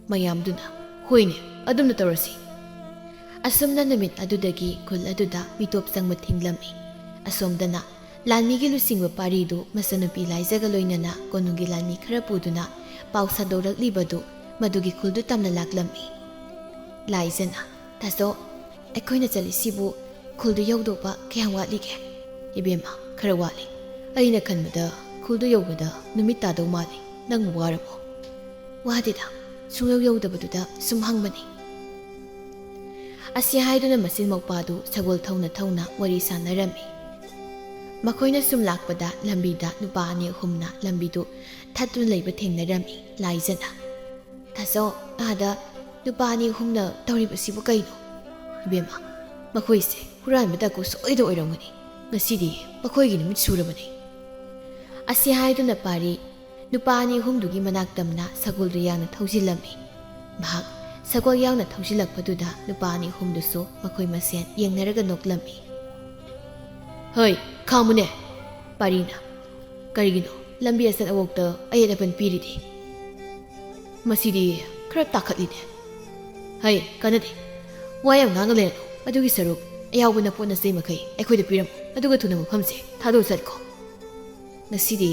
ꯃꯌꯥꯝꯗꯨꯅ, "ꯍꯣꯏꯅꯦ, ꯑꯗꯨꯝꯅ ꯇꯧꯔꯁꯤ"꯫ ꯑꯁꯨꯝꯅ ꯅꯨꯃꯤꯠ ꯑꯗꯨꯗꯒꯤ ꯈꯨꯜ ꯑꯗꯨꯗ ꯃꯤꯇꯣꯞ ꯆꯪꯕ ꯊꯤꯡꯂꯝꯃꯤ꯫ ꯑꯁꯣꯝꯗꯅ ꯂꯥꯟꯃꯤꯒꯤ ꯂꯨꯆꯤꯡꯕ ꯄꯥꯔꯤꯗꯨ ꯃꯆꯟꯅꯨꯄꯤ ꯂꯥꯏꯖꯒ ꯂꯣꯏꯅꯅ ꯀꯣꯅꯨꯡꯒꯤ ꯂꯥꯟꯃꯤ ꯈꯔ ꯄꯨꯗꯨꯅ ꯄꯥꯎ ꯁꯟꯗꯣꯔꯛꯂꯤꯕꯗꯨ ꯃꯗꯨꯒꯤ ꯈꯨꯜꯗꯨ ꯇꯝꯅ ꯂꯥꯛꯂꯝꯃꯤ꯫ ꯂꯥꯏꯖꯅ, "ꯇꯥꯆꯧ, ꯑꯩꯈꯣꯏꯅ ꯆꯠꯂꯤꯁꯤꯕꯨ ꯈꯨꯜꯗꯨ ꯌꯧꯗꯧꯕ ꯀꯌꯥꯝ ꯋꯥꯠꯂꯤꯒꯦ?" "ꯏꯕꯦꯝꯃ, ꯈꯔ ꯋꯥꯠꯂꯤ꯫ ꯑꯩꯅ ꯈꯟꯕꯗ ꯈꯨꯜꯗꯨ ꯌꯧꯕꯗ ꯅꯨꯃꯤꯠ ꯇꯥꯗꯧ ꯃꯥꯜꯂꯤ꯫ ꯅꯪ ꯋꯥꯔꯕꯣ?" "ꯋꯥꯗꯦꯗ, ꯁꯨꯡꯌꯧ ꯌꯧꯗꯕꯗꯨꯗ ꯁꯨꯝ ꯍꯪꯕꯅꯤ"꯫ ꯑꯁꯤ ꯍꯥꯏꯗꯨꯅ ꯃꯆꯤꯟ ꯃꯧꯄꯥꯗꯨ ꯁꯒꯣꯜ ꯊꯧꯅ ꯊꯧꯅ ꯋꯥꯔꯤ ꯁꯥꯟꯅꯔꯝꯃꯤ꯫ ꯃꯈꯣꯏꯅ ꯁꯨꯝ ꯂꯥꯛꯄꯗ ꯂꯝꯕꯤꯗ ꯅꯨꯄꯥ ꯑꯅꯤ ꯑꯍꯨꯝꯅ ꯂꯝꯕꯤꯗꯨ ꯊꯠꯇꯨꯅ ꯂꯩꯕ ꯊꯦꯡꯅꯔꯝꯃꯤ꯫ ꯂꯥꯏꯖꯅ, "ꯇꯥꯆꯧ, ꯑꯥꯗ ꯅꯨꯄꯥ ꯑꯅꯤ ꯑꯍꯨꯝꯅ ꯇꯧꯔꯤꯕꯁꯤꯕꯨ ꯀꯩꯅꯣ?" "ꯏꯕꯦꯝꯃ, ꯃꯈꯣꯏꯁꯦ ꯍꯨꯔꯥꯟꯕ ꯗꯥꯀꯨ ꯁꯣꯏꯗ ꯑꯣꯏꯔꯝꯒꯅꯤ꯫ ꯉꯁꯤꯗꯤ ꯃꯈꯣꯏꯒꯤ ꯅꯨꯃꯤꯠ ꯁꯨꯔꯕꯅꯤ"꯫ ꯑꯁꯤ ꯍꯥꯏꯗꯨꯅ ꯄꯥꯔꯤ ꯅꯨꯄꯥ ꯑꯅꯤ ꯑꯍꯨꯝꯗꯨꯒꯤ ꯃꯅꯥꯛ ꯇꯝꯅ ꯁꯒꯣꯜꯗꯨ ꯌꯥꯡꯅ ꯊꯧꯖꯤꯜꯂꯝꯃꯤ꯫ ꯃꯍꯥꯛ ꯁꯒꯣꯜ ꯌꯥꯡꯅ ꯊꯧꯖꯤꯜꯂꯛꯄꯗꯨꯗ ꯅꯨꯄꯥ ꯑꯅꯤ ꯑꯍꯨꯝꯗꯨꯁꯨ ꯃꯈꯣꯏ ꯃꯁꯦꯟ ꯌꯦꯡꯅꯔꯒ ꯅꯣꯛꯂꯝꯃꯤ꯫ "ꯍꯩ, ꯈꯥꯝꯃꯨꯅꯦ!" ꯄꯥꯔꯤꯅ, "ꯀꯔꯤꯒꯤꯅꯣ ꯂꯝꯕꯤ ꯑꯆꯠ ꯑꯋꯣꯛꯇ ꯑꯌꯦꯠ ꯑꯄꯟ ꯄꯤꯔꯤꯗꯤ? ꯃꯁꯤꯗꯤ ꯈꯔ ꯇꯥꯈꯠꯂꯤꯅꯦ꯫ ꯍꯩ, ꯀꯥꯟꯅꯗꯦ꯫ ꯋꯥ ꯌꯥꯝ ꯉꯥꯡꯉ ꯂꯩꯔꯅꯨ꯫ ꯑꯗꯨꯒꯤ ꯁꯔꯨꯛ ꯑꯌꯥꯎꯕ ꯅꯄꯣꯠ ꯅꯆꯩ ꯃꯈꯩ ꯑꯩꯈꯣꯏꯗ ꯄꯤꯔꯝꯃꯨ꯫ ꯑꯗꯨꯒ ꯊꯨꯅ ꯃꯐꯝꯁꯦ ꯊꯥꯗꯣꯛꯑ ꯆꯠꯈꯣ꯫ ꯉꯁꯤꯗꯤ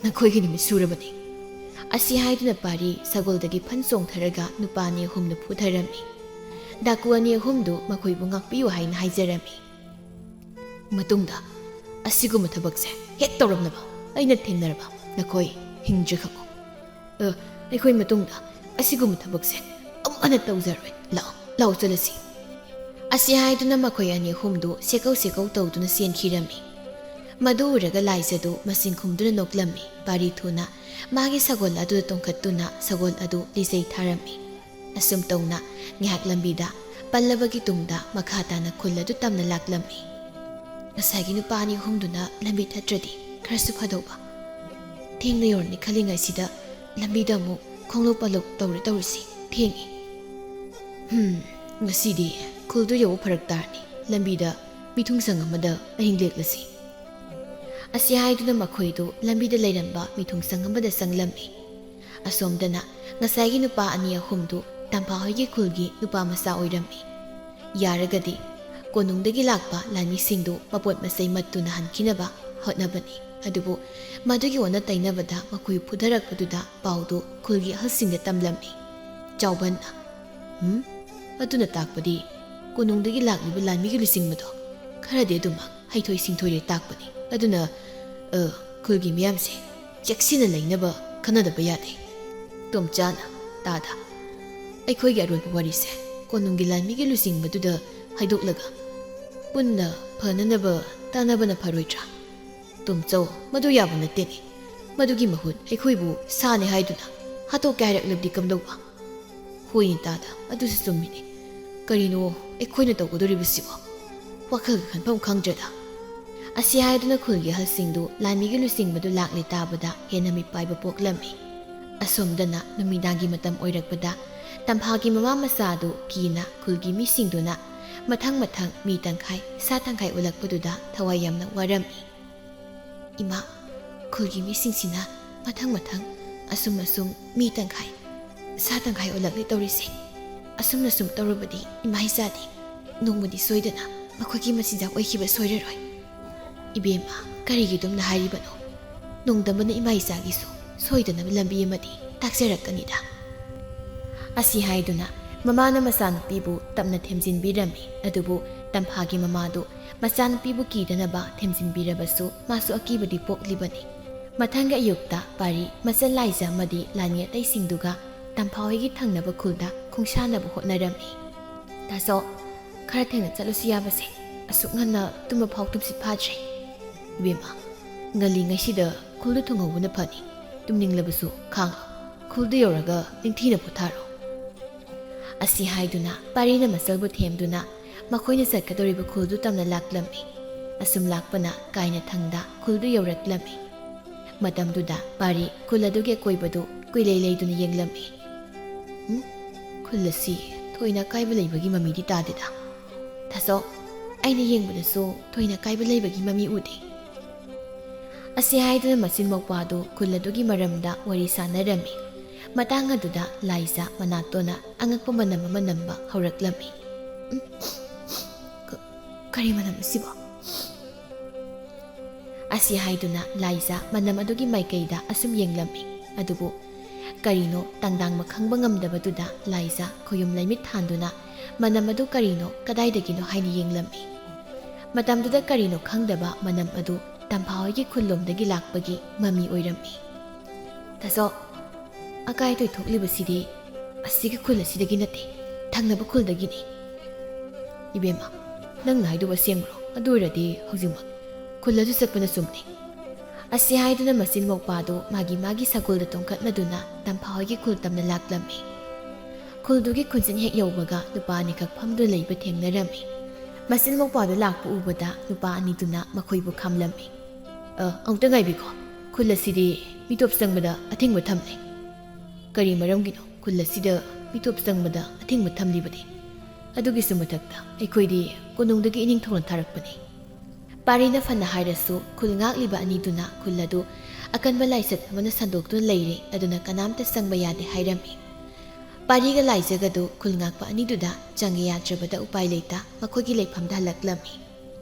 ꯅꯈꯣꯏꯒꯤ ꯅꯨꯃꯤꯠ ꯁꯨꯔꯕꯅꯤ"꯫ ꯑꯁꯤ ꯍꯥꯏꯗꯨꯅ ꯄꯥꯔꯤ ꯁꯒꯣꯜꯗꯒꯤ ꯐꯟ ꯆꯣꯡꯊꯔꯒ ꯅꯨꯄꯥ ꯑꯅꯤ ꯑꯍꯨꯝꯗꯨ ꯐꯨꯊꯔꯝꯃꯤ꯫ ꯗꯥꯀꯨ ꯑꯅꯤ ꯑꯍꯨꯝꯗꯨ ꯃꯈꯣꯏꯕꯨ ꯉꯥꯛꯄꯤꯌꯨ ꯍꯥꯏꯅ ꯍꯥꯏꯖꯔꯝꯃꯤ꯫ "ꯃꯇꯨꯡꯗ ꯑꯁꯤꯒꯨꯝꯕ ꯊꯕꯛꯁꯦ ꯍꯦꯛ ꯇꯧꯔꯝꯅꯕ ꯑꯩꯅ ꯊꯦꯡꯅꯔꯕ ꯅꯈꯣꯏ ꯍꯤꯡꯗ꯭ꯔꯦ ꯈꯪꯉꯨ꯫ ꯑ, ꯑꯩꯈꯣꯏ ꯃꯇꯨꯡꯗ ꯑꯁꯤꯒꯨꯝꯕ ꯊꯕꯛꯁꯦ ꯑꯃꯨꯛ ꯍꯟꯅ ꯇꯧꯖꯔꯣꯏ꯫ ꯂꯥꯛꯑꯣ, ꯂꯥꯛꯑꯣ ꯆꯠꯂꯁꯤ"꯫ ꯑꯁꯤ ꯍꯥꯏꯗꯨꯅ ꯃꯈꯣꯏ ꯑꯅꯤ ꯑꯍꯨꯝꯗꯨ ꯁꯦꯀꯧ ꯁꯦꯀꯧ ꯇꯧꯗꯨꯅ ꯆꯦꯟꯈꯤꯔꯝꯃꯤ꯫ ꯃꯗꯨ ꯎꯔꯒ ꯂꯥꯏꯖꯗꯨ ꯃꯆꯤꯟ ꯈꯨꯝꯗꯨꯅ ꯅꯣꯛꯂꯝꯃꯤ꯫ ꯄꯥꯔꯤ ꯊꯨꯅ ꯃꯥꯒꯤ ꯁꯒꯣꯜ ꯑꯗꯨꯗ ꯇꯣꯡꯈꯠꯇꯨꯅ ꯁꯒꯣꯜ ꯑꯗꯨ ꯂꯤꯆꯩ ꯊꯥꯔꯝꯃꯤ꯫ ꯑꯁꯨꯝ ꯇꯧꯅ ꯉꯥꯏꯍꯥꯛ ꯂꯝꯕꯤꯗ ꯄꯜꯂꯕꯒꯤ ꯇꯨꯡꯗ ꯃꯈꯥ ꯇꯥꯅ ꯈꯨꯜ ꯑꯗꯨ ꯇꯝꯅ ꯂꯥꯛꯂꯝꯃꯤ꯫ "ꯉꯁꯥꯏꯒꯤ ꯅꯨꯄꯥ ꯑꯅꯤ ꯑꯍꯨꯝꯗꯨꯅ ꯂꯝꯕꯤ ꯊꯠꯇ꯭ꯔꯗꯤ ꯈꯔꯁꯨ ꯐꯗꯧꯕ꯫ ꯊꯦꯡꯅ ꯌꯧꯔꯅꯤ ꯈꯜꯂꯤꯉꯩꯁꯤꯗ ꯂꯝꯕꯤꯗ ꯑꯃꯨꯛ ꯈꯣꯡꯂꯣꯞ ꯄꯥꯂꯣꯞ ꯇꯧꯔꯦ ꯇꯧꯔꯤꯁꯤ꯫ ꯊꯦꯡꯉꯤ꯫ ꯍꯝ, ꯉꯁꯤꯗꯤ ꯈꯨꯜꯗꯨ ꯌꯧꯕ ꯐꯔꯛ ꯇꯥꯔꯅꯤ꯫ ꯂꯝꯕꯤꯗ ꯃꯤꯊꯨꯡꯁꯪ ꯑꯃꯗ ꯑꯍꯤꯡ ꯂꯦꯛꯂꯁꯤ"꯫ ꯑꯁꯤ ꯍꯥꯏꯗꯨꯅ ꯃꯈꯣꯏꯗꯨ ꯂꯝꯕꯤꯗ ꯂꯩꯔꯝꯕ ꯃꯤꯊꯨꯡꯁꯪ ꯑꯃꯗ ꯆꯪꯂꯝꯃꯤ꯫ ꯑꯁꯣꯝꯗꯅ ꯉꯁꯥꯏꯒꯤ ꯅꯨꯄꯥ ꯑꯅꯤ ꯑꯍꯨꯝꯗꯨ ꯇꯝꯐꯥ ꯍꯣꯏꯒꯤ ꯈꯨꯜꯒꯤ ꯅꯨꯄꯥ ꯃꯆꯥ ꯑꯣꯏꯔꯝꯃꯤ꯫ ꯌꯥꯔꯒꯗꯤ ꯀꯣꯅꯨꯡꯗꯒꯤ ꯂꯥꯛꯄ ꯂꯥꯟꯃꯤꯁꯤꯡꯗꯨ ꯃꯄꯣꯠ ꯃꯆꯩ ꯃꯠꯇꯨꯅ ꯍꯟꯈꯤꯅꯕ ꯍꯣꯠꯅꯕꯅꯤ꯫ ꯑꯗꯨꯕꯨ ꯃꯗꯨꯒꯤ ꯑꯣꯟꯅ ꯇꯩꯅꯕꯗ ꯃꯈꯣꯏ ꯐꯨꯊꯔꯛꯄꯗꯨꯗ ꯄꯥꯎꯗꯨ ꯈꯨꯜꯒꯤ ꯑꯍꯜꯁꯤꯡꯗ ꯇꯝꯂꯝꯃꯤ꯫ ꯆꯥꯎꯕꯟꯅ, "ꯍꯨꯝ? ꯑꯗꯨꯅ ꯇꯥꯛꯄꯗꯤ ꯀꯣꯅꯨꯡꯗꯒꯤ ꯂꯥꯛꯂꯤꯕ ꯂꯥꯟꯃꯤꯒꯤ ꯂꯨꯆꯤꯡꯕꯗꯣ ꯈꯔꯗꯤ ꯑꯗꯨꯃꯛ ꯍꯩꯊꯣꯏ ꯁꯤꯡꯊꯣꯏꯔꯦ ꯇꯥꯛꯄꯅꯤ꯫ ꯑꯗꯨꯅ, ꯑ, ꯈꯨꯜꯒꯤ ꯃꯤꯌꯥꯝꯁꯦ ꯆꯦꯛꯁꯤꯟꯅ ꯂꯩꯅꯕ ꯈꯟꯅꯗꯕ ꯌꯥꯗꯦ꯫" ꯇꯣꯝꯆꯥꯅ, "ꯇꯥꯗ, ꯑꯩꯈꯣꯏꯒꯤ ꯑꯔꯣꯏꯕ ꯋꯥꯔꯤꯁꯦ ꯀꯣꯅꯨꯡꯒꯤ ꯂꯥꯟꯃꯤꯒꯤ ꯂꯨꯆꯤꯡꯕꯗꯨꯗ ꯍꯥꯏꯗꯣꯛꯂꯒ ꯄꯨꯟꯅ ꯐꯅꯅꯕ ꯇꯥꯟꯅꯕꯅ ꯐꯔꯣꯏꯗ꯭ꯔꯥ?" "ꯇꯣꯝꯆꯧ, ꯃꯗꯨ ꯌꯥꯕ ꯅꯠꯇꯦꯅꯦ꯫ ꯃꯗꯨꯒꯤ ꯃꯍꯨꯠ ꯑꯩꯈꯣꯏꯕꯨ ꯁꯥꯅꯦ ꯍꯥꯏꯗꯨꯅ ꯍꯥꯠꯇꯣꯛꯀꯦ ꯍꯥꯏꯔꯛꯂꯕꯗꯤ ꯀꯝꯗꯧꯕ?" "ꯍꯣꯏꯅꯦ ꯇꯥꯗ, ꯑꯗꯨꯁꯨ ꯆꯨꯝꯃꯤꯅꯦ꯫ ꯀꯔꯤꯅꯣ ꯑꯩꯈꯣꯏꯅ ꯇꯧꯒꯗꯧꯔꯤꯕꯁꯤꯕꯣ? ꯋꯥꯈꯜꯒ ꯈꯟꯐꯝ ꯈꯪꯗ꯭ꯔꯦꯗ꯫" ꯑꯁꯤ ꯍꯥꯏꯗꯨꯅ ꯈꯨꯜꯒꯤ ꯑꯍꯜꯁꯤꯡꯗꯨ ꯂꯥꯟꯃꯤꯒꯤ ꯂꯨꯆꯤꯡꯕꯗꯨ ꯂꯥꯛꯂꯦ ꯇꯥꯕꯗ ꯍꯦꯟꯅ ꯃꯤꯄꯥꯏꯕ ꯄꯣꯛꯂꯝꯃꯤ꯫ ꯑꯁꯣꯝꯗꯅ ꯅꯨꯃꯤꯗꯥꯡꯒꯤ ꯃꯇꯝ ꯑꯣꯏꯔꯛꯄꯗ ꯇꯝꯐꯥꯒꯤ ꯃꯃꯥ ꯃꯆꯥꯗꯨ ꯀꯤꯅ ꯈꯨꯜꯒꯤ ꯃꯤꯁꯤꯡꯗꯨꯅ ꯃꯊꯪ ꯃꯊꯪ ꯃꯤ ꯇꯪꯈꯥꯏ, ꯁꯥ ꯇꯪꯈꯥꯏ ꯑꯣꯜꯂꯛꯄꯗꯨꯗ ꯊꯋꯥꯏ ꯌꯥꯝꯅ ꯋꯥꯔꯝꯃꯤ꯫ "ꯏꯃꯥ, ꯈꯨꯜꯒꯤ ꯃꯤꯁꯤꯡꯁꯤꯅ ꯃꯊꯪ ꯃꯊꯪ ꯑꯁꯨꯝ ꯑꯁꯨꯝ ꯃꯤ ꯇꯪꯈꯥꯏ, ꯁꯥ ꯇꯪꯈꯥꯏ ꯑꯣꯜꯂꯛꯂꯦ ꯇꯧꯔꯤꯁꯦ꯫ ꯑꯁꯨꯝꯅ ꯁꯨꯝ ꯇꯧꯔꯕꯗꯤ ꯏꯃꯥ ꯏꯆꯥꯗꯤ ꯅꯣꯡꯃꯗꯤ ꯁꯣꯏꯗꯅ ꯃꯈꯣꯏꯒꯤ ꯃꯆꯤꯟꯖꯥꯛ ꯑꯣꯏꯈꯤꯕ ꯁꯣꯏꯔꯔꯣꯏ꯫ ꯏꯕꯦꯝꯃ, ꯀꯔꯤꯒꯤ ꯑꯗꯨꯝꯅ ꯍꯥꯏꯔꯤꯕꯅꯣ? ꯅꯣꯡꯗꯝꯕꯅ ꯏꯃꯥ ꯏꯆꯥꯒꯤꯁꯨ ꯁꯣꯏꯗꯅꯕ ꯂꯝꯕꯤ ꯑꯃꯗꯤ ꯇꯥꯛꯆꯔꯛꯀꯅꯤꯗ꯫" ꯑꯁꯤ ꯍꯥꯏꯗꯨꯅ ꯃꯃꯥꯅ ꯃꯆꯥꯅꯨꯄꯤꯕꯨ ꯇꯞꯅ ꯊꯦꯝꯖꯤꯟꯕꯤꯔꯝꯃꯤ꯫ ꯑꯗꯨꯕꯨ ꯇꯝꯐꯥꯒꯤ ꯃꯃꯥꯗꯨ ꯃꯆꯥꯅꯨꯄꯤꯕꯨ ꯀꯤꯗꯅꯕ ꯊꯦꯝꯖꯤꯟꯕꯤꯔꯕꯁꯨ ꯃꯥꯁꯨ ꯑꯀꯤꯕꯗꯤ ꯄꯣꯛꯂꯤꯕꯅꯤ꯫ ꯃꯊꯪꯒꯤ ꯑꯌꯨꯛꯇ ꯄꯥꯔꯤ ꯃꯆꯜ ꯂꯥꯏꯖ ꯑꯃꯗꯤ ꯂꯥꯟꯃꯤ ꯑꯇꯩꯁꯤꯡꯗꯨꯒ ꯇꯝꯐꯥ ꯍꯣꯏꯒꯤ ꯊꯪꯅꯕ ꯈꯨꯜꯗ ꯈꯣꯡꯁꯥꯟꯅꯕ ꯍꯣꯠꯅꯔꯝꯃꯤ꯫ "ꯇꯥꯆꯧ, ꯈꯔ ꯊꯦꯡꯅ ꯆꯠꯂꯨꯁꯤ ꯌꯥꯕꯁꯦ꯫ ꯑꯁꯨꯛ ꯉꯟꯅ ꯇꯨꯝꯕ ꯐꯥꯎ ꯇꯨꯝꯁꯤꯠ ꯐꯥꯗ꯭ꯔꯦ꯫" "ꯏꯕꯦꯝꯃ, ꯉꯜꯂꯤꯉꯩꯁꯤꯗ ꯈꯨꯜꯗꯨ ꯊꯨꯡꯍꯧꯕꯅ ꯐꯅꯤ꯫ ꯇꯨꯝꯅꯤꯡꯂꯕꯁꯨ ꯈꯥꯡꯂꯣ꯫ ꯈꯨꯜꯗꯨ ꯌꯧꯔꯒ ꯅꯤꯡꯊꯤꯅ ꯄꯣꯊꯥꯔꯣ꯫" ꯑꯁꯤ ꯍꯥꯏꯗꯨꯅ ꯄꯥꯔꯤꯅ ꯃꯆꯜꯕꯨ ꯊꯦꯝꯗꯨꯅ ꯃꯈꯣꯏꯅ ꯆꯠꯀꯗꯧꯔꯤꯕ ꯈꯨꯜꯗꯨ ꯇꯝꯅ ꯂꯥꯛꯂꯝꯃꯤ꯫ ꯑꯁꯨꯝ ꯂꯥꯛꯄꯅ ꯀꯥꯏꯅ ꯊꯪꯗ ꯈꯨꯜꯗꯨ ꯌꯧꯔꯛꯂꯝꯃꯤ꯫ ꯃꯇꯝꯗꯨꯗ ꯄꯥꯔꯤ ꯈꯨꯜ ꯑꯗꯨꯒꯤ ꯑꯀꯣꯏꯕꯗꯨ ꯀꯨꯏꯂꯩ ꯂꯩꯗꯨꯅ ꯌꯦꯡꯂꯝꯃꯤ꯫ "ꯎꯝ? ꯈꯨꯜ ꯑꯁꯤ ꯊꯣꯏꯅ ꯑꯀꯥꯏꯕ ꯂꯩꯕꯒꯤ ꯃꯃꯤꯗꯤ ꯇꯥꯗꯦꯗ꯫ ꯇꯥꯆꯧ, ꯑꯩꯅ ꯌꯦꯡꯕꯗꯁꯨ ꯊꯣꯏꯅ ꯑꯀꯥꯏꯕ ꯂꯩꯕꯒꯤ ꯃꯃꯤ ꯎꯗꯦ꯫" ꯑꯁꯤ ꯍꯥꯏꯗꯨꯅ ꯃꯆꯤꯟ ꯃꯧꯄ꯭ꯋꯥꯗꯨ ꯈꯨꯜ ꯑꯗꯨꯒꯤ ꯃꯔꯝꯗ ꯋꯥꯔꯤ ꯁꯥꯟꯅꯔꯝꯃꯤ꯫ ꯃꯇꯥꯡ ꯑꯗꯨꯗ ꯂꯥꯏꯖꯥ ꯃꯅꯥꯇꯣꯟꯅ ꯑꯉꯛꯄ ꯃꯅꯝ ꯑꯃ ꯅꯝꯕ ꯍꯧꯔꯛꯂꯝꯃꯤ꯫ "ꯎꯝ, ꯀ-, ꯀꯔꯤ ꯃꯅꯝ ꯑꯁꯤꯕꯣ?" ꯑꯁꯤ ꯍꯥꯏꯗꯨꯅ ꯂꯥꯏꯖꯥ ꯃꯅꯝ ꯑꯗꯨꯒꯤ ꯃꯥꯏꯀꯩꯗ ꯑꯁꯨꯝ ꯌꯦꯡꯂꯝꯃꯤ꯫ ꯑꯗꯨꯕꯨ ꯀꯔꯤꯅꯣ ꯇꯥꯡꯗꯥꯡꯕ ꯈꯪꯕ ꯉꯝꯗꯕꯗꯨꯗ ꯂꯥꯏꯖꯥ ꯈꯣꯌꯨꯝ ꯂꯥꯏꯃꯤꯠ ꯊꯥꯟꯗꯨꯅ ꯃꯅꯝ ꯑꯗꯨ ꯀꯔꯤꯅꯣ ꯀꯗꯥꯏꯗꯒꯤꯅꯣ ꯍꯥꯏꯅ ꯌꯦꯡꯂꯝꯃꯤ꯫ ꯃꯇꯝꯗꯨꯗ ꯀꯔꯤꯅꯣ ꯈꯪꯗꯕ ꯃꯅꯝ ꯑꯗꯨ ꯇꯝꯐꯥ ꯍꯣꯏꯒꯤ ꯈꯨꯜꯂꯣꯝꯗꯒꯤ ꯂꯥꯛꯄꯒꯤ ꯃꯃꯤ ꯑꯣꯏꯔꯝꯃꯤ꯫ "ꯇꯥꯆꯧ, ꯑꯀꯥꯏ ꯑꯇꯣꯏ ꯊꯣꯛꯂꯤꯕꯁꯤꯗꯤ ꯑꯁꯤꯒꯤ ꯈꯨꯜ ꯑꯁꯤꯗꯒꯤ ꯅꯠꯇꯦ, ꯊꯪꯅꯕ ꯈꯨꯜꯗꯒꯤꯅꯤ꯫" "ꯏꯕꯦꯝꯃ, ꯅꯪꯅ ꯍꯥꯏꯗꯨꯕꯨ ꯑꯁꯦꯡꯕ꯭ꯔꯣ? ꯑꯗꯨ ꯑꯣꯏꯔꯗꯤ ꯍꯧꯖꯤꯛꯃꯛ ꯈꯨꯜ ꯑꯗꯨ ꯆꯠꯄꯅ ꯆꯨꯝꯅꯤ꯫" ꯑꯁꯤ ꯍꯥꯏꯗꯨꯅ ꯃꯆꯤꯟ ꯃꯧꯄꯥꯗꯨ ꯃꯥꯒꯤ ꯃꯥꯒꯤ ꯁꯒꯣꯜꯗ ꯇꯣꯡꯈꯠꯅꯗꯨꯅ ꯇꯝꯐꯥ ꯍꯣꯏꯒꯤ ꯈꯨꯜ ꯇꯝꯅ ꯂꯥꯛꯂꯝꯃꯤ꯫ ꯈꯨꯜꯗꯨꯒꯤ ꯈꯨꯟꯖꯤꯟ ꯍꯦꯛ ꯌꯧꯕꯒ ꯅꯨꯄꯥ ꯑꯅꯤꯈꯛ ꯐꯝꯗꯨꯅ ꯂꯩꯕ ꯊꯦꯡꯅꯔꯝꯃꯤ꯫ ꯃꯆꯤꯟ ꯃꯧꯄꯥꯗꯨ ꯂꯥꯛꯄ ꯎꯕꯗ ꯅꯨꯄꯥ ꯑꯅꯤꯗꯨꯅ ꯃꯈꯣꯏꯕꯨ ꯈꯥꯝꯂꯝꯃꯤ꯫ "ꯑ, ꯑꯃꯨꯛꯇ ꯉꯥꯏꯕꯤꯈꯣ, ꯈꯨꯜ ꯑꯁꯤꯗꯤ ꯃꯤꯇꯣꯞ ꯆꯪꯕꯗ ꯑꯊꯤꯡꯕ ꯊꯝꯂꯦ꯫" "ꯀꯔꯤ ꯃꯔꯝꯒꯤꯅꯣ ꯈꯨꯜ ꯑꯁꯤꯗ ꯃꯤꯇꯣꯞ ꯆꯪꯕꯗ ꯑꯊꯤꯡꯕ ꯊꯝꯂꯤꯕꯗꯤ? ꯑꯗꯨꯒꯤꯁꯨ ꯃꯊꯛꯇ ꯑꯩꯈꯣꯏꯗꯤ ꯀꯣꯅꯨꯡꯗꯒꯤ ꯏꯅꯤꯡꯊꯧꯅ ꯊꯥꯔꯛꯄꯅꯤ꯫" ꯄꯥꯔꯤꯅ ꯐꯅ ꯍꯥꯏꯔꯁꯨ ꯈꯨꯜ ꯉꯥꯛꯂꯤꯕ ꯑꯅꯤꯗꯨꯅ ꯈꯨꯜ ꯑꯗꯨ ꯑꯀꯟꯕ ꯂꯥꯏꯆꯠ ꯑꯃꯅ ꯁꯟꯗꯣꯛꯇꯨꯅ ꯂꯩꯔꯦ, ꯑꯗꯨꯅ ꯀꯅꯥꯝꯇ ꯆꯪꯕ ꯌꯥꯗꯦ ꯍꯥꯏꯔꯝꯃꯤ꯫ ꯄꯥꯔꯤꯒ ꯂꯥꯏꯖꯒꯗꯨ ꯈꯨꯜ ꯉꯥꯛꯄ ꯑꯅꯤꯗꯨꯗ ꯆꯪꯒꯦ ꯌꯥꯗ꯭ꯔꯕꯗ ꯎꯄꯥꯏ ꯂꯩꯇ ꯃꯈꯣꯏꯒꯤ ꯂꯩꯐꯝꯗ ꯍꯜꯂꯛꯂꯝꯃꯤ꯫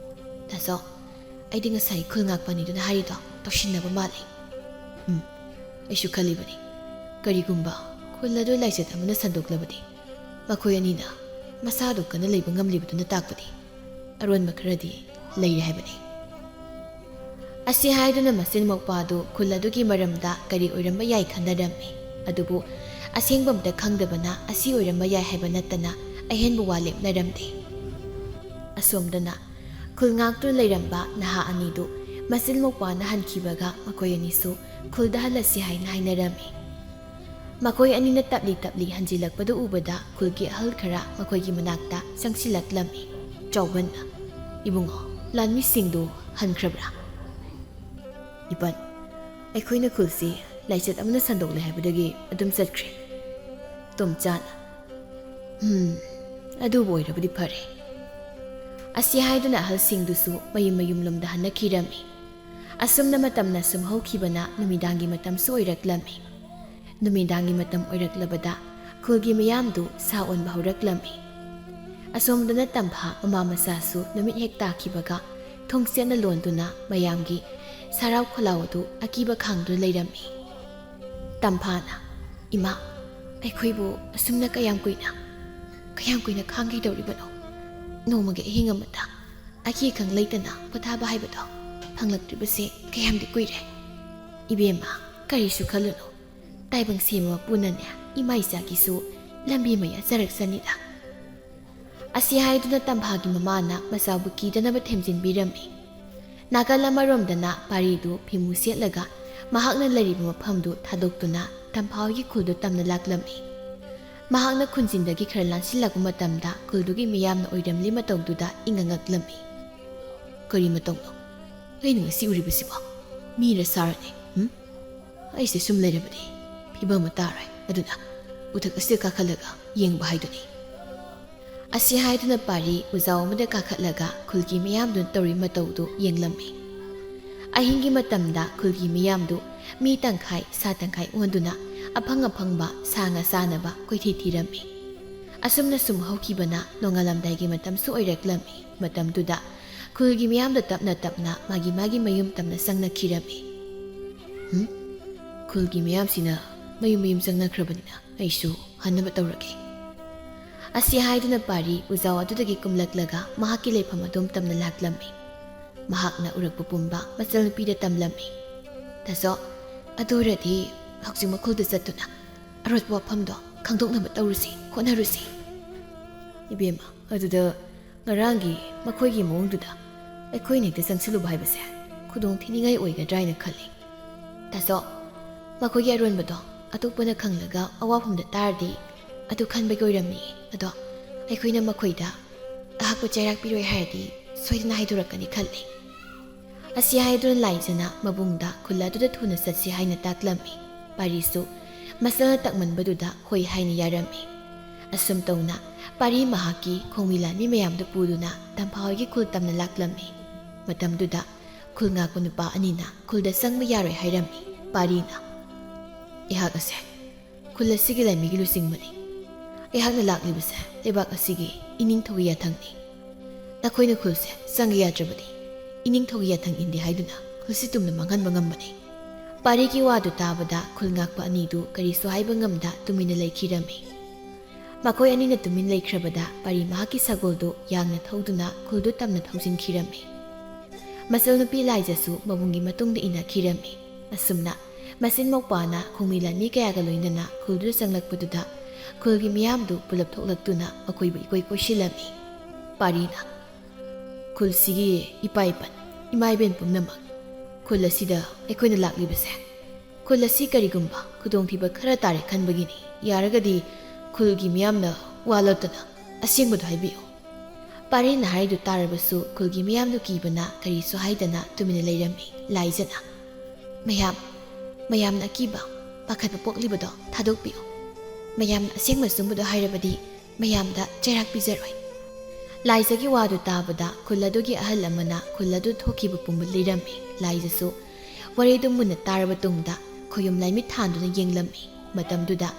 "ꯇꯥꯆꯧ, ꯑꯩꯗꯤ ꯉꯁꯥꯏ ꯈꯨꯜ ꯉꯥꯛꯄ ꯑꯅꯤꯗꯨꯅ ꯍꯥꯏꯔꯤꯗꯣ ꯇꯧꯁꯤꯟꯅꯕ ꯃꯥꯜꯂꯤ꯫" "ꯎꯝ, ꯑꯩꯁꯨ ꯈꯜꯂꯤꯕꯅꯤ꯫ ꯀꯔꯤꯒꯨꯝꯕ ꯈꯨꯜ ꯑꯗꯨ ꯂꯥꯏꯆꯠ ꯑꯃꯅ ꯁꯟꯗꯣꯛꯂꯕꯗꯤ ꯃꯈꯣꯏ ꯑꯅꯤꯅ ꯃꯁꯥꯗꯨ ꯀꯟꯅ ꯂꯩꯕ ꯉꯝꯂꯤꯕꯗꯨꯅ ꯇꯥꯛꯄꯗꯤ ꯑꯔꯣꯟꯕ ꯈꯔꯗꯤ ꯂꯩꯔꯦ ꯍꯥꯏꯕꯅꯤ꯫" ꯑꯁꯤ ꯍꯥꯏꯗꯨꯅ ꯃꯆꯤꯟ ꯃꯧꯄꯥꯗꯨ ꯈꯨꯜ ꯑꯗꯨꯒꯤ ꯃꯔꯝꯗ ꯀꯔꯤ ꯑꯣꯏꯔꯝꯕ ꯌꯥꯏ ꯈꯟꯅꯔꯝꯃꯤ꯫ ꯑꯗꯨꯕꯨ ꯑꯁꯦꯡꯕ ꯑꯝꯇ ꯈꯪꯗꯕꯅ ꯑꯁꯤ ꯑꯣꯏꯔꯝꯕ ꯌꯥꯏ ꯍꯥꯏꯕ ꯅꯠꯇꯅ ꯑꯍꯦꯟꯕ ꯋꯥ ꯂꯦꯞꯅꯔꯝꯗꯦ꯫ ꯑꯁꯣꯝꯗꯅ ꯈꯨꯜ ꯉꯥꯛꯇꯨꯅ ꯂꯩꯔꯝꯕ ꯅꯍꯥ ꯑꯅꯤꯗꯨ ꯃꯆꯤꯟ ꯃꯧꯄꯥꯅ ꯍꯟꯈꯤꯕꯒ ꯃꯈꯣꯏ ꯑꯅꯤꯁꯨ ꯈꯨꯜꯗ ꯍꯜꯂꯁꯤ ꯍꯥꯏꯅ ꯍꯥꯏꯅꯔꯝꯃꯤ꯫ ꯃꯈꯣꯏ ꯑꯅꯤꯅ ꯇꯞꯂꯤ ꯇꯞꯂꯤ ꯍꯟꯖꯤꯜꯂꯛꯄꯗꯨ ꯎꯕꯗ ꯈꯨꯜꯒꯤ ꯑꯍꯜ ꯈꯔ ꯃꯈꯣꯏꯒꯤ ꯃꯅꯥꯛꯇ ꯆꯪꯁꯤꯜꯂꯛꯂꯝꯃꯤ꯫ ꯆꯥꯎꯕꯟꯅ, "ꯏꯕꯨꯡꯉꯣ, ꯂꯥꯟꯃꯤꯁꯤꯡꯗꯨ ꯍꯟꯈ꯭ꯔꯕ꯭ꯔꯥ?" "ꯏꯄꯟ, ꯑꯩꯈꯣꯏꯅ ꯈꯨꯜꯁꯤ ꯂꯥꯏꯆꯠ ꯑꯃꯅ ꯁꯟꯗꯣꯛꯂꯦ ꯍꯥꯏꯕꯗꯒꯤ ꯑꯗꯨꯝ ꯆꯠꯈ꯭ꯔꯦ꯫" ꯇꯣꯝꯆꯥꯅ, "ꯍꯝ, ꯑꯗꯨꯕꯨ ꯑꯣꯏꯔꯕꯗꯤ ꯐꯔꯦ꯫" ꯑꯁꯤ ꯍꯥꯏꯗꯨꯅ ꯑꯍꯜꯁꯤꯡꯗꯨꯁꯨ ꯃꯌꯨꯝ ꯃꯌꯨꯝꯂꯣꯝꯗ ꯍꯟꯅꯈꯤꯔꯝꯃꯤ꯫ ꯑꯁꯨꯝꯅ ꯃꯇꯝꯅ ꯁꯨꯝ ꯍꯧꯈꯤꯕꯅ ꯅꯨꯃꯤꯗꯥꯡꯒꯤ ꯃꯇꯝꯁꯨ ꯑꯣꯏꯔꯛꯂꯝꯃꯤ꯫ ꯅꯨꯃꯤꯗꯥꯡꯒꯤ ꯃꯇꯝ ꯑꯣꯏꯔꯛꯂꯕꯗ ꯈꯨꯜꯒꯤ ꯃꯤꯌꯥꯝꯗꯨ ꯁꯥ ꯑꯣꯟꯕ ꯍꯧꯔꯛꯂꯝꯃꯤ꯫ ꯑꯁꯣꯝꯗꯅ ꯇꯝꯐꯥ ꯃꯃꯥ ꯃꯆꯥꯁꯨ ꯅꯨꯃꯤꯠ ꯍꯦꯛ ꯇꯥꯈꯤꯕꯒ ꯊꯣꯡꯁꯦꯠꯅ ꯂꯣꯟꯗꯨꯅ ꯃꯌꯥꯝꯒꯤ ꯁꯥꯔꯥꯎ ꯈꯣꯜꯂꯥꯎ ꯑꯗꯨ ꯑꯀꯤꯕ ꯈꯥꯡꯗꯨꯅ ꯂꯩꯔꯝꯃꯤ꯫ ꯇꯝꯐꯥꯅ, "ꯏꯃꯥ, ꯑꯩꯈꯣꯏꯕꯨ ꯑꯁꯨꯝꯅ ꯀꯌꯥꯝ ꯀꯨꯏꯅ, ꯀꯌꯥꯝ ꯀꯨꯏꯅ ꯈꯥꯡꯈꯤꯗꯧꯔꯤꯕꯅꯣ? ꯅꯣꯡꯃꯒꯤ ꯑꯍꯤꯡ ꯑꯃꯗ ꯑꯀꯤ ꯑꯈꯪ ꯂꯩꯇꯅ ꯄꯣꯊꯥꯕ ꯍꯥꯏꯕꯗꯣ ꯐꯪꯂꯛꯇ꯭ꯔꯤꯕꯁꯦ ꯀꯌꯥꯝꯗꯤ ꯀꯨꯏꯔꯦ꯫ ꯏꯕꯦꯝꯃ, ꯀꯔꯤꯁꯨ ꯈꯜꯂꯨꯅꯨ꯫ ꯇꯥꯏꯕꯪ ꯁꯦꯝꯕ ꯃꯄꯨꯅꯅꯦ, ꯏꯃꯥ ꯏꯆꯥꯒꯤꯁꯨ ꯂꯝꯕꯤ ꯑꯃ ꯌꯥꯖꯔꯛꯁꯅꯤꯗ"꯫ ꯑꯁꯤ ꯍꯥꯏꯗꯨꯅ ꯇꯝꯐꯥꯒꯤ ꯃꯃꯥꯅ ꯃꯆꯥꯕꯨ ꯀꯤꯗꯅꯕ ꯊꯦꯝꯖꯤꯟꯕꯤꯔꯝꯃꯤ꯫ ꯅꯥꯀꯜ ꯑꯃꯔꯣꯝꯗꯅ ꯄꯥꯔꯤꯗꯨ ꯐꯤꯃꯨ ꯁꯦꯠꯂꯒ ꯃꯍꯥꯛꯅ ꯂꯩꯔꯤꯕ ꯃꯐꯝꯗꯨ ꯊꯥꯗꯣꯛꯇꯨꯅ ꯇꯝꯐꯥ ꯍꯣꯏꯒꯤ ꯈꯨꯜꯗꯨ ꯇꯝꯅ ꯂꯥꯛꯂꯝꯃꯤ꯫ ꯃꯍꯥꯛꯅ ꯈꯨꯟꯖꯤꯟꯗꯒꯤ ꯈꯔ ꯂꯥꯟꯁꯤꯜꯂꯛꯄ ꯃꯇꯝꯗ ꯈꯨꯜꯗꯨꯒꯤ ꯃꯤꯌꯥꯝꯅ ꯑꯣꯏꯔꯝꯂꯤ ꯃꯇꯧꯗꯨꯗ ꯏꯪꯉ ꯉꯛꯂꯝꯃꯤ꯫ "ꯀꯔꯤ ꯃꯇꯧꯅꯣ? ꯑꯩꯅ ꯉꯁꯤ ꯎꯔꯤꯕꯁꯤꯕꯣ ꯃꯤꯔ ꯁꯥꯔꯅꯦ? ꯍꯨꯝ? ꯑꯩꯁꯦ ꯁꯨꯝ ꯂꯩꯔꯕꯗꯤ ꯐꯤꯕꯝ ꯑꯃ ꯇꯥꯔꯣꯏ꯫ ꯑꯗꯨꯅ ꯎꯊꯛ ꯑꯁꯤꯗ ꯀꯥꯈꯠꯂꯒ ꯌꯦꯡꯕ ꯍꯥꯏꯗꯨꯅꯤ"꯫ ꯑꯁꯤ ꯍꯥꯏꯗꯨꯅ ꯄꯥꯔꯤ ꯎꯖꯥꯎ ꯑꯃꯗ ꯀꯥꯈꯠꯂꯒ ꯈꯨꯜꯒꯤ ꯃꯤꯌꯥꯝꯗꯨꯅ ꯇꯧꯔꯤ ꯃꯇꯧꯗꯨ ꯌꯦꯡꯂꯝꯃꯤ꯫ ꯑꯍꯤꯡꯒꯤ ꯃꯇꯝꯗ ꯈꯨꯜꯒꯤ ꯃꯤꯌꯥꯝꯗꯨ ꯃꯤ ꯇꯪꯈꯥꯏ ꯁꯥ ꯇꯪꯈꯥꯏ ꯑꯣꯟꯗꯨꯅ ꯑꯐꯪ ꯑꯐꯪꯕ ꯁꯥ ꯉꯥ ꯆꯥꯅꯕ ꯀꯣꯏꯊꯤ ꯊꯤꯔꯝꯃꯤ꯫ ꯑꯁꯨꯝꯅ ꯁꯨꯝ ꯍꯧꯈꯤꯕꯅ ꯅꯣꯡꯉꯥꯜꯂꯝꯗꯥꯏꯒꯤ ꯃꯇꯝꯁꯨ ꯑꯣꯏꯔꯛꯂꯝꯃꯤ꯫ ꯃꯇꯝꯗꯨꯗ ꯈꯨꯜꯒꯤ ꯃꯤꯌꯥꯝꯗ ꯇꯞꯅ ꯇꯞꯅ ꯃꯥꯒꯤ ꯃꯥꯒꯤ ꯃꯌꯨꯝ ꯇꯝꯅ ꯆꯪꯅꯈꯤꯔꯝꯃꯤ꯫ "ꯍꯨꯝ? ꯈꯨꯜꯒꯤ ꯃꯤꯌꯥꯝꯁꯤꯅ ꯃꯌꯨꯝ ꯃꯌꯨꯝ ꯆꯪꯅꯈ꯭ꯔꯕꯅꯤꯅ ꯑꯩꯁꯨ ꯍꯟꯅꯕ ꯇꯧꯔꯒꯦ"꯫ ꯑꯁꯤ ꯍꯥꯏꯗꯨꯅ ꯄꯥꯔꯤ ꯎꯖꯥꯎ ꯑꯗꯨꯗꯒꯤ ꯀꯨꯝꯂꯛꯂꯒ ꯃꯍꯥꯛꯀꯤ ꯂꯩꯐꯝ ꯑꯗꯨꯝ ꯇꯝꯅ ꯂꯥꯛꯂꯝꯃꯤ꯫ ꯃꯍꯥꯛꯅ ꯎꯔꯛꯄ ꯄꯨꯝꯕ ꯃꯆꯜꯅꯨꯄꯤꯗ ꯇꯝꯂꯝꯃꯤ꯫ "ꯇꯥꯆꯧ, ꯑꯗꯨ ꯑꯣꯏꯔꯗꯤ ꯍꯧꯖꯤꯛ ꯃꯈꯨꯜꯗ ꯆꯠꯇꯨꯅ ꯑꯔꯣꯠꯄ ꯋꯥꯐꯝꯗꯣ ꯈꯪꯗꯣꯛꯅꯕ ꯇꯧꯔꯨꯁꯤ, ꯍꯣꯠꯅꯔꯨꯁꯤ"꯫ "ꯏꯕꯦꯝꯃ, ꯑꯗꯨꯗ ꯉꯔꯥꯡꯒꯤ ꯃꯈꯣꯏꯒꯤ ꯃꯑꯣꯡꯗꯨꯗ ꯑꯩꯈꯣꯏꯅ ꯍꯦꯛꯇ ꯆꯪꯁꯤꯜꯂꯨꯕ ꯍꯥꯏꯕꯁꯦ ꯈꯨꯗꯣꯡ ꯊꯤꯅꯤꯡꯉꯥꯏ ꯑꯣꯏꯒꯗ꯭ꯔꯥ ꯍꯥꯏꯅ ꯈꯜꯂꯤ꯫ ꯇꯥꯆꯧ, ꯃꯈꯣꯏꯒꯤ ꯑꯔꯣꯟꯕꯗꯣ ꯑꯇꯣꯞꯄꯅ ꯈꯪꯂꯒ ꯑꯋꯥꯐꯝꯗ ꯇꯥꯔꯗꯤ ꯑꯗꯨ ꯈꯟꯕꯒꯤ ꯑꯣꯏꯔꯝꯅꯤ꯫ ꯑꯗꯣ ꯑꯩꯈꯣꯏꯅ ꯃꯈꯣꯏꯗ ꯑꯍꯥꯛꯄ ꯆꯩꯔꯥꯛ ꯄꯤꯔꯣꯏ ꯍꯥꯏꯔꯗꯤ ꯁꯣꯏꯗꯅ ꯍꯥꯏꯗꯣꯔꯛꯀꯅꯤ ꯈꯜꯂꯤ"꯫ ꯑꯁꯤ ꯍꯥꯏꯗꯨꯅ ꯂꯥꯏꯖꯅ ꯃꯕꯨꯡꯗ ꯈꯨꯜ ꯑꯗꯨꯗ ꯊꯨꯅ ꯆꯠꯁꯤ ꯍꯥꯏꯅ ꯇꯥꯛꯂꯝꯃꯤ꯫ ꯄꯥꯔꯤꯁꯨ ꯃꯆꯜꯅ ꯇꯥꯛꯃꯟꯕꯗꯨꯗ ꯍꯣꯏ ꯍꯥꯏꯅ ꯌꯥꯔꯝꯃꯤ꯫ ꯑꯁꯨꯝ ꯇꯧꯅ ꯄꯥꯔꯤ ꯃꯍꯥꯛꯀꯤ ꯈꯣꯡꯃꯤ ꯂꯥꯟꯃꯤ ꯃꯌꯥꯝꯗꯨ ꯄꯨꯗꯨꯅ ꯇꯝꯐꯥ ꯍꯣꯏꯒꯤ ꯈꯨꯜ ꯇꯝꯅ ꯂꯥꯛꯂꯝꯃꯤ꯫ ꯃꯇꯝꯗꯨꯗ ꯈꯨꯜ ꯉꯥꯛꯄ ꯅꯨꯄꯥ ꯑꯅꯤꯅ ꯈꯨꯜꯗ ꯆꯪꯕ ꯌꯥꯔꯣꯏ ꯍꯥꯏꯔꯝꯃꯤ꯫ ꯄꯥꯔꯤꯅ, ꯑꯩꯍꯥꯛ ꯑꯁꯦ ꯈꯨꯜ ꯑꯁꯤꯒꯤ ꯂꯥꯟꯃꯤꯒꯤ ꯂꯨꯆꯤꯡꯕꯅꯤ꯫ ꯑꯩꯍꯥꯛꯅ ꯂꯥꯛꯂꯤꯕꯁꯦ ꯂꯩꯕꯥꯛ ꯑꯁꯤꯒꯤ ꯏꯅꯤꯡꯊꯧꯒꯤ ꯌꯥꯊꯪꯅꯤ꯫ ꯅꯈꯣꯏꯅ ꯈꯨꯜꯁꯦ ꯆꯪꯒꯦ ꯌꯥꯗ꯭ꯔꯕꯗꯤ ꯏꯅꯤꯡꯊꯧꯒꯤ ꯌꯥꯊꯪ ꯏꯟꯗꯦ ꯍꯥꯏꯗꯨꯅ ꯈꯨꯜꯁꯤ ꯇꯨꯝꯅ ꯃꯥꯡꯍꯟꯕ ꯉꯝꯕꯅꯤ꯫ ꯄꯥꯔꯤꯒꯤ ꯋꯥꯗꯨ ꯇꯥꯕꯗ ꯈꯨꯜ ꯉꯥꯛꯄ ꯑꯅꯤꯗꯨ ꯀꯔꯤꯁꯨ ꯍꯥꯏꯕ ꯉꯝꯗ ꯇꯨꯃꯤꯟꯅ ꯂꯩꯈꯤꯔꯝꯃꯤ꯫ ꯃꯈꯣꯏ ꯑꯅꯤꯅ ꯇꯨꯃꯤꯟ ꯂꯩꯈ꯭ꯔꯕꯗ ꯄꯥꯔꯤ ꯃꯍꯥꯛꯀꯤ ꯁꯒꯣꯜꯗꯨ ꯌꯥꯡꯅ ꯊꯧꯗꯨꯅ ꯈꯨꯜꯗꯨ ꯇꯝꯅ ꯊꯧꯖꯤꯟꯈꯤꯔꯝꯃꯤ꯫ ꯃꯆꯜꯅꯨꯄꯤ ꯂꯥꯏꯖꯁꯨ ꯃꯕꯨꯡꯒꯤ ꯃꯇꯨꯡꯗ ꯏꯟꯅꯈꯤꯔꯝꯃꯤ꯫ ꯑꯁꯨꯝꯅ ꯃꯆꯤꯟ ꯃꯧꯄꯥꯅ ꯈꯣꯡꯃꯤ ꯂꯥꯟꯃꯤ ꯀꯌꯥꯒ ꯂꯣꯏꯅꯅ ꯈꯨꯜꯗꯨꯗ ꯆꯪꯂꯛꯄꯗꯨꯗ ꯈꯨꯜꯒꯤ ꯃꯤꯌꯥꯝꯗꯨ ꯄꯨꯂꯞ ꯊꯣꯛꯂꯛꯇꯨꯅ ꯃꯈꯣꯏꯕꯨ ꯏꯀꯣꯏ ꯀꯣꯏꯁꯤꯜꯂꯝꯃꯤ꯫ ꯄꯥꯔꯤꯅ, "ꯈꯨꯜꯁꯤꯒꯤ ꯏꯄꯥ ꯏꯄꯟ, ꯏꯃꯥ ꯏꯕꯦꯟ ꯄꯨꯝꯅꯃꯛ, ꯈꯨꯜ ꯑꯁꯤꯗ ꯑꯩꯈꯣꯏꯅ ꯂꯥꯛꯂꯤꯕꯁꯦ ꯈꯨꯜ ꯑꯁꯤ ꯀꯔꯤꯒꯨꯝꯕ ꯈꯨꯗꯣꯡꯊꯤꯕ ꯈꯔ ꯇꯥꯔꯦ ꯈꯟꯕꯒꯤꯅꯤ꯫ ꯌꯥꯔꯒꯗꯤ ꯈꯨꯜꯒꯤ ꯃꯤꯌꯥꯝꯅ ꯋꯥ ꯂꯣꯠꯇꯅ ꯑꯁꯦꯡꯕꯗꯨ ꯍꯥꯏꯕꯤꯌꯨ꯫" ꯄꯥꯔꯤꯅ ꯍꯥꯏꯔꯤꯗꯨ ꯇꯥꯔꯕꯁꯨ ꯈꯨꯜꯒꯤ ꯃꯤꯌꯥꯝꯗꯨ ꯀꯤꯕꯅ ꯀꯔꯤꯁꯨ ꯍꯥꯏꯗꯅ ꯇꯨꯃꯤꯟꯅ ꯂꯩꯔꯝꯃꯤ꯫ ꯂꯥꯏꯖꯅ, "ꯃꯌꯥꯝ, ꯃꯌꯥꯝꯅ ꯑꯀꯤꯕ, ꯄꯥꯈꯠꯄ ꯄꯣꯛꯂꯤꯕꯗꯣ ꯊꯥꯗꯣꯛꯄꯤꯌꯨ꯫ ꯃꯌꯥꯝꯅ ꯑꯁꯦꯡꯕ ꯑꯆꯨꯝꯕꯗꯣ ꯍꯥꯏꯔꯕꯗꯤ ꯃꯌꯥꯝꯗ ꯆꯩꯔꯥꯛ ꯄꯤꯖꯔꯣꯏ꯫" ꯂꯥꯏꯖꯒꯤ ꯋꯥꯗꯨ ꯇꯥꯕꯗ ꯈꯨꯜ ꯑꯗꯨꯒꯤ ꯑꯍꯜ ꯑꯃꯅ ꯈꯨꯜ ꯑꯗꯨ ꯊꯣꯛꯈꯤꯕ ꯄꯨꯝꯕ ꯂꯤꯔꯝꯃꯤ꯫ ꯂꯥꯏꯖꯁꯨ ꯋꯥꯔꯤꯗꯨ ꯃꯨꯟꯅ ꯇꯥꯔꯕ ꯇꯨꯡꯗ ꯈꯣꯌꯨꯝ ꯂꯥꯏꯃꯤꯠ ꯊꯥꯟꯗꯨꯅ ꯌꯦꯡꯂꯝꯃꯤ꯫ ꯃꯇꯝꯗꯨꯗ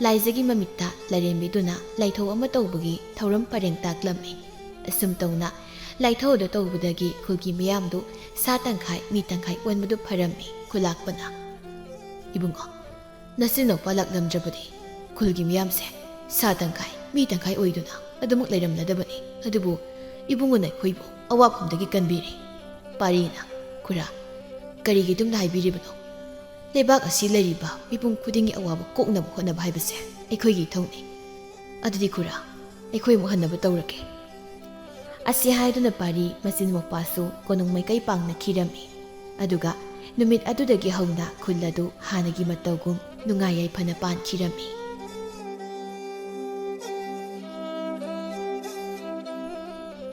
ꯂꯥꯏꯖꯒꯤ ꯃꯃꯤꯠꯇ ꯂꯥꯏꯔꯦꯝꯕꯤꯗꯨꯅ ꯂꯥꯏꯊꯧ ꯑꯃ ꯇꯧꯕꯒꯤ ꯊꯧꯔꯝ ꯄꯔꯦꯡ ꯇꯥꯛꯂꯝꯃꯤ꯫ ꯑꯁꯨꯝ ꯇꯧꯅ ꯂꯥꯏꯊꯧ ꯑꯗꯨ ꯇꯧꯕꯗꯒꯤ ꯈꯨꯜꯒꯤ ꯃꯤꯌꯥꯝꯗꯨ ꯁꯥ ꯇꯪꯈꯥꯏ ꯃꯤ ꯇꯪꯈꯥꯏ ꯑꯣꯟꯕꯗꯨ ꯐꯔꯝꯃꯤ꯫ ꯈꯨꯂꯥꯛꯄꯅ, "ꯏꯕꯨꯡꯉꯣ, ꯅꯆꯤꯟꯅ ꯄꯥꯜꯂꯛꯂꯝꯗ꯭ꯔꯕꯗꯤ ꯈꯨꯜꯒꯤ ꯃꯤꯌꯥꯝꯁꯦ ꯁꯥ ꯇꯪꯈꯥꯏ ꯃꯤ ꯇꯪꯈꯥꯏ ꯑꯣꯏꯗꯨꯅ ꯑꯗꯨꯃꯛ ꯂꯩꯔꯝꯂꯗꯕꯅꯤ꯫ ꯑꯗꯨꯕꯨ ꯏꯕꯨꯡꯉꯣꯅ ꯑꯩꯈꯣꯏꯕꯨ ꯑꯋꯥꯐꯝꯗꯒꯤ ꯀꯟꯕꯤꯔꯤ꯫" ꯄꯥꯔꯤꯅ, "ꯈꯨꯔꯥ, ꯀꯔꯤꯒꯤ ꯑꯗꯨꯝꯅ ꯍꯥꯏꯕꯤꯔꯤꯕꯅꯣ? ꯂꯩꯕꯥꯛ ꯑꯁꯤ ꯂꯩꯔꯤꯕ ꯃꯤꯄꯨꯝ ꯈꯨꯗꯤꯡꯒꯤ ꯑꯋꯥꯕ ꯀꯣꯛꯅꯕ ꯍꯣꯠꯅꯕ ꯍꯥꯏꯕꯁꯦ ꯑꯩꯈꯣꯏꯒꯤ ꯏꯊꯧꯅꯤ꯫ ꯑꯗꯨꯗꯤ ꯈꯨꯔꯥ, ꯑꯩꯈꯣꯏ ꯑꯃꯨꯛ ꯍꯟꯅꯕ ꯇꯧꯔꯒꯦ꯫" ꯑꯁꯤ ꯍꯥꯏꯗꯨꯅ ꯄꯥꯔꯤ ꯃꯆꯤꯟ ꯃꯧꯄꯥꯁꯨ ꯀꯣꯅꯨꯡ ꯃꯥꯏꯀꯩ ꯄꯥꯡꯅꯈꯤꯔꯝꯃꯤ꯫ ꯑꯗꯨꯒ ꯅꯨꯃꯤꯠ ꯑꯗꯨꯗꯒꯤ ꯍꯧꯅ ꯈꯨꯜ ꯑꯗꯨ ꯍꯥꯟꯅꯒꯤ ꯃꯇꯧꯒꯨꯝ ꯅꯨꯡꯉꯥꯏ ꯌꯥꯏꯐꯅ ꯄꯥꯟꯈꯤꯔꯝꯃꯤ꯫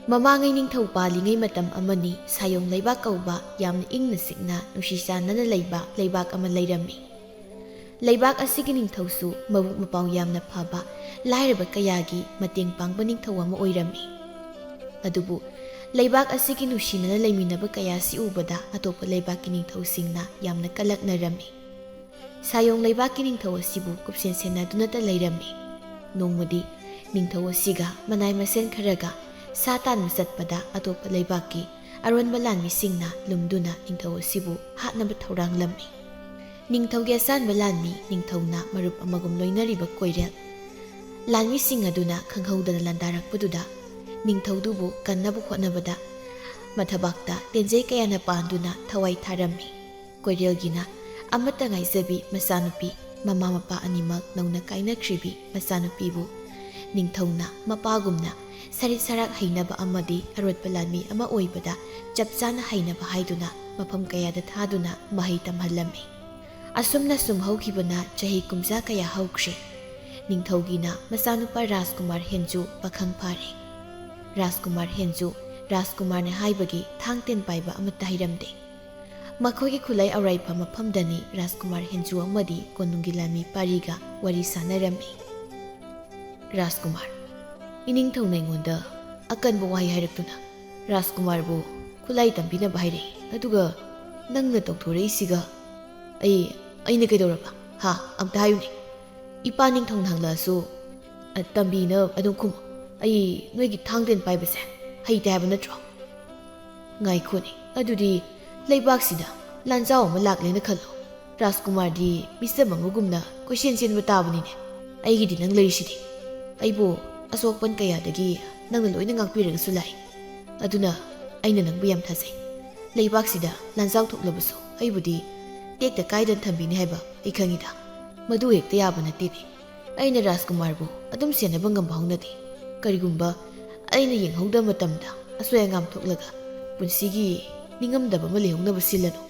ꯃꯃꯥꯡꯉꯩ ꯅꯤꯡꯊꯧ ꯄꯥꯜꯂꯤꯉꯩ ꯃꯇꯝ ꯑꯃꯅꯤ, ꯁꯥꯌꯣꯝ ꯂꯩꯕꯥꯛ ꯀꯧꯕ ꯌꯥꯝꯅ ꯏꯪꯅ ꯆꯤꯛꯅ ꯅꯨꯡꯁꯤ ꯆꯥꯟꯅꯅ ꯂꯩꯕ ꯂꯩꯕꯥꯛ ꯑꯃ ꯂꯩꯔꯝꯃꯤ꯫ ꯂꯩꯕꯥꯛ ꯑꯁꯤꯒꯤ ꯅꯤꯡꯊꯧꯁꯨ ꯃꯕꯨꯛ ꯃꯄꯥꯎ ꯌꯥꯝꯅ ꯐꯕ, ꯂꯥꯏꯔꯕ ꯀꯌꯥꯒꯤ ꯃꯇꯦꯡ ꯄꯥꯡꯕ ꯅꯤꯡꯊꯧ ꯑꯃ ꯑꯣꯏꯔꯝꯃꯤ꯫ ꯑꯗꯨꯕꯨ ꯂꯩꯕꯥꯛ ꯑꯁꯤꯒꯤ ꯅꯨꯡꯁꯤꯅꯅ ꯂꯩꯃꯤꯟꯅꯕ ꯀꯌꯥ ꯑꯁꯤ ꯎꯕꯗ ꯑꯇꯣꯞꯄ ꯂꯩꯕꯥꯛꯀꯤ ꯅꯤꯡꯊꯧꯁꯤꯡꯅ ꯌꯥꯝꯅ ꯀꯜꯂꯛꯅꯔꯝꯃꯤ꯫ ꯁꯥꯌꯣꯡ ꯂꯩꯕꯥꯛꯀꯤ ꯅꯤꯡꯊꯧ ꯑꯁꯤꯕꯨ ꯀꯨꯞꯁꯦꯟ ꯁꯦꯟꯅꯗꯨꯅꯇ ꯂꯩꯔꯝꯃꯤ꯫ ꯅꯣꯡꯃꯗꯤ ꯅꯤꯡꯊꯧ ꯑꯁꯤꯒ ꯃꯅꯥꯏ ꯃꯁꯦꯟ ꯈꯔꯒ ꯁꯥ ꯇꯥꯟꯕ ꯆꯠꯄꯗ ꯑꯇꯣꯞꯄ ꯂꯩꯕꯥꯛꯀꯤ ꯑꯔꯣꯟꯕ ꯂꯥꯟꯃꯤꯁꯤꯡꯅ ꯂꯨꯝꯗꯨꯅ ꯅꯤꯡꯊꯧ ꯑꯁꯤꯕꯨ ꯍꯥꯠꯅꯕ ꯊꯧꯔꯥꯡꯂꯝꯃꯤ꯫ ꯅꯤꯡꯊꯧꯒꯤ ꯑꯆꯥꯟꯕ ꯂꯥꯟꯃꯤ ꯅꯤꯡꯊꯧꯅ ꯃꯔꯨꯞ ꯑꯃꯒꯨꯝ ꯂꯣꯏꯅꯔꯤꯕ ꯀꯣꯏꯔꯦꯜ ꯂꯥꯟꯃꯤꯁꯤꯡ ꯑꯗꯨꯅ ꯈꯪꯍꯧꯗꯅ ꯂꯥꯟꯗꯥꯔꯛꯄꯗꯨꯗ ꯅꯤꯡꯊꯧꯗꯨꯕꯨ ꯀꯟꯅꯕ ꯍꯣꯠꯅꯕꯗ ꯃꯊꯕꯥꯛꯇ ꯇꯦꯟꯖꯩ ꯀꯌꯥꯅ ꯄꯥꯟꯗꯨꯅ ꯊꯋꯥꯏ ꯊꯥꯔꯝꯃꯤ꯫ ꯀꯣꯏꯔꯦꯜꯒꯤꯅ ꯑꯃꯠꯇ ꯉꯥꯏꯖꯕꯤ ꯃꯆꯥꯅꯨꯄꯤ, ꯃꯃꯥ ꯃꯄꯥ ꯑꯅꯤꯃꯛ ꯅꯧꯅ ꯀꯥꯏꯅꯈ꯭ꯔꯤꯕꯤ ꯃꯆꯥꯅꯨꯄꯤꯕꯨ ꯅꯤꯡꯊꯧꯅ ꯃꯄꯥꯒꯨꯝꯅ ꯁꯔꯤꯠ ꯁꯔꯥꯛ ꯍꯩꯅꯕ ꯑꯃꯗꯤ ꯑꯔꯣꯠꯄ ꯂꯥꯟꯃꯤ ꯑꯃ ꯑꯣꯏꯕꯗ ꯆꯞ ꯆꯥꯅ ꯍꯩꯅꯕ ꯍꯥꯏꯗꯨꯅ ꯃꯐꯝ ꯀꯌꯥꯗ ꯊꯥꯗꯨꯅ ꯃꯍꯩ ꯇꯝꯍꯜꯂꯝꯃꯤ꯫ ꯑꯁꯨꯝꯅ ꯁꯨꯝ ꯍꯧꯈꯤꯕꯅ ꯆꯍꯤ ꯀꯨꯝꯖꯥ ꯀꯌꯥ ꯍꯧꯈ꯭ꯔꯦ꯫ ꯅꯤꯡꯊꯧꯒꯤꯅ ꯃꯆꯥꯅꯨꯄꯥ ꯔꯥꯖꯀꯨꯃꯥꯔ ꯍꯦꯟꯖꯨ ꯄꯥꯈꯪ ꯐꯥꯔꯦ꯫ ꯔꯥꯖꯀꯨꯃꯥꯔ ꯍꯦꯟꯖꯨ ꯔꯥꯖꯀꯨꯃꯥꯔꯅ ꯍꯥꯏꯕꯒꯤ ꯊꯥꯡ ꯇꯦꯟ ꯄꯥꯏꯕ ꯑꯃꯠꯇ ꯍꯩꯔꯝꯗꯦ꯫ ꯃꯈꯣꯏꯒꯤ ꯈꯨꯂꯩ ꯑꯧꯔꯥꯏꯐꯝ ꯃꯐꯝꯗꯅꯤ ꯔꯥꯖꯀꯨꯃꯥꯔ ꯍꯦꯟꯖꯨ ꯑꯃꯗꯤ ꯀꯣꯅꯨꯡꯒꯤ ꯂꯥꯟꯃꯤ ꯄꯥꯔꯤꯒ ꯋꯥꯔꯤ ꯁꯥꯟꯅꯔꯝꯃꯤ꯫ ꯔꯥꯖꯀꯨꯃꯥꯔ, ꯏꯅꯤꯡꯊꯧꯅ ꯑꯩꯉꯣꯟꯗ ꯑꯀꯟꯕ ꯋꯥꯍꯩ ꯍꯥꯏꯔꯛꯇꯨꯅ ꯔꯥꯖꯀꯨꯃꯥꯔꯕꯨ ꯈꯨꯠꯂꯥꯏ ꯇꯝꯕꯤꯅꯕ ꯍꯥꯏꯔꯛꯏ꯫ ꯑꯗꯨꯒ ꯅꯪꯅ ꯇꯧꯊꯣꯔꯛꯏꯁꯤꯒ ꯑꯩ, ꯑꯩꯅ ꯀꯩꯗꯧꯔꯕ? ꯍꯥ? ꯑꯝꯇ ꯍꯥꯏꯌꯨꯅꯦ꯫ ꯏꯄꯥ ꯅꯤꯡꯊꯧꯅ ꯍꯪꯂꯛꯑꯁꯨ, "ꯑ, ꯇꯝꯕꯤꯅ ꯑꯗꯨꯝ ꯈꯨꯝꯃꯨ꯫ ꯑꯩ ꯅꯣꯏꯒꯤ ꯊꯥꯡꯗꯦꯟ ꯄꯥꯏꯕꯁꯦ ꯍꯩꯇꯦ ꯍꯥꯏꯕ ꯅꯠꯇ꯭ꯔꯣ?" ꯉꯥꯏꯈꯣꯅꯦ, ꯑꯗꯨꯗꯤ ꯂꯩꯕꯥꯛꯁꯤꯗ ꯂꯥꯟꯖꯥꯎ ꯑꯃ ꯂꯥꯛꯂꯦꯅ ꯈꯜꯂꯣ꯫ ꯔꯥꯖꯀꯨꯃꯥꯔꯗꯤ ꯃꯤꯆꯝ ꯑꯃꯒꯨꯝꯅ ꯀꯣꯏꯆꯦꯟ ꯆꯦꯟꯕ ꯇꯥꯕꯅꯤꯅꯦ꯫ ꯑꯩꯒꯤꯗꯤ ꯅꯪ ꯂꯩꯔꯤꯁꯤꯗꯤ꯫ ꯑꯩꯕꯨ ꯑꯁꯣꯛ ꯑꯄꯟ ꯀꯌꯥꯗꯒꯤ ꯅꯪꯅ ꯂꯣꯏꯅ ꯉꯥꯛꯄꯤꯔꯒꯁꯨ ꯂꯥꯛꯏ꯫ ꯑꯗꯨꯅ ꯑꯩꯅ ꯅꯪꯕꯨ ꯌꯥꯝ ꯊꯥꯖꯩ꯫ ꯂꯩꯕꯥꯛꯁꯤꯗ ꯂꯥꯟꯖꯥꯎ ꯊꯣꯛꯂꯕꯁꯨ ꯑꯩꯕꯨꯗꯤ ꯇꯦꯛꯇ ꯀꯥꯏꯗꯅ ꯊꯝꯕꯤꯅꯤ ꯍꯥꯏꯕ ꯑꯩ ꯈꯪꯉꯤꯗ꯫ ꯃꯗꯨ ꯍꯦꯛꯇ ꯌꯥꯕ ꯅꯠꯇꯦꯅꯦ꯫ ꯑꯩꯅ ꯔꯥꯖꯀꯨꯃꯥꯔꯕꯨ ꯑꯗꯨꯝ ꯁꯦꯟꯅꯕ ꯉꯝꯕ ꯍꯧꯅꯗꯦ꯫ ꯀꯔꯤꯒꯨꯝꯕ ꯑꯩꯅ ꯌꯦꯡꯍꯧꯗꯕ ꯃꯇꯝꯗ ꯑꯁꯣꯏ ꯑꯉꯥꯝ ꯊꯣꯛꯂꯒ ꯄꯨꯟꯁꯤꯒꯤ ꯅꯤꯡꯉꯝꯗꯕ ꯑꯃ ꯂꯩꯍꯧꯅꯕ ꯁꯤꯜꯂꯅꯨ꯫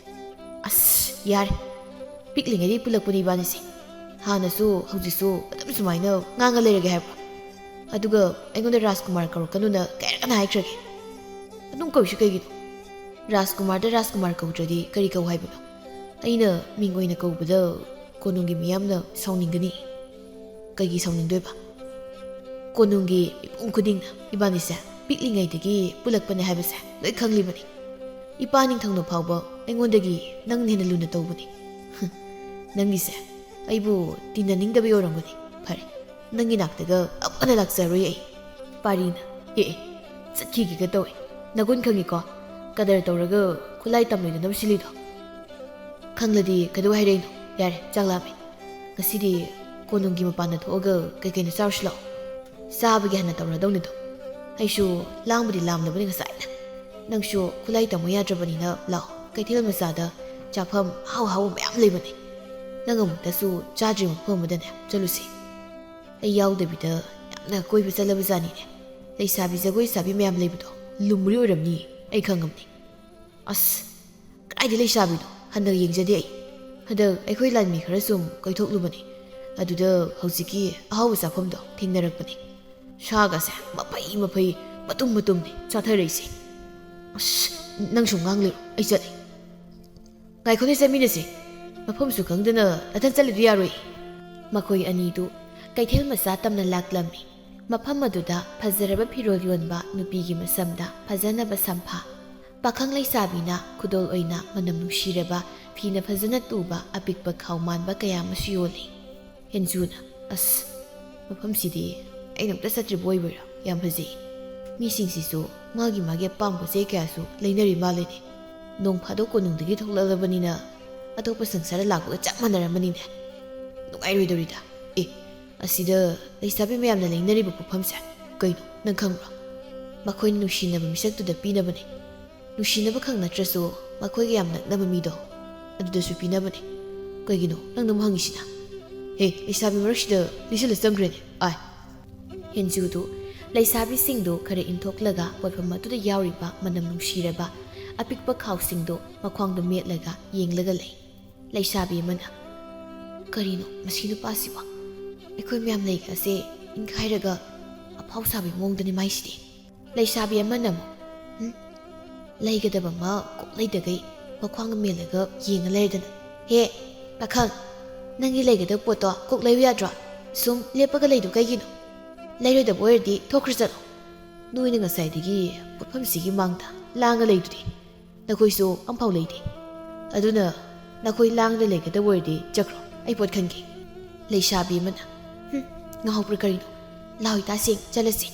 ꯑꯁ, ꯌꯥꯔꯦ꯫ ꯄꯤꯛꯂꯤꯉꯩꯗꯒꯤ ꯄꯨꯜꯂꯛꯄꯅꯤ ꯏꯕꯥꯅꯤꯁꯦ꯫ ꯍꯥꯟꯅꯁꯨ ꯍꯧꯖꯤꯛꯁꯨ ꯑꯗꯨꯝ ꯁꯨꯃꯥꯏꯅ ꯉꯥꯡꯉ ꯂꯩꯔꯒꯦ ꯍꯥꯏꯕ꯭ꯔꯣ? ꯑꯗꯨꯒ ꯑꯩꯉꯣꯟꯗ ꯔꯥꯖꯀꯨꯃꯥꯔ ꯀꯧꯔꯛꯀꯅꯨꯅ ꯀꯌꯥꯔꯛ ꯍꯥꯏꯈ꯭ꯔꯒꯦ? ꯑꯗꯨꯝ ꯀꯧꯔꯤꯁꯤ ꯀꯩꯒꯤꯅꯣ? ꯔꯥꯖꯀꯨꯃꯥꯔꯗ ꯔꯥꯖꯀꯨꯃꯥꯔ ꯀꯧꯗ꯭ꯔꯗꯤ ꯀꯔꯤ ꯀꯧ ꯍꯥꯏꯕꯅꯣ? ꯑꯩꯅ ꯃꯤꯡ ꯑꯣꯏꯅ ꯀꯧꯕꯗ ꯀꯣꯅꯨꯡꯒꯤ ꯃꯤꯌꯥꯝꯅ ꯁꯥꯎꯅꯤꯡꯒꯅꯤ꯫ ꯀꯩꯒꯤ ꯁꯥꯎꯅꯤꯡꯗꯣꯏꯕ? ꯀꯣꯅꯨꯡꯒꯤ ꯃꯤꯄꯨꯝ ꯈꯨꯗꯤꯡꯅ ꯏꯕꯥꯅꯤꯁꯦ ꯄꯤꯛꯂꯤꯉꯩꯗꯒꯤ ꯄꯨꯜꯂꯛꯄꯅꯦ ꯍꯥꯏꯕꯁꯦ ꯂꯣꯏ ꯈꯪꯂꯤꯕꯅꯤ꯫ ꯏꯄꯥ ꯅꯤꯡꯊꯧꯅ ꯐꯥꯎꯕ ꯑꯩꯉꯣꯟꯗꯒꯤ ꯅꯪꯅ ꯍꯦꯟꯅ ꯂꯨꯅ ꯇꯧꯕꯅꯤ꯫ ꯅꯪꯒꯤꯁꯦ ꯑꯩꯕꯨ ꯇꯤꯟꯅꯅꯤꯡꯗꯕ ꯑꯣꯏꯔꯝꯒꯅꯤ꯫ ꯐꯔꯦ, ꯅꯪꯒꯤ ꯅꯥꯛꯇꯒ ꯑꯃꯨꯛ ꯍꯟꯅ ꯂꯥꯛꯆꯔꯣꯏ ꯑꯩ꯫ ꯄꯥꯔꯤꯅ, "ꯑꯦ ꯑꯦ, ꯆꯠꯈꯤꯒꯦꯒ ꯇꯧꯏ꯫ ꯅꯒꯨꯟ ꯈꯪꯉꯤꯀꯣ? ꯀꯗꯔ ꯇꯧꯔꯒ ꯈꯨꯠꯂꯥꯏ ꯇꯝꯂꯣꯏꯗꯅꯕ ꯁꯤꯜꯂꯤꯗꯣ꯫ ꯈꯪꯂꯗꯤ ꯀꯩꯗꯧ ꯍꯥꯏꯔꯛꯏꯅꯣ? ꯌꯥꯔꯦ, ꯆꯥꯛ ꯂꯥꯝꯃꯦ꯫ ꯉꯁꯤꯗꯤ ꯀꯣꯅꯨꯡꯒꯤ ꯃꯄꯥꯟꯗ ꯊꯣꯛꯑꯒ ꯀꯩ ꯀꯩꯅꯣ ꯆꯥꯔꯨꯁꯤ ꯂꯥꯛꯑꯣ꯫ ꯆꯥꯕꯒꯤ ꯍꯥꯟꯅ ꯇꯧꯔꯗꯧꯅꯤꯗꯣ꯫ ꯑꯩꯁꯨ ꯂꯥꯝꯕꯨꯗꯤ ꯂꯥꯝꯂꯕꯅꯤ ꯉꯁꯥꯏꯅ꯫ ꯅꯪꯁꯨ ꯈꯨꯠꯂꯥꯏ ꯇꯝꯃꯨ ꯌꯥꯗ꯭ꯔꯕꯅꯤꯅ ꯂꯥꯛꯑꯣ, ꯀꯩꯊꯦꯜ ꯃꯆꯥꯗ ꯆꯥꯐꯝ ꯑꯍꯥꯎ ꯑꯍꯥꯎꯕ ꯃꯌꯥꯝ ꯂꯩꯕꯅꯦ꯫ ꯅꯪ ꯑꯃꯨꯛꯇꯁꯨ ꯆꯥꯗ꯭ꯔꯤꯕ ꯃꯐꯝ ꯑꯃꯗꯅꯦ ꯆꯠꯂꯨꯁꯤ꯫ ꯑꯩ ꯌꯥꯎꯗꯕꯤꯗ ꯌꯥꯝꯅ ꯀꯣꯏꯕ ꯆꯠꯂꯕ ꯖꯥꯠꯅꯤꯅꯦ꯫ ꯂꯩꯁꯥꯕꯤ ꯖꯒꯣꯏ ꯁꯥꯕꯤ ꯃꯌꯥꯝ ꯂꯩꯕꯗꯣ ꯂꯨꯝꯕꯨꯔꯤ ꯑꯣꯏꯔꯝꯅꯤ, ꯑꯩ ꯈꯪꯉꯕꯅꯤ꯫ ꯑꯁ, ꯀꯗꯥꯏꯗ ꯂꯩꯁꯥꯕꯤꯅꯣ? ꯍꯟꯗꯛ ꯌꯦꯡꯖꯗꯦ ꯑꯩ꯫ ꯍꯟꯗꯛ ꯑꯩꯈꯣꯏ ꯂꯥꯟꯃꯤ ꯈꯔ ꯁꯨꯝ ꯀꯣꯏꯊꯣꯛꯂꯨꯕꯅꯤ꯫ ꯑꯗꯨꯗ ꯍꯧꯖꯤꯛꯀꯤ ꯑꯍꯥꯎꯕ ꯆꯥꯐꯝꯗꯣ ꯊꯦꯡꯅꯔꯛꯄꯅꯤ꯫ ꯁꯥꯒꯁꯦ ꯃꯐꯩ ꯃꯐꯩ, ꯃꯇꯨꯝ ꯃꯇꯨꯝꯅꯤ ꯆꯥꯊꯔꯛꯏꯁꯦ꯫ ꯑꯁ, ꯅꯪꯁꯨ ꯉꯥꯡ ꯂꯩꯔꯣ, ꯑꯩ ꯆꯠꯂꯦ꯫ ꯉꯥꯏꯈꯣꯅꯦ, ꯆꯠꯃꯤꯟꯅꯁꯦ꯫ ꯃꯐꯝꯁꯨ ꯈꯪꯗꯅ ꯅꯊꯟ ꯆꯠꯂꯤꯗꯨ ꯌꯥꯔꯣꯏ꯫ ꯃꯈꯣꯏ ꯑꯅꯤꯗꯨ ꯀꯩꯊꯦꯜ ꯃꯆꯥ ꯇꯝꯅ ꯂꯥꯛꯂꯝꯃꯤ꯫ ꯃꯐꯝ ꯑꯗꯨꯗ ꯐꯖꯔꯕ ꯐꯤꯔꯣꯜ ꯌꯣꯟꯕ ꯅꯨꯄꯤꯒꯤ ꯃꯁꯝꯗ ꯐꯖꯅꯕ ꯁꯝꯐꯥ, ꯄꯥꯈꯪ ꯂꯩꯁꯥꯕꯤꯅ ꯈꯨꯗꯣꯜ ꯑꯣꯏꯅ ꯃꯅꯝ ꯅꯨꯡꯁꯤꯔꯕ ꯐꯤꯅ ꯐꯖꯅ ꯇꯨꯕ ꯑꯄꯤꯛꯄ ꯈꯥꯎ ꯃꯥꯟꯕ ꯀꯌꯥ ꯑꯃꯁꯨ ꯌꯣꯜꯂꯤ꯫ ꯍꯦꯟꯖꯨꯅ, "ꯑꯁ, ꯃꯐꯝꯁꯤꯗꯤ ꯑꯩꯅ ꯑꯝꯇ ꯆꯠꯇ꯭ꯔꯤꯕ ꯑꯣꯏꯕꯩꯔꯥ? ꯌꯥꯝ ꯐꯖꯩ꯫ ꯃꯤꯁꯤꯡꯁꯤꯁꯨ ꯃꯥꯒꯤ ꯃꯥꯒꯤ ꯑꯄꯥꯝꯕ ꯄꯣꯠ ꯆꯩ ꯀꯌꯥꯁꯨ ꯂꯩꯅꯔꯤ ꯃꯥꯜꯂꯦꯅꯦ꯫ ꯅꯣꯡ ꯐꯥꯗꯣꯛ ꯀꯣꯅꯨꯡꯗꯒꯤ ꯊꯣꯛꯂꯛꯂꯕꯅꯤꯅ ꯑꯇꯣꯞꯄ ꯁꯪꯁꯥꯔꯗ ꯂꯥꯛꯄꯒ ꯆꯞ ꯃꯥꯟꯅꯔꯝꯃꯅꯤꯅꯦ꯫ ꯅꯨꯡꯉꯥꯏꯔꯣꯏꯗꯧꯔꯤꯗ꯫ ꯑꯦ, ꯑꯁꯤꯗ ꯂꯩꯁꯥꯕꯤ ꯃꯌꯥꯝꯅ ꯂꯩꯅꯔꯤꯕ ꯄꯣꯠꯐꯝꯁꯦ ꯀꯩꯅꯣ, ꯅꯪ ꯈꯪꯕ꯭ꯔꯣ? ꯃꯈꯣꯏꯅ ꯅꯨꯡꯁꯤꯅꯕ ꯃꯤꯁꯛꯇꯨꯗ ꯄꯤꯅꯕꯅꯦ꯫ ꯅꯨꯡꯁꯤꯅꯕ ꯈꯛ ꯅꯠꯇ꯭ꯔꯁꯨ ꯃꯈꯣꯏꯒ ꯌꯥꯝ ꯅꯛꯅꯕ ꯃꯤꯗꯣ, ꯑꯗꯨꯗꯁꯨ ꯄꯤꯅꯕꯅꯦ꯫ ꯀꯩꯒꯤꯅꯣ ꯅꯪꯅ ꯑꯃꯨꯛ ꯍꯪꯉꯤꯁꯤꯅ? ꯍꯦ, ꯂꯩꯁꯥꯕꯤ ꯃꯔꯛꯁꯤꯗ ꯂꯤꯁꯤꯜꯂ ꯆꯪꯈ꯭ꯔꯦꯅꯦ, ꯑꯥꯏ!" ꯍꯦꯟꯖꯨꯗꯨ ꯂꯩꯁꯥꯕꯤꯁꯤꯡꯗꯨ ꯈꯔ ꯏꯟꯊꯣꯛꯂꯒ ꯄꯣꯠꯐꯝ ꯑꯗꯨꯗ ꯌꯥꯎꯔꯤꯕ ꯃꯅꯝ ꯅꯨꯡꯁꯤꯔꯕ ꯑꯄꯤꯛꯄ ꯈꯥꯎꯁꯤꯡꯗꯨ ꯃꯈ꯭ꯋꯥꯡꯗ ꯃꯦꯠꯂꯒ ꯌꯦꯡꯂꯒ ꯂꯩ꯫ ꯂꯩꯁꯥꯕꯤ ꯑꯃꯅ, "ꯀꯔꯤꯅꯣ ꯃꯁꯤ ꯅꯨꯄꯥꯁꯤꯕꯣ? ꯑꯩꯈꯣꯏ ꯃꯌꯥꯝ ꯂꯩꯒꯁꯦ ꯏꯟꯈꯥꯏꯔꯒ ꯑꯐꯥꯎ ꯁꯥꯕꯒꯤ ꯃꯑꯣꯡꯗꯅꯤ ꯃꯥꯏꯁꯤꯗꯤ꯫" ꯂꯩꯁꯥꯕꯤ ꯑꯃꯅ ꯑꯃꯨꯛ, "ꯎꯝ, ꯂꯩꯒꯗꯕ ꯑꯃ ꯀꯣꯛ ꯂꯩꯗꯒꯩ ꯃꯈ꯭ꯋꯥꯡ ꯃꯦꯜꯂꯒ ꯌꯦꯡꯉ ꯂꯩꯔꯗꯅ꯫ ꯍꯦ, ꯄꯥꯈꯪ, ꯅꯪꯒꯤ ꯂꯩꯒꯗꯕ ꯄꯣꯠꯇꯣ ꯀꯣꯛ ꯂꯩꯌꯨ ꯌꯥꯗ꯭ꯔꯣ? ꯁꯨꯝ ꯂꯦꯞꯄꯒ ꯂꯩꯗꯨ ꯀꯩꯒꯤꯅꯣ? ꯂꯩꯔꯣꯏꯗꯕ ꯑꯣꯏꯔꯗꯤ ꯊꯣꯛꯈ꯭ꯔ ꯆꯠꯂꯣ꯫ ꯅꯣꯏꯅ ꯉꯁꯥꯏꯗꯒꯤ ꯄꯣꯠꯐꯝꯁꯤꯒꯤ ꯃꯥꯡꯗ ꯂꯥꯡꯉ ꯂꯩꯗꯨꯗꯤ꯫ ꯅꯈꯣꯏꯁꯨ ꯑꯝꯐꯥꯎ ꯂꯩꯇꯦ꯫ ꯑꯗꯨꯅ ꯑꯩꯈꯣꯏ ꯂꯥꯡꯗ ꯂꯩꯒꯗꯕ ꯑꯣꯏꯔꯗꯤ ꯆꯠꯈ꯭ꯔꯣ, ꯑꯩ ꯄꯣꯠ ꯈꯟꯒꯦ꯫ ꯂꯩꯁꯥꯕꯤ ꯑꯃꯅ, "ꯍꯨꯝ, ꯉꯥꯎꯕ꯭ꯔꯥ ꯀꯔꯤꯅꯣ? ꯂꯥꯎ ꯏꯇꯥꯁꯤꯡ, ꯆꯠꯂꯁꯤ꯫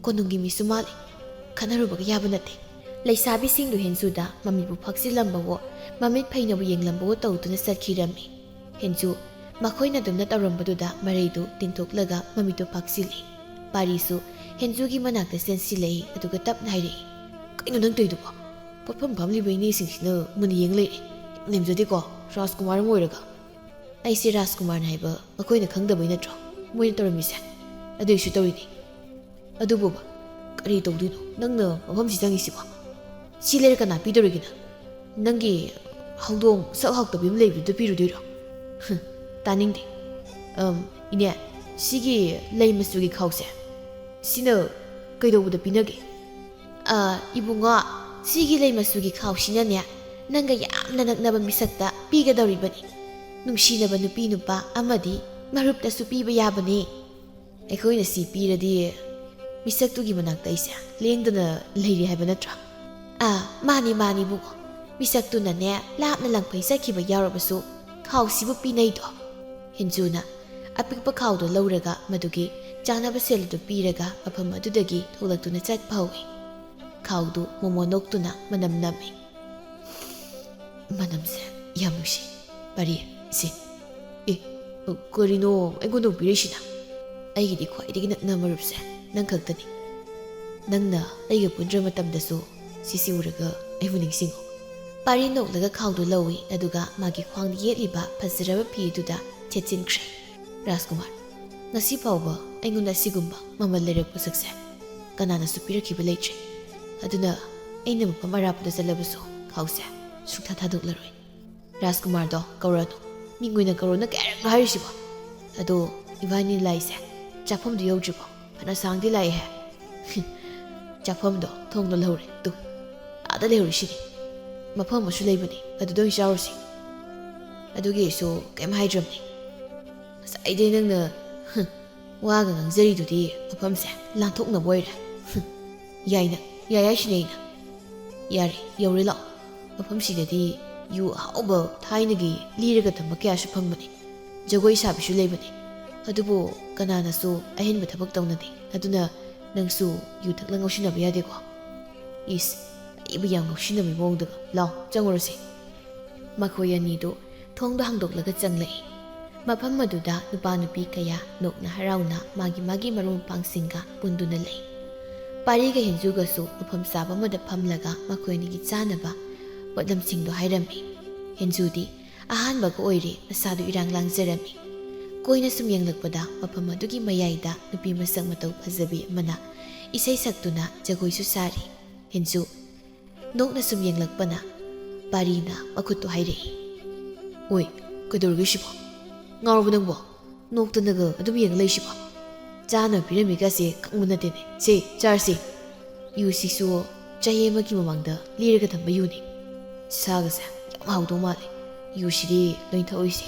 ꯀꯣꯅꯨꯡꯒꯤ ꯃꯤꯁꯨ ꯃꯥꯜꯂꯤ꯫ ꯈꯠꯅꯔꯨꯕꯒ ꯌꯥꯕ ꯅꯠꯇꯦ꯫" ꯂꯩꯁꯥꯕꯤꯁꯤꯡꯗꯨ ꯍꯦꯟꯖꯨꯗ ꯃꯃꯤꯠꯄꯨ ꯐꯥꯛꯆꯤꯜꯂꯝꯕꯋꯣ, ꯃꯃꯤꯠ ꯐꯩꯅꯕꯨ ꯌꯦꯡꯂꯝꯕꯋꯣ ꯇꯧꯗꯨꯅ ꯆꯠꯈꯤꯔꯝꯃꯤ꯫ ꯍꯦꯟꯖꯨ ꯃꯈꯣꯏꯅ ꯑꯗꯨꯝꯅ ꯇꯧꯔꯝꯕꯗꯨꯗ ꯃꯔꯩꯗꯨ ꯇꯤꯡꯊꯣꯛꯂꯒ ꯃꯃꯤꯠꯇꯨ ꯐꯥꯛꯆꯤꯜꯂꯤ꯫ ꯄꯥꯔꯤꯁꯨ ꯍꯦꯟꯖꯨꯒꯤ ꯃꯅꯥꯛꯇ ꯆꯦꯟꯁꯤꯜꯂꯛꯏ, ꯑꯗꯨꯒ ꯇꯞꯅ ꯍꯥꯏꯔꯛꯏ, "ꯀꯩꯅꯣ ꯅꯪ ꯇꯧꯔꯤꯗꯨꯕꯣ? ꯄꯣꯠꯐꯝ ꯐꯝꯂꯤꯕ ꯏꯅꯦꯁꯤꯡꯁꯤꯅ ꯃꯨꯟꯅ ꯌꯦꯡ ꯂꯩꯔꯦ꯫ ꯌꯥꯝ ꯂꯦꯝꯖꯗꯦꯀꯣ, ꯔꯥꯖꯀꯨꯃꯥꯔ ꯑꯃ ꯑꯣꯏꯔꯒ꯫" "ꯑꯩꯁꯦ ꯔꯥꯖꯀꯨꯃꯥꯔꯅ ꯍꯥꯏꯕ ꯃꯈꯣꯏꯅ ꯈꯪꯗꯕꯩ ꯅꯠꯇ꯭ꯔꯣ ꯃꯣꯏꯅ ꯇꯧꯔꯝꯃꯤꯁꯦ? ꯑꯗꯨꯏꯁꯨ ꯇꯧꯔꯤꯅꯤ꯫" "ꯑꯗꯨꯕꯨꯕ, ꯀꯔꯤ ꯇꯧꯗꯣꯏꯅꯣ? ꯅꯪꯅ ꯃꯐꯝꯁꯤ ꯆꯪꯉꯤꯁꯤꯕꯣ? ꯁꯤ ꯂꯩꯔ ꯀꯅꯥ ꯄꯤꯗꯧꯔꯤꯒꯦ ꯅꯪ? ꯅꯪꯒꯤ ꯍꯧꯗꯣꯡ ꯁꯛ ꯍꯥꯎꯇꯕꯤ ꯑꯃ ꯂꯩꯕꯗꯨꯗ ꯄꯤꯔꯨꯗꯣꯏꯔꯣ?" "ꯍꯨꯝ, ꯇꯥꯅꯤꯡꯗꯦ꯫ ꯑꯝ, ꯏꯅꯦ, ꯁꯤꯒꯤ ꯂꯩ ꯃꯆꯨꯒꯤ ꯈꯥꯎꯁꯦ, ꯁꯤꯅ ꯀꯩꯗꯧꯕꯗ ꯄꯤꯅꯒꯦ?" "ꯑ, ꯏꯕꯨꯡꯉꯣ, ꯁꯤꯒꯤ ꯂꯩ ꯃꯆꯨꯒꯤ ꯈꯥꯎꯁꯤꯅꯅꯦ, ꯅꯪꯒ ꯌꯥꯝꯅ ꯅꯛꯅꯕ ꯃꯤꯁꯛꯇ ꯄꯤꯒꯗꯧꯔꯤꯕꯅꯤ꯫ ꯅꯨꯡꯁꯤꯅꯕ ꯅꯨꯄꯤ ꯅꯨꯄꯥ ꯑꯃꯗꯤ ꯃꯔꯨꯞꯇꯁꯨ ꯄꯤꯕ ꯌꯥꯕꯅꯤ꯫ ꯑꯩꯈꯣꯏꯅ ꯁꯤ ꯄꯤꯔꯗꯤ ꯃꯤꯁꯛꯇꯨꯒꯤ ꯃꯅꯥꯛꯇ ꯑꯩꯁꯦ ꯂꯦꯡꯗꯅ ꯂꯩꯔꯦ ꯍꯥꯏꯕ ꯅꯠꯇ꯭ꯔꯥ?" "ꯑꯥ, ꯃꯥꯅꯤ, ꯃꯥꯅꯤ ꯏꯕꯨꯡꯉꯣ꯫ ꯃꯤꯁꯛꯇꯨꯅꯅꯦ ꯂꯥꯞꯅ ꯂꯪꯐꯩ ꯆꯠꯈꯤꯕ ꯌꯥꯎꯔꯕꯁꯨ ꯈꯥꯎꯁꯤꯕꯨ ꯄꯤꯅꯩꯗꯣ꯫" ꯍꯦꯟꯖꯨꯅ ꯑꯄꯤꯛꯄ ꯈꯥꯎꯗꯣ ꯂꯧꯔꯒ ꯃꯗꯨꯒꯤ ꯆꯥꯅꯕ ꯁꯦꯜ ꯑꯗꯨ ꯄꯤꯔꯒ ꯃꯐꯝ ꯑꯗꯨꯗꯒꯤ ꯊꯣꯛꯂꯛꯇꯨꯅ ꯆꯠꯄ ꯍꯧꯏ꯫ ꯈꯥꯎꯗꯨ ꯃꯣꯃꯣ ꯅꯣꯛꯇꯨꯅ ꯃꯅꯝ ꯅꯝꯃꯤ꯫ "ꯃꯅꯝꯁꯦ ꯌꯥꯝ ꯅꯨꯡꯁꯤ꯫ ꯄꯥꯔꯤ, ꯁꯤ꯫ ꯑꯦ, ꯀꯔꯤꯅꯣ ꯑꯩꯉꯣꯟꯗ ꯑꯃꯨꯛ ꯄꯤꯔꯛꯏꯁꯤꯅ? ꯑꯩꯒꯤꯗꯤ ꯈ꯭ꯋꯥꯏꯗꯒꯤ ꯅꯛꯅ ꯃꯔꯨꯞꯁꯦ ꯅꯪ ꯈꯛꯇꯅꯤ꯫ ꯅꯪꯅ ꯑꯩꯒ ꯄꯨꯟꯗ꯭ꯔ ꯃꯇꯝꯗꯁꯨ ꯁꯤꯁꯤ ꯎꯔꯒ ꯑꯩꯕꯨ ꯅꯤꯡꯁꯤꯡꯉꯨ꯫" ꯄꯥꯔꯤ ꯅꯣꯛꯂꯒ ꯈꯥꯎꯗꯨ ꯂꯧꯏ, ꯑꯗꯨꯒ ꯃꯥꯒꯤ ꯈ꯭ꯋꯥꯡꯗ ꯌꯦꯠꯂꯤꯕ ꯐꯖꯔꯕ ꯐꯤ ꯑꯗꯨꯗ ꯊꯦꯠꯆꯤꯟꯈ꯭ꯔꯦ꯫ "ꯔꯥꯖꯀꯨꯃꯥꯔ, ꯉꯁꯤ ꯐꯥꯎꯕ ꯑꯩꯉꯣꯟꯗ ꯑꯁꯤꯒꯨꯝꯕ ꯃꯃꯜ ꯂꯩꯔꯕ ꯄꯣꯠꯁꯛꯁꯦ ꯀꯅꯥꯅꯁꯨ ꯄꯤꯔꯛꯈꯤꯕ ꯂꯩꯇ꯭ꯔꯤ꯫ ꯑꯗꯨꯅ ꯑꯩꯅ ꯃꯐꯝ ꯑꯔꯥꯞꯄꯗ ꯆꯠꯂꯕꯁꯨ ꯈꯥꯎꯁꯦ ꯁꯨꯡꯊꯥ ꯊꯥꯗꯣꯛꯂꯔꯣꯏ꯫ ꯔꯥꯖꯀꯨꯃꯥꯔꯗꯣ ꯀꯧꯔꯅꯨ꯫ ꯃꯤꯡ ꯑꯣꯏꯅ ꯀꯧꯔꯣꯅ ꯀꯌꯥꯔꯛꯅꯣ ꯍꯥꯏꯔꯤꯁꯤꯕꯣ? ꯑꯗꯣ ꯏꯕꯥꯅꯤ ꯂꯥꯛꯏꯁꯦ ꯆꯥꯐꯝꯗꯨ ꯌꯧꯗ꯭ꯔꯤꯕꯣ? ꯐꯅ ꯁꯥꯡꯗꯤ ꯂꯥꯛꯑꯦꯍꯦ꯫" "ꯆꯥꯐꯝꯗꯣ ꯊꯣꯡ ꯂꯣꯜꯍꯧꯔꯦ꯫ ꯇꯨ, ꯑꯥꯗ ꯂꯩꯍꯧꯔꯤꯁꯤꯗꯤ꯫ ꯃꯐꯝ ꯑꯃꯁꯨ ꯂꯩꯕꯅꯤ, ꯑꯗꯨꯗ ꯑꯣꯏꯅ ꯆꯥꯔꯨꯁꯤ꯫" "ꯑꯗꯨꯒꯤ ꯑꯩꯁꯨ ꯀꯩꯝ ꯍꯥꯏꯗ꯭ꯔꯕꯅꯤ꯫ ꯉꯁꯥꯏꯗꯩ ꯅꯪꯅ, ꯍꯨꯝ, ꯋꯥꯒ ꯉꯥꯡꯖꯔꯤꯗꯨꯗꯤ ꯃꯐꯝꯁꯦ ꯂꯥꯟꯊꯣꯛꯅꯕ ꯑꯣꯏꯔꯦ꯫ ꯍꯨꯝ, ꯌꯥꯏꯅ, ꯌꯥꯏ ꯍꯥꯏꯁꯤꯅꯦ ꯑꯩꯅ꯫ ꯌꯥꯔꯦ, ꯌꯧꯔꯦ ꯂꯥꯛꯑꯣ꯫ ꯃꯐꯝꯁꯤꯗꯗꯤ ꯌꯨ ꯑꯍꯥꯎꯕ ꯊꯥꯏꯅꯒꯤ ꯂꯤꯔꯒ ꯊꯝꯕ ꯀꯌꯥꯁꯨ ꯐꯪꯕꯅꯤ꯫ ꯖꯒꯣꯏ ꯁꯥꯕꯤꯁꯨ ꯂꯩꯕꯅꯤ꯫ ꯑꯗꯨꯕꯨ ꯀꯅꯥꯅꯁꯨ ꯑꯍꯦꯟꯕ ꯊꯕꯛ ꯇꯧꯅꯗꯦ꯫ ꯑꯗꯨꯅ ꯅꯪꯁꯨ ꯌꯨ ꯊꯛꯂ ꯉꯥꯎꯁꯤꯟꯅꯕ ꯌꯥꯗꯦꯀꯣ꯫ ꯏꯁ, ꯑꯩꯕꯨ ꯌꯥꯝ ꯉꯥꯎꯁꯤꯟꯅꯕꯒꯤ ꯃꯑꯣꯡꯗꯒ꯫ ꯂꯥꯎ, ꯆꯪꯉꯨꯔꯁꯦ꯫ ꯃꯈꯣꯏ ꯑꯅꯤꯗꯨ ꯊꯣꯡꯗꯣ ꯍꯥꯡꯗꯣꯛꯂꯒ ꯆꯪꯂꯛꯏ꯫ ꯃꯐꯝ ꯑꯗꯨꯗ ꯅꯨꯄꯥ ꯅꯨꯄꯤ ꯀꯌꯥ ꯅꯣꯛꯅ ꯍꯔꯥꯎꯅ ꯃꯥꯒꯤ ꯃꯥꯒꯤ ꯃꯔꯨꯞ ꯃꯄꯥꯡꯁꯤꯡꯒ ꯄꯨꯟꯗꯨꯅ ꯂꯩ꯫ ꯄꯥꯔꯤꯒ ꯍꯦꯟꯖꯨꯒꯁꯨ ꯃꯐꯝ ꯆꯥꯕ ꯑꯃꯗ ꯐꯝꯂꯒ ꯃꯈꯣꯏ ꯑꯅꯤꯒꯤ ꯆꯥꯅꯕ ꯄꯣꯠꯂꯝꯁꯤꯡꯗꯨ ꯍꯥꯏꯔꯝꯃꯤ꯫ ꯍꯦꯟꯖꯨꯗꯤ ꯑꯍꯥꯟꯕꯒ ꯑꯣꯏꯔꯦ ꯃꯁꯥꯗꯨ ꯏꯔꯥꯡ ꯂꯥꯡꯖꯔꯝꯃꯤ꯫ ꯀꯣꯏꯅ ꯁꯨꯝ ꯌꯦꯡꯂꯛꯄꯗ ꯃꯐꯝ ꯑꯗꯨꯒꯤ ꯃꯌꯥꯏꯗ ꯅꯨꯄꯤ ꯃꯁꯛ ꯃꯇꯧ ꯐꯖꯕꯤ ꯑꯃꯅ ꯏꯁꯩ ꯁꯛꯇꯨꯅ ꯖꯒꯣꯏꯁꯨ ꯁꯥꯔꯤ꯫ ꯍꯦꯟꯖꯨ ꯅꯣꯛꯅ ꯁꯨꯝ ꯌꯦꯡꯂꯛꯄꯅ ꯄꯥꯔꯤꯅ ꯃꯈꯨꯠꯇꯨ ꯍꯥꯏꯔꯛꯏ꯫ "ꯑꯣꯏ, ꯀꯩꯗꯧꯔꯒꯦ ꯁꯤꯕꯣ? ꯉꯥꯎꯔꯕ ꯅꯪꯕꯣ? ꯅꯣꯛꯇꯅꯒ ꯑꯗꯨꯝ ꯌꯦꯡ ꯂꯩꯁꯤꯕꯣ? ꯆꯥꯅꯕ ꯄꯤꯔꯝꯃꯤꯒꯁꯦ ꯈꯪꯕ ꯅꯠꯇꯦꯅꯦ꯫ ꯁꯦ, ꯆꯥꯔꯁꯤ꯫ ꯌꯨꯁꯤꯁꯨ ꯆꯍꯤ ꯑꯃꯒꯤ ꯃꯃꯥꯡꯗ ꯂꯤꯔꯒ ꯊꯝꯕ ꯌꯨꯅꯤ꯫ ꯁꯥꯒꯁꯦ ꯌꯥꯝ ꯍꯥꯎꯗꯧ ꯃꯥꯜꯂꯦ꯫ ꯌꯨꯁꯤꯗꯤ ꯂꯣꯏ ꯊꯛꯑꯣꯏꯁꯦ꯫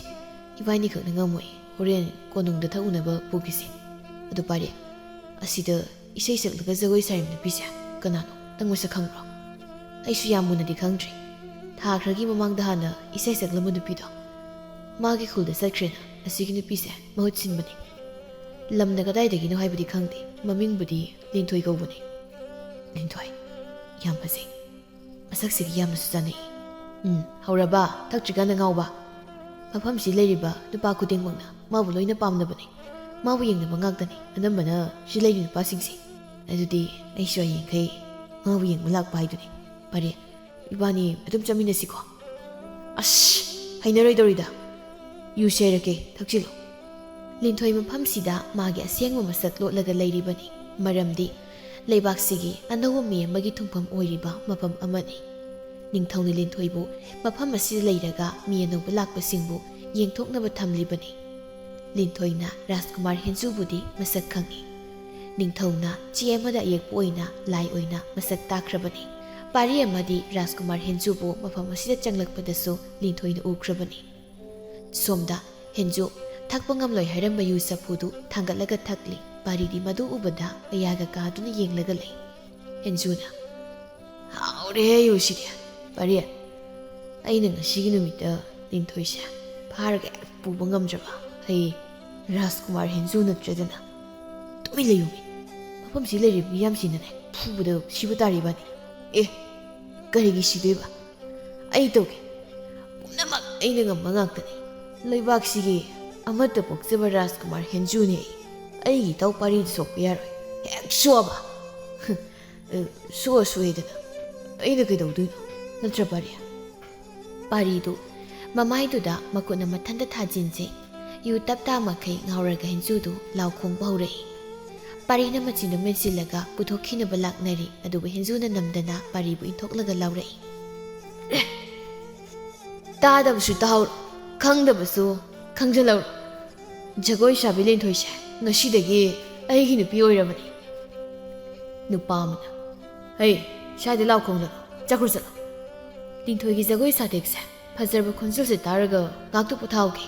ꯏꯕꯥꯅꯤꯈꯛꯅ ꯉꯝꯃꯣꯏ꯫ ꯍꯣꯔꯦꯟ ꯀꯣꯅꯨꯡꯗ ꯊꯛꯎꯅꯕ ꯄꯨꯈꯤꯁꯦ꯫ ꯑꯗꯨ ꯄꯥꯔꯤ, ꯑꯁꯤꯗ ꯏꯁꯩ ꯁꯛꯂꯒ ꯖꯒꯣꯏ ꯁꯥꯔꯤꯕ ꯅꯨꯄꯤꯁꯦ ꯀꯅꯥꯅꯣ? ꯅꯪ ꯃꯁꯛ ꯈꯪꯕ꯭ꯔꯣ?" "ꯑꯩꯁꯨ ꯌꯥꯝ ꯃꯨꯟꯅꯗꯤ ꯈꯪꯗ꯭ꯔꯤ꯫ ꯊꯥ ꯈꯔꯒꯤ ꯃꯃꯥꯡꯗ ꯍꯥꯟꯅ ꯏꯁꯩ ꯁꯛꯂꯝꯕ ꯅꯨꯄꯤꯗꯣ, ꯃꯥꯒꯤ ꯈꯨꯜꯗ ꯆꯠꯈ꯭ꯔꯦꯅ ꯑꯁꯤꯒꯤ ꯅꯨꯄꯤꯁꯦ ꯃꯍꯨꯠ ꯁꯤꯟꯕꯅꯤ꯫ ꯂꯝꯅ ꯀꯗꯥꯏꯗꯒꯤꯅꯣ ꯍꯥꯏꯕꯗꯤ ꯈꯪꯗꯦ꯫ ꯃꯃꯤꯡꯕꯨꯗꯤ ꯂꯤꯟꯊꯣꯏ ꯀꯧꯕꯅꯤ꯫" "ꯂꯤꯟꯊꯣꯏ? ꯌꯥꯝ ꯐꯖꯩ꯫ ꯃꯁꯛꯁꯤꯒ ꯌꯥꯝꯅꯁꯨ ꯆꯥꯅꯩ꯫" "ꯎꯝ, ꯍꯧꯔꯕ? ꯊꯛꯇ꯭ꯔꯤꯀꯥꯟꯗ ꯉꯥꯎꯕ?" "ꯃꯐꯝꯁꯤ ꯂꯩꯔꯤꯕ ꯅꯨꯄꯥ ꯈꯨꯗꯤꯡꯃꯛꯅ ꯃꯥꯕꯨ ꯂꯣꯏꯅ ꯄꯥꯝꯅꯕꯅꯤ꯫ ꯃꯥꯕꯨ ꯌꯦꯡꯅꯕ ꯉꯥꯛꯇꯅꯤ ꯑꯅꯝꯕꯅ ꯁꯤ ꯂꯩꯔꯤ ꯅꯨꯄꯥꯁꯤꯡꯁꯦ꯫ ꯑꯗꯨꯗꯤ ꯑꯩꯁꯨ ꯍꯌꯦꯡꯈꯩ ꯃꯥꯕꯨ ꯌꯦꯡꯕ ꯂꯥꯛꯄ ꯍꯥꯏꯗꯨꯅꯤ꯫ ꯐꯔꯦ, ꯏꯕꯥꯅꯤ ꯑꯗꯨꯝ ꯆꯠꯃꯤꯟꯅꯁꯤꯀꯣ꯫" "ꯑꯁ, ꯍꯩꯅꯔꯣꯏꯗꯧꯔꯤꯗ꯫ ꯌꯨ ꯁꯦꯔꯛꯀꯦ, ꯊꯛꯆꯤꯜꯂꯣ꯫" ꯂꯤꯟꯊꯣꯏ ꯃꯐꯝꯁꯤꯗ ꯃꯥꯒꯤ ꯑꯁꯦꯡꯕ ꯃꯁꯛ ꯂꯣꯠꯂꯒ ꯂꯩꯔꯤꯕꯅꯤ꯫ ꯃꯔꯝꯗꯤ ꯂꯩꯕꯥꯛꯁꯤꯒꯤ ꯑꯅꯧꯕ ꯃꯤ ꯑꯃꯒꯤ ꯊꯨꯡꯐꯝ ꯑꯣꯏꯔꯤꯕ ꯃꯐꯝ ꯑꯃꯅꯤ꯫ ꯅꯤꯡꯊꯧꯅ ꯂꯤꯟꯊꯣꯏꯕꯨ ꯃꯐꯝ ꯑꯁꯤꯗ ꯂꯩꯔꯒ ꯃꯤ ꯑꯅꯧꯕ ꯂꯥꯛꯄꯁꯤꯡꯕꯨ ꯌꯦꯡꯊꯣꯛꯅꯕ ꯊꯝꯂꯤꯕꯅꯤ꯫ ꯂꯤꯟꯊꯣꯏꯅ ꯔꯥꯖꯀꯨꯃꯥꯔ ꯍꯦꯟꯖꯨꯕꯨꯗꯤ ꯃꯁꯛ ꯈꯪꯏ꯫ ꯅꯤꯡꯊꯧꯅ ꯆꯦ ꯑꯃꯗ ꯑꯌꯦꯛꯄ ꯑꯣꯏꯅ ꯂꯥꯏ ꯑꯣꯏꯅ ꯃꯁꯛ ꯇꯥꯛꯈ꯭ꯔꯕꯅꯤ꯫ ꯄꯥꯔꯤ ꯑꯃꯗꯤ ꯔꯥꯖꯀꯨꯃꯥꯔ ꯍꯦꯟꯖꯨꯕꯨ ꯃꯐꯝ ꯑꯁꯤꯗ ꯆꯪꯂꯛꯄꯗꯁꯨ ꯂꯤꯟꯊꯣꯏꯅ ꯎꯈ꯭ꯔꯕꯅꯤ꯫ ꯁꯣꯝꯗ ꯍꯦꯟꯖꯨ ꯊꯛꯄ ꯉꯝꯂꯣꯏ ꯍꯥꯏꯔꯝꯕ ꯌꯨ ꯆꯐꯨꯗꯨ ꯊꯥꯡꯒꯠꯂꯒ ꯊꯛꯂꯤ꯫ ꯄꯥꯔꯤꯗꯤ ꯃꯗꯨ ꯎꯕꯗ ꯃꯌꯥꯒ ꯀꯥꯗꯨꯅ ꯌꯦꯡꯂꯒ ꯂꯩ꯫ ꯍꯦꯟꯖꯨꯅ, "ꯍꯥꯎꯔꯦꯍꯦ ꯌꯨꯁꯤꯗꯤ꯫ ꯄꯥꯔꯤ, ꯑꯩꯅ ꯉꯁꯤꯒꯤ ꯅꯨꯃꯤꯠꯇ ꯂꯤꯟꯊꯣꯏꯁꯦ ꯐꯥꯔꯒ ꯍꯦꯛ ꯄꯨꯕ ꯉꯝꯗ꯭ꯔꯕ ꯑꯩ ꯔꯥꯖꯀꯨꯃꯥꯔ ꯍꯦꯟꯖꯨ ꯅꯠꯇ꯭ꯔꯗꯅ꯫ ꯇꯨꯃꯤꯟ ꯂꯩꯌꯨꯃꯤ꯫ ꯃꯐꯝꯁꯤ ꯂꯩꯔꯤꯕ ꯃꯤꯌꯥꯝꯁꯤꯅꯅꯦ ꯐꯨꯕꯗ ꯁꯤꯕ ꯇꯥꯔꯤꯕꯅꯤ꯫ ꯑꯦ, ꯀꯔꯤꯒꯤ ꯁꯤꯗꯣꯏꯕ? ꯑꯩ ꯇꯧꯒꯦ꯫ ꯄꯨꯝꯅꯃꯛ ꯑꯩꯅ ꯉꯝꯕ ꯉꯥꯛꯇꯅꯤ꯫ ꯂꯩꯕꯥꯛꯁꯤꯒꯤ ꯑꯃꯠꯇ ꯄꯣꯛꯆꯕ ꯔꯥꯖꯀꯨꯃꯥꯔ ꯍꯦꯟꯖꯨꯅꯤ ꯑꯩ꯫ ꯑꯩꯒꯤ ꯏꯇꯥꯎ ꯄꯥꯔꯤꯗꯤ ꯁꯣꯛꯄ ꯌꯥꯔꯣꯏ꯫ ꯍꯦꯛ ꯁꯣꯛꯑꯕ, ꯑ, ꯁꯣꯛꯑ ꯁꯣꯛꯑꯦꯗꯅ ꯑꯩꯅ ꯀꯩꯗꯧꯗꯣꯏꯅꯣ? ꯅꯠꯇ꯭ꯔ ꯄꯥꯔꯤ? ꯄꯥꯔꯤꯗꯨ ꯃꯃꯥꯏꯗꯨꯗ ꯃꯈꯨꯠꯅ ꯃꯊꯟꯇ ꯊꯥꯖꯤꯟꯖꯩ꯫ ꯌꯨ ꯇꯞ ꯇꯥ ꯃꯈꯩ ꯉꯥꯎꯔꯒ ꯍꯦꯟꯖꯨꯗꯨ ꯂꯥꯎ ꯈꯣꯡꯕ ꯍꯧꯔꯛꯏ꯫ ꯄꯥꯔꯤꯅ ꯃꯆꯤꯟꯗꯨ ꯃꯦꯟꯁꯤꯜꯂꯒ ꯄꯨꯊꯣꯛꯈꯤꯅꯕ ꯂꯥꯛꯅꯔꯤ, ꯑꯗꯨꯕꯨ ꯍꯦꯟꯖꯨꯅ ꯅꯝꯗꯅ ꯄꯥꯔꯤꯕꯨ ꯏꯟꯊꯣꯛꯂꯒ ꯂꯥꯎꯔꯛꯏ꯫ ꯇꯥꯗꯕꯁꯨ ꯇꯥꯍꯧꯔꯣ, ꯈꯪꯗꯕꯁꯨ ꯈꯪꯖꯤꯜꯍꯧꯔꯣ꯫ ꯖꯒꯣꯏ ꯁꯥꯕꯤ ꯂꯤꯟꯊꯣꯏꯁꯦ ꯉꯁꯤꯗꯒꯤ ꯑꯩꯒꯤ ꯅꯨꯄꯤ ꯑꯣꯏꯔꯕꯅꯤ꯫ ꯅꯨꯄꯥ ꯑꯃꯅ, "ꯍꯩ, ꯁ꯭ꯋꯥꯏꯗ ꯂꯥꯎ ꯈꯣꯡꯗꯅꯣ, ꯆꯠꯈ꯭ꯔꯣ ꯆꯠꯂꯣ꯫ ꯂꯤꯟꯊꯣꯏꯒꯤ ꯖꯒꯣꯏ ꯁꯥꯊꯦꯛꯁꯦ, ꯐꯖꯔꯕ ꯈꯣꯟꯖꯦꯜꯁꯦ ꯇꯥꯔꯒ ꯉꯥꯛꯇ ꯄꯣꯊꯥꯍꯧꯒꯦ꯫"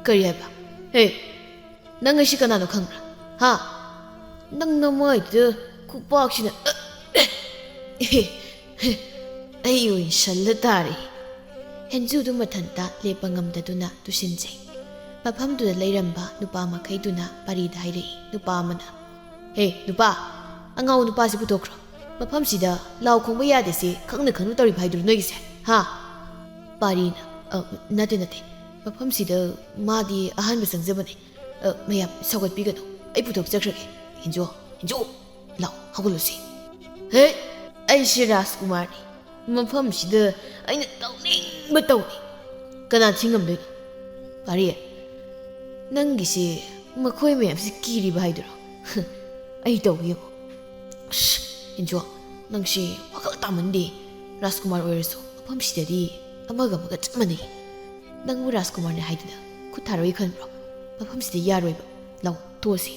"ꯀꯔꯤ ꯍꯥꯏꯕ? ꯍꯦ, ꯅꯪ ꯑꯩꯁꯤ ꯀꯅꯥꯅꯣ ꯈꯪꯕ꯭ꯔꯥ? ꯍꯥ? ꯅꯪ ꯅꯃꯥꯏꯗꯨꯗ ꯈꯨꯄꯥꯛꯁꯤꯅ ꯑꯩ ꯑꯣꯏꯅ ꯁꯜꯂ ꯇꯥꯔꯦ꯫" ꯍꯦꯟꯖꯨꯗꯨ ꯃꯊꯟꯇ ꯂꯦꯞꯄ ꯉꯝꯗꯗꯨꯅ ꯇꯨꯁꯤꯟꯖꯩ꯫ ꯃꯐꯝꯗꯨꯗ ꯂꯩꯔꯝꯕ ꯅꯨꯄꯥ ꯃꯈꯩꯗꯨꯅ ꯄꯥꯔꯤꯗ ꯍꯥꯏꯔꯛꯏ꯫ ꯅꯨꯄꯥ ꯑꯃꯅ, "ꯍꯦ, ꯅꯨꯄꯥ, ꯑꯉꯥꯎ ꯅꯨꯄꯥꯁꯤ ꯄꯨꯊꯣꯛꯈ꯭ꯔꯣ꯫ ꯃꯐꯝꯁꯤꯗ ꯂꯥꯎ ꯈꯣꯡꯕ ꯌꯥꯗꯦꯁꯤ ꯈꯪꯅ ꯈꯪꯅ ꯇꯧꯔꯤꯕ ꯍꯥꯏꯗꯨꯔꯣ ꯅꯣꯏꯒꯤꯁꯦ? ꯍꯥ?" ꯄꯥꯔꯤꯅ, "ꯑ, ꯅꯠꯇꯦ, ꯅꯠꯇꯦ꯫ ꯃꯐꯝꯁꯤꯗ ꯃꯥꯗꯤ ꯑꯍꯥꯟꯕ ꯆꯪꯖꯕꯅꯦ꯫ ꯑ, ꯃꯌꯥꯝ ꯁꯧꯒꯠꯄꯤꯒꯅꯨ꯫ ꯑꯩ ꯄꯨꯊꯣꯛꯆꯈ꯭ꯔꯒꯦ꯫ ꯍꯦꯟꯖꯨ, ꯍꯦꯟꯖꯨ, ꯂꯥꯎ, ꯍꯧꯒꯠꯂꯨꯁꯤ꯫" "ꯍꯦ, ꯑꯩꯁꯦ ꯔꯥꯖꯀꯨꯃꯥꯔꯅꯤ꯫ ꯃꯐꯝꯁꯤꯗ ꯑꯩꯅ ꯇꯧꯅꯤꯡꯕ ꯇꯧꯅꯤ꯫ ꯀꯅꯥ ꯊꯤꯡꯉꯝꯗꯣꯏꯅꯣ?" "ꯄꯥꯔꯤ, ꯅꯪꯒꯤꯁꯦ ꯃꯈꯣꯏ ꯃꯌꯥꯝꯁꯤ ꯀꯤꯔꯤꯕ ꯍꯥꯏꯗꯨꯔꯣ?" "ꯑꯩ ꯇꯧꯒꯦ ꯌꯦꯡꯉꯣ꯫" "ꯑꯁ, ꯍꯦꯟꯖꯨ, ꯅꯪꯁꯤ ꯋꯥꯈꯜ ꯇꯥꯃꯟꯗꯦ꯫ ꯔꯥꯖꯀꯨꯃꯥꯔ ꯑꯣꯏꯔꯁꯨ ꯃꯐꯝꯁꯤꯗꯗꯤ ꯑꯃꯒ ꯑꯃꯒ ꯆꯞ ꯃꯥꯟꯅꯩ꯫ ꯅꯪꯕꯨ ꯔꯥꯖꯀꯨꯃꯥꯔꯅꯤ ꯍꯥꯏꯗꯅ ꯈꯨꯠ ꯊꯥꯔꯣꯏ ꯈꯟꯕ꯭ꯔꯣ? ꯃꯐꯝꯁꯤꯗ ꯌꯥꯔꯣꯏꯕ꯫ ꯂꯥꯎ, ꯊꯣꯛꯑꯁꯤ꯫"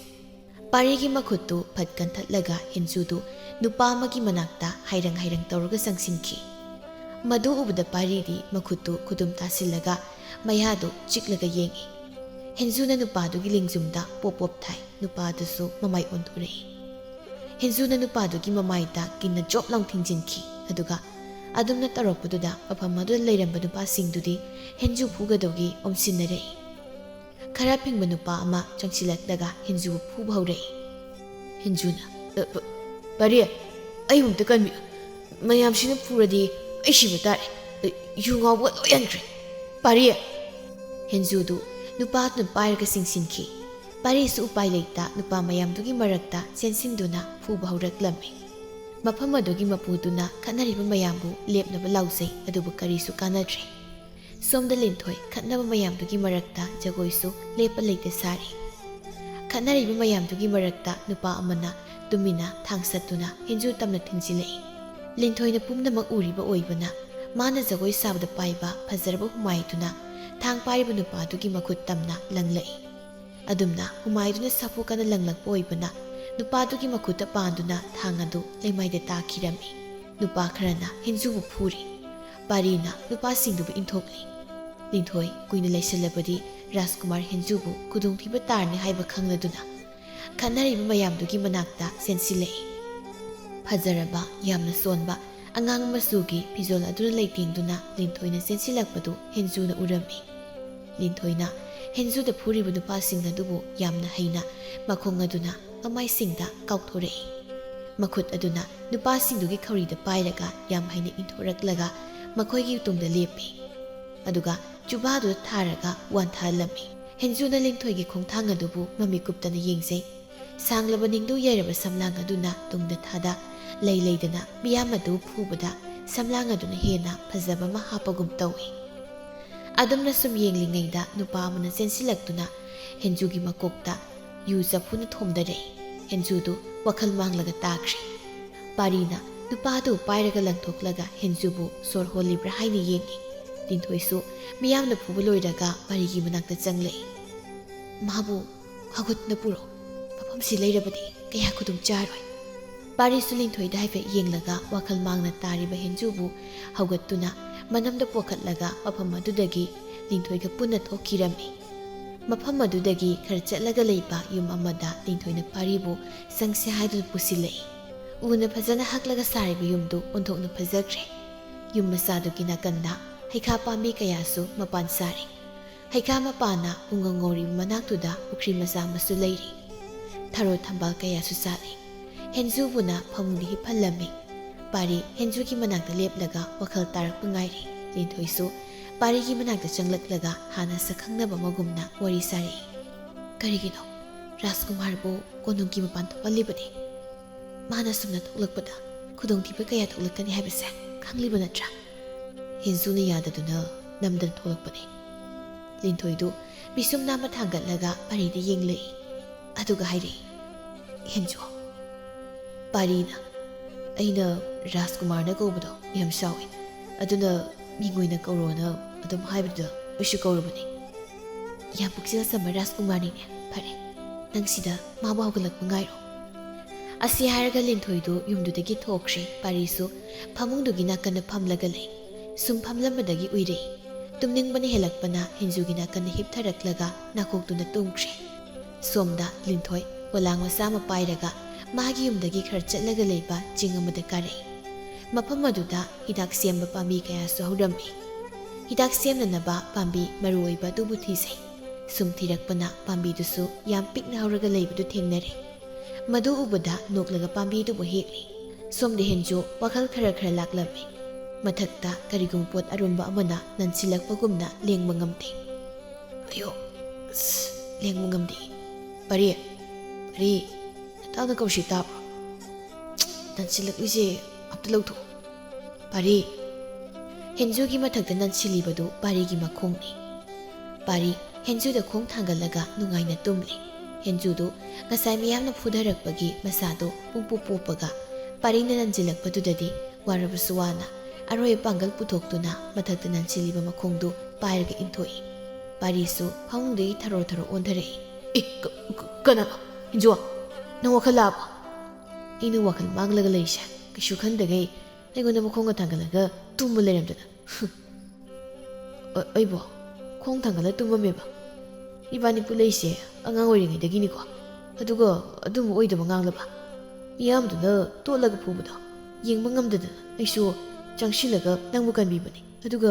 ꯄꯥꯔꯤꯒꯤ ꯃꯈꯨꯠꯇꯨ ꯐꯠ ꯀꯟꯊꯠꯂꯒ ꯍꯦꯟꯖꯨꯗꯨ ꯅꯨꯄꯥ ꯑꯃꯒꯤ ꯃꯅꯥꯛꯇ ꯍꯥꯏꯔꯪ ꯍꯥꯏꯔꯪ ꯇꯧꯔꯒ ꯆꯪꯁꯤꯟꯈꯤ꯫ ꯃꯗꯨ ꯎꯕꯗ ꯄꯥꯔꯤꯗꯤ ꯃꯈꯨꯠꯇꯨ ꯈꯨꯗꯨꯝ ꯇꯥꯁꯤꯜꯂꯒ ꯃꯌꯥꯗꯨ ꯆꯤꯛꯂꯒ ꯌꯦꯡꯏ꯫ ꯍꯦꯟꯖꯨꯅ ꯅꯨꯄꯥꯗꯨꯒꯤ ꯂꯦꯡꯖꯨꯝꯗ ꯄꯣꯞ ꯄꯣꯞ ꯊꯥꯏ꯫ ꯅꯨꯄꯥꯗꯨꯁꯨ ꯃꯃꯥꯏ ꯑꯣꯟꯊꯣꯔꯛꯏ꯫ ꯍꯦꯟꯖꯨꯅ ꯅꯨꯄꯥꯗꯨꯒꯤ ꯃꯃꯥꯏꯗ ꯀꯤꯟꯅ ꯖꯣꯞ ꯂꯥꯎ ꯊꯤꯡꯖꯤꯟꯈꯤ, ꯑꯗꯨꯒ ꯑꯗꯨꯝꯅ ꯇꯧꯔꯛꯄꯗꯨꯗ ꯃꯐꯝ ꯑꯗꯨꯗ ꯂꯩꯔꯝꯕ ꯅꯨꯄꯥꯁꯤꯡꯗꯨꯗꯤ ꯍꯦꯟꯖꯨ ꯐꯨꯒꯗꯧꯒꯤ ꯑꯣꯝꯁꯤꯟꯅꯔꯛꯏ꯫ ꯈꯔ ꯐꯤꯡꯕ ꯅꯨꯄꯥ ꯑꯃ ꯆꯪꯁꯤꯜꯂꯛꯂꯒ ꯍꯦꯟꯖꯨꯕꯨ ꯐꯨꯕ ꯍꯧꯔꯛꯏ꯫ ꯍꯦꯟꯖꯨꯅ, "ꯑ, ꯄ-, ꯄꯥꯔꯤ, ꯑꯩꯕꯨ ꯑꯝꯇ ꯀꯟꯕꯤꯌꯨ꯫ ꯃꯌꯥꯝꯁꯤꯅ ꯐꯨꯔꯗꯤ ꯑꯩ ꯁꯤꯕ ꯇꯥꯔꯦ꯫ ꯑ, ꯌꯨ ꯉꯥꯎꯕꯒ ꯂꯣꯏ ꯍꯟꯈ꯭ꯔꯦ꯫ ꯄꯥꯔꯤ!" ꯍꯦꯟꯖꯨꯗꯨ ꯅꯨꯄꯥꯗꯨꯅ ꯄꯥꯏꯔꯒ ꯆꯤꯡꯁꯤꯟꯈꯤ꯫ ꯄꯥꯔꯤꯁꯨ ꯎꯄꯥꯏ ꯂꯩꯇ ꯅꯨꯄꯥ ꯃꯌꯥꯝꯗꯨꯒꯤ ꯃꯔꯛꯇ ꯆꯦꯟꯁꯤꯟꯗꯨꯅ ꯐꯨꯕ ꯍꯧꯔꯛꯂꯝꯃꯤ꯫ ꯃꯐꯝ ꯑꯗꯨꯒꯤ ꯃꯄꯨꯗꯨꯅ ꯈꯠꯅꯔꯤꯕ ꯃꯌꯥꯝꯕꯨ ꯂꯦꯞꯅꯕ ꯂꯥꯎꯖꯩ, ꯑꯗꯨꯕꯨ ꯀꯔꯤꯁꯨ ꯀꯥꯟꯅꯗ꯭ꯔꯦ꯫ ꯁꯣꯝꯗ ꯂꯤꯟꯊꯣꯏ ꯈꯠꯅꯕ ꯃꯌꯥꯝꯗꯨꯒꯤ ꯃꯔꯛꯇ ꯖꯒꯣꯏꯁꯨ ꯂꯦꯞꯄ ꯂꯩꯇ ꯁꯥꯔꯤ꯫ ꯈꯠꯅꯔꯤꯕ ꯃꯌꯥꯝꯗꯨꯒꯤ ꯃꯔꯛꯇ ꯅꯨꯄꯥ ꯑꯃꯅ ꯇꯨꯃꯤꯟꯅ ꯊꯥꯡ ꯁꯠꯇꯨꯅ ꯍꯦꯟꯖꯨ ꯇꯝꯅ ꯊꯤꯟꯖꯤꯜꯂꯛꯏ꯫ ꯂꯤꯟꯊꯣꯏꯅ ꯄꯨꯝꯅꯃꯛ ꯎꯔꯤꯕ ꯑꯣꯏꯕꯅ ꯃꯥꯅ ꯖꯒꯣꯏ ꯁꯥꯕꯗ ꯄꯥꯏꯕ ꯐꯖꯔꯕ ꯍꯨꯃꯥꯏꯗꯨꯅ ꯊꯥꯡ ꯄꯥꯏꯔꯤꯕ ꯅꯨꯄꯥꯗꯨꯒꯤ ꯃꯈꯨꯠ ꯇꯝꯅ ꯂꯪꯂꯛꯏ꯫ ꯑꯗꯨꯝꯅ ꯍꯨꯃꯥꯏꯗꯨꯅ ꯁꯥꯐꯨ ꯀꯟꯅ ꯂꯪꯂꯛꯄ ꯑꯣꯏꯕꯅ ꯅꯨꯄꯥꯗꯨꯒꯤ ꯃꯈꯨꯠꯇ ꯄꯥꯟꯗꯨꯅ ꯊꯥꯡ ꯑꯗꯨ ꯂꯩꯃꯥꯏꯗ ꯇꯥꯈꯤꯔꯝꯃꯤ꯫ ꯅꯨꯄꯥ ꯈꯔꯅ ꯍꯦꯟꯖꯨꯕꯨ ꯐꯨꯔꯤ꯫ ꯄꯥꯔꯤꯅ ꯅꯨꯄꯥꯁꯤꯡꯗꯨꯕꯨ ꯏꯟꯊꯣꯛꯂꯤ꯫ ꯂꯤꯟꯊꯣꯏ ꯀꯨꯏꯅ ꯂꯩꯁꯜꯂꯕꯗꯤ ꯔꯥꯖꯀꯨꯃꯥꯔ ꯍꯦꯟꯖꯨꯕꯨ ꯈꯨꯗꯣꯡꯊꯤꯕ ꯇꯥꯔꯅꯤ ꯍꯥꯏꯕ ꯈꯪꯂꯗꯨꯅ ꯈꯠꯅꯔꯤꯕ ꯃꯌꯥꯝꯗꯨꯒꯤ ꯃꯅꯥꯛꯇ ꯆꯦꯟꯁꯤꯜꯂꯛꯏ꯫ ꯐꯖꯔꯕ, ꯌꯥꯝꯅ ꯆꯣꯟꯕ ꯑꯉꯥꯡ ꯃꯆꯨꯒꯤ ꯐꯤꯖꯣꯜ ꯑꯗꯨꯅ ꯂꯩꯇꯦꯡꯗꯨꯅ ꯂꯤꯟꯊꯣꯏꯅ ꯆꯦꯟꯁꯤꯜꯂꯛꯄꯗꯨ ꯍꯦꯟꯖꯨꯅ ꯎꯔꯝꯃꯤ꯫ ꯂꯤꯟꯊꯣꯏꯅ ꯍꯦꯟꯖꯨꯗ ꯐꯨꯔꯤꯕ ꯅꯨꯄꯥꯁꯤꯡ ꯑꯗꯨꯕꯨ ꯌꯥꯝꯅ ꯍꯩꯅ ꯃꯈꯣꯡ ꯑꯗꯨꯅ ꯃꯃꯥꯏꯁꯤꯡꯗ ꯀꯥꯎꯊꯣꯔꯛꯏ꯫ ꯃꯈꯨꯠ ꯑꯗꯨꯅ ꯅꯨꯄꯥꯁꯤꯡꯗꯨꯒꯤ ꯈꯧꯔꯤꯗ ꯄꯥꯏꯔꯒ ꯌꯥꯝ ꯍꯩꯅ ꯏꯟꯊꯣꯔꯛꯂꯒ ꯃꯈꯣꯏꯒꯤ ꯇꯨꯡꯗ ꯂꯦꯞꯄꯤ꯫ ꯑꯗꯨꯒ ꯆꯨꯕꯥꯗꯨꯗ ꯊꯥꯔꯒ ꯋꯥꯟꯊꯍꯜꯂꯝꯃꯤ꯫ ꯍꯦꯟꯖꯨꯅ ꯂꯤꯟꯊꯣꯏꯒꯤ ꯈꯣꯡꯊꯥꯡ ꯑꯗꯨꯕꯨ ꯃꯃꯤꯠ ꯀꯨꯞꯇꯅ ꯌꯦꯡꯖꯩ꯫ ꯁꯥꯡꯂꯕ ꯅꯤꯡꯗꯨ ꯌꯩꯔꯕ ꯁꯝꯂꯥꯡ ꯑꯗꯨꯅ ꯇꯨꯡꯗ ꯊꯥꯗ ꯂꯩ ꯂꯩꯗꯅ ꯃꯤꯌꯥꯝ ꯑꯗꯨ ꯐꯨꯕꯗ ꯁꯝꯂꯥꯡ ꯑꯗꯨꯅ ꯍꯦꯟꯅ ꯐꯖꯕ ꯑꯃ ꯍꯥꯞꯄꯒꯨꯝ ꯇꯧꯏ꯫ ꯑꯗꯨꯝꯅ ꯁꯨꯝ ꯌꯦꯡꯂꯤꯉꯩꯗ ꯅꯨꯄꯥ ꯑꯃꯅ ꯆꯦꯟꯁꯤꯜꯂꯛꯇꯨꯅ ꯍꯦꯟꯖꯨꯒꯤ ꯃꯀꯣꯛꯇ ꯌꯨ ꯆꯐꯨꯅ ꯊꯣꯝꯗꯔꯛꯏ꯫ ꯍꯦꯟꯖꯨꯗꯨ ꯋꯥꯈꯜ ꯃꯥꯡꯂꯒ ꯇꯥꯈ꯭ꯔꯦ꯫ ꯄꯥꯔꯤꯅ ꯅꯨꯄꯥꯗꯨ ꯄꯥꯏꯔꯒ ꯂꯪꯊꯣꯛꯂꯒ ꯍꯦꯟꯖꯨꯕꯨ ꯁꯣꯔ ꯍꯣꯜꯂꯤꯕ꯭ꯔꯥ ꯍꯥꯏꯅ ꯌꯦꯡꯏ꯫ ꯂꯤꯟꯊꯣꯏꯁꯨ ꯃꯤꯌꯥꯝꯅ ꯐꯨꯕ ꯂꯣꯏꯔꯒ ꯄꯥꯔꯤꯒꯤ ꯃꯅꯥꯛꯇ ꯆꯪꯂꯛꯏ꯫ "ꯃꯥꯕꯨ ꯍꯧꯒꯠꯇꯨꯅ ꯄꯨꯔꯛꯎ꯫ ꯃꯐꯝꯁꯤ ꯂꯩꯔꯕꯗꯤ ꯀꯌꯥ ꯈꯨꯗꯣꯡ ꯆꯥꯔꯣꯏ꯫" ꯄꯥꯔꯤꯁꯨ ꯂꯤꯟꯊꯣꯏꯗ ꯍꯥꯏꯐꯦꯠ ꯌꯦꯡꯂꯒ ꯋꯥꯈꯜ ꯃꯥꯡꯅ ꯇꯥꯔꯤꯕ ꯍꯦꯟꯖꯨꯕꯨ ꯍꯧꯒꯠꯇꯨꯅ ꯃꯅꯝꯗ ꯄꯣꯈꯠꯂꯒ ꯃꯐꯝ ꯑꯗꯨꯗꯒꯤ ꯂꯤꯟꯊꯣꯏꯒ ꯄꯨꯟꯅ ꯊꯣꯛꯈꯤꯔꯝꯃꯤ꯫ ꯃꯐꯝ ꯑꯗꯨꯗꯒꯤ ꯈꯔ ꯆꯠꯂꯒ ꯂꯩꯕ ꯌꯨꯝ ꯑꯃꯗ ꯂꯤꯟꯊꯣꯏꯅ ꯄꯥꯔꯤꯕꯨ ꯆꯪꯁꯦ ꯍꯥꯏꯗꯨꯅ ꯄꯨꯁꯤꯜꯂꯛꯏ꯫ ꯎꯅ ꯐꯖꯅ ꯍꯛꯂꯒ ꯁꯥꯔꯤꯕ ꯌꯨꯝꯗꯨ ꯑꯣꯟꯊꯣꯛꯅ ꯐꯖꯈ꯭ꯔꯦ꯫ ꯌꯨꯝ ꯃꯆꯥꯗꯨꯒꯤ ꯅꯥꯀꯟꯗ ꯍꯩꯈꯥ ꯄꯥꯝꯕꯤ ꯀꯌꯥꯁꯨ ꯃꯄꯥꯟ ꯁꯥꯔꯤ꯫ ꯍꯩꯈꯥ ꯃꯄꯥꯟꯅ ꯄꯨꯡꯉꯧ ꯉꯧꯔꯤꯕ ꯃꯅꯥꯛꯇꯨꯗ ꯄꯨꯈ꯭ꯔꯤ ꯃꯆꯥ ꯑꯃꯁꯨ ꯂꯩꯔꯤ꯫ ꯊꯔꯣ ꯊꯝꯕꯥꯜ ꯀꯌꯥꯁꯨ ꯁꯥꯠꯂꯤ꯫ ꯍꯦꯟꯖꯨꯕꯨꯅ ꯐꯃꯨꯡꯗ ꯍꯤꯞꯍꯜꯂꯝꯃꯤ꯫ ꯄꯥꯔꯤ ꯍꯦꯟꯖꯨꯒꯤ ꯃꯅꯥꯛꯇ ꯂꯦꯞꯂꯒ ꯋꯥꯈꯜ ꯇꯥꯔꯛꯄ ꯉꯥꯏꯔꯤ꯫ ꯂꯤꯟꯊꯣꯏꯁꯨ ꯄꯥꯔꯤꯒꯤ ꯃꯅꯥꯛꯇ ꯆꯪꯂꯛꯂꯒ ꯍꯥꯟꯅ ꯁꯛꯈꯪꯅꯕ ꯑꯃꯒꯨꯝꯅ ꯋꯥꯔꯤ ꯁꯥꯔꯛꯏ꯫ "ꯀꯔꯤꯒꯤꯅꯣ ꯔꯥꯖꯀꯨꯃꯥꯔꯕꯨ ꯀꯣꯅꯨꯡꯒꯤ ꯃꯄꯥꯟ ꯊꯣꯛꯍꯜꯂꯤꯕꯗꯤ? ꯃꯥꯅ ꯁꯨꯝꯅ ꯊꯣꯛꯂꯛꯄꯗ ꯈꯨꯗꯣꯡꯊꯤꯕ ꯀꯌꯥ ꯊꯣꯛꯂꯛꯀꯅꯤ ꯍꯥꯏꯕꯁꯦ ꯈꯪꯂꯤꯕ ꯅꯠꯇ꯭ꯔꯥ?" ꯍꯦꯟꯖꯨꯅ ꯌꯥꯗꯗꯨꯅ ꯅꯝꯗꯅ ꯊꯣꯛꯂꯛꯄꯅꯤ꯫ ꯂꯤꯟꯊꯣꯏꯗꯨ ꯃꯤꯁꯨꯝ ꯅꯥꯝꯃ ꯊꯥꯡꯒꯠꯂꯒ ꯄꯥꯔꯤꯗ ꯌꯦꯡꯂꯛꯏ꯫ ꯑꯗꯨꯒ ꯍꯥꯏꯔꯛꯏ, "ꯍꯦꯟꯖꯨ, ꯄꯥꯔꯤꯅ ꯑꯩꯅ ꯔꯥꯖꯀꯨꯃꯥꯔꯅ ꯀꯧꯕꯗꯣ ꯌꯥꯝ ꯁꯥꯎꯏ꯫ ꯑꯗꯨꯅ ꯃꯤꯡ ꯑꯣꯏꯅ ꯀꯧꯔꯣꯅ ꯑꯗꯨꯝ ꯍꯥꯏꯕꯗꯨꯗ ꯑꯩꯁꯨ ꯀꯧꯔꯨꯕꯅꯤ꯫ ꯌꯥꯝ ꯄꯨꯛꯆꯦꯜ ꯆꯝꯕ ꯔꯥꯖꯀꯨꯃꯥꯔꯅꯤꯅꯦ꯫ ꯐꯔꯦ, ꯅꯪ ꯁꯤꯗ ꯃꯥꯕꯨ ꯍꯧꯒꯠꯂꯛꯄ ꯉꯥꯏꯔꯣ꯫" ꯑꯁꯤ ꯍꯥꯏꯔꯒ ꯂꯤꯟꯊꯣꯏꯗꯨ ꯌꯨꯝꯗꯨꯗꯒꯤ ꯊꯣꯛꯈ꯭ꯔꯦ꯫ ꯄꯥꯔꯤꯁꯨ ꯐꯃꯨꯡꯗꯨꯒꯤ ꯅꯥꯀꯟꯗ ꯐꯝꯂꯒ ꯂꯩ꯫ ꯁꯨꯝ ꯐꯝꯂꯝꯕꯗꯒꯤ ꯎꯏꯔꯛꯏ꯫ ꯇꯨꯝꯅꯤꯡꯕꯅ ꯍꯦꯜꯂꯛꯄꯅ ꯍꯦꯟꯖꯨꯒꯤ ꯅꯥꯀꯟꯗ ꯍꯤꯞꯊꯔꯛꯂꯒ ꯅꯥꯀꯣꯛꯇꯨꯅ ꯇꯨꯝꯈ꯭ꯔꯦ꯫ ꯁꯣꯝꯗ ꯂꯤꯟꯊꯣꯏ ꯄꯣꯂꯥꯡ ꯃꯆꯥ ꯑꯃ ꯄꯥꯏꯔꯒ ꯃꯥꯒꯤ ꯌꯨꯝꯗꯒꯤ ꯈꯔ ꯆꯠꯂꯒ ꯂꯩꯕ ꯆꯤꯡ ꯑꯃꯗ ꯀꯥꯔꯛꯏ꯫ ꯃꯐꯝ ꯑꯗꯨꯗ ꯍꯤꯗꯥꯛ ꯁꯦꯝꯕ ꯄꯥꯝꯕꯤ ꯀꯌꯥꯁꯨ ꯍꯧꯔꯝꯃꯤ꯫ ꯍꯤꯗꯥꯛ ꯁꯦꯝꯅꯅꯕ ꯄꯥꯝꯕꯤ ꯃꯔꯨ ꯑꯣꯏꯕ ꯑꯗꯨꯕꯨ ꯊꯤꯖꯩ꯫ ꯁꯨꯝ ꯊꯤꯔꯛꯄꯅ ꯄꯥꯝꯕꯤꯗꯨꯁꯨ ꯌꯥꯝ ꯄꯤꯛꯅ ꯍꯧꯔꯒ ꯂꯩꯕꯗꯨ ꯊꯦꯡꯅꯔꯦ꯫ ꯃꯗꯨ ꯎꯕꯗ ꯅꯣꯛꯂꯒ ꯄꯥꯝꯕꯤꯗꯨꯕꯨ ꯍꯦꯛꯂꯤ꯫ ꯁꯣꯝꯗ ꯍꯦꯟꯖꯨ ꯋꯥꯈꯜ ꯈꯔ ꯈꯔ ꯂꯥꯛꯂꯝꯃꯤ꯫ ꯃꯊꯛꯇ ꯀꯔꯤꯒꯨꯝꯕ ꯄꯣꯠ ꯑꯔꯨꯝꯕ ꯑꯃꯅ ꯅꯟꯁꯤꯜꯂꯛꯄꯒꯨꯝꯅ ꯂꯦꯡꯕ ꯉꯝꯗꯦ꯫ "ꯑꯌꯣ, ꯑꯁ, ꯂꯦꯡꯕ ꯉꯝꯗꯦ꯫ ꯄꯥꯔꯤ, ꯄꯥꯔꯤ, ꯅꯇꯥꯅ ꯀꯧꯔꯤꯁꯤ ꯇꯥꯕ꯭ꯔꯣ? ꯅꯟꯁꯤꯜꯂꯛꯂꯤꯁꯦ ꯑꯝꯇ ꯂꯧꯊꯣꯛꯑꯣ꯫ ꯄꯥꯔꯤ!" ꯍꯦꯟꯖꯨꯒꯤ ꯃꯊꯛꯇ ꯅꯟꯁꯤꯜꯂꯤꯕꯗꯨ ꯄꯥꯔꯤꯒꯤ ꯃꯈꯣꯡꯅꯤ꯫ ꯄꯥꯔꯤ ꯍꯦꯟꯖꯨꯗ ꯈꯣꯡ ꯊꯥꯡꯒꯠꯂꯒ ꯅꯨꯡꯉꯥꯏꯅ ꯇꯨꯝꯂꯤ꯫ ꯍꯦꯟꯖꯨꯗꯨ ꯉꯁꯥꯏ ꯃꯤꯌꯥꯝꯅ ꯐꯨꯊꯔꯛꯄꯒꯤ ꯃꯁꯥꯗꯨ ꯄꯨꯡꯄꯣꯞ ꯄꯣꯞꯄꯒ ꯄꯥꯔꯤꯅ ꯅꯟꯁꯤꯜꯂꯛꯄꯗꯨꯗꯗꯤ ꯋꯥꯔꯕꯁꯨ ꯋꯥꯅ ꯑꯔꯣꯏ ꯑꯄꯥꯡꯒꯜ ꯄꯨꯊꯣꯛꯇꯨꯅ ꯃꯊꯛꯇ ꯅꯟꯁꯤꯜꯂꯤꯕ ꯃꯈꯣꯡꯗꯨ ꯄꯥꯏꯔꯒ ꯏꯟꯊꯣꯛꯏ꯫ ꯄꯥꯔꯤꯁꯨ ꯐꯃꯨꯡꯗꯒꯤ ꯊꯔꯣ ꯊꯔꯣ ꯑꯣꯟꯊꯔꯛꯏ꯫ "ꯑꯦ, ꯀ-, ꯀ-, ꯀꯅꯥ? ꯍꯦꯟꯖꯨ, ꯅꯪ ꯋꯥꯈꯜ ꯂꯥꯛꯑꯕꯣ? ꯑꯩꯅ ꯋꯥꯈꯜ ꯃꯥꯡꯂꯒ ꯂꯩꯔꯤꯁꯦ ꯀꯩꯁꯨ ꯈꯟꯗꯈꯩ ꯑꯩꯉꯣꯟꯗ ꯃꯈꯣꯡꯒ ꯊꯥꯡꯒꯠꯂꯒ ꯇꯨꯝꯃ ꯂꯩꯔꯝꯗꯅ꯫" "ꯍꯨꯝ꯫ ꯑ-, ꯑꯩꯕꯣ ꯈꯣꯡ ꯊꯥꯡꯒꯠꯂ ꯇꯨꯝꯃꯝꯃꯦꯕ꯫ ꯏꯕꯥꯅꯤ ꯄꯨꯜꯂꯛꯏꯁꯦ ꯑꯉꯥꯡ ꯑꯣꯏꯔꯤꯉꯩꯗꯒꯤꯅꯤꯀꯣ꯫ ꯑꯗꯨꯒ ꯑꯗꯨꯝꯕ ꯑꯣꯏꯗꯕ ꯉꯥꯡꯂꯕ? ꯃꯤꯌꯥꯝꯗꯨꯅ ꯇꯣꯠꯂꯒ ꯐꯨꯕꯗꯣ ꯌꯦꯡꯕ ꯉꯝꯗꯗꯅ ꯑꯩꯁꯨ ꯆꯪꯁꯤꯜꯂꯒ ꯅꯪꯕꯨ ꯀꯟꯕꯤꯕꯅꯤ, ꯑꯗꯨꯒ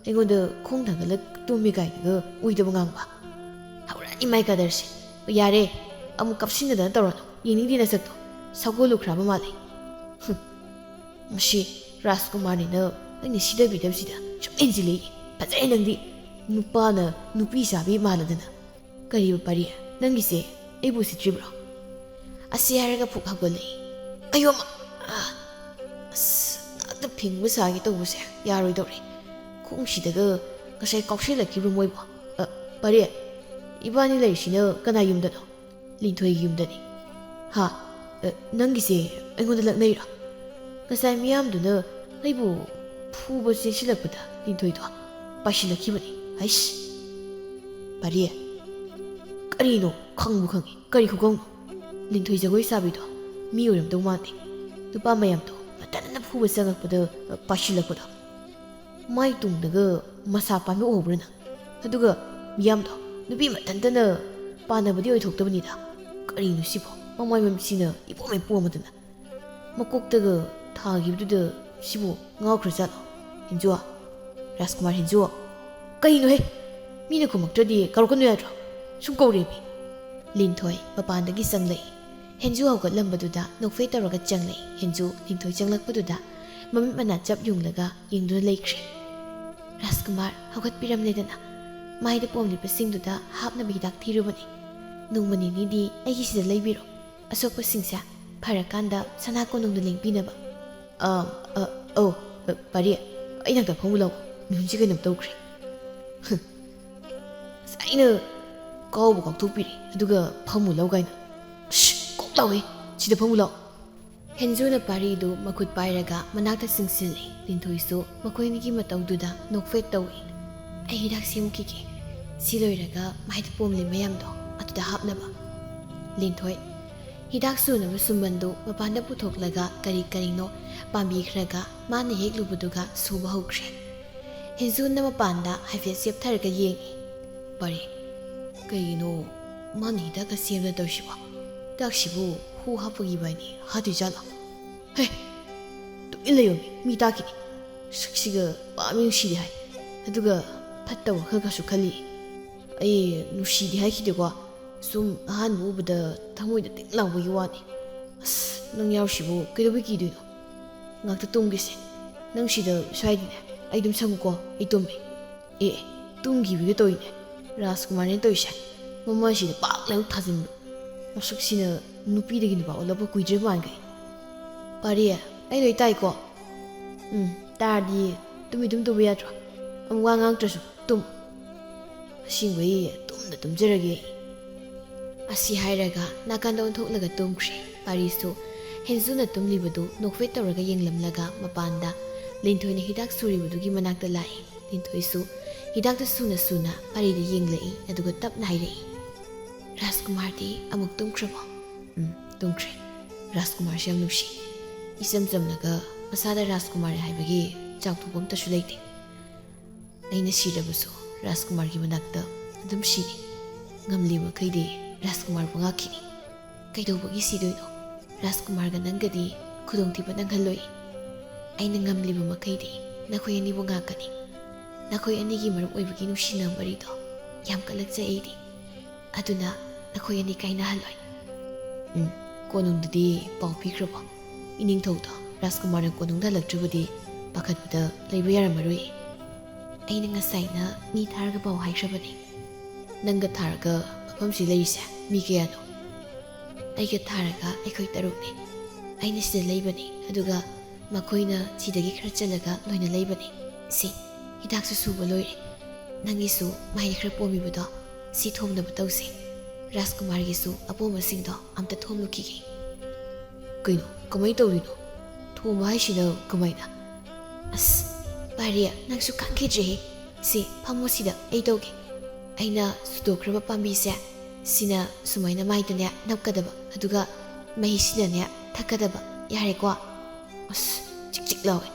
ꯑꯩꯉꯣꯟꯗ ꯈꯣꯡ ꯊꯥꯡꯒꯠꯂ ꯇꯨꯝꯃꯤ ꯀꯥꯏꯅꯒ ꯑꯣꯏꯗꯕ ꯉꯥꯡꯕ꯫ ꯍꯧꯔꯛꯑꯅꯤ ꯃꯥꯏ ꯀꯗꯔꯁꯦ꯫ ꯌꯥꯔꯦ, ꯑꯃꯨꯛ ꯀꯥꯞꯁꯤꯟꯅꯗꯅ ꯇꯧꯔꯅꯨ꯫ ꯌꯦꯡꯅꯤꯡꯗꯦ ꯅꯁꯛꯇꯣ꯫ ꯁꯒꯣꯜ ꯂꯨꯈ꯭ꯔꯥꯕ ꯃꯥꯜꯂꯦ꯫ ꯍꯨꯝ꯫ ꯃꯁꯤ ꯔꯥꯖꯀꯨꯃꯥꯔꯅꯤꯅ ꯑꯩꯅ ꯁꯤꯗꯕꯤꯗꯕꯁꯤꯗ ꯁꯨꯝ ꯍꯦꯟꯖꯤꯜꯂꯛꯏ꯫ ꯐꯖꯔꯦ ꯅꯪꯗꯤ꯫ ꯅꯨꯄꯥꯅ ꯅꯨꯄꯤ ꯆꯥꯕꯤ ꯃꯥꯜꯂꯗꯅ꯫ ꯀꯔꯤꯕ ꯄꯔꯤ? ꯅꯪꯒꯤꯁꯦ ꯑꯩꯕꯨ ꯎꯁꯤꯠꯇ꯭ꯔꯤꯕ꯭ꯔꯣ? ꯑꯁꯤ ꯍꯥꯏꯔꯒ ꯐꯨꯛ ꯍꯧꯒꯠꯂꯛꯏ꯫ ꯑꯌꯣꯃ! ꯑꯥ! ꯑꯁ, ꯉꯥꯛꯇ ꯐꯤꯡꯕ ꯁꯥꯒꯦ ꯇꯧꯕꯁꯦ ꯌꯥꯔꯣꯏꯗꯧꯔꯦ꯫ ꯈꯣꯡꯁꯤꯗꯒ ꯉꯁꯥꯏ ꯀꯥꯎꯁꯤꯜꯂꯛꯈꯤꯕ꯭ꯔꯣ ꯃꯣꯏꯕꯣ? ꯑ, ꯄꯔꯤ, ꯏꯕꯥꯅꯤ ꯂꯩꯔꯤꯁꯤꯅ ꯀꯅꯥ ꯌꯨꯝꯗꯅꯣ? ꯂꯤꯟꯊꯣꯏꯒꯤ ꯌꯨꯝꯗꯅꯤ꯫ ꯍꯥ? ꯑ, ꯅꯪꯒꯤꯁꯦ ꯑꯩꯉꯣꯟꯗ ꯂꯛꯅꯩꯔꯣ? ꯉꯁꯥꯏ ꯃꯤꯌꯥꯝꯗꯨꯅ ꯑꯩꯕꯨ ꯐꯨꯕ ꯆꯦꯟꯁꯤꯜꯂꯛꯄꯗ ꯂꯤꯟꯊꯣꯏꯗꯣ ꯄꯥꯏꯁꯤꯜꯂꯛꯈꯤꯕꯅꯤ꯫ ꯍꯩꯁ! ꯄꯔꯤ, ꯀꯔꯤꯅꯣ? ꯈꯪꯕꯨ ꯈꯪꯉꯤ꯫ ꯀꯔꯤ ꯈꯨꯈꯪꯅꯣ? ꯂꯤꯟꯊꯣꯏ ꯖꯒꯣꯏ ꯁꯥꯕꯤꯗꯣ ꯃꯤ ꯑꯣꯏꯔꯝꯗꯧ ꯃꯥꯟꯗꯦ꯫ ꯅꯨꯄꯥ ꯃꯌꯥꯝꯗꯣ ꯃꯇꯟꯅ ꯐꯨꯕ ꯆꯪꯉꯛꯄꯗ, ꯑ, ꯄꯥꯏꯁꯤꯜꯂꯛꯄꯗꯣ꯫ ꯃꯥꯏ ꯇꯨꯡꯗꯒ ꯃꯁꯥ ꯄꯥꯟꯕ ꯎꯍꯧꯕ꯭ꯔꯥ ꯅꯪ? ꯑꯗꯨꯒ ꯃꯤꯌꯥꯝꯗꯣ ꯅꯨꯄꯤ ꯃꯊꯟꯇꯅ ꯄꯥꯟꯅꯕꯗꯤ ꯑꯣꯏꯊꯣꯛꯇꯕꯅꯤꯗ꯫ ꯀꯔꯤꯅꯣ ꯁꯤꯕꯣ? ꯃꯃꯥꯏ ꯃꯃꯤꯠꯁꯤꯅ ꯏꯄꯣꯝ ꯍꯦꯛ ꯄꯣꯝꯃꯗꯅ꯫ ꯃꯀꯣꯛꯇꯒ ꯊꯥꯈꯤꯕꯗꯨꯗ ꯁꯤꯕꯨ ꯉꯥꯎꯈ꯭ꯔꯖꯥꯠꯂꯣ? ꯍꯦꯟꯖꯨ, ꯔꯥꯖꯀꯨꯃꯥꯔ ꯍꯦꯟꯖꯨ, ꯀꯩꯅꯣꯍꯦ? ꯃꯤꯅ ꯈꯨꯝꯃꯛꯇ꯭ꯔꯗꯤ ꯀꯧꯔꯛꯀꯅꯨ ꯌꯥꯗ꯭ꯔꯣ? ꯁꯨꯝ ꯀꯧꯔꯦꯃꯤ꯫ ꯂꯤꯟꯊꯣꯏ ꯃꯄꯥꯟꯗꯒꯤ ꯆꯪꯂꯛꯏ꯫ ꯍꯦꯟꯖꯨ ꯍꯧꯒꯠꯂꯝꯕꯗꯨꯗ ꯅꯣꯛꯐꯦꯠ ꯇꯧꯔꯒ ꯆꯪꯂꯛꯏ꯫ ꯍꯦꯟꯖꯨ ꯂꯤꯟꯊꯣꯏ ꯆꯪꯂꯛꯄꯗꯨꯗ ꯃꯃꯤꯠ ꯃꯅꯥ ꯆꯞ ꯌꯨꯡꯂꯒ ꯌꯦꯡꯗꯨꯅ ꯂꯩꯈ꯭ꯔꯦ꯫ ꯔꯥꯖꯀꯨꯃꯥꯔ ꯍꯧꯒꯠꯄꯤꯔꯝꯂꯦꯗꯅ꯫ ꯃꯥꯏꯗ ꯄꯣꯝꯂꯤꯕꯁꯤꯡꯗꯨꯗ ꯍꯥꯞꯅꯕ ꯍꯤꯗꯥꯛ ꯊꯤꯔꯨꯕꯅꯤ꯫ ꯅꯣꯡꯃ ꯅꯤꯅꯤꯗꯤ ꯑꯩꯒꯤ ꯁꯤꯗ ꯂꯩꯕꯤꯔꯣ꯫ ꯑꯁꯣꯛꯄꯁꯤꯡꯁꯦ ꯐꯔꯀꯥꯟꯗ ꯁꯅꯥ ꯀꯣꯅꯨꯡꯗ ꯂꯦꯡꯕꯤꯅꯕ꯫ ꯑ, ꯑ, ꯑꯧ, ꯑ, ꯄꯥꯔꯤ, ꯑꯩ ꯅꯥꯛꯇ ꯐꯝꯃꯨ ꯂꯥꯎ꯫ ꯃꯤꯍꯨꯟꯁꯤ ꯀꯩꯅꯣꯝ ꯇꯧꯈ꯭ꯔꯦ꯫ ꯍꯨꯝ꯫ ꯑꯁ, ꯑꯩꯅ ꯀꯥꯎꯕ ꯀꯥꯎꯊꯣꯛꯄꯤꯔꯦ, ꯑꯗꯨꯒ ꯐꯝꯃꯨ ꯂꯥꯎ ꯀꯥꯏꯅ꯫ ꯁ꯭ꯁ, ꯀꯣꯛ ꯂꯥꯎꯍꯦ, ꯁꯤꯗ ꯐꯝꯃꯨ ꯂꯥꯎ꯫ ꯍꯦꯟꯖꯨꯅ ꯄꯥꯔꯤꯗꯨ ꯃꯈꯨꯠ ꯄꯥꯏꯔꯒ ꯃꯅꯥꯛꯇ ꯆꯤꯡꯁꯤꯜꯂꯤ꯫ ꯂꯤꯟꯊꯣꯏꯁꯨ ꯃꯈꯣꯏ ꯑꯅꯤꯒꯤ ꯃꯇꯧꯗꯨꯗ ꯅꯣꯛꯐꯦꯠ ꯇꯧꯏ꯫ ꯑꯩ ꯍꯤꯗꯥꯛ ꯁꯦꯝꯈꯤꯒꯦ꯫ ꯁꯤ ꯂꯣꯏꯔꯒ ꯃꯥꯏꯗ ꯄꯣꯝꯂꯤ ꯃꯌꯥꯝꯗꯣ ꯑꯗꯨꯗ ꯍꯥꯞꯅꯕ꯫ ꯂꯤꯟꯊꯣꯏ꯫ ꯍꯤꯗꯥꯛ ꯁꯨꯅꯕ ꯁꯨꯝꯕꯟꯗꯨ ꯃꯄꯥꯟꯗ ꯄꯨꯊꯣꯛꯂꯒ ꯀꯔꯤ ꯀꯔꯤꯅꯣ ꯄꯥꯝꯕꯤꯈ꯭ꯔꯒ ꯃꯥꯅ ꯍꯦꯛꯂꯨꯕꯗꯨꯒ ꯁꯨꯕ ꯍꯧꯈ꯭ꯔꯦ꯫ ꯍꯦꯟꯖꯨꯅ ꯃꯄꯥꯟꯗ ꯍꯥꯏꯐꯦꯠ ꯆꯦꯞꯊꯔꯒ ꯌꯦꯡꯏ꯫ ꯄꯥꯔꯤ, ꯀꯩꯒꯤꯅꯣ ꯃꯥꯅ ꯍꯤꯗꯥꯛꯀ ꯁꯦꯝꯗꯅ ꯇꯧꯔꯤꯁꯤꯕꯣ? ꯍꯤꯗꯥꯛꯁꯤꯕꯨ ꯍꯨ ꯍꯥꯞꯄꯒꯤ ꯕꯥꯏꯅꯤ ꯍꯥꯠꯇꯣꯏꯖꯥꯠꯂꯣ? ꯍꯦ! ꯇꯨꯃꯤꯟ ꯂꯩꯌꯣꯃꯤ, ꯃꯤ ꯇꯥꯈꯤꯅꯤ꯫ ꯁꯛꯁꯤꯒ ꯄꯥꯝꯃꯤ, ꯅꯨꯡꯁꯤꯗꯦ ꯍꯥꯏ, ꯑꯗꯨꯒ ꯐꯠꯇꯕ ꯈꯔ ꯈꯔꯁꯨ ꯈꯜꯂꯤ꯫ ꯑꯩ ꯅꯨꯡꯁꯤꯗꯦ ꯍꯥꯏꯈꯤꯗꯦꯀꯣ, ꯁꯨꯝ ꯑꯍꯥꯟꯕ ꯎꯕꯗ ꯊꯃꯣꯏꯗ ꯇꯤꯡ ꯂꯥꯎꯕꯒꯤ ꯋꯥꯅꯤ꯫ ꯑꯁ, ꯅꯪ ꯌꯥꯎꯔꯤꯁꯤꯕꯨ ꯀꯩꯗꯧꯕꯩ ꯀꯤꯗꯣꯏꯅꯣ? ꯉꯥꯛꯇ ꯇꯨꯝꯒꯦꯁꯦ꯫ ꯅꯪ ꯁꯤꯗ ꯁ꯭ꯋꯥꯏꯗꯅꯦ, ꯑꯩ ꯑꯗꯨꯝ ꯁꯪꯉꯨꯀꯣ, ꯑꯩ ꯇꯨꯝꯃꯦ꯫ ꯑꯦ, ꯇꯨꯝꯈꯤꯕꯒ ꯇꯧꯏꯅꯦ꯫ ꯔꯥꯖꯀꯨꯃꯥꯔꯅꯦ ꯇꯧꯔꯤꯁꯦ꯫ ꯃꯃꯥꯏꯁꯤꯗ ꯄꯥꯛ ꯂꯥꯎ ꯊꯥꯖꯤꯟꯕ꯫ ꯃꯁꯛꯁꯤꯅ ꯅꯨꯄꯤꯗꯒꯤ ꯅꯨꯄꯥ ꯑꯣꯜꯂꯛꯄ ꯀꯨꯏꯗ꯭ꯔꯦ ꯃꯥꯟꯈꯩ꯫ ꯄꯥꯔꯤ, ꯑꯩ ꯂꯣꯏ ꯇꯥꯏꯀꯣ? ꯎꯝ, ꯇꯥꯔꯗꯤ ꯇꯨꯝꯃꯤ ꯑꯗꯨꯝ ꯇꯨꯝꯕ ꯌꯥꯗ꯭ꯔꯣ? ꯑꯃꯨꯛ ꯋꯥ ꯉꯥꯡꯗ꯭ꯔꯁꯨ ꯇꯨꯝ꯫ ꯑꯁꯦꯡꯕꯩ ꯇꯨꯝꯗ ꯇꯨꯝꯖꯔꯒꯦ꯫ ꯑꯁꯤ ꯍꯥꯏꯔꯒ ꯅꯥꯀꯟꯗ ꯑꯣꯟꯊꯣꯛꯂꯒ ꯇꯨꯝꯈ꯭ꯔꯦ꯫ ꯄꯥꯔꯤꯁꯨ ꯍꯦꯟꯖꯨꯅ ꯇꯨꯝꯂꯤꯕꯗꯨ ꯅꯣꯛꯐꯦꯠ ꯇꯧꯔꯒ ꯌꯦꯡꯂꯝꯂꯒ ꯃꯄꯥꯟꯗ ꯂꯤꯟꯊꯣꯏꯅ ꯍꯤꯗꯥꯛ ꯁꯨꯔꯤꯕꯗꯨꯒꯤ ꯃꯅꯥꯛꯇ ꯂꯥꯛꯏ꯫ ꯂꯤꯟꯊꯣꯏꯁꯨ ꯍꯤꯗꯥꯛꯇ ꯁꯨꯅ ꯁꯨꯅ ꯄꯥꯔꯤꯗ ꯌꯦꯡꯂꯛꯏ, ꯑꯗꯨꯒ ꯇꯞꯅ ꯍꯥꯏꯔꯛꯏ, "ꯔꯥꯖꯀꯨꯃꯥꯔꯗꯤ ꯑꯃꯨꯛ ꯇꯨꯝꯈ꯭ꯔꯕꯣ?" "ꯎꯝ, ꯇꯨꯝꯈ꯭ꯔꯦ꯫ ꯔꯥꯖꯀꯨꯃꯥꯔꯁꯦ ꯌꯥꯝ ꯅꯨꯡꯁꯤ꯫ ꯏꯆꯝ ꯆꯝꯂꯒ ꯃꯁꯥꯗ ꯔꯥꯖꯀꯨꯃꯥꯔ ꯍꯥꯏꯕꯒꯤ ꯆꯥꯎꯊꯣꯛꯄ ꯑꯝꯇꯁꯨ ꯂꯩꯇꯦ꯫ ꯑꯩꯅ ꯁꯤꯔꯕꯁꯨ ꯔꯥꯖꯀꯨꯃꯥꯔꯒꯤ ꯃꯅꯥꯛꯇ ꯑꯗꯨꯝ ꯁꯤꯅꯤ꯫ ꯉꯝꯂꯤ ꯃꯈꯩꯗꯤ ꯔꯥꯖꯀꯨꯃꯥꯔꯕꯨ ꯉꯥꯛꯈꯤꯅꯤ꯫" "ꯀꯩꯗꯧꯕꯒꯤ ꯁꯤꯗꯣꯏꯅꯣ? ꯔꯥꯖꯀꯨꯃꯥꯔꯒ ꯅꯪꯒꯗꯤ ꯈꯨꯗꯣꯡꯊꯤꯕ ꯅꯪꯍꯜꯂꯣꯏ꯫ ꯑꯩꯅ ꯉꯝꯂꯤꯕ ꯃꯈꯩꯗꯤ ꯅꯈꯣꯏ ꯑꯅꯤꯕꯨ ꯉꯥꯛꯀꯅꯤ꯫ ꯅꯈꯣꯏ ꯑꯅꯤꯒꯤ ꯃꯔꯨꯞ ꯑꯣꯏꯕꯒꯤ ꯅꯨꯡꯁꯤꯅꯕ ꯃꯔꯤꯗꯣ ꯌꯥꯝ ꯀꯜꯂꯛꯆꯩ ꯑꯩꯗꯤ꯫ ꯑꯗꯨꯅ ꯅꯈꯣꯏ ꯑꯅꯤ ꯀꯥꯏꯅꯍꯜꯂꯣꯏ꯫" "ꯎꯝ, ꯀꯣꯅꯨꯡꯗꯗꯤ ꯄꯥꯎ ꯄꯤꯈ꯭ꯔꯕꯣ? ꯏꯅꯤꯡꯊꯧꯗꯣ ꯔꯥꯖꯀꯨꯃꯥꯔꯅ ꯀꯣꯅꯨꯡꯗ ꯍꯜꯂꯛꯇ꯭ꯔꯕꯗꯤ ꯄꯥꯈꯠꯄꯗ ꯂꯩꯕ ꯌꯥꯔꯝꯃꯔꯣꯏ꯫" "ꯑꯩꯅ ꯉꯁꯥꯏꯅ ꯃꯤ ꯊꯥꯔꯒ ꯄꯥꯎ ꯍꯥꯏꯈ꯭ꯔꯕꯅꯤ꯫" "ꯅꯪꯒ ꯊꯥꯔꯒ ꯃꯐꯝꯁꯤ ꯂꯩꯔꯤꯁꯦ ꯃꯤ ꯀꯌꯥꯅꯣ?" "ꯑꯩꯒ ꯊꯥꯔꯒ ꯑꯩꯈꯣꯏ ꯇꯔꯨꯛꯅꯤ꯫ ꯑꯩꯅ ꯁꯤꯗ ꯂꯩꯕꯅꯤ, ꯑꯗꯨꯒ ꯃꯈꯣꯏꯅ ꯁꯤꯗꯒꯤ ꯈꯔ ꯆꯠꯂꯒ ꯂꯣꯏꯅ ꯂꯩꯕꯅꯤ꯫ ꯁꯤ, ꯍꯤꯗꯥꯛꯁꯨ ꯁꯨꯕ ꯂꯣꯏꯔꯦ꯫ ꯅꯪꯒꯤꯁꯨ ꯃꯍꯩ ꯈꯔ ꯄꯣꯝꯃꯤꯕꯗꯣ ꯁꯤ ꯊꯣꯝꯅꯕ ꯇꯧꯁꯦ꯫ ꯔꯥꯖꯀꯨꯃꯥꯔꯒꯤꯁꯨ ꯑꯄꯣꯝꯕꯁꯤꯡꯗꯣ ꯑꯝꯇ ꯊꯣꯝꯂꯨꯈꯤꯒꯦ꯫" "ꯀꯩꯅꯣ, ꯀꯃꯥꯏꯅ ꯇꯧꯔꯤꯅꯣ? ꯊꯣꯝꯕ ꯍꯥꯏꯁꯤꯅ ꯀꯃꯥꯏꯅ?" "ꯑꯁ, ꯄꯥꯔꯤ, ꯅꯪꯁꯨ ꯈꯪꯈꯤꯗ꯭ꯔꯦꯍꯦ꯫ ꯁꯤ, ꯐꯝꯃꯣ ꯁꯤꯗ, ꯑꯩ ꯇꯧꯒꯦ꯫ ꯑꯩꯅ ꯁꯨꯗꯣꯛꯈ꯭ꯔꯕ ꯄꯥꯝꯕꯤꯁꯦ, ꯁꯤꯅ ꯁꯨꯃꯥꯏꯅ ꯃꯥꯏꯗꯅꯦ ꯅꯞꯀꯗꯕ, ꯑꯗꯨꯒ ꯃꯍꯤꯁꯤꯅꯅꯦ ꯊꯛꯀꯗꯕ꯫ ꯌꯥꯔꯦꯀꯣ?" "ꯑꯁ, ꯆꯤꯛ ꯆꯤꯛ ꯂꯥꯎꯋꯦ꯫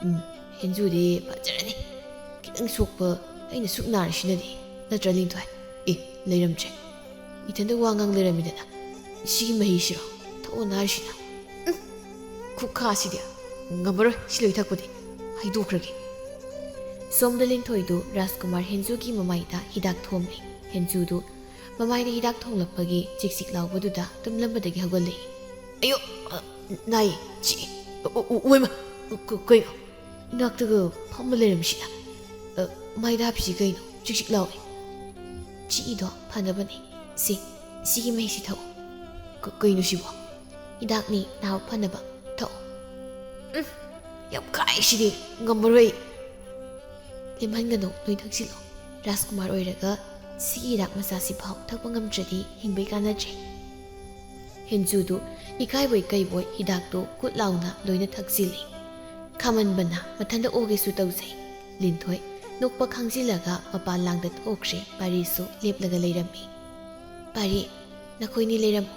ꯎꯝ, ꯍꯦꯟꯖꯨꯗꯤ ꯐꯖꯔꯅꯤ꯫ ꯈꯤꯇꯪ ꯁꯣꯛꯄ ꯑꯩꯅ ꯁꯨꯛ ꯅꯥꯔꯤꯁꯤꯅꯗꯤ, ꯅꯠꯇ꯭ꯔꯥ, ꯂꯤꯟꯊꯣꯏ? ꯑꯦ, ꯂꯩꯔꯝꯗ꯭ꯔꯦ꯫ ꯏꯊꯟꯗ ꯋꯥ ꯉꯥꯡ ꯂꯩꯔꯝꯃꯤꯗꯅ꯫ ꯁꯤꯒꯤ ꯃꯍꯤꯁꯤꯔꯣ ꯊꯛꯑꯣ ꯅꯥꯔꯤꯁꯤꯅ? ꯎꯝ, ꯈꯨꯈꯥꯁꯤꯗꯤ ꯉꯝꯃꯔꯣꯏ ꯁꯤ ꯂꯣꯏ ꯊꯛꯄꯗꯤ꯫ ꯍꯩꯗꯣꯛꯈ꯭ꯔꯒꯦ꯫ ꯁꯣꯝꯗ ꯂꯤꯟꯊꯣꯏꯗꯨ ꯔꯥꯖꯀꯨꯃꯥꯔ ꯍꯦꯟꯖꯨꯒꯤ ꯃꯃꯥꯏꯗ ꯍꯤꯗꯥꯛ ꯊꯣꯝꯂꯤ꯫ ꯍꯦꯟꯖꯨꯗꯨ ꯃꯃꯥꯏꯗ ꯍꯤꯗꯥꯛ ꯊꯣꯡꯂꯛꯄꯒꯤ ꯆꯤꯛ ꯆꯤꯛ ꯂꯥꯎꯕꯗꯨꯗ ꯇꯨꯝꯂꯝꯕꯗꯒꯤ ꯍꯧꯒꯠꯂꯛꯏ꯫ "ꯑꯌꯣ, ꯑ, ꯅꯥꯏ, ꯆꯤꯛꯏ꯫ ꯑ, ꯑ, ꯑ, ꯑꯣꯏꯃ, ꯀ-, ꯀꯩꯅꯣ? ꯏꯅꯥꯛꯇꯒ ꯐꯝꯃ ꯂꯩꯔꯝꯃꯤꯁꯤꯅ? ꯑ, ꯃꯥꯏꯗ ꯍꯥꯞꯄꯤꯁꯤ ꯀꯩꯅꯣ? ꯆꯤꯛ ꯆꯤꯛ ꯂꯥꯎꯏ꯫" "ꯆꯤꯛꯏꯗꯣ ꯐꯅꯕꯅꯤ꯫ ꯁꯤ, ꯁꯤꯒꯤ ꯃꯍꯤꯁꯤ ꯊꯛꯎ꯫" "ꯀ-, ꯀꯩꯅꯣ ꯁꯤꯕꯣ?" "ꯍꯤꯗꯥꯛꯅꯤ, ꯅꯥꯕ ꯐꯅꯕ꯫ ꯊꯛꯎ꯫" "ꯎꯝ, ꯌꯥꯝ ꯀꯥꯏꯁꯤꯗꯤ, ꯉꯝꯃꯔꯣꯏ꯫" "ꯂꯦꯝꯍꯟꯒꯅꯨ, ꯂꯣꯏ ꯊꯛꯆꯤꯜꯂꯣ꯫ ꯔꯥꯖꯀꯨꯃꯥꯔ ꯑꯣꯏꯔꯒ ꯁꯤꯒꯤ ꯍꯤꯗꯥꯛ ꯃꯆꯥꯁꯤꯐꯥꯎ ꯊꯛꯄ ꯉꯝꯗ꯭ꯔꯗꯤ ꯍꯤꯡꯕꯩ ꯀꯥꯟꯅꯗ꯭ꯔꯦ꯫" ꯍꯦꯟꯖꯨꯗꯨ ꯏꯀꯥꯏꯕꯣꯏ ꯀꯩꯕꯣꯏ ꯍꯤꯗꯥꯛꯇꯨ ꯀꯨꯠ ꯂꯥꯎꯅ ꯂꯣꯏꯅ ꯊꯛꯆꯤꯜꯂꯤ꯫ ꯈꯥꯃꯟꯕꯅ ꯃꯊꯟꯇ ꯑꯣꯒꯦꯁꯨ ꯇꯧꯖꯩ꯫ ꯂꯤꯟꯊꯣꯏ ꯅꯣꯛꯄ ꯈꯥꯡꯖꯤꯜꯂꯒ ꯃꯄꯥꯟ ꯂꯥꯡꯗ ꯊꯣꯛꯈ꯭ꯔꯦ꯫ ꯄꯥꯔꯤꯁꯨ ꯂꯦꯞꯂꯒ ꯂꯩꯔꯝꯃꯤ꯫ "ꯄꯥꯔꯤ, ꯅꯈꯣꯏꯅꯤ ꯂꯩꯔꯝꯃꯨ꯫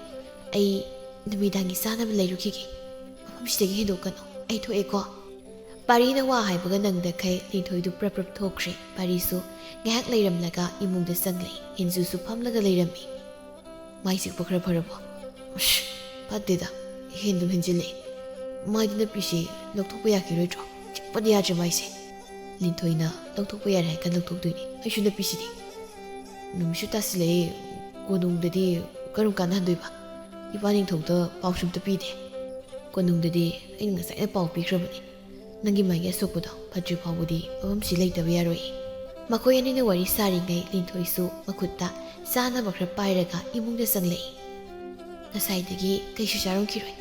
ꯑꯩ ꯅꯨꯃꯤꯗꯥꯡꯒꯤ ꯆꯥꯅꯕ ꯂꯩꯔꯨꯈꯤꯒꯦ꯫ ꯃꯐꯝꯁꯤꯗꯒꯤ ꯍꯦꯟꯗꯣꯛꯀꯅꯨ꯫ ꯑꯩ ꯊꯣꯛꯑꯦꯀꯣ꯫" ꯄꯥꯔꯤꯅ ꯋꯥ ꯍꯥꯏꯕꯒ ꯅꯪꯗꯈꯩ ꯂꯤꯟꯊꯣꯏꯗꯨ ꯄ꯭ꯔꯞ ꯄ꯭ꯔꯞ ꯊꯣꯛꯈ꯭ꯔꯦ꯫ ꯄꯥꯔꯤꯁꯨ ꯉꯥꯏꯍꯥꯛ ꯂꯩꯔꯝꯂꯒ ꯏꯃꯨꯡꯗ ꯆꯪꯂꯛꯏ꯫ ꯍꯦꯟꯖꯨꯁꯨ ꯐꯝꯂꯒ ꯂꯩꯔꯝꯃꯤ꯫ "ꯃꯥꯏ ꯆꯤꯛꯄ ꯈꯔ ꯐꯔꯕꯣ?" "ꯑꯁ, ꯐꯠꯇꯦꯗ, ꯍꯦꯟꯗꯨꯝ ꯍꯦꯟꯖꯤꯜꯂꯛꯑꯦ꯫ ꯃꯥꯏꯗ ꯅꯞꯄꯤꯁꯦ ꯂꯧꯊꯣꯛꯄ ꯌꯥꯈꯤꯔꯣꯏꯗ꯭ꯔꯣ? ꯆꯤꯛꯄꯗ ꯌꯥꯗ꯭ꯔꯦ ꯃꯥꯏꯁꯦ꯫" "ꯂꯤꯟꯊꯣꯏꯅ ꯂꯧꯊꯣꯛꯄ ꯌꯥꯔꯦ ꯍꯥꯏ ꯀꯥꯟ ꯂꯧꯊꯣꯛꯇꯣꯏꯅꯦ꯫ ꯑꯩꯁꯨ ꯅꯞꯄꯤꯁꯤꯗꯤ꯫" "ꯅꯨꯃꯤꯠꯁꯨ ꯇꯥꯁꯤꯜꯂꯛꯑꯦ꯫ ꯀꯣꯅꯨꯡꯗꯗꯤ ꯀꯔꯝ ꯀꯥꯟꯗ ꯍꯟꯗꯣꯏꯕ? ꯏꯄꯥ ꯅꯤꯡꯊꯧꯗ ꯄꯥꯎꯁꯨ ꯑꯝꯇ ꯄꯤꯗꯦ꯫" "ꯀꯣꯅꯨꯡꯗꯗꯤ ꯑꯩꯅ ꯉꯁꯥꯏꯅ ꯄꯥꯎ ꯄꯤꯈ꯭ꯔꯕꯅꯤ꯫ ꯅꯪꯒꯤ ꯃꯥꯏꯒꯤ ꯑꯁꯣꯛꯄꯗꯣ ꯐꯠꯇ꯭ꯔꯤ ꯐꯥꯎꯕꯗꯤ ꯃꯐꯝꯁꯤ ꯂꯩꯇꯕ ꯌꯥꯔꯣꯏ꯫" ꯃꯈꯣꯏ ꯑꯅꯤꯅ ꯋꯥꯔꯤ ꯁꯥꯔꯤꯉꯩ ꯂꯤꯟꯊꯣꯏꯁꯨ ꯃꯈꯨꯠꯇ ꯆꯥꯅꯕ ꯈꯔ ꯄꯥꯏꯔꯒ ꯏꯃꯨꯡꯗ ꯆꯪꯂꯛꯏ꯫ "ꯉꯁꯥꯏꯗꯒꯤ ꯀꯩꯁꯨ ꯆꯥꯔꯝꯈꯤꯔꯣꯏ꯫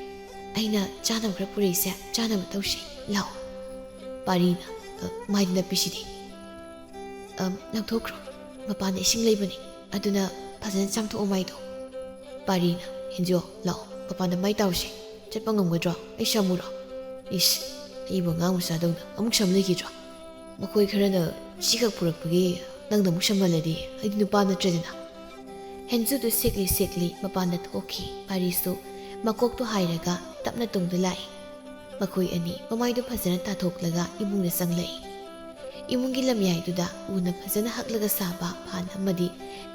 ꯑꯩꯅ ꯆꯥꯅꯕ ꯈꯔ ꯄꯨꯔꯛꯏꯁꯦ, ꯆꯥꯅꯕ ꯇꯧꯁꯤ꯫ ꯂꯥꯛꯑꯣ꯫" ꯄꯥꯔꯤꯅ, "ꯑ, ꯃꯥꯏꯗ ꯅꯞꯄꯤꯁꯤꯗꯤ?" "ꯑ, ꯂꯧꯊꯣꯛꯈ꯭ꯔꯣ꯫ ꯃꯄꯥꯟꯗ ꯏꯁꯤꯡ ꯂꯩꯕꯅꯤ꯫ ꯑꯗꯨꯅ ꯐꯖꯅ ꯆꯥꯝꯊꯣꯛꯑꯣ ꯃꯥꯏꯗꯣ꯫" ꯄꯥꯔꯤꯅ, "ꯍꯦꯟꯖꯨ, ꯂꯥꯛꯑꯣ, ꯃꯄꯥꯟꯗ ꯃꯥꯏ ꯇꯥꯔꯨꯁꯦ꯫ ꯆꯠꯄ ꯉꯝꯒꯗ꯭ꯔꯣ? ꯑꯩ ꯁꯝꯃꯨꯔꯣ?" "ꯏꯁ, ꯑꯩꯕꯨ ꯑꯉꯥꯡ ꯃꯆꯥꯗꯧꯅ ꯑꯃꯨꯛ ꯁꯝ ꯂꯩꯈꯤꯗ꯭ꯔꯣ? ꯃꯈꯣꯏ ꯈꯔꯅ ꯁꯤꯈꯛ ꯄꯨꯔꯛꯄꯒꯤ ꯅꯪꯅ ꯑꯃꯨꯛ ꯁꯝꯍꯜꯂꯗꯤ ꯑꯩꯗꯤ ꯅꯨꯄꯥ ꯅꯠꯇ꯭ꯔꯦꯗꯅ꯫" ꯍꯦꯟꯖꯨꯗꯨ ꯁꯦꯛꯂꯤ ꯁꯦꯛꯂꯤ ꯃꯄꯥꯟꯗ ꯊꯣꯛꯈꯤ꯫ ꯄꯥꯔꯤꯁꯨ ꯃꯀꯣꯛꯇꯨ ꯍꯥꯏꯔꯒ ꯇꯞꯅ ꯇꯨꯡꯗ ꯂꯥꯛꯏ꯫ ꯃꯈꯣꯏ ꯑꯅꯤ ꯃꯃꯥꯏꯗꯨ ꯐꯖꯅ ꯇꯥꯊꯣꯛꯂꯒ ꯏꯃꯨꯡꯗ ꯆꯪꯂꯛꯏ꯫ ꯏꯃꯨꯡꯒꯤ ꯂꯝꯌꯥꯏꯗꯨꯗ ꯎꯅ ꯐꯖꯅ ꯍꯛꯂꯒ ꯁꯥꯕ ꯐꯥꯟ ꯑꯃꯗꯤ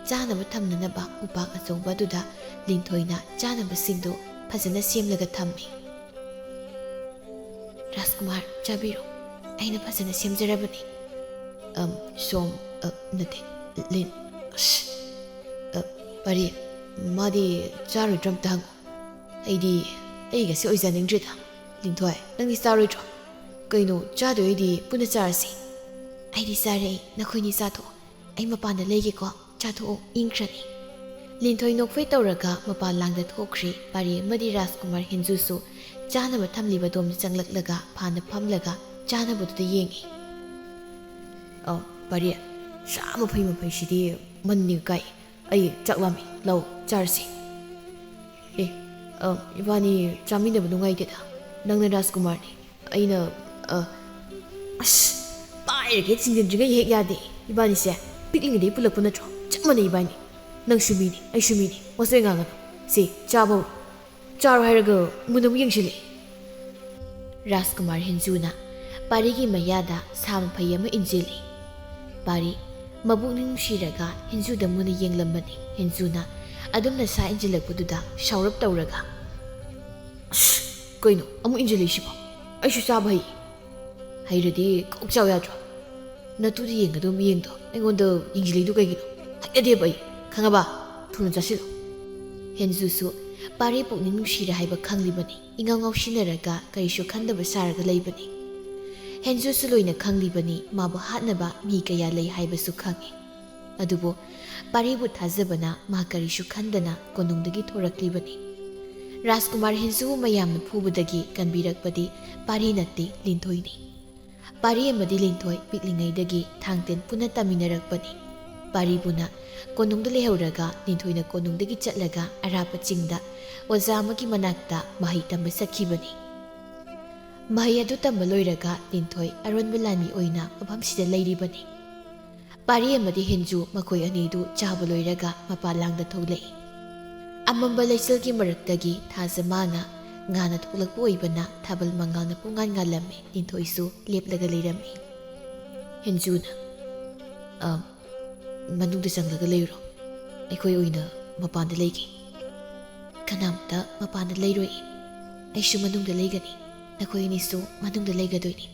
ꯆꯥꯅꯕ ꯊꯝꯅꯅꯕ ꯎꯄꯥꯛ ꯑꯆꯧꯕ ꯑꯗꯨꯗ ꯂꯤꯟꯊꯣꯏꯅ ꯆꯥꯅꯕꯁꯤꯡꯗꯨ ꯐꯖꯅ ꯁꯦꯝꯂꯒ ꯊꯝꯃꯤ꯫ "ꯔꯥꯖꯀꯨꯃꯥꯔ, ꯆꯥꯕꯤꯔꯣ꯫" ꯑꯩꯅ ꯐꯖꯅ ꯁꯦꯝꯖꯔꯕꯅꯤ꯫ ꯑꯝ, ꯁꯣꯝ, ꯑ, ꯅꯠꯇꯦ, ꯂꯤꯟ, ꯑꯁ, ꯑ, ꯄꯥꯔꯤ, ꯃꯥꯗꯤ ꯆꯥꯔꯣꯏꯗ꯭ꯔꯥ ꯑꯝꯇ ꯍꯪꯉꯨ꯫ ꯑꯩꯗꯤ, ꯑꯩꯒꯁꯦ ꯑꯣꯏꯖꯅꯤꯡꯗ꯭ꯔꯦꯗ꯫ ꯂꯤꯟꯊꯣꯏ, ꯅꯪꯗꯤ ꯆꯥꯔꯣꯏꯗ꯭ꯔꯣ? ꯀꯩꯅꯣ, ꯆꯥꯗꯣꯏ ꯑꯣꯏꯗꯤ ꯄꯨꯟꯅ ꯆꯥꯔꯁꯤ꯫ ꯑꯩꯗꯤ ꯆꯥꯔꯦ, ꯅꯈꯣꯏꯅꯤ ꯆꯥꯊꯣꯛꯑꯣ꯫ ꯑꯩ ꯃꯄꯥꯟꯗ ꯂꯩꯒꯦꯀꯣ, ꯆꯥꯊꯣꯛꯑꯣ, ꯏꯪꯈ꯭ꯔꯅꯤ꯫ ꯂꯤꯟꯊꯣꯏ ꯅꯣꯛꯐꯦ ꯇꯧꯔꯒ ꯃꯄꯥꯟ ꯂꯥꯡꯗ ꯊꯣꯛꯈ꯭ꯔꯦ꯫ ꯄꯥꯔꯤ ꯑꯃꯗꯤ ꯔꯥꯖꯀꯨꯃꯥꯔ ꯍꯦꯟꯖꯨꯁꯨ ꯆꯥꯅꯕ ꯊꯝꯂꯤꯕ ꯑꯗꯣꯝꯗ ꯆꯪꯂꯛꯂꯒ ꯐꯥꯟꯗ ꯐꯝꯂꯒ ꯆꯥꯅꯕꯗꯨꯗ ꯌꯦꯡꯉꯤ꯫ ꯑ, ꯄꯥꯔꯤ, ꯁꯥ ꯃꯐꯩ ꯃꯐꯩꯁꯤꯗꯤ ꯃꯅꯤꯡ ꯀꯥꯏ꯫ ꯑꯩ ꯆꯥꯛ ꯂꯥꯝꯃꯤ, ꯂꯥꯛꯑꯣ, ꯆꯥꯔꯁꯤ꯫ ꯑꯦ, ꯑ, ꯏꯕꯥꯅꯤ ꯆꯥꯃꯤꯟꯅꯕ ꯅꯨꯡꯉꯥꯏꯇꯦꯗ꯫ ꯅꯪꯅ ꯔꯥꯖꯀꯨꯃꯥꯔꯅꯤ, ꯑꯩꯅ, ꯑ, ꯑꯁ, ꯄꯥꯏꯔꯒꯦ ꯊꯤꯡꯖꯤꯟꯗ꯭ꯔꯤꯉꯩ ꯍꯦꯛ ꯌꯥꯗꯦ꯫ ꯏꯕꯥꯅꯤꯁꯦ ꯄꯤꯛꯂꯤꯉꯩꯗꯩ ꯄꯨꯜꯂꯛꯄ ꯅꯠꯇ꯭ꯔꯣ? ꯆꯞ ꯃꯥꯟꯅꯩ ꯏꯕꯥꯅꯤ꯫ ꯅꯪꯁꯨ ꯃꯤꯅꯤ, ꯑꯩꯁꯨ ꯃꯤꯅꯤ꯫ ꯃꯁꯣꯏ ꯉꯥꯡꯒꯅꯨ꯫ ꯁꯤ, ꯆꯥꯕ ꯍꯧꯔꯣ꯫ ꯆꯥꯔꯣ ꯍꯥꯏꯔꯒ ꯃꯨꯟꯅ ꯑꯃꯨꯛ ꯌꯦꯡꯁꯤꯜꯂꯦ꯫ ꯔꯥꯖꯀꯨꯃꯥꯔ ꯍꯦꯟꯖꯨꯅ ꯄꯥꯔꯤꯒꯤ ꯃꯌꯥꯗ ꯁꯥ ꯃꯐꯩ ꯑꯃ ꯏꯟꯖꯤꯜꯂꯤ꯫ ꯄꯥꯔꯤ ꯃꯕꯨꯛꯅꯤꯡ ꯅꯨꯡꯁꯤꯔꯒ ꯍꯦꯟꯖꯨꯗ ꯃꯨꯟꯅ ꯌꯦꯡꯂꯝꯕꯅꯤ꯫ ꯍꯦꯟꯖꯨꯅ ꯑꯗꯨꯝꯅ ꯁꯥ ꯏꯟꯖꯤꯜꯂꯛꯄꯗꯨꯗ ꯁꯥꯎꯔꯞ ꯇꯧꯔꯒ, "ꯑꯁ, ꯀꯩꯅꯣ ꯑꯃꯨꯛ ꯏꯟꯖꯤꯜꯂꯛꯏꯁꯤꯕꯣ? ꯑꯩꯁꯨ ꯆꯥꯕ ꯍꯩ꯫ ꯍꯩꯔꯗꯤ ꯀꯣꯛ ꯆꯥꯎ ꯌꯥꯗ꯭ꯔꯣ? ꯅꯇꯨꯗꯤ ꯌꯦꯡꯒꯗꯧ ꯃꯤꯌꯦꯡꯗꯣ ꯑꯩꯉꯣꯟꯗ ꯌꯦꯡꯁꯤꯜꯂꯤꯗꯨ ꯀꯩꯒꯤꯅꯣ? ꯍꯩꯅꯗꯦꯕ ꯑꯩ, ꯈꯪꯉꯕ? ꯊꯨꯅ ꯆꯥꯁꯤꯜꯂꯨ꯫" ꯍꯦꯟꯖꯨꯁꯨ ꯄꯥꯔꯤ ꯄꯨꯛꯅꯤꯡ ꯅꯨꯡꯁꯤꯔꯦ ꯍꯥꯏꯕ ꯈꯪꯂꯤꯕꯅꯤ꯫ ꯏꯉꯥꯎ ꯉꯥꯎꯁꯤꯟꯅꯔꯒ ꯀꯔꯤꯁꯨ ꯈꯟꯗꯕ ꯁꯥꯔꯒ ꯂꯩꯕꯅꯤ꯫ ꯍꯦꯟꯖꯨꯁꯨ ꯂꯣꯏꯅ ꯈꯪꯂꯤꯕꯅꯤ, ꯃꯥꯕꯨ ꯍꯥꯠꯅꯕ ꯃꯤ ꯀꯌꯥ ꯂꯩ ꯍꯥꯏꯕꯁꯨ ꯈꯪꯏ꯫ ꯑꯗꯨꯕꯨ ꯄꯥꯔꯤꯕꯨ ꯊꯥꯖꯕꯅ ꯃꯥ ꯀꯔꯤꯁꯨ ꯈꯟꯗꯅ ꯀꯣꯅꯨꯡꯗꯒꯤ ꯊꯣꯔꯛꯂꯤꯕꯅꯤ꯫ ꯔꯥꯖꯀꯨꯃꯥꯔ ꯍꯦꯟꯖꯨꯕꯨ ꯃꯌꯥꯝꯅ ꯐꯨꯕꯗꯒꯤ ꯀꯟꯕꯤꯔꯛꯄꯗꯤ ꯄꯥꯔꯤ ꯅꯠꯇꯦ, ꯂꯤꯟꯊꯣꯏꯅꯤ꯫ ꯄꯥꯔꯤ ꯑꯃꯗꯤ ꯂꯤꯟꯊꯣꯏ ꯄꯤꯛꯂꯤꯉꯩꯗꯒꯤ ꯊꯥꯡ ꯇꯦꯟ ꯄꯨꯟꯅ ꯇꯝꯃꯤꯟꯅꯔꯛꯄꯅꯤ꯫ ꯄꯥꯔꯤꯕꯨꯅ ꯀꯣꯅꯨꯡꯗ ꯂꯩꯍꯧꯔꯒ ꯂꯤꯟꯊꯣꯏꯅ ꯀꯣꯅꯨꯡꯗꯒꯤ ꯆꯠꯂꯒ ꯑꯔꯥꯞꯄ ꯆꯤꯡꯗ ꯑꯣꯖꯥ ꯑꯃꯒꯤ ꯃꯅꯥꯛꯇ ꯃꯍꯩ ꯇꯝꯕ ꯆꯠꯈꯤꯕꯅꯤ꯫ ꯃꯍꯩ ꯑꯗꯨ ꯇꯝꯕ ꯂꯣꯏꯔꯒ ꯂꯤꯟꯊꯣꯏ ꯑꯔꯣꯟꯕ ꯂꯥꯟꯃꯤ ꯑꯣꯏꯅ ꯃꯐꯝꯁꯤꯗ ꯂꯩꯔꯤꯕꯅꯤ꯫ ꯄꯥꯔꯤ ꯑꯃꯗꯤ ꯍꯦꯟꯖꯨ ꯃꯈꯣꯏ ꯑꯅꯤꯗꯨ ꯆꯥꯕ ꯂꯣꯏꯔꯒ ꯃꯄꯥꯟ ꯂꯥꯡꯗ ꯊꯣꯛꯂꯛꯏ꯫ ꯑꯃꯝꯕ ꯂꯩꯆꯤꯜꯒꯤ ꯃꯔꯛꯇꯒꯤ ꯊꯥꯖ ꯃꯥꯅ ꯉꯥꯅ ꯊꯣꯛꯂꯛꯄ ꯑꯣꯏꯕꯅ ꯊꯥꯕꯜ ꯃꯉꯥꯜꯅ ꯄꯨꯡꯉꯥꯟ ꯉꯥꯜꯂꯝꯃꯤ꯫ ꯂꯤꯟꯊꯣꯏꯁꯨ ꯂꯦꯞꯂꯒ ꯂꯩꯔꯝꯃꯤ꯫ ꯍꯦꯟꯖꯨꯅ, "ꯑ, ꯃꯅꯨꯡꯗ ꯆꯪꯂꯒ ꯂꯩꯔꯨꯔꯣ꯫ ꯑꯩꯈꯣꯏ ꯑꯣꯏꯅ ꯃꯄꯥꯟꯗ ꯂꯩꯒꯦ꯫" "ꯀꯅꯥꯝꯇ ꯃꯄꯥꯟꯗ ꯂꯩꯔꯣꯏ꯫ ꯑꯩꯁꯨ ꯃꯅꯨꯡꯗ ꯂꯩꯒꯅꯤ꯫ ꯅꯈꯣꯏ ꯑꯅꯤꯁꯨ ꯃꯅꯨꯡꯗ ꯂꯩꯒꯗꯣꯏꯅꯤ꯫"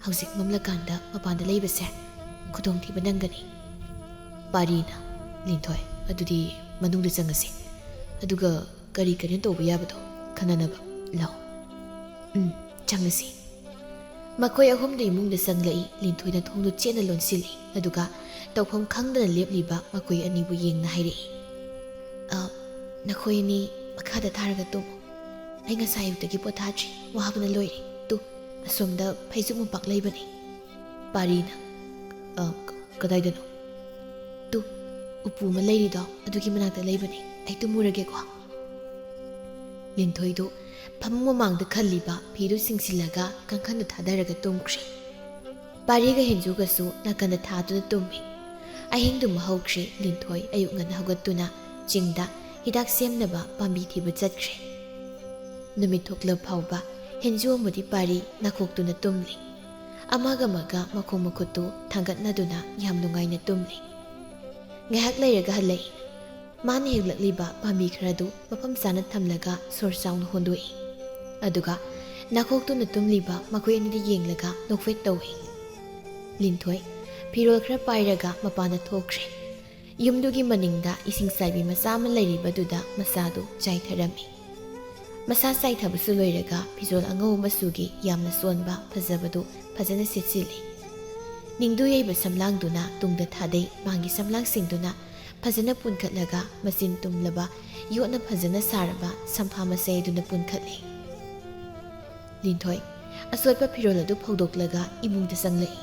ꯍꯧꯖꯤꯛ ꯃꯝꯂꯀꯥꯟꯗ ꯃꯄꯥꯟꯗ ꯂꯩꯕꯁꯦ ꯈꯨꯗꯣꯡꯊꯤꯕ ꯅꯪꯒꯅꯤ꯫ ꯄꯥꯔꯤꯅ, "ꯂꯤꯟꯊꯣꯏ, ꯑꯗꯨꯗꯤ ꯃꯅꯨꯡꯗ ꯆꯪꯉꯁꯤ꯫ ꯑꯗꯨꯒ ꯀꯔꯤ ꯀꯔꯤꯅꯣ ꯇꯧꯕ ꯌꯥꯕꯗꯣ ꯈꯟꯅꯅꯕ꯫ ꯂꯥꯛꯑꯣ꯫ ꯎꯝ, ꯆꯪꯉꯁꯤ꯫" ꯃꯈꯣꯏ ꯑꯍꯨꯝꯗꯨ ꯏꯃꯨꯡꯗ ꯆꯪꯂꯛꯏ꯫ ꯂꯤꯟꯊꯣꯏꯅ ꯊꯣꯡꯗꯨ ꯆꯦꯠꯅ ꯂꯣꯟꯁꯤꯜꯂꯤ꯫ ꯑꯗꯨꯒ ꯇꯧꯐꯝ ꯈꯪꯗꯅ ꯂꯦꯞꯂꯤꯕ ꯃꯈꯣꯏ ꯑꯅꯤꯕꯨ ꯌꯦꯡꯅ ꯍꯥꯏꯔꯛꯏ, "ꯑ, ꯅꯈꯣꯏ ꯑꯅꯤ ꯃꯈꯥꯗ ꯊꯥꯔꯒ ꯇꯨꯝꯃꯨ꯫ ꯑꯩ ꯉꯁꯥꯏ ꯑꯌꯨꯛꯇꯒꯤ ꯄꯣꯊꯥꯗ꯭ꯔꯤ, ꯋꯥꯕꯅ ꯂꯣꯏꯔꯦ꯫ ꯇꯨ, ꯑꯁꯣꯝꯗ ꯐꯩꯖꯨꯞ ꯃꯣꯝꯄꯥꯛ ꯂꯩꯕꯅꯤ꯫" ꯄꯥꯔꯤꯅ, "ꯑ, ꯀ-, ꯀꯗꯥꯏꯗꯅꯣ?" "ꯇꯨ, ꯎꯄꯨ ꯑꯃ ꯂꯩꯔꯤꯗꯣ, ꯑꯗꯨꯒꯤ ꯃꯅꯥꯛꯇ ꯂꯩꯕꯅꯤ꯫ ꯑꯩ ꯇꯨꯝꯃꯨꯔꯒꯦꯀꯣ꯫" ꯂꯤꯟꯊꯣꯏꯗꯨ ꯐꯃꯨꯡ ꯃꯃꯥꯡꯗ ꯈꯜꯂꯤꯕ ꯐꯤꯗꯨ ꯆꯤꯡꯁꯤꯜꯂꯒ ꯀꯥꯡꯈꯟꯗ ꯊꯥꯗꯔꯒ ꯇꯨꯝꯈ꯭ꯔꯦ꯫ ꯄꯥꯔꯤꯒ ꯍꯦꯟꯖꯨꯒꯁꯨ ꯅꯥꯀꯟꯗ ꯊꯥꯗꯨꯅ ꯇꯨꯝꯃꯤ꯫ ꯑꯍꯤꯡꯗꯨꯃ ꯍꯧꯈ꯭ꯔꯦ꯫ ꯂꯤꯟꯊꯣꯏ ꯑꯌꯨꯛ ꯉꯟꯅ ꯍꯧꯒꯠꯇꯨꯅ ꯆꯤꯡꯗ ꯍꯤꯗꯥꯛ ꯁꯦꯝꯅꯕ ꯄꯥꯝꯕꯤ ꯊꯤꯕ ꯆꯠꯈ꯭ꯔꯦ꯫ ꯅꯨꯃꯤꯠ ꯊꯣꯛꯂ ꯐꯥꯎꯕ ꯍꯦꯟꯖꯨ ꯑꯃꯗꯤ ꯄꯥꯔꯤ ꯅꯥꯈꯣꯛꯇꯨꯅ ꯇꯨꯝꯂꯤ꯫ ꯑꯃꯒ ꯑꯃꯒ ꯃꯈꯣꯡ ꯃꯈꯨꯠꯇꯨ ꯊꯥꯡꯒꯠꯅꯗꯨꯅ ꯌꯥꯝ ꯅꯨꯡꯉꯥꯏꯅ ꯇꯨꯝꯂꯤ꯫ ꯉꯥꯏꯍꯥꯛ ꯂꯩꯔꯒ ꯍꯜꯂꯛꯏ꯫ ꯃꯥꯅ ꯍꯦꯛꯂꯛꯂꯤꯕ ꯄꯥꯝꯕꯤ ꯈꯔꯗꯨ ꯃꯐꯝ ꯆꯥꯅ ꯊꯝꯂꯒ ꯁꯣꯔ ꯆꯥꯎꯅ ꯍꯣꯟꯗꯣꯛꯏ꯫ ꯑꯗꯨꯒ ꯅꯥꯈꯣꯛꯇꯨꯅ ꯇꯨꯝꯂꯤꯕ ꯃꯈꯣꯏ ꯑꯅꯤꯗ ꯌꯦꯡꯂꯒ ꯅꯣꯛꯐꯦꯠ ꯇꯧꯏ꯫ ꯂꯤꯟꯊꯣꯏ ꯐꯤꯔꯣꯜ ꯈꯔ ꯄꯥꯏꯔꯒ ꯃꯄꯥꯟꯗ ꯊꯣꯛꯈ꯭ꯔꯦ꯫ ꯌꯨꯝꯗꯨꯒꯤ ꯃꯅꯤꯡꯗ ꯏꯁꯤꯡ ꯆꯥꯏꯕꯤ ꯃꯆꯥ ꯑꯃ ꯂꯩꯔꯤꯕꯗꯨꯗ ꯃꯁꯥꯗꯨ ꯆꯥꯏꯊꯔꯝꯃꯤ꯫ ꯃꯁꯥ ꯆꯥꯏꯊꯕꯁꯨ ꯂꯣꯏꯔꯒ ꯐꯤꯖꯣꯜ ꯑꯉꯧꯕ ꯃꯆꯨꯒꯤ ꯌꯥꯝꯅ ꯆꯣꯟꯕ ꯐꯖꯕꯗꯨ ꯐꯖꯅ ꯁꯦꯠꯆꯤꯜꯂꯤ꯫ ꯅꯤꯡꯗꯨ ꯌꯩꯕ ꯁꯝꯂꯥꯡꯗꯨꯅ ꯇꯨꯡꯗ ꯊꯥꯗꯩ꯫ ꯃꯥꯒꯤ ꯁꯝꯂꯥꯡꯁꯤꯡꯗꯨꯅ ꯐꯖꯅ ꯄꯨꯟꯈꯠꯂꯒ ꯃꯆꯤꯟ ꯇꯨꯝꯂꯕ ꯌꯣꯠꯅ ꯐꯖꯅ ꯁꯥꯔꯕ ꯁꯝꯐꯥ ꯃꯆꯩ ꯑꯗꯨꯅ ꯄꯨꯟꯈꯠꯂꯤ꯫ ꯂꯤꯟꯊꯣꯏ ꯑꯆꯣꯠꯄ ꯐꯤꯔꯣꯜ ꯑꯗꯨ ꯐꯧꯗꯣꯛꯂꯒ ꯏꯃꯨꯡꯗ ꯆꯪꯂꯛꯏ꯫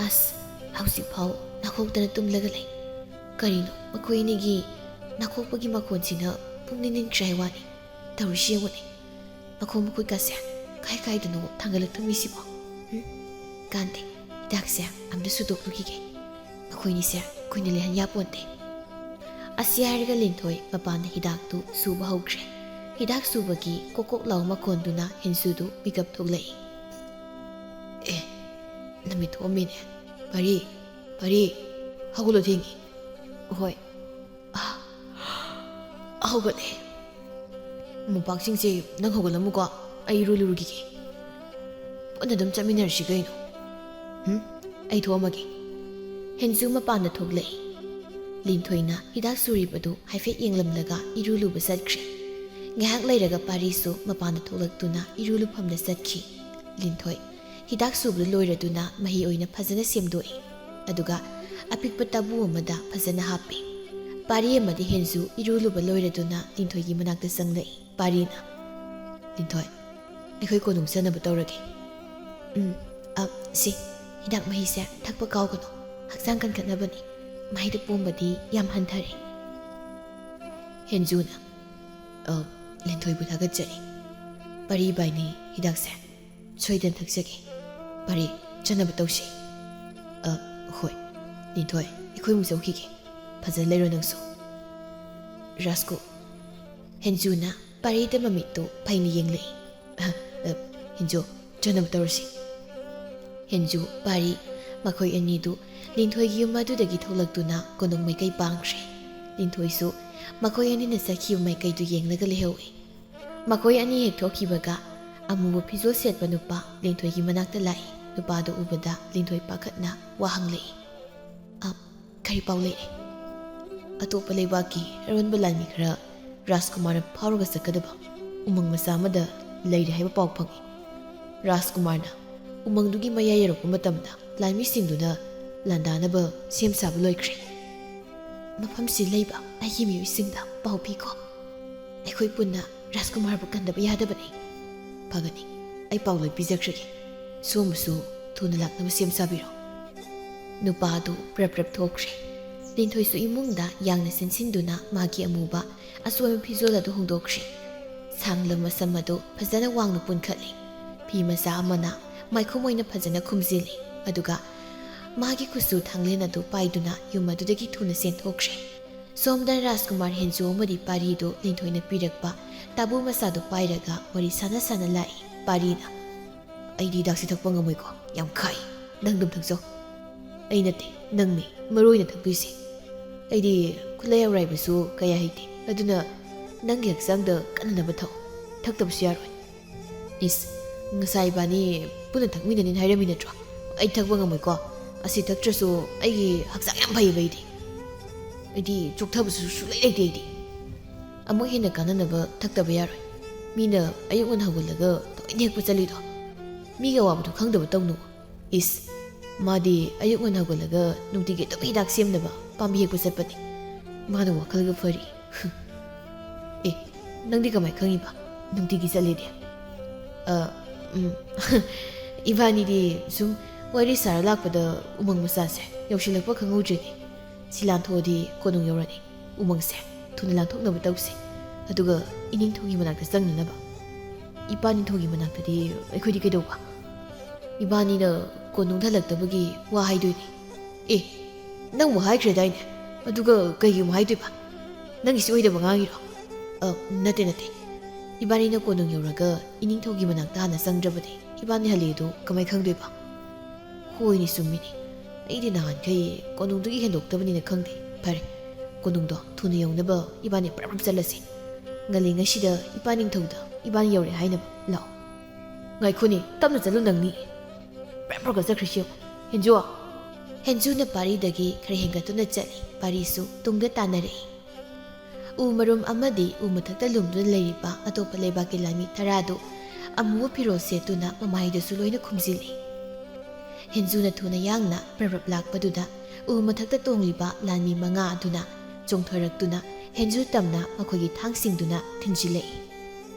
"ꯑꯁ, ꯍꯧꯖꯤꯛꯐꯥꯎ ꯅꯥꯈꯣꯛꯇꯅ ꯇꯨꯝꯂꯒ ꯂꯩ꯫ ꯀꯔꯤꯅꯣ ꯃꯈꯣꯏ ꯑꯅꯤꯒꯤ ꯅꯥꯈꯣꯛꯄꯒꯤ ꯃꯈꯣꯟꯁꯤꯅ ꯄꯨꯛꯅꯤꯡ ꯅꯤꯡꯈ꯭ꯔꯦ ꯍꯥꯏ ꯋꯥꯅꯤ꯫ ꯇꯧꯔꯤꯁꯤ ꯌꯦꯡꯉꯨꯅꯦ꯫ ꯃꯈꯣꯡ ꯃꯈꯨꯠꯀꯥꯁꯦ ꯀꯥꯏ ꯀꯥꯏꯗꯅꯣ ꯊꯥꯡꯒꯠꯂꯛ ꯊꯝꯃꯤꯁꯤꯕꯣ? ꯎꯝ? ꯀꯥꯟꯗꯦ, ꯍꯤꯗꯥꯛꯁꯦ ꯑꯝꯇ ꯁꯨꯗꯣꯛꯂꯨꯈꯤꯒꯦ꯫ ꯃꯈꯣꯏꯅꯤꯁꯦ ꯀꯨꯏꯅ ꯂꯩꯍꯟ ꯌꯥꯄꯣꯟꯇꯦ꯫" ꯑꯁꯤ ꯍꯥꯏꯔꯒ ꯂꯤꯟꯊꯣꯏ ꯃꯄꯥꯟꯗ ꯍꯤꯗꯥꯛꯇꯨ ꯁꯨꯕ ꯍꯧꯈ꯭ꯔꯦ꯫ ꯍꯤꯗꯥꯛ ꯁꯨꯕꯒꯤ ꯀꯣꯛ ꯀꯣꯛ ꯂꯥꯎ ꯃꯈꯣꯟꯗꯨꯅ ꯍꯦꯟꯖꯨꯗꯨ ꯃꯤꯀꯞ ꯊꯣꯛꯂꯛꯏ꯫ "ꯑꯦ, ꯅꯨꯃꯤꯠ ꯊꯣꯛꯑꯝꯃꯦꯅꯦ꯫ ꯄꯥꯔꯤ, ꯄꯥꯔꯤ, ꯍꯧꯒꯠꯂꯣ, ꯊꯦꯡꯉꯦ꯫" "ꯍꯣꯏ꯫" "ꯑꯥ, ꯍꯧꯒꯠꯂꯦ꯫ ꯃꯣꯝꯄꯥꯛꯁꯤꯡꯁꯦ ꯅꯪ ꯍꯧꯒꯠꯂꯝꯃꯨꯀꯣ, ꯑꯩ ꯏꯔꯨ ꯂꯨꯔꯨꯈꯤꯒꯦ꯫" ꯄꯨꯟꯅ ꯑꯗꯨꯝ ꯆꯠꯃꯤꯟꯅꯔꯁꯤ ꯀꯩꯅꯣ꯫ ꯍꯨꯝ? ꯑꯩ ꯊꯣꯛꯑꯝꯃꯒꯦ꯫ ꯍꯦꯟꯖꯨ ꯃꯄꯥꯟꯗ ꯊꯣꯛꯂꯛꯏ꯫ ꯂꯤꯟꯊꯣꯏꯅ ꯍꯤꯗꯥꯛ ꯁꯨꯔꯤꯕꯗꯨ ꯍꯥꯏꯐꯦꯠ ꯌꯦꯡꯂꯝꯂꯒ ꯏꯔꯨ ꯂꯨꯕ ꯆꯠꯈ꯭ꯔꯦ꯫ ꯉꯥꯏꯍꯥꯛ ꯂꯩꯔꯒ ꯄꯥꯔꯤꯁꯨ ꯃꯄꯥꯟꯗ ꯊꯣꯛꯂꯛꯇꯨꯅ ꯏꯔꯨ ꯂꯨꯐꯝꯗ ꯆꯠꯈꯤ꯫ ꯂꯤꯟꯊꯣꯏ ꯍꯤꯗꯥꯛ ꯁꯨꯕꯗꯨ ꯂꯣꯏꯔꯗꯨꯅ ꯃꯍꯤ ꯑꯣꯏꯅ ꯐꯖꯅ ꯁꯦꯝꯗꯣꯛꯏ꯫ ꯑꯗꯨꯒ ꯑꯄꯤꯛꯄ ꯇꯥꯕꯨ ꯑꯃꯗ ꯐꯖꯅ ꯍꯥꯞꯄꯤ꯫ ꯄꯥꯔꯤ ꯑꯃꯗꯤ ꯍꯦꯟꯖꯨ ꯏꯔꯨ ꯂꯨꯕ ꯂꯣꯏꯔꯗꯨꯅ ꯂꯤꯟꯊꯣꯏꯒꯤ ꯃꯅꯥꯛꯇ ꯆꯪꯂꯛꯏ꯫ ꯄꯥꯔꯤꯅ, "ꯂꯤꯟꯊꯣꯏ, ꯑꯩꯈꯣꯏ ꯀꯣꯅꯨꯡ ꯆꯠꯅꯕ ꯇꯧꯔꯒꯦ꯫ ꯎꯝ, ꯑ, ꯁꯤ, ꯍꯤꯗꯥꯛ ꯃꯍꯤꯁꯦ ꯊꯛꯄ ꯀꯥꯎꯒꯅꯨ꯫ ꯍꯛꯆꯥꯡ ꯀꯟꯈꯠꯅꯕꯅꯤ꯫ ꯃꯍꯩꯗ ꯄꯣꯝꯕꯗꯤ ꯌꯥꯝ ꯍꯟꯊꯔꯦ꯫" ꯍꯦꯟꯖꯨꯅ, "ꯑ, ꯂꯤꯟꯊꯣꯏꯕꯨ ꯊꯥꯒꯠꯆꯔꯤ꯫ ꯄꯥꯔꯤ ꯏꯕꯥꯏꯅꯤ ꯍꯤꯗꯥꯛꯁꯦ ꯁꯣꯏꯗꯅ ꯊꯛꯆꯒꯦ꯫ ꯄꯥꯔꯤ, ꯆꯠꯅꯕ ꯇꯧꯁꯤ꯫" "ꯑ, ꯍꯣꯏ꯫ ꯂꯤꯟꯊꯣꯏ, ꯑꯩꯈꯣꯏ ꯑꯃꯨꯛ ꯆꯧꯈꯤꯒꯦ꯫ ꯐꯖꯅ ꯂꯩꯔꯣ ꯅꯪꯁꯨ꯫" ꯔꯥꯖꯀꯨ-, ꯍꯦꯟꯖꯨꯅ ꯄꯥꯔꯤꯗ ꯃꯃꯤꯠꯇꯨ ꯐꯩꯅ ꯌꯦꯡꯂꯛꯏ꯫ "ꯑ, ꯑ, ꯍꯦꯟꯖꯨ, ꯆꯠꯅꯕ ꯇꯧꯔꯁꯤ꯫" ꯍꯦꯟꯖꯨ, ꯄꯥꯔꯤ, ꯃꯈꯣꯏ ꯑꯅꯤꯗꯨ ꯂꯤꯟꯊꯣꯏꯒꯤ ꯌꯨꯝ ꯑꯗꯨꯗꯒꯤ ꯊꯣꯛꯂꯛꯇꯨꯅ ꯀꯣꯅꯨꯡ ꯃꯥꯏꯀꯩ ꯄꯥꯡꯈ꯭ꯔꯦ꯫ ꯂꯤꯟꯊꯣꯏꯁꯨ ꯃꯈꯣꯏ ꯑꯅꯤꯅ ꯆꯠꯈꯤꯕ ꯃꯥꯏꯀꯩꯗꯨ ꯌꯦꯡꯂꯒ ꯂꯩꯍꯧꯏ꯫ ꯃꯈꯣꯏ ꯑꯅꯤ ꯍꯦꯛ ꯊꯣꯛꯈꯤꯕꯒ ꯑꯃꯨꯕ ꯐꯤꯖꯣꯜ ꯁꯦꯠꯄ ꯅꯨꯄꯥ ꯂꯤꯟꯊꯣꯏꯒꯤ ꯃꯅꯥꯛꯇ ꯂꯥꯛꯏ꯫ ꯅꯨꯄꯥꯗꯨ ꯎꯕꯗ ꯂꯤꯟꯊꯣꯏ ꯄꯥꯈꯠꯅ ꯋꯥ ꯍꯪꯂꯛꯏ꯫ "ꯑ, ꯀꯔꯤ ꯄꯥꯎ ꯂꯩꯔꯦ?" "ꯑꯇꯣꯞꯄ ꯂꯩꯕꯥꯛꯀꯤ ꯑꯔꯣꯟꯕ ꯂꯥꯟꯃꯤ ꯈꯔ ꯔꯥꯖꯀꯨꯃꯥꯔꯅ ꯐꯥꯎꯔꯒ ꯆꯠꯀꯗꯕ ꯎꯃꯪ ꯃꯆꯥ ꯑꯃꯗ ꯂꯩꯔꯦ ꯍꯥꯏꯕ ꯄꯥꯎ ꯐꯪꯏ꯫ ꯔꯥꯖꯀꯨꯃꯥꯔꯅ ꯎꯃꯪꯗꯨꯒꯤ ꯃꯌꯥꯏ ꯌꯧꯔꯛꯄ ꯃꯇꯝꯗ ꯂꯥꯟꯃꯤꯁꯤꯡꯗꯨꯅ ꯂꯥꯟꯗꯥꯅꯕ ꯁꯦꯝ ꯁꯥꯕ ꯂꯣꯏꯈ꯭ꯔꯦ꯫ ꯃꯐꯝꯁꯤ ꯂꯩꯕ ꯑꯩꯒꯤ ꯃꯤꯑꯣꯏꯁꯤꯡꯗ ꯄꯥꯎ ꯄꯤꯈꯣ꯫ ꯑꯩꯈꯣꯏ ꯄꯨꯟꯅ ꯔꯥꯖꯀꯨꯃꯥꯔꯕꯨ ꯀꯟꯗꯕ ꯌꯥꯗꯕꯅꯤ꯫" "ꯐꯒꯅꯤ, ꯑꯩ ꯄꯥꯎ ꯂꯣꯏ ꯄꯤꯖꯈ꯭ꯔꯒꯦ꯫ ꯁꯣꯝꯕꯨꯁꯨ ꯊꯨꯅ ꯂꯥꯛꯅꯕ ꯁꯦꯝ ꯁꯥꯕꯤꯔꯣ꯫" ꯅꯨꯄꯥ ꯑꯗꯨ ꯄ꯭ꯔꯞ ꯄ꯭ꯔꯞ ꯊꯣꯛꯈ꯭ꯔꯦ꯫ ꯂꯤꯟꯊꯣꯏꯁꯨ ꯏꯃꯨꯡꯗ ꯌꯥꯡꯅ ꯆꯦꯟꯁꯤꯟꯗꯨꯅ ꯃꯥꯒꯤ ꯑꯃꯨꯕ ꯑꯆꯣꯏꯕ ꯐꯤꯖꯣꯜ ꯑꯗꯨ ꯍꯣꯡꯗꯣꯛꯈ꯭ꯔꯦ꯫ ꯁꯥꯡꯂꯕ ꯃꯁꯝ ꯑꯗꯨ ꯐꯖꯅ ꯋꯥꯡꯅ ꯄꯨꯟꯈꯠꯂꯤ꯫ ꯐꯤ ꯃꯆꯥ ꯑꯃꯅ ꯃꯥꯏꯈꯨꯝ ꯑꯣꯏꯅ ꯐꯖꯅ ꯈꯨꯝꯖꯤꯜꯂꯤ꯫ ꯑꯗꯨꯒ ꯃꯥꯒꯤ ꯀꯨꯆꯨ ꯊꯥꯡꯂꯦꯟ ꯑꯗꯨ ꯄꯥꯏꯗꯨꯅ ꯌꯨꯝ ꯑꯗꯨꯗꯒꯤ ꯊꯨꯅ ꯆꯦꯟꯊꯣꯛꯈ꯭ꯔꯦ꯫ ꯁꯣꯝꯗ ꯔꯥꯖꯀꯨꯃꯥꯔ ꯍꯦꯟꯖꯨ ꯑꯃꯗꯤ ꯄꯥꯔꯤꯗꯨ ꯂꯤꯟꯊꯣꯏꯅ ꯄꯤꯔꯛꯄ ꯇꯥꯕꯨ ꯃꯆꯥꯗꯨ ꯄꯥꯏꯔꯒ ꯋꯥꯔꯤ ꯁꯥꯟꯅ ꯁꯥꯟꯅ ꯂꯥꯛꯏ꯫ ꯄꯥꯔꯤꯅ, "ꯑꯩꯗꯤ ꯍꯤꯗꯥꯛꯁꯤ ꯊꯛꯄ ꯉꯝꯃꯣꯏꯀꯣ, ꯌꯥꯝ ꯈꯥꯏ꯫ ꯅꯪ ꯑꯗꯨꯝ ꯊꯛꯆꯧ꯫" "ꯑꯩ ꯅꯠꯇꯦ, ꯅꯪꯅꯤ ꯃꯔꯨ ꯑꯣꯏꯅ ꯊꯛꯇꯣꯏꯁꯦ꯫ ꯑꯩꯗꯤ ꯈꯨꯠꯂꯥꯏ ꯑꯧꯔꯥꯏꯕꯁꯨ ꯀꯌꯥ ꯍꯩꯇꯦ, ꯑꯗꯨꯅ ꯅꯪꯒꯤ ꯍꯛꯆꯥꯡꯗ ꯀꯟꯅꯅꯕ ꯊꯛꯑꯣ꯫ ꯊꯛꯇꯕꯁꯨ ꯌꯥꯔꯣꯏ꯫" "ꯏꯁ, "ꯉꯁꯥꯏ ꯏꯕꯥꯅꯤ ꯄꯨꯟꯅ ꯊꯛꯃꯤꯟꯅꯅꯤꯅ ꯍꯥꯏꯔꯝꯃꯤ ꯅꯠꯇ꯭ꯔꯣ? ꯑꯩ ꯊꯛꯄ ꯉꯝꯃꯣꯏꯀꯣ꯫ ꯑꯁꯤ ꯊꯛꯇ꯭ꯔꯁꯨ ꯑꯩꯒꯤ ꯍꯛꯆꯥꯡ ꯌꯥꯝ ꯐꯩꯌꯦꯕ ꯑꯩꯗꯤ꯫ ꯑꯩꯗꯤ ꯆꯣꯛꯊꯕꯁꯨ ꯁꯨꯡꯂꯩ ꯂꯩꯇꯦ ꯑꯩꯗꯤ꯫ ꯑꯃꯨꯛ ꯍꯦꯟꯅ ꯀꯥꯟꯅꯅꯕ ꯊꯛꯇꯕ ꯌꯥꯔꯣꯏ꯫ ꯃꯤꯅ ꯑꯌꯨꯛ ꯉꯟꯅ ꯍꯧꯒꯠꯂꯒ ꯊꯑꯣꯏꯅ ꯍꯦꯛꯄ ꯆꯠꯂꯤꯗꯣ꯫ ꯃꯤꯒꯤ ꯑꯋꯥꯕꯗꯣ ꯈꯪꯗꯕ ꯇꯧꯅꯨ꯫ ꯏꯁ, ꯃꯥꯗꯤ ꯑꯌꯨꯛ ꯉꯟꯅ ꯍꯧꯒꯠꯂꯒ ꯅꯨꯡꯇꯤꯒꯤ ꯑꯗꯨꯝ ꯍꯤꯗꯥꯛ ꯁꯦꯝꯅꯕ ꯄꯥꯝꯕꯤ ꯍꯦꯛꯄ ꯆꯠꯄꯅꯤ꯫ ꯃꯥꯅ ꯋꯥꯈꯜꯒ ꯐꯔꯤ꯫ ꯑꯦ, ꯅꯪꯗꯤ ꯀꯃꯥꯏ ꯈꯪꯉꯤꯕ? ꯅꯨꯡꯇꯤꯒꯤ ꯆꯠꯂꯦꯗꯤ?" "ꯑ, ꯎꯝ꯫ ꯏꯕꯥꯅꯤꯗꯤ ꯁꯨꯝ ꯋꯥꯔꯤ ꯁꯥꯔ ꯂꯥꯛꯄꯗ ꯎꯃꯪ ꯃꯆꯥꯁꯦ ꯌꯧꯁꯤꯜꯂꯛꯄ ꯈꯪꯍꯧꯗ꯭ꯔꯤꯅꯦ꯫ ꯁꯤ ꯂꯥꯟꯊꯣꯛꯑꯗꯤ ꯀꯣꯅꯨꯡ ꯌꯧꯔꯅꯤ꯫ ꯎꯃꯪꯁꯦ ꯊꯨꯅ ꯂꯥꯟꯊꯣꯛꯅꯕ ꯇꯧꯁꯦ꯫ ꯑꯗꯨꯒ ꯏꯅꯤꯡꯊꯧꯒꯤ ꯃꯅꯥꯛꯇ ꯆꯪꯅꯅꯕ꯫ ꯏꯄꯥ ꯅꯤꯡꯊꯧꯒꯤ ꯃꯅꯥꯛꯇꯗꯤ ꯑꯩꯈꯣꯏꯗꯤ ꯀꯩꯗꯧꯕ? ꯏꯕꯥꯅꯤꯅ ꯀꯣꯅꯨꯡꯗ ꯍꯜꯂꯛꯇꯕꯒꯤ ꯋꯥ ꯍꯥꯏꯗꯣꯏꯅꯤ꯫ ꯑꯦ, ꯅꯪꯕꯨ ꯍꯥꯏꯈ꯭ꯔꯦꯗꯥꯏꯅꯦ? ꯑꯗꯨꯒ ꯀꯩꯒꯤ ꯑꯃꯨꯛ ꯍꯥꯏꯗꯣꯏꯕ? ꯅꯪꯒꯤꯁꯤ ꯑꯣꯏꯗꯕ ꯉꯥꯡꯉꯤꯔꯣ?" "ꯑ, ꯅꯠꯇꯦ, ꯅꯠꯇꯦ꯫ ꯏꯕꯥꯅꯤꯅ ꯀꯣꯅꯨꯡ ꯌꯧꯔꯒ ꯏꯅꯤꯡꯊꯧꯒꯤ ꯃꯅꯥꯛꯇ ꯍꯥꯟꯅ ꯆꯪꯗ꯭ꯔꯕꯗꯤ ꯏꯕꯥꯅꯤ ꯍꯜꯂꯛꯏꯗꯣ ꯀꯃꯥꯏ ꯈꯪꯗꯣꯏꯕ?" "ꯍꯣꯏꯅꯦ, ꯆꯨꯝꯃꯤꯅꯦ꯫ ꯑꯩꯗꯤ ꯅꯍꯥꯟꯈꯩ ꯀꯣꯅꯨꯡꯗꯒꯤ ꯍꯦꯟꯗꯣꯛꯇꯕꯅꯤꯅ ꯈꯪꯗꯦ꯫ ꯐꯔꯦ, ꯀꯣꯅꯨꯡꯗꯣ ꯊꯨꯅ ꯌꯧꯅꯕ ꯏꯕꯥꯅꯤ ꯄ꯭ꯔꯞ ꯄ꯭ꯔꯞ ꯆꯠꯂꯁꯤ꯫ ꯉꯜꯂꯤꯉꯩꯁꯤꯗ ꯏꯄꯥ ꯅꯤꯡꯊꯧꯗ ꯏꯕꯥꯅꯤ ꯌꯧꯔꯦ ꯍꯥꯏꯅꯕ꯫ ꯂꯥꯛꯑꯣ꯫" "ꯉꯥꯏꯈꯣꯅꯦ, ꯇꯞꯅ ꯆꯠꯂꯨ ꯅꯪꯅꯤ꯫ ꯄ꯭ꯔꯞ ꯄ꯭ꯔꯞꯀ ꯆꯠꯈ꯭ꯔꯤꯁꯤ ꯌꯦꯡꯉꯨ꯫ ꯍꯦꯟꯖꯨ!" ꯍꯦꯟꯖꯨꯅ ꯄꯥꯔꯤꯗꯒꯤ ꯈꯔ ꯍꯦꯟꯒꯠꯇꯨꯅ ꯆꯠꯂꯤ꯫ ꯄꯥꯔꯤꯁꯨ ꯇꯨꯡꯗ ꯇꯥꯟꯅꯔꯛꯏ꯫ ꯎ ꯃꯔꯨꯝ ꯑꯃꯗꯤ ꯎ ꯃꯊꯛꯇ ꯂꯨꯝꯗꯨꯅ ꯂꯩꯔꯤꯕ ꯑꯇꯣꯞꯄ ꯂꯩꯕꯥꯛꯀꯤ ꯂꯥꯟꯃꯤ ꯇꯔꯥꯗꯨ ꯑꯃꯨꯕ ꯐꯤꯔꯣꯜ ꯁꯦꯠꯇꯨꯅ ꯃꯃꯥꯏꯗꯁꯨ ꯂꯣꯏꯅ ꯈꯨꯝꯖꯤꯜꯂꯤ꯫ ꯍꯦꯟꯖꯨꯅ ꯊꯨꯅ ꯌꯥꯡꯅ ꯄ꯭ꯔꯞ ꯄ꯭ꯔꯞ ꯂꯥꯛꯄꯗꯨꯗ ꯎ ꯃꯊꯛꯇ ꯇꯣꯡꯂꯤꯕ ꯂꯥꯟꯃꯤ ꯃꯉꯥ ꯑꯗꯨꯅ ꯆꯣꯡꯊꯔꯛꯇꯨꯅ ꯍꯦꯟꯖꯨ ꯇꯝꯅ ꯃꯈꯣꯏꯒꯤ ꯊꯥꯡꯁꯤꯡꯗꯨꯅ ꯊꯤꯟꯖꯤꯜꯂꯛꯏ꯫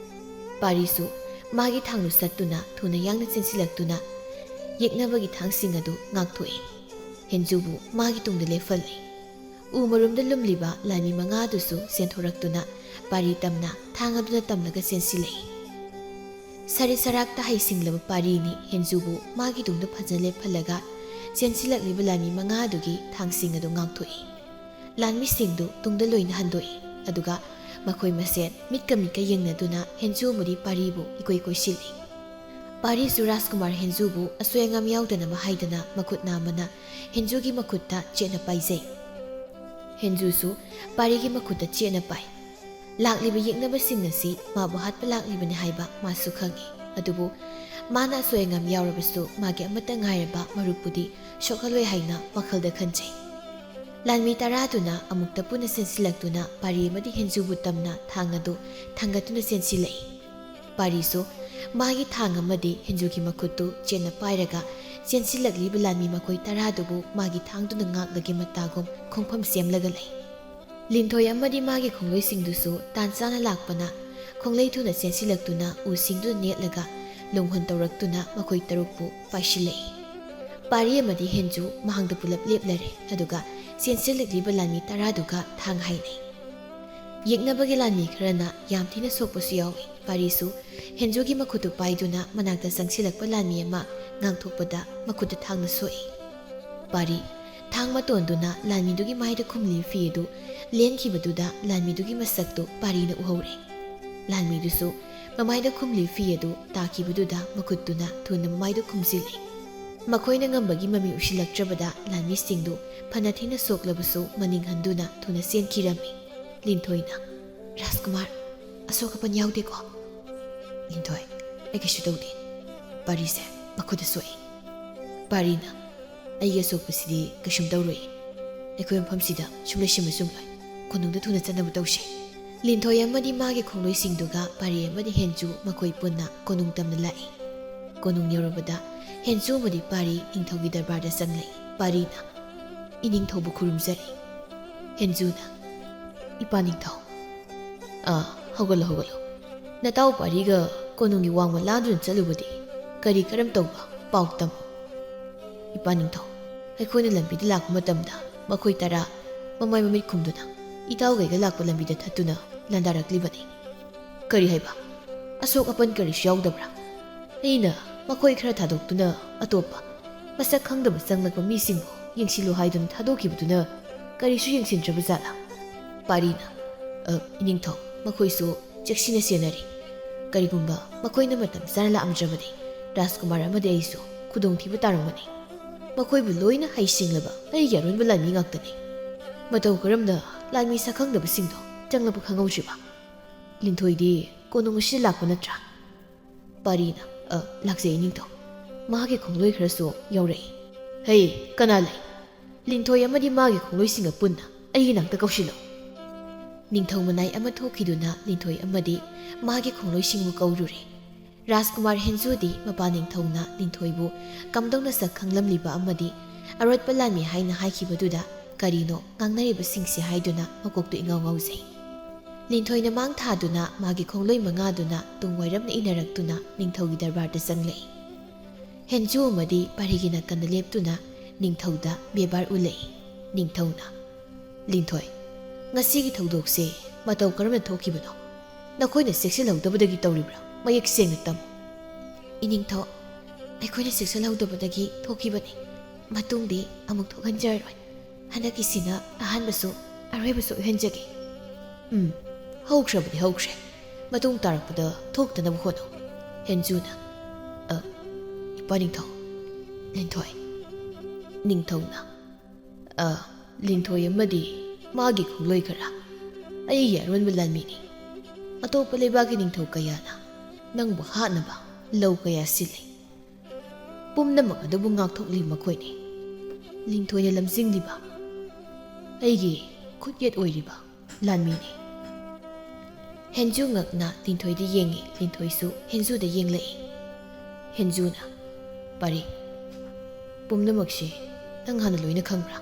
ꯄꯥꯔꯤꯁꯨ ꯃꯥꯒꯤ ꯊꯥꯡꯗꯨ ꯁꯠꯇꯨꯅ ꯊꯨꯅ ꯌꯥꯡꯅ ꯆꯦꯟꯁꯤꯜꯂꯛꯇꯨꯅ ꯌꯦꯛꯅꯕꯒꯤ ꯊꯥꯡꯁꯤꯡ ꯑꯗꯨ ꯉꯥꯛꯊꯣꯛꯏ꯫ ꯍꯦꯟꯖꯨꯕꯨ ꯃꯥꯒꯤ ꯇꯨꯡꯗ ꯂꯦꯞꯍꯜꯂꯤ꯫ ꯎ ꯃꯔꯨꯝꯗ ꯂꯨꯝꯂꯤꯕ ꯂꯥꯟꯃꯤ ꯃꯉꯥꯗꯨꯁꯨ ꯆꯦꯟꯊꯣꯔꯛꯇꯨꯅ ꯄꯥꯔꯤ ꯇꯝꯅ ꯊꯥꯡ ꯑꯗꯨꯅ ꯇꯝꯂꯒ ꯆꯦꯟꯁꯤꯜꯂꯛꯏ꯫ ꯁꯔꯤꯠ ꯁꯔꯥꯛꯇ ꯍꯩꯁꯤꯡꯂꯕ ꯄꯥꯔꯤꯅꯤ ꯍꯦꯟꯖꯨꯕꯨ ꯃꯥꯒꯤ ꯇꯨꯡꯗ ꯐꯖꯅ ꯂꯦꯞꯍꯜꯂꯒ ꯆꯦꯟꯁꯤꯜꯂꯛꯂꯤꯕ ꯂꯥꯟꯃꯤ ꯃꯉꯥꯗꯨꯒꯤ ꯊꯥꯡꯁꯤꯡ ꯑꯗꯨ ꯉꯥꯛꯊꯣꯛꯏ꯫ ꯂꯥꯟꯃꯤꯁꯤꯡꯗꯨ ꯇꯨꯡꯗ ꯂꯣꯏꯅ ꯍꯟꯗꯣꯛꯏ, ꯑꯗꯨꯒ ꯃꯈꯣꯏ ꯃꯁꯦꯟ ꯃꯤꯠꯀ ꯃꯤꯠꯀ ꯌꯦꯡꯅꯗꯨꯅ ꯍꯦꯟꯖꯨ ꯑꯃꯗꯤ ꯄꯥꯔꯤꯕꯨ ꯏꯀꯣꯏ ꯀꯣꯏꯁꯤꯜꯂꯤ꯫ ꯄꯥꯔꯤꯁꯨ ꯔꯥꯖꯀꯨꯃꯥꯔ ꯍꯦꯟꯖꯨꯕꯨ ꯑꯁꯣꯏ ꯑꯉꯥꯝ ꯌꯥꯎꯗꯅꯕ ꯍꯥꯏꯗꯅ ꯃꯈꯨꯠ ꯅꯥꯝꯃꯅ ꯍꯦꯟꯖꯨꯒꯤ ꯃꯈꯨꯠꯇ ꯆꯦꯠꯅ ꯄꯥꯏꯖꯩ꯫ ꯍꯦꯟꯖꯨꯁꯨ ꯄꯥꯔꯤꯒꯤ ꯃꯈꯨꯠꯇ ꯆꯦꯠꯅ ꯄꯥꯏ꯫ ꯂꯥꯛꯂꯤꯕ ꯌꯦꯛꯅꯕꯁꯤꯡ ꯑꯁꯤ ꯃꯥꯕꯨ ꯍꯥꯠꯄ ꯂꯥꯛꯂꯤꯕꯅꯤ ꯍꯥꯏꯕ ꯃꯥꯁꯨ ꯈꯪꯏ꯫ ꯑꯗꯨꯕꯨ ꯃꯥꯅ ꯑꯁꯣꯏ ꯑꯉꯥꯝ ꯌꯥꯎꯔꯕꯁꯨ ꯃꯥꯒꯤ ꯑꯃꯠꯇ ꯉꯥꯏꯔꯕ ꯃꯔꯨꯞꯄꯨꯗꯤ ꯁꯣꯛꯍꯜꯂꯣꯏ ꯍꯥꯏꯅ ꯋꯥꯈꯜꯗ ꯈꯟꯖꯩ꯫ ꯂꯥꯟꯃꯤ ꯇꯔꯥꯗꯨꯅ ꯑꯃꯨꯛꯇ ꯄꯨꯟꯅ ꯆꯦꯟꯁꯤꯜꯂꯛꯇꯨꯅ ꯄꯥꯔꯤ ꯑꯃꯗꯤ ꯍꯦꯟꯖꯨꯕꯨ ꯇꯝꯅ ꯊꯥꯡ ꯑꯗꯨ ꯊꯥꯡꯒꯠꯇꯨꯅ ꯆꯦꯟꯁꯤꯜꯂꯛꯏ꯫ ꯄꯥꯔꯤꯁꯨ ꯃꯥꯒꯤ ꯊꯥꯡ ꯑꯃꯗꯤ ꯍꯦꯟꯖꯨꯒꯤ ꯃꯈꯨꯠꯇꯨ ꯆꯦꯠꯅ ꯄꯥꯏꯔꯒ ꯆꯦꯟꯁꯤꯜꯂꯛꯂꯤꯕ ꯂꯥꯟꯃꯤ ꯃꯈꯣꯏ ꯇꯔꯥꯗꯨꯕꯨ ꯃꯥꯒꯤ ꯊꯥꯡꯗꯨꯅ ꯉꯥꯛꯂꯒꯦ ꯃꯇꯥꯒꯨꯝ ꯈꯣꯡꯐꯝ ꯁꯦꯝꯂꯒ ꯂꯩ꯫ ꯂꯤꯟꯊꯣꯏ ꯑꯃꯗꯤ ꯃꯥꯒꯤ ꯈꯣꯡꯂꯣꯏꯁꯤꯡꯗꯨꯁꯨ ꯇꯥꯟ ꯆꯥꯅ ꯂꯥꯛꯄꯅ ꯈꯣꯡꯂꯩ ꯊꯨꯅ ꯆꯦꯟꯁꯤꯜꯂꯛꯇꯨꯅ ꯎꯁꯤꯡꯗꯨꯅ ꯅꯦꯠꯂꯒ ꯂꯣꯡꯍꯨꯟ ꯇꯧꯔꯛꯇꯨꯅ ꯃꯈꯣꯏ ꯇꯔꯨꯛꯄꯨ ꯄꯥꯏꯁꯤꯜꯂꯛꯏ꯫ ꯄꯥꯔꯤ ꯑꯃꯗꯤ ꯍꯦꯟꯖꯨ ꯃꯍꯥꯛꯗ ꯄꯨꯂꯞ ꯂꯦꯞꯂꯔꯦ, ꯑꯗꯨꯒ ꯆꯦꯟꯁꯤꯜꯂꯛꯂꯤꯕ ꯂꯥꯟꯃꯤ ꯇꯔꯥꯗꯨꯒ ꯊꯥꯡ ꯍꯥꯏꯅꯩ꯫ ꯌꯦꯛꯅꯕꯒꯤ ꯂꯥꯟꯃꯤ ꯈꯔꯅ ꯌꯥꯝ ꯊꯤꯅ ꯁꯣꯛꯄꯁꯨ ꯌꯥꯎꯏ꯫ ꯄꯥꯔꯤꯁꯨ ꯍꯦꯟꯖꯨꯒꯤ ꯃꯈꯨꯠꯇꯨ ꯄꯥꯏꯗꯨꯅ ꯃꯅꯥꯛꯇ ꯆꯪꯁꯤꯜꯂꯛꯄ ꯂꯥꯟꯃꯤ ꯑꯃ ꯉꯥꯡꯊꯣꯛꯄꯗ ꯃꯈꯨꯠꯇ ꯊꯥꯡꯅ ꯁꯣꯛꯏ꯫ ꯄꯥꯔꯤ ꯊꯥꯡ ꯃꯇꯣꯟꯗꯨꯅ ꯂꯥꯟꯃꯤꯗꯨꯒꯤ ꯃꯥꯏꯗ ꯈꯨꯝꯂꯤ ꯐꯤ ꯑꯗꯨ ꯂꯦꯟꯈꯤꯕꯗꯨꯗ ꯂꯥꯟꯃꯤꯗꯨꯒꯤ ꯃꯁꯛꯇꯨ ꯄꯥꯔꯤꯅ ꯎꯍꯧꯔꯦ꯫ ꯂꯥꯟꯃꯤꯗꯨꯁꯨ ꯃꯃꯥꯏꯗ ꯈꯨꯝꯂꯤ ꯐꯤ ꯑꯗꯨ ꯇꯥꯈꯤꯕꯗꯨꯗ ꯃꯈꯨꯠꯇꯨꯅ ꯊꯨꯅ ꯃꯃꯥꯏꯗꯨ ꯈꯨꯝꯖꯤꯜꯂꯤ꯫ ꯃꯈꯣꯏꯅ ꯉꯝꯕꯒꯤ ꯃꯃꯤ ꯎꯁꯤꯜꯂꯛꯇ꯭ꯔꯕꯗ ꯂꯥꯟꯃꯤꯁꯤꯡꯗꯨ ꯐꯅ ꯊꯤꯅ ꯁꯣꯛꯂꯕꯁꯨ ꯃꯅꯤꯡ ꯍꯟꯗꯨꯅ ꯊꯨꯅ ꯆꯦꯟꯈꯤꯔꯝꯃꯤ꯫ ꯂꯤꯟꯊꯣꯏꯅ, "ꯔꯥꯖꯀꯨꯃꯥꯔ, ꯑꯁꯣꯛ ꯑꯄꯟ ꯌꯥꯎꯗꯦꯀꯣ?" ꯂꯤꯟꯊꯣꯏ, "ꯑꯩ ꯀꯩꯁꯨ ꯇꯧꯗꯦ꯫ ꯄꯥꯔꯤꯁꯦ ꯃꯈꯨꯠꯇ ꯁꯣꯛꯏ꯫" ꯄꯥꯔꯤꯅ, "ꯑꯩꯒꯤ ꯑꯁꯣꯛꯄꯁꯤꯗꯤ ꯀꯩꯁꯨꯝ ꯇꯧꯔꯣꯏ꯫ ꯑꯩꯈꯣꯏ ꯃꯐꯝꯁꯤꯗ ꯁꯨꯝ ꯂꯩꯁꯤꯟꯕ ꯆꯨꯝꯂꯣꯏ꯫ ꯀꯣꯅꯨꯡꯗ ꯊꯨꯅ ꯆꯠꯅꯕ ꯇꯧꯁꯤ꯫" ꯂꯤꯟꯊꯣꯏ ꯑꯃꯗꯤ ꯃꯥꯒꯤ ꯈꯣꯡꯂꯣꯏꯁꯤꯡꯗꯨꯒ ꯄꯥꯔꯤ ꯑꯃꯗꯤ ꯍꯦꯟꯖꯨ ꯃꯈꯣꯏ ꯄꯨꯟꯅ ꯀꯣꯅꯨꯡ ꯇꯝꯅ ꯂꯥꯛꯏ꯫ ꯀꯣꯅꯨꯡ ꯌꯧꯔꯕꯗ ꯍꯦꯟꯖꯨ ꯑꯃꯗꯤ ꯄꯥꯔꯤ ꯅꯤꯡꯊꯧꯒꯤ ꯗꯔꯕꯥꯔꯗ ꯆꯪꯂꯛꯏ꯫ ꯄꯥꯔꯤꯅ, "ꯏꯅꯤꯡꯊꯧꯕꯨ ꯈꯨꯔꯨꯝꯖꯔꯤ꯫" ꯍꯦꯟꯖꯨꯅ, "ꯏꯄꯥ ꯅꯤꯡꯊꯧ꯫" "ꯑꯥ, ꯍꯧꯒꯠꯂꯣ, ꯍꯧꯒꯠꯂꯣ꯫ ꯅꯇꯥꯎ ꯄꯥꯔꯤꯒ ꯀꯣꯅꯨꯡꯒꯤ ꯋꯥꯡꯃ ꯂꯥꯟꯗꯨꯅ ꯆꯠꯂꯨꯕꯗꯤ ꯀꯔꯤ ꯀꯔꯝ ꯇꯧꯕ ꯄꯥꯎ ꯇꯝꯃꯨ꯫" "ꯏꯄꯥ ꯅꯤꯡꯊꯧ, ꯑꯩꯈꯣꯏꯅ ꯂꯝꯕꯤꯗ ꯂꯥꯛꯄ ꯃꯇꯝꯗ ꯃꯈꯣꯏ ꯇꯔꯥ ꯃꯃꯥꯏ ꯃꯃꯤꯠ ꯈꯨꯝꯗꯨꯅ ꯏꯇꯥꯎꯒꯩꯒ ꯂꯥꯛꯄ ꯂꯝꯕꯤꯗ ꯊꯠꯇꯨꯅ ꯂꯥꯟꯗꯥꯔꯛꯂꯤꯕꯅꯤ꯫" "ꯀꯔꯤ ꯍꯥꯏꯕ? ꯑꯁꯣꯛ ꯑꯄꯟ ꯀꯔꯤꯁꯨ ꯌꯥꯎꯗꯕ꯭ꯔꯥ? ꯑꯩꯅ ꯃꯈꯣꯏ ꯈꯔ ꯊꯥꯗꯣꯛꯇꯨꯅ ꯑꯇꯣꯞꯄ ꯃꯁꯛ ꯈꯪꯗꯕ ꯆꯪꯂꯛꯄ ꯃꯤꯁꯤꯡꯕꯨ ꯌꯦꯡꯁꯤꯜꯂꯨ ꯍꯥꯏꯗꯨꯅ ꯊꯥꯗꯣꯛꯈꯤꯕꯗꯨꯅ ꯀꯔꯤꯁꯨ ꯌꯦꯡꯁꯤꯟꯗ꯭ꯔꯕ ꯖꯥꯠꯂꯥ?" ꯄꯥꯔꯤꯅ, "ꯑ, ꯏꯅꯤꯡꯊꯧ, ꯃꯈꯣꯏꯁꯨ ꯆꯦꯛꯁꯤꯟꯅ ꯁꯦꯟꯅꯔꯤ꯫ ꯀꯔꯤꯒꯨꯝꯕ ꯃꯈꯣꯏꯅ ꯃꯇꯝ ꯆꯥꯅ ꯂꯥꯛꯑꯝꯗ꯭ꯔꯕꯗꯤ ꯔꯥꯖꯀꯨꯃꯥꯔ ꯑꯃꯗꯤ ꯑꯩꯁꯨ ꯈꯨꯗꯣꯡꯊꯤꯕ ꯇꯥꯔꯝꯒꯅꯤ꯫ ꯃꯈꯣꯏꯕꯨ ꯂꯣꯏꯅ ꯍꯩꯁꯤꯡꯂꯕ ꯑꯩꯒꯤ ꯑꯔꯣꯟꯕ ꯂꯥꯟꯃꯤ ꯉꯥꯛꯇꯅꯤ꯫ ꯃꯇꯧ ꯀꯔꯝꯅ ꯂꯥꯟꯃꯤ ꯁꯛꯈꯪꯗꯕꯁꯤꯡꯗꯣ ꯆꯪꯂꯛꯄ ꯈꯪꯍꯧꯗ꯭ꯔꯤꯕ? ꯂꯤꯟꯊꯣꯏꯗꯤ ꯀꯣꯅꯨꯡ ꯑꯁꯤꯗ ꯂꯥꯛꯄ ꯅꯠꯇ꯭ꯔꯥ? ꯄꯥꯔꯤꯅ, "ꯑ, ꯂꯥꯛꯆꯩ ꯏꯅꯤꯡꯊꯧ꯫ ꯃꯍꯥꯛꯀꯤ ꯈꯣꯡꯂꯣꯏ ꯈꯔꯁꯨ ꯌꯥꯎꯔꯛꯏ꯫" "ꯍꯩ, ꯀꯅꯥ ꯂꯩ?" "ꯂꯤꯟꯊꯣꯏ ꯑꯃꯗꯤ ꯃꯥꯒꯤ ꯈꯣꯡꯂꯣꯏꯁꯤꯡꯒ ꯄꯨꯟꯅ ꯑꯩꯒꯤ ꯅꯥꯛꯇ ꯀꯧꯁꯤꯜꯂꯛꯎ꯫" ꯅꯤꯡꯊꯧ ꯃꯅꯥꯏ ꯑꯃ ꯊꯣꯛꯈꯤꯗꯨꯅ ꯂꯤꯟꯊꯣꯏ ꯑꯃꯗꯤ ꯃꯥꯒꯤ ꯈꯣꯡꯂꯣꯏꯁꯤꯡꯕꯨ ꯀꯧꯔꯨꯔꯦ꯫ ꯔꯥꯖꯀꯨꯃꯥꯔ ꯍꯦꯟꯖꯨꯗꯤ ꯃꯄꯥ ꯅꯤꯡꯊꯧꯅ ꯂꯤꯟꯊꯣꯏꯕꯨ ꯀꯝꯗꯧꯅ ꯁꯛ ꯈꯪꯂꯝꯂꯤꯕ ꯑꯃꯗꯤ ꯑꯔꯣꯠꯄ ꯂꯥꯟꯃꯤ ꯍꯥꯏꯅ ꯍꯥꯏꯈꯤꯕꯗꯨꯗ ꯀꯔꯤꯅꯣ ꯉꯥꯡꯅꯔꯤꯕꯁꯤꯡꯁꯦ ꯍꯥꯏꯗꯨꯅ ꯃꯀꯣꯛꯇꯨ ꯏꯉꯥꯎ ꯉꯥꯎꯖꯩ꯫ ꯂꯤꯟꯊꯣꯏꯅ ꯃꯥꯡ ꯊꯥꯗꯨꯅ ꯃꯥꯒꯤ ꯈꯣꯡꯂꯣꯏ ꯃꯉꯥꯗꯨꯅ ꯇꯨꯡ ꯋꯥꯏꯔꯞꯅ ꯏꯟꯅꯔꯛꯇꯨꯅ ꯅꯤꯡꯊꯧꯒꯤ ꯗꯔꯕꯥꯔꯗ ꯆꯪꯂꯛꯏ꯫ ꯍꯦꯟꯖꯨ ꯑꯃꯗꯤ ꯄꯥꯔꯤꯒꯤ ꯅꯥꯀꯟꯗ ꯂꯦꯞꯇꯨꯅ ꯅꯤꯡꯊꯧꯗ ꯕꯦꯕꯥꯔ ꯎꯠꯂꯛꯏ꯫ ꯅꯤꯡꯊꯧꯅ, "ꯂꯤꯟꯊꯣꯏ, ꯉꯁꯤꯒꯤ ꯊꯧꯗꯣꯛꯁꯦ ꯃꯇꯧ ꯀꯔꯝꯅ ꯊꯣꯛꯈꯤꯕꯅꯣ? ꯅꯈꯣꯏꯅ ꯆꯦꯛꯁꯤꯜꯍꯧꯗꯕꯗꯒꯤ ꯇꯧꯔꯤꯕ꯭ꯔꯥ? ꯃꯌꯦꯛ ꯁꯦꯡꯅ ꯇꯝꯃꯨ꯫" "ꯏꯅꯤꯡꯊꯧ, ꯑꯩꯈꯣꯏꯅ ꯆꯦꯛꯁꯤꯜꯍꯧꯗꯕꯗꯒꯤ ꯊꯣꯛꯈꯤꯕꯅꯤ꯫ ꯃꯇꯨꯡꯗꯤ ꯑꯃꯨꯛ ꯊꯣꯛꯍꯟꯖꯔꯔꯣꯏ꯫ ꯍꯟꯗꯛꯀꯤꯁꯤꯅ ꯑꯍꯥꯟꯕꯁꯨ ꯑꯔꯣꯏꯕꯁꯨ ꯑꯣꯏꯍꯟꯖꯒꯦ꯫" "ꯎꯝ, ꯍꯧꯈ꯭ꯔꯕꯗꯤ ꯍꯧꯈ꯭ꯔꯦ꯫ ꯃꯇꯨꯡ ꯇꯥꯔꯛꯄꯗ ꯊꯣꯛꯇꯅꯕ ꯍꯣꯠꯅꯧ꯫" ꯍꯦꯟꯖꯨꯅ, "ꯑ, ꯏꯄꯥ ꯅꯤꯡꯊꯧ, ꯂꯤꯟꯊꯣꯏ꯫" ꯅꯤꯡꯊꯧꯅ, "ꯑ, ꯂꯤꯟꯊꯣꯏ ꯑꯃꯗꯤ ꯃꯥꯒꯤ ꯈꯣꯡꯂꯣꯏ ꯈꯔ ꯑꯩꯒꯤ ꯑꯔꯣꯟꯕ ꯂꯥꯟꯃꯤꯅꯤ꯫ ꯑꯇꯣꯞꯄ ꯂꯩꯕꯥꯛꯀꯤ ꯅꯤꯡꯊꯧ ꯀꯌꯥꯅ ꯅꯪꯕꯨ ꯍꯥꯠꯅꯕ ꯂꯧ ꯀꯌꯥ ꯁꯤꯜꯂꯤ꯫ ꯄꯨꯝꯅꯃꯛ ꯑꯗꯨꯕꯨ ꯉꯥꯛꯊꯣꯛꯂꯤ ꯃꯈꯣꯏꯅꯤ꯫ ꯂꯤꯟꯊꯣꯏꯅ ꯂꯝꯖꯤꯡꯂꯤꯕ ꯑꯩꯒꯤ ꯈꯨꯠꯌꯦꯠ ꯑꯣꯏꯔꯤꯕ ꯂꯥꯟꯃꯤꯅꯤ꯫" ꯍꯦꯟꯖꯨ ꯉꯛꯅ ꯂꯤꯟꯊꯣꯏꯗ ꯌꯦꯡꯉꯤ, ꯂꯤꯟꯊꯣꯏꯁꯨ ꯍꯦꯟꯖꯨꯗ ꯌꯦꯡꯂꯛꯏ꯫ ꯍꯦꯟꯖꯨꯅ, "ꯄꯥꯔꯤ, ꯄꯨꯝꯅꯃꯛꯁꯤ ꯅꯪ ꯍꯥꯟꯅ ꯂꯣꯏꯅ ꯈꯪꯕ꯭ꯔꯥ?"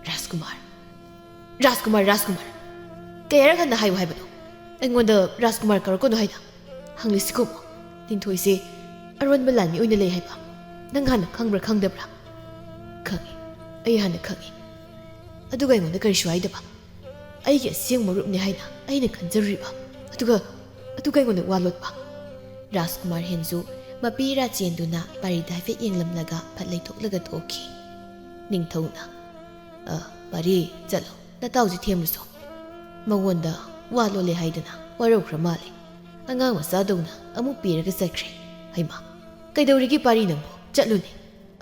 "ꯔꯥꯖꯀꯨꯃꯥꯔ, ꯔꯥꯖꯀꯨꯃꯥꯔ, ꯔꯥꯖꯀꯨꯃꯥꯔ, ꯀꯌꯥꯔꯛ ꯍꯟꯅ ꯍꯥꯏꯌꯨ ꯍꯥꯏꯕꯅꯣ? ꯑꯩꯉꯣꯟꯗ ꯔꯥꯖꯀꯨꯃꯥꯔ ꯀꯧꯔꯛꯀꯅꯨ ꯍꯥꯏꯅ꯫ ꯍꯪꯂꯤꯁꯤ ꯈꯨꯝꯃꯨ, ꯂꯤꯟꯊꯣꯏꯁꯦ ꯑꯔꯣꯟꯕ ꯂꯥꯟꯃꯤ ꯑꯣꯏꯅ ꯂꯩ ꯍꯥꯏꯕ ꯅꯪ ꯍꯥꯟꯅ ꯈꯪꯕ꯭ꯔꯥ ꯈꯪꯗꯕ꯭ꯔꯥ?" "ꯈꯪꯉꯤ, ꯑꯩ ꯍꯥꯟꯅ ꯈꯪꯉꯤ꯫ ꯑꯗꯨꯒ ꯑꯩꯉꯣꯟꯗ ꯀꯔꯤꯁꯨ ꯍꯥꯏꯗꯕ? ꯑꯩꯒꯤ ꯑꯁꯦꯡꯕ ꯃꯔꯨꯞꯅꯤ ꯍꯥꯏꯅ ꯑꯩꯅ ꯈꯟꯖꯔꯨꯔꯤꯕ꯫ ꯑꯗꯨꯒ, ꯑꯗꯨꯒ ꯑꯩꯉꯣꯟꯗ ꯋꯥ ꯂꯣꯠꯄ?" ꯔꯥꯖꯀꯨꯃꯥꯔ ꯍꯦꯟꯖꯨ ꯃꯄꯤ ꯏꯔꯥ ꯆꯦꯟꯗꯨꯅ ꯄꯥꯔꯤꯗ ꯍꯥꯏꯐꯦꯠ ꯌꯦꯡꯂꯝꯂꯒ ꯐꯠ ꯂꯩꯊꯣꯛꯂꯒ ꯊꯣꯛꯈꯤ꯫ ꯅꯤꯡꯊꯧꯅ, "ꯑ, ꯄꯥꯔꯤ, ꯆꯠꯂꯣ, ꯅꯇꯥꯎꯁꯤ ꯊꯦꯝꯂꯨꯁꯣ꯫ ꯃꯉꯣꯟꯗ ꯋꯥ ꯂꯣꯜꯂꯦ ꯍꯥꯏꯗꯅ ꯋꯥꯔꯧꯈ꯭ꯔ ꯃꯥꯜꯂꯦ꯫ ꯑꯉꯥꯡ ꯃꯆꯥꯗꯧꯅ ꯑꯃꯨꯛ ꯄꯤꯔꯒ ꯆꯠꯈ꯭ꯔꯦ꯫ ꯍꯩꯃꯥ, ꯀꯩꯗꯧꯔꯤꯒꯦ ꯄꯥꯔꯤ ꯅꯪꯕꯨ? ꯆꯠꯂꯨꯅꯦ꯫"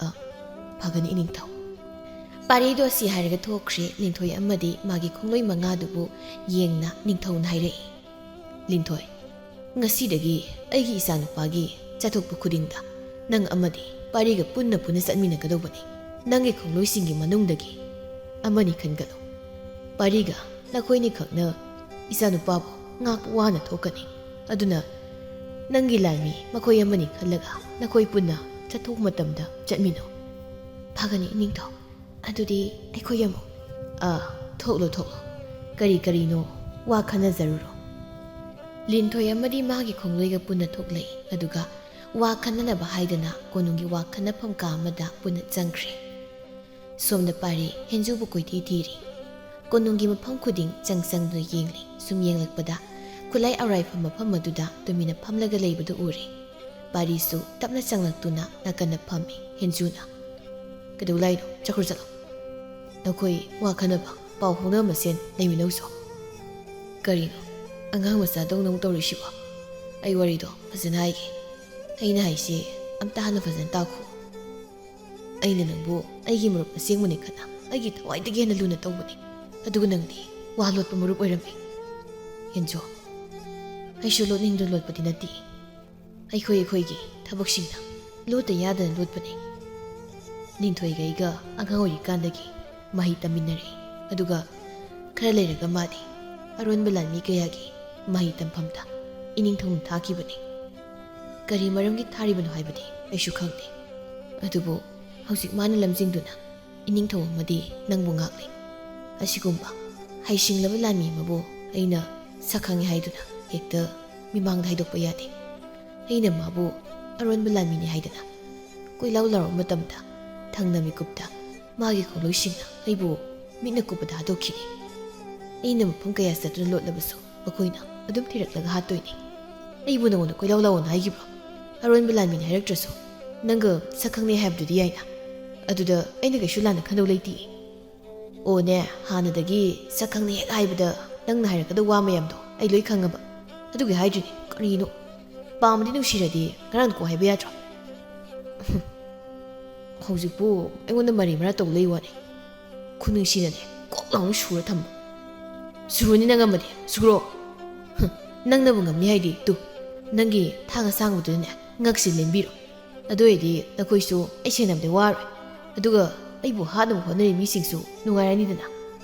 "ꯑ, ꯐꯒꯅꯤ ꯏꯅꯤꯡꯊꯧ꯫" ꯄꯥꯔꯤꯗꯣ ꯑꯁꯤ ꯍꯥꯏꯔꯒ ꯊꯣꯛꯈ꯭ꯔꯦ꯫ ꯂꯤꯟꯊꯣꯏ ꯑꯃꯗꯤ ꯃꯥꯒꯤ ꯈꯣꯡꯂꯣꯏ ꯃꯉꯥꯗꯨꯕꯨ ꯌꯦꯡꯅ ꯅꯤꯡꯊꯧꯅ ꯍꯥꯏꯔꯛꯏ, "ꯂꯤꯟꯊꯣꯏ, ꯉꯁꯤꯗꯒꯤ ꯑꯩꯒꯤ ꯏꯆꯥꯅꯨꯄꯥꯒꯤ ꯆꯠꯊꯣꯛꯄ ꯈꯨꯗꯤꯡꯗ ꯅꯪ ꯑꯃꯗꯤ ꯄꯥꯔꯤꯒ ꯄꯨꯟꯅ ꯄꯨꯟꯅ ꯆꯠꯃꯤꯟꯅꯒꯗꯧꯕꯅꯤ꯫ ꯅꯪꯒꯤ ꯈꯣꯡꯂꯣꯏꯁꯤꯡꯒꯤ ꯃꯅꯨꯡꯗꯒꯤ ꯑꯃꯅꯤ ꯈꯟꯒꯠꯂꯨ꯫ ꯄꯥꯔꯤꯒ ꯅꯈꯣꯏꯅꯤꯈꯛꯅ ꯏꯆꯥꯅꯨꯄꯥꯕꯨ ꯉꯥꯛꯄ ꯋꯥꯅ ꯊꯣꯛꯀꯅꯤ꯫ ꯑꯗꯨꯅ ꯅꯪꯒꯤ ꯂꯥꯟꯃꯤ ꯃꯈꯣꯏ ꯑꯃꯅꯤ ꯈꯜꯂꯒ ꯅꯈꯣꯏ ꯄꯨꯟꯅ ꯆꯠꯊꯣꯛꯄ ꯃꯇꯝꯗ ꯆꯠꯃꯤꯟꯅꯧ꯫" "ꯐꯒꯅꯤ ꯏꯅꯤꯡꯊꯧ꯫ ꯑꯗꯨꯗꯤ ꯑꯩꯈꯣꯏ ꯑꯃꯨꯛ꯫" "ꯑꯥ, ꯊꯣꯛꯂꯣ, ꯊꯣꯛꯂꯣ꯫ ꯀꯔꯤ ꯀꯔꯤꯅꯣ ꯋꯥ ꯈꯟꯅꯖꯔꯨꯔꯣ꯫" ꯂꯤꯟꯊꯣꯏ ꯑꯃꯗꯤ ꯃꯥꯒꯤ ꯈꯣꯡꯂꯣꯏꯒ ꯄꯨꯟꯅ ꯊꯣꯛꯂꯛꯏ꯫ ꯑꯗꯨꯒ ꯋꯥ ꯈꯟꯅꯅꯕ ꯍꯥꯏꯗꯅ ꯀꯣꯅꯨꯡꯒꯤ ꯋꯥ ꯈꯟꯅꯐꯝ ꯀꯥ ꯑꯃꯗ ꯄꯨꯟꯅ ꯆꯪꯈ꯭ꯔꯦ꯫ ꯁꯣꯝꯗ ꯄꯥꯔꯤ ꯍꯦꯟꯖꯨꯕꯨ ꯀꯣꯏꯊꯤ ꯊꯤꯔꯤ꯫ ꯀꯣꯅꯨꯡꯒꯤ ꯃꯐꯝ ꯈꯨꯗꯤꯡ ꯆꯪ ꯆꯪꯗꯨꯅ ꯌꯦꯡꯂꯤ꯫ ꯁꯨꯝ ꯌꯦꯡꯂꯛꯄꯗ ꯈꯨꯠꯂꯥꯏ ꯑꯔꯥꯏꯐꯝ ꯃꯐꯝ ꯑꯗꯨꯗ ꯇꯨꯃꯤꯟꯅ ꯐꯝꯂꯒ ꯂꯩꯕꯗꯨ ꯎꯔꯦ꯫ ꯄꯥꯔꯤꯁꯨ ꯇꯞꯅ ꯆꯪꯂꯛꯇꯨꯅ ꯅꯥꯀꯟꯗ ꯐꯝꯃꯤ꯫ ꯍꯦꯟꯖꯨꯅ, "ꯀꯩꯗꯧ ꯂꯥꯛꯏꯅꯣ? ꯆꯠꯈ꯭ꯔꯣ ꯆꯠꯂꯣ꯫ ꯅꯈꯣꯏ ꯋꯥ ꯈꯟꯅꯕ, ꯄꯥꯎ ꯐꯥꯎꯅꯕ ꯃꯁꯦꯟ ꯂꯩꯃꯤꯟꯅꯧꯁꯣ꯫" "ꯀꯔꯤꯅꯣ ꯑꯉꯥꯡ ꯃꯆꯥꯗꯧꯅ ꯑꯃꯨꯛ ꯇꯧꯔꯤꯁꯤꯕꯣ? ꯑꯩ ꯋꯥꯔꯤꯗꯣ ꯐꯖꯅ ꯍꯥꯏꯒꯦ꯫ ꯑꯩꯅ ꯍꯥꯏꯁꯦ ꯑꯝꯇ ꯍꯥꯟꯅ ꯐꯖꯅ ꯇꯥꯈꯣ꯫ ꯑꯩꯅ ꯅꯪꯕꯨ ꯑꯩꯒꯤ ꯃꯔꯨꯞ ꯑꯁꯦꯡꯕꯅꯤ ꯈꯟꯅ ꯑꯩꯒꯤ ꯊꯋꯥꯏꯗꯒꯤ ꯍꯦꯟꯅ ꯂꯨꯅ ꯇꯧꯕꯅꯤ꯫ ꯑꯗꯨꯒ ꯅꯪꯗꯤ ꯋꯥ ꯂꯣꯠꯄ ꯃꯔꯨꯞ ꯑꯣꯏꯔꯝꯃꯤ꯫" "ꯍꯦꯟꯖꯣ, ꯑꯩꯁꯨ ꯂꯣꯠꯅꯤꯡꯗꯨꯅ ꯂꯣꯠꯄꯗꯤ ꯅꯠꯇꯦ꯫ ꯑꯩꯈꯣꯏ ꯑꯩꯈꯣꯏꯒꯤ ꯊꯕꯛꯁꯤꯡꯅ ꯂꯣꯠꯇ ꯌꯥꯗꯅ ꯂꯣꯠꯄꯅꯤ꯫ ꯂꯤꯟꯊꯣꯏꯒ ꯑꯩꯒ ꯑꯉꯥꯡ ꯑꯣꯏꯔꯤꯀꯥꯟꯗꯒꯤ ꯃꯍꯩ ꯇꯝꯃꯤꯟꯅꯔꯛꯏ꯫ ꯑꯗꯨꯒ ꯈꯔ ꯂꯩꯔꯒ ꯃꯥꯗꯤ ꯑꯔꯣꯟꯕ ꯂꯥꯟꯃꯤ ꯀꯌꯥꯒꯤ ꯃꯍꯩ ꯇꯝꯐꯝꯗ ꯏꯅꯤꯡꯊꯧꯅ ꯊꯥꯈꯤꯕꯅꯤ꯫ ꯀꯔꯤ ꯃꯔꯝꯒꯤ ꯊꯥꯔꯤꯕꯅꯣ ꯍꯥꯏꯕꯗꯤ ꯑꯩꯁꯨ ꯈꯪꯗꯦ꯫ ꯑꯗꯨꯕꯨ ꯍꯧꯖꯤꯛ ꯃꯥꯅ ꯂꯝꯖꯤꯡꯗꯨꯅ ꯏꯅꯤꯡꯊꯧ ꯑꯃꯗꯤ ꯅꯪꯕꯨ ꯉꯥꯛꯂꯤ꯫ ꯑꯁꯤꯒꯨꯝꯕ ꯍꯩꯁꯤꯡꯂꯕ ꯂꯥꯟꯃꯤ ꯑꯃꯕꯨ ꯑꯩꯅ ꯁꯛ ꯈꯪꯉꯤ ꯍꯥꯏꯗꯨꯅ ꯍꯦꯛꯇ ꯃꯤꯃꯥꯡꯗ ꯍꯥꯏꯗꯣꯛꯄ ꯌꯥꯗꯦ꯫ ꯑꯩꯅ ꯃꯥꯕꯨ ꯑꯔꯣꯟꯕ ꯂꯥꯟꯃꯤꯅꯤ ꯍꯥꯏꯗꯅ ꯀꯣꯏꯂꯥꯎ ꯂꯥꯎꯔꯨꯕ ꯃꯇꯝꯗ ꯊꯪꯅ ꯃꯤꯀꯨꯞꯇ ꯃꯥꯒꯤ ꯈꯣꯡꯂꯣꯏꯁꯤꯡꯅ ꯑꯩꯕꯨ ꯃꯤꯠꯅ ꯀꯨꯞꯄꯗ ꯍꯥꯠꯇꯣꯛꯈꯤꯅꯤ꯫ ꯑꯩꯅ ꯃꯐꯝ ꯀꯌꯥ ꯆꯠꯇꯨꯅ ꯂꯣꯠꯂꯕꯁꯨ ꯃꯈꯣꯏꯅ ꯑꯗꯨꯝ ꯊꯤꯔꯛꯂꯒ ꯍꯥꯠꯇꯣꯏꯅꯤ꯫ ꯑꯩꯕꯨ ꯅꯉꯣꯟꯗ ꯀꯣꯏꯂꯥꯎ ꯂꯥꯎꯑꯣꯅ ꯍꯥꯏꯈꯤꯕ꯭ꯔꯣ? ꯑꯔꯣꯟꯕ ꯂꯥꯟꯃꯤꯅꯤ ꯍꯥꯏꯔꯛꯇ꯭ꯔꯁꯨ ꯅꯪꯒ ꯁꯛ ꯈꯪꯅꯩ ꯍꯥꯏꯕꯗꯨꯗꯤ ꯌꯥꯏꯅ꯫ ꯑꯗꯨꯗ ꯑꯩꯅ ꯀꯩꯁꯨ ꯂꯥꯟꯅ ꯈꯟꯗꯧ ꯂꯩꯇꯦ꯫ ꯑꯣꯅꯦ, ꯍꯥꯟꯅꯗꯒꯤ ꯁꯛ ꯈꯪꯅꯩ ꯍꯦꯛ ꯍꯥꯏꯕꯗ ꯅꯪꯅ ꯍꯥꯏꯔꯛꯀꯗꯧꯕ ꯋꯥ ꯃꯌꯥꯝꯗꯣ ꯑꯩ ꯂꯣꯏ ꯈꯪꯉꯕ꯫ ꯑꯗꯨꯒꯤ ꯍꯥꯏꯗ꯭ꯔꯤꯅꯦ꯫ ꯀꯔꯤꯅꯣ? ꯄꯥꯝꯃꯗꯤ ꯅꯨꯡꯁꯤꯔꯗꯤ ꯉꯔꯥꯡ ꯀꯣꯛ ꯍꯥꯏꯕ ꯌꯥꯗ꯭ꯔꯣ? ꯍꯧꯖꯤꯛꯄꯨ ꯑꯩꯉꯣꯟꯗ ꯃꯔꯩ ꯃꯔꯥ ꯇꯧ ꯂꯩ ꯋꯥꯅꯤ꯫ ꯈꯨꯅꯨꯡꯁꯤꯅꯅꯦ ꯀꯣꯛ ꯂꯥꯎꯅ ꯁꯨꯔ ꯊꯝꯃꯨ꯫ ꯁꯨꯔꯨꯅꯤ ꯅꯪ ꯉꯝꯃꯗꯤ ꯁꯨꯔꯣ꯫ ꯍꯨꯝ, ꯅꯪꯅꯕꯨ ꯉꯝꯅꯤ ꯍꯥꯏꯗꯤ ꯇꯨ, ꯅꯪꯒꯤ ꯊꯥꯡ ꯑꯁꯥꯡꯕꯗꯨꯅꯅꯦ ꯉꯛꯁꯤ ꯂꯦꯟꯕꯤꯔꯣ꯫ ꯑꯗꯨ ꯑꯣꯏꯔꯗꯤ ꯅꯈꯣꯏꯁꯨ ꯑꯩ ꯁꯦꯟꯅꯕꯗ ꯋꯥꯔꯣꯏ꯫ ꯑꯗꯨꯒ ꯑꯩꯕꯨ ꯍꯥꯠꯅꯕ ꯍꯣꯠꯅꯔꯤ ꯃꯤꯁꯤꯡꯁꯨ ꯅꯨꯡꯉꯥꯏꯔꯅꯤꯗꯅ꯫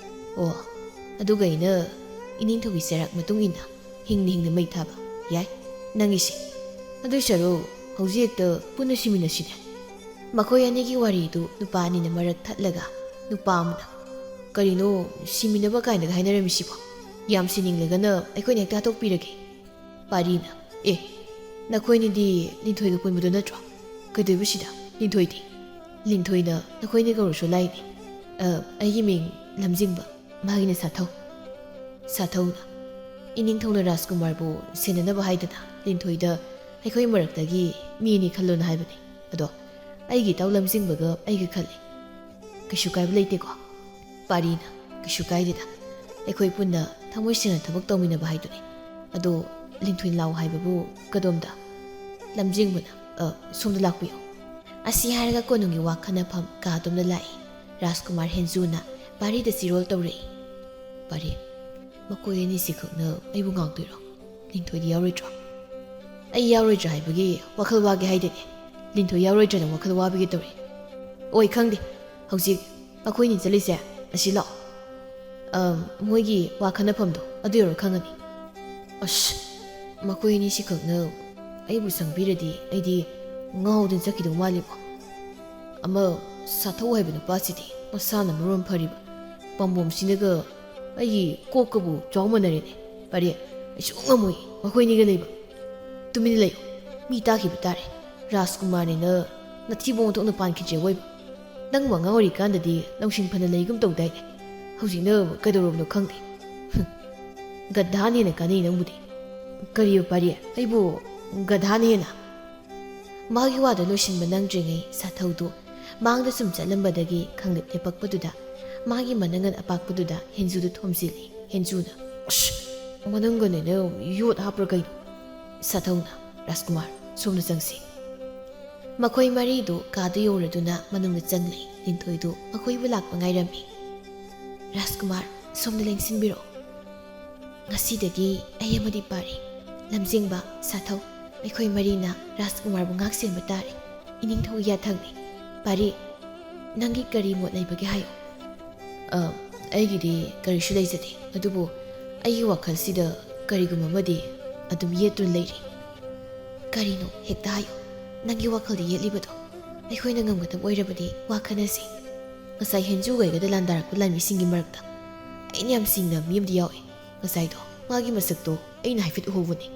ꯑꯣ, ꯑꯗꯨꯒ ꯑꯩꯅ ꯏꯅꯤꯡꯊꯧꯒꯤ ꯆꯩꯔꯥꯛ ꯃꯇꯨꯡ ꯏꯟꯅ ꯍꯤꯡꯅ ꯍꯤꯡꯅ ꯃꯩ ꯊꯥꯕ ꯌꯥꯏ ꯅꯪꯒꯤꯁꯦ꯫ ꯑꯗꯨꯏ ꯁꯔꯨꯛ ꯍꯧꯖꯤꯛ ꯍꯦꯛꯇ ꯄꯨꯟꯅ ꯁꯤꯃꯤꯟꯅꯁꯤꯅꯦ꯫ ꯃꯈꯣꯏ ꯑꯅꯤꯒꯤ ꯋꯥꯔꯤꯗꯨ ꯅꯨꯄꯥ ꯑꯅꯤꯅ ꯃꯔꯛ ꯊꯠꯂꯒ ꯅꯨꯄꯥ ꯑꯃꯅ, "ꯀꯔꯤꯅꯣ ꯁꯤꯃꯤꯟꯅꯕ ꯀꯥꯏꯅꯒ ꯍꯥꯏꯅꯔꯝꯃꯤꯁꯤꯕꯣ? ꯌꯥꯝ ꯁꯤꯅꯤꯡꯂꯒꯅ ꯑꯩꯈꯣꯏꯅ ꯍꯦꯛꯇ ꯍꯥꯠꯇꯣꯛꯄꯤꯔꯒꯦ꯫" ꯄꯥꯔꯤꯅ, "ꯑꯦ, ꯅꯈꯣꯏꯅꯤꯗꯤ ꯂꯤꯟꯊꯣꯏꯒ ꯄꯨꯟꯕꯗꯣ ꯅꯠꯇ꯭ꯔꯣ? ꯀꯩꯗꯧꯕ ꯁꯤꯗ? ꯂꯤꯟꯊꯣꯏꯗꯤ?" "ꯂꯤꯟꯊꯣꯏꯅ ꯅꯈꯣꯏꯅꯤ ꯀꯧꯔꯁꯨ ꯂꯥꯏꯅꯤ꯫ ꯑ, ꯑꯩꯒꯤ ꯃꯤꯡ ꯂꯝꯖꯤꯡꯕ, ꯃꯥꯒꯤꯅ ꯁꯥꯊꯧ꯫" ꯁꯥꯊꯧꯅ, "ꯏꯅꯤꯡꯊꯧꯅ ꯔꯥꯖꯀꯨꯃꯥꯔꯕꯨ ꯁꯦꯟꯅꯅꯕ ꯍꯥꯏꯗꯅ ꯂꯤꯟꯊꯣꯏꯗ ꯑꯩꯈꯣꯏ ꯃꯔꯛꯇꯒꯤ ꯃꯤ ꯑꯅꯤ ꯈꯜꯂꯣꯅ ꯍꯥꯏꯕꯅꯤ꯫ ꯑꯗꯣ ꯑꯩꯒꯤ ꯏꯇꯥꯎ ꯂꯝꯖꯤꯡꯕꯒ ꯑꯩꯒ ꯈꯜꯂꯤ꯫ ꯀꯩꯁꯨ ꯀꯥꯏꯕ ꯂꯩꯇꯦꯀꯣ?" ꯄꯥꯔꯤꯅ, "ꯀꯩꯁꯨ ꯀꯥꯏꯗꯦꯗ꯫ ꯑꯩꯈꯣꯏ ꯄꯨꯟꯅ ꯊꯃꯣꯏ ꯁꯦꯡꯅ ꯊꯕꯛ ꯇꯧꯃꯤꯟꯅꯕ ꯍꯥꯏꯗꯨꯅꯤ꯫ ꯑꯗꯣ ꯂꯤꯟꯊꯣꯏ ꯂꯥꯎ ꯍꯥꯏꯕꯕꯨ ꯀꯗꯣꯝꯗ?" ꯂꯝꯖꯤꯡꯕꯅ, "ꯑ, ꯁꯣꯝꯗ ꯂꯥꯛꯄꯤꯌꯨ꯫" ꯑꯁꯤ ꯍꯥꯏꯔꯒ ꯀꯣꯅꯨꯡꯒꯤ ꯋꯥ ꯈꯟꯅꯐꯝ ꯀꯥ ꯑꯗꯣꯝꯗ ꯂꯥꯛꯏ꯫ ꯔꯥꯖꯀꯨꯃꯥꯔ ꯍꯦꯟꯖꯨꯅ ꯄꯥꯔꯤꯗ ꯆꯤꯔꯣꯜ ꯇꯧꯔꯛꯏ꯫ "ꯄꯥꯔꯤ, ꯃꯈꯣꯏ ꯑꯅꯤꯁꯤ ꯈꯛꯅ ꯑꯩꯕꯨ ꯉꯥꯡꯗꯣꯏꯔꯣ? ꯂꯤꯟꯊꯣꯏꯗꯤ ꯌꯥꯎꯔꯣꯏꯗ꯭ꯔꯣ?" "ꯑꯩ ꯌꯥꯎꯔꯣꯏꯗ꯭ꯔꯥ ꯍꯥꯏꯕꯒꯤ ꯋꯥꯈꯜ ꯋꯥꯒꯦ ꯍꯥꯏꯗꯦꯅꯦ꯫ ꯂꯤꯟꯊꯣꯏ ꯌꯥꯎꯔꯣꯏꯗ꯭ꯔꯅ ꯋꯥꯈꯜ ꯋꯥꯕꯒꯦ ꯇꯧꯔꯤ꯫ ꯑꯣꯏ ꯈꯪꯗꯦ, ꯍꯧꯖꯤꯛ ꯃꯈꯣꯏꯅꯤ ꯆꯠꯂꯤꯁꯦ ꯑꯁꯤ ꯂꯥꯛꯑꯣ꯫ ꯑꯝ, ꯃꯣꯏꯒꯤ ꯋꯥ ꯈꯟꯅꯐꯝꯗꯣ ꯑꯗꯨ ꯌꯧꯔ ꯈꯪꯉꯅꯤ꯫" "ꯑꯁ, ꯃꯈꯣꯏ ꯑꯅꯤꯁꯤ ꯈꯛꯅ ꯑꯩꯕꯨ ꯆꯪꯕꯤꯔꯗꯤ ꯑꯩꯗꯤ ꯉꯥꯎꯗꯅ ꯆꯠꯈꯤꯗꯧ ꯃꯥꯜꯂꯤꯕꯣ꯫ ꯑꯃ ꯁꯥꯊꯧ ꯍꯥꯏꯕ ꯅꯨꯄꯥꯁꯤꯗꯤ ꯃꯁꯥꯅ ꯃꯔꯣꯟ ꯐꯔꯤꯕ, ꯄꯥꯝꯕꯣꯝꯁꯤꯅꯒ ꯑꯩꯒꯤ ꯀꯣꯛꯀꯕꯨ ꯆꯥꯎꯃꯟꯅꯔꯦꯅꯦ꯫ ꯄꯥꯔꯤ, ꯑꯩ ꯁꯨꯡꯉꯝ ꯉꯝꯃꯣꯏ ꯃꯈꯣꯏꯅꯤꯒ ꯂꯩꯕ꯫ ꯇꯨꯃꯤꯟꯅ ꯂꯩꯌꯨ, ꯃꯤ ꯇꯥꯈꯤꯕ ꯇꯥꯔꯦ꯫ ꯔꯥꯖꯀꯨꯃꯥꯔꯅꯤꯅ ꯅꯊꯤꯕꯣꯡ ꯊꯣꯛꯅ ꯄꯥꯟꯈꯤꯗ꯭ꯔꯦ ꯑꯣꯏꯕ꯫ ꯅꯪꯕꯨ ꯑꯉꯥꯡ ꯑꯣꯏꯔꯤꯀꯥꯟꯗꯗꯤ ꯂꯧꯁꯤꯡ ꯐꯅ ꯂꯩꯒꯨꯝ ꯇꯧꯗꯥꯏꯅꯦ? ꯍꯧꯖꯤꯛꯅ ꯀꯩꯗꯧꯔꯕꯅꯣ ꯈꯪꯗꯦ꯫ ꯍꯨꯝ, ꯒꯙꯥꯅ ꯍꯦꯟꯅ ꯀꯥꯟꯅꯩ ꯅꯪꯕꯨꯗꯤ꯫" "ꯀꯔꯤꯕ ꯄꯥꯔꯤ? ꯑꯩꯕꯨ ꯒꯙꯥꯅ ꯍꯦꯟꯅ?" ꯃꯥꯒꯤ ꯋꯥꯗꯨ ꯂꯣꯏꯁꯤꯟꯕ ꯅꯪꯗ꯭ꯔꯤꯉꯩ ꯁꯥꯊꯧꯗꯨ ꯃꯥꯡꯗ ꯁꯨꯝ ꯆꯠꯂꯝꯕꯗꯒꯤ ꯈꯪꯂꯦꯞ ꯂꯦꯞꯄꯛꯄꯗꯨꯗ ꯃꯥꯒꯤ ꯃꯅꯪꯒꯟ ꯑꯄꯥꯛꯄꯗꯨꯗ ꯍꯦꯟꯖꯨꯗꯨ ꯊꯣꯝꯖꯤꯜꯂꯤ꯫ ꯍꯦꯟꯖꯨꯅ, "ꯑꯁ, ꯃꯅꯪꯒꯟꯅꯦꯅ ꯌꯣꯠ ꯍꯥꯞꯄ꯭ꯔꯥ ꯀꯩꯅꯣ?" ꯁꯥꯊꯧꯅ, "ꯔꯥꯖꯀꯨꯃꯥꯔ, ꯁꯣꯝꯗ ꯆꯪꯁꯤ꯫" ꯃꯈꯣꯏ ꯃꯔꯤꯗꯨ ꯀꯥꯗ ꯌꯧꯔꯗꯨꯅ ꯃꯅꯨꯡꯗ ꯆꯪꯂꯦ꯫ ꯂꯤꯟꯊꯣꯏꯗꯨ ꯃꯈꯣꯏꯕꯨ ꯂꯥꯛꯄ ꯉꯥꯏꯔꯝꯃꯤ꯫ ꯔꯥꯖꯀꯨꯃꯥꯔ, ꯁꯣꯝꯗ ꯂꯦꯡꯁꯤꯟꯕꯤꯔꯛꯑꯣ꯫ ꯉꯁꯤꯗꯒꯤ ꯑꯩ ꯑꯃꯗꯤ ꯄꯥꯔꯤ, ꯂꯝꯖꯤꯡꯕ, ꯁꯥꯊꯧ, ꯑꯩꯈꯣꯏ ꯃꯔꯤꯅ ꯔꯥꯖꯀꯨꯃꯥꯔꯕꯨ ꯉꯥꯛ ꯁꯦꯟꯕ ꯇꯥꯔꯦ꯫ ꯏꯅꯤꯡꯊꯧꯒꯤ ꯌꯥꯊꯪꯅꯤ꯫ ꯄꯥꯔꯤ, ꯅꯪꯒꯤ ꯀꯔꯤ ꯃꯣꯠ ꯂꯩꯕꯒꯦ ꯍꯥꯏꯌꯨ꯫ "ꯑ, ꯑꯩꯒꯤꯗꯤ ꯀꯔꯤꯁꯨ ꯂꯩꯖꯗꯦ, ꯑꯗꯨꯕꯨ ꯑꯩꯒꯤ ꯋꯥꯈꯜꯁꯤꯗ ꯀꯔꯤꯒꯨꯝꯕ ꯑꯃꯗꯤ ꯑꯗꯨꯝ ꯌꯦꯠꯇꯨꯅ ꯂꯩꯔꯤ꯫" "ꯀꯔꯤꯅꯣ? ꯍꯦꯛꯇ ꯍꯥꯏꯌꯨ꯫ ꯅꯪꯒꯤ ꯋꯥꯈꯜꯗ ꯌꯦꯠꯂꯤꯕꯗꯣ꯫ ꯑꯩꯈꯣꯏꯅ ꯉꯝꯒꯗꯕ ꯑꯣꯏꯔꯕꯗꯤ ꯋꯥ ꯈꯟꯅꯁꯤ꯫ ꯉꯁꯥꯏ ꯍꯦꯟꯖꯨꯒ ꯑꯩꯒꯗ ꯂꯥꯟꯗꯥꯔꯛꯄ ꯂꯥꯟꯃꯤꯁꯤꯡꯒꯤ ꯃꯔꯛꯇ ꯑꯩꯅ ꯌꯥꯝ ꯁꯤꯡꯅ ꯃꯤ ꯑꯃꯗꯤ ꯌꯥꯎꯏ꯫ ꯉꯁꯥꯏꯗꯣ ꯃꯥꯒꯤ ꯃꯁꯛꯇꯣ ꯑꯩꯅ ꯍꯥꯏꯐꯦꯠ ꯎꯍꯧꯕꯅꯤ꯫"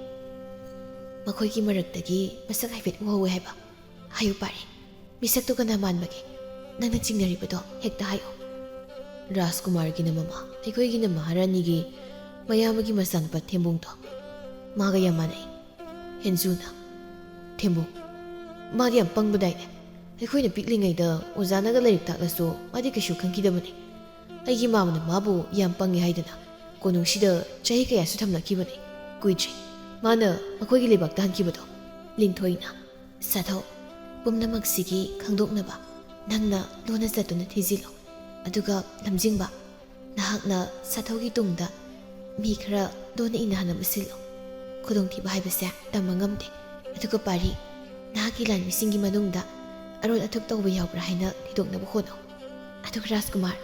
"ꯃꯈꯣꯏꯒꯤ ꯃꯔꯛꯇꯒꯤ ꯃꯁꯛ ꯍꯥꯏꯐꯦꯠ ꯎꯍꯧꯋꯦ ꯍꯥꯏꯕ? ꯍꯥꯏꯌꯨ ꯄꯥꯔꯤ, ꯃꯤꯁꯛꯇꯨ ꯀꯅꯥ ꯃꯥꯟꯕꯒꯦ? ꯅꯪꯅ ꯆꯤꯡꯅꯔꯤꯕꯗꯣ ꯍꯦꯛꯇ ꯍꯥꯏꯌꯨ꯫" "ꯔꯥꯖꯀꯨꯃꯥꯔꯒꯤꯅ ꯃꯃꯥ, ꯑꯩꯈꯣꯏꯒꯤꯅ ꯃꯍꯥꯔꯥꯅꯤꯒꯤ ꯃꯌꯥꯝꯕꯒꯤ ꯃꯆꯥꯅꯨꯄꯥ ꯊꯦꯝꯕꯨꯡꯗꯣ꯫ ꯃꯥꯒ ꯌꯥꯝ ꯃꯥꯟꯅꯩ꯫" ꯍꯦꯟꯖꯨꯅ, "ꯊꯦꯝꯕꯨꯡ, ꯃꯥꯗꯤ ꯌꯥꯝ ꯄꯪꯕꯗꯥꯏꯅꯦ꯫ ꯑꯩꯈꯣꯏꯅ ꯄꯤꯛꯂꯤꯉꯩꯗ ꯑꯣꯖꯥꯅꯒ ꯂꯥꯏꯔꯤꯛ ꯇꯥꯛꯂꯁꯨ ꯃꯥꯗꯤ ꯀꯩꯁꯨ ꯈꯪꯈꯤꯗꯕꯅꯤ꯫ ꯑꯩꯒꯤ ꯃꯥꯃꯅ ꯃꯥꯕꯨ ꯌꯥꯝ ꯄꯪꯉꯦ ꯍꯥꯏꯗꯅ ꯀꯣꯅꯨꯡꯁꯤꯗ ꯆꯍꯤ ꯀꯌꯥꯁꯨ ꯊꯝꯅꯈꯤꯕꯅꯤ꯫ ꯀꯨꯏꯗ꯭ꯔꯤ ꯃꯥꯅ ꯃꯈꯣꯏꯒꯤ ꯂꯩꯕꯥꯛꯇ ꯍꯟꯈꯤꯕꯗꯣ꯫" ꯂꯤꯟꯊꯣꯏꯅ, "ꯁꯥꯊꯧ, ꯄꯨꯝꯅꯃꯛꯁꯤꯒꯤ ꯈꯪꯗꯣꯛꯅꯕ ꯅꯪꯅ ꯂꯣꯟꯅ ꯆꯠꯇꯨꯅ ꯊꯤꯖꯤꯜꯂꯨ꯫ ꯑꯗꯨꯒ ꯂꯝꯖꯤꯡꯕ, ꯅꯍꯥꯛꯅ ꯁꯥꯊꯧꯒꯤ ꯇꯨꯡꯗ ꯃꯤ ꯈꯔ ꯂꯣꯟꯅ ꯏꯟꯅꯍꯟꯅꯕ ꯁꯤꯜꯂꯨ꯫ ꯈꯨꯗꯣꯡꯊꯤꯕ ꯍꯥꯏꯕꯁꯦ ꯇꯝꯕ ꯉꯝꯗꯦ꯫ ꯑꯗꯨꯒ ꯄꯥꯔꯤ, ꯅꯍꯥꯛꯀꯤ ꯂꯥꯟꯃꯤꯁꯤꯡꯒꯤ ꯃꯅꯨꯡꯗ ꯑꯔꯣꯟ ꯑꯊꯨꯞ ꯇꯧꯕ ꯌꯥꯎꯕ꯭ꯔꯥ ꯍꯥꯏꯅ ꯊꯤꯗꯣꯛꯅꯕ ꯍꯣꯠꯅꯧ꯫" ꯑꯗꯨꯒ ꯔꯥꯖꯀꯨꯃꯥꯔ,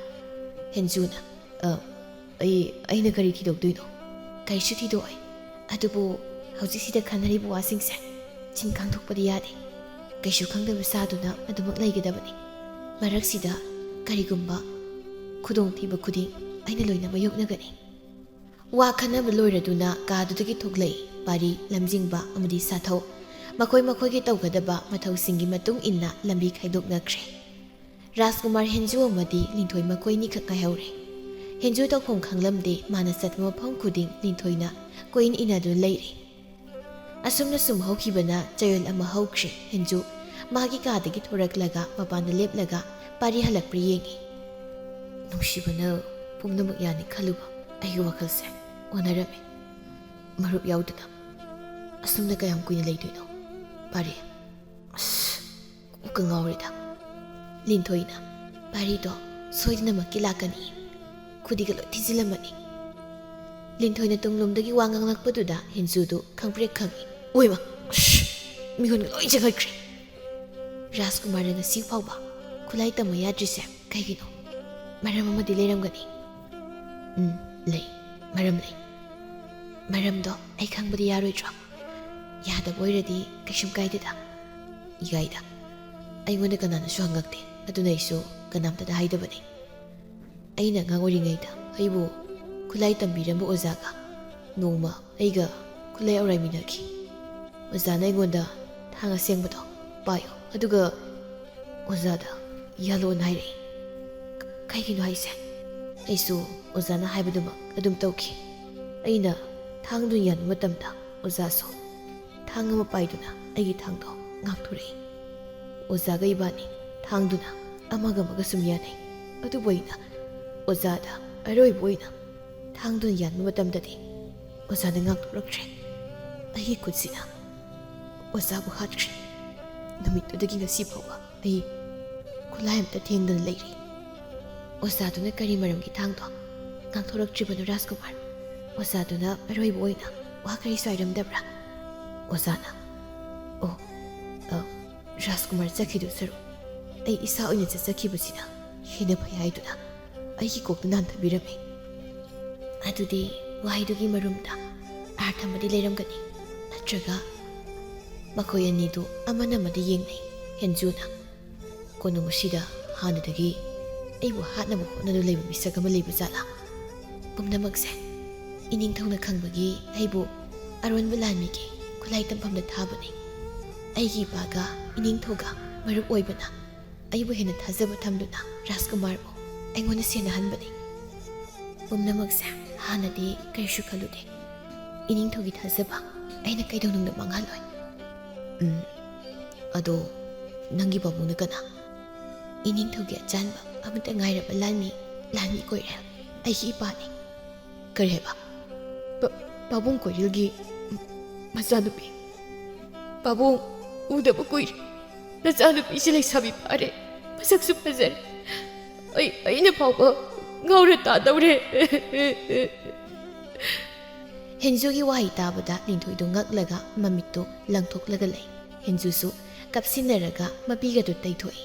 ꯍꯦꯟꯖꯨꯅ, "ꯑ, ꯑꯩ, ꯑꯩꯅ ꯀꯔꯤ ꯊꯤꯗꯣꯛꯇꯣꯏꯅꯣ? ꯀꯩꯁꯨ ꯊꯤꯗꯣꯛꯑꯣꯏ꯫ ꯑꯗꯨꯕꯨ ꯍꯧꯖꯤꯛꯁꯤꯗ ꯈꯟꯅꯔꯤꯕ ꯋꯥꯁꯤꯡꯁꯦ ꯆꯤꯟ ꯈꯥꯡꯗꯣꯛꯄꯗꯤ ꯌꯥꯗꯦ꯫ ꯀꯩꯁꯨ ꯈꯪꯗꯕ ꯁꯥꯗꯨꯅ ꯑꯗꯨꯃꯛ ꯂꯩꯒꯗꯕꯅꯤ꯫ ꯃꯔꯛꯁꯤꯗ ꯀꯔꯤꯒꯨꯝꯕ ꯈꯨꯗꯣꯡꯊꯤꯕ ꯈꯨꯗꯤꯡ ꯑꯩꯅ ꯂꯣꯏꯅ ꯃꯥꯌꯣꯛꯅꯒꯅꯤ꯫" ꯋꯥ ꯈꯟꯅꯕ ꯂꯣꯏꯔꯗꯨꯅ ꯀꯥꯗꯨꯗꯒꯤ ꯊꯣꯛꯂꯛꯏ ꯄꯥꯔꯤ, ꯂꯝꯖꯤꯡꯕ ꯑꯃꯗꯤ ꯁꯥꯊꯧ꯫ ꯃꯈꯣꯏ ꯃꯈꯣꯏꯒꯤ ꯇꯧꯒꯗꯕ ꯃꯊꯧꯁꯤꯡꯒꯤ ꯃꯇꯨꯡ ꯏꯟꯅ ꯂꯝꯕꯤ ꯈꯥꯏꯗꯣꯛꯅꯈ꯭ꯔꯦ꯫ ꯔꯥꯖꯀꯨꯃꯥꯔ, ꯍꯦꯟꯖꯨ ꯑꯃꯗꯤ ꯂꯤꯟꯊꯣꯏ ꯃꯈꯣꯏ ꯑꯅꯤꯈꯛ ꯉꯥꯏꯍꯧꯔꯦ꯫ ꯍꯦꯟꯖꯨ ꯇꯧꯐꯝ ꯈꯪꯂꯝꯗꯦ, ꯃꯥꯅ ꯆꯠꯄ ꯃꯐꯝ ꯈꯨꯗꯤꯡ ꯂꯤꯟꯊꯣꯏꯅ ꯀꯣꯏꯏꯟ ꯏꯟꯅꯗꯨꯅ ꯂꯩꯔꯦ꯫ ꯑꯁꯨꯝꯅ ꯁꯨꯝ ꯍꯧꯈꯤꯕꯅ ꯆꯌꯣꯜ ꯑꯃ ꯍꯧꯈ꯭ꯔꯦ꯫ ꯍꯦꯟꯖꯨ ꯃꯥꯒꯤ ꯀꯥꯗꯒꯤ ꯊꯣꯔꯛꯂꯒ ꯃꯄꯥꯟꯗ ꯂꯦꯞꯂꯒ ꯄꯥꯔꯤ ꯍꯜꯂꯛꯄ꯭ꯔꯥ ꯌꯦꯡꯉꯤ꯫ ꯅꯨꯡꯁꯤꯕꯅ ꯄꯨꯝꯅꯃꯛ ꯌꯥꯅꯤ ꯈꯜꯂꯨꯕ ꯑꯩꯒꯤ ꯋꯥꯈꯜꯁꯦ ꯑꯣꯟꯅꯔꯝꯃꯤ꯫ ꯃꯔꯨꯞ ꯌꯥꯎꯗꯅ ꯑꯁꯨꯝꯅ ꯀꯌꯥꯝ ꯀꯨꯏꯅ ꯂꯩꯗꯣꯏꯅꯣ? ꯄꯥꯔꯤ, ꯑꯁ, ꯀꯣꯛꯀ ꯉꯥꯎꯔꯦꯗ꯫ ꯂꯤꯟꯊꯣꯏꯅ, ꯄꯥꯔꯤꯗꯣ ꯁꯣꯏꯗꯅꯃꯛꯀꯤ ꯂꯥꯛꯀꯅꯤ꯫ ꯈꯨꯗꯤꯒ ꯂꯣꯏ ꯊꯤꯖꯤꯜꯂꯝꯃꯅꯤ꯫ ꯂꯤꯟꯊꯣꯏꯅ ꯇꯨꯡꯂꯣꯝꯗꯒꯤ ꯋꯥ ꯉꯥꯡꯂꯛꯄꯗꯨꯗ ꯍꯦꯟꯖꯨꯗꯨ ꯈꯪꯄ꯭ꯔꯦꯛ ꯈꯪꯏ꯫ ꯑꯣꯏꯃ! ꯑꯁ! ꯃꯤꯍꯨꯟꯒ ꯂꯣꯏ ꯆꯦꯟꯈꯠꯈ꯭ꯔꯦ꯫ ꯔꯥꯖꯀꯨꯃꯥꯔꯅ ꯉꯁꯤ ꯐꯥꯎꯕ ꯈꯨꯠꯂꯥꯏ ꯇꯝꯕ ꯌꯥꯗ꯭ꯔꯤꯁꯦ ꯀꯩꯒꯤꯅꯣ? ꯃꯔꯝ ꯑꯃꯗꯤ ꯂꯩꯔꯝꯒꯅꯤ꯫ ꯎꯝ, ꯂꯩ꯫ ꯃꯔꯝ ꯂꯩ꯫ ꯃꯔꯝꯗꯣ ꯑꯩ ꯈꯪꯕꯗꯤ ꯌꯥꯔꯣꯏꯗ꯭ꯔꯣ? ꯌꯥꯗꯕ ꯑꯣꯏꯔꯗꯤ ꯀꯩꯁꯨꯝ ꯀꯥꯏꯗꯦꯗ꯫ ꯏꯀꯥꯏꯗ꯫ ꯑꯩꯉꯣꯟꯗ ꯀꯅꯥꯅꯁꯨ ꯍꯪꯉꯛꯇꯦ, ꯑꯗꯨꯅ ꯑꯩꯁꯨ ꯀꯅꯥꯝꯇꯗ ꯍꯥꯏꯗꯕꯅꯤ꯫ ꯑꯩꯅ ꯑꯉꯥꯡ ꯑꯣꯏꯔꯤꯉꯩꯗ ꯑꯩꯕꯨ ꯈꯨꯠꯂꯥꯏ ꯇꯝꯕꯤꯔꯝꯕ ꯑꯣꯖꯥꯒ ꯅꯣꯡꯃ ꯑꯩꯒ ꯈꯨꯠꯂꯥꯏ ꯑꯧꯔꯥꯏꯃꯤꯟꯅꯈꯤ꯫ ꯑꯣꯖꯥꯅ ꯑꯩꯉꯣꯟꯗ "ꯊꯥꯡ ꯑꯁꯦꯡꯕꯗꯣ ꯄꯥꯏꯌꯨ", ꯑꯗꯨꯒ ꯑꯣꯖꯥꯗ "ꯌꯥꯜꯂꯣꯅ" ꯍꯥꯏꯔꯛꯏ꯫ ꯀ-, ꯀꯩꯒꯤꯅꯣ ꯍꯥꯏꯁꯦ? ꯑꯩꯁꯨ ꯑꯣꯖꯥꯅ ꯍꯥꯏꯕꯗꯨꯃꯛ ꯑꯗꯨꯝ ꯇꯧꯈꯤ꯫ ꯑꯩꯅ ꯊꯥꯡꯗꯨ ꯌꯥꯟꯕ ꯃꯇꯝꯗ ꯑꯣꯖꯥꯁꯨ ꯊꯥꯡ ꯑꯃ ꯄꯥꯏꯗꯨꯅ ꯑꯩꯒꯤ ꯊꯥꯡꯗꯣ ꯉꯥꯛꯊꯣꯔꯛꯏ꯫ ꯑꯣꯖꯥꯒ ꯏꯕꯥꯅꯤ ꯊꯥꯡꯗꯨꯅ ꯑꯃꯒ ꯑꯃꯒ ꯁꯨꯝ ꯌꯥꯅꯩ꯫ ꯑꯗꯨꯕꯨ ꯑꯩꯅ ꯑꯣꯖꯥꯗ ꯑꯔꯣꯏꯕ ꯑꯣꯏꯅ ꯊꯥꯡꯗꯨꯅ ꯌꯥꯟꯕ ꯃꯇꯝꯗꯗꯤ ꯑꯣꯖꯥꯅ ꯉꯥꯛꯊꯣꯔꯛꯇ꯭ꯔꯦ꯫ ꯑꯩꯒꯤ ꯈꯨꯠꯁꯤꯅ ꯑꯣꯖꯥꯕꯨ ꯍꯥꯠꯈ꯭ꯔꯦ꯫ ꯅꯨꯃꯤꯠꯇꯨꯗꯒꯤ ꯉꯁꯤ ꯐꯥꯎꯕ ꯑꯩ ꯈꯨꯠꯂꯥꯏ ꯑꯝꯇ ꯊꯦꯡꯗꯅ ꯂꯩꯔꯤ꯫ ꯑꯣꯖꯥꯗꯨꯅ ꯀꯔꯤ ꯃꯔꯝꯒꯤ ꯊꯥꯡꯗꯣ ꯉꯥꯛꯊꯣꯔꯛꯇ꯭ꯔꯤꯕꯅꯣ, ꯔꯥꯖꯀꯨꯃꯥꯔ? ꯑꯣꯖꯥꯗꯨꯅ ꯑꯔꯣꯏꯕ ꯑꯣꯏꯅ ꯋꯥ ꯀꯔꯤꯁꯨ ꯍꯥꯏꯔꯝꯗꯕ꯭ꯔꯥ? ꯑꯣꯖꯥꯅ, "ꯑꯣ, ꯑ, ꯔꯥꯖꯀꯨꯃꯥꯔ ꯆꯠꯈꯤꯗꯨ ꯁꯔꯨꯛ ꯑꯩ ꯏꯁꯥ ꯑꯣꯏꯅ ꯆꯠꯆꯈꯤꯕꯁꯤꯅ ꯍꯦꯟꯅ ꯐꯩ" ꯍꯥꯏꯗꯨꯅ ꯑꯩꯒꯤ ꯀꯣꯛꯇ ꯅꯥꯟꯊꯕꯤꯔꯝꯃꯤ꯫ ꯑꯗꯨꯗꯤ ꯋꯥꯍꯩꯗꯨꯒꯤ ꯃꯔꯨꯝꯗ ꯑꯥꯔꯊ ꯑꯃꯗꯤ ꯂꯩꯔꯝꯒꯅꯤ, ꯅꯠꯇ꯭ꯔꯒ? ꯃꯈꯣꯏ ꯑꯅꯤꯗꯨ ꯑꯃꯅ ꯑꯃꯗ ꯌꯦꯡꯅꯩ꯫ ꯍꯦꯟꯖꯨꯅ, "ꯀꯣꯅꯨꯡ ꯑꯁꯤꯗ ꯍꯥꯟꯅꯗꯒꯤ ꯑꯩꯕꯨ ꯍꯥꯠꯅꯕ ꯍꯣꯠꯅꯗꯨꯅ ꯂꯩꯕ ꯃꯤꯁꯛ ꯑꯃ ꯂꯩꯕ ꯖꯥꯠꯂꯥ? ꯄꯨꯝꯅꯃꯛꯁꯦ ꯏꯅꯤꯡꯊꯧꯅ ꯈꯪꯕꯒꯤ ꯑꯩꯕꯨ ꯑꯔꯣꯟꯕ ꯂꯥꯟꯃꯤꯒꯤ ꯈꯨꯠꯂꯥꯏ ꯇꯝꯐꯝꯗ ꯊꯥꯕꯅꯤ꯫ ꯑꯩꯒꯤ ꯏꯄꯥꯒ ꯏꯅꯤꯡꯊꯧꯒ ꯃꯔꯨꯞ ꯑꯣꯏꯕꯅ ꯑꯩꯕꯨ ꯍꯦꯟꯅ ꯊꯥꯖꯕ ꯊꯝꯗꯨꯅ ꯔꯥꯖꯀꯨꯃꯥꯔꯕꯨ ꯑꯩꯉꯣꯟꯗ ꯁꯦꯟꯅꯍꯟꯕꯅꯤ꯫ ꯄꯨꯝꯅꯃꯛꯁꯦ ꯍꯥꯟꯅꯗꯤ ꯀꯔꯤꯁꯨ ꯈꯜꯂꯨꯗꯦ꯫ ꯏꯅꯤꯡꯊꯧꯒꯤ ꯊꯥꯖꯕ ꯑꯩꯅ ꯀꯩꯗꯧꯅꯨꯡꯗ ꯃꯥꯡꯍꯜꯂꯣꯏ꯫" "ꯎꯝ, ꯑꯗꯣ ꯅꯪꯒꯤ ꯄꯥꯕꯨꯡꯅ ꯀꯅꯥ?" "ꯏꯅꯤꯡꯊꯧꯒꯤ ꯑꯆꯥꯟꯕ ꯑꯃꯠꯇ ꯉꯥꯏꯔꯕ ꯂꯥꯟꯃꯤ, ꯂꯥꯟꯃꯤ ꯀꯣꯏꯔꯦꯜ, ꯑꯩꯒꯤ ꯏꯄꯥꯅꯤ꯫" "ꯀꯔꯤ ꯍꯥꯏꯕ?" "ꯄ-, ꯄꯥꯕꯨꯡ ꯀꯣꯏꯔꯦꯜꯒꯤ ꯃꯆꯥꯅꯨꯄꯤ꯫ ꯄꯥꯕꯨꯡ ꯎꯗꯕ ꯀꯨꯏꯔꯦ꯫ ꯅꯆꯥꯅꯨꯄꯤꯁꯤ ꯂꯩꯁꯥꯕꯤ ꯐꯥꯔꯦ, ꯃꯁꯛꯁꯨ ꯐꯖꯔꯦ꯫ ꯑꯩ, ꯑꯩꯅ ꯐꯥꯎꯕ ꯉꯥꯎꯔ ꯇꯥꯗꯧꯔꯦ꯫ ꯍꯦꯟꯖꯨꯒꯤ ꯋꯥꯍꯩ ꯇꯥꯕꯗ ꯂꯤꯟꯊꯣꯏꯗꯨ ꯉꯛꯂꯒ ꯃꯃꯤꯠꯇꯨ ꯂꯪꯊꯣꯛꯂꯒ ꯂꯩ꯫ ꯍꯦꯟꯖꯨꯁꯨ ꯀꯞꯁꯤꯟꯅꯔꯒ ꯃꯄꯤꯒꯗꯨ ꯇꯩꯊꯣꯛꯏ꯫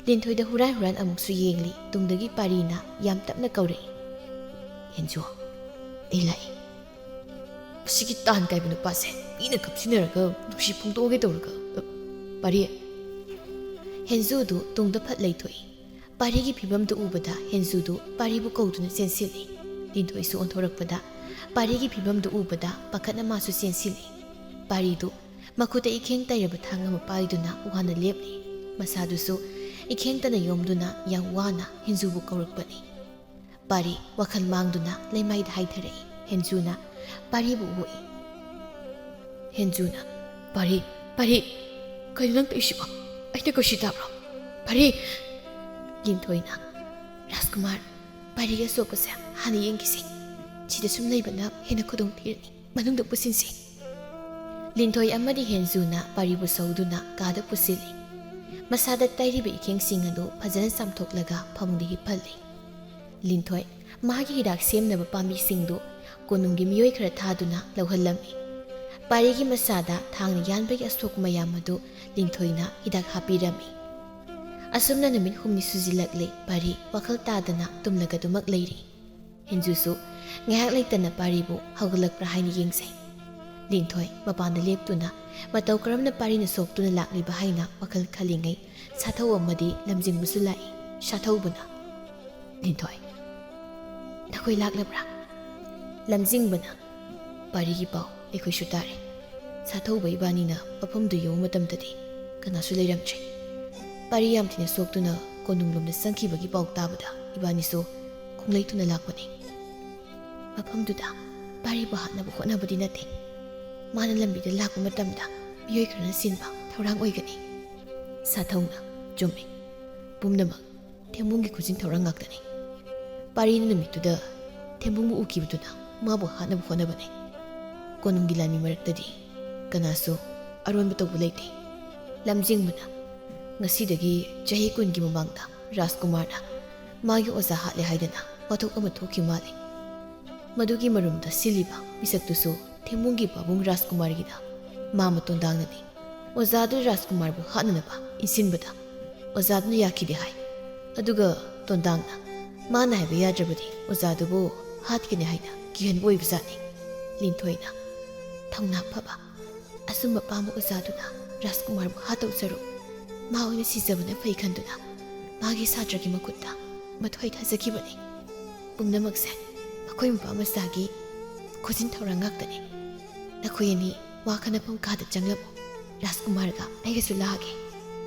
ꯂꯤꯟꯊꯣꯏꯗ ꯍꯨꯔꯥꯟ ꯍꯨꯔꯥꯟ ꯑꯃꯨꯛꯁꯨ ꯌꯦꯡꯂꯤ꯫ ꯇꯨꯡꯗꯒꯤ ꯄꯥꯔꯤꯅ ꯌꯥꯝ ꯇꯞꯅ ꯀꯧꯔꯛꯏ, "ꯍꯦꯟꯖꯨ, ꯑꯩ ꯂꯥꯛꯏ꯫ ꯃꯁꯤꯒꯤ ꯇꯥꯟ ꯀꯥꯏꯕ ꯅꯨꯄꯥꯁꯦ ꯃꯤꯅ ꯀꯞꯁꯤꯟꯅꯔꯒ ꯅꯨꯡꯁꯤ ꯐꯣꯡꯗꯣꯛꯑꯒꯦ ꯇꯧꯔꯒ, ꯑ, ꯄꯥꯔꯤ!" ꯍꯦꯟꯖꯨꯗꯨ ꯇꯨꯡꯗ ꯐꯠ ꯂꯩꯊꯣꯛꯏ꯫ ꯄꯥꯔꯤꯒꯤ ꯐꯤꯕꯝꯗꯨ ꯎꯕꯗ ꯍꯦꯟꯖꯨꯗꯨ ꯄꯥꯔꯤꯕꯨ ꯀꯧꯗꯨꯅ ꯆꯦꯟꯁꯤꯜꯂꯤ꯫ ꯂꯤꯟꯊꯣꯏꯁꯨ ꯑꯣꯟꯊꯣꯔꯛꯄꯗ ꯄꯥꯔꯤꯒꯤ ꯐꯤꯕꯝꯗꯨ ꯎꯕꯗ ꯄꯥꯈꯠꯅ ꯃꯥꯁꯨ ꯆꯦꯟꯁꯤꯜꯂꯤ꯫ ꯄꯥꯔꯤꯗꯨ ꯃꯈꯨꯠꯇ ꯏꯈꯦꯡ ꯇꯩꯔꯕ ꯊꯥꯡ ꯑꯃ ꯄꯥꯏꯗꯨꯅ ꯋꯥꯅ ꯂꯦꯞꯂꯤ꯫ ꯃꯁꯥꯗꯨꯁꯨ ꯏꯈꯦꯡꯇꯅ ꯌꯣꯝꯗꯨꯅ ꯌꯥꯝ ꯋꯥꯅ ꯍꯦꯟꯖꯨꯕꯨ ꯀꯧꯔꯛꯄꯅꯤ꯫ ꯄꯥꯔꯤ ꯋꯥꯈꯜ ꯃꯥꯡꯗꯨꯅ ꯂꯩꯃꯥꯏꯗ ꯍꯥꯏꯊꯔꯛꯏ꯫ ꯍꯦꯟꯖꯨꯅ ꯄꯥꯔꯤꯕꯨ ꯑꯣꯛꯏ꯫ ꯍꯦꯟꯖꯨꯅ, "ꯄꯥꯔꯤ, ꯄꯥꯔꯤ, ꯀꯩꯅꯣ ꯅꯪ ꯇꯧꯏꯁꯤꯕꯣ? ꯑꯩꯅ ꯀꯣꯏꯁꯤ ꯇꯥꯕ꯭ꯔꯣ? ꯄꯥꯔꯤ!" ꯂꯤꯟꯊꯣꯏꯅ, "ꯔꯥꯖꯀꯨꯃꯥꯔ, ꯄꯥꯔꯤꯒꯤ ꯑꯁꯣꯛꯄꯁꯦ ꯍꯥꯟꯅ ꯌꯦꯡꯈꯤꯁꯤ꯫ ꯁꯤꯗ ꯁꯨꯝ ꯂꯩꯕꯅ ꯍꯦꯟꯅ ꯈꯨꯗꯣꯡ ꯊꯤꯔꯅꯤ꯫ ꯃꯅꯨꯡꯗ ꯄꯨꯁꯤꯟꯁꯤ꯫" ꯂꯤꯟꯊꯣꯏ ꯑꯃꯗꯤ ꯍꯦꯟꯖꯨꯅ ꯄꯥꯔꯤꯕꯨ ꯁꯧꯗꯨꯅ ꯀꯥꯗ ꯄꯨꯁꯤꯜꯂꯤ꯫ ꯃꯁꯥꯗ ꯇꯩꯔꯤꯕ ꯏꯈꯦꯡꯁꯤꯡ ꯑꯗꯨ ꯐꯖꯅ ꯆꯥꯝꯊꯣꯛꯂꯒ ꯐꯃꯨꯡꯗ ꯍꯤꯞꯍꯜꯂꯤ꯫ ꯂꯤꯟꯊꯣꯏ ꯃꯍꯥꯛꯀꯤ ꯍꯤꯗꯥꯛ ꯁꯦꯝꯅꯕ ꯄꯥꯝꯕꯤꯁꯤꯡꯗꯨ ꯀꯣꯅꯨꯡꯒꯤ ꯃꯤꯑꯣꯏ ꯈꯔ ꯊꯥꯗꯨꯅ ꯂꯧꯍꯜꯂꯝꯃꯤ꯫ ꯄꯥꯔꯤꯒꯤ ꯃꯁꯥꯗ ꯊꯥꯡꯅ ꯌꯥꯟꯕꯒꯤ ꯑꯁꯣꯛ ꯃꯌꯥꯝ ꯑꯗꯨ ꯂꯤꯟꯊꯣꯏꯅ ꯍꯤꯗꯥꯛ ꯍꯥꯞꯄꯤꯔꯝꯃꯤ꯫ ꯑꯁꯨꯝꯅ ꯅꯨꯃꯤꯠ ꯍꯨꯝꯅꯤ ꯁꯨꯖꯤꯜꯂꯛꯂꯦ꯫ ꯄꯥꯔꯤ ꯋꯥꯈꯜ ꯇꯥꯗꯅ ꯇꯨꯝꯂꯒ ꯑꯗꯨꯃꯛ ꯂꯩꯔꯤ꯫ ꯍꯦꯟꯖꯨꯁꯨ ꯉꯥꯏꯍꯥꯛ ꯂꯩꯇꯅ ꯄꯥꯔꯤꯕꯨ ꯍꯧꯒꯠꯂꯛꯄ꯭ꯔꯥ ꯍꯥꯏꯅ ꯌꯦꯡꯖꯩ꯫ ꯂꯤꯟꯊꯣꯏ ꯃꯄꯥꯟꯗ ꯂꯦꯞꯇꯨꯅ ꯃꯇꯧ ꯀꯔꯝꯅ ꯄꯥꯔꯤꯅ ꯁꯣꯛꯇꯨꯅ ꯂꯥꯛꯂꯤꯕ ꯍꯥꯏꯅ ꯋꯥꯈꯜ ꯈꯜꯂꯤꯉꯩ ꯁꯥꯊꯧ ꯑꯃꯗꯤ ꯂꯝꯖꯤꯡꯕꯁꯨ ꯂꯥꯛꯏ꯫ ꯁꯥꯊꯧꯕꯅ, "ꯂꯤꯟꯊꯣꯏ, ꯅꯈꯣꯏ ꯂꯥꯛꯂꯕ꯭ꯔꯥ?" ꯂꯝꯖꯤꯡꯕꯅ, "ꯄꯥꯔꯤꯒꯤ ꯄꯥꯎ ꯑꯩꯈꯣꯏꯁꯨ ꯇꯥꯔꯦ꯫ ꯁꯥꯊꯧꯕ ꯏꯕꯥꯅꯤꯅ ꯃꯐꯝꯗꯨ ꯌꯧꯕ ꯃꯇꯝꯗꯗꯤ ꯀꯅꯥꯁꯨ ꯂꯩꯔꯝꯗ꯭ꯔꯦ꯫ ꯄꯥꯔꯤ ꯌꯥꯝ ꯊꯤꯅ ꯁꯣꯛꯇꯨꯅ ꯀꯣꯅꯨꯡꯂꯣꯝꯗ ꯆꯪꯈꯤꯕꯒꯤ ꯄꯥꯎ ꯇꯥꯕꯗ ꯏꯕꯥꯅꯤꯁꯨ ꯈꯣꯡꯂꯩ ꯊꯨꯅ ꯂꯥꯛꯄꯅꯤ꯫ ꯃꯐꯝꯗꯨꯗ ꯄꯥꯔꯤꯕꯨ ꯍꯥꯠꯅꯕ ꯍꯣꯠꯅꯕꯗꯤ ꯅꯠꯇꯦ꯫ ꯃꯥꯅ ꯂꯝꯕꯤꯗ ꯂꯥꯛꯄ ꯃꯇꯝꯗ ꯃꯤꯑꯣꯏ ꯈꯔꯅ ꯁꯤꯟꯕ ꯊꯧꯔꯥꯡ ꯑꯣꯏꯒꯅꯤ꯫" ꯁꯥꯊꯧꯅ, "ꯆꯨꯝꯃꯤ꯫ ꯄꯨꯝꯅꯃꯛ ꯊꯦꯝꯕꯨꯡꯒꯤ ꯈꯨꯖꯤꯟ ꯊꯧꯔꯥꯡ ꯉꯥꯛꯇꯅꯤ꯫ ꯄꯥꯔꯤꯅ ꯅꯨꯃꯤꯠꯇꯨꯗ ꯊꯦꯝꯕꯨꯡꯕꯨ ꯎꯈꯤꯕꯗꯨꯅ ꯃꯥꯕꯨ ꯍꯥꯠꯅꯕ ꯍꯣꯠꯅꯕꯅꯤ꯫ ꯀꯣꯅꯨꯡꯒꯤ ꯂꯥꯟꯃꯤ ꯃꯔꯛꯇꯗꯤ ꯀꯅꯥꯁꯨ ꯑꯔꯣꯟꯕ ꯇꯧꯕ ꯂꯩꯇꯦ꯫" ꯂꯝꯖꯤꯡꯕꯅ, "ꯉꯁꯤꯗꯒꯤ ꯆꯍꯤ ꯀꯨꯟꯒꯤ ꯃꯃꯥꯡꯗ ꯔꯥꯖꯀꯨꯃꯥꯔꯅ ꯃꯥꯒꯤ ꯑꯣꯖꯥ ꯍꯥꯠꯂꯦ ꯍꯥꯏꯗꯅ ꯋꯥꯊꯣꯛ ꯑꯃ ꯊꯣꯛꯈꯤ ꯃꯥꯜꯂꯤ꯫ ꯃꯗꯨꯒꯤ ꯃꯔꯨꯝꯗ ꯁꯤꯜꯂꯤꯕ ꯃꯤꯁꯛꯇꯨꯁꯨ ꯊꯦꯝꯕꯨꯡꯒꯤ ꯄꯥꯕꯨꯡ ꯔꯥꯖꯀꯨꯃꯥꯔꯒꯤꯗ ꯃꯥꯃ ꯇꯣꯟꯗꯥꯡꯅꯅꯤ꯫ ꯑꯣꯖꯥꯗꯨ ꯔꯥꯖꯀꯨꯃꯥꯔꯕꯨ ꯍꯥꯠꯅꯅꯕ ꯏꯟꯁꯤꯟꯕꯗ ꯑꯣꯖꯥꯗꯨꯅ ꯌꯥꯈꯤꯗꯦ ꯍꯥꯏ꯫ ꯑꯗꯨꯒ ꯇꯣꯟꯗꯥꯡꯅ ꯃꯥꯅ ꯍꯥꯏꯕ ꯌꯥꯗ꯭ꯔꯕꯗꯤ ꯑꯣꯖꯥꯗꯨꯕꯨ ꯍꯥꯠꯀꯅꯤ ꯍꯥꯏꯅ ꯀꯤꯍꯟꯕ ꯑꯣꯏꯕꯖꯥꯠꯅꯤ꯫ ꯂꯤꯟꯊꯣꯏꯅ, "ꯊꯧꯅꯥ ꯐꯕ, ꯑꯆꯨꯝꯕ ꯄꯥꯝꯕ ꯑꯣꯖꯥꯗꯨꯅ ꯔꯥꯖꯀꯨꯃꯥꯔꯕꯨ ꯍꯥꯠꯇꯧ ꯁꯔꯨꯛ ꯃꯥ ꯑꯣꯏꯅ ꯁꯤꯖꯕꯅ ꯐꯩ" ꯈꯟꯗꯨꯅ ꯃꯥꯒꯤ ꯁꯥꯇ꯭ꯔꯒꯤ ꯃꯈꯨꯠꯇ ꯃꯊ꯭ꯋꯥꯏ ꯊꯥꯖꯈꯤꯕꯅꯤ꯫ ꯄꯨꯝꯅꯃꯛꯁꯦ ꯃꯈꯣꯏ ꯃꯄꯥ ꯃꯆꯥꯒꯤ ꯈꯨꯖꯤꯟ ꯊꯧꯔꯥꯡ ꯉꯥꯛꯇꯅꯤ꯫ ꯅꯈꯣꯏ ꯑꯅꯤ ꯋꯥ ꯈꯟꯅꯐꯝ ꯀꯥꯗ ꯆꯪꯂꯝꯃꯨ꯫ ꯔꯥꯖꯀꯨꯃꯥꯔꯒ ꯑꯩꯒꯁꯨ ꯂꯥꯛꯑꯒꯦ꯫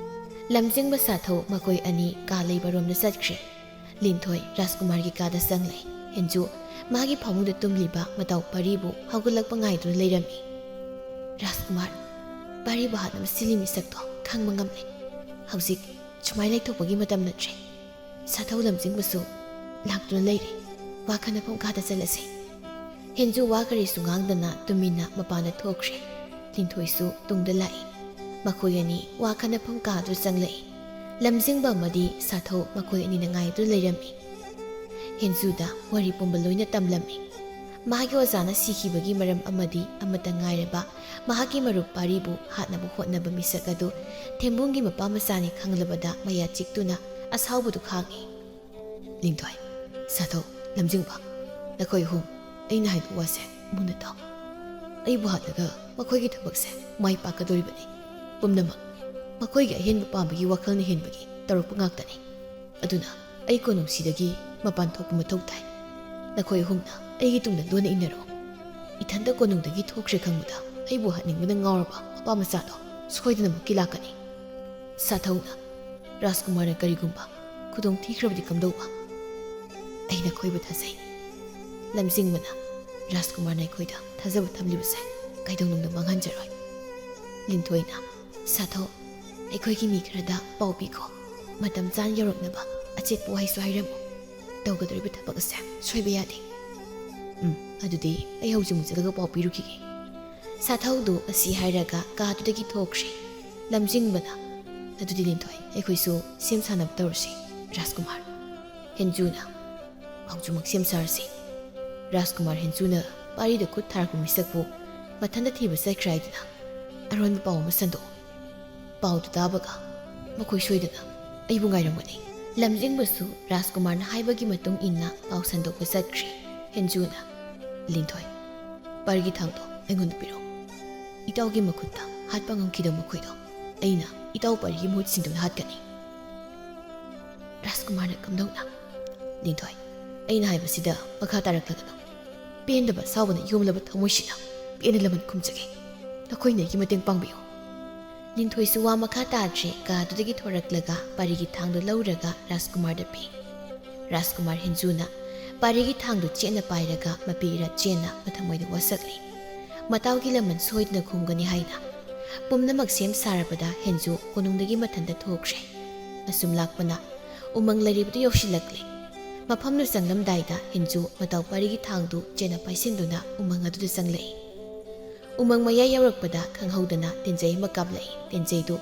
ꯂꯝꯖꯤꯡꯕ ꯁꯥꯊꯧ ꯃꯈꯣꯏ ꯑꯅꯤ ꯀꯥ ꯂꯩꯕ ꯔꯣꯝꯗ ꯆꯠꯈ꯭ꯔꯦ꯫ ꯂꯤꯟꯊꯣꯏ ꯔꯥꯖꯀꯨꯃꯥꯔꯒꯤ ꯀꯥꯗ ꯆꯪꯂꯦ꯫ ꯍꯦꯟꯖꯨ ꯃꯥꯒꯤ ꯐꯃꯨꯡꯗ ꯇꯨꯝꯂꯤꯕ ꯃꯇꯥꯎ ꯄꯥꯔꯤꯕꯨ ꯍꯧꯒꯠꯂꯛꯄ ꯉꯥꯏꯗꯨꯅ ꯂꯩꯔꯝꯃꯤ꯫ "ꯔꯥꯖꯀꯨꯃꯥꯔ, ꯄꯥꯔꯤꯕꯨ ꯍꯥꯠꯅꯕ ꯁꯤꯜꯂꯤ ꯃꯤꯁꯛꯇꯣ ꯈꯪꯕ ꯉꯝꯂꯦ꯫ ꯍꯧꯖꯤꯛ ꯁꯨꯃꯥꯏꯅ ꯂꯩꯊꯣꯛꯄꯒꯤ ꯃꯇꯝ ꯅꯠꯇ꯭ꯔꯦ꯫ ꯁꯥꯊꯧ ꯂꯝꯖꯤꯡꯕꯁꯨ ꯂꯥꯛꯇꯨꯅ ꯂꯩꯔꯦ꯫ ꯋꯥ ꯈꯟꯅꯐꯝ ꯀꯥꯗ ꯆꯠꯂꯁꯦ꯫" ꯍꯦꯟꯖꯨ ꯋꯥ ꯀꯔꯤꯁꯨ ꯉꯥꯡꯗꯅ ꯇꯨꯃꯤꯟꯅ ꯃꯄꯥꯟꯗ ꯊꯣꯛꯈ꯭ꯔꯦ꯫ ꯂꯤꯟꯊꯣꯏꯁꯨ ꯇꯨꯡꯗ ꯂꯥꯛꯏ꯫ ꯃꯈꯣꯏ ꯑꯅꯤ ꯋꯥ ꯈꯟꯅꯐꯝ ꯀꯥꯗꯨ ꯆꯪꯂꯛꯏ꯫ ꯂꯝꯖꯤꯡꯕ ꯑꯃꯗꯤ ꯁꯥꯊꯧ ꯃꯈꯣꯏ ꯑꯅꯤꯅ ꯉꯥꯏꯗꯨꯅ ꯂꯩꯔꯝꯃꯤ꯫ ꯍꯦꯟꯖꯨꯗ ꯋꯥꯔꯤ ꯄꯨꯝꯕ ꯂꯣꯏꯅ ꯇꯝꯂꯝꯃꯤ꯫ ꯃꯥꯒꯤ ꯑꯣꯖꯥꯅ ꯁꯤꯈꯤꯕꯒꯤ ꯃꯔꯝ ꯑꯃꯗꯤ ꯑꯃꯠꯇ ꯉꯥꯏꯔꯕ ꯃꯍꯥꯛꯀꯤ ꯃꯔꯨꯞ ꯄꯥꯔꯤꯕꯨ ꯍꯥꯠꯅꯕ ꯍꯣꯠꯅꯕ ꯃꯤꯁꯛ ꯑꯗꯨ ꯊꯦꯝꯕꯨꯡꯒꯤ ꯃꯄꯥ ꯃꯆꯥꯅꯤ ꯈꯪꯂꯕꯗ ꯃꯌꯥ ꯆꯤꯛꯇꯨꯅ ꯑꯁꯥꯎꯕꯗꯨ ꯈꯥꯡꯏ꯫ "ꯂꯤꯟꯊꯣꯏ, ꯁꯥꯊꯧ, ꯂꯝꯖꯤꯡꯕ, ꯅꯈꯣꯏ ꯑꯍꯨꯝ ꯑꯩꯅ ꯍꯥꯏꯕ ꯋꯥꯁꯦ ꯃꯨꯟꯅ ꯇꯥꯎ꯫ ꯑꯩꯕꯨ ꯍꯥꯠꯂꯒ ꯃꯈꯣꯏꯒꯤ ꯊꯕꯛꯁꯦ ꯃꯥꯏ ꯄꯥꯛꯀꯗꯧꯔꯤꯕꯅꯤ꯫ ꯄꯨꯝꯅꯃꯛ ꯃꯈꯣꯏꯒꯤ ꯑꯍꯦꯟꯕ ꯄꯥꯝꯕꯒꯤ ꯋꯥꯈꯜꯅ ꯍꯦꯟꯕꯒꯤ ꯇꯧꯔꯛꯄ ꯉꯥꯛꯇꯅꯤ꯫ ꯑꯗꯨꯅ ꯑꯩ ꯀꯣꯅꯨꯡꯁꯤꯗꯒꯤ ꯃꯄꯥꯟ ꯊꯣꯛꯄ ꯃꯊꯧ ꯇꯥꯏ꯫ ꯅꯈꯣꯏ ꯑꯍꯨꯝꯅ ꯑꯩꯒꯤ ꯇꯨꯡꯗ ꯂꯣꯟꯅ ꯏꯟꯅꯔꯣ꯫ ꯏꯊꯟꯇ ꯀꯣꯅꯨꯡꯗꯒꯤ ꯊꯣꯛꯈ꯭ꯔꯦ ꯈꯪꯕꯗ ꯑꯩꯕꯨ ꯍꯥꯠꯅꯤꯡꯕꯅ ꯉꯥꯎꯔꯕ ꯃꯄꯥ ꯃꯆꯥꯗꯣ ꯁꯣꯏꯗꯅꯃꯛꯀꯤ ꯂꯥꯛꯀꯅꯤ꯫" ꯁꯥꯊꯧꯅ, "ꯔꯥꯖꯀꯨꯃꯥꯔꯅ ꯀꯔꯤꯒꯨꯝꯕ ꯈꯨꯗꯣꯡ ꯊꯤꯈ꯭ꯔꯕꯗꯤ ꯀꯝꯗꯧꯕ?" "ꯑꯩ ꯅꯈꯣꯏꯕꯨ ꯊꯥꯖꯩ꯫" ꯂꯝꯖꯤꯡꯕꯅ, "ꯔꯥꯖꯀꯨꯃꯥꯔꯅ ꯑꯩꯈꯣꯏꯗ ꯊꯥꯖꯕ ꯊꯝꯂꯤꯕꯁꯦ ꯀꯩꯗꯧꯅꯨꯡꯗ ꯃꯥꯡꯍꯟꯖꯔꯣꯏ꯫" ꯂꯤꯟꯊꯣꯏꯅ, "ꯁꯥꯊꯧ, ꯑꯩꯈꯣꯏꯒꯤ ꯃꯤ ꯈꯔꯗ ꯄꯥꯎ ꯄꯤꯈꯣ꯫ ꯃꯇꯝ ꯆꯥꯅ ꯌꯧꯔꯛꯅꯕ ꯑꯆꯦꯠꯄ ꯋꯥꯍꯩꯁꯨ ꯍꯥꯏꯔꯝꯃꯨ꯫ ꯇꯧꯒꯗꯧꯔꯤꯕ ꯊꯕꯛ ꯑꯁꯦ ꯁꯣꯏꯕ ꯌꯥꯗꯦ꯫" "ꯎꯝ, ꯑꯗꯨꯗꯤ ꯑꯩ ꯍꯧꯖꯤꯛꯃꯛ ꯆꯠꯂꯒ ꯄꯥꯎ ꯄꯤꯔꯨꯈꯤꯒꯦ꯫" ꯁꯥꯊꯧꯗꯨ ꯑꯁꯤ ꯍꯥꯏꯔꯒ ꯀꯥꯗꯨꯗꯒꯤ ꯊꯣꯛꯈ꯭ꯔꯦ꯫ ꯂꯝꯖꯤꯡꯕꯅ, "ꯑꯗꯨꯗꯤ ꯂꯤꯟꯊꯣꯏ, ꯑꯩꯈꯣꯏꯁꯨ ꯁꯦꯝ ꯁꯥꯅꯕ ꯇꯧꯔꯁꯤ꯫ ꯔꯥꯖꯀꯨꯃꯥꯔ, ꯍꯦꯟꯖꯨꯅ, "ꯄꯥꯎꯆꯨꯃꯛ ꯁꯦꯝ ꯁꯥꯔꯁꯤ꯫ ꯔꯥꯖꯀꯨꯃꯥꯔ ꯍꯦꯟꯖꯨꯅ ꯄꯥꯔꯤꯗ ꯈꯨꯠ ꯊꯥꯔꯛꯄ ꯃꯤꯁꯛꯄꯨ ꯃꯊꯟꯇ ꯊꯤꯕ ꯆꯠꯈ꯭ꯔꯦ ꯍꯥꯏꯗꯨꯅ ꯑꯔꯣꯟꯕ ꯄꯥꯎ ꯑꯃ ꯁꯟꯗꯣꯛꯎ꯫ ꯄꯥꯎꯗꯨ ꯇꯥꯕꯒ ꯃꯈꯣꯏ ꯁꯣꯏꯗꯅ ꯑꯩꯕꯨ ꯉꯥꯏꯔꯝꯒꯅꯤ꯫" ꯂꯝꯖꯤꯡꯕꯁꯨ ꯔꯥꯖꯀꯨꯃꯥꯔꯅ ꯍꯥꯏꯕꯒꯤ ꯃꯇꯨꯡ ꯏꯟꯅ ꯄꯥꯎ ꯁꯟꯗꯣꯛꯄ ꯆꯠꯈ꯭ꯔꯦ꯫ ꯍꯦꯟꯖꯨꯅ, "ꯂꯤꯟꯊꯣꯏ, ꯄꯥꯔꯤꯒꯤ ꯊꯥꯡꯗꯣ ꯑꯩꯉꯣꯟꯗ ꯄꯤꯔꯛꯎ꯫ ꯏꯇꯥꯎꯒꯤ ꯃꯈꯨꯠꯇ ꯍꯥꯠꯄ ꯉꯝꯈꯤꯗꯕ ꯃꯈꯣꯏꯗꯣ ꯑꯩꯅ ꯏꯇꯥꯎ ꯄꯥꯔꯤꯒꯤ ꯃꯍꯨꯠ ꯁꯤꯟꯗꯨꯅ ꯍꯥꯠꯀꯅꯤ꯫" ꯔꯥꯖꯀꯨꯃꯥꯔꯅ ꯀꯝꯗꯧꯅ, "ꯂꯤꯟꯊꯣꯏ, ꯑꯩꯅ ꯍꯥꯏꯕꯁꯤꯗ ꯃꯈꯥ ꯇꯥꯔꯛꯂꯒꯅꯨ꯫ ꯄꯦꯟꯗꯕ ꯑꯁꯥꯎꯕꯅ ꯌꯣꯝꯂꯕ ꯊꯃꯣꯏꯁꯤꯅ ꯄꯦꯟꯅ ꯂꯃꯟ ꯈꯨꯝꯖꯒꯦ꯫ ꯅꯈꯣꯏꯅ ꯑꯩꯒꯤ ꯃꯇꯦꯡ ꯄꯥꯡꯕꯤꯌꯨ꯫" ꯂꯤꯟꯊꯣꯏꯁꯨ ꯋꯥ ꯃꯈꯥ ꯇꯥꯗ꯭ꯔꯦ, ꯀꯥꯗꯨꯗꯒꯤ ꯊꯣꯔꯛꯂꯒ ꯄꯥꯔꯤꯒꯤ ꯊꯥꯡꯗꯨ ꯂꯧꯔꯒ ꯔꯥꯖꯀꯨꯃꯥꯔꯗ ꯄꯤ꯫ ꯔꯥꯖꯀꯨꯃꯥꯔ ꯍꯦꯟꯖꯨꯅ ꯄꯥꯔꯤꯒꯤ ꯊꯥꯡꯗꯨ ꯆꯦꯠꯅ ꯄꯥꯏꯔꯒ ꯃꯄꯤ ꯏꯔꯥ ꯆꯦꯟꯅ ꯃꯊꯃꯣꯏꯗ ꯋꯥꯁꯛꯂꯤ꯫ ꯃꯇꯥꯎꯒꯤ ꯂꯃꯟ ꯁꯣꯏꯗꯅ ꯈꯨꯝꯒꯅꯤ ꯍꯥꯏꯅ ꯄꯨꯝꯅꯃꯛ ꯁꯦꯝ ꯁꯥꯔꯕꯗ ꯍꯦꯟꯖꯨ ꯀꯣꯅꯨꯡꯗꯒꯤ ꯃꯊꯟꯇ ꯊꯣꯛꯈ꯭ꯔꯦ꯫ ꯑꯁꯨꯝ ꯂꯥꯛꯄꯅ ꯎꯃꯪ ꯂꯩꯔꯤꯕꯗꯨ ꯌꯧꯁꯤꯜꯂꯛꯂꯦ꯫ ꯃꯐꯝꯗꯨ ꯆꯪꯂꯝꯗꯥꯏꯗ ꯍꯦꯟꯖꯨ ꯃꯇꯥꯎ ꯄꯥꯔꯤꯒꯤ ꯊꯥꯡꯗꯨ ꯆꯦꯠꯅ ꯄꯥꯏꯁꯤꯟꯗꯨꯅ ꯎꯃꯪ ꯑꯗꯨꯗ ꯆꯪꯂꯛꯏ꯫ ꯎꯃꯪ ꯃꯌꯥꯏ ꯌꯧꯔꯛꯄꯗ ꯈꯪꯍꯧꯗꯅ ꯇꯦꯟꯖꯩ ꯑꯃ ꯀꯥꯞꯂꯛꯏ꯫ ꯇꯦꯟꯖꯩꯗꯨ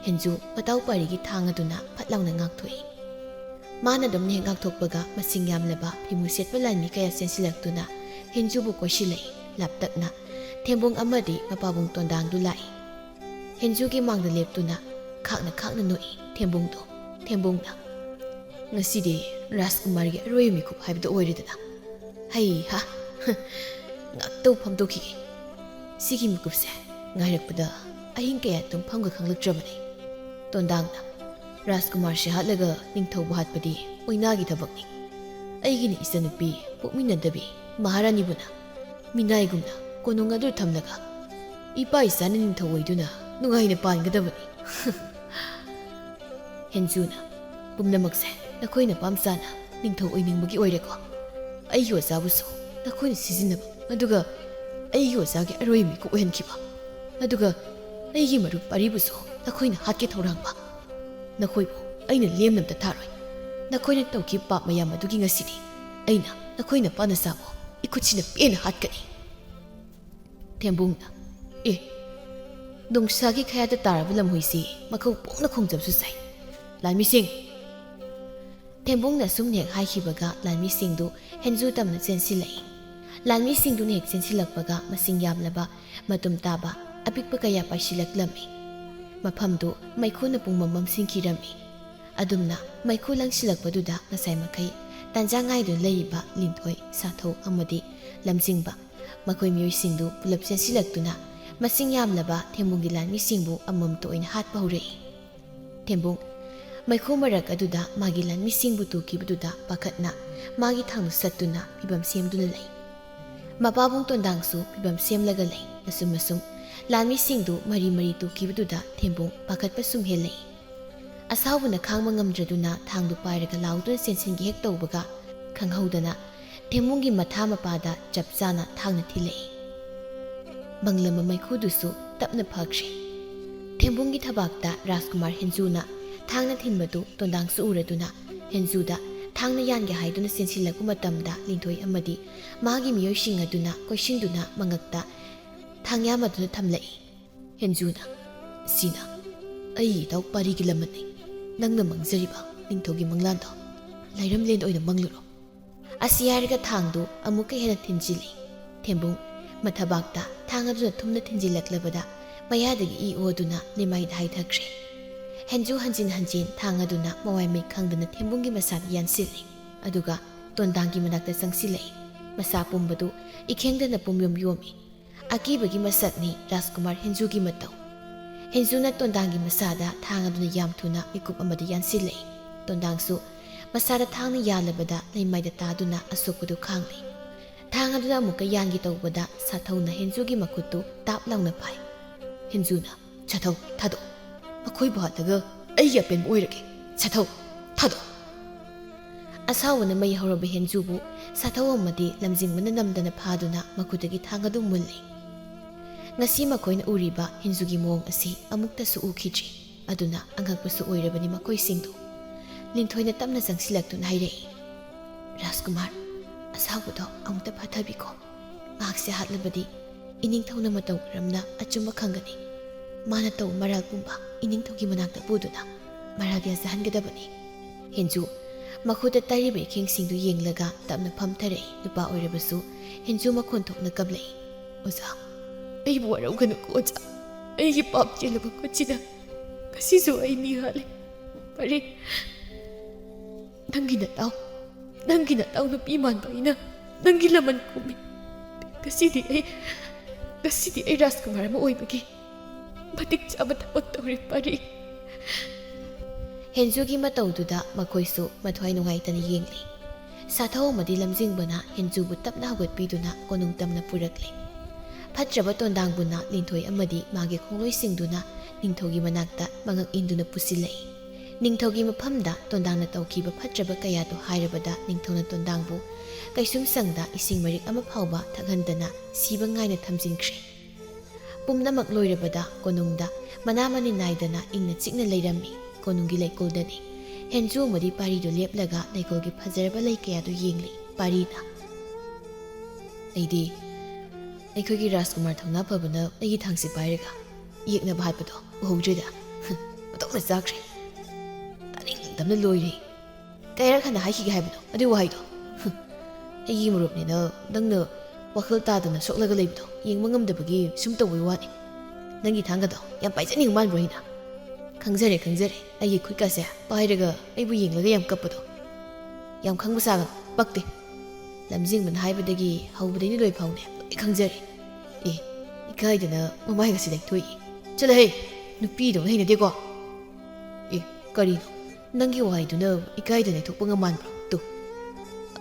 ꯍꯦꯟꯖꯨ ꯃꯇꯥꯎ ꯄꯥꯔꯤꯒꯤ ꯊꯥꯡ ꯑꯗꯨꯅ ꯐꯠ ꯂꯥꯎꯅ ꯉꯥꯛꯊꯣꯛꯏ꯫ ꯃꯥꯅ ꯑꯗꯨꯝꯅ ꯍꯦꯛ ꯉꯥꯛꯊꯣꯛꯄꯒ ꯃꯁꯤꯡ ꯌꯥꯝꯂꯕ ꯐꯤꯃꯨ ꯁꯦꯠꯄ ꯂꯥꯟꯃꯤ ꯀꯌꯥ ꯆꯦꯟꯁꯤꯜꯂꯛꯇꯨꯅ ꯍꯦꯟꯖꯨꯕꯨ ꯀꯣꯏꯁꯤꯜꯂꯛꯏ꯫ ꯂꯥꯞꯇꯛꯅ ꯊꯦꯝꯕꯨꯡ ꯑꯃꯗꯤ ꯃꯄꯥꯕꯨꯡ ꯇꯣꯟꯗꯥꯡꯗꯨ ꯂꯥꯛꯏ꯫ ꯍꯦꯟꯖꯨꯒꯤ ꯃꯥꯡꯗ ꯂꯦꯞꯇꯨꯅ ꯈꯥꯛꯅ ꯈꯥꯛꯅ ꯅꯣꯛꯏ ꯊꯦꯝꯕꯨꯡꯗꯣ꯫ ꯊꯦꯝꯕꯨꯡꯅ, "ꯉꯁꯤꯗꯤ ꯔꯥꯖꯀꯨꯃꯥꯔꯒꯤ ꯑꯔꯣꯏꯕ ꯃꯤꯀꯨꯞ ꯍꯥꯏꯕꯗꯨ ꯑꯣꯏꯔꯦꯗꯅ꯫ ꯍꯩ ꯍꯥ, ꯉꯥꯛꯇꯧ ꯐꯝꯗꯣꯛꯈꯤꯒꯦ꯫ ꯁꯤꯒꯤ ꯃꯤꯀꯨꯞꯁꯦ ꯉꯥꯏꯔꯛꯄꯗ ꯑꯍꯤꯡ ꯀꯌꯥ ꯇꯨꯝꯐꯝꯒ ꯈꯪꯂꯛꯇ꯭ꯔꯕꯅꯤ꯫" ꯇꯣꯟꯗꯥꯡꯅ, "ꯔꯥꯖꯀꯨꯃꯥꯔꯁꯦ ꯍꯥꯠꯂꯒ ꯅꯤꯡꯊꯧꯕꯨ ꯍꯥꯠꯄꯗꯤ ꯑꯣꯏꯅꯥꯒꯤ ꯊꯕꯛꯅꯤ꯫ ꯑꯩꯒꯤꯅ ꯏꯆꯟꯅꯨꯄꯤ ꯄꯣꯛꯃꯤꯟꯅꯗꯕꯤ ꯃꯍꯥꯔꯥꯅꯤꯕꯨꯅ ꯃꯤꯅꯥꯏꯒꯨꯝꯅ ꯀꯣꯅꯨꯡ ꯑꯗꯨ ꯊꯝꯂꯒ ꯏꯄꯥ ꯏꯆꯥꯅ ꯅꯤꯡꯊꯧ ꯑꯣꯏꯗꯨꯅ ꯅꯨꯡꯉꯥꯏꯅ ꯄꯥꯟꯒꯗꯕꯅꯤ꯫" ꯍꯦꯟꯖꯨꯅ, "ꯄꯨꯝꯅꯃꯛꯁꯦ ꯅꯈꯣꯏꯅ ꯑꯄꯥꯝ ꯆꯥꯅ ꯅꯤꯡꯊꯧ ꯑꯣꯏꯅꯤꯡꯕꯒꯤ ꯑꯣꯏꯔꯦꯀꯣ꯫ ꯑꯩꯒꯤ ꯑꯣꯖꯥꯕꯨꯁꯨ ꯅꯈꯣꯏꯅ ꯁꯤꯖꯤꯟꯅꯕ, ꯑꯗꯨꯒ ꯑꯩꯒꯤ ꯑꯣꯖꯥꯒꯤ ꯑꯔꯣꯏꯕ ꯃꯤꯀꯨꯞ ꯑꯣꯏꯍꯟꯈꯤꯕ, ꯑꯗꯨꯒ ꯑꯩꯒꯤ ꯃꯔꯨꯞ ꯄꯥꯔꯤꯕꯨꯁꯨ ꯅꯈꯣꯏꯅ ꯍꯥꯠꯀꯦ ꯊꯧꯔꯥꯡꯕ꯫ ꯅꯈꯣꯏꯕꯨ ꯑꯩꯅ ꯂꯦꯝꯅ ꯑꯝꯇ ꯊꯥꯔꯣꯏ꯫ ꯅꯈꯣꯏꯅ ꯇꯧꯈꯤꯕ ꯄꯥꯞ ꯃꯌꯥꯝ ꯑꯗꯨꯒꯤ ꯉꯁꯤꯗꯤ ꯑꯩꯅ ꯅꯈꯣꯏ ꯅꯄꯥ ꯅꯆꯥꯕꯨ ꯏꯈꯨꯠꯁꯤꯅ ꯄꯦꯟꯅ ꯍꯥꯠꯀꯅꯤ꯫" ꯊꯦꯝꯕꯨꯡꯅ, "ꯑꯦ, ꯅꯣꯡꯁꯥꯒꯤ ꯈꯌꯥꯠꯇ ꯇꯥꯔꯕ ꯂꯝꯍꯨꯏꯁꯤ ꯃꯈꯧ ꯄꯣꯛꯅ ꯈꯣꯡꯖꯕꯁꯨ ꯁꯥꯏ꯫ ꯂꯥꯟꯃꯤꯁꯤꯡ!" ꯊꯦꯝꯕꯨꯡꯅ ꯁꯨꯝ ꯍꯦꯛ ꯍꯥꯏꯈꯤꯕꯒ ꯂꯥꯟꯃꯤꯁꯤꯡꯗꯨ ꯍꯦꯟꯖꯨ ꯇꯝꯅ ꯆꯦꯟꯁꯤꯜꯂꯛꯏ꯫ ꯂꯥꯟꯃꯤꯁꯤꯡꯗꯨꯅ ꯍꯦꯛ ꯆꯦꯟꯁꯤꯜꯂꯛꯄꯒ ꯃꯁꯤꯡ ꯌꯥꯝꯂꯕ ꯃꯇꯨꯝ ꯇꯥꯕ ꯑꯄꯤꯛꯄ ꯀꯌꯥ ꯄꯥꯏꯁꯤꯜꯂꯛꯂꯝꯃꯤ꯫ ꯃꯐꯝꯗꯨ ꯃꯩꯈꯨꯅ ꯄꯨꯡꯃꯝ ꯃꯝꯁꯤꯟꯈꯤꯔꯝꯃꯤ꯫ ꯑꯗꯨꯝꯅ ꯃꯩꯈꯨ ꯂꯪꯁꯤꯜꯂꯛꯄꯗꯨꯗ ꯉꯁꯥꯏ ꯃꯈꯩ ꯇꯥꯟꯖꯥ ꯉꯥꯏꯗꯨꯅ ꯂꯩꯔꯤꯕ ꯂꯤꯟꯊꯣꯏ, ꯁꯥꯊꯧ ꯑꯃꯗꯤ ꯂꯝꯖꯤꯡꯕ, ꯃꯈꯣꯏ ꯃꯤꯑꯣꯏꯁꯤꯡꯗꯨ ꯄꯨꯂꯞ ꯆꯦꯟꯁꯤꯜꯂꯛꯇꯨꯅ ꯃꯁꯤꯡ ꯌꯥꯝꯂꯕ ꯊꯦꯝꯕꯨꯡꯒꯤ ꯂꯥꯟꯃꯤꯁꯤꯡꯕꯨ ꯑꯃꯃꯝꯇ ꯑꯣꯏꯅ ꯍꯥꯠꯄ ꯍꯧꯔꯛꯏ꯫ ꯊꯦꯝꯕꯨꯡ ꯃꯩꯈꯨ ꯃꯔꯛ ꯑꯗꯨꯗ ꯃꯥꯒꯤ ꯂꯥꯟꯃꯤꯁꯤꯡꯕꯨ ꯇꯨꯈꯤꯕꯗꯨꯗ ꯄꯥꯈꯠꯅ ꯃꯥꯒꯤ ꯊꯥꯡꯗꯨ ꯁꯠꯇꯨꯅ ꯐꯤꯕꯝ ꯁꯦꯝꯗꯨꯅ ꯂꯩ꯫ ꯃꯄꯥꯕꯨꯡ ꯇꯣꯟꯗꯥꯡꯁꯨ ꯐꯤꯕꯝ ꯁꯦꯝꯂꯒ ꯂꯩ꯫ ꯑꯁꯨꯝ ꯑꯁꯨꯝ ꯂꯥꯟꯃꯤꯁꯤꯡꯗꯨ ꯃꯔꯤ ꯃꯔꯤ ꯇꯨꯈꯤꯕꯗꯨꯗ ꯊꯦꯝꯕꯨꯡ ꯄꯥꯈꯠꯄ ꯁꯨꯝ ꯍꯦꯜꯂꯛꯏ꯫ ꯑꯁꯥꯎꯕꯅ ꯈꯥꯡꯕ ꯉꯝꯗ꯭ꯔꯗꯨꯅ ꯊꯥꯡꯗꯨ ꯄꯥꯏꯔꯒ ꯂꯥꯎꯗꯨꯅ ꯆꯦꯟꯁꯤꯟꯒꯦ ꯍꯦꯛ ꯇꯧꯕꯒ, ꯈꯪꯍꯧꯗꯅ ꯊꯦꯝꯕꯨꯡꯒꯤ ꯃꯊꯥ ꯃꯄꯥꯗ ꯆꯞ ꯆꯥꯅ ꯊꯥꯡꯅ ꯊꯤꯜꯂꯛꯏ꯫ ꯃꯪꯂꯝꯕ ꯃꯩꯈꯨꯗꯨꯁꯨ ꯇꯞꯅ ꯐꯈ꯭ꯔꯦ꯫ ꯊꯦꯝꯕꯨꯡꯒꯤ ꯊꯕꯥꯛꯇ ꯔꯥꯖꯀꯨꯃꯥꯔ ꯍꯦꯟꯖꯨꯅ ꯊꯥꯡꯅ ꯊꯤꯟꯕꯗꯨ ꯇꯣꯟꯗꯥꯡꯁꯨ ꯎꯔꯗꯨꯅ ꯍꯦꯟꯖꯨꯗ ꯊꯥꯡꯅ ꯌꯥꯟꯒꯦ ꯍꯥꯏꯗꯨꯅ ꯆꯦꯟꯁꯤꯜꯂꯛꯄ ꯃꯇꯝꯗ ꯂꯤꯟꯊꯣꯏ ꯑꯃꯗꯤ ꯃꯥꯒꯤ ꯃꯤꯑꯣꯏꯁꯤꯡ ꯑꯗꯨꯅ ꯀꯣꯏꯁꯤꯟꯗꯨꯅ ꯃꯉꯛꯇ ꯊꯥꯡꯌꯥꯝ ꯑꯗꯨꯅ ꯊꯝꯂꯛꯏ꯫ ꯍꯦꯟꯖꯨꯅ, "ꯁꯤꯅ ꯑꯩ ꯏꯇꯥꯎ ꯄꯥꯔꯤꯒꯤ ꯂꯃꯟꯅꯤ꯫ ꯅꯪꯅ ꯃꯪꯖꯔꯤꯕ ꯅꯤꯡꯊꯧꯒꯤ ꯃꯪꯂꯥꯟꯗꯣ ꯂꯥꯏꯔꯝꯂꯦꯟ ꯑꯣꯏꯅ ꯃꯪꯂꯨꯔꯣ"꯫ ꯑꯁꯤ ꯍꯥꯏꯔꯒ ꯊꯥꯡꯗꯨ ꯑꯃꯨꯛꯀ ꯍꯦꯟꯅ ꯊꯤꯟꯖꯤꯜꯂꯤ꯫ ꯊꯦꯝꯕꯨꯡ ꯃꯊꯕꯥꯛꯇ ꯊꯥꯡ ꯑꯗꯨꯅ ꯊꯨꯝꯅ ꯊꯤꯟꯖꯤꯜꯂꯛꯂꯕꯗ ꯃꯌꯥꯗꯒꯤ ꯏ ꯑꯣꯗꯨꯅ ꯂꯩꯃꯥꯏꯗ ꯍꯥꯏꯊꯈ꯭ꯔꯦ꯫ ꯍꯦꯟꯖꯨ ꯍꯟꯖꯤꯟ ꯍꯟꯖꯤꯟ ꯊꯥꯡ ꯑꯗꯨꯅ ꯃꯋꯥꯏ ꯃꯩ ꯈꯪꯗꯅ ꯊꯦꯝꯕꯨꯡꯒꯤ ꯃꯁꯥꯗ ꯌꯥꯟꯁꯤꯜꯂꯤ꯫ ꯑꯗꯨꯒ ꯇꯣꯟꯗꯥꯡꯒꯤ ꯃꯅꯥꯛꯇ ꯆꯪꯁꯤꯜꯂꯛꯏ꯫ ꯃꯁꯥ ꯄꯨꯝꯕꯗꯨ ꯏꯈꯦꯡꯗꯅ ꯄꯨꯝꯌꯣꯝ ꯌꯣꯝꯃꯤ꯫ ꯑꯀꯤꯕꯒꯤ ꯃꯁꯛꯅꯤ ꯔꯥꯖꯀꯨꯃꯥꯔ ꯍꯦꯟꯖꯨꯒꯤ ꯃꯇꯧ꯫ ꯍꯦꯟꯖꯨꯅ ꯇꯣꯟꯗꯥꯡꯒꯤ ꯃꯁꯥꯗ ꯊꯥꯡ ꯑꯗꯨꯅ ꯌꯥꯝ ꯊꯨꯅ ꯃꯤꯀꯨꯞ ꯑꯃꯗ ꯌꯥꯟꯁꯤꯜꯂꯛꯏ꯫ ꯇꯣꯟꯗꯥꯡꯁꯨ ꯃꯁꯥꯗ ꯊꯥꯡꯅ ꯌꯥꯜꯂꯕꯗ ꯂꯩꯃꯥꯏꯗ ꯇꯥꯗꯨꯅ ꯑꯁꯣꯛꯄꯗꯨ ꯈꯥꯡꯂꯤ꯫ ꯊꯥꯡ ꯑꯗꯨꯅ ꯑꯃꯨꯛꯀ ꯌꯥꯟꯒꯦ ꯇꯧꯕꯗ ꯁꯥꯊꯧꯅ ꯍꯦꯟꯖꯨꯒꯤ ꯃꯈꯨꯠꯇꯨ ꯇꯥꯞ ꯂꯥꯎꯅ ꯐꯥꯏ꯫ ꯍꯦꯟꯖꯨꯅ, "ꯁꯥꯊꯧ, ꯊꯥꯗꯣꯛ꯫ ꯃꯈꯣꯏꯕꯨ ꯍꯥꯠꯂꯒ ꯑꯩꯒꯤ ꯑꯄꯦꯟꯕ ꯑꯣꯏꯔꯒꯦ꯫ ꯁꯥꯊꯧ, ꯊꯥꯗꯣꯛ"꯫ ꯑꯁꯥꯎꯕꯅ ꯃꯩ ꯍꯧꯔꯕ ꯍꯦꯟꯖꯨꯕꯨ ꯁꯥꯊꯧ ꯑꯃꯗꯤ ꯂꯝꯖꯤꯡꯕꯅ ꯅꯝꯗꯅ ꯐꯥꯗꯨꯅ ꯃꯈꯨꯠꯇꯒꯤ ꯊꯥꯡ ꯑꯗꯨ ꯃꯨꯜꯂꯤ꯫ ꯉꯁꯤ ꯃꯈꯣꯏꯅ ꯎꯔꯤꯕ ꯍꯦꯟꯖꯨꯒꯤ ꯃꯑꯣꯡ ꯑꯁꯤ ꯑꯃꯨꯛꯇꯁꯨ ꯎꯈꯤꯗ꯭ꯔꯤ꯫ ꯑꯗꯨꯅ ꯑꯉꯛꯄꯁꯨ ꯑꯣꯏꯔꯕꯅꯤ ꯃꯈꯣꯏꯁꯤꯡꯗꯨ꯫ ꯂꯤꯟꯊꯣꯏꯅ ꯇꯞꯅ ꯆꯪꯁꯤꯜꯂꯛꯇꯨꯅ ꯍꯥꯏꯔꯛꯏ, "ꯔꯥꯖꯀꯨꯃꯥꯔ, ꯑꯁꯥꯎꯕꯗꯣ ꯑꯃꯨꯛꯇ ꯐꯥꯊꯕꯤꯈꯣ꯫ ꯃꯍꯥꯛꯁꯦ ꯍꯥꯠꯂꯕꯗꯤ ꯏꯅꯤꯡꯊꯧꯅ ꯃꯇꯧ ꯀꯔꯝꯅ ꯑꯆꯨꯝꯕ ꯈꯪꯒꯅꯤ? ꯃꯥꯅ ꯇꯧꯕ ꯃꯔꯥꯜ ꯄꯨꯝꯕ ꯏꯅꯤꯡꯊꯧꯒꯤ ꯃꯅꯥꯛꯇ ꯄꯨꯗꯨꯅ ꯃꯔꯥꯜ ꯌꯥꯖꯍꯟꯒꯗꯕꯅꯤ"꯫ ꯍꯦꯟꯖꯨ ꯃꯈꯨꯠꯇ ꯇꯥꯔꯤꯕ ꯏꯈꯦꯡꯁꯤꯡꯗꯨ ꯌꯦꯡꯂꯒ ꯇꯞꯅ ꯐꯝꯊꯔꯛꯏ꯫ ꯅꯨꯄꯥ ꯑꯣꯏꯔꯕꯁꯨ ꯍꯦꯟꯖꯨ ꯃꯈꯣꯟ ꯊꯣꯛꯅ ꯀꯞꯂꯛꯏ꯫ "ꯑꯣꯖꯥ, ꯑꯩꯕꯨ ꯋꯥꯔꯧꯒꯅꯨꯀꯣ ꯑꯣꯖꯥ꯫ ꯑꯩꯒꯤ ꯄꯥꯞ ꯆꯦꯜꯂꯕ ꯈꯨꯠꯁꯤꯅ ꯉꯁꯤꯁꯨ ꯑꯩ ꯃꯤꯍꯥꯠꯂꯦ꯫ ꯐꯔꯦ, ꯅꯪꯒꯤ ꯅꯇꯥꯎ, ꯅꯪꯒꯤ ꯅꯇꯥꯎ ꯅꯨꯄꯤ ꯃꯥꯟꯕ ꯑꯩꯅ ꯅꯪꯒꯤ ꯂꯃꯟ ꯈꯨꯝꯃꯤ꯫ ꯉꯁꯤꯗꯤ ꯑꯩ, ꯉꯁꯤꯗꯤ ꯑꯩ ꯔꯥꯖꯀꯨꯃꯥꯔ ꯑꯃ ꯑꯣꯏꯕꯒꯤ ꯃꯇꯤꯛ ꯆꯥꯕ ꯊꯕꯛ ꯇꯧꯔꯦ ꯄꯥꯔꯤ꯫" ꯍꯦꯟꯖꯨꯒꯤ ꯃꯇꯧꯗꯨꯗ ꯃꯈꯣꯏꯁꯨ ꯃꯊ꯭ꯋꯥꯏ ꯅꯨꯡꯉꯥꯏꯇꯅ ꯌꯦꯡꯂꯤ꯫ ꯁꯥꯊꯧ ꯑꯃꯗꯤ ꯂꯝꯖꯤꯡꯕꯅ ꯍꯦꯟꯖꯨꯕꯨ ꯇꯞꯅ ꯍꯧꯒꯠꯄꯤꯗꯨꯅ ꯀꯣꯅꯨꯡ ꯇꯝꯅ ꯄꯨꯔꯛꯂꯦ꯫ ꯐꯠꯇ꯭ꯔꯕ ꯇꯣꯟꯗꯥꯡꯕꯨꯅ ꯂꯤꯟꯊꯣꯏ ꯑꯃꯗꯤ ꯃꯥꯒꯤ ꯈꯣꯡꯂꯣꯏꯁꯤꯡꯗꯨꯅ ꯅꯤꯡꯊꯧꯒꯤ ꯃꯅꯥꯛꯇ ꯃꯉꯛ ꯏꯟꯗꯨꯅ ꯄꯨꯁꯤꯜꯂꯛꯏ꯫ ꯅꯤꯡꯊꯧꯒꯤ ꯃꯐꯝꯗ ꯇꯣꯟꯗꯥꯡꯅ ꯇꯧꯈꯤꯕ ꯐꯠꯇ꯭ꯔꯕ ꯀꯌꯥꯗꯨ ꯍꯥꯏꯔꯕꯗ ꯅꯤꯡꯊꯧꯅ ꯇꯣꯟꯗꯥꯡꯕꯨ ꯀꯩꯁꯨꯝꯁꯪꯗ ꯏꯁꯤꯡ ꯃꯔꯤꯛ ꯑꯃ ꯐꯥꯎꯕ ꯊꯛꯍꯟꯗꯅ ꯁꯤꯕ ꯉꯥꯏꯅ ꯊꯝꯖꯤꯟꯈ꯭ꯔꯦ꯫ ꯄꯨꯝꯅꯃꯛ ꯂꯣꯏꯔꯕꯗ ꯀꯣꯅꯨꯡꯗ ꯃꯅꯥ ꯃꯅꯤꯟ ꯅꯥꯏꯗꯅ ꯏꯪꯅ ꯆꯤꯛꯅ ꯂꯩꯔꯝꯃꯤ꯫ ꯀꯣꯅꯨꯡꯒꯤ ꯂꯩꯀꯣꯜꯗꯅꯤ꯫ ꯍꯦꯟꯖꯨ ꯑꯃꯗꯤ ꯄꯥꯔꯤꯗꯨ ꯂꯦꯞꯂꯒ ꯂꯩꯀꯣꯜꯒꯤ ꯐꯖꯔꯕ ꯂꯩ ꯀꯌꯥꯗꯨ ꯌꯦꯡꯂꯤ꯫ ꯄꯥꯔꯤꯅ, "ꯑꯩꯗꯤ ꯑꯩꯈꯣꯏꯒꯤ ꯔꯥꯖꯀꯨꯃꯥꯔ ꯊꯧꯅꯥ ꯐꯕꯅ ꯑꯩꯒꯤ ꯊꯥꯡꯁꯤ ꯄꯥꯏꯔꯒ ꯌꯦꯛꯅꯕ ꯍꯥꯠꯄꯗꯣ ꯎꯍꯧꯗ꯭ꯔꯦꯗ꯫ ꯃꯇꯧꯅ ꯆꯥꯈ꯭ꯔꯦ꯫ ꯇꯥꯅꯤꯡꯗꯕꯅ ꯂꯣꯏꯔꯦ꯫ ꯀꯌꯥꯔꯛ ꯍꯟꯅ ꯍꯥꯏꯈꯤꯒꯦ ꯍꯥꯏꯕꯅꯣ ꯑꯗꯨꯒꯤ ꯋꯥꯍꯩꯗꯣ? ꯑꯩꯒꯤ ꯃꯔꯨꯞꯅꯤꯅ ꯅꯪꯅ ꯋꯥꯈꯜ ꯇꯥꯗꯅ ꯁꯣꯛꯂꯒ ꯂꯩꯕꯗꯣ ꯌꯦꯡꯕ ꯉꯝꯗꯕꯒꯤ ꯁꯨꯝ ꯇꯧꯕꯩ ꯋꯥꯅꯤ꯫ ꯅꯪꯒꯤ ꯊꯥꯡꯒꯗꯣ ꯌꯥꯝ ꯄꯥꯏꯖꯅꯤꯡꯕ ꯃꯥꯟꯕ꯭ꯔꯣ ꯑꯩꯅ? ꯈꯪꯖꯔꯦ, ꯈꯪꯖꯔꯦ꯫ ꯑꯩꯒꯤ ꯈꯨꯠꯀꯥꯁꯦ ꯄꯥꯏꯔꯒ ꯑꯩꯕꯨ ꯌꯦꯡꯂꯒ ꯌꯥꯝ ꯀꯞꯄꯗꯣ꯫ ꯌꯥꯝ ꯈꯪꯕ ꯁꯥꯒꯅꯨ, ꯄꯛꯇꯦ꯫ ꯂꯝꯖꯤꯡꯕꯅ ꯍꯥꯏꯕꯗꯒꯤ ꯍꯧꯕꯗꯩꯅ ꯂꯣꯏ ꯐꯥꯎꯅꯦ ꯂꯣꯏ ꯈꯪꯖꯔꯦ꯫ ꯑꯦ, ꯏꯀꯥꯏꯗꯅ ꯃꯃꯥꯏꯒꯁꯦ ꯂꯩꯊꯣꯛꯏ꯫ ꯆꯠꯂꯍꯦ, ꯅꯨꯄꯤꯗꯧꯅ ꯍꯩꯅꯗꯦꯀꯣ꯫ ꯑꯦ, ꯀꯔꯤꯅꯣ? ꯅꯪꯒꯤ ꯋꯥꯍꯩꯗꯨꯅ ꯏꯀꯥꯏꯗꯅ ꯂꯩꯊꯣꯛꯄ ꯉꯝꯃꯥꯟꯕ꯭ꯔꯣ? ꯇꯨ,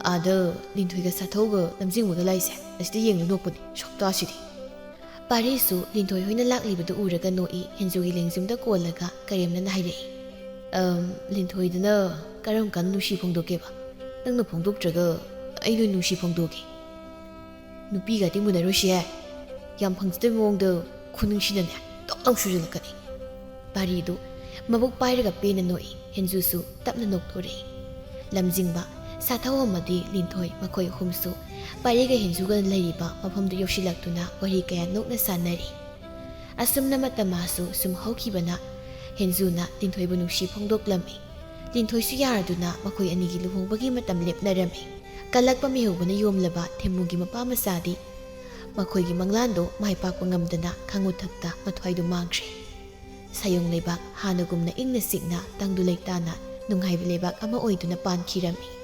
ꯑꯥꯗ ꯂꯤꯟꯊꯣꯏꯒ ꯁꯥꯊꯧꯒ ꯂꯝꯖꯤꯡꯕꯒ ꯂꯥꯛꯏꯁꯦ ꯑꯁꯤꯗ ꯌꯦꯡꯂ ꯅꯣꯛꯄꯅꯤ꯫ ꯁꯛꯇꯥꯁꯤꯗꯤ꯫ ꯄꯥꯔꯤꯁꯨ ꯂꯤꯟꯊꯣꯏ ꯍꯣꯏꯅ ꯂꯥꯛꯂꯤꯕꯗꯨ ꯎꯔꯒ ꯅꯣꯛꯏ꯫ ꯍꯦꯟꯖꯨꯒꯤ ꯂꯦꯡꯖꯨꯝꯗ ꯀꯣꯜꯂꯒ ꯀꯔꯦꯝꯅꯅ ꯍꯥꯏꯔꯛꯏ, "ꯑꯝ, ꯂꯤꯟꯊꯣꯏꯗꯨꯅ ꯀꯔꯝ ꯀꯥꯟꯗ ꯅꯨꯡꯁꯤ ꯐꯣꯡꯗꯣꯛꯀꯦꯕ? ꯅꯪꯅ ꯐꯣꯡꯗꯣꯛꯇ꯭ꯔꯒ ꯑꯩ ꯅꯣꯏ ꯅꯨꯡꯁꯤ ꯐꯣꯡꯗꯣꯛꯀꯦ?" ꯅꯨꯄꯤꯒꯗꯤ ꯃꯨꯟꯅꯔꯣꯏꯁꯦ꯫ ꯌꯥꯝ ꯐꯪꯖꯗꯕ ꯃꯑꯣꯡꯗ ꯈꯨꯅꯨꯡꯁꯤꯅꯅꯦ ꯇꯣꯛ ꯂꯥꯎ ꯁꯨꯖꯜꯂꯛꯀꯅꯤ꯫ ꯄꯥꯔꯤꯗꯨ ꯃꯕꯨꯛ ꯄꯥꯏꯔꯒ ꯄꯦꯟꯅ ꯅꯣꯛꯏ꯫ ꯍꯦꯟꯖꯨꯁꯨ ꯇꯞꯅ ꯅꯣꯛꯊꯣꯔꯛꯏ꯫ ꯂꯝꯖꯤꯡꯕ, ꯁꯥꯊꯧ ꯑꯃꯗꯤ ꯂꯤꯟꯊꯣꯏ ꯃꯈꯣꯏ ꯑꯍꯨꯝꯁꯨ ꯄꯥꯔꯤꯒ ꯍꯦꯟꯖꯨꯒ ꯂꯩꯔꯤꯕ ꯃꯐꯝꯗꯨ ꯌꯧꯁꯤꯜꯂꯛꯇꯨꯅ ꯋꯥꯔꯤ ꯀꯌꯥ ꯅꯣꯛꯅ ꯁꯥꯟꯅꯔꯤ꯫ ꯑꯁꯨꯝꯅ ꯃꯇꯝ ꯃꯥꯁꯨ ꯁꯨꯝ ꯍꯧꯈꯤꯕꯅ ꯍꯦꯟꯖꯨꯅ ꯂꯤꯟꯊꯣꯏꯕꯨ ꯅꯨꯡꯁꯤ ꯐꯣꯡꯗꯣꯛꯂꯝꯃꯤ꯫ ꯂꯤꯟꯊꯣꯏꯁꯨ ꯌꯥꯔꯗꯨꯅ ꯃꯈꯣꯏ ꯑꯅꯤꯒꯤ ꯂꯨꯍꯣꯡꯕꯒꯤ ꯃꯇꯝ ꯂꯦꯞꯅꯔꯝꯃꯤ꯫ ꯀꯜꯂꯛꯄ ꯃꯤꯍꯧꯕꯅ ꯌꯣꯝꯂꯕ ꯊꯦꯝꯃꯨꯒꯤ ꯃꯄꯥ ꯃꯆꯥꯗꯤ ꯃꯈꯣꯏꯒꯤ ꯃꯪꯂꯥꯟꯗꯣ ꯃꯥꯏ ꯄꯥꯛꯄ ꯉꯝꯗꯅ ꯈꯥꯉꯨꯊꯛꯇ ꯃꯊ꯭ꯋꯥꯏꯗꯨ ꯃꯥꯡꯈ꯭ꯔꯦ꯫ ꯁꯥꯌꯣꯡ ꯂꯩꯕꯥꯛ ꯍꯥꯟꯅꯒꯨꯝꯅ ꯏꯪꯅ ꯆꯤꯛꯅ ꯇꯪꯗꯨ ꯂꯩꯇꯥꯅ ꯅꯨꯡꯉꯥꯏꯕ ꯂꯩꯕꯥꯛ ꯑꯃ ꯑꯣꯏꯗꯨꯅ ꯄꯥꯟꯈꯤꯔꯝꯃꯤ꯫